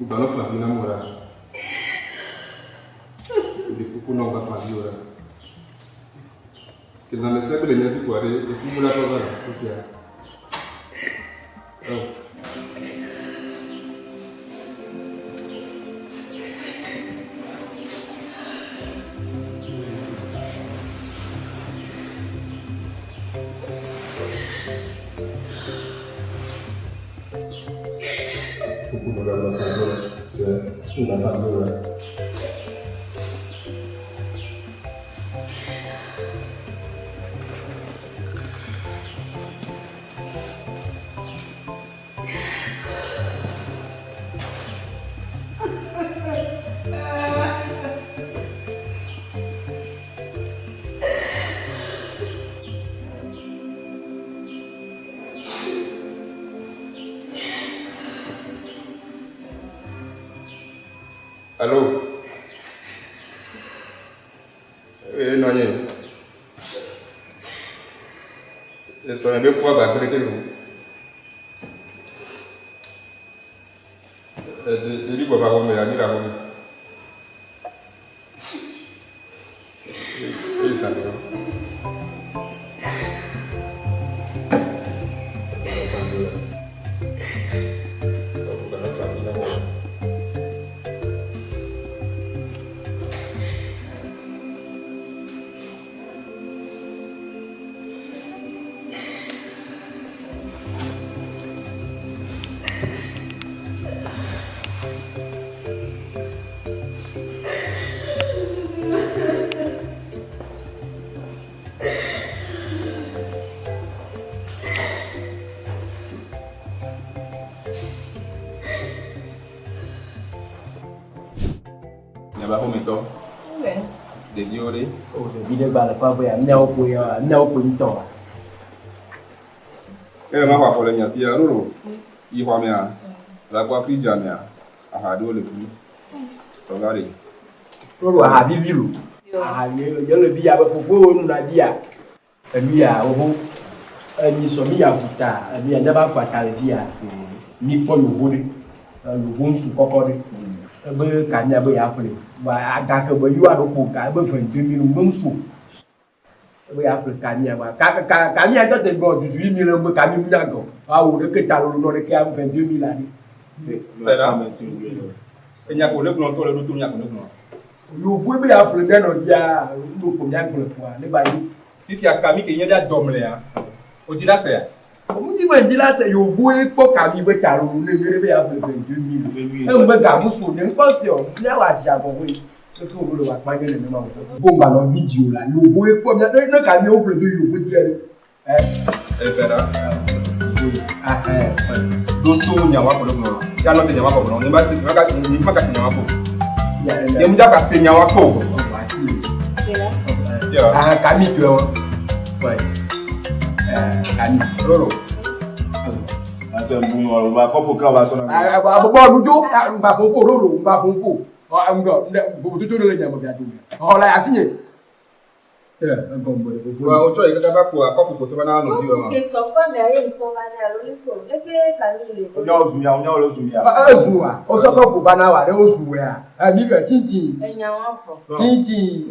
Ŋgba fa vi nam o ɖa. Ɖe kuku na ŋgba fa vi o ɖa. Ke lãmesẽ gbe le mía si kpoa ɖe eku mu la trɔ va la esia. Oh. Kuku na ŋgba fa vi o ɖa. Se ŋgba fa vi o ɖa. Allô? Eh, nɔ anyi. Esrɔ̃nye be fua gbagbe ɖeke lo. Ɖevi gbɔ va xɔme, anyi ɖe xɔme. Eye zã me. Miaƒe aƒemetɔ. Ɖeviwo ɖe. O ɖevi ɖe gba le ƒe aƒea, míawo koe ya, míawo koe ŋutɔ. Eye ma xɔ afɔ le mia sia, Roro, yi xɔa mea, la kpɔ fridge mea, aha ɖewo le fi. Sɔ va ɖe. Roro aha vivi lo. Aha nyuie lo, nye le bia be fofowo nuna bia. Enu ya wovo, enyi sɔ mi ya vuta, enu ya míava ƒo ata le fi ya. Mi kpɔ yovo ɖe, yovo ŋsu kɔkɔ ɖe. Ebe ka mia be ya ƒle. Vɔa aga ke be yewoa ɖo kpo ga ebe 22 mille me ŋsu o. Ebe ya ƒle kamia wa. Ka ka kamia tɔ te gbɔ duzu yi mi le ŋgbe kami mu nya gɔ. Awu ɖeke ta lolo nɔ ɖeke am 22 000 aɖe. Fɛla. Enya ko ne gblɔ ŋutɔ le ɖo to nya ko ne gblɔ. Yovoe be ya ƒle mía nɔvia ŋdo ko mía gblɔ kpoa ne ba yi. Fifia kami ke nye ɖe dɔmlea. O dzi la sea. Mu nyi be dzi la se yovoe kpɔ kami be ta lolo ne mi ɖe be ya ƒle 22 000. Eŋgbe gamu so ne ŋkɔ se o. Mía wa dzi agɔ hoe. Eke wo le wa kpa nye nenema o. Fo ŋgba nɔ mi dzi o la yovoe kpɔ mía ne ne kami wo ƒle do yovo dia ɖe. Efɛla. Ɖo to nya wa ko ne gblɔ. Ya nɔ te nya wa ko gblɔ. Ne ba se ne ba ne ma ka se nya wa ko. Ye mu ja ka se nya wa ko. Ah kami tu wa. Ouais. Kami. Roro. Ase mbunu wa ba kopo ka ba sona. Ah bo nujo ngba pompo roro ngba pompo. Ah ngɔ ndɛ vovototo ɖe le nya me bia dome. Ɔ la asi nye. Ɛ egɔme ɖe vovo. Wa o tsɔ yi kaka va ko akɔpu ko sɔba na nɔvi wa ma. Ke sɔkpa me aye nsɔ va ne alo le ko. Eke kami le. Onyawo zu ya, onyawo le zu ya. Ezu wa, wosɔ kɔpu va na wa ɖe wozu wea. Ɛ mi ke titi. Enya wa fɔ. Titi.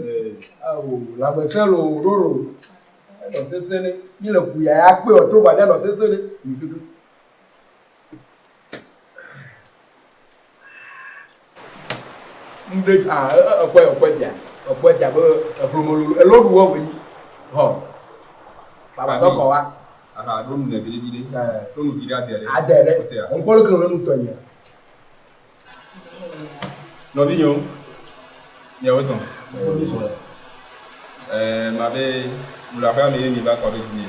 Awo lãmesẽ lo roro. Enɔ sese ne. Mi le fu ya ya kpe ɔtro ba ne enɔ sese ne. Mi tutu. Ŋɖe ah ekpɔe ekpɔe fia ekpɔe fia be eƒlomololo elo ɖu wɔ wònyi hɔ baba sɔ kɔ wa. Aha ɖo nu ne viɖe viɖe ɖo nu viɖe ade ɖe. Ade ɖe ŋkpɔ ɖe kele nu tɔ nye. Nɔvinyewo miawo zɔn. Ɛɛ ma be mu le aƒea me ye mi va kɔ ɖe dzinye.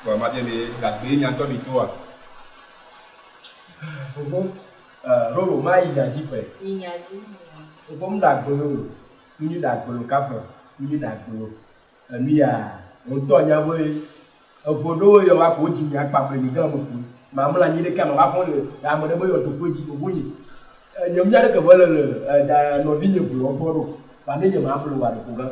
Vɔa ma bia be gagbe nya ŋutɔ mi toa. Fofo Roro ma yi nya dzi fe. Yi nya dzi. Fofo mu ɖe agbelo o. Mu nyi ɖe agbelo kafe. Mu nyi ɖe agbelo. Enu ya ŋutɔ nya be eʋo ɖewo yɔ wa ko dzi nya kpa me gã me ku. Ma mla anyi ɖeka ma va fɔ le ame ɖe be yɔ to dzi fofo nyi. Nye mía ɖeke me le le da nɔvi nye vlɔ gbɔ ɖo. Ba ne nye ma vlɔ wa ɖe ko gã.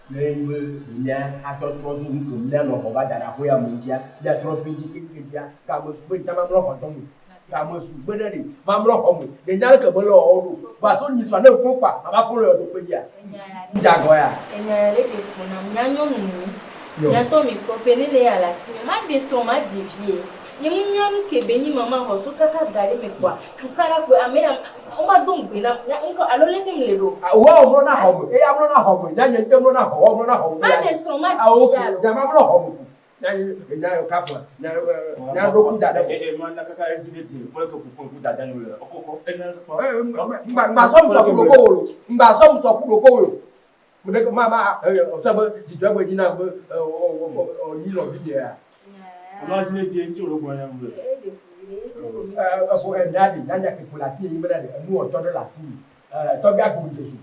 Ne nyi be mía atrɔ trɔ zu nu ke mía nɔ xɔ va da ɖe aƒe ya me dzia, mía trɔ zu dzi keŋkeŋ dzia, game su be ŋtsa mamlɔ xɔ tɔ me. Game su be ɖe ɖe mamlɔ xɔ me. Ɖe nya ɖeke be le wɔwɔ ɖo. Va so nyi sua ne ŋfɔ kpa, mava fɔ le yɔdo kpe dzia. Ŋdza gɔ ya. Enya ya ɖe ke fu nam. Nya nyɔnu nyi. Nya tɔ mi kpɔ pe ne le ya le asi me. Ma ɖe srɔ̃ ma di vie. Nye mu nya nu ke be nyi mama xɔ so kaka ga ɖe me kpɔa. Tukaɖa kpe ame ya woma do ŋugbe nam. Nya ŋkɔ alo leke mi le ɖo. Wo mlɔ na xɔ me. Eya mlɔ na xɔ me. Nya nye ŋutɔ mlɔ na xɔ. Wo mlɔ na xɔ me. Ma ɖe srɔ̃ ma di Awo vie alo. nya ma mlɔ xɔ me ko. Nya nya yo kafu. Nya nya ɖo ku da ɖe. Ŋgba sɔ musɔ ku ɖoko wo lo. Ŋgba sɔ musɔ ku ɖoko wo lo. Ɖe ma ma ɔsɔ be dzidzɔ be dzi na be ɔ nyi nɔvi nye ya. Efo enya ɖi nyanya ke ko le asi yi be ɖe enu ɔtɔ ɖe le asi yi. Tɔgbi ago ŋdzoso.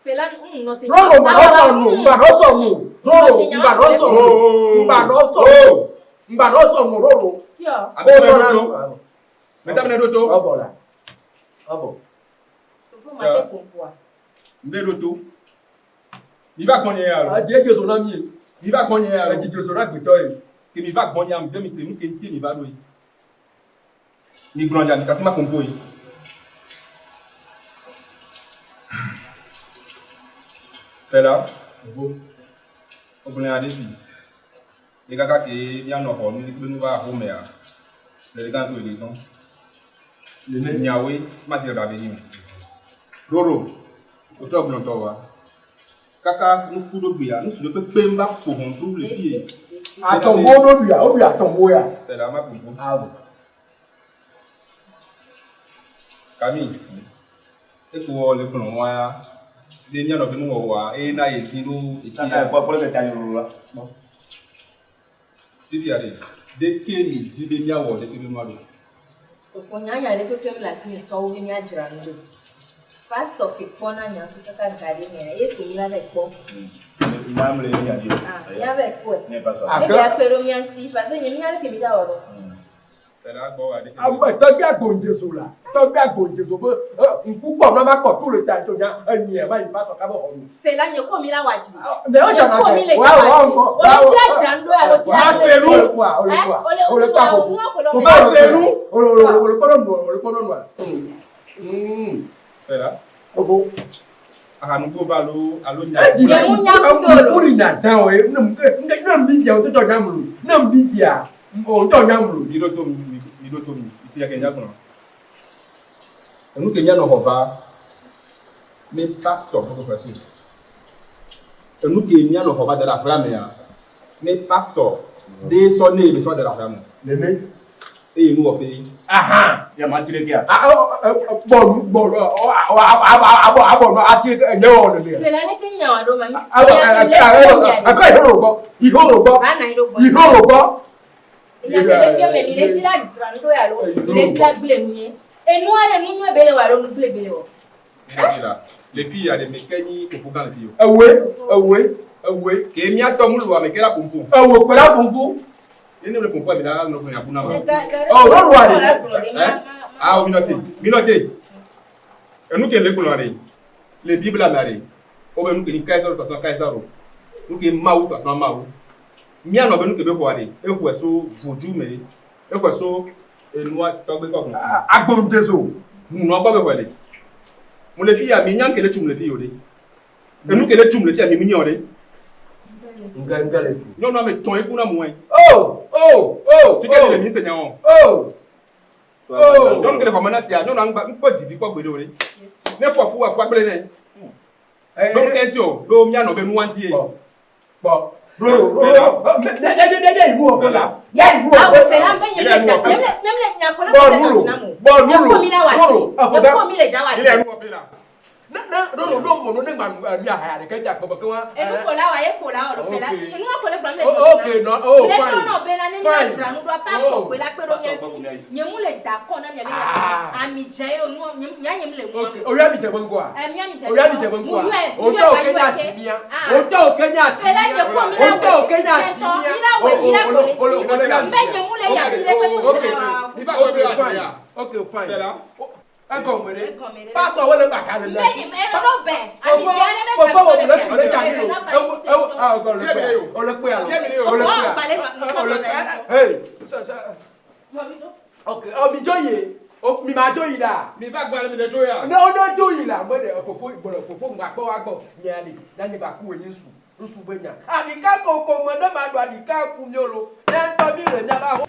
Fela nɔ te. Roro ŋgba nɔ sɔ nu ŋgba nɔ sɔ nu roro ŋgba nɔ sɔ nu ŋgba nɔ sɔ nu ŋgba nɔ sɔ nu roro. Yɔ. Ame ɖe ɖo to. Mesa me ɖo to. Ɔbɔ la. Ɔbɔ. Fofo ma te kompoa. Mbe ɖo to. Mi va gbɔnye ya lo. Adi edze so na mi. Mi va gbɔnye ya lo. Edzi so na gbetɔ ye. Ke mi va gbɔnye am be mi se nu ke ŋuti mi va ɖo yi. Mi gblɔ dza mi kasi ma kompo yi. Fela. Fofo. Wogblɔ nya ɖe fi. Ye kaka ke míanɔ xɔ nu kple nu va axomea, le ɖeka ŋku le ɖeka. Nyawoe ma ti ɖe be nyi o. Roro, wotsɔ gblɔ tɔ wa. Kaka nuku ɖo gbea, nusu ɖe kpekpe va ƒo hɔntru le fie. Atɔmbo ɖo ɖuia, woɖui atɔmbo ya. Fela ma kompo. Awo. Kami, eko wɔ le gblɔ wa ya. Ɖe míanɔ be nuwɔwɔa, eye na ye zi ɖo etsi ya. Fifia ɖe, ɖeke mi di be míawɔ ɖeke be nua ɖo. Fofo nyanya ɖe kpekpe mi le asi mi sɔwo be míadzra nu ɖo. Pastor ke kpɔna nya so kaka ga ɖe mea, ye ko mi la va kpɔ. Ah, mía va kpɔe. Ne bia kpe ɖo mía ŋuti, parce que nye mi nya leke mi dza wɔ ɖo. Ame tɔgbi agbondzezo la, tɔgbi agbondzezo be ŋku kpɔ na ma kɔ tu le ta tso nya enyi ma yi pastor kaba xɔ nu. Fela nye ko mi la wɔ adzi. Ne o dzana Nye ko mi le wa dza wa wɔ ŋkɔ. adzi. Ole dza dzra nu ɖo alo dza Ma se nu. Ole kua ole kua. Ole Ole kua ole koko. nua ko lɔ Ma me. se nu. Ole ole ole kpɔɖɔ nua ole kpɔɖɔ nua. Fela. Ogo. Ahanugbo va alo alo nya. Edzi ŋku li na dan o ye ne ne mi dzia o tɔ nyam lo ne mi dzia o tɔ nyam lo. Mi ɖo to mi mi ɖo to mi isi ya ke nya gblɔ. Enu ke nya nɔ xɔ va ne pastor ƒe xɔxɔe so. Enu ke mía nɔ xɔ va da ɖe aƒea mea ne pastor ɖe sɔ ne be sɔ da ɖe aƒea me. Nene. Eye nu wɔ ƒe. Ahan. Ya ma ti ɖe kia. Bɔnu bɔnu abɔ abɔ nu ati nye wɔ nene. Fela ne ke nya wa ɖo ma. Awɔ akɔ ihoro gbɔ ihoro gbɔ ihoro gbɔ. Nya ke le fia me mi le di la dzra nu ɖo ya lo. Mi le di la gble nu ye. Enua le nu nyuie be le wɔ alo nu gble be le wɔ. Le fi ya ɖe me ke nyi fofo gã le fi o. Ewoe ewoe ewoe. Ke míatɔ mu lu ame ke la ƒoƒo. Ewo kpe la ƒoƒo. Ye ne le ƒoƒo mi la nɔ ƒonya kuna ma. Ɔ lɔlɔ ɖe. Awo mi nɔ te mi nɔ te. Enu ke le gblɔ ɖe le Biblia me ɖe wo be nu ke ni Kaisaro tɔ sɔ Kaisaro nu ke Mawu tɔ sɔ Mawu. Míanɔ be nu ke be xɔa ɖe exɔe so vodu me exɔe so enua tɔgbe kɔ gblɔ. Agbɔndezo. Ŋunɔ gbɔ be xɔe le. Mo le fi ya mi nya ke le tum le fi yo ɖe. Enu ke le tum le fi ya mi mi nyɔ ɖe. Nga nga le tu. Nyɔnu ame tɔn eku na mɔe. Oh oh oh. Fi ke le mi se nya wɔn. Oh. Oh. Nyɔnu ke le xɔme na fia nyɔnua ŋgba ŋkpɔ dzivi kpɔ gbeɖe o ɖe. Ne fɔ fu afua gblẽ nɛ. Ɖo ŋkɛ ŋuti o ɖo míanɔ be nua ŋuti ye. Kpɔ. Ɖo ɖo ɖo ne ne ne ne yi nu wɔ la. Ne yi nu wɔ. Awo fela be nye le da nye le nye le nya kɔ le Bɔ kɔ le nulu. na mo. Bɔ nulu. Nye kɔ mi la wa Nulu. tsi. Nye kɔ mi le dza wa tsi. Ne ne ɖo ɖo ɖo mɔ ne ŋgba nu nu ahaya ɖeke dza gbɔgbɔ ke wa. Enu ko la wa ye ko la wɔ ɖo fela. Ok. Enu wa ko le gblɔm le Oh, dzɔ ok, no, oh, Le fine. tɔ nɔ bena ne Fine. mía dzra nu ɖoa pastor Oh. koe la kpe ɖo mía ŋuti. Nye mu le da kɔ na mia be nya ami dze ye o nu nye nya nye mu le nua. Oyɔ ami dze be ŋgɔa. Ɛ mía mi dze. Oyɔ ami dze be ŋgɔa. Mu yɔe, mu Otɔ yɔe o ke va nya yɔe si ke. mía. Ah. Otɔ o ke nya si Fela mía. nye kɔ mi la Otɔ o ke nya si wɛ mía. mi la wɛ mi la Olo wɛ olo olo olo. Mbe nye mu le ya fi ɖe kpekpe Ok ok fine ok fine. Egɔme ɖe. Pastor wo le baka le Mbe mía si. nye mɛ ɖo bɛ ami dze aɖe be Fofo wo le le le dza mi o. Ewo ewo ah o le kpe o le kpe o le kpe o le kpe. Hey. Ok ọ mi dzo yi o mi ma dzo yi la. Mi va gba mi le dzo ya. Ne o ne dzo yi la me ɖe fofo gbɔlɔ fofo ŋgba kpɔ wa gbɔ nyea ɖe na nye ba ku enyi su nsu be nya. Aɖika koko me ne ma ɖu aɖika ku mi lo ne ŋutɔ mi le nya ba ho.